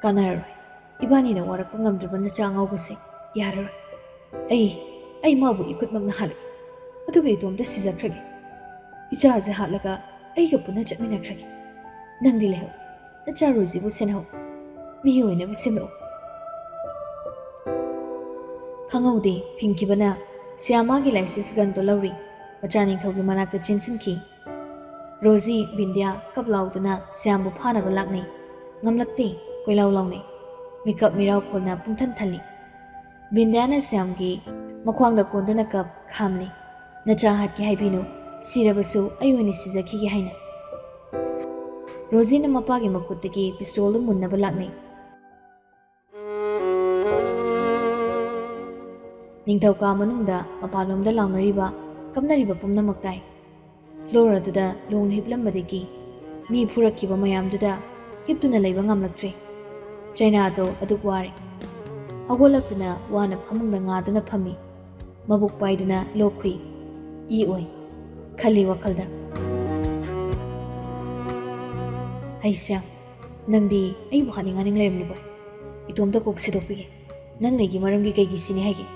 "ꯀꯥꯟꯅꯔꯔꯣꯏ꯫ ꯏꯕꯥꯅꯤꯅ ꯋꯥꯔꯛꯄ ꯉꯝꯗ꯭ꯔꯕ ꯅꯆꯥ ꯑꯉꯥꯎꯕꯁꯦ ꯌꯥꯔꯔꯣꯏ꯫ ꯑꯩ, ꯑꯩ ꯃꯥꯕꯨ ꯏꯈꯨꯠꯃꯛꯅ ꯍꯥꯠꯂꯒꯦ꯫ ꯑꯗꯨꯒ ꯏꯇꯣꯝꯇ ꯁꯤꯖꯈ꯭ꯔꯒꯦ꯫ ꯏꯆꯥꯁꯦ ꯍꯥꯠꯂꯒ ꯑꯩꯒ ꯄꯨꯟꯅ ꯆꯠꯃꯤꯟꯅꯈ꯭ꯔꯒꯦ꯫ ꯅꯪꯗꯤ ꯂꯩꯍꯧ꯫ ꯅꯆꯥ ꯔꯣꯖꯤꯕꯨ ꯁꯦꯟꯅꯍꯧ꯫ ꯃꯤ ꯑꯣꯏꯅꯕ ꯁꯦꯝꯂꯛꯎ꯫" ꯈꯪꯍꯧꯗꯦ, ꯐꯤꯡꯈꯤꯕꯅ ꯁ꯭ꯌꯥꯃꯥꯒꯤ license gunꯗꯣ ꯂꯧꯔꯤ꯫ ꯃꯆꯥ ꯅꯤꯡꯊꯧꯒꯤ ꯃꯅꯥꯛꯇ ꯆꯦꯟꯁꯤꯟꯈꯤ꯫ ꯔꯣꯖꯤ, ꯕꯤꯟꯗ꯭ꯌꯥ ꯀꯞ ꯂꯥꯎꯗꯨꯅ ꯁ꯭ꯌꯥꯝꯕꯨ ꯐꯥꯅꯕ ꯂꯥꯛꯅꯩ꯫ ꯉꯝꯂꯛꯇꯦ, ꯀꯣꯏꯂꯥꯎ ꯂꯥꯎꯅꯩ꯫ ꯃꯤꯀꯞ ꯃꯤꯔꯥꯎ ꯈꯣꯜꯅ ꯄꯨꯡꯊꯟ ꯊꯜꯂꯤ꯫ ꯕꯤꯟꯗ꯭ꯌꯥꯅ ꯁ꯭ꯌꯥꯝꯒꯤ ꯃꯈ꯭ꯋꯥꯡꯗ ꯀꯣꯟꯗꯨꯅ ꯀꯞ ꯈꯥꯝꯂꯤ꯫ "ꯅꯆꯥ ꯍꯥꯠꯀꯦ ꯍꯥꯏꯕꯤꯅꯨ, ꯁꯤꯔꯕꯁꯨ ꯑꯩ ꯑꯣꯏꯅ ꯁꯤꯖꯈꯤꯒꯦ ꯍꯥꯏꯅ꯫" ꯔꯣꯖꯤꯅ ꯃꯄꯥꯒꯤ ꯃꯈꯨꯠꯇꯒꯤ pistolꯗꯨ ꯃꯨꯟꯅꯕ ꯂꯥꯛꯅꯩ꯫ ꯅꯤꯡꯊꯧꯀꯥ ꯃꯅꯨꯡꯗ ꯃꯄꯥꯟꯂꯣꯝꯗ ꯂꯥꯎꯅꯔꯤꯕ, ꯀꯞꯅꯔꯤꯕ ꯄꯨꯝꯅꯃꯛ ꯇꯥꯏ꯫ Floor ꯑꯗꯨꯗ ꯂꯣꯡꯅ ꯍꯤꯞꯂꯝꯕꯗꯒꯤ ꯃꯤ ꯐꯨꯔꯛꯈꯤꯕ ꯃꯌꯥꯝꯗꯨꯗ ꯍꯤꯞꯇꯨꯅ ꯂꯩꯕ ꯉꯝꯂꯛꯇ꯭ꯔꯦ꯫ ꯆꯩꯅꯥꯗꯣ ꯑꯗꯨꯛ ꯋꯥꯔꯦ꯫ ꯍꯧꯒꯠꯂꯛꯇꯨꯅ ꯋꯥꯅ ꯐꯃꯨꯡꯗ ꯉꯥꯗꯨꯅ ꯐꯝꯃꯤ꯫ ꯃꯕꯨꯛ ꯄꯥꯏꯗꯨꯅ ꯂꯣꯛ ꯈꯨꯏ꯫ "ꯏ ꯑꯣꯏ" ꯈꯜꯂꯤ ꯋꯥꯈꯜꯗ꯫ "ꯍꯩ ꯁ꯭ꯌꯥꯝ, ꯅꯪꯗꯤ ꯑꯩꯕꯨ ꯍꯥꯠꯅꯤꯡ ꯍꯥꯠꯅꯤꯡ ꯂꯩꯔꯝꯂꯤꯕꯣꯏ꯫ ꯏꯇꯣꯝꯇ ꯀꯣꯛ ꯁꯤꯗꯣꯛꯄꯤꯒꯦ꯫ ꯅꯪ ꯂꯩꯒꯤ ꯃꯔꯝꯒꯤ ꯀꯩꯒꯤ ꯁꯤꯅꯤ ꯍꯥꯏꯒꯦ?"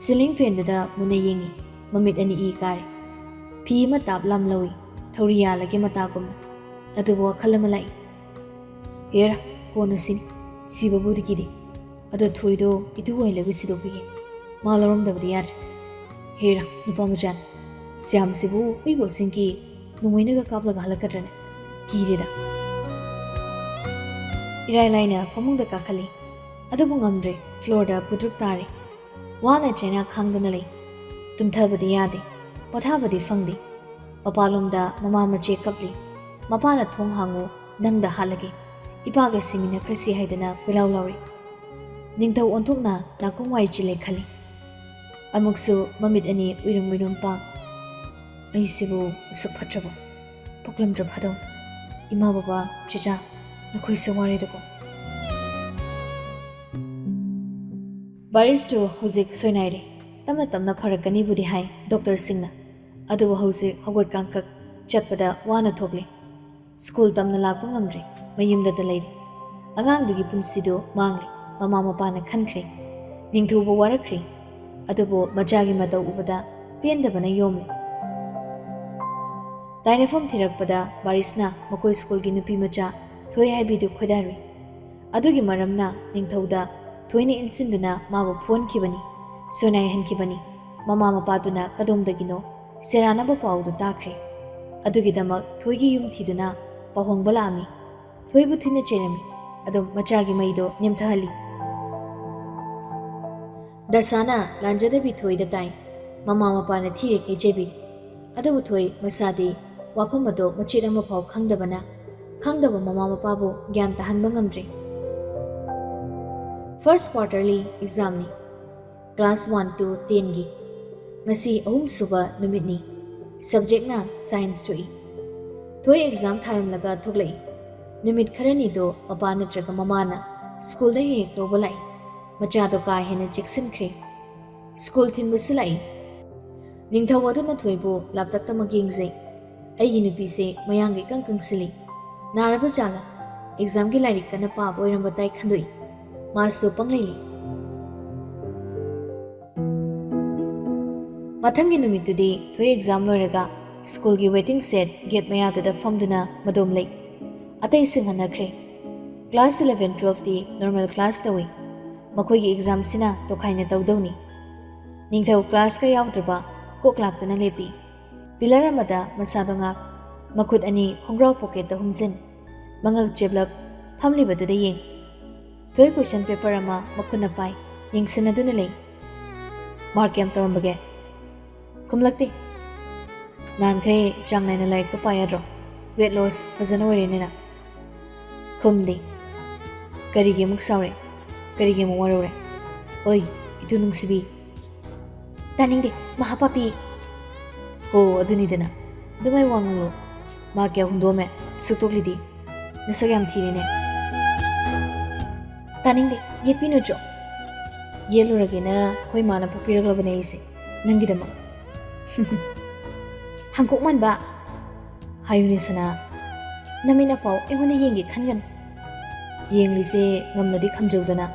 Ceiling fanꯗꯨꯗ ꯃꯨꯟꯅ ꯌꯦꯡꯉꯤ꯫ ꯃꯃꯤꯠ ꯑꯅꯤ ꯏ ꯀꯥꯔꯦ꯫ ꯐꯤ ꯑꯃ ꯇꯥꯞ ꯂꯥꯝ ꯂꯧꯏ, ꯊꯧꯔꯤ ꯌꯥꯜꯂꯒꯦ ꯃꯇꯥꯒꯨꯝꯅ꯫ ꯑꯗꯨꯕꯨ ꯋꯥꯈꯜ ꯑꯃ ꯂꯥꯛꯏ꯫ "ꯍꯦꯔꯥ, ꯀꯣꯟꯅ ꯁꯤꯅꯤ, ꯁꯤꯕꯕꯨꯗꯤ ꯀꯤꯗꯦ꯫ ꯑꯗꯣ ꯊꯣꯏꯗꯣ ꯏꯇꯨ ꯑꯣꯏꯍꯜꯂꯒ ꯁꯤꯗꯣꯛꯄꯤꯒꯦ꯫ ꯃꯥ ꯂꯧꯔꯝꯗꯕꯗꯤ ꯌꯥꯗ꯭ꯔꯦ꯫ ꯍꯦꯔꯥ, ꯅꯨꯄꯥ ꯃꯆꯥꯅꯤ꯫ ꯁ꯭ꯌꯥꯝꯁꯤꯕꯨ ꯎꯏꯕꯣ ꯁꯤꯡꯀꯤ ꯅꯣꯡꯃꯩꯅꯒ ꯀꯥꯞꯂꯒ ꯍꯜꯂꯛꯀꯗ꯭ꯔꯅꯦ? ꯀꯤꯔꯦꯗ꯫ ꯏꯔꯥꯏ ꯂꯥꯏꯅ ꯐꯃꯨꯡꯗ ꯀꯥꯈꯠꯂꯤ꯫ ꯑꯗꯨꯕꯨ ꯉꯝꯗ꯭ꯔꯦ, ꯐ꯭ꯂꯣꯔꯗ ꯄꯨꯗ꯭ꯔꯨꯞ ꯇꯥꯔꯦ꯫ ꯋꯥꯅ ꯆꯩꯅꯥ ꯈꯥꯡꯗꯨꯅ ꯂꯩ꯫ ꯇꯨꯝꯊꯕꯗꯤ ꯌꯥꯗꯦ, ꯄꯣꯊꯥꯕꯗꯤ ꯐꯪꯗꯦ꯫ ꯃꯄꯥꯂꯣꯝꯗ ꯃꯃꯥ ꯃꯆꯦ ꯀꯞꯂꯤ꯫ ꯃꯄꯥꯅ "ꯊꯣꯡ ꯍꯥꯡꯉꯨ, ꯅꯪꯗ ꯍꯥꯠꯂꯒꯦ, ꯏꯄꯥꯒ ꯁꯤꯃꯤꯟꯅꯈ꯭ꯔꯁꯤ" ꯍꯥꯏꯗꯅ ꯀꯣꯏꯂꯥꯎ ꯂꯥꯎꯔꯤ꯫ ꯅꯤꯡꯊꯧ ꯑꯣꯟꯊꯣꯛꯅ ꯅꯥꯀꯣꯡ ꯋꯥꯏ ꯆꯤꯜꯂꯦ ꯈꯜꯂꯤ꯫ ꯑꯃꯨꯛꯁꯨ ꯃꯃꯤꯠ ꯑꯅꯤ ꯎꯏꯔꯨꯝ ꯎꯏꯔꯨꯝ ꯄꯥꯡ꯫ ꯑꯩꯁꯤꯕꯨ ꯑꯁꯨꯛ ꯐꯠꯇ꯭ꯔꯕꯣ? ꯄꯣꯛꯂꯝꯗ꯭ꯔ ꯐꯗꯧ꯫ ꯏꯃꯥ ꯕꯕꯥ, ꯆꯦꯆꯥ, ꯅꯈꯣꯏꯁꯨ ꯋꯥꯔꯦꯗꯀꯣ꯫ ꯕꯥꯔꯤꯁꯇꯨ ꯍꯧꯖꯤꯛ ꯁꯣꯏꯅꯥꯏꯔꯦ꯫ ꯇꯞꯅ ꯇꯞꯅ ꯐꯔꯛꯀꯅꯤꯕꯨꯗꯤ ꯍꯥꯏ ꯗꯣꯛꯇꯔꯁꯤꯡꯅ꯫ ꯑꯗꯨꯕꯨ ꯍꯧꯖꯤꯛ ꯍꯧꯒꯠ ꯀꯥꯡꯈꯠ ꯆꯠꯄꯗ ꯋꯥꯅ ꯊꯣꯛꯂꯤ꯫ ꯁ꯭ꯀꯨꯜ ꯇꯝꯅ ꯂꯥꯛꯄ ꯉꯝꯗ꯭ꯔꯦ, ꯃꯌꯨꯝꯗꯇ ꯂꯩꯔꯦ꯫ ꯑꯉꯥꯡꯗꯨꯒꯤ ꯄꯨꯟꯁꯤꯗꯨ ꯃꯥꯡꯂꯦ, ꯃꯃꯥ ꯃꯄꯥꯅ ꯈꯟꯈ꯭ꯔꯦ꯫ ꯅꯤꯡꯊꯧꯕꯨ ꯋꯥꯔꯛꯈ꯭ꯔꯦ꯫ ꯑꯗꯨꯕꯨ ꯃꯆꯥꯒꯤ ꯃꯇꯧ ꯎꯕꯗ ꯄꯦꯟꯗꯕꯅ ꯌꯣꯝꯂꯦ꯫ ꯇꯥꯏꯅꯐꯝ ꯊꯤꯔꯛꯄꯗ ꯕꯥꯔꯤꯁꯅ ꯃꯈꯣꯏ ꯁ꯭ꯀꯨꯜꯒꯤ ꯅꯨꯄꯤ ꯃꯆꯥ ꯊꯣꯏ ꯍꯥꯏꯕꯤꯗꯨ ꯈꯣꯏꯗꯥꯔꯨꯏ꯫ ꯑꯗꯨꯒꯤ ꯃꯔꯝꯅ ꯅꯤꯡꯊꯧꯗ ꯊꯣꯏꯅ ꯏꯟꯁꯤꯟꯗꯨꯅ ꯃꯥꯕꯨ ꯐꯨꯍꯟꯈꯤꯕꯅꯤ, ꯁꯣꯏꯅꯥꯏꯍꯟꯈꯤꯕꯅꯤ꯫ ꯃꯃꯥ ꯃꯄꯥꯗꯨꯅ ꯀꯗꯣꯝꯗꯒꯤꯅꯣ ꯁꯦꯔꯥꯟꯅꯕ ꯄꯥꯎꯗꯨ ꯇꯥꯈ꯭ꯔꯦ꯫ ꯑꯗꯨꯒꯤꯗꯃꯛ ꯊꯣꯏꯒꯤ ꯌꯨꯝ ꯊꯤꯗꯨꯅ ꯄꯥꯎꯍꯣꯡꯕ ꯂꯥꯛꯑꯝꯃꯤ꯫ ꯊꯣꯏꯕꯨ ꯊꯤꯅ ꯆꯩꯔꯝꯃꯤ꯫ ꯑꯗꯨꯝ ꯃꯆꯥꯒꯤ ꯃꯩꯗꯣ ꯅꯦꯝꯊꯍꯜꯂꯤ꯫ ꯗꯁꯥꯅ ꯂꯥꯟꯖꯗꯕꯤ ꯊꯣꯏꯗ ꯇꯥꯏ꯫ ꯃꯃꯥ ꯃꯄꯥꯅ ꯊꯤꯔꯦꯈꯩ ꯆꯩꯕꯤ꯫ ꯑꯗꯨꯕꯨ ꯊꯣꯏ ꯃꯁꯥꯗꯤ ꯋꯥꯐꯝ ꯑꯗꯣ ꯃꯆꯦꯠ ꯑꯃꯐꯥꯎ ꯈꯪꯗꯕꯅ, ꯈꯪꯗꯕ ꯃꯃꯥ ꯃꯄꯥꯕꯨ ꯒ꯭ꯌꯥꯟ ꯇꯥꯍꯟꯕ ꯉꯝꯗ꯭ꯔꯤ꯫ ꯐꯥꯔꯁ ꯀ꯭ꯋꯥꯔꯇꯔꯂꯤ ꯑꯦꯛꯖꯥꯝꯅꯤ꯫ ꯀ꯭ꯂꯥꯁ ꯋꯥꯟ ꯇꯨ ꯇꯦꯟꯒꯤ꯫ ꯉꯁꯤ ꯑꯍꯨꯝꯁꯨꯕ ꯅꯨꯃꯤꯠꯅꯤ꯫ ꯁꯕꯖꯦꯛꯅ ꯁꯥꯏꯟꯁ ꯊꯣꯛꯏ꯫ ꯊꯣꯏ ꯑꯦꯛꯖꯥꯝ ꯊꯥꯔꯝꯂꯒ ꯊꯣꯛꯂꯛꯏ꯫ ꯅꯨꯃꯤꯠ ꯈꯔꯅꯤꯗꯣ ꯃꯄꯥ ꯅꯠꯇ꯭ꯔꯒ ꯃꯃꯥꯅ ꯁ꯭ꯀꯨꯜꯗ ꯍꯦꯛ ꯍꯦꯛ ꯂꯧꯕ ꯂꯥꯛꯏ꯫ ꯃꯆꯥꯗꯣ ꯀꯥ ꯍꯦꯟꯅ ꯆꯦꯛꯁꯤꯟꯈ꯭ꯔꯦ꯫ ꯁ꯭ꯀꯨꯜ ꯊꯤꯟꯕꯁꯨ ꯂꯥꯛꯏ꯫ ꯅꯤꯡꯊꯧ ꯑꯗꯨꯅ ꯊꯣꯏꯕꯨ ꯂꯥꯞꯇꯛꯇꯃꯛ ꯌꯦꯡꯖꯩ꯫ "ꯑꯩꯒꯤ ꯅꯨꯄꯤꯁꯦ ꯃꯌꯥꯡꯒ ꯏꯀꯪ ꯀꯪꯁꯤꯜꯂꯤ꯫ ꯅꯥꯔꯕ ꯖꯥꯠꯂꯥ? ꯑꯦꯛꯖꯥꯝꯒꯤ ꯂꯥꯏꯔꯤꯛ ꯀꯟꯅ ꯄꯥꯕ ꯑꯣꯏꯔꯝꯕ ꯇꯥꯏ" ꯈꯟꯗꯣꯛꯏ꯫ ꯃꯥꯁꯨ ꯄꯪꯂꯩ ꯂꯩ꯫ ꯃꯊꯪꯒꯤ ꯅꯨꯃꯤꯠꯇꯨꯗꯤ ꯊꯣꯏ ꯑꯦꯛꯖꯥꯝ ꯂꯣꯏꯔꯒ ꯁ꯭ꯀꯨꯜꯒꯤ ꯋꯦꯇꯤꯡ ꯁꯦꯠ ꯒꯦꯠ ꯃꯌꯥꯗꯨꯗ ꯐꯝꯗꯨꯅ ꯃꯗꯣꯝ ꯂꯩ꯫ ꯑꯇꯩꯁꯤꯡ ꯍꯟꯅꯈ꯭ꯔꯦ꯫ ꯀ꯭ꯂꯥꯁ ꯏꯂꯚꯦꯟ ꯇꯨꯋꯦꯜꯐꯇꯤ ꯅꯣꯔꯃꯦꯜ ꯀ꯭ꯂꯥꯁ ꯇꯧꯏ꯫ ꯃꯈꯣꯏꯒꯤ ꯑꯦꯛꯖꯥꯝꯁꯤꯅ ꯇꯣꯈꯥꯏꯅ ꯇꯧꯗꯧꯅꯤ꯫ ꯅꯤꯡꯊꯧ ꯀ꯭ꯂꯥꯁꯀ ꯌꯥꯎꯗ꯭ꯔꯕ ꯀꯣꯛ ꯂꯥꯛꯇꯨꯅ ꯂꯦꯞꯄꯤ꯫ ꯄꯤꯂꯔ ꯑꯃꯗ ꯃꯁꯥꯗꯣ ꯉꯥꯛ, ꯃꯈꯨꯠ ꯑꯅꯤ ꯈꯣꯡꯒ꯭ꯔꯥꯎ ꯄꯣꯀꯦꯠꯇ ꯍꯨꯝꯖꯤꯟ, ꯃꯉꯛ ꯆꯦꯞꯂꯞ ꯐꯝꯂꯤꯕꯗꯨꯗ ꯌꯦꯡ꯫ ꯊꯣꯏ ꯀꯣꯏꯁꯟ ꯄꯦꯄꯔ ꯑꯃ ꯃꯈꯨꯠꯅ ꯄꯥꯏ, ꯌꯦꯡꯁꯤꯟꯅꯗꯨꯅ ꯂꯩ꯫ "ꯃꯥꯔꯛ ꯀꯌꯥꯝ ꯇꯧꯔꯝꯕꯒꯦ?" ꯈꯨꯝꯂꯛꯇꯦ꯫ "ꯅꯍꯥꯟꯈꯩ ꯆꯥꯡ ꯅꯥꯏꯅ ꯂꯥꯏꯔꯤꯛꯇꯣ ꯄꯥ ꯌꯥꯗ꯭ꯔꯣ? ꯋꯦꯠ ꯂꯣꯁ ꯐꯖꯅ ꯑꯣꯏꯔꯦꯅꯦ ꯅꯪ꯫" ꯈꯨꯝꯗꯦ꯫ "ꯀꯔꯤꯒꯤ ꯑꯃꯨꯛ ꯁꯥꯎꯔꯦ? ꯀꯔꯤꯒꯤ ꯑꯃꯨꯛ ꯋꯥꯔꯧꯔꯦ? ꯑꯣꯏ, ꯏꯇꯨ ꯅꯨꯡꯁꯤꯕꯤ!" "ꯇꯥꯅꯤꯡꯗꯦ, ꯃꯍꯥꯄꯥꯄꯤ!" "ꯍꯣ, ꯑꯗꯨꯅꯤꯗꯅ꯫ ꯑꯗꯨꯃꯥꯏ ꯋꯥ ꯉꯥꯡꯂꯣ꯫ ꯃꯥ ꯀꯌꯥ ꯍꯨꯟꯗꯣꯛꯑꯝꯃꯦ, ꯁꯨꯛꯇꯣꯛꯂꯤꯗꯤ꯫ ꯅꯁꯛ ꯌꯥꯝ ꯊꯤꯔꯦꯅꯦ꯫" "ꯇꯥꯅꯤꯡꯗꯦ, ꯌꯦꯠꯄꯤꯅꯨ ꯆꯣ꯫" "ꯌꯦꯠꯂꯨꯔꯒꯦꯅ ꯑꯩꯈꯣꯏ ꯃꯥꯅ ꯄꯣꯛꯄꯤꯔꯛꯂꯕꯅꯦ ꯑꯩꯁꯦ, ꯅꯪꯒꯤꯗꯃꯛ꯫" "ꯍꯪꯀꯣꯛ ꯃꯥꯟꯕ!" "ꯍꯥꯏꯌꯨꯅꯦ ꯁꯅꯥ, ꯅꯃꯤꯠ ꯅꯄꯥꯎ ꯑꯩꯉꯣꯟꯗ ꯌꯦꯡꯒꯦ ꯈꯟꯒꯅꯨ꯫" "ꯌꯦꯡꯂꯤꯁꯦ ꯉꯝꯂꯗꯤ ꯈꯝꯖꯧꯗꯅ꯫"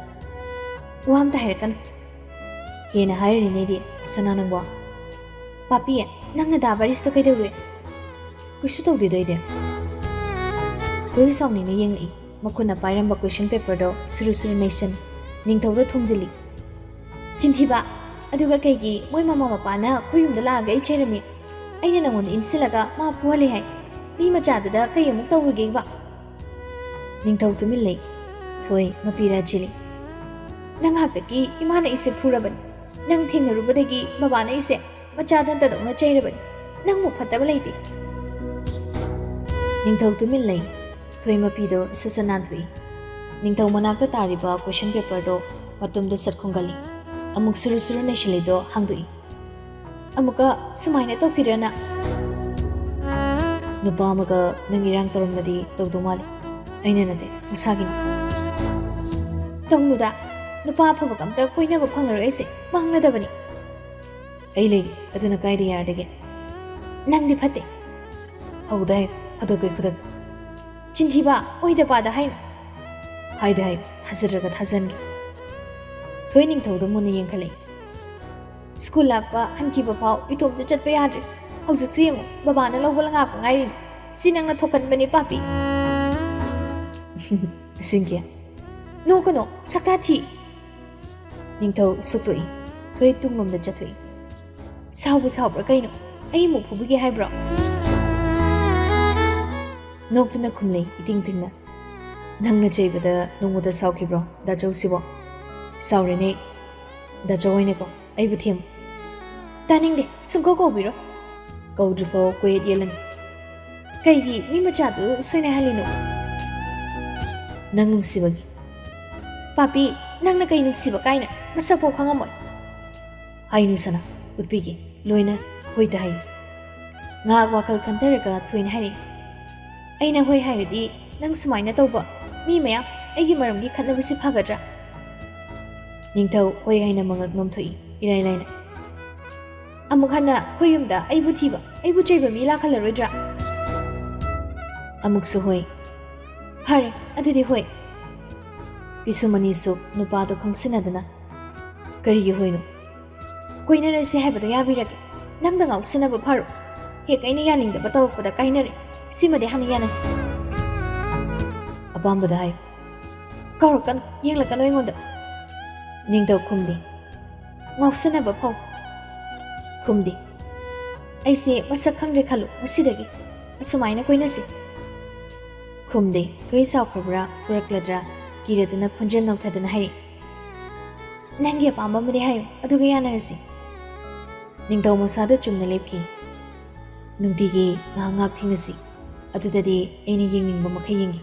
"ꯋꯥ ꯑꯝꯇ ꯍꯥꯏꯔꯛꯀꯅꯨ꯫" "ꯍꯦꯟꯅ ꯍꯥꯏꯔꯤꯅꯦꯗꯤ ꯁꯅꯥ ꯅꯪꯕꯣ꯫" "ꯄꯥꯄꯤ, ꯅꯪꯅ ꯗꯥ ꯕꯥꯔꯤꯁꯇꯣ ꯀꯩꯗꯧꯔꯨꯏ?" "ꯀꯩꯁꯨ ꯇꯧꯗꯦꯗ ꯑꯩꯗꯤ꯫" ꯊꯣꯏ ꯁꯥꯎꯅꯤꯡꯅ ꯌꯦꯡꯂꯛꯏ꯫ ꯃꯈꯨꯠꯅ ꯄꯥꯏꯔꯝꯕ ꯀꯣꯏꯁꯟ ꯄꯦꯄꯔꯗꯣ ꯁꯨꯔꯨ ꯁꯨꯔꯨ ꯅꯩꯁꯟ, ꯅꯤꯡꯊꯧꯗ ꯊꯣꯝꯖꯤꯜꯂꯤ꯫ "ꯆꯤꯟꯊꯤꯕ! ꯑꯗꯨꯒ ꯀꯩꯒꯤ ꯃꯣꯏ ꯃꯃꯥ ꯃꯄꯥꯅ ꯑꯩꯈꯣꯏ ꯌꯨꯝꯗ ꯂꯥꯛꯑꯒ ꯑꯩ ꯆꯩꯔꯝꯃꯤ? ꯑꯩꯅ ꯅꯪꯉꯣꯟꯗ ꯏꯟꯁꯤꯜꯂꯒ ꯃꯥ ꯐꯨꯍꯜꯂꯦ ꯍꯥꯏ꯫ ꯃꯤ ꯃꯆꯥꯗꯨꯗ ꯀꯩ ꯑꯃꯨꯛ ꯇꯧꯔꯨꯒꯦꯕ?" ꯅꯤꯡꯊꯧ ꯇꯨꯃꯤꯟ ꯂꯩ꯫ ꯊꯣꯏ ꯃꯄꯤ ꯔꯥꯖꯤꯂꯤ꯫ "ꯅꯪ ꯉꯥꯏꯍꯥꯛꯇꯒꯤ ꯏꯃꯥꯅ ꯑꯩꯁꯦ ꯐꯨꯔꯕꯅꯤ꯫ ꯅꯪ ꯊꯦꯡꯅꯔꯨꯕꯗꯒꯤ ꯕꯕꯥꯅ ꯑꯩꯁꯦ ꯃꯆꯥ ꯗꯟꯇꯗꯧꯅ ꯆꯩꯔꯕꯅꯤ꯫ ꯅꯪꯃꯨꯛ ꯐꯠꯇꯕ ꯂꯩꯇꯦ꯫" ꯅꯤꯡꯊꯧ ꯇꯨꯃꯤꯟ ꯂꯩ꯫ ꯊꯣꯏ ꯃꯄꯤꯗꯣ ꯁꯠ ꯁꯠ ꯅꯥꯟꯊꯣꯛꯏ꯫ ꯅꯤꯡꯊꯧ ꯃꯅꯥꯛꯇ ꯇꯥꯔꯤꯕ ꯀꯣꯏꯁꯟ ꯄꯦꯄꯔꯗꯣ ꯃꯇꯨꯝꯗ ꯁꯠ ꯈꯨꯝꯒꯜꯂꯤ꯫ ꯑꯃꯨꯛ ꯁꯨꯔꯨ ꯁꯨꯔꯨ ꯅꯩꯁꯤꯜꯂꯤꯗꯣ ꯍꯥꯡꯗꯣꯛꯏ꯫ "ꯑꯃꯨꯛꯀ ꯁꯨꯃꯥꯏꯅ ꯇꯧꯈꯤꯗ꯭ꯔꯅ?" "ꯅꯨꯄꯥ ꯑꯃꯒ ꯅꯪ ꯏꯔꯥꯡ ꯇꯧꯔꯝꯃꯗꯤ ꯇꯧꯗꯧ ꯃꯥꯜꯂꯤ꯫ ꯑꯩꯅ ꯅꯠꯇꯦ, ꯃꯁꯥꯒꯤꯅꯤ꯫" "ꯇꯧꯅꯨꯗ, ꯅꯨꯄꯥ ꯑꯐꯕꯒ ꯑꯝꯇ ꯀꯣꯏꯅꯕ ꯐꯪꯉꯔꯣꯏ ꯑꯩꯁꯦ, ꯃꯥꯡꯂꯗꯕꯅꯤ꯫" "ꯑꯩ ꯂꯩꯔꯤ, ꯑꯗꯨꯅ ꯀꯥꯏꯗ ꯌꯥꯔꯗꯒꯦ?" "ꯅꯪꯗꯤ ꯐꯠꯇꯦ꯫" "ꯐꯧꯗ ꯍꯥꯏꯌꯨ, ꯐꯗꯣꯛꯀꯦ ꯈꯨꯗꯛ꯫" "ꯆꯤꯟꯊꯤꯕ, ꯑꯣꯏꯗ ꯄꯥꯗ ꯍꯥꯏꯅꯨ꯫" "ꯍꯥꯏꯗ ꯍꯥꯏꯌꯨ, ꯊꯥꯖꯗ꯭ꯔꯒ ꯊꯥꯖꯟꯒꯦ꯫" ꯊꯣꯏ ꯅꯤꯡꯊꯧꯗ ꯃꯨꯟꯅ ꯌꯦꯡꯈꯠꯂꯛꯏ꯫ "ꯁ꯭ꯀꯨꯜ ꯂꯥꯛꯄ ꯍꯟꯈꯤꯕ ꯐꯥꯎ ꯏꯇꯣꯝꯇ ꯆꯠꯄ ꯌꯥꯗ꯭ꯔꯤ꯫ ꯍꯧꯖꯤꯛꯁꯨ ꯌꯦꯡꯉꯨ, ꯕꯕꯥꯅ ꯂꯧꯕ ꯂꯥꯛꯄ ꯉꯥꯏꯔꯤꯅꯤ꯫ ꯁꯤ ꯅꯪꯅ ꯊꯣꯛꯍꯟꯕꯅꯤ, ꯄꯥꯄꯤ꯫" "ꯑꯁꯦꯡꯀꯤ?" "ꯅꯣꯛꯀꯅꯣ, ꯁꯛꯇꯥ ꯊꯤ!" ꯅꯤꯡꯊꯧ ꯁꯨꯛꯇꯣꯛꯏ꯫ ꯊꯣꯏ ꯇꯨꯡꯂꯣꯝꯗ ꯆꯠꯊꯣꯛꯏ꯫ "ꯁꯥꯎꯕꯨ ꯁꯥꯎꯕ꯭ꯔꯥ ꯀꯩꯅꯣ? ꯑꯩ ꯑꯃꯨꯛ ꯐꯨꯕꯤꯒꯦ ꯍꯥꯏꯕ꯭ꯔꯣ? ꯅꯣꯛꯇꯨꯅ ꯈꯨꯝꯂꯦ ꯏꯇꯤꯡ ꯇꯤꯡꯅ꯫ "ꯅꯪꯅ ꯆꯩꯕꯗ ꯅꯣꯡꯃꯇ ꯁꯥꯎꯈꯤꯕ꯭ꯔꯣ ꯗꯥꯆꯧꯁꯤꯕꯣ?" "ꯁꯥꯎꯔꯦꯅꯦ꯫ ꯗꯥꯆꯧ ꯑꯣꯏꯅ ꯀꯧ, ꯑꯩꯕꯨ ꯊꯦꯝꯃꯨ꯫" "ꯇꯥꯅꯤꯡꯗꯦ, ꯁꯨꯡꯀꯧ ꯀꯧꯕꯤꯔꯣ꯫" "ꯀꯧꯗ꯭ꯔꯤꯐꯥꯎ ꯀꯣꯏꯌꯦꯠ ꯌꯦꯠꯂꯅꯤ꯫" "ꯀꯩꯒꯤ ꯃꯤ ꯃꯆꯥꯗꯨ ꯁꯣꯏꯅꯍꯜꯂꯤꯅꯣ?" "ꯅꯪ ꯅꯨꯡꯁꯤꯕꯒꯤ꯫" "ꯄꯥꯄꯤ, ꯅꯪꯅ ꯀꯩ ꯅꯨꯡꯁꯤꯕ ꯀꯥꯏꯅ? ꯃꯁꯛꯐꯥꯎ ꯈꯪꯉꯝꯃꯣꯏ꯫" "ꯍꯥꯏꯅꯨ ꯁꯅꯥ, ꯎꯠꯄꯤꯒꯦ, ꯂꯣꯏꯅ ꯍꯣꯏꯗ ꯍꯥꯏꯌꯨ꯫" ꯉꯥꯏꯍꯥꯛ ꯋꯥꯈꯜ ꯈꯟꯊꯔꯒ ꯊꯣꯏꯅ ꯍꯥꯏꯔꯛꯏ꯫ "ꯑꯩꯅ ꯍꯣꯏ ꯍꯥꯏꯔꯗꯤ ꯅꯪ ꯁꯨꯃꯥꯏꯅ ꯇꯧꯕ ꯃꯤ ꯃꯌꯥꯝ ꯑꯩꯒꯤ ꯃꯔꯝꯒꯤ ꯈꯠꯅꯕꯁꯤ ꯐꯒꯗ꯭ꯔꯥ?" ꯅꯤꯡꯊꯧ ꯍꯣꯏ ꯍꯥꯏꯅ ꯃꯉꯛ ꯅꯣꯝꯊꯣꯛꯏ ꯏꯔꯥꯏ ꯂꯥꯏꯅ꯫ "ꯑꯃꯨꯛ ꯍꯟꯅ ꯑꯩꯈꯣꯏ ꯌꯨꯝꯗ ꯑꯩꯕꯨ ꯊꯤꯕ, ꯑꯩꯕꯨ ꯆꯩꯕ ꯃꯤ ꯂꯥꯛꯍꯜꯂꯔꯣꯏꯗ꯭ꯔꯥ?" ꯑꯃꯨꯛꯁꯨ ꯍꯣꯏ꯫ "ꯐꯔꯦ, ꯑꯗꯨꯗꯤ ꯍꯣꯏ꯫" ꯄꯤꯁꯨꯝ ꯑꯅꯤꯁꯨ ꯅꯨꯄꯥꯗꯣ ꯈꯪꯁꯤꯟꯅꯗꯅ, "ꯀꯔꯤꯒꯤ ꯍꯣꯏꯅꯣ? ꯀꯣꯏꯅꯔꯁꯦ ꯍꯥꯏꯕꯗꯣ ꯌꯥꯕꯤꯔꯒꯦ꯫ ꯅꯪꯗ ꯉꯥꯎꯁꯤꯟꯅꯕ ꯐꯔꯣꯏ꯫ ꯍꯦꯛ ꯑꯩꯅ ꯌꯥꯅꯤꯡꯗꯕ ꯇꯧꯔꯛꯄꯗ ꯀꯥꯏꯅꯔꯦ꯫ ꯁꯤꯃꯗꯤ ꯍꯥꯟꯅ ꯌꯥꯅꯁꯤ꯫" "ꯑꯄꯥꯝꯕꯗ ꯍꯥꯏꯌꯨ꯫" "ꯀꯧꯔꯛꯀꯅꯨ, ꯌꯦꯡꯂꯛꯀꯅꯨ ꯑꯩꯉꯣꯟꯗ꯫" ꯅꯤꯡꯊꯧ ꯈꯨꯝꯗꯦ꯫ "ꯉꯥꯎꯁꯤꯟꯅꯕ ꯐꯧ꯫" ꯈꯨꯝꯗꯦ꯫ "ꯑꯩꯁꯦ ꯃꯁꯛ ꯈꯪꯗ꯭ꯔꯦ ꯈꯜꯂꯨ, ꯉꯁꯤꯗꯒꯤ ꯑꯁꯨꯃꯥꯏꯅ ꯀꯣꯏꯅꯁꯤ꯫" ꯈꯨꯝꯗꯦ꯫ ꯊꯣꯏ ꯁꯥꯎꯈ꯭ꯔꯕ꯭ꯔꯥ, ꯐꯨꯔꯛꯂꯗ꯭ꯔꯥ ꯀꯤꯔꯗꯨꯅ ꯈꯣꯟꯖꯦꯜ ꯅꯧꯊꯗꯨꯅ ꯍꯥꯏꯔꯛꯏ, "ꯅꯪꯒꯤ ꯑꯄꯥꯝꯕ ꯑꯃꯗꯤ ꯍꯥꯏꯌꯨ, ꯑꯗꯨꯒ ꯌꯥꯅꯔꯁꯤ꯫" ꯅꯤꯡꯊꯧ ꯃꯁꯥꯗꯨ ꯆꯨꯝꯅ ꯂꯦꯞꯈꯤ꯫ "ꯅꯨꯡꯇꯤꯒꯤ ꯉꯥꯏꯍꯥꯛ ꯉꯥꯏꯍꯥꯛ ꯊꯦꯡꯅꯁꯤ꯫ ꯑꯗꯨꯗꯗꯤ ꯑꯩꯅ ꯌꯦꯡꯅꯤꯡꯕ ꯃꯈꯩ ꯌꯦꯡꯒꯦ,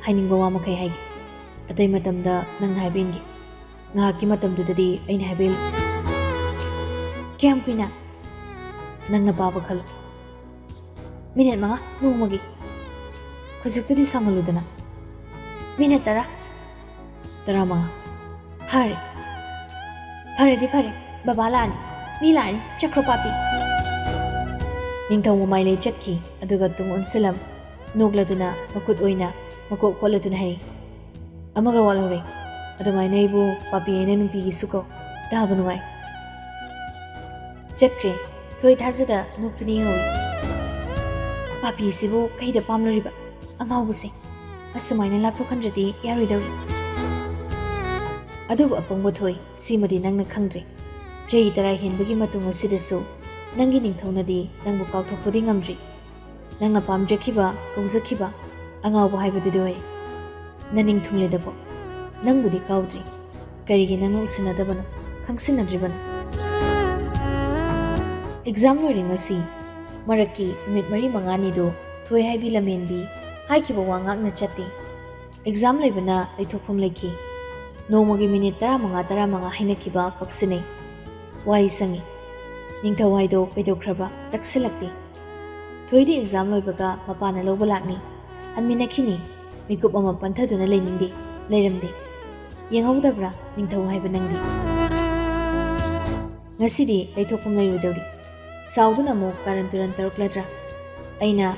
ꯍꯥꯏꯅꯤꯡꯕ ꯋꯥ ꯃꯈꯩ ꯍꯥꯏꯒꯦ꯫ ꯑꯇꯩ ꯃꯇꯝꯗ ꯅꯪꯅ ꯍꯥꯏꯕ ꯏꯟꯒꯦ꯫ ꯉꯥꯏꯍꯥꯛꯀꯤ ꯃꯇꯝꯗꯨꯗꯗꯤ ꯑꯩꯅ ꯍꯥꯏꯕ ꯏꯜꯂꯨ꯫" "ꯀꯌꯥꯝ ꯀꯨꯏꯅ?" "ꯅꯪꯅ ꯄꯥꯕ ꯈꯜꯂꯨ꯫" "ꯃꯤꯅꯤꯠ ꯃꯉꯥ ꯅꯣꯡꯃꯒꯤ꯫" "ꯍꯧꯖꯤꯛꯇꯨꯗꯤ ꯁꯥꯡꯍꯜꯂꯨꯗꯅ꯫" "ꯃꯤꯅꯤꯠ ꯇꯔꯥ꯫" "ꯇꯔꯥꯃꯉꯥ꯫" "ꯐꯔꯦ, ꯐꯔꯦꯗꯤ ꯐꯔꯦ꯫ ꯕꯕꯥ ꯂꯥꯛꯑꯅꯤ, ꯃꯤ ꯂꯥꯛꯑꯅꯤ, ꯆꯠꯈ꯭ꯔꯣ ꯄꯥꯄꯤ꯫" ꯅꯤꯡꯊꯧ ꯃꯃꯥꯏ ꯂꯩ ꯆꯠꯈꯤ, ꯑꯗꯨꯒ ꯇꯨꯡ ꯑꯣꯟꯁꯤꯜꯂꯝ ꯅꯣꯛꯂꯗꯨꯅ ꯃꯈꯨꯠ ꯑꯣꯏꯅ ꯃꯀꯣꯛ ꯍꯣꯠꯂꯗꯨꯅ ꯍꯥꯏꯔꯛꯏ, "ꯑꯃꯒ ꯋꯥꯠꯍꯧꯔꯦ꯫ ꯑꯗꯨꯃꯥꯏꯅ ꯑꯩꯕꯨ ꯄꯥꯄꯤ ꯍꯥꯏꯅ ꯅꯨꯡꯇꯤꯒꯤꯁꯨ ꯀꯧ, ꯇꯥꯕ ꯅꯨꯡꯉꯥꯏ꯫" ꯆꯠꯈ꯭ꯔꯦ꯫ ꯊꯣꯏ ꯊꯥꯖꯗ ꯅꯣꯛꯇꯨꯅ ꯌꯦꯡꯍꯧꯏ꯫ "ꯄꯥꯄꯤꯁꯤꯕꯨ ꯀꯩꯗ ꯄꯥꯝꯂꯨꯔꯤꯕ? ꯑꯉꯥꯎꯕꯁꯦ꯫ ꯑꯁꯨꯃꯥꯏꯅ ꯂꯥꯞꯊꯣꯛꯍꯟꯗ꯭ꯔꯗꯤ ꯌꯥꯔꯣꯏꯗꯧꯔꯤ꯫" ꯑꯗꯨꯕꯨ ꯑꯄꯪꯕ ꯊꯣꯏ, ꯁꯤꯃꯗꯤ ꯅꯪꯅ ꯈꯪꯗ꯭ꯔꯦ꯫ ꯆꯍꯤ ꯇꯔꯥ ꯍꯦꯟꯕꯒꯤ ꯃꯇꯨꯡ ꯑꯁꯤꯗꯁꯨ ꯅꯪꯒꯤ ꯅꯤꯡꯊꯧꯅꯗꯤ ꯅꯪꯕꯨ ꯀꯥꯎꯊꯣꯛꯄꯗꯤ ꯉꯝꯗ꯭ꯔꯤ꯫ ꯅꯪꯅ ꯄꯥꯝꯖꯈꯤꯕ, ꯀꯧꯖꯈꯤꯕ ꯑꯉꯥꯎꯕ ꯍꯥꯏꯕꯗꯨꯗꯤ ꯑꯣꯏꯔꯦ꯫ ꯅꯅꯤꯡ ꯊꯨꯡꯂꯦꯗꯀꯣ, ꯅꯪꯕꯨꯗꯤ ꯀꯥꯎꯗ꯭ꯔꯤ꯫ ꯀꯔꯤꯒꯤ ꯅꯪꯅ ꯎꯁꯤꯟꯅꯗꯕꯅꯣ, ꯈꯪꯁꯤꯟꯅꯗ꯭ꯔꯤꯕꯅꯣ? ꯑꯦꯛꯖꯥꯝ ꯂꯣꯏꯔꯦ ꯉꯁꯤ꯫ ꯃꯔꯛꯀꯤ ꯅꯨꯃꯤꯠ ꯃꯔꯤ ꯃꯉꯥꯅꯤꯗꯨ ꯊꯣꯏ ꯍꯥꯏꯕꯤ ꯂꯝꯍꯦꯟꯕꯤ ꯍꯥꯏꯈꯤꯕ ꯋꯥ ꯉꯥꯛꯅ ꯆꯠꯇꯦ꯫ ꯑꯦꯛꯖꯥꯝ ꯂꯩꯕꯅ ꯂꯩꯊꯣꯛꯐꯝ ꯂꯩꯈꯤ꯫ ꯅꯣꯡꯃꯒꯤ ꯃꯤꯅꯤꯠ ꯇꯔꯥꯃꯉꯥ ꯇꯔꯥꯃꯉꯥ ꯍꯥꯏꯅꯈꯤꯕ ꯀꯛꯁꯤꯟꯅꯩ꯫ ꯋꯥꯍꯩ ꯁꯪꯉꯤ꯫ ꯅꯤꯡꯊꯧ ꯍꯥꯏꯗꯣ ꯀꯩꯗꯧꯈ꯭ꯔꯕ? ꯇꯛꯁꯤꯜꯂꯛꯇꯦ꯫ ꯊꯣꯏꯗꯤ ꯑꯦꯛꯖꯥꯝ ꯂꯣꯏꯕꯒ ꯃꯄꯥꯅ ꯂꯧꯕ ꯂꯥꯛꯅꯤ꯫ ꯍꯟꯃꯤꯟꯅꯈꯤꯅꯤ꯫ ꯃꯤꯀꯨꯞ ꯑꯃ ꯄꯟꯊꯗꯨꯅ ꯂꯩꯅꯤꯡꯗꯦ, ꯂꯩꯔꯝꯗꯦ꯫ ꯌꯦꯡꯍꯧꯗꯕ꯭ꯔꯥ ꯅꯤꯡꯊꯧ ꯍꯥꯏꯕ ꯅꯪꯗꯤ? ꯉꯁꯤꯗꯤ ꯂꯩꯊꯣꯛꯐꯝ ꯂꯩꯔꯣꯏꯗꯧꯔꯤ꯫ ꯁꯥꯎꯗꯨꯅ ꯑꯃꯨꯛ ꯀꯥꯔꯟ ꯇꯨꯔꯟ ꯇꯧꯔꯛꯂꯗ꯭ꯔꯥ? ꯑꯩꯅ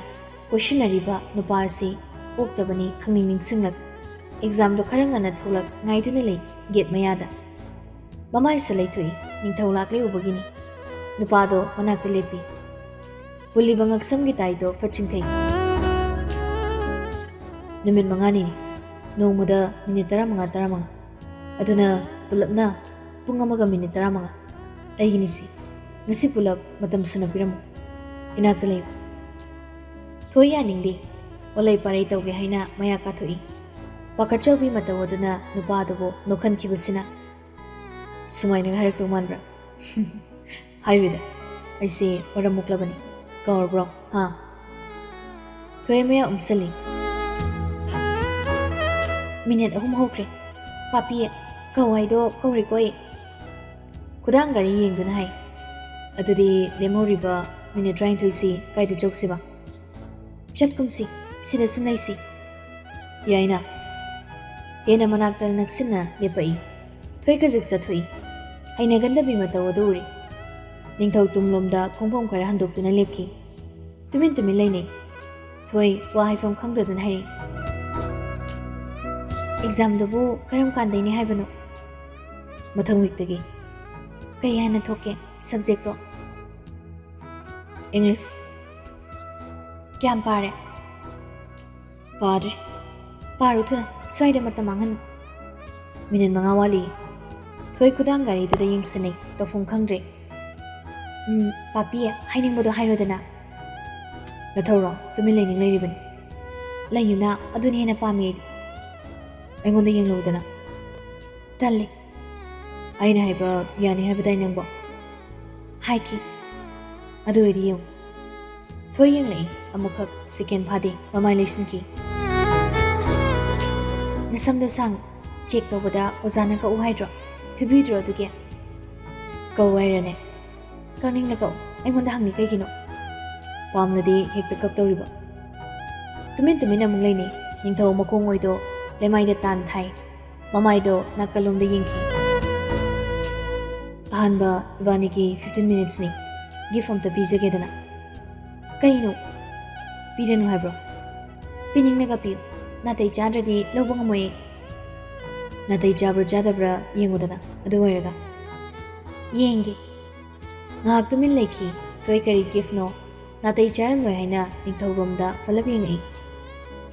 ꯀꯣꯏꯁꯤꯟꯅꯔꯤꯕ ꯅꯨꯄꯥ ꯑꯁꯤ ꯑꯣꯛꯇꯕꯅꯤ ꯈꯪꯅꯤꯡ ꯅꯤꯡꯁꯤꯡꯂꯛ꯫ ꯑꯦꯛꯖꯥꯝꯗꯣ ꯈꯔ ꯉꯟꯅ ꯊꯣꯛꯂꯛ ꯉꯥꯏꯗꯨꯅ ꯂꯩ ꯒꯦꯠ ꯃꯌꯥꯗ꯫ ꯃꯃꯥꯏꯁꯦ ꯂꯩꯊꯣꯛꯏ, ꯅꯤꯡꯊꯧ ꯂꯥꯛꯂꯦ ꯎꯕꯒꯤꯅꯤ꯫ ꯅꯨꯄꯥꯗꯣ ꯃꯅꯥꯛꯇ ꯂꯦꯞꯄꯤ꯫ ꯄꯨꯜꯂꯤꯕ ꯉꯛꯁꯝꯒꯤ ꯇꯥꯏꯗꯣ ꯐꯠ ꯆꯤꯡꯊꯩ꯫ ꯅꯨꯃꯤꯠ ꯃꯉꯥꯅꯤꯅꯤ, ꯅꯣꯡꯃꯗ ꯃꯤꯅꯤꯠ ꯇꯔꯥꯃꯉꯥ ꯇꯔꯥꯃꯉꯥ꯫ ꯑꯗꯨꯅ ꯄꯨꯂꯞꯅ ꯄꯨꯡ ꯑꯃꯒ ꯃꯤꯅꯤꯠ ꯇꯔꯥꯃꯉꯥ꯫ ꯑꯩꯒꯤꯅꯤ ꯁꯤ꯫ ꯉꯁꯤ ꯄꯨꯂꯞ ꯃꯇꯝ ꯁꯨꯅ ꯄꯤꯔꯝꯃꯨ꯫ ꯏꯅꯥꯛꯇ ꯂꯩꯌꯨ꯫ ꯊꯣꯏ ꯌꯥꯅꯤꯡꯗꯦ꯫ ꯑꯣꯂꯩ ꯄꯥꯔꯩ ꯇꯧꯒꯦ ꯍꯥꯏꯅ ꯃꯌꯥ ꯀꯥꯊꯣꯛꯏ꯫ ꯄꯥꯈꯠꯆꯕꯤ ꯃꯇꯧ ꯑꯗꯨꯅ ꯅꯨꯄꯥ ꯑꯗꯨꯕꯨ ꯅꯣꯛꯍꯟꯈꯤꯕꯁꯤꯅ꯫ ꯁꯨꯃꯥꯏꯅꯒ ꯍꯥꯏꯔꯛꯇꯧ ꯃꯥꯟꯕ꯭ꯔꯥ? ꯍꯥꯏꯔꯣꯏꯗ꯫ ꯑꯩꯁꯦ ꯃꯔꯝ ꯃꯣꯛꯂꯕꯅꯤ꯫ ꯀꯥꯎꯔꯕ꯭ꯔꯣ? ꯍꯥ? ꯊꯣꯏ ꯃꯌꯥ ꯎꯝꯁꯜꯂꯤ꯫ ꯃꯤꯅꯤꯠ ꯑꯍꯨꯝ ꯍꯧꯈ꯭ꯔꯦ꯫ ꯄꯥꯄꯤ, ꯀꯧ ꯍꯥꯏꯗꯣ ꯀꯧꯔꯦꯀꯣ ꯑꯩ꯫ ꯈꯨꯗꯥꯡ ꯒꯥꯔꯤ ꯌꯦꯡꯗꯨꯅ ꯍꯥꯏ꯫ ꯑꯗꯨꯗꯤ ꯂꯦꯝꯍꯧꯔꯤꯕ ꯃꯤꯅꯤꯠ ꯇꯔꯥꯅꯤꯊꯣꯏꯁꯤ ꯀꯥꯏꯗ ꯆꯧꯁꯤꯕ? ꯆꯠꯀꯨꯝꯁꯤ, ꯁꯤꯗ ꯁꯨꯝ ꯂꯩꯁꯤ꯫ ꯌꯥꯏꯅ꯫ ꯍꯦꯟꯅ ꯃꯅꯥꯛꯇ ꯅꯛꯁꯤꯟꯅ ꯂꯦꯞꯄꯛꯏ꯫ ꯊꯣꯏ ꯈꯖꯤꯛ ꯆꯠꯊꯣꯛꯏ꯫ ꯍꯩꯅꯒꯟꯗꯕꯤ ꯃꯇꯧ ꯑꯗꯨ ꯎꯔꯤ꯫ ꯅꯤꯡꯊꯧ ꯇꯨꯡꯂꯣꯝꯗ ꯈꯣꯡꯐꯝ ꯈꯔ ꯍꯟꯗꯣꯛꯇꯨꯅ ꯂꯦꯞꯈꯤ꯫ ꯇꯨꯃꯤꯟ ꯇꯨꯃꯤꯟ ꯂꯩꯅꯩ꯫ ꯊꯣꯏ ꯋꯥ ꯍꯥꯏꯐꯝ ꯈꯪꯗꯗꯨꯅ ꯍꯥꯏꯔꯛꯏ꯫ ꯑꯦꯛꯖꯥꯝꯗꯨꯕꯨ ꯀꯔꯝ ꯀꯥꯟꯗꯩꯅꯤ ꯍꯥꯏꯕꯅꯣ? ꯃꯊꯪ ꯋꯤꯛꯇꯒꯤ꯫ ꯀꯩ ꯍꯥꯟꯅ ꯊꯣꯛꯀꯦ ꯁꯕꯖꯦꯛꯇꯣ? ꯏꯪꯂꯤꯁ꯫ ꯀꯌꯥꯝ ꯄꯥꯔꯦ? ꯄꯥꯗ꯭ꯔꯤ꯫ ꯄꯥꯔꯨ ꯊꯨꯅ, ꯁ꯭ꯋꯥꯏꯗ ꯃꯇꯝ ꯃꯥꯡꯍꯟꯅꯨ꯫ ꯃꯤꯅꯤꯠ ꯃꯉꯥ ꯋꯥꯠꯂꯤ꯫ ꯊꯣꯏ ꯈꯨꯗꯥꯡ ꯒꯥꯔꯤꯗꯨꯗ ꯌꯦꯡꯁꯤꯟꯅꯩ, ꯇꯧꯐꯝ ꯈꯪꯗ꯭ꯔꯦ꯫ ꯎꯝ, ꯄꯥꯄꯤ, ꯍꯥꯏꯅꯤꯡꯕꯗꯣ ꯍꯥꯏꯔꯣꯗꯅ꯫ ꯅꯊꯧꯔꯣ? ꯇꯨꯃꯤꯟ ꯂꯩꯅꯤꯡ ꯂꯩꯔꯤꯕꯅꯤ꯫ ꯂꯩꯌꯨꯅ, ꯑꯗꯨꯅ ꯍꯦꯟꯅ ꯄꯥꯝꯃꯤ ꯑꯩꯗꯤ꯫ ꯑꯩꯉꯣꯟꯗ ꯌꯦꯡꯂꯧꯗꯅ꯫ ꯇꯜꯂꯤ꯫ ꯑꯩꯅ ꯍꯥꯏꯕ ꯌꯥꯅꯤ ꯍꯥꯏꯕꯗꯥꯏ ꯅꯪꯕꯣ? ꯍꯥꯏꯈꯤ꯫ ꯑꯗꯨ ꯑꯣꯏꯗꯤ ꯌꯦꯡꯉꯨ꯫ ꯊꯣꯏ ꯌꯦꯡꯂꯛꯏ꯫ ꯑꯃꯨꯛꯈꯛ ꯁꯦꯀꯦꯟ ꯐꯥꯗꯦ ꯃꯃꯥꯏ ꯂꯩꯁꯤꯟꯈꯤ꯫ ꯅꯁꯝꯗꯣ ꯁꯥꯡ ꯆꯦꯛ ꯇꯧꯕꯗ ꯑꯣꯖꯥꯅ ꯀꯛꯎ ꯍꯥꯏꯗ꯭ꯔꯣ? ꯐꯨꯕꯤꯗ꯭ꯔꯣ ꯑꯗꯨꯒꯤ? ꯀꯛꯎ ꯍꯥꯏꯔꯅꯦ? ꯀꯛꯅꯤꯡꯂꯒ ꯑꯩꯉꯣꯟꯗ ꯍꯪꯉꯤ ꯀꯩꯒꯤꯅꯣ? ꯄꯥꯝꯂꯗꯤ ꯍꯦꯛꯇ ꯀꯛꯇꯧꯔꯤꯕ꯫ ꯇꯨꯃꯤꯟ ꯇꯨꯃꯤꯟ ꯑꯃꯨꯛ ꯂꯩꯅꯩ꯫ ꯅꯤꯡꯊꯧ ꯃꯈꯣꯡ ꯑꯣꯏꯗꯣ ꯂꯩꯃꯥꯏꯗ ꯇꯥꯟ ꯊꯥꯏ꯫ ꯃꯃꯥꯏꯗꯣ ꯅꯥꯀꯜꯂꯣꯝꯗ ꯌꯦꯡꯈꯤ꯫ ꯑꯍꯥꯟꯕ ꯏꯕꯥꯅꯤꯒꯤ fifteen minutesꯅꯤ꯫ Gift ꯑꯝꯇ ꯄꯤꯖꯒꯦꯗꯅ꯫ ꯀꯩꯅꯣ? ꯄꯤꯔꯅꯨ ꯍꯥꯏꯕ꯭ꯔꯣ? ꯄꯤꯅꯤꯡꯂꯒ ꯄꯤꯌꯨ꯫ ꯅꯥꯇꯩ ꯆꯥꯗ꯭ꯔꯗꯤ ꯂꯧꯕ ꯉꯝꯃꯣꯏꯌꯦ꯫ ꯅꯥꯇꯩ ꯆꯥꯕ꯭ꯔꯥ ꯆꯥꯗꯕ꯭ꯔꯥ ꯌꯦꯡꯉꯨꯗꯅ, ꯑꯗꯨ ꯑꯣꯏꯔꯒ꯫ ꯌꯦꯡꯒꯦ꯫ ꯉꯥꯏꯍꯥꯛ ꯇꯨꯃꯤꯟ ꯂꯩꯈꯤ꯫ ꯊꯣꯏ ꯀꯔꯤ giftꯅꯣ? ꯅꯥꯇꯩ ꯆꯥꯔꯝꯂꯣꯏ ꯍꯥꯏꯅ ꯅꯤꯡꯊꯧꯔꯣꯝꯗ ꯐꯂꯞ ꯌꯦꯡꯉꯛꯏ꯫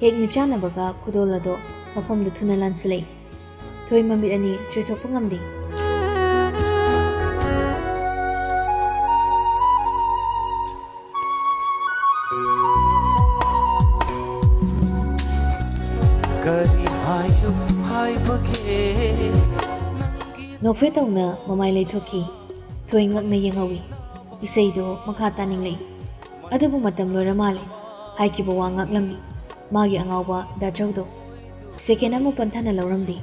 ꯍꯦꯛ ꯃꯤꯠꯆꯥꯟꯅꯕꯒ ꯈꯨꯗꯣꯜ ꯑꯗꯣ ꯃꯐꯝꯗ ꯊꯨꯅ ꯂꯥꯟꯁꯤꯜꯂꯛꯏ꯫ ꯊꯣꯏ ꯃꯃꯤꯠ ꯑꯅꯤ ꯆꯣꯏꯊꯣꯛꯄ ꯉꯝꯗꯦ꯫ ꯀꯔꯤ ꯍꯥꯏꯌꯨ ꯍꯥꯏꯕꯒꯦ? ꯅꯣꯛꯐꯦꯠ ꯇꯧꯅ ꯃꯃꯥꯏ ꯂꯩꯊꯣꯛꯈꯤ꯫ ꯊꯣꯏ ꯉꯛꯅ ꯌꯦꯡꯍꯧꯏ꯫ ꯏꯁꯩꯗꯣ ꯃꯈꯥ ꯇꯥꯅꯤꯡꯂꯛꯏ꯫ ꯑꯗꯨꯕꯨ ꯃꯇꯝ ꯂꯣꯏꯔ ꯃꯥꯜꯂꯦ꯫ ꯍꯥꯏꯈꯤꯕ ꯋꯥ ꯉꯥꯛꯂꯝꯃꯤ꯫ ꯃꯥꯒꯤ ꯑꯉꯥꯎꯕ ꯗꯥꯆꯧꯗꯣ꯫ ꯁꯦꯀꯦꯟ ꯑꯃ ꯄꯟꯊꯅ ꯂꯧꯔꯝꯗꯦ꯫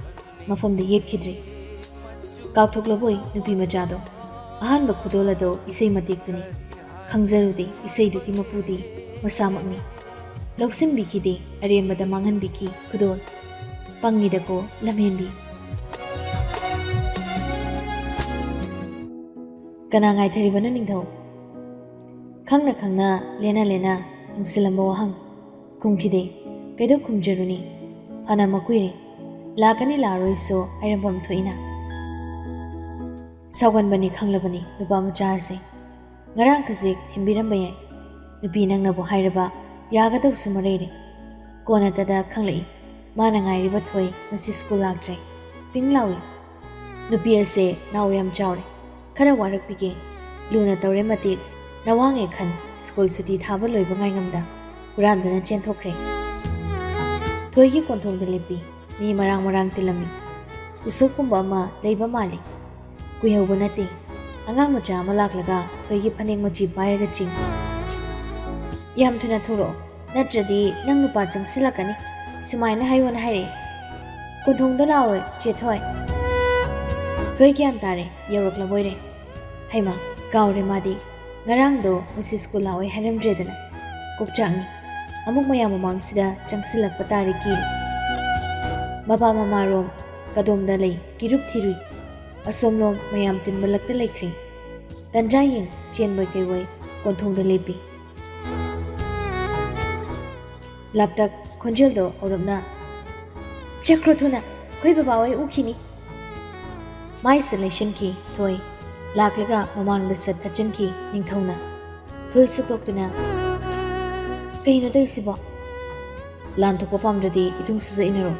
ꯃꯐꯝꯗ ꯌꯦꯠꯈꯤꯗ꯭ꯔꯤ꯫ ꯀꯥꯎꯊꯣꯛꯂꯕꯣꯏ ꯅꯨꯄꯤ ꯃꯆꯥꯗꯣ꯫ ꯑꯍꯥꯟꯕ ꯈꯨꯗꯣꯜ ꯑꯗꯣ ꯏꯁꯩ ꯃꯇꯦꯛꯇꯨꯅꯤ꯫ ꯈꯪꯖꯔꯨꯗꯦ ꯏꯁꯩꯗꯨꯒꯤ ꯃꯄꯨꯗꯤ ꯃꯁꯥꯃꯛꯅꯤ꯫ ꯂꯧꯁꯤꯟꯕꯤꯈꯤꯗꯦ, ꯑꯔꯦꯝꯕꯗ ꯃꯥꯡꯍꯟꯕꯤꯈꯤ ꯈꯨꯗꯣꯜ꯫ ꯄꯪꯉꯤꯗꯀꯣ ꯂꯝꯍꯦꯟꯕꯤ꯫ ꯀꯅꯥ ꯉꯥꯏꯊꯔꯤꯕꯅꯣ ꯅꯤꯡꯊꯧ? ꯈꯪꯅ ꯈꯪꯅ ꯂꯦꯟꯅ ꯂꯦꯟꯅ ꯍꯪꯁꯤꯜꯂꯝꯕ ꯋꯥꯍꯪ꯫ ꯈꯨꯝꯈꯤꯗꯦ꯫ ꯀꯩꯗꯧ ꯈꯨꯝꯖꯔꯨꯅꯤ? ꯐꯅ ꯃꯀꯨꯏꯔꯦ꯫ ꯂꯥꯛꯀꯅꯤ ꯂꯥꯛꯑꯔꯣꯏꯁꯨ ꯍꯥꯏꯔꯝꯐꯝ ꯊꯣꯛꯏꯅ꯫ ꯁꯥꯎꯒꯟꯕꯅꯤ ꯈꯪꯂꯕꯅꯤ ꯅꯨꯄꯥ ꯃꯆꯥ ꯑꯁꯦ꯫ ꯉꯔꯥꯡ ꯈꯖꯤꯛ ꯊꯦꯝꯕꯤꯔꯝꯕ ꯌꯥꯏ꯫ ꯅꯨꯄꯤ ꯅꯪꯅꯕꯨ ꯍꯥꯏꯔꯕ ꯌꯥꯒꯗꯧꯁꯨ ꯃꯔꯩꯔꯦ꯫ ꯀꯣꯟꯅꯇꯗ ꯈꯪꯂꯛꯏ꯫ ꯃꯥꯅ ꯉꯥꯏꯔꯤꯕ ꯊꯣꯏ ꯉꯁꯤ ꯁ꯭ꯀꯨꯜ ꯂꯥꯛꯇ꯭ꯔꯦ꯫ ꯄꯤꯡ ꯂꯥꯎꯏ꯫ ꯅꯨꯄꯤ ꯑꯁꯦ ꯅꯥꯎ ꯌꯥꯝ ꯆꯥꯎꯔꯦ꯫ ꯈꯔ ꯋꯥꯔꯛꯄꯤꯒꯦ꯫ ꯂꯨꯅ ꯇꯧꯔꯦ ꯃꯇꯤꯛ, ꯅꯋꯥꯡꯉꯦ ꯈꯟ ꯁ꯭ꯀꯨꯜ ꯁꯨꯇꯤ ꯊꯥꯕ ꯂꯣꯏꯕ ꯉꯥꯏꯉꯝꯗ ꯍꯨꯔꯥꯟꯗꯨꯅ ꯆꯦꯟꯊꯣꯛꯈ꯭ꯔꯦ꯫ ꯊꯣꯏꯒꯤ ꯀꯣꯟꯊꯣꯡꯗ ꯂꯦꯞꯄꯤ꯫ ꯃꯤ ꯃꯔꯥꯡ ꯃꯔꯥꯡ ꯇꯤꯜꯂꯝꯃꯤ꯫ ꯎꯁꯣꯞꯀꯨꯝꯕ ꯑꯃ ꯂꯩꯕ ꯃꯥꯜꯂꯤ꯫ ꯀꯨꯏꯍꯧꯕ ꯅꯠꯇꯦ, ꯑꯉꯥꯡ ꯃꯆꯥ ꯑꯃ ꯂꯥꯛꯂꯒ ꯊꯣꯏꯒꯤ ꯐꯅꯦꯛ ꯃꯆꯤ ꯄꯥꯏꯔꯒ ꯆꯤꯡꯏ꯫ "ꯌꯥꯝ ꯊꯨꯅ ꯊꯣꯔꯛꯑꯣ, ꯅꯠꯇ꯭ꯔꯗꯤ ꯅꯪ ꯅꯨꯄꯥ ꯆꯪꯁꯤꯜꯂꯛꯀꯅꯤ, ꯁꯨꯃꯥꯏꯅ ꯍꯥꯏꯌꯣꯅ ꯍꯥꯏꯔꯛꯑꯦ꯫ ꯀꯣꯟꯊꯣꯡꯗ ꯂꯥꯛꯑꯣ, ꯆꯦ ꯊꯣꯏ꯫" ꯊꯣꯏ ꯒ꯭ꯌꯥꯟ ꯇꯥꯔꯦ, ꯌꯧꯔꯛꯂꯕꯣꯏꯔꯦ꯫ "ꯍꯩꯃꯥ, ꯀꯥꯎꯔꯦ ꯃꯥꯗꯤ꯫ ꯉꯔꯥꯡꯗꯣ ꯉꯁꯤ ꯁ꯭ꯀꯨꯜ ꯂꯥꯛꯑꯣꯏ ꯍꯥꯏꯔꯝꯗ꯭ꯔꯦꯗꯅ꯫ ꯀꯣꯛꯆꯥꯛꯅꯤ꯫ ꯑꯃꯨꯛ ꯃꯌꯥꯝ ꯃꯃꯥꯡꯁꯤꯗ ꯆꯪꯁꯤꯜꯂꯛꯄ ꯇꯥꯔꯦ ꯀꯤꯔꯦ꯫" ꯃꯄꯥ ꯃꯃꯥꯔꯣꯝ ꯀꯗꯣꯝꯗ ꯂꯩ ꯀꯤꯔꯨꯞ ꯊꯤꯔꯨꯏ꯫ ꯑꯁꯣꯝꯂꯣꯝ ꯃꯌꯥꯝ ꯇꯤꯟꯕꯂꯛꯇ ꯂꯩꯈ꯭ꯔꯦ꯫ ꯇꯟꯖꯥ ꯌꯦꯡ ꯆꯦꯟꯕꯣꯏ ꯀꯩꯕꯣꯏ ꯀꯣꯟꯊꯣꯡꯗ ꯂꯦꯞꯄꯤ꯫ ꯂꯥꯞꯇꯛ ꯈꯣꯟꯖꯦꯜꯗꯣ ꯑꯣꯔꯞꯅ, "ꯆꯠꯈ꯭ꯔꯣ ꯊꯨꯅ, ꯑꯩꯈꯣꯏ ꯕꯕꯥ ꯍꯣꯏ ꯎꯈꯤꯅꯤ꯫" ꯃꯥꯏꯁꯦ ꯂꯩꯁꯤꯟꯈꯤ ꯊꯣꯏ꯫ ꯂꯥꯛꯂꯒ ꯃꯃꯥꯡꯗ ꯁꯠ ꯊꯠꯆꯤꯟꯈꯤ ꯅꯤꯡꯊꯧꯅ꯫ ꯊꯣꯏ ꯁꯨꯛꯇꯣꯛꯇꯨꯅ, "ꯀꯩꯅꯣ ꯇꯧꯔꯤꯁꯤꯕꯣ? ꯂꯥꯟ ꯊꯣꯛꯄ ꯄꯥꯝꯗ꯭ꯔꯗꯤ ꯏꯇꯨꯡ ꯁꯤꯖ ꯏꯟꯅꯔꯣ꯫"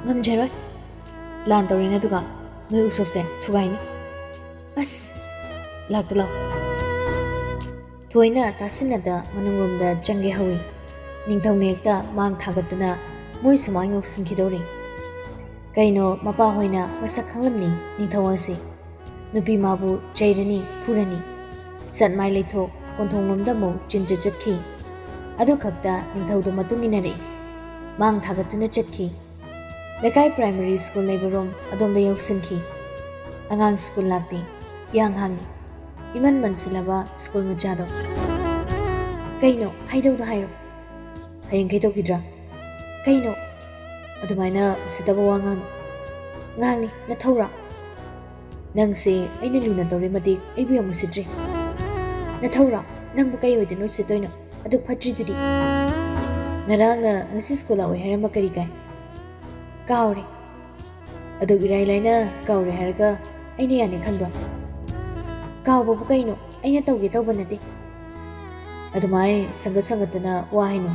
"ꯉꯝꯖꯔꯣꯏ꯫ ꯂꯥꯟ ꯇꯧꯔꯦꯅ ꯑꯗꯨꯒ ꯅꯣꯏ ꯎꯁꯣꯞꯁꯦ ꯊꯨꯒꯥꯏꯅꯤ꯫ ꯑꯁ! ꯂꯥꯛꯇ ꯂꯥꯛꯑꯣ꯫" ꯊꯣꯏꯅ ꯇꯥꯁꯤꯟꯅꯗ ꯃꯅꯨꯡꯂꯣꯝꯗ ꯆꯪꯒꯦ ꯍꯧꯏ꯫ ꯅꯤꯡꯊꯧꯅ ꯍꯦꯛꯇ ꯃꯥꯡ ꯊꯥꯒꯠꯇꯨꯅ ꯃꯣꯏ ꯁꯨꯃꯥꯡ ꯌꯧꯁꯤꯟꯈꯤꯗꯧꯔꯦ꯫ ꯀꯩꯅꯣ ꯃꯄꯥ ꯍꯣꯏꯅ ꯃꯁꯛ ꯈꯪꯂꯝꯅꯤ ꯅꯤꯡꯊꯧ ꯑꯁꯤ꯫ ꯅꯨꯄꯤ ꯃꯥꯕꯨ ꯆꯩꯔꯅꯤ, ꯐꯨꯔꯅꯤ꯫ ꯁꯠ ꯃꯥꯏ ꯂꯩꯊꯣꯛ ꯀꯣꯟꯊꯣꯡꯂꯣꯝꯗ ꯑꯃꯨꯛ ꯆꯤꯟꯖ ꯆꯠꯈꯤ꯫ ꯑꯗꯨ ꯈꯛꯇ ꯅꯤꯡꯊꯧꯗ ꯃꯇꯨꯡ ꯏꯟꯅꯔꯛꯏ꯫ ꯃꯥꯡ ꯊꯥꯒꯠꯇꯨꯅ ꯆꯠꯈꯤ꯫ ꯂꯩꯀꯥꯏ ꯄ꯭ꯔꯥꯏꯃꯔꯤ ꯁ꯭ꯀꯨꯜ ꯂꯩꯕꯔꯣꯝ ꯑꯗꯣꯝꯗ ꯌꯧꯁꯤꯟꯈꯤ꯫ ꯑꯉꯥꯡ ꯁ꯭ꯀꯨꯜ ꯂꯥꯛꯇꯦ꯫ ꯏꯍꯥꯡ ꯍꯥꯡꯉꯤ꯫ ꯏꯃꯟ ꯃꯟꯁꯤꯜꯂꯕ ꯁ꯭ꯀꯨꯜ ꯃꯆꯥꯗꯣ꯫ "ꯀꯩꯅꯣ? ꯍꯥꯏꯗꯧꯗꯣ ꯍꯥꯏꯔꯣ꯫" "ꯍꯌꯦꯡ ꯀꯩꯗꯧꯈꯤꯗ꯭ꯔꯥ?" "ꯀꯩꯅꯣ? ꯑꯗꯨꯃꯥꯏꯅ ꯎꯁꯤꯠꯇꯕ ꯋꯥ ꯉꯥꯡꯅꯨ꯫" "ꯉꯥꯡꯅꯤ, ꯅꯊꯧꯔꯣ?" "ꯅꯪꯁꯦ ꯑꯩꯅ ꯂꯨꯅ ꯇꯧꯔꯦ ꯃꯇꯤꯛ ꯑꯩꯕꯨ ꯌꯥꯝ ꯎꯁꯤꯠꯇ꯭ꯔꯦ꯫" "ꯅꯊꯧꯔꯣ? ꯅꯪꯕꯨ ꯀꯩ ꯑꯣꯏꯗꯅ ꯎꯁꯤꯠꯇꯣꯏꯅꯣ? ꯑꯗꯨꯛ ꯐꯠꯇ꯭ꯔꯤꯗꯨꯗꯤ?" "ꯉꯔꯥꯡꯅ ꯉꯁꯤ ꯁ꯭ꯀꯨꯜ ꯂꯥꯛꯑꯣꯏ ꯍꯥꯏꯔꯝꯕ ꯀꯔꯤ ꯀꯥꯏ?" "ꯀꯥꯎꯔꯦ꯫" "ꯑꯗꯨꯛ ꯏꯔꯥꯏ ꯂꯥꯏꯅ ꯀꯥꯎꯔꯦ ꯍꯥꯏꯔꯒ ꯑꯩꯅ ꯌꯥꯅꯤ ꯈꯟꯕ꯭ꯔꯣ?" "ꯀꯥꯎꯕꯕꯨ ꯀꯩꯅꯣ? ꯑꯩꯅ ꯇꯧꯒꯦ ꯇꯧꯕ ꯅꯠꯇꯦ꯫" "ꯑꯗꯨꯃꯥꯏ ꯁꯪꯒꯠ ꯁꯪꯒꯠꯇꯅ ꯋꯥ ꯍꯥꯏꯅꯨ꯫"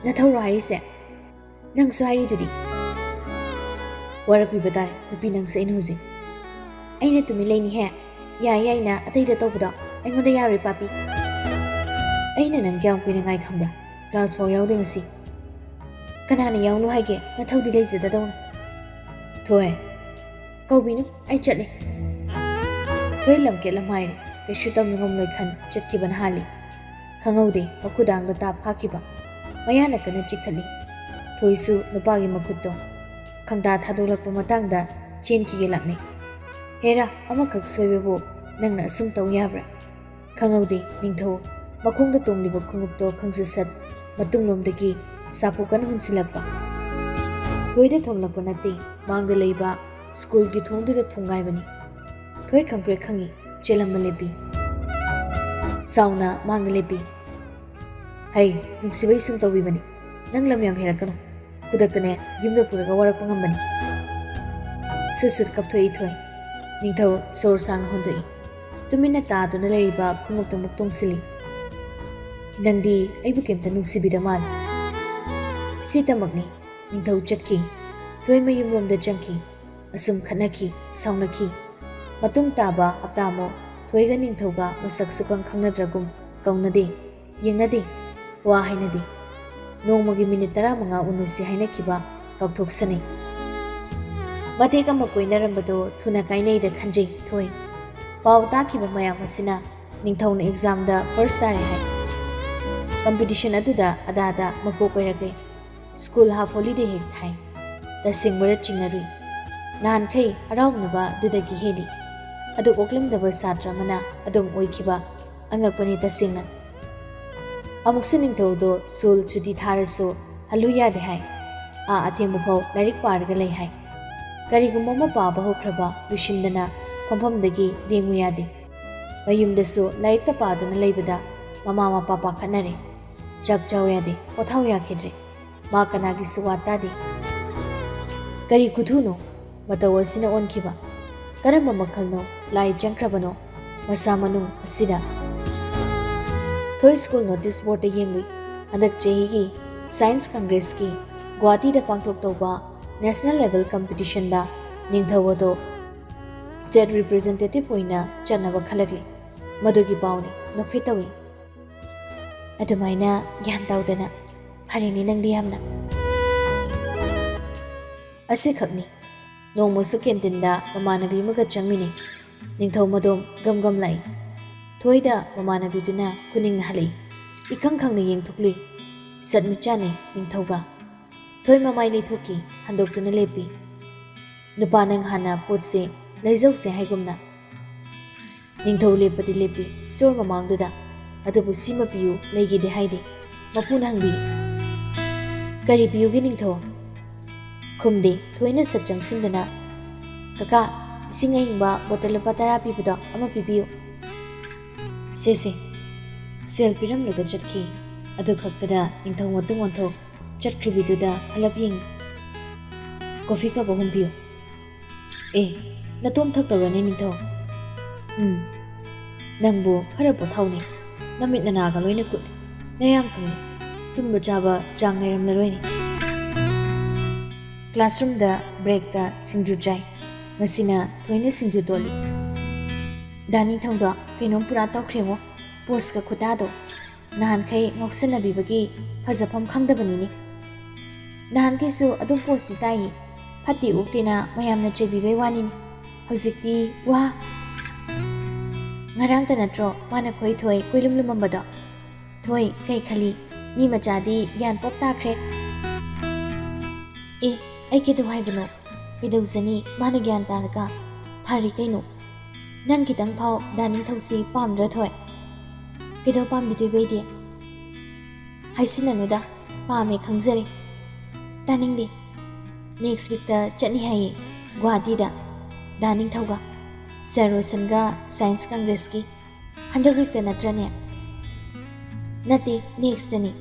"ꯅꯊꯧꯔꯣ ꯍꯥꯏꯔꯤꯁꯦ? ꯅꯪꯁꯨ ꯍꯥꯏꯔꯤꯗꯨꯗꯤ꯫" "ꯋꯥꯔꯛꯄꯤꯕ ꯇꯥꯔꯦ ꯅꯨꯄꯤ ꯅꯪꯁꯦ ꯑꯩꯅ ꯍꯧꯖꯤꯛ꯫ ꯑꯩꯅ ꯇꯨꯃꯤꯟ ꯂꯩꯅꯤꯍꯦ꯫ ꯌꯥꯏ ꯌꯥꯏꯅ ꯑꯇꯩꯗ ꯇꯧꯕꯗꯣ ꯑꯩꯉꯣꯟꯗ ꯌꯥꯔꯣꯏ, ꯄꯥꯄꯤ꯫ ꯑꯩꯅ ꯅꯪ ꯀꯌꯥꯝ ꯀꯨꯏꯅ ꯉꯥꯏ ꯈꯪꯕ꯭ꯔꯥ? ꯀ꯭ꯂꯥꯁ ꯐꯥꯎ ꯌꯥꯎꯗꯦ ꯉꯁꯤ꯫ ꯀꯅꯥꯅ ꯌꯥꯎꯅꯨ ꯍꯥꯏꯒꯦ? ꯅꯊꯧꯗꯤ ꯂꯩꯖꯗꯗꯧꯅ꯫ ꯊꯣꯏ, ꯀꯧꯕꯤꯅꯨ, ꯑꯩ ꯆꯠꯂꯦ꯫ ꯊꯣꯏ ꯂꯝꯀꯦꯠ ꯂꯝꯍꯥꯏꯔꯦ꯫ ꯀꯩꯁꯨ ꯇꯧꯅꯤꯡꯉꯝꯂꯣꯏ ꯈꯟ ꯆꯠꯈꯤꯕꯅ ꯍꯥꯜꯂꯤ꯫ ꯈꯪꯍꯧꯗꯦ ꯃꯈꯨꯗꯥꯡꯗꯣ ꯇꯥꯞ ꯐꯥꯈꯤꯕ꯫ ꯃꯌꯥꯅ ꯀꯟꯅ ꯆꯤꯛꯊꯠꯂꯤ꯫ ꯊꯣꯏꯁꯨ ꯅꯨꯄꯥꯒꯤ ꯃꯈꯨꯠꯇꯣ ꯈꯪꯗꯥ ꯊꯥꯗꯣꯛꯂꯛꯄ ꯃꯇꯥꯡꯗ ꯆꯦꯟꯈꯤꯒꯦ ꯂꯥꯛꯅꯩ꯫ ꯍꯦꯔꯥ, ꯑꯃꯈꯛ ꯁꯣꯏꯕꯕꯨ ꯅꯪꯅ ꯑꯁꯨꯝ ꯇꯧ ꯌꯥꯕ꯭ꯔꯥ? ꯈꯪꯍꯧꯗꯦ ꯅꯤꯡꯊꯧ ꯃꯈꯣꯡꯗ ꯇꯣꯡꯂꯤꯕ ꯈꯣꯡꯎꯞꯇꯣ ꯈꯪꯁꯤꯠ ꯁꯠ ꯃꯇꯨꯡꯂꯣꯝꯗꯒꯤ ꯁꯥꯄꯨ ꯀꯟꯅ ꯍꯨꯟꯁꯤꯜꯂꯛꯄ꯫ ꯊꯣꯏꯗ ꯊꯣꯝꯂꯛꯄ ꯅꯠꯇꯦ, ꯃꯥꯡꯗ ꯂꯩꯕ ꯁ꯭ꯀꯨꯜꯒꯤ ꯊꯣꯡꯗꯨꯗ ꯊꯣꯡꯒꯥꯏꯕꯅꯤ꯫ ꯊꯣꯏ ꯈꯪꯄ꯭ꯔꯦꯛ ꯈꯪꯉꯤ, ꯆꯦꯜꯂꯝꯕ ꯂꯦꯞꯄꯤ꯫ ꯁꯥꯎꯅ ꯃꯥꯡꯗ ꯂꯦꯞꯄꯤ꯫ "ꯍꯩ, ꯅꯨꯡꯁꯤꯕꯩ ꯁꯨꯝ ꯇꯧꯕꯤꯕꯅꯤ꯫ ꯅꯪ ꯂꯝ ꯌꯥꯝ ꯍꯦꯜꯂꯛꯀꯅꯨ꯫ ꯈꯨꯗꯛꯇꯅꯦ ꯌꯨꯝꯗ ꯄꯨꯔꯒ ꯋꯥꯔꯛꯄ ꯉꯝꯕꯅꯤ꯫" ꯁꯨꯠ ꯁꯨꯠ ꯀꯞꯊꯣꯛꯏ ꯊꯣꯏ꯫ ꯅꯤꯡꯊꯧ ꯁꯣꯔ ꯁꯥꯡꯅ ꯍꯣꯟꯗꯣꯛꯏ꯫ ꯇꯨꯃꯤꯟꯅ ꯇꯥꯗꯨꯅ ꯂꯩꯔꯤꯕ ꯈꯣꯡꯎꯞꯇꯨ ꯑꯃꯨꯛ ꯇꯣꯡꯁꯤꯜꯂꯤ꯫ "ꯅꯪꯗꯤ ꯑꯩꯕꯨ ꯀꯩꯝꯇ ꯅꯨꯡꯁꯤꯕꯤꯗ ꯃꯥꯜꯂꯦ꯫" ꯁꯤꯇꯃꯛꯅꯤ꯫ ꯅꯤꯡꯊꯧ ꯆꯠꯈꯤ꯫ ꯊꯣꯏ ꯃꯌꯨꯝꯂꯣꯝꯗ ꯆꯪꯈꯤ꯫ ꯑꯁꯨꯝ ꯈꯠꯅꯈꯤ, ꯁꯥꯎꯅꯈꯤ꯫ ꯃꯇꯨꯡ ꯇꯥꯕ ꯍꯞꯇꯥꯃꯨꯛ ꯊꯣꯏꯒ ꯅꯤꯡꯊꯧꯒ ꯃꯁꯛ ꯁꯨꯈꯪ ꯈꯪꯅꯗ꯭ꯔꯒꯨꯝ ꯀꯧꯅꯗꯦ, ꯌꯦꯡꯅꯗꯦ, ꯋꯥ ꯍꯥꯏꯅꯗꯦ꯫ ꯅꯣꯡꯃꯒꯤ ꯃꯤꯅꯤꯠ ꯇꯔꯥꯃꯉꯥ ꯎꯅꯁꯤ ꯍꯥꯏꯅꯈꯤꯕ ꯀꯥꯎꯊꯣꯛꯁꯅꯩ꯫ ꯃꯇꯦꯛ ꯑꯃ ꯀꯣꯏꯅꯔꯝꯕꯗꯣ ꯊꯨꯅ ꯀꯥꯏꯅꯩꯗ ꯈꯟꯖꯩ ꯊꯣꯏ꯫ ꯄꯥꯎ ꯇꯥꯈꯤꯕ ꯃꯌꯥꯝ ꯑꯁꯤꯅ ꯅꯤꯡꯊꯧꯅ ꯑꯦꯛꯖꯥꯝꯗ ꯐꯥꯔꯁ ꯇꯥꯔꯦ ꯍꯥꯏ꯫ ꯀꯝꯄꯤꯇꯤꯁꯟ ꯑꯗꯨꯗ ꯑꯗꯥꯗ ꯃꯀꯣꯛ ꯑꯣꯏꯔꯛꯂꯦ꯫ ꯁ꯭ꯀꯨꯜ ꯍꯥꯐ ꯍꯣꯂꯤꯗꯦ ꯍꯦꯛ ꯊꯥꯏ꯫ ꯇꯁꯦꯡꯕꯔ ꯆꯤꯡꯅꯔꯨꯏ꯫ ꯅꯍꯥꯟꯈꯩ ꯍꯔꯥꯎꯅꯕ ꯑꯗꯨꯗꯒꯤ ꯍꯦꯜꯂꯤ꯫ ꯑꯗꯨ ꯑꯣꯛꯂꯝꯗꯕ ꯁꯥꯇ꯭ꯔ ꯑꯃꯅ ꯑꯗꯨꯝ ꯑꯣꯏꯈꯤꯕ꯫ ꯑꯉꯛꯄꯅꯤ ꯇꯁꯦꯡꯅ꯫ ꯑꯃꯨꯛꯁꯨ ꯅꯤꯡꯊꯧꯗꯣ ꯁ꯭ꯀꯨꯜ ꯁꯨꯇꯤ ꯊꯥꯔꯁꯨ ꯍꯜꯂꯨ ꯌꯥꯗꯦ ꯍꯥꯏ꯫ ꯑꯥ ꯑꯊꯦꯡꯕ ꯐꯥꯎ ꯂꯥꯏꯔꯤꯛ ꯄꯥꯔꯒ ꯂꯩ ꯍꯥꯏ꯫ ꯀꯔꯤꯒꯨꯝꯕ ꯑꯃ ꯄꯥꯕ ꯍꯧꯈ꯭ꯔꯕ ꯂꯣꯏꯁꯤꯟꯗꯅ ꯐꯝꯐꯝꯗꯒꯤ ꯂꯦꯡꯉꯨ ꯌꯥꯗꯦ꯫ ꯃꯌꯨꯝꯗꯁꯨ ꯂꯥꯏꯔꯤꯛꯇ ꯄꯥꯗꯨꯅ ꯂꯩꯕꯗ ꯃꯃꯥ ꯃꯄꯥ ꯄꯥꯈꯠꯅꯔꯦ꯫ ꯆꯥꯛ ꯆꯥꯎ ꯌꯥꯗꯦ, ꯄꯣꯊꯥꯎ ꯌꯥꯈꯤꯗ꯭ꯔꯦ꯫ ꯃꯥ ꯀꯅꯥꯒꯤꯁꯨ ꯋꯥ ꯇꯥꯗꯦ꯫ ꯀꯔꯤ ꯈꯨꯊꯨꯅꯣ ꯃꯇꯧ ꯑꯁꯤꯅ ꯑꯣꯟꯈꯤꯕ? ꯀꯔꯝꯕ ꯃꯈꯜꯅꯣ ꯂꯥꯏ ꯆꯪꯈ꯭ꯔꯕꯅꯣ ꯃꯁꯥ ꯃꯅꯨꯡ ꯑꯁꯤꯗ? ꯊꯣꯏ ꯁ꯭ꯀꯨꯜ ꯅꯣꯇꯤꯁ ꯕꯣꯔꯗꯇ ꯌꯦꯡꯂꯨꯏ꯫ ꯍꯟꯗꯛ ꯆꯍꯤꯒꯤ ꯁꯥꯏꯟꯁ ꯀꯪꯒ꯭ꯔꯦꯁꯀꯤ ꯒꯨꯋꯥꯍꯥꯇꯤꯗ ꯄꯥꯡꯊꯣꯛꯇꯧꯕ ꯅꯦꯁꯅꯦꯜ ꯂꯦꯚꯦꯜ ꯀꯝꯄꯤꯇꯤꯁꯟꯗ ꯅꯤꯡꯊꯧ ꯑꯗꯣ ꯁ꯭ꯇꯦꯠ ꯔꯤꯄ꯭ꯔꯖꯦꯟꯇꯦꯇꯤꯚ ꯑꯣꯏꯅ ꯆꯠꯅꯕ ꯈꯜꯂꯛꯂꯤ꯫ ꯃꯗꯨꯒꯤ ꯄꯥꯎꯅꯤ꯫ ꯅꯣꯛꯐꯦꯠ ꯇꯧꯏ꯫ ꯑꯗꯨꯃꯥꯏꯅ ꯒ꯭ꯌꯥꯟ ꯇꯧꯗꯅ꯫ ꯐꯔꯦꯅꯦ ꯅꯪꯗꯤ ꯌꯥꯝꯅ꯫ ꯑꯁꯤꯈꯛꯅꯤ꯫ ꯅꯣꯡꯃꯁꯨ ꯀꯦꯟꯇꯤꯟꯗ ꯃꯃꯥꯟꯅꯕꯤ ꯑꯃꯒ ꯆꯪꯃꯤꯟꯅꯩ꯫ ꯅꯤꯡꯊꯧ ꯃꯗꯣꯝ ꯒꯝ ꯒꯝ ꯂꯥꯛꯏ꯫ ꯊꯣꯏꯗ ꯃꯃꯥꯟꯅꯕꯤꯗꯨꯅ ꯈꯨꯅꯤꯡꯅ ꯍꯜꯂꯛꯏ꯫ ꯏꯈꯪ ꯈꯪꯅ ꯌꯦꯡꯊꯣꯛꯂꯨꯏ꯫ ꯁꯠ ꯃꯤꯠ ꯆꯥꯟꯅꯩ ꯅꯤꯡꯊꯧꯒ꯫ ꯊꯣꯏ ꯃꯃꯥꯏ ꯂꯩꯊꯣꯛꯈꯤ, ꯍꯟꯗꯣꯛꯇꯨꯅ ꯂꯦꯞꯄꯤ꯫ ꯅꯨꯄꯥ ꯅꯪ ꯍꯥꯟꯅ ꯄꯣꯠꯁꯦ ꯂꯩꯖꯧꯁꯦ ꯍꯥꯏꯒꯨꯝꯅ꯫ ꯅꯤꯡꯊꯧ ꯂꯦꯞꯄꯗꯤ ꯂꯦꯞꯄꯤ ꯁ꯭ꯇꯣꯔ ꯃꯃꯥꯡꯗꯨꯗ꯫ ꯑꯗꯨꯕꯨ ꯁꯤꯃ ꯄꯤꯌꯨ ꯂꯩꯒꯦꯗꯤ ꯍꯥꯏꯗꯦ꯫ ꯃꯄꯨꯅ ꯍꯪꯕꯤ꯫ ꯀꯔꯤ ꯄꯤꯌꯨꯒꯦ ꯅꯤꯡꯊꯧ? ꯈꯨꯝꯗꯦ꯫ ꯊꯣꯏꯅ ꯁꯠ ꯆꯪꯁꯤꯟꯗꯨꯅ, ꯀꯀꯥ, ꯏꯁꯤꯡ ꯑꯏꯪꯕ ꯕꯣꯇꯜ ꯂꯨꯄꯥ ꯇꯔꯥ ꯄꯤꯕꯗꯣ ꯑꯃ ꯄꯤꯕꯤꯌꯨ꯫ ꯁꯦ ꯁꯦ꯫ ꯁꯦꯜ ꯄꯤꯔꯝꯂꯒ ꯆꯠꯈꯤ꯫ ꯑꯗꯨ ꯈꯛꯇꯗ ꯅꯤꯡꯊꯧ ꯃꯇꯨꯡ ꯑꯣꯟꯊꯣꯛ ꯆꯠꯈ꯭ꯔꯤꯕꯤꯗꯨꯗ ꯈꯜꯂꯞ ꯌꯦꯡꯉꯤ꯫ ꯀꯣꯐꯤ ꯀꯞ ꯑꯍꯨꯝ ꯄꯤꯌꯨ꯫ ꯑꯦ, ꯅꯇꯣꯝ ꯊꯛꯇꯧꯔꯅꯦ ꯅꯤꯡꯊꯧ? ꯎꯝ꯫ ꯅꯪꯕꯨ ꯈꯔ ꯄꯣꯊꯥꯎꯅꯦ꯫ ꯅꯃꯤꯠ ꯅꯅꯥꯒ ꯂꯣꯏꯅ ꯀꯨꯠꯂꯦ꯫ ꯅꯌꯥꯡ ꯀꯪꯉꯦ꯫ ꯇꯨꯝꯕ ꯆꯥꯕ ꯆꯥꯡ ꯅꯥꯏꯔꯝꯂꯔꯣꯏꯅꯦ꯫ ꯀ꯭ꯂꯥꯁꯔꯨꯝꯗ ꯕ꯭ꯔꯦꯛꯇ ꯁꯤꯡꯖꯨ ꯆꯥꯏ꯫ ꯉꯁꯤꯅ ꯊꯣꯏꯅ ꯁꯤꯡꯖꯨ ꯇꯣꯠꯂꯤ꯫ ꯗꯥ ꯅꯤꯡꯊꯧꯗꯣ ꯀꯩꯅꯣꯝ ꯄꯨꯔꯥ ꯇꯧꯈ꯭ꯔꯦꯉꯣ꯫ ꯄꯣꯁꯀ ꯈꯨꯇꯥꯗꯣ꯫ ꯅꯍꯥꯟꯈꯩ ꯉꯥꯎꯁꯟꯅꯕꯤꯕꯒꯤ ꯐꯖꯐꯝ ꯈꯪꯗꯕꯅꯤꯅꯦ꯫ ꯅꯍꯥꯟꯈꯩꯁꯨ ꯑꯗꯨꯝ ꯄꯣꯁꯇꯤ ꯇꯥꯏꯌꯦ꯫ ꯐꯠꯇꯦ ꯑꯣꯛꯇꯦꯅ ꯃꯌꯥꯝꯅ ꯆꯩꯕꯤꯕꯩ ꯋꯥꯅꯤꯅꯦ꯫ ꯍꯧꯖꯤꯛꯇꯤ ꯋꯥ! ꯉꯔꯥꯡꯇ ꯅꯠꯇ꯭ꯔꯣ ꯃꯥꯅ ꯈꯣꯏ ꯊꯣꯏ ꯀꯣꯏꯂꯨꯝ ꯂꯨꯝꯃꯝꯕꯗꯣ? ꯊꯣꯏ, ꯀꯩ ꯈꯜꯂꯤ? ꯃꯤ ꯃꯆꯥꯗꯤ ꯒ꯭ꯌꯥꯟ ꯄꯣꯞ ꯇꯥꯈ꯭ꯔꯦ꯫ ꯑꯦ, ꯑꯩ ꯀꯩꯗꯧ ꯍꯥꯏꯕꯅꯣ? ꯀꯩꯗꯧꯖꯅꯤ ꯃꯥꯅ ꯒ꯭ꯌꯥꯟ ꯇꯥꯔꯒ? ꯐꯔꯦ ꯀꯩꯅꯣ꯫ ꯅꯪ ꯈꯤꯇꯪ ꯐꯥꯎ ꯗꯥ ꯅꯤꯡꯊꯧꯁꯤ ꯄꯥꯝꯗ꯭ꯔ ꯊꯣꯏ? ꯀꯩꯗꯧ ꯄꯥꯝꯕꯤꯗꯣꯏꯕ ꯑꯩꯗꯤ? ꯍꯥꯏꯁꯤꯟꯅꯅꯨꯗ, ꯄꯥꯝꯃꯦ ꯈꯪꯖꯔꯦ꯫ ꯇꯥꯅꯤꯡꯗꯦ꯫ ꯅꯦꯛꯁ ꯋꯤꯛꯇ ꯆꯠꯅꯤ ꯍꯥꯏꯌꯦ ꯒꯨꯋꯥꯍꯥꯇꯤꯗ ꯗꯥ ꯅꯤꯡꯊꯧꯒ, ꯁꯔ ꯔꯣꯁꯟꯒ ꯁꯥꯏꯟꯁ ꯀꯪꯒ꯭ꯔꯦꯁꯀꯤ꯫ ꯍꯟꯗꯛ ꯋꯤꯛꯇ ꯅꯠꯇ꯭ꯔꯅꯦ? ꯅꯠꯇꯦ, ꯅꯦꯛꯁꯇꯅꯤ꯫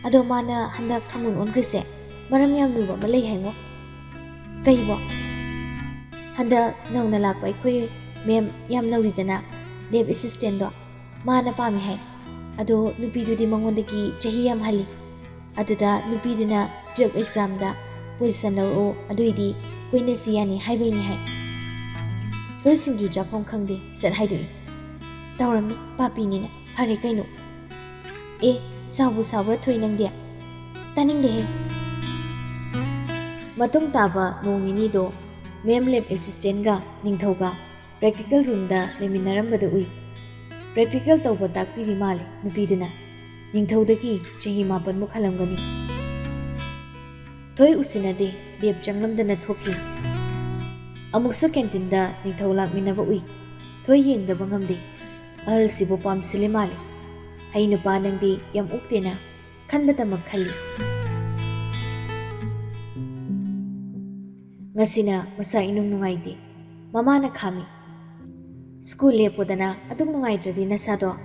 ꯑꯗꯣ ꯃꯥꯅ ꯍꯟꯗꯛ ꯈꯪꯉꯨꯟ ꯑꯣꯟꯈ꯭ꯔꯤꯁꯦ ꯃꯔꯝ ꯌꯥꯝ ꯂꯨꯕ ꯑꯃ ꯂꯩ ꯍꯥꯏꯉꯣ꯫ ꯀꯩꯕꯣ? ꯍꯟꯗꯛ ꯅꯧꯅ ꯂꯥꯛꯄ ꯑꯩꯈꯣꯏ ꯃꯦꯝ ꯌꯥꯝ ꯅꯧꯔꯤꯗꯅ, ꯂꯦꯕ ꯑꯦꯁꯤꯁꯇꯦꯟꯗꯣ, ꯃꯥꯅ ꯄꯥꯝꯃꯤ ꯍꯥꯏ꯫ ꯑꯗꯣ ꯅꯨꯄꯤꯗꯨꯗꯤ ꯃꯉꯣꯟꯗꯒꯤ ꯆꯍꯤ ꯌꯥꯝ ꯍꯜꯂꯤ꯫ ꯑꯗꯨꯗ ꯅꯨꯄꯤꯗꯨꯅ ꯇꯨꯌꯦꯜꯞ ꯑꯦꯛꯖꯥꯝꯗ ꯄꯣꯖꯤꯁꯟ ꯂꯧꯔꯛꯑꯣ, ꯑꯗꯨꯏꯗꯤ ꯀꯣꯏꯅꯁꯤ ꯌꯥꯅꯤ ꯍꯥꯏꯕꯩꯅꯤ ꯍꯥꯏ꯫ ꯊꯣꯏ ꯁꯤꯡꯖꯨ ꯆꯥꯐꯝ ꯈꯪꯗꯦ ꯁꯠ ꯍꯥꯏꯗꯣꯛꯏ꯫ ꯇꯧꯔꯝꯅꯤ ꯄꯥꯄꯤꯅꯤꯅ꯫ ꯐꯔꯦ ꯀꯩꯅꯣ꯫ ꯑꯦ, ꯁꯥꯎꯕꯨ ꯁꯥꯎꯕ꯭ꯔꯥ ꯊꯣꯏ ꯅꯪꯗꯤ? ꯇꯥꯅꯤꯡꯗꯦꯍꯦ꯫ ꯃꯇꯨꯡ ꯇꯥꯕ ꯅꯣꯡ ꯅꯤꯅꯤꯗꯣ ꯃꯦꯝ ꯂꯦꯕ ꯑꯦꯁꯤꯁꯇꯦꯟꯒ ꯅꯤꯡꯊꯧꯒ ꯄ꯭ꯔꯦꯛꯇꯤꯀꯦꯜ ꯔꯨꯝꯗ ꯂꯩꯃꯤꯟꯅꯔꯝꯕꯗꯨ ꯎꯏ꯫ ꯄ꯭ꯔꯦꯛꯇꯤꯀꯦꯜ ꯇꯧꯕ ꯇꯥꯛꯄꯤꯔꯤ ꯃꯥꯜꯂꯦ ꯅꯨꯄꯤꯗꯨꯅ꯫ ꯅꯤꯡꯊꯧꯗꯒꯤ ꯆꯍꯤ ꯃꯥꯄꯟꯃꯨꯛ ꯍꯜꯂꯝꯒꯅꯤ꯫ ꯊꯣꯏ ꯎꯁꯤꯟꯅꯗꯦ, ꯂꯦꯞ ꯆꯪꯂꯝꯗꯅ ꯊꯣꯛꯈꯤ꯫ ꯑꯃꯨꯛꯁꯨ ꯀꯦꯟꯇꯤꯟꯗ ꯅꯤꯡꯊꯧ ꯂꯥꯛꯃꯤꯟꯅꯕ ꯎꯏ꯫ ꯊꯣꯏ ꯌꯦꯡꯗꯕ ꯉꯝꯗꯦ꯫ ꯑꯍꯜꯁꯤꯕꯨ ꯄꯥꯝꯁꯤꯜꯂꯦ ꯃꯥꯜꯂꯦ꯫ "ꯍꯩ ꯅꯨꯄꯥ ꯅꯪꯗꯤ ꯌꯥꯝ ꯑꯣꯛꯇꯦꯅ" ꯈꯟꯕꯇꯃꯛ ꯈꯜꯂꯤ꯫ ꯉꯁꯤꯅ ꯃꯁꯥ ꯏꯅꯨꯡ ꯅꯨꯡꯉꯥꯏꯇꯦ꯫ ꯃꯃꯥꯅ ꯈꯥꯝꯃꯤ꯫ "ꯁ꯭ꯀꯨꯜ ꯂꯦꯞꯄꯣꯗꯅ, ꯑꯗꯨꯛ ꯅꯨꯡꯉꯥꯏꯇ꯭ꯔꯗꯤ ꯅꯁꯥꯗꯣ"꯫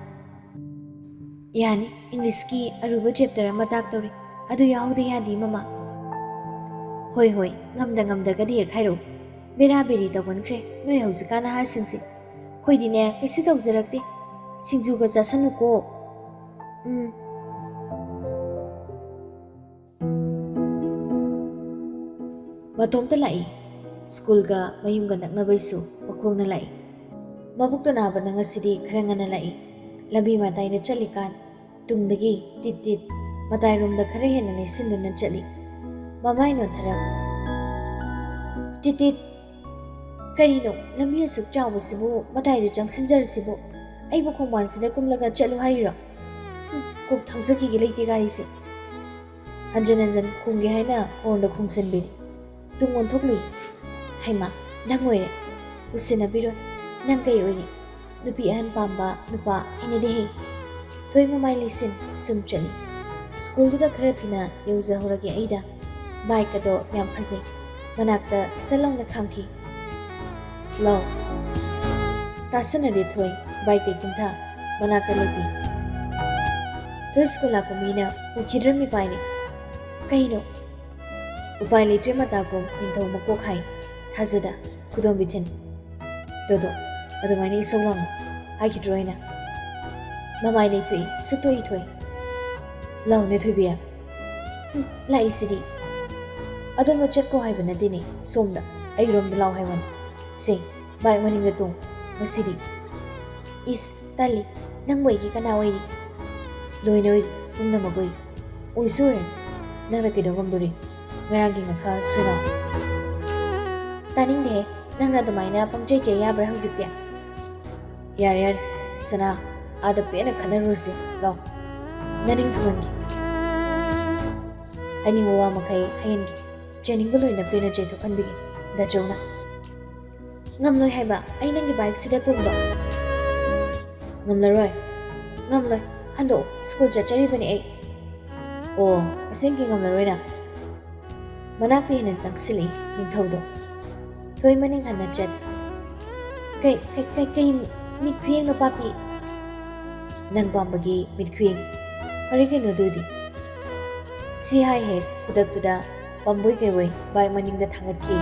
"ꯌꯥꯅꯤ, ꯏꯪꯂꯤꯁꯀꯤ ꯑꯔꯨꯕ ꯆꯦꯞꯇꯔ ꯑꯃ ꯇꯥꯛꯇꯧꯔꯤ, ꯑꯗꯨ ꯌꯥꯎꯍꯧꯗ ꯌꯥꯗꯦ ꯃꯃꯥ"꯫ "ꯍꯣꯏ ꯍꯣꯏ, ꯉꯝꯗ ꯉꯝꯗ꯭ꯔꯒꯗꯤ ꯍꯦꯛ ꯍꯥꯏꯔꯛꯎ꯫ ꯕꯦꯔꯥ ꯕꯦꯔꯤ ꯇꯧꯒꯟꯈ꯭ꯔꯦ ꯅꯣꯏ ꯍꯧꯖꯤꯛꯀꯥꯟ ꯅꯍꯥꯁꯤꯡꯁꯦ꯫ ꯑꯩꯈꯣꯏꯗꯤꯅꯦ ꯀꯩꯁꯨ ꯇꯧꯖꯔꯛꯇꯦ꯫ ꯁꯤꯡꯖꯨꯒ ꯆꯥꯁꯟꯅꯨꯀꯣ"꯫ ꯎꯝ꯫ ꯃꯇꯣꯝꯇ ꯂꯥꯛꯏ꯫ ꯁ꯭ꯀꯨꯜꯒ ꯃꯌꯨꯝꯒ ꯅꯛꯅꯕꯩꯁꯨ ꯃꯈꯣꯡꯅ ꯂꯥꯛꯏ꯫ ꯃꯕꯨꯛꯇꯣ ꯅꯥꯕꯅ ꯉꯁꯤꯗꯤ ꯈꯔ ꯉꯟꯅ ꯂꯥꯛꯏ꯫ ꯂꯝꯕꯤ ꯃꯇꯥꯏꯗ ꯆꯠꯂꯤꯀꯥꯟ ꯇꯨꯡꯗꯒꯤ ꯇꯤꯠ ꯇꯤꯠ ꯃꯇꯥꯏꯔꯣꯝꯗ ꯈꯔ ꯍꯦꯟꯅ ꯅꯩꯁꯤꯟꯗꯨꯅ ꯆꯠꯂꯤ꯫ ꯃꯃꯥꯏ ꯅꯣꯟꯊꯔꯛ꯫ "ꯇꯤꯠ ꯇꯤꯠ, ꯀꯔꯤꯅꯣ ꯂꯝꯕꯤ ꯑꯁꯨꯛ ꯆꯥꯎꯕꯁꯤꯕꯨ ꯃꯇꯥꯏꯗ ꯆꯪꯁꯤꯟꯖꯔꯁꯤꯕꯨ? ꯑꯩꯕꯨ ꯈꯣꯡꯕꯥꯟꯁꯤꯗ ꯀꯨꯝꯂꯒ ꯆꯠꯂꯨ ꯍꯥꯏꯔꯤꯔꯣ? ꯍꯨꯝ, ꯀꯣꯛ ꯊꯧꯖꯈꯤꯒꯦ ꯂꯩꯇꯦ ꯒꯥꯔꯤꯁꯦ"꯫ ꯍꯟꯖꯟ ꯍꯟꯖꯟ ꯈꯣꯡꯒꯦ ꯍꯥꯏꯅ ꯍꯣꯔꯟꯗꯣ ꯈꯣꯡꯖꯟꯕꯤꯔꯤ꯫ ꯇꯨꯡ ꯑꯣꯟꯊꯣꯛꯂꯨꯏ꯫ "ꯍꯩꯃꯥ, ꯅꯪ ꯑꯣꯏꯔꯦ꯫ ꯎꯁꯤꯟꯅꯕꯤꯔꯣꯏ꯫ ꯅꯪ ꯀꯩ ꯑꯣꯏꯅꯤ? ꯅꯨꯄꯤ ꯑꯍꯟ ꯄꯥꯝꯕ ꯅꯨꯄꯥ ꯍꯩꯅꯗꯦ ꯍꯦ"꯫ ꯊꯣꯏ ꯃꯃꯥꯏ ꯂꯩꯁꯤꯟ ꯁꯨꯝ ꯆꯠꯂꯤ꯫ ꯁ꯭ꯀꯨꯜꯗꯨꯗ ꯈꯔ ꯊꯨꯅ ꯌꯧꯖꯍꯧꯔꯒꯦ ꯑꯩꯗ꯫ ꯕꯥꯏꯛ ꯑꯗꯣ ꯌꯥꯝ ꯐꯖꯩ꯫ ꯃꯅꯥꯛꯇ ꯁꯠ ꯂꯥꯎꯅ ꯈꯥꯝꯈꯤ꯫ "ꯂꯥꯎ"꯫ ꯇꯥꯁꯟꯅꯗꯦ ꯊꯣꯏ꯫ ꯕꯥꯏꯛꯇꯩ ꯀꯨꯝꯊ ꯃꯅꯥꯛꯇ ꯂꯦꯞꯄꯤ꯫ ꯊꯣꯏ ꯁ꯭ꯀꯨꯜ ꯂꯥꯛꯄ ꯃꯤꯅ ꯎꯈꯤꯗ꯭ꯔꯃꯤ ꯄꯥꯏꯔꯦ꯫ "ꯀꯩꯅꯣ?" ꯎꯄꯥꯏ ꯂꯩꯇ꯭ꯔꯦ ꯃꯇꯥꯒꯨꯝ ꯅꯤꯡꯊꯧ ꯃꯀꯣꯛ ꯍꯥꯏ꯫ "ꯊꯥꯖꯗ, ꯈꯨꯗꯣꯝꯕꯤ ꯊꯤꯟ"꯫ "ꯗꯣꯗꯣ, ꯑꯗꯨꯃꯥꯏꯅ ꯏꯁꯧ ꯂꯥꯡꯉꯨ ꯍꯥꯏꯈꯤꯗ꯭ꯔꯣ ꯑꯩꯅ?" ꯃꯃꯥꯏ ꯂꯩꯊꯣꯛꯏ ꯁꯨꯛꯇꯣꯏ ꯊꯣꯏ꯫ "ꯂꯥꯎꯅꯦ ꯊꯣꯏꯕꯤ"꯫ "ꯍꯨꯝ, ꯂꯥꯛꯏꯁꯤꯗꯤ"꯫ "ꯑꯗꯣꯝꯗ ꯆꯠꯀꯣ ꯍꯥꯏꯕ ꯅꯠꯇꯦꯅꯦ, ꯁꯣꯝꯗ, ꯑꯩꯔꯣꯝꯗ ꯂꯥꯎ ꯍꯥꯏꯕꯅꯤ꯫ ꯁꯦ, ꯕꯥꯏꯛ ꯃꯅꯤꯡꯗ ꯇꯣꯡ꯫ ꯉꯁꯤꯗꯤ꯫ ꯏꯁ, ꯇꯜꯂꯤ꯫ ꯅꯪꯕꯨ ꯑꯩꯒꯤ ꯀꯅꯥ ꯑꯣꯏꯔꯤ? ꯂꯣꯏꯅ ꯑꯣꯏꯔꯤ, ꯄꯨꯝꯅꯃꯛ ꯑꯣꯏꯔꯤ꯫ ꯑꯣꯏꯁꯨ ꯑꯣꯏꯔꯦ꯫ ꯅꯪꯅ ꯀꯩꯗꯧ ꯉꯝꯗꯣꯔꯤ? ꯉꯔꯥꯡꯒꯤ ꯉꯥꯈꯥ ꯁꯣꯏꯅꯥꯎ꯫ ꯇꯥꯅꯤꯡꯗꯦꯍꯦ꯫ ꯅꯪꯅ ꯑꯗꯨꯃꯥꯏꯅ ꯄꯪꯆꯩ ꯆꯩ ꯌꯥꯕ꯭ꯔꯥ ꯍꯧꯖꯤꯛꯇꯤ? ꯌꯥꯔꯦ, ꯌꯥꯔꯦ꯫ ꯁꯅꯥ, ꯑꯥꯗ ꯄꯦꯟꯅ ꯈꯠꯅꯔꯨꯔꯁꯤ꯫ ꯂꯥꯎ꯫ ꯅꯅꯤꯡ ꯊꯨꯡꯍꯟꯒꯦ꯫ ꯍꯥꯏꯅꯤꯡꯕ ꯋꯥ ꯃꯈꯩ ꯍꯥꯏꯍꯟꯒꯦ꯫ ꯆꯩꯅꯤꯡꯕ ꯂꯣꯏꯅ ꯄꯦꯟꯅ ꯆꯩꯊꯣꯛꯍꯟꯕꯤꯒꯦ꯫ ꯗꯥꯆꯧꯅ꯫ ꯉꯝꯂꯣꯏ ꯍꯥꯏꯕ, ꯑꯩ ꯅꯪꯒꯤ ꯕꯥꯏꯛꯁꯤꯗ ꯇꯣꯡꯕ꯫ ꯉꯝꯂꯔꯣꯏ꯫ ꯉꯝꯂꯣꯏ꯫ ꯍꯟꯗꯣꯛꯑꯣ, ꯁ꯭ꯀꯨꯜ ꯆꯠꯆꯔꯤꯕꯅꯤ ꯑꯩ꯫ ꯑꯣ, ꯑꯁꯦꯡꯀꯤ ꯉꯝꯂꯔꯣꯏꯅ? ꯃꯅꯥꯛꯇ ꯍꯦꯟꯅ ꯅꯛꯁꯤꯜꯂꯛꯏ ꯅꯤꯡꯊꯧꯗꯣ꯫ ꯊꯣꯏ ꯃꯅꯤꯡ ꯍꯟꯅ ꯆꯠ꯫ ꯀꯩ, ꯀꯩ, ꯀꯩ, ꯀꯩ ꯃꯤꯠ ꯈꯨꯌꯦꯡꯅꯣ ꯄꯥꯄꯤ? ꯅꯪ ꯄꯥꯝꯕꯒꯤ ꯃꯤꯠ ꯈꯨꯌꯦꯡ꯫ ꯐꯔꯦ ꯀꯩꯅꯣ ꯑꯗꯨꯗꯤ꯫ ꯁꯤ ꯍꯥꯏ ꯍꯦꯛ ꯈꯨꯗꯛꯇꯨꯗ ꯄꯥꯝꯕꯣꯏ ꯀꯩꯕꯣꯏ ꯕꯥꯏꯛ ꯃꯅꯤꯡꯗ ꯊꯥꯡꯒꯠꯈꯤ꯫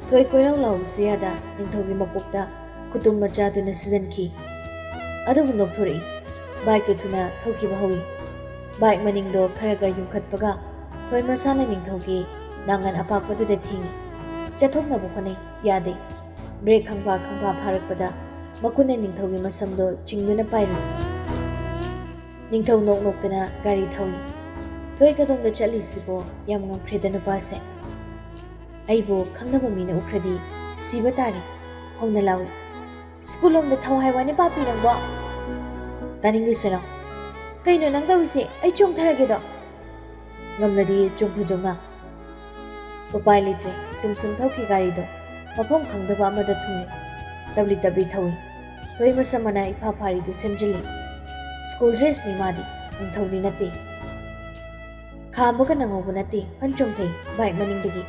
ꯊꯣꯏ ꯀꯣꯏꯂꯥꯎ ꯂꯥꯎꯕꯁꯨ ꯌꯥꯗ ꯅꯤꯡꯊꯧꯒꯤ ꯃꯀꯣꯛꯇ ꯈꯨꯇꯨꯝ ꯃꯆꯥꯗꯨꯅ ꯁꯨꯖꯟꯈꯤ꯫ ꯑꯗꯨꯕꯨ ꯅꯣꯛꯊꯣꯔꯛꯏ꯫ ꯕꯥꯏꯛꯇꯨ ꯊꯨꯅ ꯊꯧꯈꯤꯕ ꯍꯧꯏ꯫ ꯕꯥꯏꯛ ꯃꯅꯤꯡꯗꯣ ꯈꯔꯒ ꯌꯨꯡꯈꯠꯄꯒ ꯊꯣꯏ ꯃꯁꯥꯅ ꯅꯤꯡꯊꯧꯒꯤ ꯅꯥꯉꯟ ꯑꯄꯥꯛꯄꯗꯨꯗ ꯊꯦꯡꯉꯤ꯫ ꯆꯠꯊꯣꯛꯅꯕ ꯍꯣꯠꯅꯩ, ꯌꯥꯗꯦ꯫ ꯕ꯭ꯔꯦꯛ ꯈꯪꯐꯥ ꯈꯪꯐꯥ ꯐꯥꯔꯛꯄꯗ ꯃꯈꯨꯠꯅ ꯅꯤꯡꯊꯧꯒꯤ ꯃꯁꯝꯗꯣ ꯆꯤꯡꯗꯨꯅ ꯄꯥꯏꯔꯨꯏ꯫ ꯅꯤꯡꯊꯧ ꯅꯣꯛ ꯅꯣꯛꯇꯅ ꯒꯥꯔꯤ ꯊꯧꯏ꯫ ꯊꯣꯏ ꯀꯗꯣꯝꯗ ꯆꯠꯂꯤꯁꯤꯕꯣ? ꯌꯥꯝ ꯉꯝꯈ꯭ꯔꯦꯗ ꯅꯨꯄꯥꯁꯦ꯫ ꯑꯩꯕꯨ ꯈꯪꯅꯕ ꯃꯤꯅ ꯎꯈ꯭ꯔꯗꯤ ꯁꯤꯕ ꯇꯥꯔꯦ꯫ ꯍꯧꯅ ꯂꯥꯎꯏ꯫ ꯁ꯭ꯀꯨꯜ ꯂꯣꯝꯗ ꯊꯧ ꯍꯥꯏ ꯋꯥꯅꯤ ꯄꯥꯄꯤ ꯅꯪꯕꯣ꯫ ꯇꯥꯅꯤꯡꯗꯦ ꯁꯣꯏꯅꯥꯎ꯫ ꯀꯩꯅꯣ ꯅꯪ ꯇꯧꯔꯤꯁꯦ? ꯑꯩ ꯆꯣꯡꯊꯔꯒꯦꯗꯣ꯫ ꯉꯝꯂꯗꯤ ꯆꯣꯡꯊꯖꯧꯅ꯫ ꯎꯄꯥꯏ ꯂꯩꯇ꯭ꯔꯦ꯫ ꯁꯨꯝ ꯁꯨꯝ ꯊꯧꯈꯤ ꯒꯥꯔꯤꯗꯣ꯫ ꯃꯐꯝ ꯈꯪꯗꯕ ꯑꯃꯗ ꯊꯨꯡꯂꯦ꯫ ꯇꯞꯂꯤ ꯇꯞꯂꯤ ꯊꯧꯏ꯫ ꯊꯣꯏ ꯃꯁꯝ ꯃꯅꯥ ꯏꯐꯥ ꯐꯥꯔꯤꯗꯨ ꯁꯦꯝꯖꯤꯜꯂꯤ꯫ ꯁ꯭ꯀꯨꯜ ꯗ꯭ꯔꯦꯁꯅꯤ ꯃꯥꯗꯤ, ꯅꯤꯡꯊꯧꯗꯤ ꯅꯠꯇꯦ꯫ ꯈꯥꯝꯕꯒ ꯅꯪꯍꯧꯕ ꯅꯠꯇꯦ, ꯐꯟ ꯆꯣꯡꯊꯩ ꯕꯥꯏꯛ ꯃꯅꯤꯡꯗꯒꯤ꯫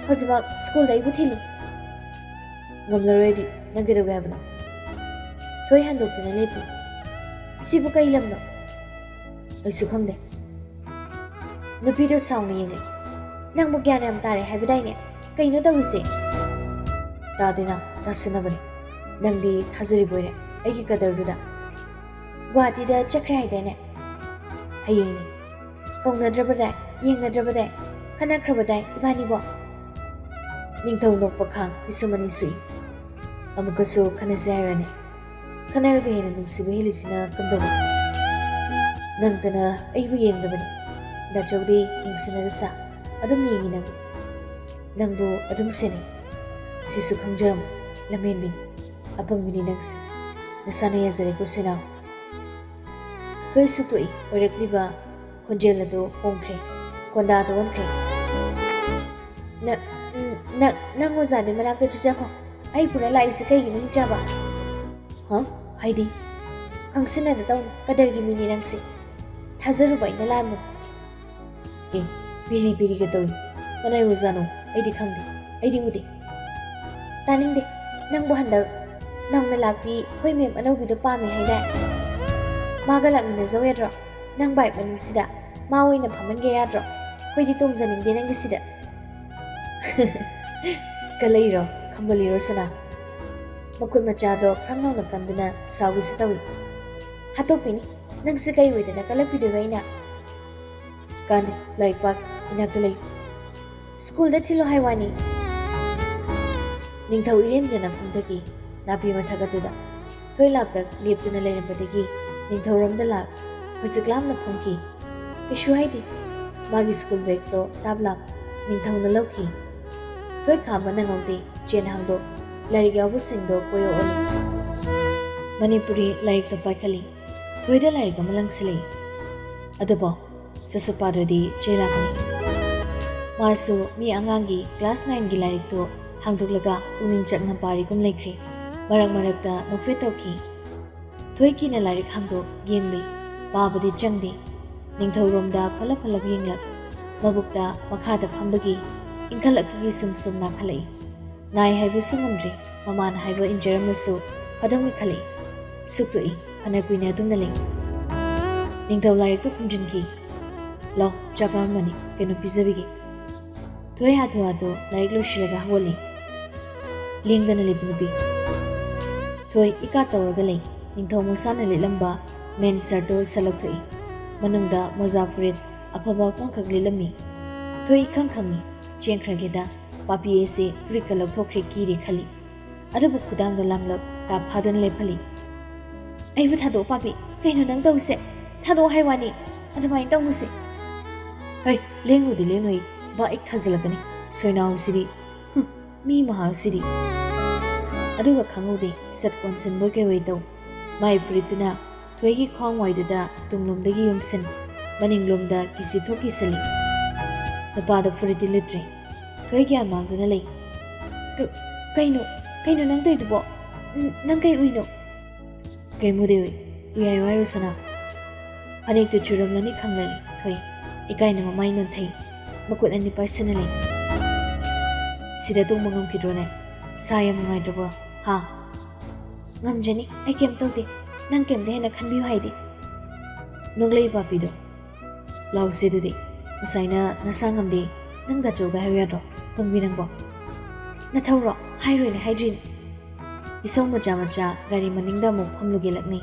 ꯍꯧꯖꯤꯛꯃꯛ ꯁ꯭ꯀꯨꯜꯗ ꯑꯩꯕꯨ ꯊꯤꯜꯂꯨ꯫ ꯉꯝꯂꯔꯣꯏꯗꯤ ꯅꯪ ꯀꯩꯗꯧꯒꯦ ꯍꯥꯏꯕꯅꯣ? ꯊꯣꯏ ꯍꯟꯗꯣꯛꯇꯨꯅ ꯂꯦꯞꯄꯤ꯫ ꯁꯤꯕꯨ ꯀꯩ ꯂꯝꯅꯣ? ꯑꯩꯁꯨ ꯈꯪꯗꯦ꯫ ꯅꯨꯄꯤꯗꯣ ꯁꯥꯎꯅ ꯌꯦꯡꯂꯛꯏ꯫ ꯅꯪꯕꯨ ꯒ꯭ꯌꯥꯟ ꯌꯥꯝ ꯇꯥꯔꯦ ꯍꯥꯏꯕꯗꯥꯏꯅꯦ? ꯀꯩꯅꯣ ꯇꯧꯔꯤꯁꯦ? ꯇꯥꯗꯦꯅ, ꯇꯥꯁꯟꯅꯕꯅꯤ꯫ ꯅꯪꯗꯤ ꯊꯥꯖꯔꯤꯕꯣꯏꯔꯦ ꯑꯩꯒꯤ ꯀꯗꯔꯗꯨꯗ꯫ ꯒꯨꯋꯥꯍꯥꯇꯤꯗ ꯆꯠꯈ꯭ꯔꯦ ꯍꯥꯏꯗꯥꯏꯅꯦ? ꯍꯌꯦꯡꯅꯤ꯫ ꯀꯧꯅꯗ꯭ꯔꯕꯗꯥꯏ, ꯌꯦꯡꯅꯗ꯭ꯔꯕꯗꯥꯏ, ꯈꯠꯅꯈ꯭ꯔꯕꯗꯥꯏ ꯏꯕꯥꯅꯤꯕꯣ? ꯅꯤꯡꯊꯧ ꯅꯣꯛꯄ ꯈꯥꯡ ꯄꯤꯁꯨꯝ ꯑꯅꯤ ꯁꯨꯏ꯫ "ꯑꯃꯨꯛꯀꯁꯨ ꯈꯟꯅꯁꯦ ꯍꯥꯏꯔꯅꯦ? ꯈꯟꯅꯔꯒ ꯍꯦꯟꯅ ꯅꯨꯡꯁꯤꯕ ꯍꯦꯜꯂꯤꯁꯤꯅ ꯀꯝꯗꯧꯕ? ꯅꯪꯇꯅ ꯑꯩꯕꯨ ꯌꯦꯡꯗꯕꯅꯤ꯫ ꯗꯥꯆꯧꯗꯤ ꯌꯦꯡꯁꯤꯟꯅꯔꯁꯥ ꯑꯗꯨꯝ ꯌꯦꯡꯉꯤ ꯅꯪꯕꯨ꯫ ꯅꯪꯕꯨ ꯑꯗꯨꯝ ꯁꯦꯟꯅꯩ꯫ ꯁꯤꯁꯨ ꯈꯪꯖꯔꯝꯃꯨ, ꯂꯝꯍꯦꯟꯕꯤꯅꯤ꯫ ꯑꯄꯪꯕꯤꯅꯤ ꯅꯪꯁꯦ꯫ ꯅꯁꯥꯅ ꯌꯥꯖꯔꯦꯀꯣ ꯁꯣꯏꯅꯥꯎ꯫" ꯊꯣꯏ ꯁꯨꯛꯇꯣꯛꯏ꯫ ꯑꯣꯏꯔꯛꯂꯤꯕ ꯈꯣꯟꯖꯦꯜ ꯑꯗꯨ ꯍꯣꯡꯈ꯭ꯔꯦ꯫ ꯈꯣꯟꯗꯥꯗ ꯑꯣꯟꯈ꯭ꯔꯦ꯫ "ꯅ-, ꯅ-, ꯅꯪ ꯑꯣꯖꯥꯗꯨ ꯃꯅꯥꯛꯇ ꯆꯠꯆꯈꯣ꯫ ꯑꯩ ꯄꯨꯔ ꯂꯥꯛꯏꯁꯦ ꯀꯩꯒꯤꯅꯣ, ꯍꯤꯡꯆꯥꯕ?" "ꯍ? ꯍꯥꯏꯗꯤ?" "ꯈꯪꯁꯤꯟꯅꯗ ꯇꯧꯅꯨ, ꯀꯗꯔꯒꯤ ꯃꯤꯅꯤ ꯅꯪꯁꯦ꯫ ꯊꯥꯖꯔꯨꯕ ꯑꯩꯅ ꯂꯥꯟꯕꯅꯤ꯫" "ꯑꯦ, ꯄꯤꯔꯤ ꯄꯤꯔꯤꯒ ꯇꯧꯏ꯫ ꯀꯅꯥꯏ ꯑꯣꯖꯥꯅꯣ? ꯑꯩꯗꯤ ꯈꯪꯗꯦ, ꯑꯩꯗꯤ ꯎꯗꯦ꯫" "ꯇꯥꯅꯤꯡꯗꯦ꯫ ꯅꯪꯕꯨ ꯍꯟꯗꯛ ꯅꯧꯅ ꯂꯥꯛꯄꯤ ꯑꯩꯈꯣꯏ ꯃꯦꯝ ꯑꯅꯧꯕꯤꯗꯣ ꯄꯥꯝꯃꯦ ꯍꯥꯏꯗꯥꯏ? ꯃꯥꯒ ꯂꯥꯛꯃꯤꯟꯅꯖꯧ ꯌꯥꯗ꯭ꯔꯣ? ꯅꯪ ꯕꯥꯏꯛ ꯃꯅꯤꯡꯁꯤꯗ ꯃꯥ ꯑꯣꯏꯅ ꯐꯝꯍꯟꯒꯦ ꯌꯥꯗ꯭ꯔꯣ? ꯑꯩꯈꯣꯏꯗꯤ ꯇꯣꯡꯖꯅꯤꯡꯗꯦ ꯅꯪꯒꯤꯁꯤꯗ꯫" "ꯀꯜꯂꯛꯏꯔꯣ? ꯈꯝꯕꯜꯂꯤꯔꯣ ꯁꯅꯥ?" ꯃꯈꯨꯠ ꯃꯆꯥꯗꯣ ꯈ꯭ꯔꯪ ꯂꯥꯎꯅ ꯀꯟꯗꯨꯅ ꯁꯥꯎꯒꯦꯁꯨ ꯇꯧꯏ꯫ "ꯍꯥꯠꯇꯣꯛꯄꯤꯅꯤ꯫ ꯅꯪꯁꯦ ꯀꯩ ꯑꯣꯏꯗꯅ ꯀꯜꯂꯛꯄꯤꯗꯣꯏꯕ ꯑꯩꯅ?" "ꯀꯥꯟꯗꯦ, ꯂꯥꯏꯔꯤꯛ ꯄꯥꯒꯦ, ꯏꯅꯥꯛꯇ ꯂꯩ꯫" "ꯁ꯭ꯀꯨꯜꯗ ꯊꯤꯜꯂꯣ ꯍꯥꯏ ꯋꯥꯅꯤ꯫" ꯅꯤꯡꯊꯧ ꯏꯔꯦꯟꯖꯅ ꯐꯝꯊꯈꯤ ꯅꯥꯄꯤ ꯃꯊꯛ ꯑꯗꯨꯗ꯫ ꯊꯣꯏ ꯂꯥꯞꯇꯛ ꯂꯦꯞꯇꯨꯅ ꯂꯩꯔꯝꯕꯗꯒꯤ ꯅꯤꯡꯊꯧꯔꯣꯝꯗ ꯂꯥꯛ ꯈꯖꯤꯛ ꯂꯥꯞꯅ ꯐꯝꯈꯤ꯫ "ꯀꯩꯁꯨ ꯍꯥꯏꯗꯦ꯫" ꯃꯥꯒꯤ ꯁ꯭ꯀꯨꯜ ꯕꯦꯒꯇꯣ ꯇꯥꯞ ꯂꯥꯞ ꯅꯤꯡꯊꯧꯅ ꯂꯧꯈꯤ꯫ ꯊꯣꯏ ꯈꯥꯝꯕ ꯅꯪꯍꯧꯗꯦ, ꯆꯦꯟ ꯍꯥꯡꯗꯣꯛ ꯂꯥꯏꯔꯤꯛ ꯌꯥꯎꯕꯁꯤꯡꯗꯣ ꯀꯣꯏꯑꯣ ꯑꯣꯜꯂꯤ꯫ ꯃꯅꯤꯄꯨꯔꯤ ꯂꯥꯏꯔꯤꯛꯇꯣ ꯄꯥꯏꯈꯠꯂꯤ꯫ ꯊꯣꯏꯗ ꯂꯥꯏꯔꯤꯛ ꯑꯃ ꯂꯪꯁꯤꯜꯂꯛꯏ꯫ "ꯑꯗꯨꯕꯣ, ꯁꯠ ꯁꯠ ꯄꯥꯗ꯭ꯔꯗꯤ ꯆꯩ ꯂꯥꯛꯀꯅꯤ꯫" ꯃꯥꯁꯨ ꯃꯤ ꯑꯉꯥꯡꯒꯤ ꯀ꯭ꯂꯥꯁ ꯅꯥꯏꯟꯒꯤ ꯂꯥꯏꯔꯤꯛꯇꯨ ꯍꯥꯡꯗꯣꯛꯂꯒ ꯄꯨꯛꯅꯤꯡ ꯆꯪꯅ ꯄꯥꯔꯤꯒꯨꯝ ꯂꯩꯈ꯭ꯔꯦ꯫ ꯃꯔꯛ ꯃꯔꯛꯇ ꯅꯣꯛꯐꯦꯠ ꯇꯧꯈꯤ꯫ ꯊꯣꯏꯀꯤꯅ ꯂꯥꯏꯔꯤꯛ ꯍꯥꯡꯗꯣꯛ ꯌꯦꯡꯂꯨꯏ꯫ ꯄꯥꯕꯗꯤ ꯆꯪꯗꯦ꯫ ꯅꯤꯡꯊꯧꯔꯣꯝꯗ ꯐꯠꯂꯞ ꯐꯠꯂꯞ ꯌꯦꯡꯂꯛ꯫ ꯃꯕꯨꯛꯇ ꯃꯈꯥꯗ ꯐꯝꯕꯒꯤ ꯏꯟꯈꯠꯂꯛꯄꯒꯤ ꯁꯨꯝ ꯁꯨꯝ ꯅꯥꯈꯠꯂꯛꯏ꯫ ꯉꯥꯏ ꯍꯥꯏꯕꯁꯨ ꯉꯝꯗ꯭ꯔꯤ꯫ ꯃꯃꯥꯅ ꯍꯥꯏꯕ ꯏꯟꯖꯔꯝꯂꯁꯨ ꯐꯗꯧꯅꯤ ꯈꯜꯂꯛꯏ꯫ ꯁꯨꯛꯇꯣꯛꯏ꯫ ꯐꯅ ꯀꯨꯏꯅ ꯑꯗꯨꯝꯅ ꯂꯩ꯫ ꯅꯤꯡꯊꯧ ꯂꯥꯏꯔꯤꯛꯇꯨ ꯈꯨꯝꯖꯤꯟꯈꯤ꯫ "ꯂꯥꯎ, ꯆꯥꯛ ꯂꯥꯝꯃꯅꯤ, ꯀꯩꯅꯣ ꯄꯤꯖꯕꯤꯒꯦ꯫" ꯊꯣꯏ ꯍꯥꯊꯨ ꯍꯥꯊꯨ ꯂꯥꯏꯔꯤꯛ ꯂꯣꯏꯁꯤꯜꯂꯒ ꯍꯧꯒꯠꯂꯤ꯫ ꯂꯦꯡꯗꯅ ꯂꯩꯕ ꯅꯨꯄꯤ꯫ ꯊꯣꯏ ꯏꯀꯥ ꯇꯧꯔꯒ ꯂꯩ꯫ ꯅꯤꯡꯊꯧ ꯃꯁꯥꯅ ꯂꯤꯠꯂꯝꯕ ꯃꯦꯟ ꯁꯔꯠꯇꯨ ꯁꯠ ꯂꯧꯊꯣꯛꯏ꯫ ꯃꯅꯨꯡꯗ ꯃꯣꯖꯥ ꯐꯨꯔꯤꯠ ꯑꯐꯕ ꯑꯃꯈꯛ ꯂꯤꯠꯂꯝꯃꯤ꯫ ꯊꯣꯏ ꯏꯈꯪ ꯈꯪꯉꯤ꯫ ꯆꯦꯟꯈ꯭ꯔꯒꯦꯗ꯫ ꯄꯥꯄꯤ ꯑꯩꯁꯦ ꯐꯨꯔꯤꯠꯀ ꯂꯧꯊꯣꯛꯈ꯭ꯔꯦ, ꯀꯤꯔꯦ ꯈꯜꯂꯤ꯫ ꯑꯗꯨꯕꯨ ꯈꯨꯗꯥꯡꯗꯣ ꯂꯥꯝꯂꯛ ꯇꯥꯞ ꯐꯥꯗꯨꯅ ꯂꯦꯞꯍꯜꯂꯤ꯫ "ꯑꯩꯕꯨ ꯊꯥꯗꯣꯛꯑꯣ ꯄꯥꯄꯤ, ꯀꯩꯅꯣ ꯅꯪ ꯇꯧꯔꯤꯁꯦ? ꯊꯥꯗꯣꯛꯑꯣ ꯍꯥꯏ ꯋꯥꯅꯤ, ꯑꯗꯨꯃꯥꯏꯅ ꯇꯧꯅꯨꯁꯦ꯫" "ꯍꯩ, ꯂꯦꯡꯅꯨꯗꯤ ꯂꯦꯡꯅꯨ, ꯑꯩ ꯕꯥ ꯑꯩ ꯊꯥꯖꯤꯜꯂꯛꯀꯅꯤ, ꯁꯣꯏꯅꯥꯎꯁꯤꯗꯤ꯫ ꯍꯨꯝ, ꯃꯤ ꯃꯍꯥꯁꯤꯗꯤ꯫" ꯑꯗꯨꯒ ꯈꯪꯍꯧꯗꯦ, ꯁꯠ ꯀꯣꯟꯁꯤꯟꯕꯣꯏ ꯀꯩꯋꯣꯏ ꯇꯧ꯫ ꯃꯥꯏ ꯐꯨꯔꯤꯠꯇꯨꯅ ꯊꯣꯏꯒꯤ ꯈ꯭ꯋꯥꯡ ꯋꯥꯏꯗꯨꯗ ꯇꯨꯡꯂꯣꯝꯗꯒꯤ ꯌꯨꯝꯁꯤꯟ, ꯃꯅꯤꯡꯂꯣꯝꯗ ꯀꯤꯁꯤ ꯊꯣꯛ ꯀꯤꯁꯤꯜꯂꯤ꯫ ꯅꯨꯄꯥꯗꯣ ꯐꯨꯔꯤꯠꯇꯤ ꯂꯤꯠꯇ꯭ꯔꯦ꯫ ꯊꯣꯏ ꯒ꯭ꯌꯥꯟ ꯃꯥꯡꯗꯨꯅ ꯂꯩ꯫ "ꯀ-, ꯀꯩꯅꯣ, ꯀꯩꯅꯣ ꯅꯪ ꯇꯧꯔꯤꯗꯨꯕꯣ? ꯅ-, ꯅꯪ ꯀꯩ ꯎꯏꯅꯣ?" "ꯀꯩ ꯃꯨꯗꯦ ꯎꯏ? ꯎꯏ ꯍꯥꯏꯌꯨ ꯍꯥꯏꯔꯣ ꯁꯅꯥ?" ꯐꯅꯦꯛꯇꯨ ꯆꯨꯔꯝꯂꯅꯤ ꯈꯪꯂꯅꯤ ꯊꯣꯏ꯫ ꯏꯀꯥꯏꯅ ꯃꯃꯥꯏ ꯅꯣꯟꯊꯩ꯫ ꯃꯈꯨꯠ ꯑꯅꯤ ꯄꯥꯏꯁꯤꯟꯅ ꯂꯩ꯫ "ꯁꯤꯗ ꯇꯣꯡꯕ ꯉꯝꯈꯤꯗ꯭ꯔꯣꯅꯦ? ꯁꯥ ꯌꯥꯝ ꯅꯨꯡꯉꯥꯏꯇ꯭ꯔꯕꯣ? ꯍꯥ?" "ꯉꯝꯖꯅꯤ, ꯑꯩ ꯀꯩꯝ ꯇꯧꯗꯦ꯫ ꯅꯪ ꯀꯩꯝꯇ ꯍꯦꯟꯅ ꯈꯟꯕꯤꯌꯨ ꯍꯥꯏꯗꯦ꯫" ꯅꯣꯛꯂꯛꯏ ꯄꯥꯄꯤꯗꯣ꯫ "ꯂꯥꯎꯁꯦ ꯑꯗꯨꯗꯤ꯫ ꯉꯁꯥꯏꯅ ꯅꯁꯥ ꯉꯝꯗꯦ, ꯅꯪ ꯗꯥꯆꯧꯗ ꯍꯥꯏꯌꯨ ꯌꯥꯗ꯭ꯔꯣ? ꯄꯪꯕꯤ ꯅꯪꯕꯣ꯫" "ꯅꯊꯧꯔꯣ? ꯍꯥꯏꯔꯣꯏꯅꯦ, ꯍꯥꯏꯗ꯭ꯔꯤꯅꯦ꯫" ꯏꯁꯧ ꯃꯆꯥ ꯃꯆꯥ ꯒꯥꯔꯤ ꯃꯅꯤꯡꯗ ꯑꯃꯨꯛ ꯐꯝꯂꯨꯒꯦ ꯂꯛꯅꯩ꯫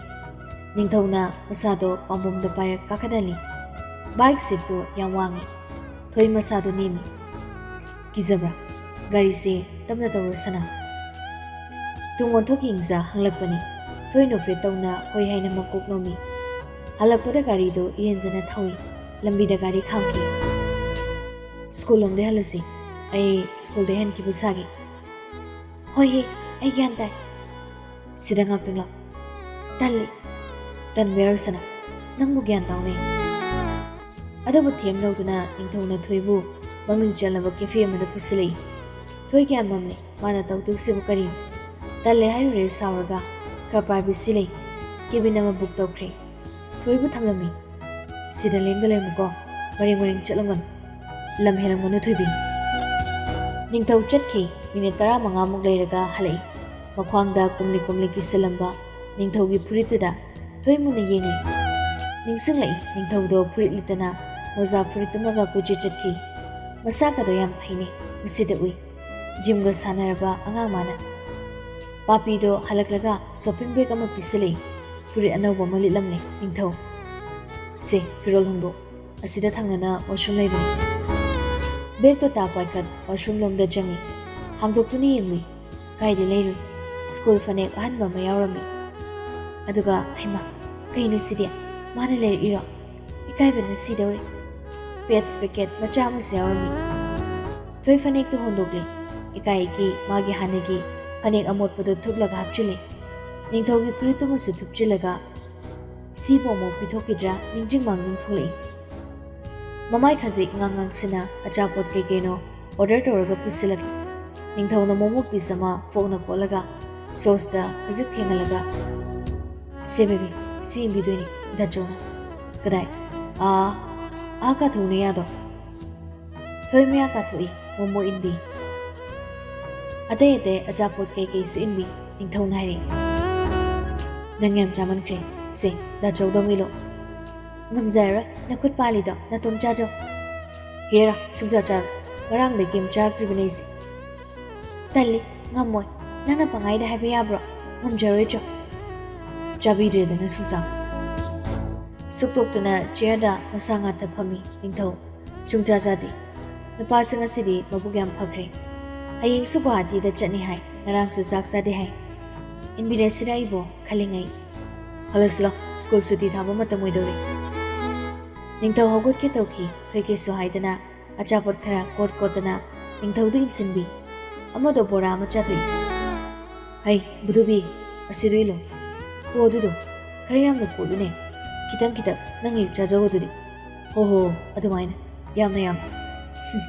ꯅꯤꯡꯊꯧꯅ ꯃꯁꯥꯗꯣ ꯄꯥꯝꯕꯣꯝꯗ ꯄꯥꯏꯔ ꯀꯥꯈꯠꯍꯜꯂꯤ꯫ ꯕꯥꯏꯛ ꯁꯤꯠꯇꯣ ꯌꯥꯝ ꯋꯥꯡꯉꯤ꯫ ꯊꯣꯏ ꯃꯁꯥꯗꯣ ꯅꯦꯝꯃꯤ꯫ "ꯀꯤꯖꯕ꯭ꯔꯥ? ꯒꯥꯔꯤꯁꯦ ꯇꯞꯅ ꯇꯧꯔꯣ ꯁꯅꯥ꯫" ꯇꯨꯡ ꯑꯣꯟꯊꯣꯛ ꯌꯦꯡꯖ ꯍꯪꯂꯛꯄꯅꯤ꯫ ꯊꯣꯏ ꯅꯣꯛꯐꯦꯠ ꯇꯧꯅ ꯍꯣꯏ ꯍꯥꯏꯅ ꯃꯀꯣꯛ ꯅꯣꯝꯃꯤ꯫ ꯍꯜꯂꯛꯄꯗ ꯒꯥꯔꯤꯗꯣ ꯏꯔꯦꯟꯖꯅ ꯊꯧꯏ꯫ ꯂꯝꯕꯤꯗ ꯒꯥꯔꯤ ꯈꯥꯝꯈꯤ꯫ "ꯁ꯭ꯀꯨꯜ ꯂꯣꯝꯗꯩ ꯍꯜꯂꯁꯤ꯫ ꯑꯩ ꯁ꯭ꯀꯨꯜꯗꯩ ꯍꯟꯈꯤꯕ ꯁꯥꯒꯦ꯫" "ꯍꯣꯏꯍꯦ, ꯑꯩ ꯒ꯭ꯌꯥꯟ ꯇꯥꯏ꯫ ꯁꯤꯗ ꯉꯥꯛꯇꯪ ꯂꯥꯛ꯫" "ꯇꯜꯂꯤ꯫" "ꯇꯟꯕ ꯌꯥꯔꯣꯏ ꯁꯅꯥ, ꯅꯪꯕꯨ ꯒ꯭ꯌꯥꯟ ꯇꯥꯎꯅꯦ꯫" ꯑꯗꯨꯕꯨ ꯊꯦꯝ ꯂꯧꯗꯨꯅ ꯅꯤꯡꯊꯧꯅ ꯊꯣꯏꯕꯨ ꯃꯃꯤꯡ ꯆꯜꯂꯕ ꯀꯦꯐꯦ ꯑꯃꯗ ꯄꯨꯁꯤꯜꯂꯛꯏ꯫ ꯊꯣꯏ ꯒ꯭ꯌꯥꯟ ꯃꯝꯂꯦ, ꯃꯥꯅ ꯇꯧꯗꯣꯏꯁꯤꯕꯨ ꯀꯔꯤꯅꯣ? ꯇꯜꯂꯦ ꯍꯥꯏꯔꯨꯔꯦ ꯁꯥꯎꯔꯒ, ꯈꯔ ꯄꯥꯏꯕꯤ ꯁꯤ ꯂꯩ꯫ ꯀꯦꯕꯤꯟ ꯑꯃ ꯕꯨꯛ ꯇꯧꯈ꯭ꯔꯦ꯫ ꯊꯣꯏꯕꯨ ꯊꯝꯂꯝꯃꯤ꯫ "ꯁꯤꯗ ꯂꯦꯡꯗ ꯂꯩꯔꯝꯃꯨꯀꯣ, ꯃꯔꯦꯡ ꯃꯔꯦꯡ ꯆꯠꯂꯝꯒꯅꯨ꯫ ꯂꯝ ꯍꯦꯜꯂꯝꯒꯅꯨ ꯊꯣꯏꯕꯤ꯫" ꯅꯤꯡꯊꯧ ꯆꯠꯈꯤ꯫ ꯃꯤꯅꯤꯠ ꯇꯔꯥꯃꯉꯥꯃꯨꯛ ꯂꯩꯔꯒ ꯍꯜꯂꯛꯏ꯫ ꯃꯈ꯭ꯋꯥꯡꯗ ꯀꯨꯝꯂꯤ ꯀꯨꯝꯂꯤ ꯀꯤꯁꯤꯜꯂꯝꯕ ꯅꯤꯡꯊꯧꯒꯤ ꯐꯨꯔꯤꯠꯇꯨꯗ ꯊꯣꯏ ꯃꯨꯟꯅ ꯌꯦꯡꯂꯤ꯫ ꯅꯤꯡꯁꯤꯡꯂꯛꯏ, ꯅꯤꯡꯊꯧꯗꯣ ꯐꯨꯔꯤꯠ ꯂꯤꯠꯇꯅ ꯃꯣꯖꯥ ꯐꯨꯔꯤꯠ ꯇꯨꯝꯂꯒ ꯀꯣꯏꯆꯠ ꯆꯠꯈꯤ꯫ ꯃꯁꯥꯒꯗꯣ ꯌꯥꯝ ꯐꯩꯅꯦ, ꯉꯁꯤꯗ ꯎꯏ꯫ ꯖꯤꯝꯒ ꯁꯥꯟꯅꯔꯕ ꯑꯉꯥꯡ ꯃꯥꯅ꯫ ꯄꯥꯄꯤꯗꯣ ꯍꯜꯂꯛꯂꯒ ꯁꯣꯄꯤꯡ ꯕꯦꯒ ꯑꯃ ꯄꯤꯁꯤꯜꯂꯛꯏ꯫ ꯐꯨꯔꯤꯠ ꯑꯅꯧꯕ ꯑꯃ ꯂꯤꯠꯂꯝꯂꯦ ꯅꯤꯡꯊꯧ꯫ "ꯁꯦ, ꯐꯤꯔꯣꯜ ꯍꯣꯡꯗꯣꯛ꯫ ꯑꯁꯤꯗ ꯊꯪꯅꯅ ꯋꯥꯁꯔꯨꯝ ꯂꯩꯕꯅꯤ꯫" ꯕꯦꯒꯇꯣ ꯇꯥ ꯄꯥꯏꯈꯠ ꯋꯥꯁꯔꯨꯝ ꯂꯣꯝꯗ ꯆꯪꯉꯤ꯫ ꯍꯥꯡꯗꯣꯛꯇꯨꯅ ꯌꯦꯡꯂꯨꯏ꯫ ꯀꯥꯏꯗ ꯂꯩꯔꯨꯏ? ꯁ꯭ꯀꯨꯜ ꯐꯅꯦꯛ ꯑꯍꯟꯕ ꯑꯃ ꯌꯥꯎꯔꯝꯃꯤ꯫ ꯑꯗꯨꯒ, "ꯍꯩꯃꯥ, ꯀꯩꯅꯣ ꯁꯤꯗꯤ? ꯃꯥꯅ ꯂꯩꯔꯛꯏꯔꯣ? ꯏꯀꯥꯏꯕꯅ ꯁꯤꯗꯧꯔꯦ꯫" ꯄꯦꯠꯁ ꯄꯦꯀꯦꯠ ꯃꯆꯥ ꯑꯃꯁꯨ ꯌꯥꯎꯔꯝꯃꯤ꯫ ꯊꯣꯏ ꯐꯅꯦꯛꯇꯨ ꯍꯣꯟꯗꯣꯛꯂꯦ꯫ ꯏꯀꯥꯏ ꯏꯀꯤ ꯃꯥꯒꯤ ꯍꯥꯟꯅꯒꯤ ꯐꯅꯦꯛ ꯑꯃꯣꯠꯄꯗꯨ ꯊꯨꯞꯂꯒ ꯍꯥꯞꯆꯤꯜꯂꯦ꯫ ꯅꯤꯡꯊꯧꯒꯤ ꯐꯨꯔꯤꯠꯇꯨꯃꯁꯨ ꯊꯨꯞꯆꯤꯜꯂꯒ ꯁꯤꯕꯨ ꯑꯃꯨꯛ ꯄꯤꯊꯣꯛꯈꯤꯗ꯭ꯔꯥ ꯅꯤꯡꯁꯤꯡ ꯃꯥꯡꯖꯤꯡ ꯊꯣꯛꯂꯛꯏ꯫ ꯃꯃꯥꯏ ꯈꯖꯤꯛ ꯏꯉꯥꯡ ꯉꯥꯡꯁꯤꯟꯅ ꯑꯆꯥꯄꯣꯠ ꯀꯩ ꯀꯩꯅꯣ ꯑꯣꯔꯗꯔ ꯇꯧꯔꯒ ꯄꯨꯁꯤꯜꯂꯛꯏ꯫ ꯅꯤꯡꯊꯧꯅ ꯃꯣꯃꯣ ꯄꯤꯁ ꯑꯃ ꯐꯣꯛꯅ ꯀꯣꯠꯂꯒ ꯁꯣꯁꯇ ꯈꯖꯤꯛ ꯊꯦꯡꯍꯜꯂꯒ, "ꯁꯦ ꯕꯦꯕꯤ, ꯁꯤ ꯏꯟꯕꯤꯗꯣꯏꯅꯤ ꯗꯥꯆꯧꯅ꯫" "ꯀꯗꯥꯏ?" "ꯑꯥ, ꯑꯥ ꯀꯥꯊꯣꯛꯅ ꯌꯥꯗꯣ꯫" ꯊꯣꯏ ꯃꯌꯥ ꯀꯥꯊꯣꯛꯏ, ꯃꯣꯃꯣ ꯏꯟꯕꯤ꯫ ꯑꯇꯩ ꯑꯇꯩ ꯑꯆꯥꯄꯣꯠ ꯀꯩ ꯀꯩꯁꯨ ꯏꯟꯕꯤ꯫ ꯅꯤꯡꯊꯧꯅ ꯍꯥꯏꯔꯛꯏ, "ꯅꯪ ꯌꯥꯝ ꯆꯥꯃꯟꯈ꯭ꯔꯦ꯫ ꯁꯦ, ꯗꯥꯆꯧꯗ ꯃꯤꯂꯣ꯫" "ꯉꯝꯖꯔꯔꯣꯏ, ꯅꯈꯨꯠ ꯄꯥꯜꯂꯤꯗꯣ ꯅꯥꯇꯣꯝ ꯆꯥꯖꯧ꯫" "ꯍꯦꯔꯥ, ꯁꯨꯡꯆꯥ ꯆꯥꯔꯣꯏ꯫ ꯉꯔꯥꯡꯗꯒꯤ ꯑꯃ ꯆꯥꯔꯛꯇ꯭ꯔꯤꯕꯅꯦ ꯑꯩꯁꯦ꯫" "ꯇꯜꯂꯤ, ꯉꯝꯃꯣꯏ꯫ ꯅꯪꯅ ꯄꯪꯍꯥꯏꯗ ꯍꯥꯏꯕ ꯌꯥꯕ꯭ꯔꯣ? ꯉꯝꯖꯔꯣꯏꯗ꯭ꯔꯣ?" ꯆꯥꯕꯤꯗ꯭ꯔꯦꯗꯅ ꯁꯨꯡꯆꯥ꯫ ꯁꯨꯛꯇꯣꯛꯇꯨꯅ ꯆꯤꯌꯔꯗ ꯃꯁꯥ ꯉꯥꯛꯇ ꯐꯝꯃꯤ ꯅꯤꯡꯊꯧ꯫ ꯁꯨꯡꯆꯥ ꯆꯥꯗꯦ꯫ ꯅꯨꯄꯥꯁꯦ ꯉꯁꯤꯗꯤ ꯃꯕꯨꯛ ꯌꯥꯝ ꯐꯈ꯭ꯔꯦ꯫ ꯍꯌꯦꯡꯁꯨ ꯒꯨꯋꯥꯍꯥꯇꯤꯗ ꯆꯠꯅꯤ ꯍꯥꯏ, ꯉꯔꯥꯡꯁꯨ ꯆꯥꯛ ꯆꯥꯗꯦ ꯍꯥꯏ꯫ ꯏꯟꯕꯤꯔꯁꯤꯔ ꯑꯩꯕꯣ ꯈꯜꯂꯤꯉꯩ꯫ "ꯍꯜꯂꯁꯤꯂꯣ, ꯁ꯭ꯀꯨꯜ ꯁꯨꯇꯤ ꯊꯥꯕ ꯃꯇꯝ ꯑꯣꯏꯗꯧꯔꯦ꯫" ꯅꯤꯡꯊꯧ ꯍꯧꯒꯠꯀꯦ ꯇꯧꯈꯤ, ꯊꯣꯏꯀꯦꯁꯨ ꯍꯥꯏꯗꯅ ꯑꯆꯥꯄꯣꯠ ꯈꯔ ꯀꯣꯠ ꯀꯣꯠꯇꯅ ꯅꯤꯡꯊꯧꯗ ꯏꯟꯁꯤꯟꯕꯤ꯫ ꯑꯃꯗꯣ ꯕꯣꯔꯥ ꯑꯃ ꯆꯥꯊꯣꯛꯏ꯫ "ꯍꯩ, ꯕꯨꯗꯨꯕꯤ, ꯑꯁꯤꯗꯣ ꯏꯜꯂꯣ꯫ ꯍꯣ, ꯑꯗꯨꯗꯣ ꯈꯔ ꯌꯥꯝꯅ ꯀꯣꯠꯂꯨꯅꯦ꯫ ꯈꯤꯇꯪ ꯈꯤꯇꯪ ꯅꯪ ꯍꯦꯛ ꯆꯥꯖꯧ ꯑꯗꯨꯗꯤ꯫ ꯍꯣ ꯍꯣ, ꯑꯗꯨꯃꯥꯏꯅ꯫ ꯌꯥꯝꯅ ꯌꯥꯝꯅ꯫"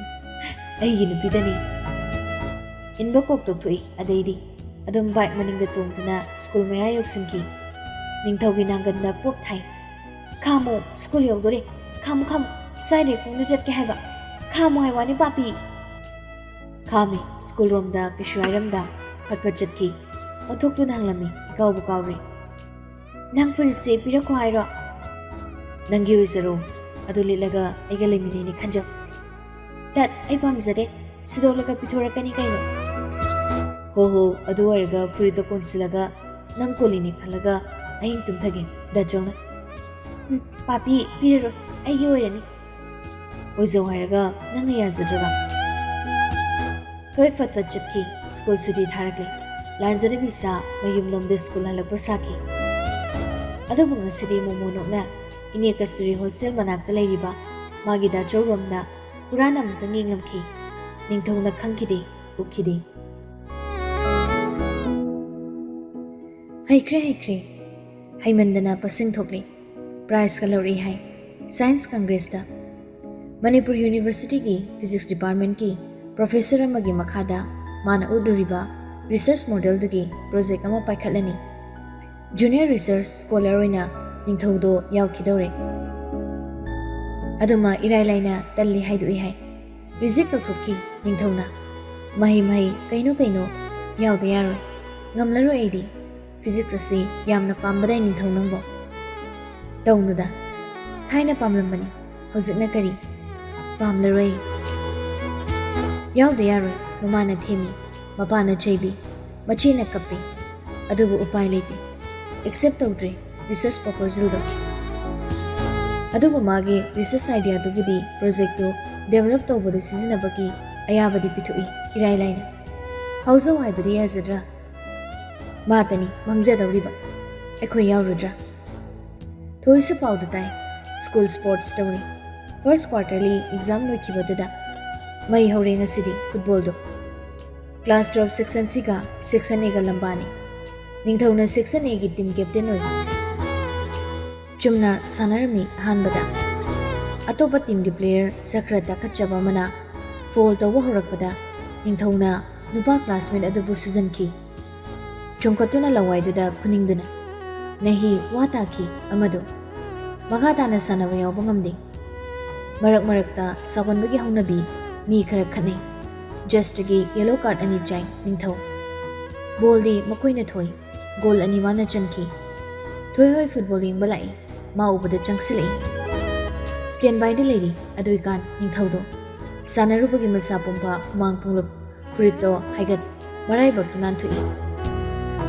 ꯑꯩꯒꯤ ꯅꯨꯄꯤꯗꯅꯤ꯫ ꯏꯟꯕ ꯀꯣꯛ ꯇꯣꯛꯊꯣꯛꯏ꯫ ꯑꯗꯩꯗꯤ ꯑꯗꯨꯝ ꯕꯥꯏꯛ ꯃꯅꯤꯡꯗ ꯇꯣꯡꯗꯨꯅ ꯁ꯭ꯀꯨꯜ ꯃꯌꯥ ꯌꯧꯁꯤꯟꯈꯤ꯫ ꯅꯤꯡꯊꯧꯒꯤ ꯅꯥꯡꯒꯟꯗ ꯄꯣꯞ ꯊꯥꯏ꯫ "ꯈꯥꯝꯃꯣ, ꯁ꯭ꯀꯨꯜ ꯌꯧꯗꯣꯔꯦ꯫ ꯈꯥꯝꯃꯨ, ꯈꯥꯝꯃꯨ꯫ ꯁ꯭ꯋꯥꯏꯗꯒꯤ ꯈꯣꯡꯅ ꯆꯠꯀꯦ ꯍꯥꯏꯕ꯫ ꯈꯥꯝꯃꯨ ꯍꯥꯏ ꯋꯥꯅꯤ, ꯄꯥꯄꯤ!" ꯈꯥꯝꯃꯤ꯫ ꯁ꯭ꯀꯨꯜ ꯔꯣꯝꯗ ꯀꯩꯁꯨ ꯍꯥꯏꯔꯝꯗ ꯐꯠ ꯐꯠ ꯆꯠꯈꯤ꯫ ꯑꯣꯟꯊꯣꯛꯇꯨꯅ ꯍꯪꯂꯝꯃꯤ, ꯏꯀꯥꯎꯕꯨ ꯀꯥꯎꯔꯦ꯫ "ꯅꯪ ꯐꯨꯔꯤꯠꯁꯦ ꯄꯤꯔꯛꯈꯣ ꯍꯥꯏꯔꯣ?" "ꯅꯪꯒꯤ ꯑꯣꯏꯖꯔꯣ꯫ ꯑꯗꯨ ꯂꯤꯠꯂꯒ ꯑꯩꯒ ꯂꯩꯃꯤꯟꯅꯩꯅꯦ ꯈꯟꯖꯧ꯫" "ꯇꯠ, ꯑꯩ ꯄꯥꯝꯖꯗꯦ꯫ ꯁꯤꯗꯣꯛꯂꯒ ꯄꯤꯊꯣꯔꯛꯀꯅꯤ ꯀꯩꯅꯣ꯫" "ꯍꯣ ꯍꯣ, ꯑꯗꯨ ꯑꯣꯏꯔꯒ ꯐꯨꯔꯤꯠꯇꯣ ꯀꯣꯟꯁꯤꯜꯂꯒ ꯅꯪ ꯀꯣꯜꯂꯤꯅꯦ ꯈꯜꯂꯒ ꯑꯍꯤꯡ ꯇꯨꯝꯊꯒꯦ, ꯗꯥꯆꯧꯅ꯫" "ꯎꯝ, ꯄꯥꯄꯤ, ꯄꯤꯔꯔꯣꯏ꯫ ꯑꯩꯒꯤ ꯑꯣꯏꯔꯅꯤ꯫" ꯑꯣꯏꯖꯧ ꯍꯥꯏꯔꯒ ꯅꯪꯅ ꯌꯥꯖꯗ꯭ꯔꯕ? ꯊꯣꯏ ꯐꯠ ꯐꯠ ꯆꯠꯈꯤ꯫ ꯁ꯭ꯀꯨꯜ ꯁꯨꯇꯤ ꯊꯥꯔꯛꯂꯦ꯫ ꯂꯥꯟꯖꯅꯕꯤ ꯁꯥ ꯃꯌꯨꯝꯂꯣꯝꯗ ꯁ꯭ꯀꯨꯜ ꯍꯜꯂꯛꯄ ꯁꯥꯈꯤ꯫ ꯑꯗꯨꯕꯨ ꯉꯁꯤꯗꯤ ꯃꯣꯃꯣꯅꯣꯛꯅ ꯏꯅꯦ ꯀꯁꯇꯨꯔꯤ ꯍꯣꯁꯇꯦꯜ ꯃꯅꯥꯛꯇ ꯂꯩꯔꯤꯕ ꯃꯥꯒꯤ ꯗꯥꯆꯧꯔꯣꯝꯗ ꯍꯨꯔꯥꯟ ꯑꯃꯨꯛꯇꯪ ꯌꯦꯡꯂꯝꯈꯤ꯫ ꯅꯤꯡꯊꯧꯅ ꯈꯪꯈꯤꯗꯦ, ꯎꯈꯤꯗꯦ꯫ ꯍꯩꯈ꯭ꯔꯦ, ꯍꯩꯈ꯭ꯔꯦ꯫ ꯍꯩꯃꯟꯗꯅ ꯄꯁꯦꯡ ꯊꯣꯛꯂꯦ꯫ ꯄ꯭ꯔꯥꯏꯖꯀ ꯂꯧꯔꯛꯏ ꯍꯥꯏ꯫ ꯁꯥꯏꯟꯁ ꯀꯪꯒ꯭ꯔꯦꯁꯇ꯫ ꯃꯅꯤꯄꯨꯔ ꯌꯨꯅꯤꯚꯔꯁꯤꯇꯤꯒꯤ ꯐꯤꯖꯤꯛꯁ ꯗꯤꯄꯥꯔꯠꯃꯦꯟꯠꯀꯤ ꯄ꯭ꯔꯣꯐꯦꯁꯔ ꯑꯃꯒꯤ ꯃꯈꯥꯗ ꯃꯥꯅ ꯎꯠꯂꯨꯔꯤꯕ ꯔꯤꯁꯔꯆ ꯃꯣꯗꯦꯜꯗꯨꯒꯤ ꯄ꯭ꯔꯣꯖꯦꯛ ꯑꯃ ꯄꯥꯏꯈꯠꯂꯅꯤ꯫ ꯖꯨꯅꯤꯌꯔ ꯔꯤꯁꯔꯆ ꯁ꯭ꯀꯣꯂꯔ ꯑꯣꯏꯅ ꯅꯤꯡꯊꯧꯗꯣ ꯌꯥꯎꯈꯤꯗꯧꯔꯦ꯫ ꯑꯗꯨꯃ ꯏꯔꯥꯏ ꯂꯥꯏꯅ ꯇꯜꯂꯤ ꯍꯥꯏꯗꯣꯛꯏ ꯍꯥꯏ꯫ ꯔꯤꯖꯦꯛ ꯇꯧꯊꯣꯛꯈꯤ ꯅꯤꯡꯊꯧꯅ꯫ ꯃꯍꯩ ꯃꯍꯩ ꯀꯩꯅꯣ ꯀꯩꯅꯣ ꯌꯥꯎꯗ ꯌꯥꯔꯣꯏ꯫ ꯉꯝꯂꯔꯣꯏ ꯑꯩꯗꯤ꯫ ꯐꯤꯖꯤꯛꯁ ꯑꯁꯤ ꯌꯥꯝꯅ ꯄꯥꯝꯕꯗꯥꯏ ꯅꯤꯡꯊꯧ ꯅꯪꯕꯣ? ꯇꯧꯅꯨꯗ꯫ ꯊꯥꯏꯅ ꯄꯥꯝꯂꯝꯕꯅꯤ, ꯍꯧꯖꯤꯛꯅ ꯀꯔꯤ? ꯄꯥꯝꯂꯔꯣꯏ꯫ ꯌꯥꯎꯗ ꯌꯥꯔꯣꯏ, ꯃꯃꯥꯅ ꯊꯦꯝꯃꯤ, ꯃꯄꯥꯅ ꯆꯩꯕꯤ, ꯃꯆꯦꯅ ꯀꯞꯄꯤ꯫ ꯑꯗꯨꯕꯨ ꯎꯄꯥꯏ ꯂꯩꯇꯦ꯫ ꯑꯦꯛꯁꯦꯞ ꯇꯧꯗ꯭ꯔꯦ ꯔꯤꯁꯔꯆ ꯄ꯭ꯔꯣꯄꯣꯖꯦꯜꯗꯣ꯫ ꯑꯗꯨꯕꯨ ꯃꯥꯒꯤ ꯔꯤꯁꯔꯆ ꯑꯥꯏꯗꯤꯌꯥꯗꯨꯕꯨꯗꯤ ꯄ꯭ꯔꯣꯖꯦꯛꯇꯨ ꯗꯦꯚꯦꯂꯞ ꯇꯧꯕꯗ ꯁꯤꯖꯤꯟꯅꯕꯒꯤ ꯑꯌꯥꯕꯗꯤ ꯄꯤꯊꯣꯛꯏ ꯏꯔꯥꯏ ꯂꯥꯏꯅ꯫ ꯐꯥꯎꯖꯧ ꯍꯥꯏꯕꯗꯤ ꯌꯥꯖꯗ꯭ꯔꯥ? ꯃꯥꯇꯅꯤ ꯃꯥꯡꯖꯗꯧꯔꯤꯕ꯫ ꯑꯩꯈꯣꯏ ꯌꯥꯎꯔꯨꯗ꯭ꯔꯥ? ꯊꯣꯏꯁꯨ ꯄꯥꯎꯗꯨ ꯇꯥꯏ꯫ ꯁ꯭ꯀꯨꯜ ꯁ꯭ꯄꯣꯔꯠꯁ ꯇꯧꯔꯤ꯫ ꯐꯥꯔꯁ ꯀ꯭ꯋꯥꯔꯇꯔꯂꯤ ꯑꯦꯛꯖꯥꯝ ꯂꯣꯏꯈꯤꯕꯗꯨꯗ ꯃꯩ ꯍꯧꯔꯦ ꯉꯁꯤꯗꯤ ꯐꯨꯠꯕꯣꯜꯗꯣ꯫ ꯀ꯭ꯂꯥꯁ ꯇꯨꯋꯦꯜꯐ ꯁꯦꯛꯁꯟ ꯁꯤꯒ ꯁꯦꯛꯁꯟ ꯑꯦꯒ ꯂꯝꯕꯥꯅꯤ꯫ ꯅꯤꯡꯊꯧꯅ ꯁꯦꯛꯁꯟ ꯑꯦꯒꯤ ꯇꯤꯝ ꯀꯦꯞꯇꯦꯟ ꯑꯣꯏ꯫ ꯆꯨꯝꯅ ꯁꯥꯟꯅꯔꯝꯃꯤ ꯑꯍꯥꯟꯕꯗ꯫ ꯑꯇꯣꯞꯄ ꯇꯤꯝꯒꯤ ꯄ꯭ꯂꯦꯌꯔ ꯁꯛ ꯈꯔ ꯇꯥꯈꯠꯆꯕ ꯑꯃꯅ ꯐꯣꯜ ꯇꯧꯕ ꯍꯧꯔꯛꯄꯗ ꯅꯤꯡꯊꯧꯅ ꯅꯨꯄꯥ ꯀ꯭ꯂꯥꯁꯃꯦꯠ ꯑꯗꯨꯕꯨ ꯁꯨꯖꯟꯈꯤ꯫ ꯆꯣꯡꯈꯠꯇꯨꯅ ꯂꯋꯥꯏꯗꯨꯗ ꯈꯨꯅꯤꯡꯗꯨꯅ ꯅꯍꯤ ꯋꯥ ꯇꯥꯈꯤ ꯑꯃꯗꯨ꯫ ꯃꯈꯥ ꯇꯥꯅ ꯁꯥꯟꯅꯕ ꯌꯥꯎꯕ ꯉꯝꯗꯦ꯫ ꯃꯔꯛ ꯃꯔꯛꯇ ꯁꯥꯎꯒꯟꯕꯒꯤ ꯍꯧꯅꯕꯤ ꯃꯤ ꯈꯔ ꯈꯠꯅꯩ꯫ ꯖꯁꯇꯒꯤ ꯌꯦꯂꯣ ꯀꯥꯔꯗ ꯑꯅꯤ ꯆꯥꯏ ꯅꯤꯡꯊꯧ꯫ ꯕꯣꯜꯗꯤ ꯃꯈꯣꯏꯅ ꯊꯣꯏ꯫ ꯒꯣꯜ ꯑꯅꯤ ꯃꯥꯅ ꯆꯟꯈꯤ꯫ ꯊꯣꯏ ꯍꯣꯏ ꯐꯨꯠꯕꯣꯜ ꯌꯦꯡꯕ ꯂꯥꯛꯏ꯫ ꯃꯥ ꯎꯕꯗ ꯆꯪꯁꯤꯜꯂꯛꯏ꯫ ꯁ꯭ꯇꯦꯟ ꯕꯥꯏꯗ ꯂꯩꯔꯤ ꯑꯗꯨꯏꯀꯥꯟ ꯅꯤꯡꯊꯧꯗꯣ꯫ ꯁꯥꯟꯅꯔꯨꯕꯒꯤ ꯃꯁꯥ ꯄꯨꯝꯕ ꯍꯨꯃꯥꯡ ꯄꯨꯡꯂꯨꯞ꯫ ꯐꯨꯔꯤꯠꯇꯣ ꯍꯥꯏꯒꯠ ꯃꯔꯥꯏꯕꯛꯇꯨ ꯅꯥꯟꯊꯣꯛꯏ꯫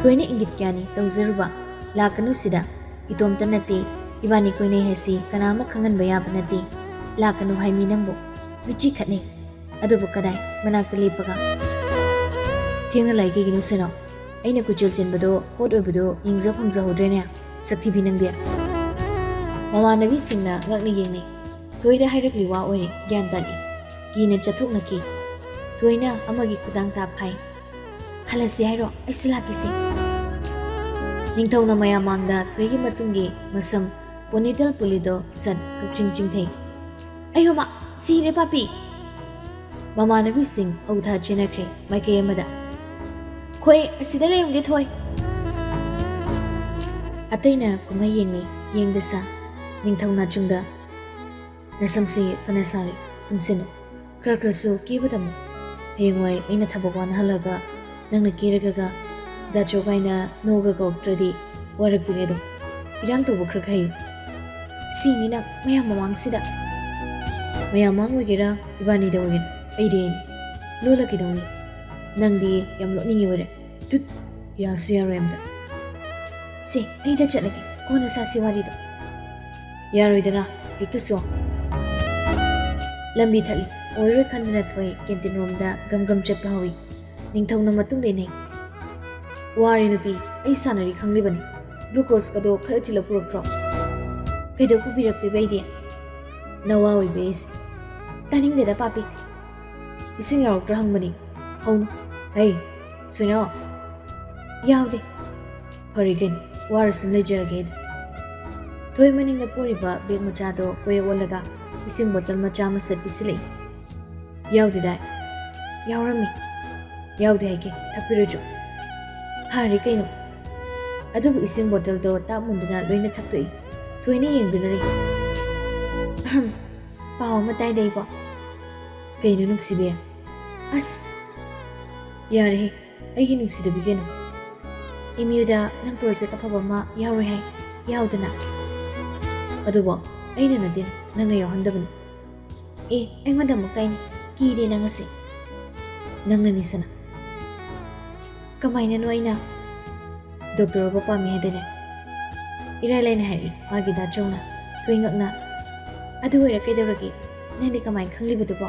ꯊꯣꯏꯅ ꯏꯪꯒꯤꯠ ꯀꯌꯥꯅꯤ ꯇꯧꯖꯔꯨꯕ꯫ ꯂꯥꯛꯀꯅꯨ ꯁꯤꯗ꯫ ꯏꯇꯣꯝꯇ ꯅꯠꯇꯦ꯫ ꯏꯕꯥꯅꯤ ꯀꯣꯏꯅꯩ ꯍꯥꯏꯁꯤ ꯀꯅꯥ ꯑꯃ ꯈꯪꯍꯟꯕ ꯌꯥꯕ ꯅꯠꯇꯦ꯫ ꯂꯥꯛꯀꯅꯨ ꯍꯥꯏꯃꯤ ꯅꯪꯕꯨ꯫ ꯃꯤꯠꯆꯤ ꯈꯠꯅꯩ꯫ ꯑꯗꯨꯕꯨ ꯀꯗꯥꯏ? ꯃꯅꯥꯛꯇ ꯂꯦꯞꯄꯒ꯫ ꯊꯦꯡꯅ ꯂꯥꯛꯏ ꯀꯩꯒꯤꯅꯣ ꯁꯦꯅꯣ? ꯑꯩꯅ ꯀꯣꯏꯆꯦꯜ ꯆꯦꯟꯕꯗꯣ ꯍꯣꯠ ꯑꯣꯏꯕꯗꯣ ꯌꯦꯡꯖ ꯐꯪꯖꯍꯧꯗ꯭ꯔꯦꯅꯦ꯫ ꯁꯛꯊꯤꯕꯤ ꯅꯪꯗꯤ꯫ ꯃꯃꯥꯟꯅꯕꯤꯁꯤꯡꯅ ꯉꯛꯅ ꯌꯦꯡꯅꯩ꯫ ꯊꯣꯏꯗ ꯍꯥꯏꯔꯛꯂꯤ ꯋꯥ ꯑꯣꯏꯔꯦ ꯒ꯭ꯌꯥꯟ ꯇꯥꯗꯦ꯫ ꯀꯤꯅ ꯆꯠꯊꯣꯛꯅꯈꯤ꯫ ꯊꯣꯏꯅ ꯑꯃꯒꯤ ꯈꯨꯗꯥꯡ ꯇꯥꯞ ꯐꯥꯏ꯫ "ꯍꯜꯂꯁꯤ ꯍꯥꯏꯔꯣ? ꯑꯩꯁꯨ ꯂꯥꯛꯀꯦꯁꯦ꯫" ꯅꯤꯡꯊꯧꯅ ꯃꯌꯥꯝ ꯃꯥꯡꯗ ꯊꯣꯏꯒꯤ ꯃꯇꯨꯡꯒꯤ ꯃꯁꯝ ꯄꯣꯅꯤꯇꯦꯜ ꯄꯨꯜꯂꯤꯗꯣ ꯁꯠ ꯀꯛꯆꯤꯡ ꯆꯤꯡꯊꯩ꯫ "ꯑꯌꯣꯃ, ꯁꯤꯔꯦ ꯄꯥꯄꯤ!" ꯃꯃꯥꯟꯅꯕꯤꯁꯤꯡ ꯍꯧꯊꯥ ꯆꯦꯟꯅꯈ꯭ꯔꯦ ꯃꯥꯏꯀꯩ ꯑꯃꯗ꯫ "ꯈꯣꯏ ꯑꯁꯤꯗ ꯂꯩꯔꯝꯒꯦ ꯊꯣꯏ꯫" ꯑꯇꯩꯅ ꯀꯨꯝꯍꯩ ꯌꯦꯡꯂꯤ꯫ ꯌꯦꯡꯗ ꯁꯥ ꯅꯤꯡꯊꯧ ꯅꯥꯆꯨꯡꯗ, "ꯅꯁꯝꯁꯤ ꯐꯅ ꯁꯥꯡꯂꯤ, ꯄꯨꯟꯁꯤꯜꯂꯨ꯫ ꯈꯔ ꯈꯔꯁꯨ ꯀꯦꯕ ꯇꯝꯃꯨ꯫ ꯍꯌꯦꯡꯋꯥꯏ ꯑꯩꯅ ꯊꯕꯛ ꯋꯥꯅ ꯍꯜꯂꯒ ꯅꯪꯅ ꯀꯦꯔꯒꯒ ꯗꯥꯆꯧ ꯀꯥꯏꯅ ꯅꯣꯛꯑꯒ ꯀꯧꯔꯛꯇ꯭ꯔꯗꯤ ꯋꯥꯔꯛꯄꯤꯅꯦ ꯑꯗꯨꯝ꯫ ꯏꯔꯥꯡ ꯇꯧꯕ ꯈꯔ ꯈꯔ ꯍꯩꯌꯨ꯫" "ꯁꯤꯅꯤ ꯅꯪ ꯃꯌꯥꯝ ꯃꯃꯥꯡꯁꯤꯗ꯫" "ꯃꯌꯥꯝ ꯃꯥꯡ ꯑꯣꯏꯒꯦꯔꯥ, ꯏꯕꯥꯅꯤꯗ ꯑꯣꯏꯒꯦꯔꯥ, ꯑꯩꯗꯤ ꯑꯩꯅꯤ꯫ ꯂꯣꯜꯂ ꯀꯩꯗꯧꯅꯤ? ꯅꯪꯗꯤ ꯌꯥꯝ ꯂꯣꯠꯅꯤꯡꯉꯤ ꯑꯣꯏꯔꯦ꯫ ꯇꯨꯠ! ꯌꯥꯁꯨ ꯌꯥꯔꯣꯏ ꯑꯝꯇ꯫ ꯁꯦ, ꯑꯩꯗ ꯆꯠꯂꯒꯦ, ꯀꯣꯟꯅ ꯁꯥꯁꯤ ꯋꯥꯔꯤꯗꯣ꯫" "ꯌꯥꯔꯣꯏꯗꯅ, ꯍꯦꯛꯇ ꯁꯣ꯫" ꯂꯝꯕꯤ ꯊꯠꯂꯤ꯫ ꯑꯣꯏꯔꯣꯏ ꯈꯟꯗꯨꯅ ꯊꯣꯏ ꯀꯦꯟꯇꯤꯟ ꯔꯣꯝꯗ ꯒꯝ ꯒꯝ ꯆꯠꯄ ꯍꯧꯏ꯫ ꯅꯤꯡꯊꯧꯅ ꯃꯇꯨꯡ ꯏꯟꯅꯩ꯫ "ꯋꯥꯔꯦ ꯅꯨꯄꯤ, ꯑꯩ ꯁꯥꯟꯅꯔꯤ ꯈꯪꯂꯤꯕꯅꯤ꯫ ꯒ꯭ꯂꯨꯀꯣꯁꯀꯗꯣ ꯈꯔ ꯊꯤꯜꯂꯛꯄ ꯄꯨꯔꯛꯇ꯭ꯔꯣ?" "ꯀꯩꯗꯧ ꯄꯨꯕꯤꯔꯛꯇꯣꯏꯕ ꯑꯩꯗꯤ? ꯅꯋꯥ ꯑꯣꯏꯕꯤ ꯑꯩꯁꯦ꯫" "ꯇꯥꯅꯤꯡꯗꯦꯗ ꯄꯥꯄꯤ꯫ ꯏꯁꯤꯡ ꯌꯥꯎꯔꯛꯇ꯭ꯔꯥ ꯍꯪꯕꯅꯤ꯫ ꯍꯧꯅꯨ꯫ ꯍꯩ, ꯁꯣꯏꯅꯥꯎ꯫" "ꯌꯥꯎꯗꯦ꯫" "ꯐꯔꯦ ꯀꯩꯅꯣ, ꯋꯥꯔꯁꯨ ꯂꯩꯖꯔꯒꯦ ꯑꯩꯗꯤ꯫" ꯊꯣꯏ ꯃꯅꯤꯡꯗ ꯄꯨꯔꯤꯕ ꯕꯦꯒ ꯃꯆꯥꯗꯣ ꯀꯣꯏ ꯑꯣꯜꯂꯒ ꯏꯁꯤꯡ ꯕꯣꯇꯜ ꯃꯆꯥ ꯑꯃ ꯁꯠ ꯄꯤꯁꯤꯜꯂꯛꯏ꯫ "ꯌꯥꯎꯗꯦꯗꯥꯏ?" "ꯌꯥꯎꯔꯝꯃꯤ꯫" "ꯌꯥꯎꯗꯦ ꯍꯥꯏꯒꯦ, ꯊꯛꯄꯤꯔꯣꯏꯗ꯭ꯔꯣ?" "ꯐꯔꯦ ꯀꯩꯅꯣ꯫" ꯑꯗꯨꯕꯨ ꯏꯁꯤꯡ ꯕꯣꯇꯜꯗꯣ ꯇꯥꯞ ꯃꯨꯟꯗꯨꯅ ꯂꯣꯏꯅ ꯊꯛꯇꯣꯛꯏ꯫ ꯊꯣꯏꯅ ꯌꯦꯡꯗꯨꯅ ꯂꯩ꯫ "ꯑꯍꯝ, ꯄꯥꯎ ꯑꯃ ꯇꯥꯏꯗ ꯑꯩꯕꯣ꯫" "ꯀꯩꯅꯣ ꯅꯨꯡꯁꯤꯕꯤ?" "ꯑꯁ, ꯌꯥꯔꯦꯍꯦ, ꯑꯩꯒꯤ ꯅꯨꯡꯁꯤꯗꯕꯤ ꯀꯩꯅꯣ꯫ ꯑꯦꯝ ꯌꯨꯗ ꯅꯪ ꯄ꯭ꯔꯣꯖꯦꯛ ꯑꯐꯕ ꯑꯃ ꯌꯥꯎꯔꯣꯏ ꯍꯥꯏ, ꯌꯥꯎꯗꯅ꯫" "ꯑꯗꯨꯕꯣ ꯑꯩꯅ ꯅꯠꯇꯦ, ꯅꯪꯅ ꯌꯥꯎꯍꯟꯗꯕꯅꯤ꯫" "ꯑꯦ, ꯑꯩꯉꯣꯟꯗ ꯑꯃꯨꯛ ꯇꯥꯏꯅꯦ, ꯀꯤꯔꯦ ꯅꯪ ꯑꯁꯦ꯫" "ꯅꯪꯅꯅꯤ ꯁꯅꯥ꯫" "ꯀꯃꯥꯏꯅꯅꯣ ꯑꯩꯅ?" "ꯗꯣꯛꯇꯔ ꯑꯣꯏꯕ ꯄꯥꯝꯃꯤ ꯍꯥꯏꯗꯅꯦ?" ꯏꯔꯥꯏ ꯂꯥꯏꯅ ꯍꯥꯏꯔꯛꯏ ꯃꯥꯒꯤ ꯗꯥ ꯆꯧꯅ꯫ ꯊꯣꯏꯉꯛꯅ, ꯑꯗꯨ ꯑꯣꯏꯔ ꯀꯩꯗꯧꯔꯒꯦ? ꯅꯪꯗꯤ ꯀꯃꯥꯏꯅ ꯈꯪꯂꯤꯕꯗꯨꯕꯣ?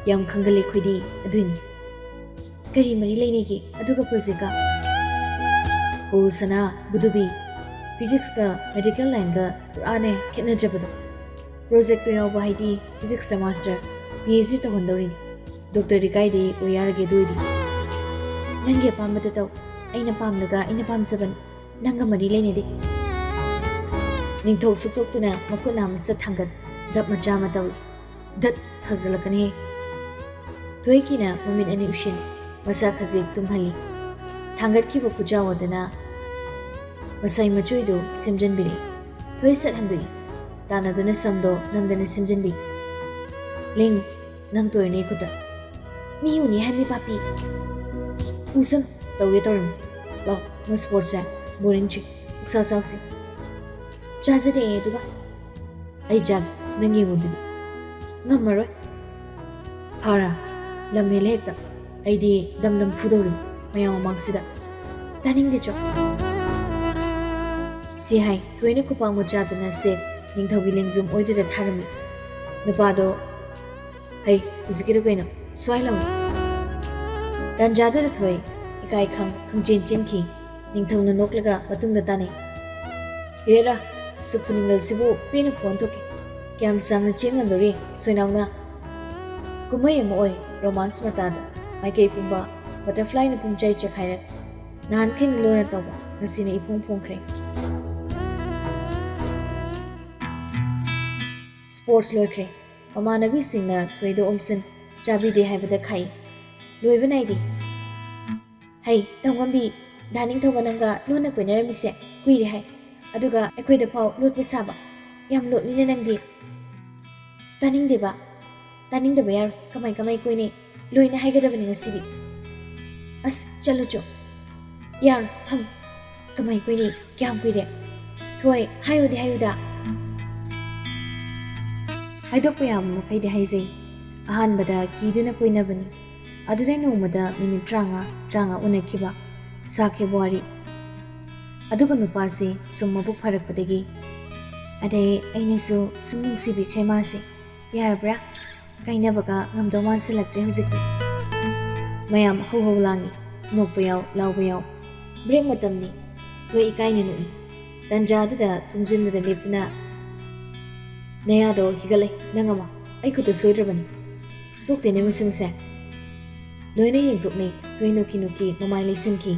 ꯌꯥꯝ ꯈꯪꯒꯜꯂꯤ ꯑꯩꯈꯣꯏꯗꯤ, ꯑꯗꯨꯏꯅꯤ꯫ ꯀꯔꯤ ꯃꯔꯤ ꯂꯩꯅꯒꯦ ꯑꯗꯨꯒ ꯄ꯭ꯔꯣꯖꯦꯛꯀ? ꯍꯣ ꯁꯅꯥ, ꯕꯨꯗꯨꯕꯤ, ꯐꯤꯖꯤꯛꯁꯀ ꯃꯦꯗꯤꯀꯦꯜ ꯂꯥꯏꯟꯒ ꯄꯨꯔꯥꯅꯦ ꯈꯦꯠꯅꯖꯕꯗꯣ꯫ ꯄ꯭ꯔꯣꯖꯦꯛꯇꯣ ꯌꯥꯎꯕ ꯍꯥꯏꯗꯤ ꯐꯤꯖꯤꯛꯁꯇ ꯃꯥꯁꯇꯔ, ꯄꯤ ꯑꯩꯆ ꯗꯤ ꯇꯧꯍꯟꯗꯧꯔꯤꯅꯤ꯫ ꯗꯣꯛꯇꯔꯗꯤ ꯀꯥꯏꯗꯩ ꯑꯣꯏ ꯌꯥꯔꯒꯦ ꯑꯗꯨ ꯑꯣꯏꯗꯤ? ꯅꯪꯒꯤ ꯑꯄꯥꯝꯕꯗꯣ ꯇꯧ, ꯑꯩꯅ ꯄꯥꯝꯂꯒ ꯑꯩꯅ ꯄꯥꯝꯖꯕꯅꯤ꯫ ꯅꯪꯒ ꯃꯔꯤ ꯂꯩꯅꯗꯦ꯫ ꯅꯤꯡꯊꯧ ꯁꯨꯛꯇꯣꯛꯇꯨꯅ ꯃꯈꯨꯠ ꯅꯥ ꯃꯁꯠ ꯊꯥꯡꯒꯠ, ꯙꯞ ꯃꯆꯥ ꯑꯃ ꯇꯧꯏ꯫ ꯙꯠ ꯊꯥꯖꯤꯜꯂꯛꯀꯅꯤ꯫ ꯊꯣꯏꯀꯤꯅ ꯃꯃꯤꯠ ꯑꯅꯤ ꯎꯏꯁꯤꯟ, ꯃꯁꯥ ꯈꯖꯤꯛ ꯇꯨꯝꯍꯜꯂꯤ꯫ ꯊꯥꯡꯒꯠꯈꯤꯕ ꯈꯨꯖꯥꯎ ꯑꯗꯨꯅ ꯃꯁꯥꯏ ꯃꯆꯣꯏꯗꯨ ꯁꯦꯝꯖꯤꯟꯕꯤꯔꯛꯏ꯫ ꯊꯣꯏ ꯁꯠ ꯍꯟꯗꯣꯛꯏ꯫ ꯇꯥꯟꯅꯗꯨꯅ ꯁꯝꯗꯣ ꯅꯝꯗꯅ ꯁꯦꯝꯖꯤꯟꯕꯤ꯫ ꯂꯦꯡꯉꯨ, ꯅꯪ ꯇꯣꯏꯔꯅꯤ ꯈꯨꯠꯇ꯫ ꯃꯤ ꯎꯅꯤ ꯍꯥꯏꯃꯤ ꯄꯥꯄꯤ꯫ ꯎꯁꯟ ꯇꯧꯒꯦ ꯇꯧꯔꯤꯃꯤ꯫ ꯂꯥꯎ, ꯃꯣꯏ ꯁ꯭ꯄꯣꯔꯠꯁꯦ ꯕꯣꯔꯤꯡ ꯆꯨꯏ꯫ ꯎꯛꯁꯥ ꯆꯥꯎꯁꯤ꯫ ꯆꯥꯖꯗꯦ ꯑꯗꯨꯒ꯫ ꯑꯩ ꯆꯥꯒꯦ, ꯅꯪ ꯌꯦꯡꯉꯨꯗꯨꯗꯤ꯫ ꯉꯝꯃꯔꯣꯏ꯫ ꯐꯥꯔꯥ, ꯂꯝ ꯍꯦꯜꯂꯦ ꯍꯦꯛꯇ꯫ ꯑꯩꯗꯤ ꯗꯝ ꯗꯝ ꯐꯨꯗꯧꯔꯤ ꯃꯌꯥꯝ ꯃꯃꯥꯡꯁꯤꯗ꯫ ꯇꯥꯅꯤꯡꯗꯦ ꯆꯣ꯫ ꯁꯤ ꯍꯥꯏ, ꯊꯣꯏꯅ ꯈꯨꯄꯥꯛ ꯃꯆꯥꯗꯨꯅ ꯁꯦ ꯅꯤꯡꯊꯧꯒꯤ ꯂꯦꯡꯖꯨꯝ ꯑꯣꯏꯗꯨꯗ ꯊꯥꯔꯝꯃꯤ꯫ ꯅꯨꯄꯥꯗꯣ, "ꯍꯩ, ꯍꯧꯖꯤꯛꯀꯤꯗꯣ ꯀꯩꯅꯣ? ꯁ꯭ꯋꯥꯏ ꯂꯥꯎꯅꯦ!" ꯇꯥꯟꯖꯥꯗꯨꯗ ꯊꯣꯏ ꯏꯀꯥꯏ ꯈꯪ ꯈꯪꯆꯦꯟ ꯆꯦꯟꯈꯤ꯫ ꯅꯤꯡꯊꯧꯅ ꯅꯣꯛꯂꯒ ꯃꯇꯨꯡꯗ ꯇꯥꯅꯩ꯫ "ꯍꯦꯔꯥ, ꯁꯨꯛ ꯐꯨꯅꯤꯡꯂꯕꯁꯤꯕꯨ ꯄꯦꯟꯅ ꯐꯣꯟ ꯊꯣꯛꯀꯦ꯫ ꯀꯌꯥꯝ ꯁꯥꯡꯅ ꯆꯦꯟ ꯉꯝꯗꯧꯔꯤ, ꯁꯣꯏꯅꯥꯎꯅ?" ꯀꯨꯝꯍꯩ ꯑꯃ ꯑꯣꯏ ꯔꯣꯃꯥꯟꯁ ꯃꯇꯥꯗꯣ꯫ ꯃꯥꯏꯀꯩ ꯄꯨꯝꯕ ꯕꯇꯔꯐ꯭ꯂꯥꯏꯅ ꯄꯨꯝꯆꯥꯏ ꯆꯈꯥꯏꯔꯛ꯫ ꯅꯍꯥꯟꯈꯩꯅ ꯂꯣꯟꯅ ꯇꯧꯕ, ꯉꯁꯤꯅ ꯏꯐꯣꯡ ꯐꯣꯡꯈ꯭ꯔꯦ꯫ ꯁ꯭ꯄꯣꯔꯠꯁ ꯂꯣꯏꯈ꯭ꯔꯦ꯫ ꯃꯃꯥꯟꯅꯕꯤꯁꯤꯡꯅ ꯊꯣꯏꯗꯣ ꯑꯣꯝꯁꯤꯟ ꯆꯥꯕꯤꯗꯦ ꯍꯥꯏꯕꯗ ꯈꯥꯛꯏ꯫ ꯂꯣꯏꯕ ꯅꯥꯏꯗꯦ꯫ "ꯍꯩ, ꯇꯧꯉꯝꯕꯤ, ꯗꯥ ꯅꯤꯡꯊꯧꯒ ꯅꯪꯒ ꯂꯣꯟꯅ ꯀꯣꯏꯅꯔꯝꯃꯤꯁꯦ ꯀꯨꯏꯔꯦ ꯍꯥꯏ꯫ ꯑꯗꯨꯒ ꯑꯩꯈꯣꯏꯗ ꯐꯥꯎ ꯂꯣꯠꯄ ꯁꯥꯕ꯫ ꯌꯥꯝ ꯂꯣꯠꯂꯤꯅꯦ ꯅꯪꯗꯤ꯫" ꯇꯥꯅꯤꯡꯗꯦꯕ꯫ ꯇꯥꯅꯤꯡꯗꯕ ꯌꯥꯔꯣꯏ꯫ ꯀꯃꯥꯏ ꯀꯃꯥꯏ ꯀꯣꯏꯅꯩ? ꯂꯣꯏꯅ ꯍꯥꯏꯒꯗꯕꯅꯤ ꯉꯁꯤꯗꯤ꯫ ꯑꯁ, ꯆꯠꯂꯨ ꯆꯣ꯫ ꯌꯥꯔꯣꯏ, ꯐꯝ꯫ ꯀꯃꯥꯏ ꯀꯣꯏꯅꯩ? ꯀꯌꯥꯝ ꯀꯨꯏꯔꯦ? ꯊꯣꯏ, ꯍꯥꯏꯌꯨꯗꯤ ꯍꯥꯏꯌꯨꯗ꯫ ꯍꯥꯏꯗꯣꯛꯄ ꯌꯥꯕ ꯃꯈꯩꯗꯤ ꯍꯥꯏꯖꯩ꯫ ꯑꯍꯥꯟꯕꯗ ꯀꯤꯗꯨꯅ ꯀꯣꯏꯅꯕꯅꯤ꯫ ꯑꯗꯨꯗꯩ ꯅꯣꯡꯃꯗ ꯃꯤꯅꯤꯠ ꯇꯔꯥꯃꯉꯥ, ꯇꯔꯥꯃꯉꯥ ꯎꯅꯈꯤꯕ, ꯁꯥꯈꯤꯕ ꯋꯥꯔꯤ꯫ ꯑꯗꯨꯒ ꯅꯨꯄꯥꯁꯦ ꯁꯨꯝ ꯃꯕꯨꯛ ꯐꯔꯛꯄꯗꯒꯤ ꯑꯗꯩ ꯑꯩꯅꯁꯨ ꯁꯨꯝ ꯅꯨꯡꯁꯤꯕꯤꯈ꯭ꯔꯦ ꯃꯥꯁꯦ꯫ ꯌꯥꯔꯕ꯭ꯔꯥ? ꯀꯥꯏꯅꯕꯒ ꯉꯝꯗꯧ ꯃꯥꯟꯁꯤꯜꯂꯛꯇ꯭ꯔꯦ ꯍꯧꯖꯤꯛꯇꯤ꯫ ꯃꯌꯥꯝ ꯍꯧ ꯍꯧ ꯂꯥꯡꯉꯤ, ꯅꯣꯛꯄ ꯌꯥꯎ, ꯂꯥꯎꯕ ꯌꯥꯎ꯫ ꯕ꯭ꯔꯦꯛ ꯃꯇꯝꯅꯤ꯫ ꯊꯣꯏ ꯏꯀꯥꯏꯅ ꯅꯣꯛꯏ꯫ ꯇꯟꯖꯥꯗꯨꯗ ꯊꯣꯡꯖꯤꯟꯗꯨꯗ ꯂꯦꯞꯇꯨꯅ, "ꯅꯌꯥꯗꯣ ꯍꯤꯒꯠꯂꯦ, ꯅꯪ ꯑꯃ꯫ ꯑꯩ ꯈꯨꯠꯇ ꯁꯣꯏꯗ꯭ꯔꯕꯅꯤ꯫ ꯇꯣꯛꯇꯦꯅꯦ ꯃꯁꯤ ꯃꯁꯦ꯫" ꯂꯣꯏꯅ ꯌꯦꯡꯊꯣꯛꯅꯩ꯫ ꯊꯣꯏ ꯅꯣꯛꯈꯤ ꯅꯣꯛꯈꯤ ꯃꯃꯥꯏ ꯂꯩꯁꯤꯟꯈꯤ꯫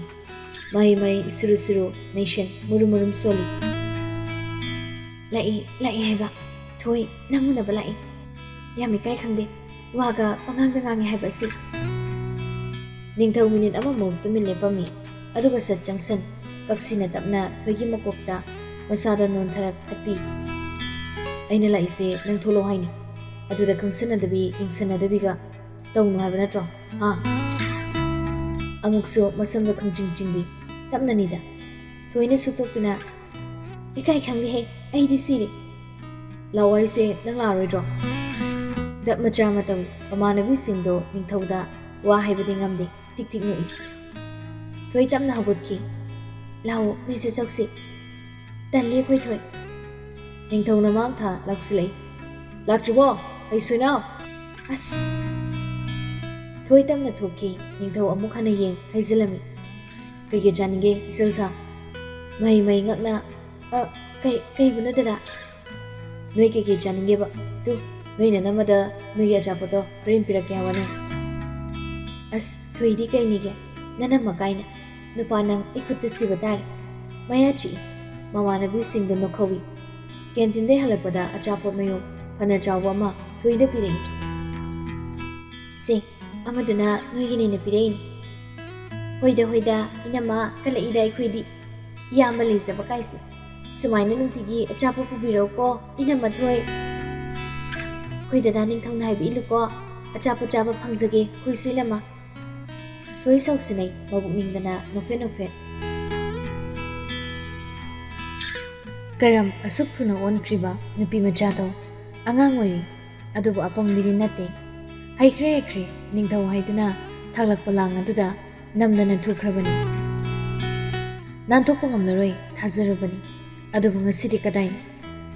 ꯃꯍꯩ ꯃꯍꯩ ꯁꯨꯔꯨ ꯁꯨꯔꯨ ꯅꯩꯁꯟ ꯃꯨꯔꯨꯝ ꯃꯨꯔꯨꯝ ꯁꯣꯜꯂꯤ꯫ "ꯂꯥꯛꯏ, ꯂꯥꯛꯏ ꯍꯥꯏꯕ꯫ ꯊꯣꯏ, ꯅꯪ ꯎꯅꯕ ꯂꯥꯛꯏ꯫ ꯌꯥꯝ ꯏꯀꯥꯏ ꯈꯪꯗꯦ꯫ ꯋꯥꯒ ꯄꯉꯥꯡꯗ ꯉꯥꯡꯉꯤ ꯍꯥꯏꯕ ꯑꯁꯤ꯫" ꯅꯤꯡꯊꯧ ꯃꯤꯅꯤꯠ ꯑꯃꯃꯨꯛ ꯇꯨꯃꯤꯟ ꯂꯦꯞꯄꯝꯃꯤ꯫ ꯑꯗꯨꯒ ꯁꯠ ꯆꯪꯁꯟ ꯀꯛꯁꯤꯟꯅ ꯇꯞꯅ ꯊꯣꯏꯒꯤ ꯃꯀꯣꯛꯇ ꯃꯁꯥꯗ ꯅꯣꯟꯊꯔꯛ ꯊꯠꯄꯤ꯫ "ꯑꯩꯅ ꯂꯥꯛꯏꯁꯦ ꯅꯪ ꯊꯣꯛꯂꯛꯑꯣ ꯍꯥꯏꯅꯤ꯫ ꯑꯗꯨꯗ ꯈꯪꯁꯟꯅꯗꯕꯤ ꯌꯦꯡꯁꯟꯅꯗꯕꯤꯒ ꯇꯧꯅꯨ ꯍꯥꯏꯕ ꯅꯠꯇ꯭ꯔꯣ? ꯍꯥ?" ꯑꯃꯨꯛꯁꯨ ꯃꯁꯝꯗ ꯈꯪꯆꯤꯡ ꯆꯤꯡꯕꯤ꯫ ꯇꯞꯅꯅꯤꯗ꯫ ꯊꯣꯏꯅ ꯁꯨꯛꯇꯣꯛꯇꯨꯅ, "ꯏꯀꯥꯏ ꯈꯪꯗꯦꯍꯦ, ꯑꯩꯗꯤ ꯁꯤꯔꯦ꯫" "ꯂꯥꯛꯑꯣ ꯍꯥꯏꯁꯦ ꯅꯪ ꯂꯥꯛꯑꯔꯣꯏꯗ꯭ꯔꯣ?" ꯗꯞ ꯃꯆꯥ ꯑꯃ ꯇꯧꯏ꯫ ꯃꯃꯥꯟꯅꯕꯤꯁꯤꯡꯗꯣ ꯅꯤꯡꯊꯧꯗ ꯋꯥ ꯍꯥꯏꯕꯗꯤ ꯉꯝꯗꯦ꯫ ꯊꯤꯛ ꯊꯤꯛ ꯅꯣꯛꯏ꯫ ꯊꯣꯏ ꯇꯞꯅ ꯍꯧꯒꯠꯈꯤ꯫ "ꯂꯥꯛꯑꯣ, ꯅꯣꯏꯁꯦ ꯆꯧꯁꯤ꯫" "ꯇꯜꯂꯤ ꯑꯩꯈꯣꯏ ꯊꯣꯏ꯫" ꯅꯤꯡꯊꯧꯅ ꯃꯥꯡ ꯊꯥ ꯂꯥꯎꯁꯤꯜꯂꯛꯏ꯫ "ꯂꯥꯛꯇ꯭ꯔꯤꯕꯣ? ꯍꯩꯁꯣꯏꯅꯥꯎ!" ꯑꯁ! ꯊꯣꯏ ꯇꯞꯅ ꯊꯣꯛꯈꯤ꯫ ꯅꯤꯡꯊꯧ ꯑꯃꯨꯛ ꯍꯟꯅ ꯌꯦꯡ ꯍꯩꯖꯤꯜꯂꯝꯃꯤ꯫ "ꯀꯩꯀꯩ ꯆꯥꯅꯤꯡꯒꯦ, ꯏꯆꯜꯁꯥ?" ꯃꯍꯩ ꯃꯍꯩ ꯉꯛꯅ, "ꯑ, ꯀꯩ, ꯀꯩꯕꯨꯅꯣ ꯗꯗꯥ?" "ꯅꯣꯏ ꯀꯩꯀꯩ ꯆꯥꯅꯤꯡꯒꯦꯕ? ꯇꯨ, ꯅꯣꯏ ꯅꯅꯝꯃꯗ ꯅꯣꯏꯒꯤ ꯑꯆꯥꯄꯣꯠꯇꯣ ꯍꯣꯔꯦꯟ ꯄꯤꯔꯛꯀꯦ ꯍꯥꯏꯕꯅꯦ꯫" "ꯑꯁ, ꯊꯣꯏꯗꯤ ꯀꯩꯅꯤꯒꯦ? ꯅꯅꯝꯃ ꯀꯥꯏꯅ꯫ ꯅꯨꯄꯥ ꯅꯪ ꯑꯩ ꯈꯨꯠꯇ ꯁꯤꯕ ꯇꯥꯔꯦ꯫" ꯃꯌꯥ ꯆꯤꯛꯏ꯫ ꯃꯃꯥꯟꯅꯕꯤꯁꯤꯡꯗ ꯅꯣꯛꯍꯧꯏ꯫ ꯀꯦꯟꯇꯤꯟꯗꯩ ꯍꯜꯂꯛꯄꯗ ꯑꯆꯥꯄꯣꯠ ꯃꯌꯣꯝ ꯐꯅ ꯆꯥꯎꯕ ꯑꯃ ꯊꯣꯏꯗ ꯄꯤꯔꯛꯏ꯫ "ꯁꯦ, ꯑꯃꯗꯨꯅ ꯅꯣꯏꯒꯤꯅꯦꯅ ꯄꯤꯔꯛꯏꯅꯤ꯫" "ꯍꯣꯏꯗ, ꯍꯣꯏꯗ, ꯏꯅꯝꯃ ꯀꯜꯂꯛꯏꯗ ꯑꯩꯈꯣꯏꯗꯤ꯫ ꯏꯌꯥꯝꯕ ꯂꯩꯖꯕ ꯀꯥꯏꯁꯦ꯫ ꯁꯨꯃꯥꯏꯅ ꯅꯨꯡꯇꯤꯒꯤ ꯑꯆꯥꯄꯣꯠ ꯄꯨꯕꯤꯔꯛꯎꯀꯣ, ꯏꯅꯝꯃ ꯊꯣꯏ꯫ ꯑꯩꯈꯣꯏ ꯗꯗꯥ ꯅꯤꯡꯊꯧꯅ ꯍꯥꯏꯕ ꯏꯜꯂꯨꯀꯣ, ꯑꯆꯥꯄꯣꯠ ꯆꯥꯕ ꯐꯪꯖꯒꯦ ꯑꯩꯈꯣꯏꯁꯨ ꯏꯅꯝꯃ꯫" ꯊꯣꯏ ꯁꯥꯎꯁꯤꯟꯅꯩ, ꯃꯕꯨꯛ ꯅꯤꯡꯗꯅ ꯅꯣꯛꯐꯦꯠ ꯅꯣꯛꯐꯦꯠ꯫ ꯀꯔꯝ ꯑꯁꯨꯛ ꯊꯨꯅ ꯑꯣꯟꯈ꯭ꯔꯤꯕ ꯅꯨꯄꯤ ꯃꯆꯥꯗꯣ? ꯑꯉꯥꯡ ꯑꯣꯏꯔꯤ, ꯑꯗꯨꯕꯨ ꯑꯄꯪꯕꯤꯗꯤ ꯅꯠꯇꯦ꯫ ꯍꯩꯈ꯭ꯔꯦ ꯍꯩꯈ꯭ꯔꯦ, ꯅꯤꯡꯊꯧ ꯍꯥꯏꯗꯨꯅ ꯊꯥꯛꯂꯛꯄ ꯂꯥꯡ ꯑꯗꯨꯗ ꯅꯝꯗꯅ ꯊꯨꯈ꯭ꯔꯕꯅꯤ꯫ ꯅꯥꯟꯊꯣꯛꯄ ꯉꯝꯂꯔꯣꯏ ꯊꯥꯖꯔꯨꯕꯅꯤ, ꯑꯗꯨꯕꯨ ꯉꯁꯤꯗꯤ ꯀꯗꯥꯏꯅꯣ?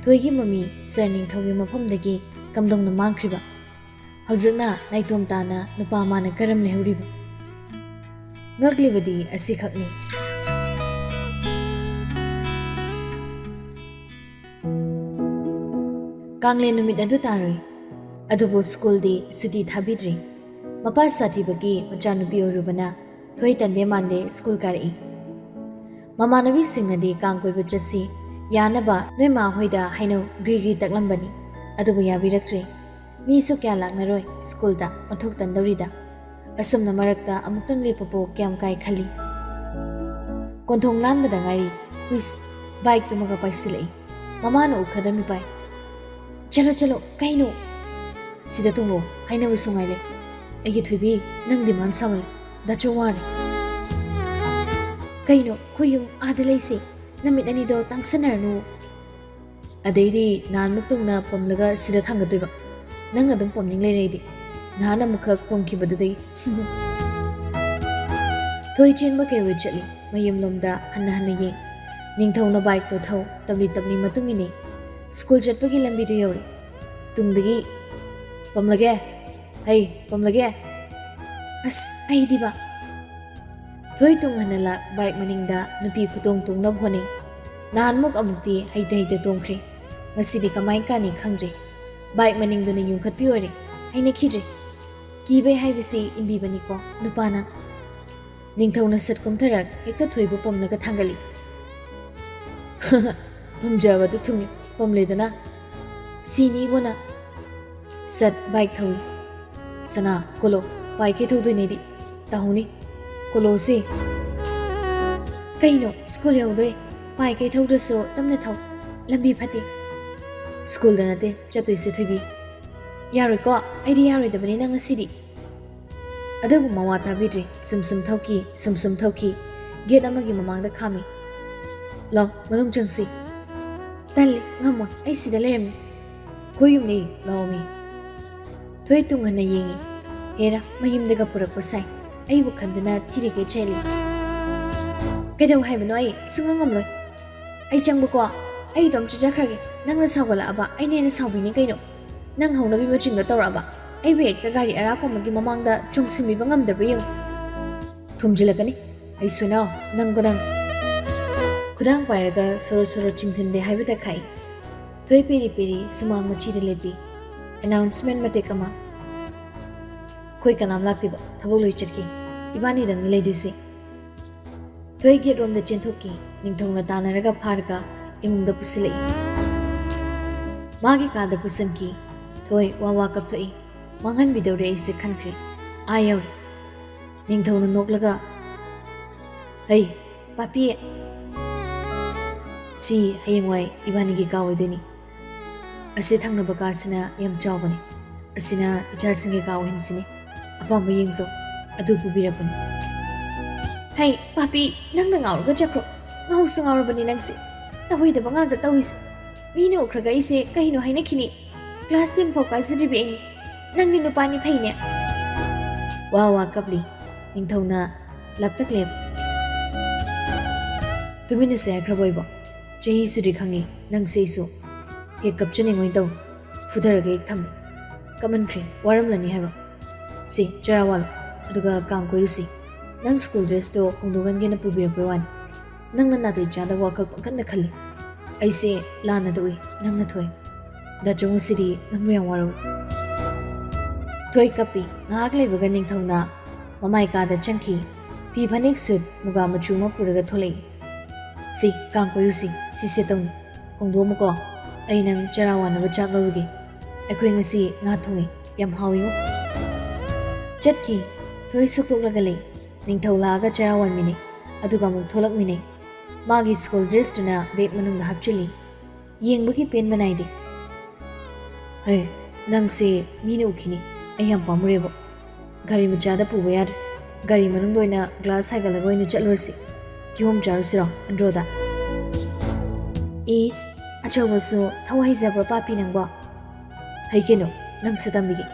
ꯊꯣꯏꯒꯤ ꯃꯃꯤ ꯁꯥꯔ ꯅꯤꯡꯊꯧꯒꯤ ꯃꯐꯝꯗꯒꯤ ꯀꯝꯗꯧꯅ ꯃꯥꯡꯈ꯭ꯔꯤꯕ? ꯍꯧꯖꯤꯛꯅ ꯅꯥꯏꯇꯣꯝ ꯇꯥꯅ ꯅꯨꯄꯥ ꯃꯥꯅ ꯀꯔꯝ ꯂꯩꯍꯧꯔꯤꯕ? ꯉꯛꯂꯤꯕꯗꯤ ꯑꯁꯤꯈꯛꯅꯤ꯫ ꯀꯥꯡꯂꯦꯟ ꯅꯨꯃꯤꯠ ꯑꯗꯨ ꯇꯥꯔꯨꯏ꯫ ꯑꯗꯨꯕꯨ ꯁ꯭ꯀꯨꯜꯗꯤ ꯁꯨꯇꯤ ꯊꯥꯕꯤꯗ꯭ꯔꯤ꯫ ꯃꯄꯥ ꯁꯥꯊꯤꯕꯒꯤ ꯃꯆꯥꯅꯨꯄꯤ ꯑꯣꯏꯔꯨꯕꯅ ꯊꯣꯏ ꯇꯟꯗꯦ ꯃꯥꯟꯗꯦ ꯁ꯭ꯀꯨꯜ ꯀꯥꯔꯛꯏ꯫ ꯃꯃꯥꯟꯅꯕꯤꯁꯤꯡꯅꯗꯤ ꯀꯥꯡ ꯀꯣꯏꯕ ꯆꯠꯁꯤ, ꯌꯥꯅꯕ ꯅꯣꯏ ꯃꯥ ꯍꯣꯏꯗ ꯍꯩꯅꯧ ꯒ꯭ꯔꯤ ꯒ꯭ꯔꯤ ꯇꯛꯂꯝꯕꯅꯤ, ꯑꯗꯨꯕꯨ ꯌꯥꯕꯤꯔꯛꯇ꯭ꯔꯦ꯫ ꯃꯤꯁꯨ ꯀꯌꯥ ꯂꯥꯛꯅꯔꯣꯏ ꯁ꯭ꯀꯨꯜꯗ ꯑꯣꯟꯊꯣꯛ ꯇꯟꯗꯧꯔꯤꯗ꯫ ꯑꯁꯨꯝꯅ ꯃꯔꯛꯇ ꯑꯃꯨꯛꯇꯪ ꯂꯦꯞꯄꯕꯨ ꯀꯌꯥꯝ ꯀꯥꯏ ꯈꯜꯂꯤ꯫ ꯀꯣꯟꯊꯣꯡ ꯂꯥꯟꯕꯗ ꯉꯥꯏꯔꯤ꯫ ꯍꯨꯏꯁ, ꯕꯥꯏꯛꯇꯨꯃꯒ ꯄꯥꯏꯁꯤꯜꯂꯛꯏ꯫ ꯃꯃꯥꯅ ꯎꯈ꯭ꯔꯗꯝꯃꯤ ꯄꯥꯏ꯫ "ꯆꯠꯂꯣ, ꯆꯠꯂꯣ, ꯀꯩꯅꯣ?" "ꯁꯤꯗ ꯇꯣꯡꯂꯣ, ꯍꯥꯏꯅꯕꯁꯨ ꯉꯥꯏꯔꯦ꯫ ꯑꯩꯒꯤ ꯊꯣꯏꯕꯤ, ꯅꯪ ꯗꯤꯃꯥꯟ ꯁꯥꯃꯜꯂꯦ꯫ ꯗꯥꯆꯧ ꯋꯥꯔꯦ꯫" "ꯀꯩꯅꯣ, ꯑꯩꯈꯣꯏ ꯌꯨꯝ ꯑꯥꯗ ꯂꯩꯁꯦ꯫ ꯅꯃꯤꯠ ꯑꯅꯤꯗꯣ ꯇꯥꯡꯁꯟꯅꯔꯅꯨ꯫" "ꯑꯗꯩꯗꯤ ꯅꯍꯥꯟꯃꯨꯛꯇꯧꯅ ꯄꯝꯂꯒ ꯁꯤꯗ ꯊꯥꯡꯒꯠꯇꯣꯏꯕ꯫ ꯅꯪ ꯑꯗꯨꯝ ꯄꯝꯅꯤꯡ ꯂꯩꯔꯦ ꯑꯩꯗꯤ꯫ ꯅꯍꯥꯟ ꯑꯃꯨꯛꯈꯛ ꯄꯝꯈꯤꯕꯗꯨꯗꯒꯤ꯫" ꯊꯣꯏ ꯆꯦꯟꯕ ꯀꯩꯑꯣꯏ ꯆꯠꯂꯤ꯫ ꯃꯌꯨꯝꯂꯣꯝꯗ ꯍꯟꯅ ꯍꯟꯅ ꯌꯦꯡ꯫ ꯅꯤꯡꯊꯧꯅ ꯕꯥꯏꯛꯇꯣ ꯊꯧ, ꯇꯞꯂꯤ ꯇꯞꯂꯤ ꯃꯇꯨꯡ ꯏꯟꯅꯩ꯫ ꯁ꯭ꯀꯨꯜ ꯆꯠꯄꯒꯤ ꯂꯝꯕꯤꯗꯨ ꯌꯧꯔꯦ꯫ ꯇꯨꯡꯗꯒꯤ, "ꯄꯝꯂꯒꯦ, ꯍꯩ, ꯄꯝꯂꯒꯦ꯫ ꯑꯁ, ꯑꯩꯗꯤꯕ꯫" ꯊꯣꯏ ꯇꯨꯡ ꯍꯟꯅ ꯂꯥꯛ, ꯕꯥꯏꯛ ꯃꯅꯤꯡꯗ ꯅꯨꯄꯤ ꯈꯨꯇꯣꯡ ꯇꯣꯡꯅꯕ ꯍꯣꯠꯅꯩ꯫ ꯅꯍꯥꯟꯃꯨꯛ ꯑꯃꯨꯛꯇꯤ ꯍꯩꯇ ꯍꯩꯇ ꯇꯣꯡꯈ꯭ꯔꯦ꯫ ꯉꯁꯤꯗꯤ ꯀꯃꯥꯏ ꯀꯥꯅꯤ ꯈꯪꯗ꯭ꯔꯦ꯫ ꯕꯥꯏꯛ ꯃꯅꯤꯡꯗꯨꯅ ꯌꯨꯡꯈꯠꯄꯤ ꯑꯣꯏꯔꯦ꯫ ꯍꯩꯅꯈꯤꯗ꯭ꯔꯦ꯫ ꯀꯤꯕꯩ ꯍꯥꯏꯕꯁꯤ ꯏꯟꯕꯤꯕꯅꯤꯀꯣ ꯅꯨꯄꯥꯅ꯫ ꯅꯤꯡꯊꯧꯅ ꯁꯠ ꯀꯨꯝꯊꯔꯛ ꯍꯦꯛꯇ ꯊꯣꯏꯕꯨ ꯄꯝꯂꯒ ꯊꯥꯡꯒꯠꯂꯤ꯫ "ꯄꯝꯖꯕꯗꯨ ꯊꯨꯡꯉꯤ, ꯄꯝꯂꯦꯗꯅ꯫ ꯁꯤꯅꯤ ꯏꯕꯣꯅ꯫" ꯁꯠ ꯕꯥꯏꯛ ꯊꯧꯏ꯫ "ꯁꯅꯥ, ꯀꯣꯂꯣ, ꯄꯥꯏꯈꯩ ꯊꯧꯗꯣꯏꯅꯦꯗꯤ꯫ ꯇꯥꯍꯧꯅꯤ꯫ ꯀꯣꯂꯣꯁꯤ꯫" "ꯀꯩꯅꯣ, ꯁ꯭ꯀꯨꯜ ꯌꯧꯗꯣꯔꯦ꯫ ꯄꯥꯏꯈꯩ ꯊꯧꯗ꯭ꯔꯁꯨ ꯇꯞꯅ ꯊꯧ꯫ ꯂꯝꯕꯤ ꯐꯠꯇꯦ꯫" "ꯁ꯭ꯀꯨꯜꯗ ꯅꯠꯇꯦ ꯆꯠꯇꯣꯏꯁꯦ ꯊꯣꯏꯕꯤ꯫" "ꯌꯥꯔꯣꯏꯀꯣ, ꯑꯩꯗꯤ ꯌꯥꯔꯣꯏꯗꯕꯅꯤꯅ ꯉꯁꯤꯗꯤ꯫" ꯑꯗꯨꯕꯨ ꯃꯋꯥ ꯇꯥꯕꯤꯗ꯭ꯔꯦ꯫ ꯁꯨꯝ ꯁꯨꯝ ꯊꯧꯈꯤ, ꯁꯨꯝ ꯁꯨꯝ ꯊꯧꯈꯤ꯫ ꯒꯦꯠ ꯑꯃꯒꯤ ꯃꯃꯥꯡꯗ ꯈꯥꯝꯃꯤ꯫ "ꯂꯥꯎ, ꯃꯅꯨꯡ ꯆꯪꯁꯤ꯫" "ꯇꯜꯂꯤ, ꯉꯝꯃꯣꯏ, ꯑꯩ ꯁꯤꯗ ꯂꯩꯔꯝꯃꯤ꯫" "ꯑꯩꯈꯣꯏ ꯌꯨꯝꯅꯤ, ꯂꯥꯎꯃꯤ꯫" ꯊꯣꯏ ꯇꯨꯡ ꯍꯟꯅ ꯌꯦꯡꯉꯤ꯫ ꯍꯦꯔꯥ, ꯃꯌꯨꯝꯗꯒ ꯄꯨꯔꯛꯄ ꯁꯥꯏ꯫ ꯑꯩꯕꯨ ꯈꯟꯗꯨꯅ ꯊꯤꯔꯤꯈꯩ ꯆꯦꯜꯂꯤ꯫ "ꯀꯩꯗꯧ ꯍꯥꯏꯕꯅꯣ? ꯑꯩ ꯁꯨꯡꯉꯝ ꯉꯝꯂꯣꯏ꯫ ꯑꯩ ꯆꯪꯕꯀꯣ, ꯑꯩ ꯑꯗꯨꯝ ꯆꯠꯆꯈ꯭ꯔꯒꯦ꯫ ꯅꯪꯅ ꯁꯥꯎꯒꯠꯂꯛꯑꯕ ꯑꯩꯅ ꯍꯦꯟꯅ ꯁꯥꯎꯕꯤꯅꯤ ꯀꯩꯅꯣ? ꯅꯪ ꯍꯧꯅꯕꯤ ꯃꯆꯤꯡꯗ ꯇꯧꯔꯛꯑꯕ ꯑꯩꯕꯨ ꯍꯦꯛꯇ ꯒꯥꯔꯤ ꯑꯔꯥꯛꯄ ꯑꯃꯒꯤ ꯃꯃꯥꯡꯗ ꯆꯣꯡꯁꯤꯟꯕꯤꯕ ꯉꯝꯗꯕ꯭ꯔꯥ ꯌꯦꯡꯉꯨ꯫ ꯊꯨꯝꯖꯤꯜꯂꯛꯀꯅꯤ꯫ ꯑꯩ ꯁꯨꯅꯥꯎ, ꯅꯪꯒꯣ ꯅꯪ꯫ ꯈꯨꯗꯥꯡ ꯄꯥꯏꯔꯒ ꯁꯣꯔꯣ ꯁꯣꯔꯣ ꯆꯤꯡꯁꯤꯟꯗꯦ ꯍꯥꯏꯕ ꯇꯛꯈꯥꯏ꯫ ꯊꯣꯏ ꯄꯦꯔꯤ ꯄꯦꯔꯤ ꯁꯨꯃꯥꯡ ꯃꯆꯤꯗ ꯂꯦꯞꯄꯤ꯫ ꯑꯦꯅꯥꯎꯟꯁꯃꯦꯟ ꯃꯇꯦꯛ ꯑꯃ꯫ ꯑꯩꯈꯣꯏ ꯀꯅꯥꯝ ꯂꯥꯛꯇꯦꯕ, ꯊꯕꯛ ꯂꯣꯏ ꯆꯠꯈꯤ꯫ ꯏꯕꯥꯅꯤꯗꯪꯅꯤ ꯂꯩꯗꯣꯏꯁꯦ꯫ ꯊꯣꯏ ꯒꯦꯠ ꯔꯣꯝꯗ ꯆꯦꯟꯊꯣꯛꯈꯤ꯫ ꯅꯤꯡꯊꯧꯅ ꯇꯥꯟꯅꯔꯒ ꯐꯥꯔꯒ ꯏꯃꯨꯡꯗ ꯄꯨꯁꯤꯜꯂꯛꯏ꯫ ꯃꯥꯒꯤ ꯀꯥꯗ ꯄꯨꯁꯟꯈꯤ꯫ ꯊꯣꯏ ꯋꯥ ꯋꯥ ꯀꯞꯊꯣꯛꯏ꯫ ꯃꯥꯡꯍꯟꯕꯤꯗꯧꯔꯦ ꯑꯩꯁꯦ ꯈꯟꯈ꯭ꯔꯦ꯫ ꯑꯥ ꯌꯧꯔꯦ꯫ ꯅꯤꯡꯊꯧꯅ ꯅꯣꯛꯂꯒ, "ꯍꯩ, ꯄꯥꯄꯤ, ꯁꯤ ꯍꯌꯦꯡꯋꯥꯏ ꯏꯕꯥꯅꯤꯒꯤ ꯀꯥ ꯑꯣꯏꯗꯣꯏꯅꯤ꯫ ꯑꯁꯤ ꯊꯪꯅꯕ ꯀꯥꯁꯤꯅ ꯌꯥꯝ ꯆꯥꯎꯕꯅꯤ꯫ ꯑꯁꯤꯅ ꯏꯆꯥꯁꯤꯡꯒꯤ ꯀꯥ ꯑꯣꯏꯍꯟꯁꯤꯅꯦ꯫ ꯑꯄꯥꯝꯕ ꯌꯦꯡꯖꯧ꯫ ꯑꯗꯨ ꯄꯨꯕꯤꯔꯛꯄꯅꯤ꯫" "ꯍꯩ, ꯄꯥꯄꯤ, ꯅꯪꯅ ꯉꯥꯎꯔꯒ ꯆꯠꯈ꯭ꯔꯣ꯫ ꯉꯥꯎꯁꯨ ꯉꯥꯎꯔꯕꯅꯤ ꯅꯪꯁꯦ꯫ ꯇꯧꯍꯩꯗꯕ ꯉꯥꯛꯇ ꯇꯧꯏꯁꯦ꯫ ꯃꯤꯅ ꯎꯈ꯭ꯔꯒ ꯑꯩꯁꯦ ꯀꯩꯅꯣ ꯍꯥꯏꯅꯈꯤꯅꯤ꯫ ꯀ꯭ꯂꯥꯁ ꯇꯦꯟ ꯐꯥꯎ ꯀꯥꯖꯗ꯭ꯔꯤꯕꯤ ꯑꯩꯅꯤ꯫ ꯅꯪꯗꯤ ꯅꯨꯄꯥꯅꯤ ꯐꯩꯅꯦ꯫" ꯋꯥ ꯋꯥ ꯀꯞꯂꯤ꯫ ꯅꯤꯡꯊꯧꯅ ꯂꯞꯇꯛ ꯂꯦꯞ꯫ "ꯇꯨꯃꯤꯟꯅꯁꯦ ꯍꯥꯏꯈ꯭ꯔꯕꯣ ꯑꯩꯕꯣ? ꯆꯍꯤ ꯁꯨꯗ꯭ꯔꯤ ꯈꯪꯉꯤ ꯅꯪꯁꯦ ꯑꯩꯁꯨ꯫ ꯍꯦꯛ ꯀꯞꯆꯅꯤꯡꯉꯣꯏ ꯇꯧ꯫ ꯐꯨꯊꯔꯒ ꯍꯦꯛ ꯊꯝꯃꯦ꯫ ꯀꯞꯃꯟꯈ꯭ꯔꯦ, ꯋꯥꯔꯝꯂꯅꯤ ꯍꯥꯏꯕ꯫ ꯁꯤ, ꯆꯔꯥ ꯋꯥꯜꯂꯣ, ꯑꯗꯨꯒ ꯀꯥꯡ ꯀꯣꯏꯔꯨꯁꯤ꯫ ꯅꯪ ꯁ꯭ꯀꯨꯜ ꯗ꯭ꯔꯦꯁꯇꯣ ꯍꯣꯡꯗꯣꯛꯍꯟꯒꯦꯅ ꯄꯨꯕꯤꯔꯛꯄꯩ ꯋꯥꯅꯤ꯫ ꯅꯪꯅ ꯅꯥꯇꯩ ꯆꯥꯗꯕ ꯋꯥꯈꯜ ꯄꯪꯈꯟꯗ ꯈꯜꯂꯤ꯫ ꯑꯩꯁꯦ ꯂꯥꯟꯅ ꯇꯧꯏ, ꯅꯪꯅ ꯊꯣꯏ꯫ ꯗꯥ ꯆꯃꯨꯁꯤꯗꯤ ꯅꯪꯕꯨ ꯌꯥꯝ ꯋꯥꯔꯧꯏ꯫" ꯊꯣꯏ ꯀꯞꯄꯤ꯫ ꯉꯥꯏꯍꯥꯛ ꯂꯩꯕꯒ ꯅꯤꯡꯊꯧꯅ ꯃꯃꯥꯏ ꯀꯥꯗ ꯆꯪꯈꯤ꯫ ꯐꯤ ꯐꯅꯦꯛ ꯁꯨꯠ ꯃꯨꯒꯥ ꯃꯆꯨ ꯑꯃ ꯄꯨꯔꯒ ꯊꯣꯛꯂꯛꯏ꯫ "ꯁꯤ, ꯀꯥꯡ ꯀꯣꯏꯔꯨꯁꯤ, ꯁꯤ ꯁꯦꯠꯇꯧꯅꯤ꯫ ꯍꯣꯡꯗꯣꯛꯑꯝꯃꯨꯀꯣ, ꯑꯩ ꯅꯪ ꯆꯔꯥ ꯋꯥꯅꯕ ꯆꯥꯛ ꯂꯧꯔꯨꯒꯦ꯫ ꯑꯩꯈꯣꯏ ꯉꯁꯤ ꯉꯥ ꯊꯣꯡꯉꯤ, ꯌꯥꯝ ꯍꯥꯎꯏꯉꯣ꯫" ꯆꯠꯈꯤ꯫ ꯊꯣꯏ ꯁꯨꯛꯇꯣꯛꯂꯒ ꯂꯩ꯫ ꯅꯤꯡꯊꯧ ꯂꯥꯛꯑꯒ ꯆꯔꯥ ꯋꯥꯟꯃꯤꯟꯅꯩ, ꯑꯗꯨꯒ ꯑꯃꯨꯛ ꯊꯣꯛꯂꯛꯃꯤꯟꯅꯩ꯫ ꯃꯥꯒꯤ ꯁ꯭ꯀꯨꯜ ꯗ꯭ꯔꯦꯁꯇꯨꯅ ꯕꯦꯒ ꯃꯅꯨꯡꯗ ꯍꯥꯞꯆꯤꯜꯂꯤ꯫ ꯌꯦꯡꯕꯒꯤ ꯄꯦꯟꯕ ꯅꯥꯏꯗꯦ꯫ "ꯍꯦ, ꯅꯪꯁꯦ ꯃꯤꯅ ꯎꯈꯤꯅꯤ, ꯑꯩ ꯌꯥꯝ ꯄꯥꯝꯃꯨꯔꯦꯕꯣ꯫ ꯒꯥꯔꯤ ꯃꯆꯥꯗ ꯄꯨꯕ ꯌꯥꯗ꯭ꯔꯦ꯫ ꯒꯥꯔꯤ ꯃꯅꯨꯡꯗ ꯑꯣꯏꯅ ꯒ꯭ꯂꯥꯁ ꯍꯥꯏꯒꯠꯂꯒ ꯑꯣꯏꯅ ꯆꯠꯂꯨꯔꯁꯤ꯫ ꯀꯤꯍꯣꯝ ꯆꯥꯔꯨꯁꯤꯔꯣ, ꯑꯟꯗ꯭ꯔꯣꯗ?" "ꯏꯁ, ꯑꯆꯧꯕꯁꯨ ꯊꯧ ꯍꯩꯖꯕ꯭ꯔꯣ ꯄꯥꯄꯤ ꯅꯪꯕꯣ?" "ꯍꯩ ꯀꯩꯅꯣ, ꯅꯪꯁꯨ ꯇꯝꯕꯤꯒꯦ꯫"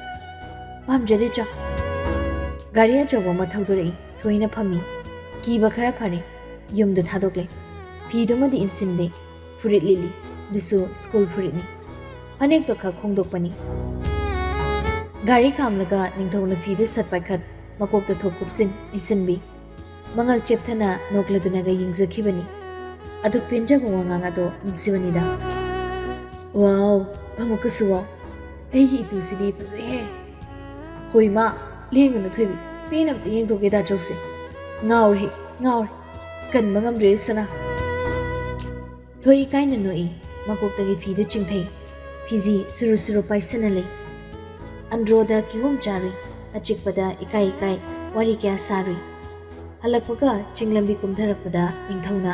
"ꯄꯥꯝꯖꯗꯦ ꯆꯣ꯫" ꯒꯥꯔꯤ ꯑꯆꯧꯕ ꯑꯃ ꯊꯧꯗꯣꯔꯛꯏ꯫ ꯊꯣꯏꯅ ꯐꯝꯃꯤ꯫ ꯀꯤꯕ ꯈꯔ ꯐꯔꯦ꯫ ꯌꯨꯝꯗ ꯊꯥꯗꯣꯛꯂꯦ꯫ ꯐꯤꯗꯨꯃꯗꯤ ꯏꯟꯁꯤꯟꯗꯦ꯫ ꯐꯨꯔꯤꯠ ꯂꯤꯠꯂꯤ꯫ ꯑꯗꯨꯁꯨ ꯁ꯭ꯀꯨꯜ ꯐꯨꯔꯤꯠꯅꯤ꯫ ꯐꯅꯦꯛꯇꯣ ꯈꯛ ꯍꯣꯡꯗꯣꯛꯄꯅꯤ꯫ ꯒꯥꯔꯤ ꯈꯥꯝꯂꯒ ꯅꯤꯡꯊꯧꯅ ꯐꯤꯗꯨ ꯁꯠ ꯄꯥꯏꯈꯠ, ꯃꯀꯣꯛꯇ ꯊꯣꯛ ꯀꯨꯞꯁꯤꯟ ꯏꯟꯁꯤꯟꯕꯤ꯫ ꯃꯉꯛ ꯆꯦꯞꯊꯅ ꯅꯣꯛꯂꯗꯨꯅꯒ ꯌꯦꯡꯖꯈꯤꯕꯅꯤ꯫ ꯑꯗꯨꯛ ꯄꯦꯟꯖꯕ ꯋꯥꯉꯥꯡ ꯑꯗꯣ ꯅꯨꯡꯁꯤꯕꯅꯤꯗ꯫ "ꯋꯥꯎ, ꯑꯃꯨꯛꯀꯁꯨ ꯋꯥꯎ꯫ ꯑꯩꯒꯤ ꯏꯇꯨꯁꯤꯗꯤ ꯐꯖꯩꯍꯦ꯫ ꯍꯣꯏ ꯃꯥ, ꯂꯦꯡꯒꯅꯨ ꯊꯣꯏꯕꯤ, ꯄꯦꯟꯅ ꯑꯝꯇ ꯌꯦꯡꯊꯣꯛꯀꯦ ꯗꯥ ꯆꯧꯁꯦ꯫ ꯉꯥꯎꯔꯦ, ꯉꯥꯎꯔꯦ꯫ ꯀꯟꯕ ꯉꯝꯗ꯭ꯔꯦ ꯁꯅꯥ꯫" ꯊꯣꯏ ꯏꯀꯥꯏꯅ ꯅꯣꯛꯏ꯫ ꯃꯀꯣꯛꯇꯒꯤ ꯐꯤꯗꯨ ꯆꯤꯡꯊꯩ꯫ ꯐꯤꯖꯤ ꯁꯨꯔꯨ ꯁꯨꯔꯨ ꯄꯥꯏꯁꯤꯟꯅ ꯂꯩ꯫ ꯑꯟꯗ꯭ꯔꯣꯗ ꯀꯤꯍꯣꯝ ꯆꯥꯔꯨꯏ꯫ ꯑꯆꯤꯛꯄꯗ ꯏꯀꯥꯏ ꯏꯀꯥꯏ ꯋꯥꯔꯤ ꯀꯌꯥ ꯁꯥꯔꯨꯏ꯫ ꯍꯜꯂꯛꯄꯒ ꯆꯤꯡ ꯂꯝꯕꯤ ꯀꯨꯝꯊꯔꯛꯄꯗ ꯅꯤꯡꯊꯧꯅ,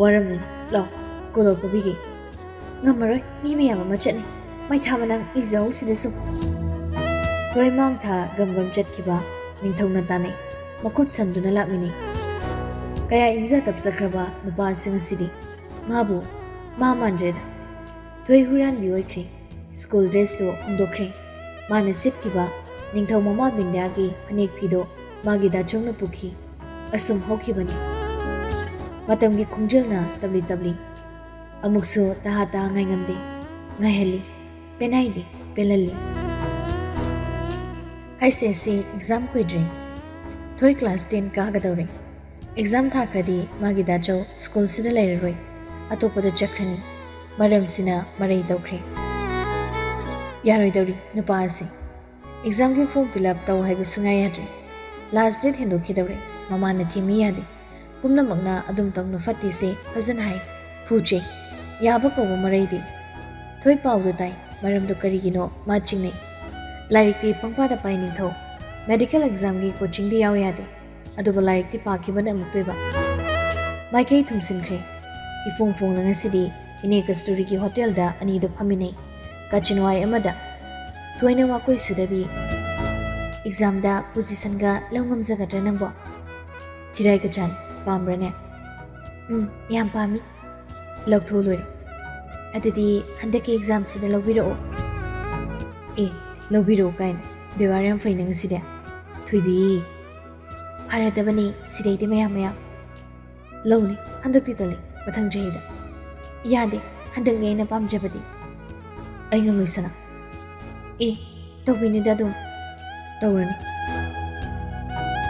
"ꯋꯥꯔꯝꯃꯤ, ꯂꯥꯎ, ꯀꯣꯂꯣꯞ ꯄꯨꯕꯤꯒꯦ꯫" "ꯉꯝꯃꯔꯣꯏ, ꯃꯤ ꯃꯌꯥꯝ ꯑꯃ ꯆꯠꯅꯤ꯫ ꯃꯩꯊꯥ ꯃꯅꯥꯡ ꯏꯖꯍꯧ ꯁꯤꯗꯁꯨ꯫" ꯊꯣꯏ ꯃꯥꯡ ꯊꯥ ꯒꯝ ꯒꯝ ꯆꯠꯈꯤꯕ ꯅꯤꯡꯊꯧꯅ ꯇꯥꯅꯩ꯫ ꯃꯈꯨꯠ ꯁꯝꯗꯨꯅ ꯂꯥꯛꯃꯤꯟꯅꯩ꯫ ꯀꯌꯥ ꯏꯪꯖ ꯇꯞꯆꯈ꯭ꯔꯕ ꯅꯨꯄꯥ ꯑꯁꯤ ꯉꯁꯤꯗꯤ꯫ ꯃꯥꯕꯨ ꯃꯥ ꯃꯥꯟꯗ꯭ꯔꯦꯗ꯫ ꯊꯣꯏ ꯍꯨꯔꯥꯟꯕꯤ ꯑꯣꯏꯈ꯭ꯔꯦ꯫ ꯁ꯭ꯀꯨꯜ ꯗ꯭ꯔꯦꯁꯇꯨ ꯍꯣꯡꯗꯣꯛꯈ꯭ꯔꯦ꯫ ꯃꯥꯅ ꯁꯦꯠꯈꯤꯕ ꯅꯤꯡꯊꯧ ꯃꯃꯥ ꯕꯤꯟꯗ꯭ꯌꯥꯒꯤ ꯐꯅꯦꯛ ꯐꯤꯗꯣ ꯃꯥꯒꯤ ꯗꯥꯆꯧꯅ ꯄꯨꯈꯤ꯫ ꯑꯁꯨꯝ ꯍꯧꯈꯤꯕꯅꯤ꯫ ꯃꯇꯝꯒꯤ ꯈꯣꯡꯖꯦꯜꯅ ꯇꯞꯂꯤ ꯇꯞꯂꯤ꯫ ꯑꯃꯨꯛꯁꯨ ꯇꯍꯥ ꯇꯍꯥ ꯉꯥꯏꯉꯝꯗꯦ꯫ ꯉꯥꯏꯍꯜꯂꯤ꯫ ꯄꯦꯟꯍꯜꯂꯤ꯫ ꯄꯦꯜꯍꯜꯂꯤ꯫ ꯍꯥꯏꯁꯦ ꯁꯤ ꯑꯦꯛꯖꯥꯝ ꯀꯨꯏꯗ꯭ꯔꯦ꯫ ꯊꯣꯏ ꯀ꯭ꯂꯥꯁ ꯇꯦꯟ ꯀꯥꯒꯗꯧꯔꯦ꯫ ꯑꯦꯛꯖꯥꯝ ꯊꯥꯈ꯭ꯔꯗꯤ ꯃꯥꯒꯤ ꯗꯥꯆꯧ ꯁ꯭ꯀꯨꯜꯁꯤꯗ ꯂꯩꯔꯔꯣꯏ, ꯑꯇꯣꯞꯄꯗ ꯆꯠꯈ꯭ꯔꯅꯤ꯫ ꯃꯔꯝꯁꯤꯅ ꯃꯔꯩ ꯇꯧꯈ꯭ꯔꯦ꯫ ꯌꯥꯔꯣꯏꯗꯧꯔꯤ ꯅꯨꯄꯥ ꯑꯁꯤ꯫ ꯑꯦꯛꯖꯥꯝꯒꯤ ꯐꯣꯔꯝ ꯐꯤꯜ ꯑꯞ ꯇꯧ ꯍꯥꯏꯕ ꯁꯨꯡꯌꯥ ꯌꯥꯗ꯭ꯔꯦ꯫ ꯂꯥꯁ ꯗꯦꯠ ꯍꯦꯟꯗꯣꯛꯈꯤꯗꯧꯔꯦ꯫ ꯃꯃꯥꯅ ꯊꯤꯡꯉꯤ ꯌꯥꯗꯦ꯫ ꯄꯨꯝꯅꯃꯛꯅ ꯑꯗꯨꯝ ꯇꯧꯅꯨ ꯐꯠꯇꯦꯁꯦ ꯐꯖꯅ ꯍꯥꯏ꯫ ꯐꯨ ꯆꯩ꯫ ꯌꯥꯕ ꯀꯧꯕ ꯃꯔꯩꯗꯤ꯫ ꯊꯣꯏ ꯄꯥꯎꯗꯨ ꯇꯥꯏ꯫ ꯃꯔꯝꯗꯨ ꯀꯔꯤꯒꯤꯅꯣ ꯃꯥ ꯆꯤꯡꯅꯩ꯫ ꯂꯥꯏꯔꯤꯛꯇꯤ ꯄꯪꯄꯥꯗ ꯄꯥꯏ ꯅꯤꯡꯊꯧ꯫ ꯃꯦꯗꯤꯀꯦꯜ ꯑꯦꯛꯖꯥꯝꯒꯤ ꯀꯣꯆꯤꯡꯗꯤ ꯌꯥꯎ ꯌꯥꯗꯦ꯫ ꯑꯗꯨꯕꯨ ꯂꯥꯏꯔꯤꯛꯇꯤ ꯄꯥꯈꯤꯕꯅ ꯑꯃꯨꯛꯇꯣꯏꯕ꯫ ꯃꯥꯏꯀꯩ ꯊꯨꯡꯁꯤꯟꯈ꯭ꯔꯦ꯫ ꯏꯐꯣꯡ ꯐꯣꯡꯅ ꯉꯁꯤꯗꯤ ꯏꯅꯦ ꯀꯁꯇꯨꯔꯤꯒꯤ ꯍꯣꯇꯦꯜꯗ ꯑꯅꯤꯗꯨ ꯐꯝꯃꯤꯟꯅꯩ꯫ ꯀꯥꯆꯤꯟꯋꯥꯏ ꯑꯃꯗ꯫ ꯊꯣꯏꯅ ꯋꯥꯀꯣꯏ ꯁꯨꯗꯕꯤ꯫ "ꯑꯦꯛꯖꯥꯝꯗ ꯄꯣꯖꯤꯁꯟꯒ ꯂꯧ ꯉꯝꯖꯒꯗ꯭ꯔꯥ ꯅꯪꯕꯣ?" "ꯊꯤꯔꯥꯏ ꯀꯆꯥꯟ ꯄꯥꯝꯕ꯭ꯔꯅꯦ?" "ꯎꯝ, ꯌꯥꯝ ꯄꯥꯝꯃꯤ꯫" "ꯂꯧꯊꯣꯛ ꯂꯣꯏꯔꯦ꯫ ꯑꯗꯨꯗꯤ ꯍꯟꯗꯛꯀꯤ ꯑꯦꯛꯖꯥꯝꯁꯤꯗ ꯂꯧꯕꯤꯔꯛꯑꯣ꯫" "ꯑꯦ, ꯂꯧꯕꯤꯔꯛꯑꯣ ꯀꯥꯏꯅ? ꯕꯦꯕꯥꯔ ꯌꯥꯝ ꯐꯩꯅ ꯉꯁꯤꯗꯤ꯫ ꯊꯣꯏꯕꯤ, ꯐꯔꯗꯕꯅꯤ ꯁꯤꯗꯩꯗꯤ ꯃꯌꯥꯝ ꯃꯌꯥꯝ꯫ ꯂꯧꯅꯤ, ꯍꯟꯗꯛꯇꯤ ꯇꯜꯂꯤ, ꯃꯊꯪ ꯆꯍꯤꯗ꯫ ꯌꯥꯗꯦ, ꯍꯟꯗꯛꯅꯤ ꯑꯩꯅ ꯄꯥꯝꯖꯕꯗꯤ꯫ ꯑꯩ ꯉꯝꯂꯣꯏ ꯁꯅꯥ꯫ ꯑꯦ, ꯇꯧꯕꯤꯅꯤꯗ ꯑꯗꯨꯝ꯫ ꯇꯧꯔꯅꯤ꯫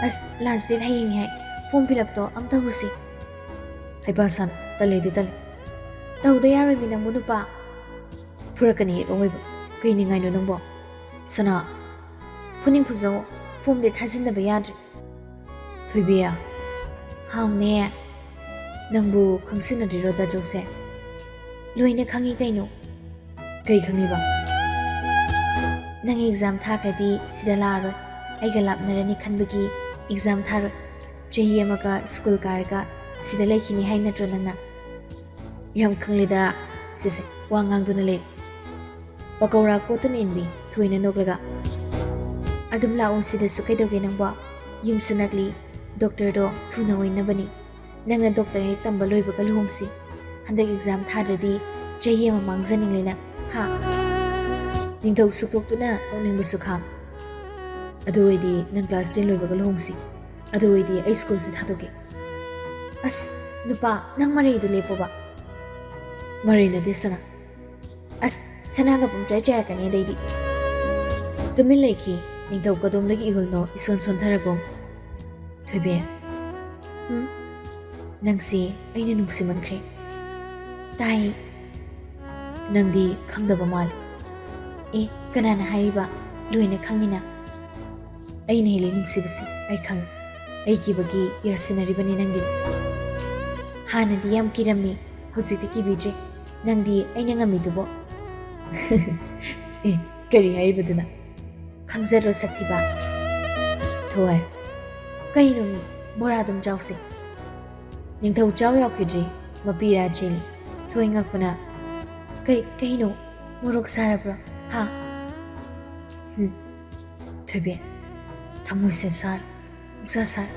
ꯑꯁ, last date ꯍꯌꯦꯡꯅꯤ ꯍꯥꯏ꯫ Form fill upꯇꯣ ꯑꯝ ꯇꯧꯔꯨꯁꯤ꯫ ꯍꯩꯄꯥ ꯁꯥꯅꯨ, ꯇꯜꯂꯦꯗꯤ ꯇꯜꯂꯦ꯫ ꯇꯧꯗ ꯌꯥꯔꯣꯏꯃꯤ ꯅꯪꯕꯨ ꯅꯨꯄꯥ꯫ ꯐꯨꯔꯛꯀꯅꯤ ꯍꯦꯛ ꯑꯋꯣꯏꯕ꯫ ꯀꯩ ꯅꯤꯡꯉꯥꯏꯅꯣ ꯅꯪꯕꯣ? ꯁꯅꯥ, ꯐꯨꯅꯤꯡ ꯐꯨꯖꯧ, formꯗꯤ ꯊꯥꯖꯤꯟꯗꯕ ꯌꯥꯗ꯭ꯔꯦ꯫ ꯊꯣꯏꯕꯤ, ꯍꯥꯎꯅꯦ꯫ ꯅꯪꯕꯨ ꯈꯪꯁꯤꯟꯅꯗ꯭ꯔꯤꯔꯣ ꯗꯥꯖꯧꯁꯦ? ꯂꯣꯏꯅ ꯈꯪꯉꯤ ꯀꯩꯅꯣ꯫ ꯀꯩ ꯈꯪꯉꯤꯕ? ꯅꯪ exam ꯊꯥꯈ꯭ꯔꯗꯤ ꯁꯤꯗ ꯂꯥꯛꯑꯔꯣꯏ꯫ ꯑꯩꯒ ꯂꯥꯞꯅꯔꯅꯤ ꯈꯟꯕꯒꯤ exam ꯊꯥꯔꯣꯏ꯫ ꯆꯍꯤ ꯑꯃꯒ school ꯀꯥꯔꯒ ꯁꯤꯗ ꯂꯩꯈꯤꯅꯤ ꯍꯥꯏ ꯅꯠꯇ꯭ꯔꯣ ꯅꯪꯅ? ꯌꯥꯝ ꯈꯪꯂꯦꯗ꯫ ꯁꯦꯁꯦ, ꯋꯥ ꯉꯥꯡꯗꯨꯅ ꯂꯩ꯫ ꯄꯀꯧꯔꯥ ꯀꯣꯠꯇꯨꯅ ꯏꯟꯕꯤ ꯊꯣꯏꯅ ꯅꯣꯛꯂꯒ꯫ ꯑꯗꯨꯝ ꯂꯥꯛꯑꯣ ꯁꯤꯗꯁꯨ, ꯀꯩꯗꯧꯒꯦ ꯅꯪꯕꯣ? ꯌꯨꯝꯁꯨ ꯅꯛꯂꯤ, doctorꯗꯣ ꯊꯨꯅ ꯑꯣꯏꯅꯕꯅꯤ꯫ ꯅꯪꯅ doctor ꯍꯦꯛ ꯇꯝꯕ ꯂꯣꯏꯕꯒ ꯂꯨꯍꯣꯡꯁꯤ꯫ ꯍꯟꯗꯛ exam ꯊꯥꯗ꯭ꯔꯗꯤ ꯆꯍꯤ ꯑꯃ ꯃꯥꯡꯖꯅꯤꯡꯂꯦ ꯅꯪ, ꯍꯥ? ꯅꯤꯡꯊꯧ ꯁꯨꯛꯇꯣꯛꯇꯨꯅ ꯅꯣꯛꯅꯤꯡꯕꯁꯨ ꯈꯥꯡ꯫ ꯑꯗꯨ ꯑꯣꯏꯗꯤ ꯅꯪ class ten ꯂꯣꯏꯕꯒ ꯂꯨꯍꯣꯡꯁꯤ꯫ ꯑꯗꯨ ꯑꯣꯏꯗꯤ ꯑꯩ schoolꯁꯤ ꯊꯥꯗꯣꯛꯀꯦ꯫ ꯑꯁ, ꯅꯨꯄꯥ, ꯅꯪ ꯃꯔꯩꯗꯨ ꯂꯦꯞꯄꯣꯕ꯫ ꯃꯔꯩ ꯅꯠꯇꯦ ꯁꯅꯥ꯫ ꯑꯁ, ꯁꯅꯥꯒ ꯄꯨꯝꯆꯥꯏ ꯆꯥꯏꯔꯛꯀꯅꯤ ꯑꯗꯩꯗꯤ꯫ ꯇꯨꯃꯤꯟ ꯂꯩꯈꯤ꯫ ꯅꯤꯡꯊꯧ ꯀꯗꯣꯝꯗꯒꯤ ꯏꯍꯨꯜꯅꯣ ꯏꯁꯣꯟ ꯁꯣꯟꯊꯔꯒꯨꯝ꯫ ꯊꯣꯏꯕꯤ꯫ ꯎꯝ? ꯅꯪꯁꯤ ꯑꯩꯅ ꯅꯨꯡꯁꯤꯃꯟꯈ꯭ꯔꯦ꯫ ꯇꯥꯏ꯫ ꯅꯪꯗꯤ ꯈꯪꯗꯕ ꯃꯥꯜꯂꯤ꯫ ꯑꯦ, ꯀꯅꯥꯅ ꯍꯥꯏꯔꯤꯕ? ꯂꯣꯏꯅ ꯈꯪꯉꯤꯅ꯫ ꯑꯩꯅ ꯍꯦꯜꯂꯤ ꯅꯨꯡꯁꯤꯕꯁꯤ ꯑꯩ ꯈꯪꯉꯤ꯫ ꯑꯩ ꯀꯤꯕꯒꯤ ꯌꯥꯁꯤꯟꯅꯔꯤꯕꯅꯤ ꯅꯪꯒꯤꯗꯣ꯫ ꯍꯥꯟꯅꯗꯤ ꯌꯥꯝ ꯀꯤꯔꯝꯃꯤ, ꯍꯧꯖꯤꯛꯇꯤ ꯀꯤꯕꯤꯗ꯭ꯔꯦ꯫ ꯅꯪꯗꯤ ꯑꯩꯅ ꯉꯝꯃꯤꯗꯨꯕꯣ꯫ ꯑꯦ, ꯀꯔꯤ ꯍꯥꯏꯔꯤꯕꯗꯨꯅ? ꯈꯪꯖꯔꯣ ꯁꯛꯊꯤꯕ꯫ ꯊꯣꯏ꯫ ꯀꯩꯅꯣ ꯃꯤ? ꯕꯣꯔꯥ ꯑꯗꯨꯝ ꯆꯥꯎꯁꯦ꯫ ꯅꯤꯡꯊꯧ ꯆꯥꯎ ꯌꯥꯎꯈꯤꯗ꯭ꯔꯤ, ꯃꯄꯤ ꯔꯥ ꯆꯦꯜꯂꯤ꯫ ꯊꯣꯏ ꯉꯛꯄꯅ꯫ ꯀꯩ, ꯀꯩꯅꯣ? ꯃꯣꯔꯣꯛ ꯁꯥꯔꯕ꯭ꯔꯣ? ꯍꯥ? ꯍꯨꯝ꯫ ꯊꯣꯏꯕꯤ, ꯊꯃꯣꯏꯁꯦ ꯁꯥꯔꯦ, ꯄꯨꯛꯁꯥ ꯁꯥꯔꯦ꯫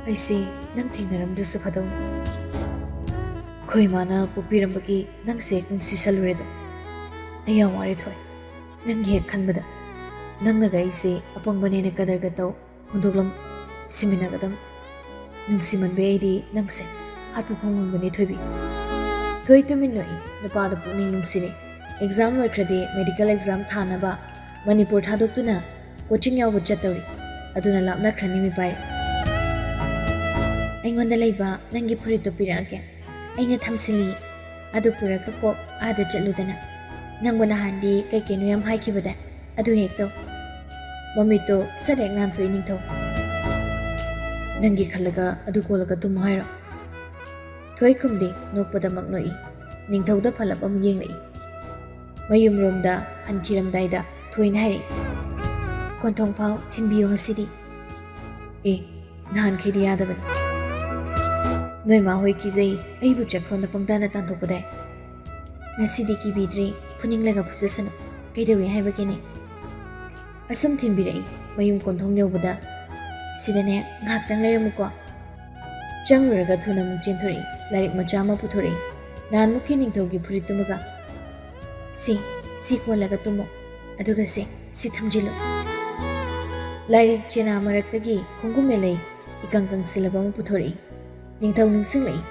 ꯑꯩꯁꯦ ꯅꯪ ꯊꯦꯡꯅꯔꯝꯗ꯭ꯔꯁꯨ ꯐꯗꯧꯅꯤ꯫ ꯑꯩꯈꯣꯏ ꯏꯃꯥꯅ ꯄꯣꯛꯄꯤꯔꯝꯕꯒꯤ ꯅꯪꯁꯦ ꯅꯨꯡꯁꯤꯁꯜꯂꯨꯔꯦꯗꯣ꯫ ꯑꯩ ꯌꯥꯝ ꯋꯥꯔꯦ ꯊꯣꯏ, ꯅꯪꯒꯤ ꯍꯦꯛ ꯈꯟꯕꯗ꯫ ꯅꯪꯅꯒ ꯑꯩꯁꯦ ꯑꯄꯪꯕꯅꯦꯅ ꯀꯗꯔꯒ ꯇꯧ, ꯍꯨꯟꯗꯣꯛꯂꯝ, ꯁꯤꯃꯤꯟꯅꯒꯗꯝ꯫ ꯅꯨꯡꯁꯤꯃꯟꯕꯩ ꯑꯩꯗꯤ ꯅꯪꯁꯦ ꯍꯥꯠꯄ ꯐꯥꯎ ꯉꯝꯒꯅꯤ ꯊꯣꯏꯕꯤ꯫ ꯊꯣꯏ ꯇꯨꯃꯤꯟ ꯅꯣꯛꯏ꯫ ꯅꯨꯄꯥꯗꯣ ꯄꯨꯛꯅꯤꯡ ꯅꯨꯡꯁꯤꯔꯦ꯫ ꯑꯦꯛꯖꯥꯝ ꯂꯣꯏꯈ꯭ꯔꯗꯤ ꯃꯦꯗꯤꯀꯦꯜ ꯑꯦꯛꯖꯥꯝ ꯊꯥꯅꯕ ꯃꯅꯤꯄꯨꯔ ꯊꯥꯗꯣꯛꯇꯨꯅ ꯀꯣꯆꯤꯡ ꯌꯥꯎꯕ ꯆꯠꯇꯧꯔꯤ꯫ ꯑꯗꯨꯅ ꯂꯥꯞꯅꯈ꯭ꯔꯅꯤ ꯃꯤꯄꯥꯏꯔꯦ꯫ ꯑꯩꯉꯣꯟꯗ ꯂꯩꯕ ꯅꯪꯒꯤ ꯐꯨꯔꯤꯠꯇꯣ ꯄꯤꯔꯛꯑꯒꯦ꯫ ꯑꯩꯅ ꯊꯝꯁꯤꯜꯂꯤ꯫ ꯑꯗꯨ ꯄꯨꯔꯒ ꯀꯣꯛ ꯑꯥꯗ ꯆꯠꯂꯨꯗꯅ꯫ ꯅꯪꯕꯨ ꯅꯍꯥꯟꯗꯤ ꯀꯩ ꯀꯩꯅꯣ ꯌꯥꯝ ꯍꯥꯏꯈꯤꯕꯗ ꯑꯗꯨ ꯍꯦꯛ ꯇꯧ꯫ ꯃꯃꯤꯠꯇꯣ ꯁꯠ ꯍꯦꯛ ꯅꯥꯟꯊꯣꯛꯏ ꯅꯤꯡꯊꯧ꯫ ꯅꯪꯒꯤ ꯈꯜꯂꯒ ꯑꯗꯨ ꯀꯣꯜꯂꯒ ꯇꯨꯝꯃꯣ ꯍꯥꯏꯔꯣ? ꯊꯣꯏ ꯈꯨꯝꯗꯦ, ꯅꯣꯛꯄꯗꯃꯛ ꯅꯣꯛꯏ꯫ ꯅꯤꯡꯊꯧꯗ ꯐꯂꯞ ꯑꯃꯨꯛ ꯌꯦꯡꯂꯛꯏ꯫ ꯃꯌꯨꯝꯔꯣꯝꯗ ꯍꯟꯈꯤꯔꯝꯗꯥꯏꯗ ꯊꯣꯏꯅ ꯍꯥꯏꯔꯛꯏ, "ꯀꯣꯟꯊꯣꯡ ꯐꯥꯎ ꯊꯤꯟꯕꯤꯌꯣ ꯉꯁꯤꯗꯤ"꯫ "ꯑꯦ, ꯅꯍꯥꯟꯈꯩꯗꯤ ꯌꯥꯗꯕꯅꯤ꯫ ꯅꯣꯏ ꯃꯥ ꯍꯣꯏ ꯀꯤꯖꯩ, ꯑꯩꯕꯨ ꯆꯠꯈ꯭ꯔꯣꯅ ꯄꯪꯇꯥꯟꯗ ꯇꯥꯟꯊꯣꯛꯄꯗꯥꯏ꯫ ꯉꯁꯤꯗꯤ ꯀꯤꯕꯤꯗ꯭ꯔꯦ, ꯐꯨꯅꯤꯡꯂꯒ ꯐꯨꯖꯁꯅꯨ꯫ ꯀꯩꯗꯧꯏ ꯍꯥꯏꯕꯒꯤꯅꯦ?" ꯑꯁꯨꯝ ꯊꯤꯟꯕꯤꯔꯛꯏ꯫ ꯃꯌꯨꯝ ꯀꯣꯟꯊꯣꯡ ꯌꯧꯕꯗ, "ꯁꯤꯗꯅꯦ ꯉꯥꯏꯍꯥꯛꯇꯪ ꯂꯩꯔꯝꯃꯨꯀꯣ"꯫ ꯆꯪꯂꯨꯔꯒ ꯊꯨꯅ ꯑꯃꯨꯛ ꯆꯦꯟꯊꯣꯔꯛꯏ꯫ ꯂꯥꯏꯔꯤꯛ ꯃꯆꯥ ꯑꯃ ꯄꯨꯊꯣꯔꯛꯏ꯫ ꯅꯍꯥꯟꯃꯨꯛꯀꯤ ꯅꯤꯡꯊꯧꯒꯤ ꯐꯨꯔꯤꯠꯇꯨꯃꯒ꯫ "ꯁꯤ, ꯁꯤ ꯀꯣꯜꯂꯒ ꯇꯨꯝꯃꯣ꯫ ꯑꯗꯨꯒ ꯁꯦ, ꯁꯤ ꯊꯝꯖꯤꯜꯂꯨ"꯫ ꯂꯥꯏꯔꯤꯛ ꯆꯦꯅꯥ ꯃꯔꯛꯇꯒꯤ ꯈꯣꯡꯒꯨꯝ ꯃꯦꯂꯩ ꯏꯀꯪ ꯀꯪꯁꯤꯜꯂꯕ ꯑꯃ ꯄꯨꯊꯣꯔꯛꯏ꯫ ꯅꯤꯡꯊꯧ ꯅꯤꯡꯁꯤꯡꯂꯛꯏ꯫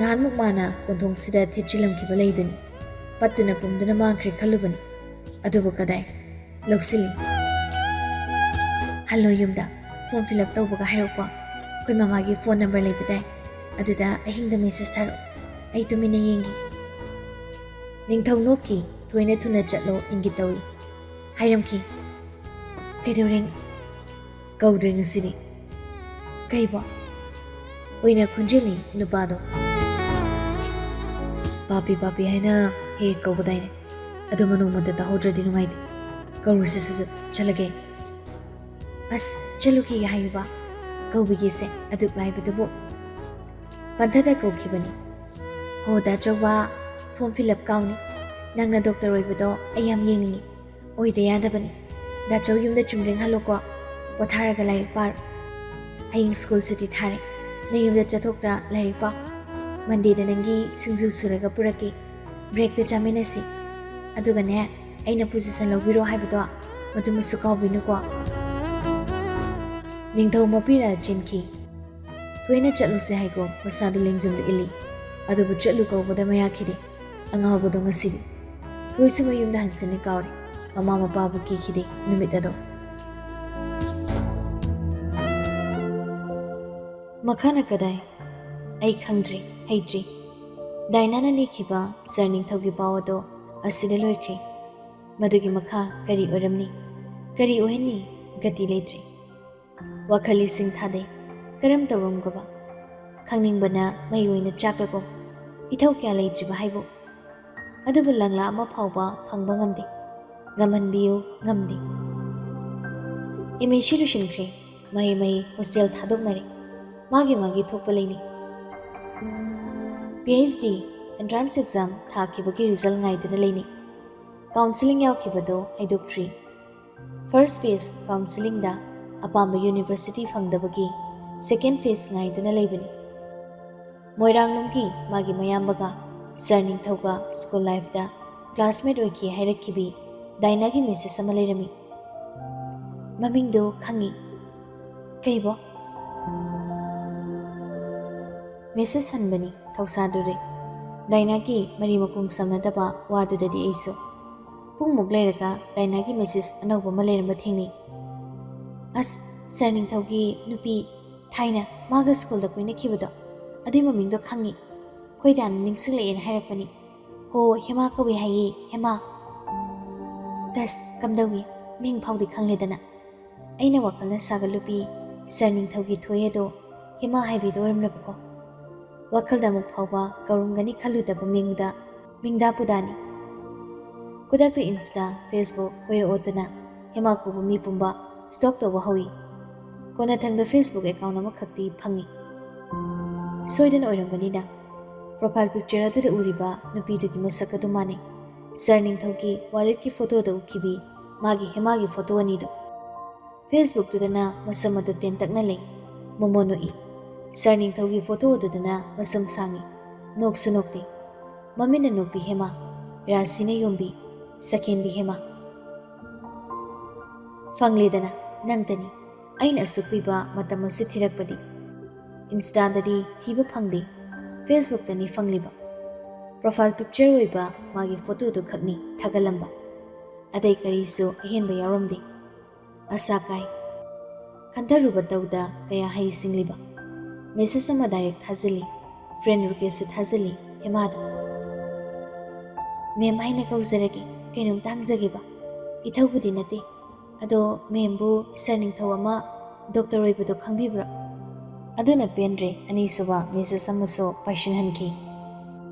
ꯅꯍꯥꯟꯃꯨꯛ ꯃꯥꯅ ꯀꯣꯟꯊꯣꯡꯁꯤꯗ ꯊꯦꯠꯆꯤꯜꯂꯝꯈꯤꯕ ꯂꯩꯗꯨꯅꯤ꯫ ꯄꯠꯇꯨꯅ ꯄꯨꯝꯗꯨꯅ ꯃꯥꯡꯈ꯭ꯔꯦ ꯈꯜꯂꯨꯕꯅꯤ꯫ ꯑꯗꯨꯕꯨ ꯀꯗꯥꯏ? ꯂꯧꯁꯤꯜꯂꯤ꯫ "ꯍꯜꯂꯣ ꯌꯨꯝꯗ꯫ ꯐꯣꯔꯝ ꯐꯤꯜ ꯑꯞ ꯇꯧꯕꯒ ꯍꯥꯏꯔꯛꯄ꯫ ꯑꯩꯈꯣꯏ ꯃꯃꯥꯒꯤ ꯐꯣꯟ ꯅꯝꯕꯔ ꯂꯩꯕꯗꯥꯏ? ꯑꯗꯨꯗ ꯑꯍꯤꯡꯗ ꯃꯦꯁꯦꯖ ꯊꯥꯔꯛꯑꯣ꯫ ꯑꯩ ꯇꯨꯃꯤꯟꯅ ꯌꯦꯡꯒꯦ"꯫ ꯅꯤꯡꯊꯧ ꯅꯣꯛꯈꯤ꯫ ꯊꯣꯏꯅ ꯊꯨꯅ ꯆꯠꯂꯣ ꯏꯪꯒꯤꯠ ꯇꯧꯏ꯫ ꯍꯥꯏꯔꯝꯈꯤ꯫ "ꯀꯩꯗꯧꯔꯦ? ꯀꯧꯗ꯭ꯔꯦ ꯉꯁꯤꯗꯤ"꯫ "ꯀꯩꯕꯣ?" ꯑꯣꯏꯅ ꯈꯣꯟꯖꯦꯜꯅꯤ ꯅꯨꯄꯥꯗꯣ꯫ "ꯄꯥꯄꯤ, ꯄꯥꯄꯤ" ꯍꯥꯏꯅ ꯍꯦꯛ ꯍꯦꯛ ꯀꯧꯕꯗꯥꯏꯅꯦ? ꯑꯗꯨ ꯃꯅꯣꯡꯃꯇ ꯇꯥꯍꯧꯗ꯭ꯔꯗꯤ ꯅꯨꯡꯉꯥꯏꯇꯦ꯫ ꯀꯧꯔꯨꯁꯦ ꯁꯠ ꯁꯠ, ꯆꯠꯂꯒꯦ꯫ "ꯑꯁ, ꯆꯠꯂꯨꯈꯤꯒꯦ ꯍꯥꯏꯌꯨꯕ꯫ ꯀꯧꯕꯤꯒꯦꯁꯦ, ꯑꯗꯨꯛ ꯂꯥꯏꯕꯗꯨꯕꯨ"꯫ ꯄꯟꯊꯗ ꯀꯧꯈꯤꯕꯅꯤ꯫ "ꯍꯣ, ꯗꯥ ꯆꯧꯕ, ꯐꯣꯔꯝ ꯐꯤꯜ ꯑꯞ ꯀꯥꯎꯅꯤ꯫ ꯅꯪꯅ ꯗꯣꯛꯇꯔ ꯑꯣꯏꯕꯗꯣ ꯑꯩ ꯌꯥꯝ ꯌꯦꯡꯅꯤꯡꯉꯤ꯫ ꯑꯣꯏꯗ ꯌꯥꯗꯕꯅꯤ꯫ ꯗꯥꯆꯧ ꯌꯨꯝꯗ ꯆꯨꯝꯗ꯭ꯔꯤꯡ ꯍꯜꯂꯣꯀꯣ꯫ ꯄꯣꯊꯥꯔꯒ ꯂꯥꯏꯔꯤꯛ ꯄꯥꯔꯣ꯫ ꯍꯌꯦꯡ ꯁ꯭ꯀꯨꯜ ꯁꯨꯇꯤ ꯊꯥꯔꯦ꯫ ꯅꯌꯨꯝꯗ ꯆꯠꯊꯣꯛꯇ ꯂꯥꯏꯔꯤꯛ ꯄꯥꯎ꯫ ꯃꯟꯗꯦꯗ ꯅꯪꯒꯤ ꯁꯤꯡꯖꯨ ꯁꯨꯔꯒ ꯄꯨꯔꯛꯀꯦ꯫ ꯕ꯭ꯔꯦꯛꯇ ꯆꯥꯃꯤꯟꯅꯁꯤ꯫ ꯑꯗꯨꯒꯅꯦ, ꯑꯩꯅ ꯄꯣꯖꯤꯁꯟ ꯂꯧꯕꯤꯔꯣ ꯍꯥꯏꯕꯗꯣ ꯃꯗꯨꯃꯁꯨ ꯀꯥꯎꯕꯤꯅꯨꯀꯣ꯫ ꯅꯤꯡꯊꯧ ꯃꯄꯤꯅ ꯆꯦꯟꯈꯤ꯫ ꯊꯣꯏꯅ ꯆꯠꯂꯨꯁꯦ ꯍꯥꯏꯒꯣ ꯃꯁꯥꯗꯨ ꯂꯦꯡꯖꯨꯝꯗ ꯏꯜꯂꯤ꯫ ꯑꯗꯨꯕꯨ ꯆꯠꯂꯨ ꯀꯧꯕꯗ ꯃꯌꯥ ꯈꯤꯗꯦ꯫ ꯑꯉꯥꯎꯕꯗꯣ ꯉꯁꯤꯗꯤ ꯊꯣꯏꯁꯨ ꯃꯌꯨꯝꯗ ꯍꯟꯁꯤꯟꯅ ꯀꯥꯎꯔꯦ꯫ ꯃꯃꯥ ꯃꯄꯥꯕꯨ ꯀꯤꯈꯤꯗꯦ ꯅꯨꯃꯤꯠ ꯑꯗꯣ꯫ ꯃꯈꯥꯅ ꯀꯗꯥꯏ? ꯑꯩ ꯈꯪꯗ꯭ꯔꯤ, ꯍꯩꯇ꯭ꯔꯤ꯫ ꯗꯥꯏꯅꯥꯅ ꯂꯤꯈꯤꯕ ꯁꯥꯔ ꯅꯤꯡꯊꯧꯒꯤ ꯄꯥꯎ ꯑꯗꯣ ꯑꯁꯤꯗ ꯂꯣꯏꯈ꯭ꯔꯦ꯫ ꯃꯗꯨꯒꯤ ꯃꯈꯥ ꯀꯔꯤ ꯑꯣꯏꯔꯝꯅꯤ? ꯀꯔꯤ ꯑꯣꯏꯍꯟꯅꯤ? ꯒꯇꯤ ꯂꯩꯇ꯭ꯔꯦ꯫ ꯋꯥꯈꯜ ꯏꯁꯤꯡ ꯊꯥꯗꯩ꯫ ꯀꯔꯝ ꯇꯧꯔꯝꯒꯕ? ꯈꯪꯅꯤꯡꯕꯅ ꯃꯩ ꯑꯣꯏꯅ ꯆꯥꯛꯂꯒꯨꯝ꯫ ꯏꯊꯧ ꯀꯌꯥ ꯂꯩꯇ꯭ꯔꯤꯕ ꯍꯥꯏꯕꯨ꯫ ꯑꯗꯨꯕꯨ ꯂꯪꯂꯥ ꯑꯃ ꯐꯥꯎꯕ ꯐꯪꯕ ꯉꯝꯗꯦ꯫ ꯉꯝꯍꯟꯕꯤꯌꯨ, ꯉꯝꯗꯦ꯫ ꯑꯦꯝ ꯑꯦꯁꯤ ꯂꯣꯏꯁꯤꯟꯈ꯭ꯔꯦ꯫ ꯃꯍꯩ ꯃꯍꯩ ꯍꯣꯁꯇꯦꯜ ꯊꯥꯗꯣꯛꯅꯔꯦ꯫ ꯃꯥꯒꯤ ꯃꯥꯒꯤ ꯊꯣꯛꯄ ꯂꯩꯅꯩ꯫ P H D entrance exam ꯊꯥꯈꯤꯕꯒꯤ ꯔꯤꯖꯜ ꯉꯥꯏꯗꯨꯅ ꯂꯩꯅꯩ꯫ ꯀꯥꯎꯟꯁꯤꯂꯤꯡ ꯌꯥꯎꯈꯤꯕꯗꯣ ꯍꯥꯏꯗꯣꯛꯇ꯭ꯔꯤ꯫ ꯐꯥꯔꯁ ꯐꯦꯖ ꯀꯥꯎꯟꯁꯤꯂꯤꯡꯗ ꯑꯄꯥꯝꯕ ꯌꯨꯅꯤꯚꯔꯁꯤꯇꯤ ꯐꯪꯗꯕꯒꯤ ꯁꯦꯀꯦꯟ ꯐꯦꯖ ꯉꯥꯏꯗꯨꯅ ꯂꯩꯕꯅꯤ꯫ ꯃꯣꯏꯔꯥꯡꯂꯣꯝꯒꯤ ꯃꯥꯒꯤ ꯃꯌꯥꯝꯕꯒ ꯁꯥꯔ ꯅꯤꯡꯊꯧꯒ ꯁ꯭ꯀꯨꯜ ꯂꯥꯏꯐꯇ ꯀ꯭ꯂꯥꯁꯃꯦꯠ ꯑꯣꯏꯈꯤ ꯍꯥꯏꯔꯛꯈꯤꯕꯤ ꯗꯥꯏꯅꯥꯒꯤ ꯃꯦꯁꯦꯖ ꯑꯃ ꯂꯩꯔꯝꯃꯤ꯫ ꯃꯃꯤꯡꯗꯣ ꯈꯪꯉꯤ꯫ ꯀꯩꯕꯣ? ꯃꯦꯁꯦꯖ ꯍꯟꯕꯅꯤ, ꯊꯧꯁꯥꯗꯨꯔꯦ꯫ ꯗꯥꯏꯅꯥꯒꯤ ꯃꯔꯤ ꯃꯈꯣꯡ ꯁꯝꯅꯗꯕ ꯋꯥꯗꯨꯗꯗꯤ ꯑꯩꯁꯨ꯫ ꯄꯨꯡꯃꯨꯛ ꯂꯩꯔꯒ ꯗꯥꯏꯅꯥꯒꯤ ꯃꯦꯁꯦꯖ ꯑꯅꯧꯕ ꯑꯃ ꯂꯩꯔꯝꯕ ꯊꯦꯡꯅꯩ꯫ ꯑꯁ, ꯁꯥꯔ ꯅꯤꯡꯊꯧꯒꯤ ꯅꯨꯄꯤ ꯊꯥꯏꯅ ꯃꯥꯒ ꯁ꯭ꯀꯨꯜꯗ ꯀꯣꯏꯅꯈꯤꯕꯗꯣ, ꯑꯗꯨꯏ ꯃꯃꯤꯡꯗꯣ ꯈꯪꯉꯤ꯫ ꯈꯣꯏꯗꯥꯅ ꯅꯤꯡꯁꯤꯡꯂꯛꯑꯦꯅ ꯍꯥꯏꯔꯛꯄꯅꯤ꯫ ꯍꯣ, ꯍꯦꯃꯥ ꯀꯧꯏ ꯍꯥꯏꯌꯦ, ꯍꯦꯃꯥ꯫ ꯗꯁ, ꯀꯝꯗꯧꯏ? ꯃꯤꯡ ꯐꯥꯎꯗꯤ ꯈꯪꯂꯦꯗꯅ꯫ ꯑꯩꯅ ꯋꯥꯈꯜꯅ ꯁꯥꯒꯠꯂꯨꯕꯤ ꯁꯥꯔ ꯅꯤꯡꯊꯧꯒꯤ ꯊꯣꯏ ꯑꯗꯣ ꯍꯦꯃꯥ ꯍꯥꯏꯕꯤꯗꯣ ꯑꯣꯏꯔꯝꯂꯕꯀꯣ꯫ ꯋꯥꯈꯜꯗ ꯑꯃꯨꯛ ꯐꯥꯎꯕ ꯀꯧꯔꯝꯒꯅꯤ ꯈꯜꯂꯨꯗꯕ ꯃꯤꯡꯗ ꯃꯤꯡꯗꯥ ꯄꯨꯗꯥꯅꯤ꯫ ꯈꯨꯗꯛꯇ ꯏꯟꯁꯇꯥ, ꯐꯦꯁꯕꯨꯛ ꯍꯣꯏ ꯑꯣꯠꯇꯨꯅ ꯍꯦꯃꯥ ꯀꯧꯕ ꯃꯤ ꯄꯨꯝꯕ ꯁ꯭ꯇꯣꯛ ꯇꯧꯕ ꯍꯧꯏ꯫ ꯀꯣꯟꯅꯊꯪꯗ ꯐꯦꯁꯕꯨꯛ ꯑꯦꯀꯥꯎꯟ ꯑꯃꯈꯛꯇꯤ ꯐꯪꯏ꯫ ꯁꯣꯏꯗꯅ ꯑꯣꯏꯔꯝꯒꯅꯤꯗ꯫ ꯄ꯭ꯔꯣꯐꯥꯏꯜ ꯄꯤꯛꯆꯔ ꯑꯗꯨꯗ ꯎꯔꯤꯕ ꯅꯨꯄꯤꯗꯨꯒꯤ ꯃꯁꯛ ꯑꯗꯨ ꯃꯥꯟꯅꯩ꯫ ꯁꯥꯔ ꯅꯤꯡꯊꯧꯒꯤ ꯋꯥꯂꯦꯠꯀꯤ ꯐꯣꯇꯣꯗ ꯎꯈꯤꯕꯤ ꯃꯥꯒꯤ ꯍꯦꯃꯥꯒꯤ ꯐꯣꯇꯣ ꯑꯅꯤꯗꯨ꯫ ꯐꯦꯁꯕꯨꯛꯇꯨꯗꯅ ꯃꯁꯝ ꯑꯗꯨ ꯇꯦꯟꯇꯛꯅ ꯂꯩ꯫ ꯃꯣꯃꯣꯟ ꯅꯣꯛꯏ꯫ ꯁꯥꯔ ꯅꯤꯡꯊꯧꯒꯤ ꯐꯣꯇꯣ ꯑꯗꯨꯗꯅ ꯃꯁꯝ ꯁꯥꯡꯏ꯫ ꯅꯣꯛꯁꯨ ꯅꯣꯛꯇꯦ꯫ ꯃꯃꯤꯠꯅ ꯅꯣꯛꯄꯤ ꯍꯦꯃꯥ, ꯔꯥꯁꯤꯅ ꯌꯣꯝꯕꯤ, ꯁꯛꯍꯦꯟꯕꯤ ꯍꯦꯃꯥ꯫ ꯐꯪꯂꯦꯗꯅ, ꯅꯪꯇꯅꯤ꯫ ꯑꯩꯅ ꯑꯁꯨꯛ ꯀꯨꯏꯕ ꯃꯇꯝ ꯑꯁꯤ ꯊꯤꯔꯛꯄꯗꯤ꯫ ꯏꯟꯁꯇꯥꯗꯗꯤ ꯊꯤꯕ ꯐꯪꯗꯦ꯫ Facebookꯇꯅꯤ ꯐꯪꯂꯤꯕ꯫ Profile picture ꯑꯣꯏꯕ ꯃꯥꯒꯤ ꯐꯣꯇꯣꯗꯨ ꯈꯛꯅꯤ ꯊꯥꯒꯠꯂꯝꯕ꯫ ꯑꯇꯩ ꯀꯔꯤꯁꯨ ꯑꯍꯦꯟꯕ ꯌꯥꯎꯔꯝꯗꯦ꯫ ꯑꯁꯥ ꯀꯥꯏ꯫ ꯈꯟꯊꯔꯨꯕ ꯇꯧꯗ ꯀꯌꯥ ꯍꯩ ꯁꯤꯡꯂꯤꯕ꯫ Message ꯑꯃ direct ꯊꯥꯖꯤꯜꯂꯤ꯫ Friend requestꯁꯨ ꯊꯥꯖꯤꯜꯂꯤ ꯍꯦꯃꯥꯗ꯫ "Ma'am ꯍꯥꯏꯅ ꯀꯧꯖꯔꯒꯦ, ꯀꯩꯅꯣꯝꯇ ꯍꯪꯖꯒꯦꯕ꯫ ꯏꯊꯧꯕꯨꯗꯤ ꯅꯠꯇꯦ, ꯑꯗꯣ ma'amꯕꯨ Sir ꯅꯤꯡꯊꯧ ꯑꯃ doctor ꯑꯣꯏꯕꯗꯣ ꯈꯪꯕꯤꯕ꯭ꯔꯣ?" ꯑꯗꯨꯅ ꯄꯦꯟꯗ꯭ꯔꯦ, ꯑꯅꯤꯁꯨꯕ message ꯑꯃꯁꯨ ꯄꯥꯏꯁꯤꯟꯍꯟꯈꯤ꯫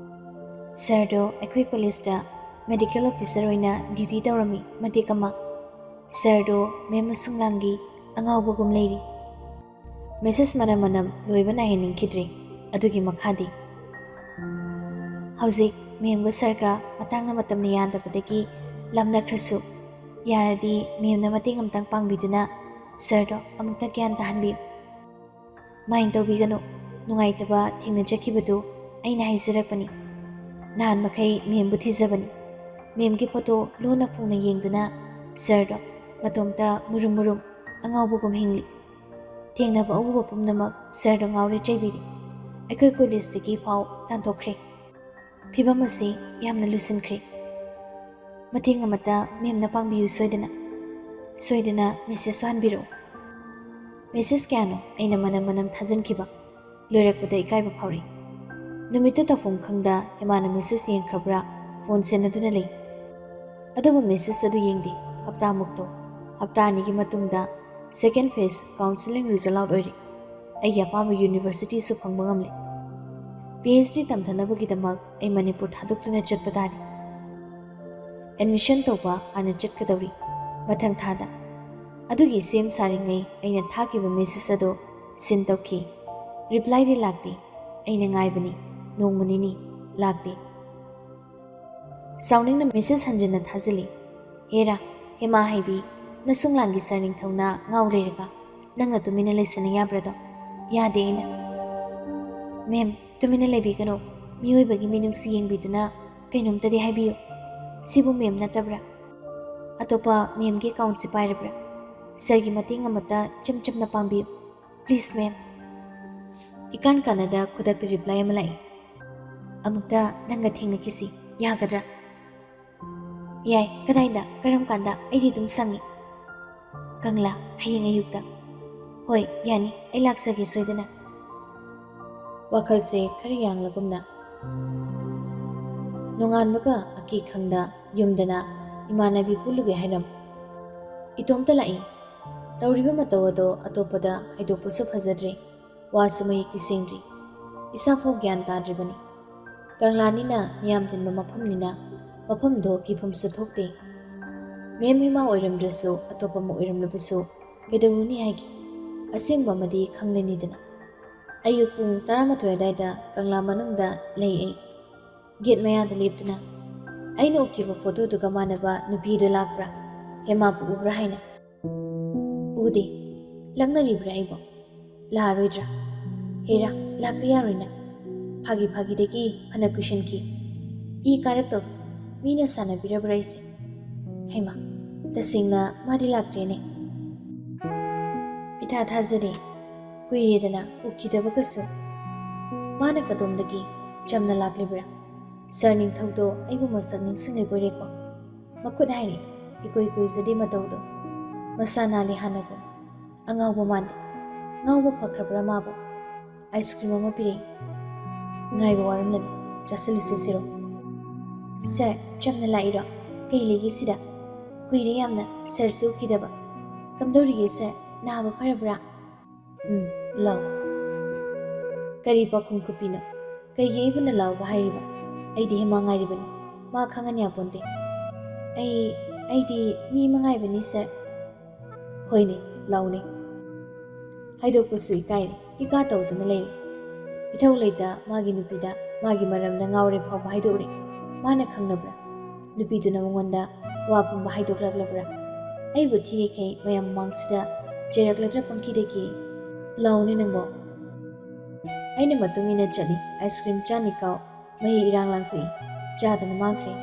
"Sirꯗꯣ ꯑꯩꯈꯣꯏ collegeꯇ medical officer ꯑꯣꯏꯅ duty ꯇꯧꯔꯝꯃꯤ ꯃꯇꯦꯛ ꯑꯃ꯫ Sirꯗꯣ ma'am ꯑꯁꯨꯡꯂꯥꯡꯒꯤ ꯑꯉꯥꯎꯕꯒꯨꯝ ꯂꯩꯔꯤ꯫" Message ꯃꯅꯝ ꯃꯅꯝ ꯂꯣꯏꯕ ꯅꯥꯏꯍꯟꯅꯤꯡꯈꯤꯗ꯭ꯔꯦ꯫ ꯑꯗꯨꯒꯤ ꯃꯈꯥꯗꯤ, "ꯍꯧꯖꯤꯛ ma'amꯒ sirꯒ ꯃꯇꯥꯡꯅ ꯃꯇꯝꯅ ꯌꯥꯗꯕꯗꯒꯤ ꯂꯥꯞꯅꯈ꯭ꯔꯁꯨ, ꯌꯥꯔꯗꯤ ma'amꯅ ꯃꯇꯦꯡ ꯑꯃꯇꯪ ꯄꯥꯡꯕꯤꯗꯨꯅ sirꯗꯣ ꯑꯃꯨꯛꯇ ꯒ꯭ꯌꯥꯟ ꯇꯥꯍꯟꯕꯤꯌꯨ꯫" "Mind ꯇꯧꯕꯤꯒꯅꯨ, ꯅꯨꯡꯉꯥꯏꯇꯕ ꯊꯦꯡꯅꯖꯈꯤꯕꯗꯨ ꯑꯩꯅ ꯍꯥꯏꯖꯔꯛꯄꯅꯤ꯫ ꯅꯍꯥꯟ ꯃꯈꯩ ma'amꯕꯨ ꯊꯤꯖꯕꯅꯤ꯫ Ma'amꯒꯤ photo ꯂꯣꯟꯅ ꯐꯣꯡꯅ ꯌꯦꯡꯗꯨꯅ sirꯗꯣ ꯃꯇꯣꯝꯇ ꯃꯨꯔꯨꯝ ꯃꯨꯔꯨꯝ ꯑꯉꯥꯎꯕꯒꯨꯝ ꯍꯤꯡꯂꯤ꯫ ꯊꯦꯡꯅꯕ ꯑꯎꯕ ꯄꯨꯝꯅꯃꯛ sirꯗ ꯉꯥꯎꯔꯦ ꯆꯩꯕꯤꯔꯤ꯫ ꯑꯩꯈꯣꯏ collegeꯇꯒꯤ ꯐꯥꯎ ꯇꯥꯟꯊꯣꯛꯈ꯭ꯔꯦ꯫ ꯐꯤꯕꯝ ꯑꯁꯤ ꯌꯥꯝꯅ ꯂꯨꯁꯤꯟꯈ꯭ꯔꯦ꯫ ꯃꯇꯦꯡ ꯑꯃꯇ ma'amꯅ ꯄꯥꯡꯕꯤꯌꯨ ꯁꯣꯏꯗꯅ꯫ ꯁꯣꯏꯗꯅ messageꯁꯨ ꯍꯟꯕꯤꯔꯛꯎ꯫" Message ꯀꯌꯥꯅꯣ ꯑꯩꯅ ꯃꯅꯝ ꯃꯅꯝ ꯊꯥꯖꯤꯟꯈꯤꯕ꯫ ꯂꯣꯏꯔꯛꯄꯗ ꯏꯀꯥꯏꯕ ꯐꯥꯎꯔꯛꯏ꯫ ꯅꯨꯃꯤꯠꯇꯨ ꯇꯧꯐꯝ ꯈꯪꯗ ꯍꯦꯃꯥꯅ message ꯌꯦꯡꯈ꯭ꯔꯕ꯭ꯔꯥ phone ꯁꯦꯟꯅꯗꯨꯅ ꯂꯩ꯫ ꯑꯗꯨꯕꯨ message ꯑꯗꯨ ꯌꯦꯡꯗꯦ꯫ ꯍꯞꯇꯥꯃꯨꯛꯇꯣ꯫ ꯍꯞꯇꯥ ꯑꯅꯤꯒꯤ ꯃꯇꯨꯡꯗ second phase counselling result out ꯑꯣꯏꯔꯦ꯫ ꯑꯩꯒꯤ ꯑꯄꯥꯝꯕ universityꯁꯨ ꯐꯪꯕ ꯉꯝꯂꯦ꯫ PhD ꯇꯝꯊꯅꯕꯒꯤꯗꯃꯛ ꯑꯩ ꯃꯅꯤꯄꯨꯔ ꯊꯥꯗꯣꯛꯇꯨꯅ ꯆꯠꯄ ꯇꯥꯔꯦ꯫ Admission ꯇꯧꯕ ꯍꯥꯟꯅ ꯆꯠꯀꯗꯧꯔꯤ ꯃꯊꯪ ꯊꯥꯗ꯫ ꯑꯗꯨꯒꯤ ꯁꯦꯝ ꯁꯥꯔꯤꯉꯩ ꯑꯩꯅ ꯊꯥꯈꯤꯕ message ꯑꯗꯨ send ꯇꯧꯈꯤ꯫ Replyꯗꯤ ꯂꯥꯛꯇꯦ꯫ ꯑꯩꯅ ꯉꯥꯏꯕꯅꯤ ꯅꯣꯡꯃ ꯅꯤꯅꯤ, ꯂꯥꯛꯇꯦ꯫ ꯁꯥꯎꯅꯤꯡꯅ message ꯍꯟꯖꯤꯟꯅ ꯊꯥꯖꯤꯜꯂꯤ꯫ "ꯍꯦꯔꯥ, ꯍꯦꯃꯥ ꯍꯥꯏꯕꯤ, ꯅꯁꯨꯡꯂꯥꯡꯒꯤ sir ꯅꯤꯡꯊꯧꯅ ꯉꯥꯎ ꯂꯩꯔꯒ ꯅꯪꯅ ꯇꯨꯃꯤꯟꯅ ꯂꯩꯁꯤꯟꯅ ꯌꯥꯕ꯭ꯔꯥꯗꯣ?" ꯌꯥꯗꯦ ꯑꯩꯅ꯫ "Ma'am, ꯇꯨꯃꯤꯟꯅ ꯂꯩꯕꯤꯒꯅꯨ꯫ ꯃꯤꯑꯣꯏꯕꯒꯤ ꯃꯤꯅꯨꯡꯁꯤ ꯌꯦꯡꯕꯤꯗꯨꯅ ꯀꯩꯅꯣꯝꯇꯗꯤ ꯍꯥꯏꯕꯤꯌꯨ꯫ ꯁꯤꯕꯨ ma'am ꯅꯠꯇꯕ꯭ꯔꯥ? ꯑꯇꯣꯞꯄ ma'amꯒꯤ accountꯁꯤ ꯄꯥꯏꯔꯕ꯭ꯔꯥ? Sirꯒꯤ ꯃꯇꯦꯡ ꯑꯃꯇ ꯏꯆꯝ ꯆꯝꯅ ꯄꯥꯡꯕꯤꯌꯨ꯫ Please, ma'am." ꯏꯀꯥꯟ ꯀꯥꯟꯅꯗ ꯈꯨꯗꯛꯇ ꯔꯤꯄ꯭ꯂꯥꯏ ꯑꯃ ꯂꯥꯛꯏ꯫ "ꯑꯃꯨꯛꯇ ꯅꯪꯒ ꯊꯦꯡꯅꯈꯤꯁꯤ, ꯌꯥꯒꯗ꯭ꯔꯥ?" "ꯌꯥꯏ, ꯀꯗꯥꯏꯗ, ꯀꯔꯝ ꯀꯥꯟꯗ? ꯑꯩꯗꯤ ꯑꯗꯨꯝ ꯁꯪꯉꯤ꯫" "ꯀꯪꯂꯥ, ꯍꯌꯦꯡ ꯑꯌꯨꯛꯇ꯫" "ꯍꯣꯏ, ꯌꯥꯅꯤ, ꯑꯩ ꯂꯥꯛꯆꯒꯦ ꯁꯣꯏꯗꯅ꯫" ꯋꯥꯈꯜꯁꯦ ꯈꯔ ꯌꯥꯡꯂꯒꯨꯝꯅ꯫ ꯅꯣꯡꯉꯥꯟꯕꯒ ꯑꯀꯤ ꯈꯪꯗ ꯌꯨꯝꯗꯅ ꯏꯃꯥꯟꯅꯕꯤ ꯄꯨꯜꯂꯨꯒꯦ ꯍꯥꯏꯔꯝ꯫ ꯏꯇꯣꯝꯇ ꯂꯥꯛꯏ꯫ ꯇꯧꯔꯤꯕ ꯃꯇꯧ ꯑꯗꯣ ꯑꯇꯣꯞꯄꯗ ꯍꯥꯏꯗꯣꯛꯄꯁꯨ ꯐꯖꯗ꯭ꯔꯦ꯫ ꯋꯥꯁꯨ ꯃꯌꯦꯛꯇꯤ ꯁꯦꯡꯗ꯭ꯔꯤ꯫ ꯏꯁꯥꯐꯥꯎ ꯒ꯭ꯌꯥꯟ ꯇꯥꯗ꯭ꯔꯤꯕꯅꯤ꯫ ꯀꯪꯂꯥꯅꯤꯅ ꯃꯤꯌꯥꯝ ꯇꯤꯟꯕ ꯃꯐꯝꯅꯤꯅ ꯃꯐꯝꯗꯣ ꯀꯤꯐꯝꯁꯨ ꯊꯣꯛꯇꯦ꯫ ꯃꯦꯝ ꯍꯦꯃꯥ ꯑꯣꯏꯔꯝꯗ꯭ꯔꯁꯨ ꯑꯇꯣꯞꯄ ꯑꯃ ꯑꯣꯏꯔꯝꯂꯕꯁꯨ ꯀꯩꯗꯧꯔꯨꯅꯤ ꯍꯥꯏꯒꯦ? ꯑꯁꯦꯡꯕ ꯑꯃꯗꯤ ꯈꯪꯂꯅꯤꯗꯅ꯫ ꯑꯌꯨꯛ ꯄꯨꯡ ꯇꯔꯥꯃꯥꯊꯣꯏ ꯑꯗꯨꯋꯥꯏꯗ ꯀꯪꯂꯥ ꯃꯅꯨꯡꯗ ꯂꯩ ꯑꯩ꯫ ꯒꯦꯠ ꯃꯌꯥꯗ ꯂꯦꯞꯇꯨꯅ ꯑꯩꯅ ꯎꯈꯤꯕ ꯐꯣꯇꯣꯗꯨꯒ ꯃꯥꯟꯅꯕ ꯅꯨꯄꯤꯗꯨ ꯂꯥꯛꯄ꯭ꯔꯥ? ꯍꯦꯃꯥꯕꯨ ꯎꯕ꯭ꯔꯥ ꯍꯥꯏꯅ꯫ ꯎꯗꯦ꯫ ꯂꯛꯅꯔꯤꯕ꯭ꯔꯥ ꯑꯩꯕꯨ? ꯂꯥꯛꯑꯔꯣꯏꯗ꯭ꯔꯥ? ꯍꯦꯔꯥ, ꯂꯥꯛꯄ ꯌꯥꯔꯣꯏꯅ꯫ ꯐꯥꯒꯤ ꯐꯥꯒꯤꯗꯒꯤ ꯐꯅ ꯀꯨꯏꯁꯟꯈꯤ꯫ ꯏ ꯀꯥꯔꯛꯇꯧꯔꯦ꯫ ꯃꯤꯅ ꯁꯥꯟꯅꯕꯤꯔꯕ꯭ꯔꯥ ꯑꯩꯁꯦ? ꯍꯩꯃꯥ, ꯇꯁꯦꯡꯅ ꯃꯥꯗꯤ ꯂꯥꯛꯇ꯭ꯔꯦꯅꯦ꯫ ꯏꯊꯥ ꯊꯥꯖꯗꯦ꯫ ꯀꯨꯏꯔꯦꯗꯅ ꯎꯈꯤꯗꯕꯒꯁꯨ꯫ ꯃꯥꯅ ꯀꯗꯣꯝꯗꯒꯤ ꯆꯝꯅ ꯂꯥꯛꯂꯤꯕ꯭ꯔꯥ? ꯁꯥꯔ ꯅꯤꯡꯊꯧꯗꯣ ꯑꯩꯕꯨ ꯃꯁꯛ ꯅꯤꯡꯁꯤꯡꯂꯤꯕꯣꯏꯔꯦꯀꯣ꯫ ꯃꯈꯨꯠ ꯍꯥꯏꯔꯤ, ꯏꯀꯨꯏ ꯀꯨꯏꯖꯗꯦ ꯃꯇꯧꯗꯣ꯫ ꯃꯁꯥ ꯅꯥꯜꯂꯤ ꯍꯥꯟꯅꯒꯨꯝ꯫ ꯑꯉꯥꯎꯕ ꯃꯥꯟꯗꯦ꯫ ꯉꯥꯎꯕ ꯐꯈ꯭ꯔꯕ꯭ꯔꯥ ꯃꯥꯕꯨ? ꯑꯥꯏꯁ ꯀ꯭ꯔꯤꯝ ꯑꯃ ꯄꯤꯔꯛꯏ꯫ ꯉꯥꯏꯕ ꯋꯥꯔꯝꯂꯅꯤ꯫ ꯆꯥꯁꯤꯜꯂꯨꯁꯦ ꯁꯤꯔꯣ꯫ ꯁꯥꯔ, ꯆꯝꯅ ꯂꯥꯛꯏꯔꯣ? ꯀꯩ ꯂꯩꯒꯦ ꯁꯤꯗ? ꯀꯨꯏꯔꯦ ꯌꯥꯝꯅ ꯁꯥꯔꯁꯦ ꯎꯈꯤꯗꯕ꯫ ꯀꯝꯗꯧꯔꯤꯒꯦ ꯁꯥꯔ? ꯅꯥꯕ ꯐꯔꯕ꯭ꯔꯥ? ꯎꯝ, ꯂꯥꯎ꯫ ꯀꯔꯤ ꯄꯥꯈꯨꯝ ꯈꯨꯄꯤꯅꯣ? ꯀꯩꯒꯤ ꯑꯩꯕꯨꯅ ꯂꯥꯎꯕ ꯍꯥꯏꯔꯤꯕ? ꯑꯩꯗꯤ ꯍꯦꯃꯥ ꯉꯥꯏꯔꯤꯕꯅꯤ꯫ ꯃꯥ ꯈꯪꯍꯟ ꯌꯥꯄꯣꯟꯇꯦ꯫ ꯑꯩ, ꯑꯩꯗꯤ ꯃꯤ ꯑꯃ ꯉꯥꯏꯕꯅꯤ, ꯁꯥꯔ꯫ ꯍꯣꯏꯅꯦ, ꯂꯥꯎꯅꯦ꯫ ꯍꯥꯏꯗꯣꯛꯄꯁꯨ ꯏꯀꯥꯏꯔꯦ, ꯏꯀꯥ ꯇꯧꯗꯨꯅ ꯂꯩꯔꯦ꯫ ꯏꯊꯧ ꯂꯩꯇ ꯃꯥꯒꯤ ꯅꯨꯄꯤꯗ ꯃꯥꯒꯤ ꯃꯔꯝꯗ ꯉꯥꯎꯔꯦ ꯐꯥꯎꯕ ꯍꯥꯏꯗꯣꯛꯂꯦ꯫ ꯃꯥꯅ ꯈꯪꯅꯕ꯭ꯔꯥ? ꯅꯨꯄꯤꯗꯨꯅ ꯃꯉꯣꯟꯗ ꯋꯥ ꯄꯨꯝꯕ ꯍꯥꯏꯗꯣꯛꯂꯛꯂꯕ꯭ꯔꯥ? ꯑꯩꯕꯨ ꯊꯤꯔꯤꯈꯩ ꯃꯌꯥꯝ ꯃꯃꯥꯡꯁꯤꯗ ꯆꯩꯔꯛꯂꯗ꯭ꯔꯥ ꯄꯪꯀꯤꯗ ꯀꯤ? ꯂꯥꯎꯅꯦ ꯅꯪꯕꯣ꯫ ꯑꯩꯅ ꯃꯇꯨꯡ ꯏꯟꯅ ꯆꯠꯂꯤ꯫ ꯑꯥꯏꯁ ꯀ꯭ꯔꯤꯝ ꯆꯥꯅꯤ ꯀꯥꯎ꯫ ꯃꯍꯤ ꯏꯔꯥꯡ ꯂꯥꯡꯊꯣꯛꯏ꯫ ꯆꯥꯗꯅ ꯃꯥꯡꯈ꯭ꯔꯦ꯫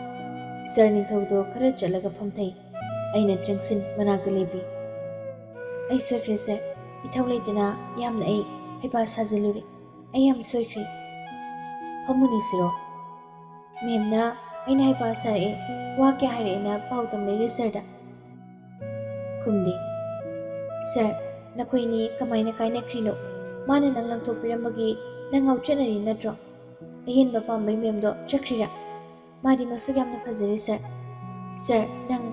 ꯁꯥꯔ ꯅꯤꯡꯊꯧꯗꯣ ꯈꯔ ꯆꯠꯂꯒ ꯐꯝꯊꯩ꯫ ꯑꯩꯅ ꯆꯪꯁꯤꯟ ꯃꯅꯥꯛꯇ ꯂꯦꯞꯄꯤ꯫ ꯑꯩ ꯁꯣꯏꯈ꯭ꯔꯦ ꯁꯥꯔ꯫ ꯏꯊꯧ ꯂꯩꯇꯅ ꯌꯥꯝꯅ ꯑꯩ ꯍꯩꯄꯥ ꯁꯥꯖꯤꯜꯂꯨꯔꯦ꯫ ꯑꯩ ꯌꯥꯝ ꯁꯣꯏꯈ꯭ꯔꯦ꯫ ꯐꯝꯃꯨꯅꯦ ꯁꯤꯔꯣ꯫ ꯃꯦꯝꯅ ꯑꯩꯅ ꯍꯩꯄꯥ ꯁꯥꯔꯛꯑꯦ, ꯋꯥ ꯀꯌꯥ ꯍꯥꯏꯔꯛꯑꯦꯅ ꯄꯥꯎ ꯇꯝꯂꯛꯏꯔꯦ ꯁꯥꯔꯗ꯫ ꯈꯨꯝꯗꯦ꯫ ꯁꯥꯔ, ꯅꯈꯣꯏꯅꯤ ꯀꯃꯥꯏꯅ ꯀꯥꯏꯅꯈ꯭ꯔꯤꯅꯣ? ꯃꯥꯅ ꯅꯪ ꯂꯪꯊꯣꯛꯄꯤꯔꯝꯕꯒꯤ ꯅꯪ ꯉꯥꯎꯆꯠꯅꯔꯤ ꯅꯠꯇ꯭ꯔꯣ? ꯑꯍꯦꯟꯕ ꯄꯥꯝꯕꯩ ꯃꯦꯝꯗꯣ ꯆꯠꯈ꯭ꯔꯤꯔꯥ? ꯃꯥꯗꯤ ꯃꯁꯛ ꯌꯥꯝꯅ ꯐꯖꯔꯦ ꯁꯥꯔ꯫ ꯁꯥꯔ, ꯅꯪ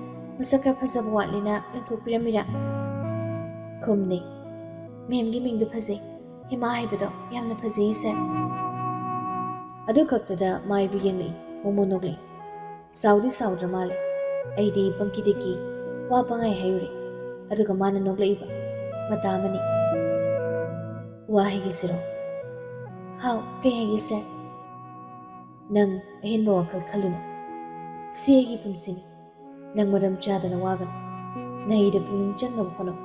ꯃꯁꯛ ꯈꯔ ꯐꯖꯕ ꯋꯥꯠꯂꯦꯅ ꯂꯪꯊꯣꯛꯄꯤꯔꯝꯃꯤꯔꯥ? ꯈꯨꯝꯗꯦ꯫ ꯃꯦꯝꯒꯤ ꯃꯤꯡꯗꯣ ꯐꯖꯩ꯫ ꯍꯦꯃꯥ ꯍꯥꯏꯕꯗꯣ ꯌꯥꯝꯅ ꯐꯖꯩ ꯁꯥꯔ꯫ ꯑꯗꯨ ꯈꯛꯇꯗ ꯃꯥꯏꯕꯨ ꯌꯦꯡꯂꯛꯏ, ꯃꯣꯃꯣ ꯅꯣꯛꯂꯛꯏ꯫ ꯁꯥꯎꯗꯤ ꯁꯥꯎꯗ꯭ꯔ ꯃꯥꯜꯂꯦ꯫ ꯑꯩꯗꯤ ꯄꯪꯀꯤꯗ ꯀꯤ, ꯋꯥ ꯄꯪꯍꯥꯏ ꯍꯥꯏꯔꯨꯔꯦ꯫ ꯑꯗꯨꯒ ꯃꯥꯅ ꯅꯣꯛꯂꯛꯏꯕ꯫ ꯃꯇꯥ ꯑꯃꯅꯤ꯫ ꯋꯥ ꯍꯥꯏꯒꯦ ꯁꯤꯔꯣ? ꯍꯥꯎ, ꯀꯩ ꯍꯥꯏꯒꯦ ꯁꯥꯔ? ꯅꯪ ꯑꯍꯦꯟꯕ ꯋꯥꯈꯜ ꯈꯜꯂꯨꯅꯨ꯫ ꯁꯤ ꯑꯩꯒꯤ ꯄꯨꯟꯁꯤꯅꯤ꯫ ꯅꯪ ꯃꯔꯝ ꯆꯥꯗꯅ ꯋꯥꯒꯅꯨ꯫ ꯅꯍꯩꯗ ꯄꯨꯛꯅꯤꯡ ꯆꯪꯅꯕ ꯍꯣꯠꯅꯧ꯫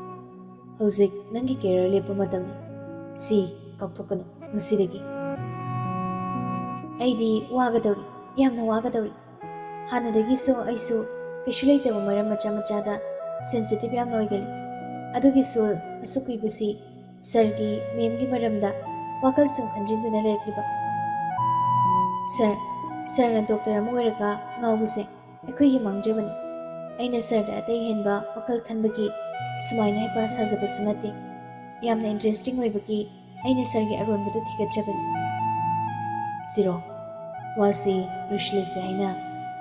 ꯍꯧꯖꯤꯛ ꯅꯪꯒꯤ career ꯂꯦꯞꯄ ꯃꯇꯝꯅꯤ꯫ ꯁꯤ ꯀꯥꯎꯊꯣꯛꯀꯅꯨ ꯉꯁꯤꯗꯒꯤ꯫ ꯑꯩꯗꯤ ꯋꯥꯒꯗꯧꯔꯤ, ꯌꯥꯝꯅ ꯋꯥꯒꯗꯧꯔꯤ꯫ ꯍꯥꯟꯅꯗꯒꯤꯁꯨ ꯑꯩꯁꯨ ꯀꯩꯁꯨ ꯂꯩꯇꯕ ꯃꯔꯝ ꯃꯆꯥ ꯃꯆꯥꯗ sensitive ꯌꯥꯝꯅ ꯑꯣꯏꯒꯜꯂꯤ꯫ ꯑꯗꯨꯒꯤꯁꯨ ꯑꯁꯨꯛ ꯀꯨꯏꯕꯁꯤ ꯁꯥꯔꯒꯤ ꯃꯦꯝꯒꯤ ꯃꯔꯝꯗ ꯋꯥꯈꯜ ꯁꯨꯝ ꯈꯟꯖꯤꯟꯗꯨꯅ ꯂꯩꯔꯛꯂꯤꯕ꯫ ꯁꯥꯔ, ꯁꯥꯔꯅ ꯗꯣꯛꯇꯔ ꯑꯃ ꯑꯣꯏꯔꯒ ꯉꯥꯎꯕꯁꯦ ꯑꯩꯈꯣꯏꯒꯤ ꯃꯥꯡꯖꯕꯅꯤ꯫ ꯑꯩꯅ ꯁꯥꯔꯗ ꯑꯇꯩ ꯍꯦꯟꯕ ꯋꯥꯈꯜ ꯈꯟꯕꯒꯤ ꯁꯨꯃꯥꯏꯅ ꯍꯩꯄꯥ ꯁꯥꯖꯕꯁꯨ ꯅꯠꯇꯦ꯫ ꯌꯥꯝꯅ interesting ꯑꯣꯏꯕꯒꯤ ꯑꯩꯅ ꯁꯥꯔꯒꯤ ꯑꯔꯣꯟꯕꯗꯨ ꯊꯤꯒꯠꯆꯕꯅꯤ꯫ ꯁꯤꯔꯣ, ꯋꯥꯁꯤ ꯂꯣꯏꯁꯤꯜꯂꯁꯤ ꯍꯥꯏꯅ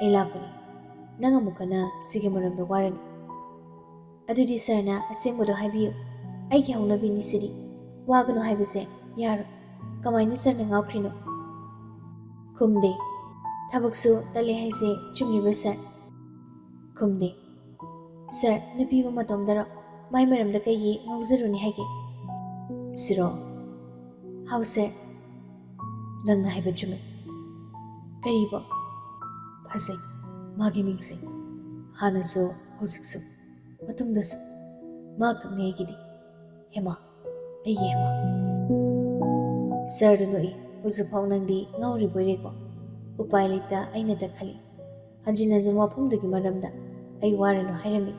ꯑꯩ ꯂꯥꯛꯄꯅꯤ꯫ ꯅꯪ ꯑꯃꯨꯛ ꯍꯟꯅ ꯁꯤꯒꯤ ꯃꯔꯝꯗ ꯋꯥꯔꯅꯨ꯫ ꯑꯗꯨꯗꯤ ꯁꯥꯔꯅ ꯑꯁꯦꯡꯕꯗꯣ ꯍꯥꯏꯕꯤꯌꯨ꯫ ꯑꯩꯒꯤ ꯍꯧꯅꯕꯤꯅꯤ ꯁꯤꯗꯤ꯫ ꯋꯥꯒꯅꯨ ꯍꯥꯏꯕꯁꯦ ꯌꯥꯔꯣꯏ꯫ ꯀꯃꯥꯏꯅ ꯁꯥꯔꯅ ꯉꯥꯎꯈ꯭ꯔꯤꯅꯣ? ꯈꯨꯝꯗꯦ꯫ ꯊꯕꯛꯁꯨ ꯇꯜꯂꯦ ꯍꯥꯏꯁꯦ ꯆꯨꯝꯂꯤꯕ꯭ꯔꯥ ꯁꯥꯔ? ꯈꯨꯝꯗꯦ꯫ ꯁꯥꯔ, ꯅꯨꯄꯤꯕꯨ ꯃꯇꯣꯝꯗꯔꯣ? ꯃꯥꯏ ꯃꯔꯝꯗ ꯀꯩꯒꯤ ꯉꯥꯎꯖꯔꯨꯅꯤ ꯍꯥꯏꯒꯦ? ꯁꯤꯔꯣ꯫ ꯍꯥꯎ ꯁꯥꯔ꯫ ꯅꯪꯅ ꯍꯥꯏꯕ ꯆꯨꯝꯃꯤ꯫ ꯀꯔꯤꯕꯣ? ꯐꯖꯩ꯫ ꯃꯥꯒꯤ ꯃꯤꯡꯁꯦ꯫ ꯍꯥꯟꯅꯁꯨ, ꯍꯧꯖꯤꯛꯁꯨ, ꯃꯇꯨꯡꯗꯁꯨ꯫ ꯃꯥ ꯈꯛꯅꯤ ꯑꯩꯒꯤꯗꯤ꯫ ꯍꯦꯃꯥ꯫ ꯑꯩꯒꯤ ꯍꯦꯃꯥ꯫ ꯁꯥꯔꯗꯨ ꯅꯣꯛꯏ꯫ ꯍꯧꯖꯤꯛꯐꯥꯎ ꯅꯪꯗꯤ ꯉꯥꯎꯔꯤꯕꯣꯏꯔꯦꯀꯣ? ꯎꯄꯥꯏ ꯂꯩꯇ ꯑꯩꯅ ꯇꯛꯈꯠꯂꯤ꯫ ꯍꯟꯖꯤꯟ ꯍꯟꯖꯤꯟ ꯋꯥꯐꯝꯗꯨꯒꯤ ꯃꯔꯝꯗ ꯑꯩ ꯋꯥꯔꯅꯨ ꯍꯥꯏꯔꯝꯃꯤ꯫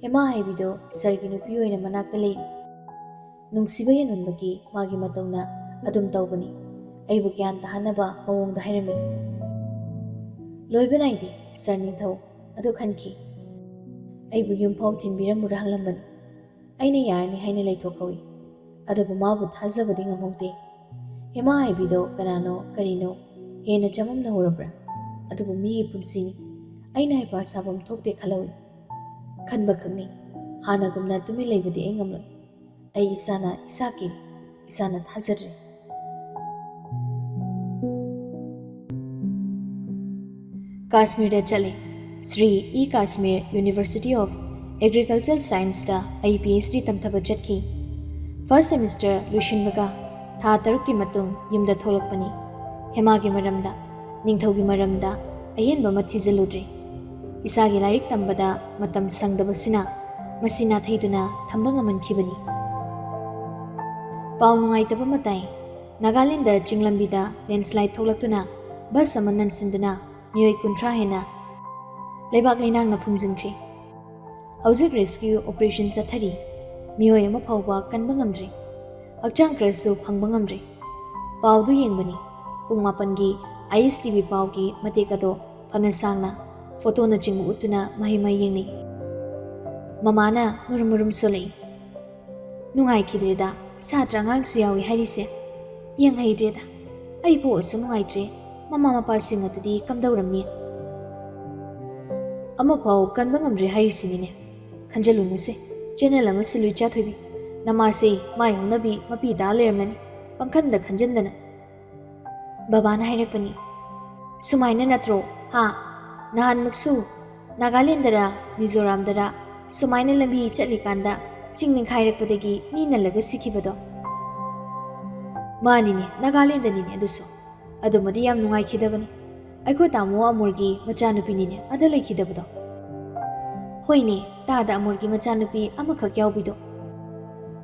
ꯍꯦꯃꯥ ꯍꯥꯏꯕꯤꯗꯣ ꯁꯥꯔꯒꯤ ꯅꯨꯄꯤ ꯑꯣꯏꯅ ꯃꯅꯥꯛꯇ ꯂꯩꯔꯤ꯫ ꯅꯨꯡꯁꯤꯕ ꯍꯦꯟꯃꯟꯕꯒꯤ ꯃꯥꯒꯤ ꯃꯇꯧꯅ ꯑꯗꯨꯝ ꯇꯧꯕꯅꯤ꯫ ꯑꯩꯕꯨ ꯒ꯭ꯌꯥꯟ ꯇꯥꯍꯟꯅꯕ ꯃꯑꯣꯡꯗ ꯍꯥꯏꯔꯝꯃꯤ꯫ ꯂꯣꯏꯕ ꯅꯥꯏꯗꯦ, ꯁꯥꯔ ꯅꯤꯡꯊꯧ꯫ ꯑꯗꯨ ꯈꯟꯈꯤ꯫ ꯑꯩꯕꯨ ꯌꯨꯝꯐꯥꯎ ꯊꯤꯟꯕꯤꯔꯝꯃꯨꯔꯥ ꯍꯪꯂꯝꯕꯅꯤ꯫ ꯑꯩꯅ ꯌꯥꯔꯅꯤ ꯍꯥꯏꯅ ꯂꯩꯊꯣꯛꯍꯧꯏ꯫ ꯑꯗꯨꯕꯨ ꯃꯥꯕꯨ ꯊꯥꯖꯕꯗꯤ ꯉꯝꯍꯧꯗꯦ꯫ ꯍꯦꯃꯥ ꯍꯥꯏꯕꯤꯗꯣ ꯀꯅꯥꯅꯣ ꯀꯔꯤꯅꯣ ꯍꯦꯟꯅ ꯆꯃꯝꯅꯍꯧꯔꯕ꯭ꯔꯥ? ꯑꯗꯨꯕꯨ ꯃꯤꯒꯤ ꯄꯨꯟꯁꯤꯅꯤ꯫ ꯑꯩꯅ ꯍꯩꯄꯥ ꯁꯥꯐꯝ ꯊꯣꯛꯇꯦ ꯈꯜꯍꯧꯏ꯫ ꯈꯟꯕ ꯈꯛꯅꯤ꯫ ꯍꯥꯟꯅꯒꯨꯝꯅ ꯇꯨꯃꯤꯟ ꯂꯩꯕꯗꯤ ꯑꯩ ꯉꯝꯂꯣꯏ꯫ ꯑꯩ ꯏꯁꯥꯅ ꯏꯁꯥ ꯀꯤ, ꯏꯁꯥꯅ ꯊꯥꯖꯗ꯭ꯔꯦ꯫ ꯀꯥꯁꯃꯤꯔꯗ ꯆꯠꯂꯦ꯫ Shri E Kashmir university of agriculture ꯁꯥꯏꯟꯁꯇ ꯑꯩ ꯄꯤ ꯑꯩꯆ ꯗꯤ ꯇꯝꯊꯕ ꯆꯠꯈꯤ꯫ ꯐꯥꯔꯁ ꯁꯦꯃꯤꯁꯇꯔ ꯂꯣꯏꯁꯤꯟꯕꯒ ꯊꯥ ꯇꯔꯨꯛꯀꯤ ꯃꯇꯨꯡ ꯌꯨꯝꯗ ꯊꯣꯛꯂꯛꯄꯅꯤ꯫ ꯍꯦꯃꯥꯒꯤ ꯃꯔꯝꯗ, ꯅꯤꯡꯊꯧꯒꯤ ꯃꯔꯝꯗ ꯑꯍꯦꯟꯕ ꯑꯃ ꯊꯤꯖꯤꯜꯂꯨꯗ꯭ꯔꯦ꯫ ꯏꯁꯥꯒꯤ ꯂꯥꯏꯔꯤꯛ ꯇꯝꯕꯗ ꯃꯇꯝ ꯁꯪꯗꯕꯁꯤꯅ ꯃꯁꯤ ꯅꯥꯊꯩꯗꯨꯅ ꯊꯝꯕ ꯉꯝꯍꯟꯈꯤꯕꯅꯤ꯫ ꯄꯥꯎ ꯅꯨꯡꯉꯥꯏꯇꯕ ꯑꯃ ꯇꯥꯏ꯫ ꯅꯥꯒꯥꯂꯦꯟꯗ ꯆꯤꯡ ꯂꯝꯕꯤꯗ ꯂꯦꯟꯁꯂꯥꯏꯗ ꯊꯣꯛꯂꯛꯇꯨꯅ ꯕꯁ ꯑꯃ ꯅꯟꯁꯤꯟꯗꯨꯅ ꯃꯤꯑꯣꯏ ꯀꯨꯟꯊ꯭ꯔꯥ ꯍꯦꯟꯅ ꯂꯩꯕꯥꯛ ꯂꯩꯅꯥꯡꯅ ꯐꯨꯝꯖꯤꯟꯈ꯭ꯔꯦ꯫ ꯍꯧꯖꯤꯛ ꯔꯦꯁꯀ꯭ꯌꯨ ꯑꯣꯄꯔꯦꯁꯟ ꯆꯠꯊꯔꯤ꯫ ꯃꯤꯑꯣꯏ ꯑꯃ ꯐꯥꯎꯕ ꯀꯟꯕ ꯉꯝꯗ꯭ꯔꯤ꯫ ꯍꯛꯆꯥꯡ ꯈꯔꯁꯨ ꯐꯪꯕ ꯉꯝꯗ꯭ꯔꯤ꯫ ꯄꯥꯎꯗꯨ ꯌꯦꯡꯕꯅꯤ꯫ ꯄꯨꯡ ꯃꯥꯄꯟꯒꯤ ꯑꯥꯏ ꯑꯦꯁ ꯇꯤ ꯚꯤ ꯄꯥꯎꯒꯤ ꯃꯇꯦꯛ ꯑꯗꯣ ꯐꯅ ꯁꯥꯡꯅ ꯐꯣꯇꯣꯅꯆꯤꯡꯕ ꯎꯠꯇꯨꯅ ꯃꯍꯩ ꯃꯍꯩ ꯌꯦꯡꯅꯩ꯫ ꯃꯃꯥꯅ ꯃꯨꯔꯨꯝ ꯃꯨꯔꯨꯝ ꯁꯣꯜꯂꯛꯏ꯫ "ꯅꯨꯡꯉꯥꯏꯈꯤꯗ꯭ꯔꯦꯗ, ꯁꯥꯇ꯭ꯔ ꯑꯉꯥꯡꯁꯨ ꯌꯥꯎꯏ ꯍꯥꯏꯔꯤꯁꯦ꯫ ꯌꯦꯡꯍꯩꯗ꯭ꯔꯦꯗ꯫ ꯑꯩ ꯄꯣꯛꯑꯁꯨ ꯅꯨꯡꯉꯥꯏꯇ꯭ꯔꯦ꯫ ꯃꯃꯥ ꯃꯄꯥꯁꯤꯡ ꯑꯗꯨꯗꯤ ꯀꯝꯗꯧꯔꯝꯅꯤ?" "ꯑꯃꯐꯥꯎ ꯀꯟꯕ ꯉꯝꯗ꯭ꯔꯦ ꯍꯥꯏꯔꯤꯁꯤꯅꯤꯅꯦ꯫ ꯈꯟꯖꯜꯂꯨꯅꯨꯁꯦ, ꯆꯦꯅꯦꯜ ꯑꯃ ꯁꯤꯜꯂꯨ ꯏꯆꯥ ꯊꯣꯏꯕꯤ꯫ ꯅꯃꯥꯁꯦ ꯃꯥꯏ ꯍꯧꯅꯕꯤ ꯃꯄꯤ ꯇꯥ ꯂꯩꯔꯝꯂꯅꯤ, ꯄꯪꯈꯟꯗ ꯈꯟꯖꯟꯗꯅ꯫" ꯕꯕꯥꯅ ꯍꯥꯏꯔꯛꯄꯅꯤ꯫ "ꯁꯨꯃꯥꯏꯅ ꯅꯠꯇ꯭ꯔꯣ? ꯍꯥ? ꯅꯍꯥꯟꯃꯨꯛꯁꯨ ꯅꯥꯒꯥꯂꯦꯟꯗꯔ ꯃꯤꯖꯣꯔꯥꯝꯗꯔ ꯁꯨꯃꯥꯏꯅ ꯂꯝꯕꯤ ꯆꯠꯂꯤꯀꯥꯟꯗ ꯆꯤꯡ ꯅꯤꯡꯈꯥꯏꯔꯛꯄꯗꯒꯤ ꯃꯤ ꯅꯜꯂꯒ ꯁꯤꯈꯤꯕꯗꯣ?" "ꯃꯥꯅꯤꯅꯦ, ꯅꯥꯒꯥꯂꯦꯟꯗꯅꯤꯅꯦ ꯑꯗꯨꯁꯨ꯫ ꯑꯗꯨꯃꯗꯤ ꯌꯥꯝ ꯅꯨꯡꯉꯥꯏꯈꯤꯗꯕꯅꯤ꯫ ꯑꯩꯈꯣꯏ ꯇꯥꯃꯣ ꯑꯃꯣꯔꯒꯤ ꯃꯆꯥꯅꯨꯄꯤꯅꯤꯅꯦ ꯑꯗ ꯂꯩꯈꯤꯗꯕꯗꯣ꯫" "ꯍꯣꯏꯅꯦ, ꯇꯥꯗ ꯑꯃꯣꯔꯒꯤ ꯃꯆꯥꯅꯨꯄꯤ ꯑꯃꯈꯛ ꯌꯥꯎꯕꯤꯗꯣ꯫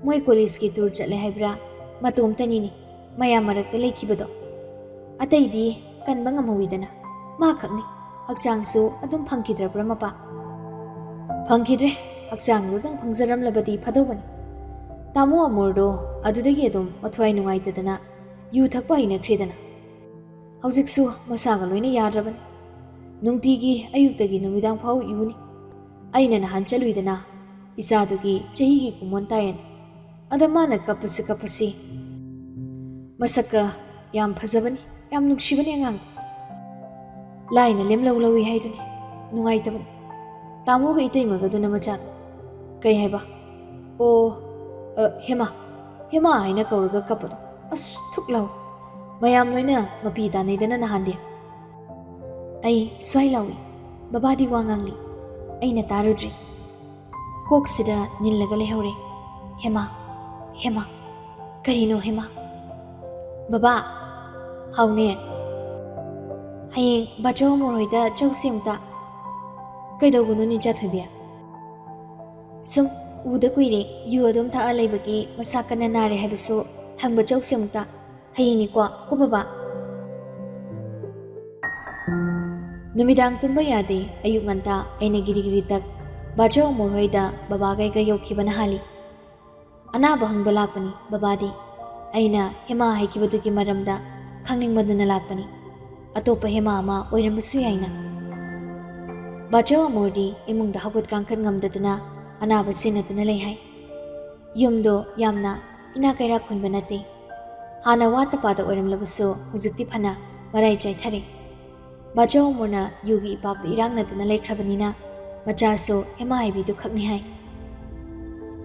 ꯃꯣꯏ ꯀꯣꯂꯦꯖꯀꯤ ꯇꯨꯔ ꯆꯠꯂꯦ ꯍꯥꯏꯕ꯭ꯔꯥ? ꯃꯇꯣꯝꯇꯅꯤꯅꯦ ꯃꯌꯥꯝ ꯃꯔꯛꯇ ꯂꯩꯈꯤꯕꯗꯣ꯫ ꯑꯇꯩꯗꯤ ꯀꯟꯕ ꯉꯝꯍꯧꯋꯤꯗꯅ, ꯃꯥ ꯈꯛꯅꯤ꯫ ꯍꯛꯆꯥꯡꯁꯨ ꯑꯗꯨꯝ ꯐꯪꯈꯤꯗ꯭ꯔꯕ꯭ꯔꯥ ꯃꯄꯥ?" "ꯐꯪꯈꯤꯗ꯭ꯔꯦ꯫ ꯍꯛꯆꯥꯡꯗꯨꯗꯪ ꯐꯪꯖꯔꯝꯂꯕꯗꯤ ꯐꯗꯧꯕꯅꯤ꯫ ꯇꯥꯃꯣ ꯑꯃꯣꯔꯗꯣ ꯑꯗꯨꯗꯒꯤ ꯑꯗꯨꯝ ꯃꯊ꯭ꯋꯥꯏ ꯅꯨꯡꯉꯥꯏꯇꯗꯅ ꯌꯨ ꯊꯛꯄ ꯍꯩꯅꯈ꯭ꯔꯦꯗꯅ꯫ ꯍꯧꯖꯤꯛꯁꯨ ꯃꯁꯥꯒ ꯂꯣꯏꯅ ꯌꯥꯗ꯭ꯔꯕꯅꯤ꯫ ꯅꯨꯡꯇꯤꯒꯤ ꯑꯌꯨꯛꯇꯒꯤ ꯅꯨꯃꯤꯗꯥꯡ ꯐꯥꯎ ꯌꯨꯅꯤ꯫ ꯑꯩꯅ ꯅꯍꯥꯟ ꯆꯠꯂꯨꯏꯗꯅ, ꯏꯆꯥꯗꯨꯒꯤ ꯆꯍꯤꯒꯤ ꯀꯨꯝꯑꯣꯟ ꯇꯥꯏꯌꯦꯅ꯫ ꯑꯗ ꯃꯥꯅ ꯀꯞꯄꯁꯤ ꯀꯞꯄꯁꯤ꯫ ꯃꯁꯛꯀ ꯌꯥꯝ ꯐꯖꯕꯅꯤ, ꯌꯥꯝ ꯅꯨꯡꯁꯤꯕꯅꯤ ꯑꯉꯥꯡ꯫ ꯂꯥꯏꯅ ꯂꯦꯝꯂꯧ ꯂꯧꯏ ꯍꯥꯏꯗꯨꯅꯤ꯫ ꯅꯨꯡꯉꯥꯏꯇꯕꯅꯤ꯫ ꯇꯥꯃꯣꯒ ꯏꯇꯩꯃꯒꯗꯨꯅ ꯃꯆꯥ꯫ ꯀꯩ ꯍꯥꯏꯕ? ꯑꯣ, ꯑ, ꯍꯦꯃꯥ, ꯍꯦꯃꯥ ꯍꯥꯏꯅ ꯀꯧꯔꯒ ꯀꯞꯄꯗꯣ꯫ ꯑꯁ, ꯊꯨꯛ ꯂꯥꯎ꯫ ꯃꯌꯥꯝ ꯂꯣꯏꯅ ꯃꯄꯤ ꯇꯥꯟꯅꯩꯗꯅ ꯅꯍꯥꯟꯗꯤ꯫ ꯑꯩ ꯁ꯭ꯋꯥꯏ ꯂꯥꯎꯏ꯫ ꯕꯕꯥꯗꯤ ꯋꯥ ꯉꯥꯡꯂꯤ꯫ ꯑꯩꯅ ꯇꯥꯔꯨꯗ꯭ꯔꯦ꯫ ꯀꯣꯛꯁꯤꯗ ꯅꯤꯜꯂꯒ ꯂꯩꯍꯧꯔꯦ꯫ ꯍꯦꯃꯥ, ꯍꯦꯃꯥ, ꯀꯔꯤꯅꯣ ꯍꯦꯃꯥ? ꯕꯕꯥ! ꯍꯥꯎꯅꯦ꯫ ꯍꯌꯦꯡ ꯕꯥꯆꯧ ꯑꯃꯣꯔ ꯍꯣꯏꯗ ꯆꯧꯁꯦ ꯑꯃꯨꯛꯇ꯫ ꯀꯩꯗꯧꯕꯅꯣ ꯅꯤꯟꯆꯥ ꯊꯣꯏꯕꯤ? ꯁꯨꯝ ꯎꯗ ꯀꯨꯏꯔꯦ, ꯌꯨ ꯑꯗꯨꯝ ꯊꯛꯑ ꯂꯩꯕꯒꯤ ꯃꯁꯥ ꯀꯟꯅ ꯅꯥꯔꯦ ꯍꯥꯏꯕꯁꯨ ꯍꯪꯕ ꯆꯧꯁꯦ ꯑꯃꯨꯛꯇ꯫ ꯍꯌꯦꯡꯅꯤꯀꯣ, ꯀꯣ ꯕꯕꯥ? ꯅꯨꯃꯤꯗꯥꯡ ꯇꯨꯝꯕ ꯌꯥꯗꯦ꯫ ꯑꯌꯨꯛ ꯉꯟꯇꯥ ꯑꯩꯅ ꯒꯤꯔꯤ ꯒꯤꯔꯤ ꯇꯛ ꯕꯥꯆꯧ ꯑꯃꯣꯔ ꯍꯣꯏꯗ ꯕꯕꯥꯒ ꯑꯩꯒ ꯌꯧꯈꯤꯕꯅ ꯍꯥꯜꯂꯤ꯫ ꯑꯅꯥꯕ ꯍꯪꯕ ꯂꯥꯛꯄꯅꯤ ꯕꯕꯥꯗꯤ꯫ ꯑꯩꯅ ꯍꯦꯃꯥ ꯍꯥꯏꯈꯤꯕꯗꯨꯒꯤ ꯃꯔꯝꯗ ꯈꯪꯅꯤꯡꯃꯟꯗꯨꯅ ꯂꯥꯛꯄꯅꯤ꯫ ꯑꯇꯣꯞꯄ ꯍꯦꯃꯥ ꯑꯃ ꯑꯣꯏꯔꯝꯕꯁꯨ ꯌꯥꯏꯅ꯫ ꯕꯥꯆꯧ ꯑꯃꯣꯔꯗꯤ ꯏꯃꯨꯡꯗ ꯍꯧꯒꯠ ꯀꯥꯡꯈꯠ ꯉꯝꯗꯗꯨꯅ ꯑꯅꯥꯕ ꯁꯦꯟꯅꯗꯨꯅ ꯂꯩ ꯍꯥꯏ꯫ ꯌꯨꯝꯗꯣ ꯌꯥꯝꯅ ꯏꯅꯥꯛ ꯀꯩꯔꯥꯛ ꯈꯨꯟꯕ ꯅꯠꯇꯦ꯫ ꯍꯥꯟꯅ ꯋꯥꯠꯇ ꯄꯥꯗ ꯑꯣꯏꯔꯝꯂꯕꯁꯨ ꯍꯧꯖꯤꯛꯇꯤ ꯐꯅ ꯃꯔꯥꯏ ꯆꯥꯏꯊꯔꯦ꯫ ꯕꯥꯆꯧ ꯑꯃꯣꯔꯅ ꯌꯨꯒꯤ ꯏꯄꯥꯛꯇ ꯏꯔꯥꯛꯅꯗꯨꯅ ꯂꯩꯈ꯭ꯔꯕꯅꯤꯅ ꯃꯆꯥꯁꯨ ꯍꯦꯃꯥ ꯍꯥꯏꯕꯤꯗꯨ ꯈꯛꯅꯤ ꯍꯥꯏ꯫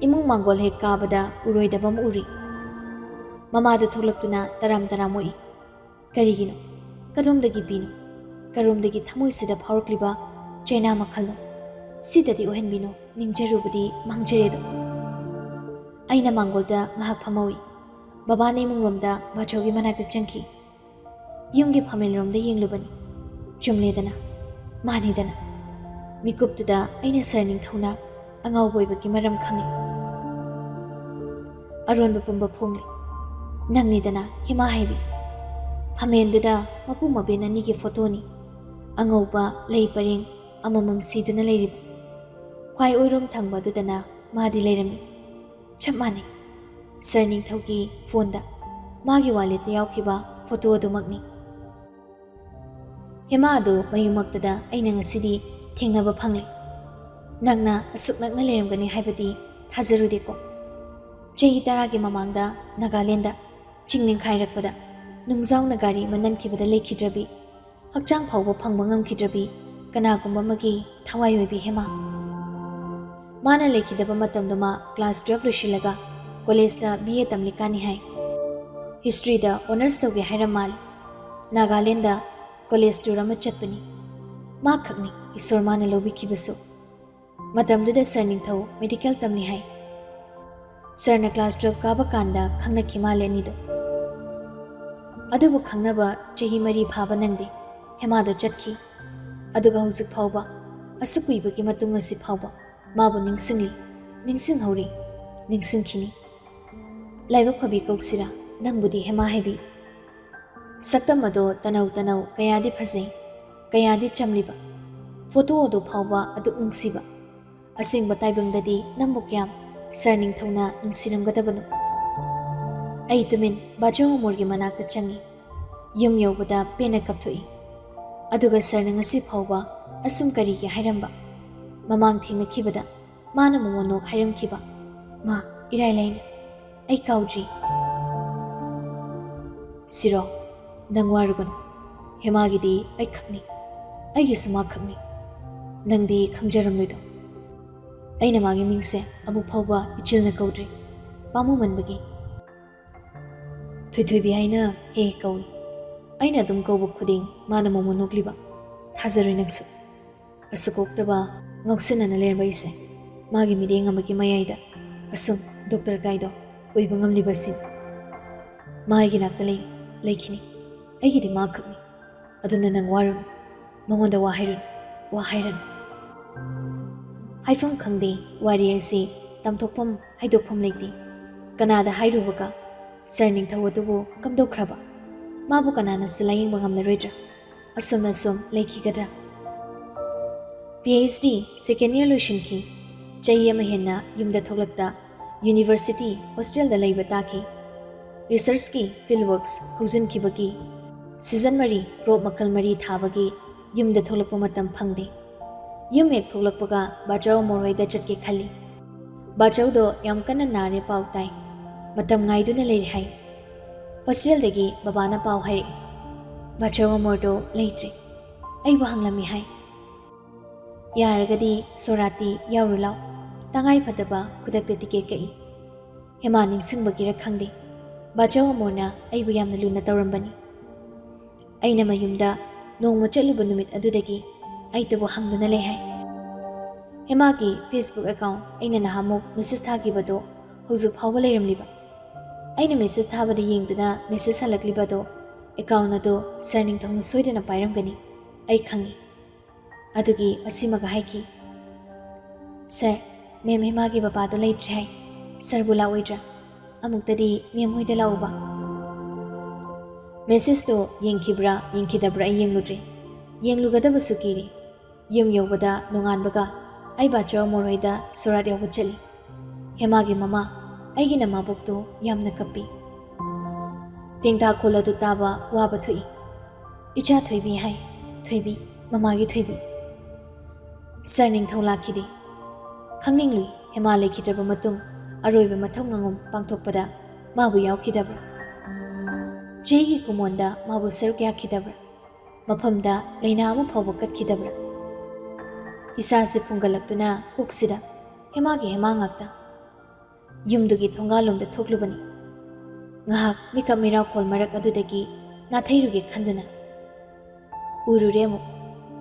ꯏꯃꯨꯡ ꯃꯥꯡꯒꯣꯜ ꯍꯦꯛ ꯀꯥꯕꯗ ꯎꯔꯣꯏꯗꯕ ꯑꯃ ꯎꯔꯤ꯫ ꯃꯃꯥꯗꯨ ꯊꯣꯛꯂꯛꯇꯨꯅ ꯇꯔꯥꯝ ꯇꯔꯥꯝ ꯑꯣꯛꯏ꯫ ꯀꯔꯤꯒꯤꯅꯣ? ꯀꯗꯣꯝꯗꯒꯤ ꯄꯤꯅꯣ? ꯀꯔꯣꯝꯗꯒꯤ ꯊꯃꯣꯏꯁꯤꯗ ꯐꯥꯎꯔꯛꯂꯤꯕ ꯆꯩꯅꯥ ꯃꯈꯜꯅꯣ? ꯁꯤꯗꯗꯤ ꯑꯣꯏꯍꯟꯕꯤꯅꯣ, ꯅꯤꯡꯖꯔꯨꯕꯗꯤ ꯃꯥꯡꯖꯔꯦꯗꯣ꯫ ꯑꯩꯅ ꯃꯥꯡꯒꯣꯜꯗ ꯉꯥꯏꯍꯥꯛ ꯐꯝꯍꯧꯏ꯫ ꯕꯕꯥꯅ ꯏꯃꯨꯡꯂꯣꯝꯗ ꯕꯥꯆꯧꯒꯤ ꯃꯅꯥꯛꯇ ꯆꯪꯈꯤ꯫ ꯌꯨꯝꯒꯤ ꯐꯝꯃꯦꯟꯔꯣꯝꯗ ꯌꯦꯡꯂꯨꯕꯅꯤ꯫ ꯆꯨꯝꯂꯦꯗꯅ, ꯃꯥꯅꯤꯗꯅ꯫ ꯃꯤꯀꯨꯞꯇꯨꯗ ꯑꯩꯅ ꯁꯥꯔ ꯅꯤꯡꯊꯧꯅ ꯑꯉꯥꯎꯕ ꯑꯣꯏꯕꯒꯤ ꯃꯔꯝ ꯈꯪꯂꯦ꯫ ꯑꯔꯣꯟꯕ ꯄꯨꯝꯕ ꯐꯣꯡꯂꯦ꯫ ꯅꯪꯅꯤꯗꯅ ꯍꯦꯃꯥ ꯍꯥꯏꯕꯤ꯫ ꯐꯝꯃꯦꯟꯗꯨꯗ ꯃꯄꯨ ꯃꯕꯦꯟ ꯑꯅꯤꯒꯤ ꯐꯣꯇꯣꯅꯤ꯫ ꯑꯉꯧꯕ ꯂꯩ ꯄꯔꯦꯡ ꯑꯃꯃꯝ ꯁꯤꯗꯨꯅ ꯂꯩꯔꯤꯕ꯫ ꯈ꯭ꯋꯥꯏ ꯑꯣꯏꯔꯣꯝ ꯊꯪꯕ ꯑꯗꯨꯗꯅ ꯃꯥꯗꯤ ꯂꯩꯔꯝꯃꯤ꯫ ꯆꯞ ꯃꯥꯟꯅꯩ꯫ ꯁꯥꯔ ꯅꯤꯡꯊꯧꯒꯤ ꯐꯣꯟꯗ ꯃꯥꯒꯤ ꯋꯥꯂꯦꯠꯇ ꯌꯥꯎꯈꯤꯕ ꯐꯣꯇꯣ ꯑꯗꯨꯃꯛꯅꯤ꯫ ꯍꯦꯃꯥ ꯑꯗꯨ ꯃꯌꯨꯝꯃꯛꯇꯗ ꯑꯩꯅ ꯉꯁꯤꯗꯤ ꯊꯦꯡꯅꯕ ꯐꯪꯂꯦ꯫ ꯅꯪꯅ ꯑꯁꯨꯛ ꯅꯛꯅ ꯂꯩꯔꯝꯒꯅꯤ ꯍꯥꯏꯕꯗꯤ ꯊꯥꯖꯔꯨꯗꯦꯀꯣ꯫ ꯆꯍꯤ ꯇꯔꯥꯒꯤ ꯃꯃꯥꯡꯗ ꯅꯥꯒꯥꯂꯦꯟꯗ ꯆꯤꯡ ꯅꯤꯡꯈꯥꯏꯔꯛꯄꯗ ꯅꯨꯡꯖꯥꯎꯅ ꯒꯥꯔꯤ ꯑꯃ ꯅꯟꯈꯤꯕꯗ ꯂꯩꯈꯤꯗ꯭ꯔꯕꯤ, ꯍꯛꯆꯥꯡ ꯐꯥꯎꯕ ꯐꯪꯕ ꯉꯝꯈꯤꯗ꯭ꯔꯕꯤ ꯀꯅꯥꯒꯨꯝꯕ ꯑꯃꯒꯤ ꯊꯋꯥꯏ ꯑꯣꯏꯕꯤ ꯍꯦꯃꯥ꯫ ꯃꯥꯅ ꯂꯩꯈꯤꯗꯕ ꯃꯇꯝꯗꯨ ꯃꯥ ꯀ꯭ꯂꯥꯁ ꯇꯨꯋꯦꯜꯐ ꯂꯣꯏꯁꯤꯜꯂꯒ ꯀꯣꯂꯦꯖꯇ ꯕꯤ ꯑꯦ ꯇꯝꯂꯤꯀꯥꯟꯅꯤ ꯍꯥꯏ꯫ ꯍꯤꯁꯇ꯭ꯔꯤꯗ ꯑꯣꯅꯔꯁ ꯇꯧꯒꯦ ꯍꯥꯏꯔꯝ ꯃꯥꯜꯂꯦ꯫ ꯅꯥꯒꯥꯂꯦꯟꯗ ꯀꯣꯂꯦꯖ ꯇꯨꯔ ꯑꯃ ꯆꯠꯄꯅꯤ꯫ ꯃꯥ ꯈꯛꯅꯤ ꯏꯁꯣꯔ ꯃꯥꯅ ꯂꯧꯕꯤꯈꯤꯕꯁꯨ꯫ ꯃꯇꯝꯗꯨꯗ ꯁꯥꯔ ꯅꯤꯡꯊꯧ ꯃꯦꯗꯤꯀꯦꯜ ꯇꯝꯂꯤ ꯍꯥꯏ꯫ ꯁꯥꯔꯅ ꯀ꯭ꯂꯥꯁ ꯇꯨꯋꯦꯜꯐ ꯀꯥꯕ ꯀꯥꯟꯗ ꯈꯪꯅꯈꯤ ꯃꯥꯜꯂꯦ ꯑꯅꯤꯗꯣ꯫ ꯑꯗꯨꯕꯨ ꯈꯪꯅꯕ ꯆꯍꯤ ꯃꯔꯤ ꯐꯥꯕ ꯅꯪꯗꯦ꯫ ꯍꯦꯃꯥꯗꯣ ꯆꯠꯈꯤ꯫ ꯑꯗꯨꯒ ꯍꯧꯖꯤꯛ ꯐꯥꯎꯕ, ꯑꯁꯨꯛ ꯀꯨꯏꯕꯒꯤ ꯃꯇꯨꯡ ꯑꯁꯤ ꯐꯥꯎꯕ ꯃꯥꯕꯨ ꯅꯤꯡꯁꯤꯡꯂꯤ, ꯅꯤꯡꯁꯤꯡꯍꯧꯔꯤ, ꯅꯤꯡꯁꯤꯡꯈꯤꯅꯤ꯫ ꯂꯥꯏꯕꯛ ꯐꯕꯤ ꯀꯧꯁꯤꯔꯥ ꯅꯪꯕꯨꯗꯤ ꯍꯦꯃꯥ ꯍꯥꯏꯕꯤ꯫ ꯁꯛꯇꯝ ꯑꯗꯣ ꯇꯅꯧ ꯇꯅꯧ ꯀꯌꯥꯗꯤ ꯐꯖꯩ, ꯀꯌꯥꯗꯤ ꯆꯝꯂꯤꯕ꯫ ꯐꯣꯇꯣ ꯑꯗꯨ ꯐꯥꯎꯕ ꯑꯗꯨꯛ ꯅꯨꯡꯁꯤꯕ꯫ ꯑꯁꯦꯡꯕ ꯇꯥꯏꯕꯪꯗꯗꯤ ꯅꯪꯕꯨ ꯀꯌꯥꯝ ꯁꯥꯔ ꯅꯤꯡꯊꯧꯅ ꯅꯨꯡꯁꯤꯔꯝꯒꯗꯕꯅꯣ? ꯑꯩ ꯇꯨꯃꯤꯟ ꯕꯥꯆꯧ ꯑꯃꯣꯔꯒꯤ ꯃꯅꯥꯛꯇ ꯆꯪꯉꯤ꯫ ꯌꯨꯝ ꯌꯧꯕꯗ ꯄꯦꯟꯅ ꯀꯞꯊꯣꯛꯏ꯫ ꯑꯗꯨꯒ ꯁꯥꯔꯅ ꯉꯁꯤ ꯐꯥꯎꯕ ꯑꯁꯨꯝ ꯀꯔꯤꯒꯤ ꯍꯥꯏꯔꯝꯕ? ꯃꯃꯥꯡ ꯊꯦꯡꯅꯈꯤꯕꯗ ꯃꯥꯅ ꯃꯣꯃꯣꯅꯣꯛ ꯍꯥꯏꯔꯝꯈꯤꯕ꯫ ꯃꯥ ꯏꯔꯥꯏ ꯂꯥꯏꯅ ꯑꯩ ꯀꯥꯎꯗ꯭ꯔꯤ꯫ ꯁꯤꯔꯣ, ꯅꯪ ꯋꯥꯔꯨꯒꯅꯨ꯫ ꯍꯦꯃꯥꯒꯤꯗꯤ ꯑꯩ ꯈꯛꯅꯤ, ꯑꯩꯒꯤꯁꯨ ꯃꯥ ꯈꯛꯅꯤ꯫ ꯅꯪꯗꯤ ꯈꯪꯖꯔꯝꯂꯣꯏꯗꯣ꯫ ꯑꯩꯅ ꯃꯥꯒꯤ ꯃꯤꯡꯁꯦ ꯑꯃꯨꯛ ꯐꯥꯎꯕ ꯏꯆꯤꯜꯅ ꯀꯧꯗ꯭ꯔꯤ, ꯄꯥꯝꯃꯨꯃꯟꯕꯒꯤ꯫ ꯊꯣꯏꯊꯣꯏꯕꯤ ꯍꯥꯏꯅ ꯍꯦꯛ ꯍꯦꯛ ꯀꯧꯏ꯫ ꯑꯩꯅ ꯑꯗꯨꯝ ꯀꯧꯕ ꯈꯨꯗꯤꯡ ꯃꯥꯅ ꯃꯣꯃꯣ ꯅꯣꯛꯂꯤꯕ꯫ ꯊꯥꯖꯔꯣꯏ ꯅꯪꯁꯨ꯫ ꯑꯁꯨꯛ ꯑꯣꯛꯇꯕ ꯉꯥꯎꯁꯤꯟꯅꯅ ꯂꯩꯔꯝꯕ ꯑꯩꯁꯦ ꯃꯥꯒꯤ ꯃꯤꯠꯌꯦꯡ ꯑꯃꯒꯤ ꯃꯌꯥꯏꯗ ꯑꯁꯨꯝ ꯗꯣꯛꯇꯔ ꯀꯥꯏꯗꯣ ꯑꯣꯏꯕ ꯉꯝꯂꯤꯕꯁꯤꯡ꯫ ꯃꯥ ꯑꯩꯒꯤ ꯅꯥꯛꯇ ꯂꯩ, ꯂꯩꯈꯤꯅꯤ꯫ ꯑꯩꯒꯤꯗꯤ ꯃꯥ ꯈꯛꯅꯤ꯫ ꯑꯗꯨꯅ ꯅꯪ ꯋꯥꯔꯨꯅꯨ꯫ ꯃꯉꯣꯟꯗ ꯋꯥ ꯍꯥꯏꯔꯨꯅꯨ, ꯋꯥ ꯍꯥꯏꯔꯅꯨ꯫ ꯍꯥꯏꯐꯝ ꯈꯪꯗꯦ, ꯋꯥꯔꯤ ꯑꯁꯤ ꯇꯝꯊꯣꯛꯐꯝ ꯍꯥꯏꯗꯣꯛꯐꯝ ꯂꯩꯇꯦ꯫ ꯀꯅꯥꯗ ꯍꯥꯏꯔꯨꯕꯒ ꯁꯥꯔ ꯅꯤꯡꯊꯧ ꯑꯗꯨꯕꯨ ꯀꯝꯗꯧꯈ꯭ꯔꯕ? ꯃꯥꯕꯨ ꯀꯅꯥꯅꯁꯨ ꯂꯥꯌꯦꯡꯕ ꯉꯝꯂꯔꯣꯏꯗ꯭ꯔꯥ? ꯑꯁꯨꯝꯅ ꯁꯨꯝ ꯂꯩꯈꯤꯒꯗ꯭ꯔꯥ? ꯄꯤ ꯑꯩꯆ ꯗꯤ ꯁꯦꯀꯦꯟ ꯏꯌꯔ ꯂꯣꯏꯁꯤꯟꯈꯤ꯫ ꯆꯍꯤ ꯑꯃ ꯍꯦꯟꯅ ꯌꯨꯝꯗ ꯊꯣꯛꯂꯛꯇ ꯌꯨꯅꯤꯚꯔꯁꯤꯇꯤ ꯍꯣꯁꯇꯦꯜꯗ ꯂꯩꯕ ꯇꯥꯈꯤ꯫ ꯔꯤꯁꯔꯆꯀꯤ ꯐꯤꯜꯗ ꯋꯔꯛꯁ ꯍꯧꯖꯤꯟꯈꯤꯕꯒꯤ ꯁꯤꯖꯟ ꯃꯔꯤ ꯀ꯭ꯔꯣꯞ ꯃꯈꯜ ꯃꯔꯤ ꯊꯥꯕꯒꯤ ꯌꯨꯝꯗ ꯊꯣꯛꯂꯛꯄ ꯃꯇꯝ ꯐꯪꯗꯦ꯫ ꯌꯨꯝ ꯍꯦꯛ ꯊꯣꯛꯂꯛꯄꯒ ꯕꯥꯆꯧ ꯑꯃꯣꯔ ꯍꯣꯏꯗ ꯆꯠꯀꯦ ꯈꯜꯂꯤ꯫ ꯕꯥꯆꯧꯗꯣ ꯌꯥꯝ ꯀꯟꯅ ꯅꯥꯔꯦ ꯄꯥꯎ ꯇꯥꯏ꯫ ꯃꯇꯝ ꯉꯥꯏꯗꯨꯅ ꯂꯩꯔꯦ ꯍꯥꯏ꯫ ꯍꯣꯁꯇꯦꯜꯗꯒꯤ ꯕꯕꯥꯅ ꯄꯥꯎ ꯍꯥꯏꯔꯛꯏ꯫ ꯕꯥꯆꯧ ꯑꯃꯣꯔꯗꯣ ꯂꯩꯇ꯭ꯔꯦ꯫ ꯑꯩꯕꯨ ꯍꯪꯂꯝꯃꯤ ꯍꯥꯏ꯫ ꯌꯥꯔꯒꯗꯤ ꯁꯣꯔꯥꯠꯇꯤ ꯌꯥꯎꯔꯨ ꯂꯥꯎ꯫ ꯇꯉꯥꯏ ꯐꯗꯕ ꯈꯨꯗꯛꯇ ꯇꯤꯀꯦꯠ ꯀꯛꯏ꯫ ꯍꯦꯃꯥ ꯅꯤꯡꯁꯤꯡꯕꯒꯤꯔ ꯈꯪꯗꯦ, ꯕꯥꯆꯧ ꯑꯃꯣꯔꯅ ꯑꯩꯕꯨ ꯌꯥꯝꯅ ꯂꯨꯅ ꯇꯧꯔꯝꯕꯅꯤ꯫ ꯑꯩꯅ ꯃꯌꯨꯝꯗ ꯅꯣꯡꯃ ꯆꯠꯂꯨꯕ ꯅꯨꯃꯤꯠ ꯑꯗꯨꯗꯒꯤ ꯑꯩꯇꯕꯨ ꯍꯪꯗꯨꯅ ꯂꯩ ꯍꯥꯏ꯫ ꯍꯦꯃꯥꯒꯤ ꯐꯦꯁꯕꯨꯛ ꯑꯦꯀꯥꯎꯟ ꯑꯩꯅ ꯅꯍꯥꯟꯃꯨꯛ ꯃꯦꯁꯦꯖ ꯊꯥꯈꯤꯕꯗꯣ ꯍꯧꯖꯤꯛ ꯐꯥꯎꯕ ꯂꯩꯔꯝꯂꯤꯕ꯫ ꯑꯩꯅ ꯃꯦꯁꯦꯖ ꯊꯥꯕꯗ ꯌꯦꯡꯗꯨꯅ ꯃꯦꯁꯦꯖ ꯍꯜꯂꯛꯂꯤꯕꯗꯣ ꯑꯦꯀꯥꯎꯟ ꯑꯗꯨ ꯁꯥꯔ ꯅꯤꯡꯊꯧꯅ ꯁꯣꯏꯗꯅ ꯄꯥꯏꯔꯝꯒꯅꯤ, ꯑꯩ ꯈꯪꯏ꯫ ꯑꯗꯨꯒꯤ ꯑꯁꯤꯃꯒ ꯍꯥꯏꯈꯤ, "ꯁꯥꯔ, ꯃꯦꯝ ꯍꯦꯃꯥꯒꯤ ꯕꯕꯥꯗꯣ ꯂꯩꯇ꯭ꯔꯦ ꯍꯥꯏ, ꯁꯥꯔꯕꯨ ꯂꯥꯛꯑꯣꯏꯗ꯭ꯔꯥ? ꯑꯃꯨꯛꯇꯗꯤ ꯃꯦꯝ ꯍꯣꯏꯗ ꯂꯥꯛꯎꯕ?" ꯃꯦꯁꯦꯖꯇꯣ ꯌꯦꯡꯈꯤꯕ꯭ꯔꯥ ꯌꯦꯡꯈꯤꯗꯕ꯭ꯔꯥ ꯑꯩ ꯌꯦꯡꯂꯨꯗ꯭ꯔꯦ꯫ ꯌꯦꯡꯂꯨꯒꯗꯕꯁꯨ ꯀꯤꯔꯤ꯫ ꯌꯨꯝ ꯌꯧꯕꯗ ꯅꯣꯡꯉꯥꯟꯕꯒ ꯑꯩ ꯕꯥꯆꯧ ꯑꯃꯣꯔ ꯍꯣꯏꯗ ꯁꯣꯔꯥꯠ ꯌꯥꯎꯕ ꯆꯠꯂꯤ꯫ ꯍꯦꯃꯥꯒꯤ ꯃꯃꯥ, ꯑꯩꯒꯤ ꯅꯃꯥꯕꯣꯛꯇꯣ ꯌꯥꯝꯅ ꯀꯞꯄꯤ꯫ ꯇꯦꯡꯊꯥꯈꯣꯜ ꯑꯗꯨ ꯇꯥꯕ ꯋꯥꯕ ꯊꯣꯛꯏ꯫ "ꯏꯆꯥ ꯊꯣꯏꯕꯤ" ꯍꯥꯏ꯫ "ꯊꯣꯏꯕꯤ, ꯃꯃꯥꯒꯤ ꯊꯣꯏꯕꯤ꯫ ꯁꯥꯔ ꯅꯤꯡꯊꯧ ꯂꯥꯛꯈꯤꯗꯦ꯫ ꯈꯪꯅꯤꯡꯂꯨꯏ, ꯍꯦꯃꯥ ꯂꯩꯈꯤꯗ꯭ꯔꯕ ꯃꯇꯨꯡ ꯑꯔꯣꯏꯕ ꯃꯊꯧ ꯉꯉꯨꯝ ꯄꯥꯡꯊꯣꯛꯄꯗ ꯃꯥꯕꯨ ꯌꯥꯎꯈꯤꯗꯕ꯭ꯔꯥ? ꯆꯦꯒꯤ ꯀꯨꯃꯣꯟꯗ ꯃꯥꯕꯨ ꯁꯔꯨꯛ ꯌꯥꯈꯤꯗꯕ꯭ꯔꯥ? ꯃꯐꯝꯗ ꯂꯩꯅꯥ ꯑꯃ ꯐꯥꯎꯕ ꯀꯠꯈꯤꯗꯕ꯭ꯔꯥ? ꯏꯁꯥꯁꯦ ꯐꯨꯡꯒꯠꯂꯛꯇꯨꯅ ꯀꯣꯛꯁꯤꯗ ꯍꯦꯃꯥꯒꯤ ꯍꯦꯃꯥ ꯉꯥꯛꯇ꯫ ꯌꯨꯝꯗꯨꯒꯤ ꯊꯣꯡꯒꯥꯜꯂꯣꯝꯗ ꯊꯣꯛꯂꯨꯕꯅꯤ꯫ ꯉꯥꯏꯍꯥꯛ ꯃꯤꯀꯞ ꯃꯤꯔꯥꯎꯈꯣꯜ ꯃꯔꯛ ꯑꯗꯨꯗꯒꯤ ꯅꯥꯊꯩꯔꯨꯒꯦ ꯈꯟꯗꯨꯅ꯫ ꯎꯔꯨꯔꯦ ꯑꯃꯨꯛ,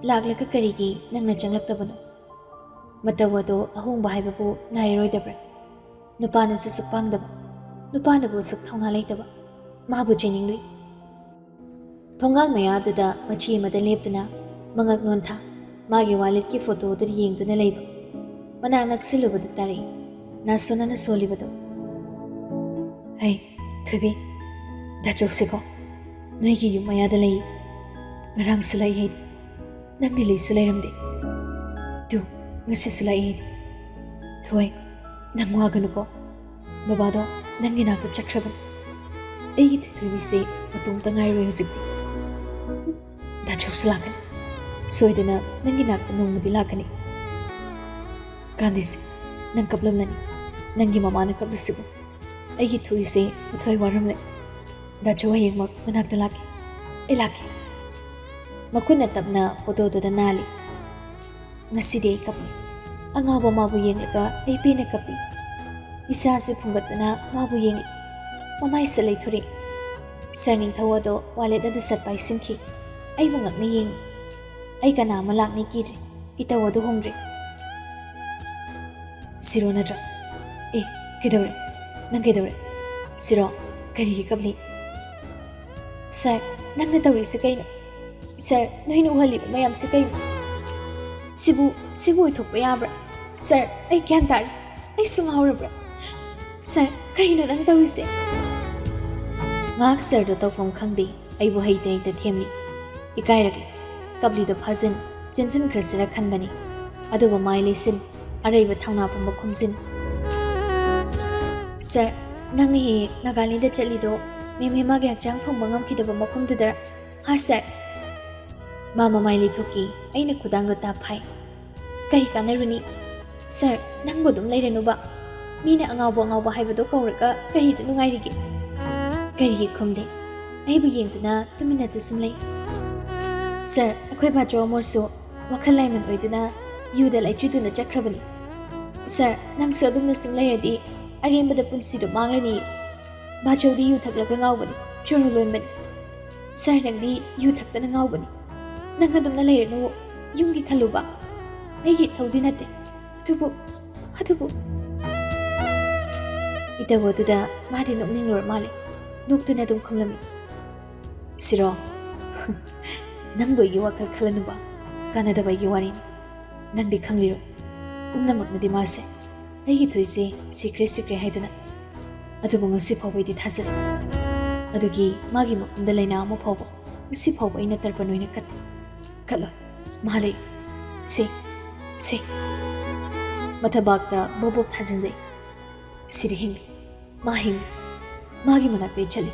ꯂꯥꯛꯂꯒ ꯀꯔꯤꯒꯤ ꯅꯪꯅ ꯆꯪꯂꯛꯇꯕꯅꯣ? ꯃꯇꯧ ꯑꯗꯣ ꯑꯍꯣꯡꯕ ꯍꯥꯏꯕꯕꯨ ꯅꯥꯏꯔꯔꯣꯏꯗꯕ꯭ꯔꯥ? ꯅꯨꯄꯥꯅꯁꯨ ꯁꯨꯛ ꯄꯥꯡꯗꯕ, ꯅꯨꯄꯥꯅꯕꯨ ꯁꯨꯛ ꯊꯧꯅꯥ ꯂꯩꯇꯕ, ꯃꯥꯕꯨ ꯆꯩꯅꯤꯡꯂꯨꯏ꯫ ꯊꯣꯡꯒꯥꯜ ꯃꯌꯥꯗꯨꯗ ꯃꯆꯤ ꯑꯃꯗ ꯂꯦꯞꯇꯨꯅ ꯃꯉꯛ ꯅꯣꯟꯊꯥ, ꯃꯥꯒꯤ ꯋꯥꯂꯦꯠꯀꯤ ꯐꯣꯇꯣ ꯑꯗꯨ ꯌꯦꯡꯗꯨꯅ ꯂꯩꯕ꯫ ꯃꯅꯥꯛ ꯅꯛꯁꯤꯜꯂꯨꯕꯗꯨ ꯇꯥꯔꯛꯏ, ꯅꯥꯁꯣꯅꯅ ꯁꯣꯜꯂꯤꯕꯗꯨ꯫ "ꯍꯩ, ꯊꯣꯏꯕꯤ, ꯗꯥ ꯆꯧꯁꯤꯀꯣ, ꯅꯣꯏꯒꯤ ꯌꯨꯝ ꯃꯌꯥꯗ ꯂꯩ꯫ ꯉꯔꯥꯡꯁꯨ ꯂꯥꯛꯏ ꯍꯥꯏꯗꯤ, ꯅꯪꯗꯤ ꯂꯩꯁꯨ ꯂꯩꯔꯝꯗꯦ꯫ ꯇꯨ, ꯉꯁꯤꯁꯨ ꯂꯥꯛꯏ ꯍꯥꯏꯗꯤ꯫ ꯊꯣꯏ, ꯅꯪ ꯋꯥꯒꯅꯨꯀꯣ, ꯕꯕꯥꯗꯣ ꯅꯪꯒꯤ ꯅꯥꯛꯇ ꯆꯠꯈ꯭ꯔꯕꯅꯤ꯫ ꯑꯩꯒꯤ ꯊꯣꯏꯊꯣꯏꯕꯤꯁꯦ ꯃꯇꯣꯝꯇ ꯉꯥꯏꯔꯣꯏ ꯍꯧꯖꯤꯛꯇꯤ꯫ ꯗꯥꯆꯧꯁꯨ ꯂꯥꯛꯀꯅꯤ꯫ ꯁꯣꯏꯗꯅ ꯅꯪꯒꯤ ꯅꯥꯛꯇ ꯅꯣꯡꯃꯗꯤ ꯂꯥꯛꯀꯅꯤ꯫ ꯀꯥꯟꯗꯦꯁꯦ, ꯅꯪ ꯀꯞꯂꯝꯂꯅꯤ꯫ ꯅꯪꯒꯤ ꯃꯃꯥꯅ ꯀꯞꯂꯤꯁꯤꯕꯨ꯫ ꯑꯩꯒꯤ ꯊꯣꯏꯁꯦ ꯃꯊ꯭ꯋꯥꯏ ꯋꯥꯔꯝꯂꯦ꯫ ꯗꯥꯆꯧ ꯍꯌꯦꯡꯃꯛ ꯃꯅꯥꯛꯇ ꯂꯥꯛꯀꯦ꯫ ꯑꯩ ꯂꯥꯛꯀꯦ꯫ ꯃꯈꯨꯠꯅ ꯇꯞꯅ ꯐꯣꯇꯣꯗꯨꯗ ꯅꯥꯜꯂꯤ꯫ ꯉꯁꯤꯗꯤ ꯑꯩ ꯀꯞꯂꯤ꯫ ꯑꯉꯥꯎꯕ ꯃꯥꯕꯨ ꯌꯦꯡꯂꯒ ꯑꯩ ꯄꯦꯟꯅ ꯀꯞꯄꯤ꯫ ꯏꯁꯥꯁꯦ ꯐꯨꯡꯒꯠꯇꯨꯅ ꯃꯥꯕꯨ ꯌꯦꯡꯂꯤ꯫ ꯃꯃꯥꯏꯁꯦ ꯂꯩꯊꯣꯔꯛꯏ꯫ ꯁꯥꯔ ꯅꯤꯡꯊꯧ ꯑꯗꯣ ꯋꯥꯂꯦꯠ ꯑꯗꯨ ꯁꯠ ꯄꯥꯏꯁꯤꯟꯈꯤ꯫ ꯑꯩꯕꯨ ꯉꯛꯅ ꯌꯦꯡꯉꯤ꯫ ꯑꯩ ꯀꯅꯥ ꯑꯃ ꯂꯥꯛꯅꯤ ꯀꯤꯗ꯭ꯔꯦ꯫ ꯏꯇꯧ ꯑꯗꯨ ꯍꯣꯡꯗ꯭ꯔꯦ꯫ ꯁꯤꯔꯣ ꯅꯠꯇ꯭ꯔꯥ? ꯑꯦ, ꯀꯩꯗꯧꯔꯦ? ꯅꯪ ꯀꯩꯗꯧꯔꯦ? ꯁꯤꯔꯣ, ꯀꯔꯤꯒꯤ ꯀꯞꯂꯤ? ꯁꯥꯔ, ꯅꯪꯅ ꯇꯧꯔꯤꯁꯤ ꯀꯩꯅꯣ? ꯁꯥꯔ, ꯅꯣꯏꯅ ꯎꯍꯜꯂꯤꯕ ꯃꯌꯥꯝꯁꯤ ꯀꯩꯅꯣ? ꯁꯤꯕꯨ, ꯁꯤꯕꯨ ꯑꯣꯏꯊꯣꯛꯄ ꯌꯥꯕ꯭ꯔꯥ? ꯁꯥꯔ, ꯑꯩ ꯒ꯭ꯌꯥꯟ ꯇꯥꯔꯦ꯫ ꯑꯩꯁꯨ ꯉꯥꯎꯔꯕ꯭ꯔꯥ? ꯁꯥꯔ, ꯀꯔꯤꯅꯣ ꯅꯪ ꯇꯧꯔꯤꯁꯦ? ꯉꯥꯏꯍꯥꯛ ꯁꯥꯔꯗꯣ ꯇꯧꯐꯝ ꯈꯪꯗꯦ꯫ ꯑꯩꯕꯨ ꯍꯩꯇ ꯍꯩꯇ ꯊꯦꯝꯂꯤ꯫ ꯏꯀꯥꯏꯔꯛꯂꯦ꯫ ꯀꯞꯂꯤꯗꯣ ꯐꯥꯖꯤꯟ, ꯆꯦꯟꯁꯤꯟꯈ꯭ꯔꯁꯤꯔ ꯈꯟꯕꯅꯤ꯫ ꯑꯗꯨꯕꯨ ꯃꯥꯏ ꯂꯩꯁꯤꯟ, ꯑꯔꯩꯕ ꯊꯧꯅꯥ ꯄꯨꯝꯕ ꯈꯨꯝꯖꯤꯟ꯫ ꯁꯥꯔ, ꯅꯪꯅ ꯍꯦꯛ ꯍꯦꯛ ꯅꯥꯒꯥꯂꯦꯟꯗ ꯆꯠꯂꯤꯗꯣ ꯃꯦꯝ ꯍꯦꯃꯥꯒꯤ ꯍꯛꯆꯥꯡ ꯐꯪꯕ ꯉꯝꯈꯤꯗꯕ ꯃꯐꯝꯗꯨꯗꯔ? ꯍꯥ, ꯁꯥꯔ? ꯃꯥ ꯃꯃꯥꯏ ꯂꯩꯊꯣꯛꯈꯤ꯫ ꯑꯩꯅ ꯈꯨꯗꯥꯡꯗꯣ ꯇꯥꯞ ꯐꯥꯏ꯫ ꯀꯔꯤ ꯀꯥꯟꯅꯔꯨꯅꯤ? ꯁꯥꯔ, ꯅꯪꯕꯨ ꯑꯗꯨꯝ ꯂꯩꯔꯅꯨꯕ꯫ ꯃꯤꯅ ꯑꯉꯥꯎꯕ ꯑꯉꯥꯎꯕ ꯍꯥꯏꯕꯗꯣ ꯀꯧꯔꯒ ꯀꯔꯤꯗ ꯅꯨꯡꯉꯥꯏꯔꯤꯒꯦ? ꯀꯔꯤꯒꯤ ꯈꯨꯝꯗꯦ? ꯑꯩꯕꯨ ꯌꯦꯡꯗꯨꯅ ꯇꯨꯃꯤꯟꯅ ꯇꯨꯁꯨꯝ ꯂꯩ꯫ ꯁꯥꯔ, ꯑꯩꯈꯣꯏ ꯕꯥꯆꯧ ꯑꯃꯣꯔꯁꯨ ꯋꯥꯈꯜ ꯂꯥꯏꯃꯟ ꯑꯣꯏꯗꯨꯅ ꯌꯨꯗ ꯂꯥꯏꯆꯨꯗꯨꯅ ꯆꯠꯈ꯭ꯔꯕꯅꯤ꯫ ꯁꯥꯔ, ꯅꯪꯁꯨ ꯑꯗꯨꯝꯅ ꯁꯨꯝ ꯂꯩꯔꯗꯤ ꯑꯔꯦꯝꯕꯗ ꯄꯨꯟꯁꯤꯗꯣ ꯃꯥꯡꯂꯅꯤ꯫ ꯕꯥꯆꯧꯗꯤ ꯌꯨ ꯊꯛꯂꯒ ꯉꯥꯎꯕꯅꯤ, ꯆꯨꯔꯨ ꯂꯣꯟꯕꯅꯤ꯫ ꯁꯥꯔ, ꯅꯪꯗꯤ ꯌꯨ ꯊꯛꯇꯅ ꯉꯥꯎꯕꯅꯤ꯫ ꯅꯪ ꯑꯗꯨꯝꯅ ꯂꯩꯔꯅꯨ, ꯌꯨꯝꯒꯤ ꯈꯜꯂꯨꯕ꯫ ꯑꯩꯒꯤ ꯏꯊꯧꯗꯤ ꯅꯠꯇꯦ꯫ ꯑꯗꯨꯕꯨ, ꯑꯗꯨꯕꯨ꯫ ꯏꯇꯧ ꯑꯗꯨꯗ ꯃꯥꯗꯤ ꯅꯣꯛꯅꯤꯡꯂꯨꯔ ꯃꯥꯜꯂꯦ꯫ ꯅꯣꯛꯇꯨꯅ ꯑꯗꯨꯝ ꯈꯨꯝꯂꯝꯃꯤ꯫ ꯁꯤꯔꯣ, ꯅꯪꯕꯨ ꯑꯩꯒꯤ ꯋꯥꯈꯜ ꯈꯜꯂꯅꯨꯕ꯫ ꯀꯥꯟꯅꯗꯕ ꯑꯩꯒꯤ ꯋꯥꯔꯤꯅꯤ꯫ ꯅꯪꯗꯤ ꯈꯪꯂꯤꯔꯣ? ꯄꯨꯝꯅꯃꯛꯅꯗꯤ ꯃꯥꯁꯦ ꯑꯩꯒꯤ ꯊꯣꯏꯁꯦ ꯁꯤꯈ꯭ꯔꯦ, ꯁꯤꯈ꯭ꯔꯦ ꯍꯥꯏꯗꯨꯅ꯫ ꯑꯗꯨꯕꯨ ꯉꯁꯤ ꯐꯥꯎꯕ ꯑꯩꯗꯤ ꯊꯥꯖꯔꯦ꯫ ꯑꯗꯨꯒꯤ ꯃꯥꯒꯤ ꯃꯐꯝꯗ ꯂꯩꯅꯥ ꯑꯃ ꯐꯥꯎꯕ ꯉꯁꯤ ꯐꯥꯎꯕ ꯑꯩꯅ ꯇꯔꯄꯟ ꯑꯣꯏꯅ ꯀꯠꯇꯦ꯫ ꯀꯠꯂꯣꯏ꯫ ꯃꯥ ꯂꯩ꯫ ꯁꯦ, ꯁꯦ꯫ ꯃꯊꯕꯥꯛꯇ ꯕꯣꯕꯣꯛ ꯊꯥꯖꯤꯟꯖꯩ꯫ ꯁꯤꯗ ꯍꯤꯡꯂꯤ꯫ ꯃꯥ ꯍꯤꯡ, ꯃꯥꯒꯤ ꯃꯅꯥꯛꯇ ꯑꯩ ꯆꯠꯂꯤ꯫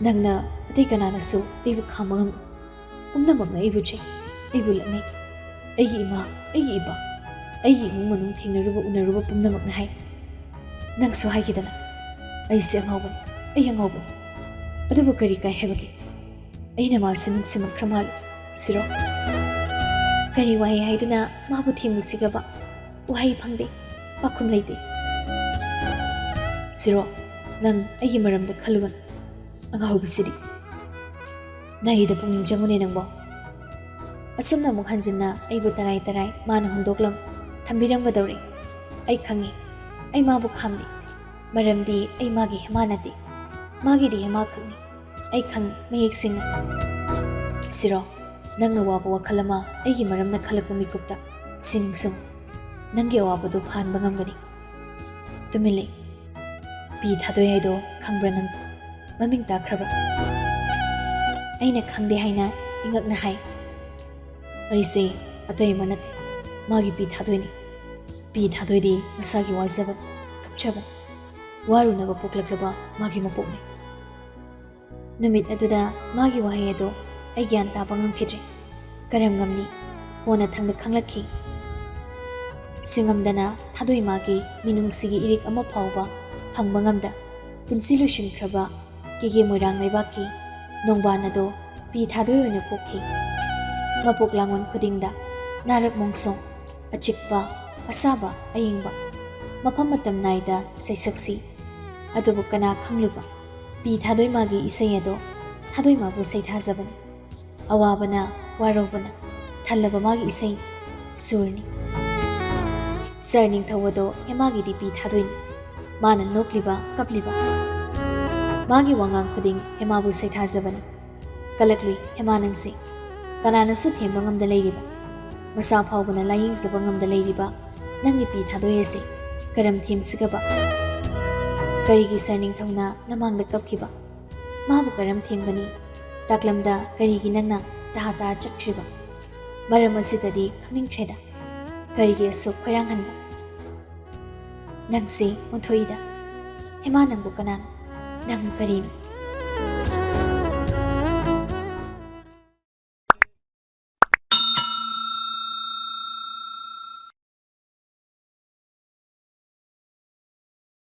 ꯅꯪꯅ ꯑꯇꯩ ꯀꯅꯥꯅꯁꯨ ꯑꯩꯕꯨ ꯈꯥꯝꯕ ꯉꯝꯃꯤ꯫ ꯄꯨꯝꯅꯃꯛꯅ ꯑꯩꯕꯨ ꯆꯩ, ꯑꯩꯕꯨ ꯂꯛꯅꯩ꯫ ꯑꯩꯒꯤ ꯏꯃꯥ, ꯑꯩꯒꯤ ꯏꯄꯥ, ꯑꯩꯒꯤ ꯏꯃꯨꯡ ꯃꯅꯨꯡ ꯊꯦꯡꯅꯔꯨꯕ ꯎꯅꯔꯨꯕ ꯄꯨꯝꯅꯃꯛꯅ ꯍꯥꯏ꯫ ꯅꯪꯁꯨ ꯍꯥꯏꯈꯤꯗꯅ, "ꯑꯩꯁꯦ ꯑꯉꯥꯎꯕꯅꯤ, ꯑꯩ ꯑꯉꯥꯎꯕꯅꯤ"꯫ ꯑꯗꯨꯕꯨ ꯀꯔꯤ ꯀꯥꯏ ꯍꯥꯏꯕꯒꯦ? ꯑꯩꯅ ꯃꯥꯁꯤ ꯅꯨꯡꯁꯤꯃꯟꯈ꯭ꯔ ꯃꯥꯜꯂꯦ꯫ ꯁꯤꯔꯣ? ꯀꯔꯤ ꯋꯥꯍꯩ ꯍꯥꯏꯗꯨꯅ ꯃꯥꯕꯨ ꯊꯦꯝꯂꯨꯁꯤꯒꯕ? ꯋꯥꯍꯩ ꯐꯪꯗꯦ, ꯄꯥꯎꯈꯨꯝ ꯂꯩꯇꯦ꯫ ꯁꯤꯔꯣ, ꯅꯪ ꯑꯩꯒꯤ ꯃꯔꯝꯗ ꯈꯜꯂꯨꯒꯅꯨ꯫ ꯑꯉꯥꯎꯕꯤꯁꯤꯗꯤ꯫ ꯅꯥꯏꯗ ꯄꯨꯛꯅꯤꯡ ꯆꯪꯉꯨꯅꯦ ꯅꯪꯕꯣ꯫ ꯑꯁꯨꯝꯅ ꯑꯃꯨꯛ ꯍꯟꯖꯤꯟꯅ ꯑꯩꯕꯨ ꯇꯔꯥꯏ ꯇꯔꯥꯏ ꯃꯥꯅ ꯍꯨꯟꯗꯣꯛꯂꯝ ꯊꯝꯕꯤꯔꯝꯒꯗꯧꯔꯦ꯫ ꯑꯩ ꯈꯪꯉꯤ, ꯑꯩ ꯃꯥꯕꯨ ꯈꯥꯝꯗꯦ꯫ ꯃꯔꯝꯗꯤ ꯑꯩ ꯃꯥꯒꯤ ꯍꯦꯃꯥ ꯅꯠꯇꯦ꯫ ꯃꯥꯒꯤꯗꯤ ꯍꯦꯃꯥ ꯈꯛꯅꯤ꯫ ꯑꯩ ꯈꯪꯉꯤ ꯃꯌꯦꯛ ꯁꯦꯡꯅ꯫ ꯁꯤꯔꯣ, ꯅꯪꯅ ꯋꯥꯕ ꯋꯥꯈꯜ ꯑꯃ ꯑꯩꯒꯤ ꯃꯔꯝꯅ ꯈꯜꯂꯛꯄ ꯃꯤꯀꯨꯞꯇ ꯁꯤ ꯅꯤꯡꯁꯤꯡꯉꯨ꯫ ꯅꯪꯒꯤ ꯑꯋꯥꯕꯗꯨ ꯐꯍꯟꯕ ꯉꯝꯒꯅꯤ꯫ ꯇꯨꯃꯤꯟ ꯂꯩ꯫ ꯄꯤ ꯊꯥꯗꯣꯏ ꯍꯥꯏꯗꯣ ꯈꯪꯕ꯭ꯔꯥ ꯅꯪ? ꯃꯃꯤꯡ ꯇꯥꯈ꯭ꯔꯕ꯭ꯔꯥ? ꯑꯩꯅ ꯈꯪꯗꯦ ꯍꯥꯏꯅ ꯏꯉꯛꯅ ꯍꯥꯏ꯫ ꯑꯩꯁꯦ ꯑꯇꯩ ꯑꯃ ꯅꯠꯇꯦ, ꯃꯥꯒꯤ ꯄꯤ ꯊꯥꯗꯣꯏꯅꯤ꯫ ꯄꯤ ꯊꯥꯗꯣꯏꯗꯤ ꯃꯁꯥꯒꯤ ꯋꯥꯖꯕꯅꯤ, ꯀꯞꯆꯕꯅꯤ, ꯋꯥꯔꯨꯅꯕ ꯄꯣꯛꯂꯛꯂꯕ ꯃꯥꯒꯤ ꯃꯄꯣꯛꯅꯤ꯫ ꯅꯨꯃꯤꯠ ꯑꯗꯨꯗ ꯃꯥꯒꯤ ꯋꯥꯍꯩ ꯑꯗꯣ ꯑꯩ ꯒ꯭ꯌꯥꯟ ꯇꯥꯕ ꯉꯝꯈꯤꯗ꯭ꯔꯦ꯫ ꯀꯔꯝ ꯉꯝꯅꯤ? ꯀꯣꯟꯅ ꯊꯪꯗ ꯈꯪꯂꯛꯈꯤ꯫ ꯁꯤꯡꯉꯝꯗꯅ ꯊꯥꯗꯣꯏ ꯃꯥꯒꯤ ꯃꯤꯅꯨꯡꯁꯤꯒꯤ ꯏꯔꯤꯛ ꯑꯃ ꯐꯥꯎꯕ ꯐꯪꯕ ꯉꯝꯗ ꯄꯨꯟꯁꯤ ꯂꯣꯏꯁꯤꯟꯈ꯭ꯔꯕ ꯀꯦꯒꯦ ꯃꯣꯏꯔꯥꯡ ꯂꯩꯕꯥꯛꯀꯤ ꯅꯣꯡꯕꯥꯟ ꯑꯗꯣ ꯄꯤ ꯊꯥꯗꯣꯏ ꯑꯣꯏꯅ ꯄꯣꯛꯈꯤ꯫ ꯃꯄꯣꯛ ꯂꯥꯡꯕꯟ ꯈꯨꯗꯤꯡꯗ ꯅꯥꯔꯛ ꯃꯣꯡꯁꯣꯡ, ꯑꯆꯤꯛꯄ, ꯑꯁꯥꯕ, ꯑꯌꯤꯡꯕ, ꯃꯐꯝ ꯃꯇꯝ ꯅꯥꯏꯗ ꯁꯩꯁꯛꯁꯤ꯫ ꯑꯗꯨꯕꯨ ꯀꯅꯥ ꯈꯪꯂꯨꯕ, ꯄꯤ ꯊꯥꯗꯣꯏ ꯃꯥꯒꯤ ꯏꯁꯩ ꯑꯗꯣ ꯊꯥꯗꯣꯏ ꯃꯥꯕꯨ ꯁꯩꯊꯥꯖꯕꯅꯤ꯫ ꯑꯋꯥꯕꯅ, ꯋꯥꯔꯧꯕꯅ ꯊꯜꯂꯕ ꯃꯥꯒꯤ ꯏꯁꯩ ꯁꯨꯔꯅꯤ꯫ ꯁꯔ ꯅꯤꯡꯊꯧ ꯑꯗꯣ ꯍꯦꯃꯥꯒꯤꯗꯤ ꯄꯤ ꯊꯥꯗꯣꯏꯅꯤ꯫ ꯃꯥꯅ ꯅꯣꯛꯂꯤꯕ, ꯀꯞꯂꯤꯕ, ꯃꯥꯒꯤ ꯋꯥꯉꯥꯡ ꯈꯨꯗꯤꯡ ꯍꯦꯃꯥꯕꯨ ꯁꯩꯊꯥꯖꯕꯅꯤ꯫ ꯀꯂꯛꯂꯨꯏ ꯍꯦꯃꯥ ꯅꯪꯁꯦ꯫ ꯀꯅꯥꯅꯁꯨ ꯊꯦꯝꯕ ꯉꯝꯗ ꯂꯩꯔꯤꯕ, ꯃꯁꯥ ꯐꯥꯎꯕꯅ ꯂꯥꯌꯦꯡꯖꯕ ꯉꯝꯗ ꯂꯩꯔꯤꯕ ꯅꯪꯒꯤ ꯄꯤ ꯊꯥꯗꯣꯏ ꯑꯁꯦ ꯀꯔꯝ ꯊꯦꯝꯁꯤꯒꯕ? ꯀꯔꯤꯒꯤ ꯁꯔ ꯅꯤꯡꯊꯧꯅ ꯅꯃꯥꯡꯗ ꯀꯞꯈꯤꯕ? ꯃꯥꯕꯨ ꯀꯔꯝ ꯊꯦꯝꯒꯅꯤ? ꯇꯥꯛꯂꯝꯗ ꯀꯔꯤꯒꯤ ꯅꯪꯅ ꯇꯍꯥ ꯇꯍꯥ ꯆꯠꯈ꯭ꯔꯤꯕ? ꯃꯔꯝ ꯑꯁꯤꯗꯗꯤ ꯈꯪꯅꯤꯡꯈ꯭ꯔꯦꯗ꯫ ꯀꯔꯤꯒꯤ ꯑꯁꯨꯛ ꯈꯣꯏꯔꯥꯡꯍꯟꯕ? ꯅꯪꯁꯦ ꯑꯣꯟꯊꯣꯛꯏꯗ꯫ ꯍꯦꯃꯥ, ꯅꯪꯕꯨ ꯀꯅꯥꯅꯣ? ꯅꯪꯕꯨ ꯀꯔꯤꯅꯣ?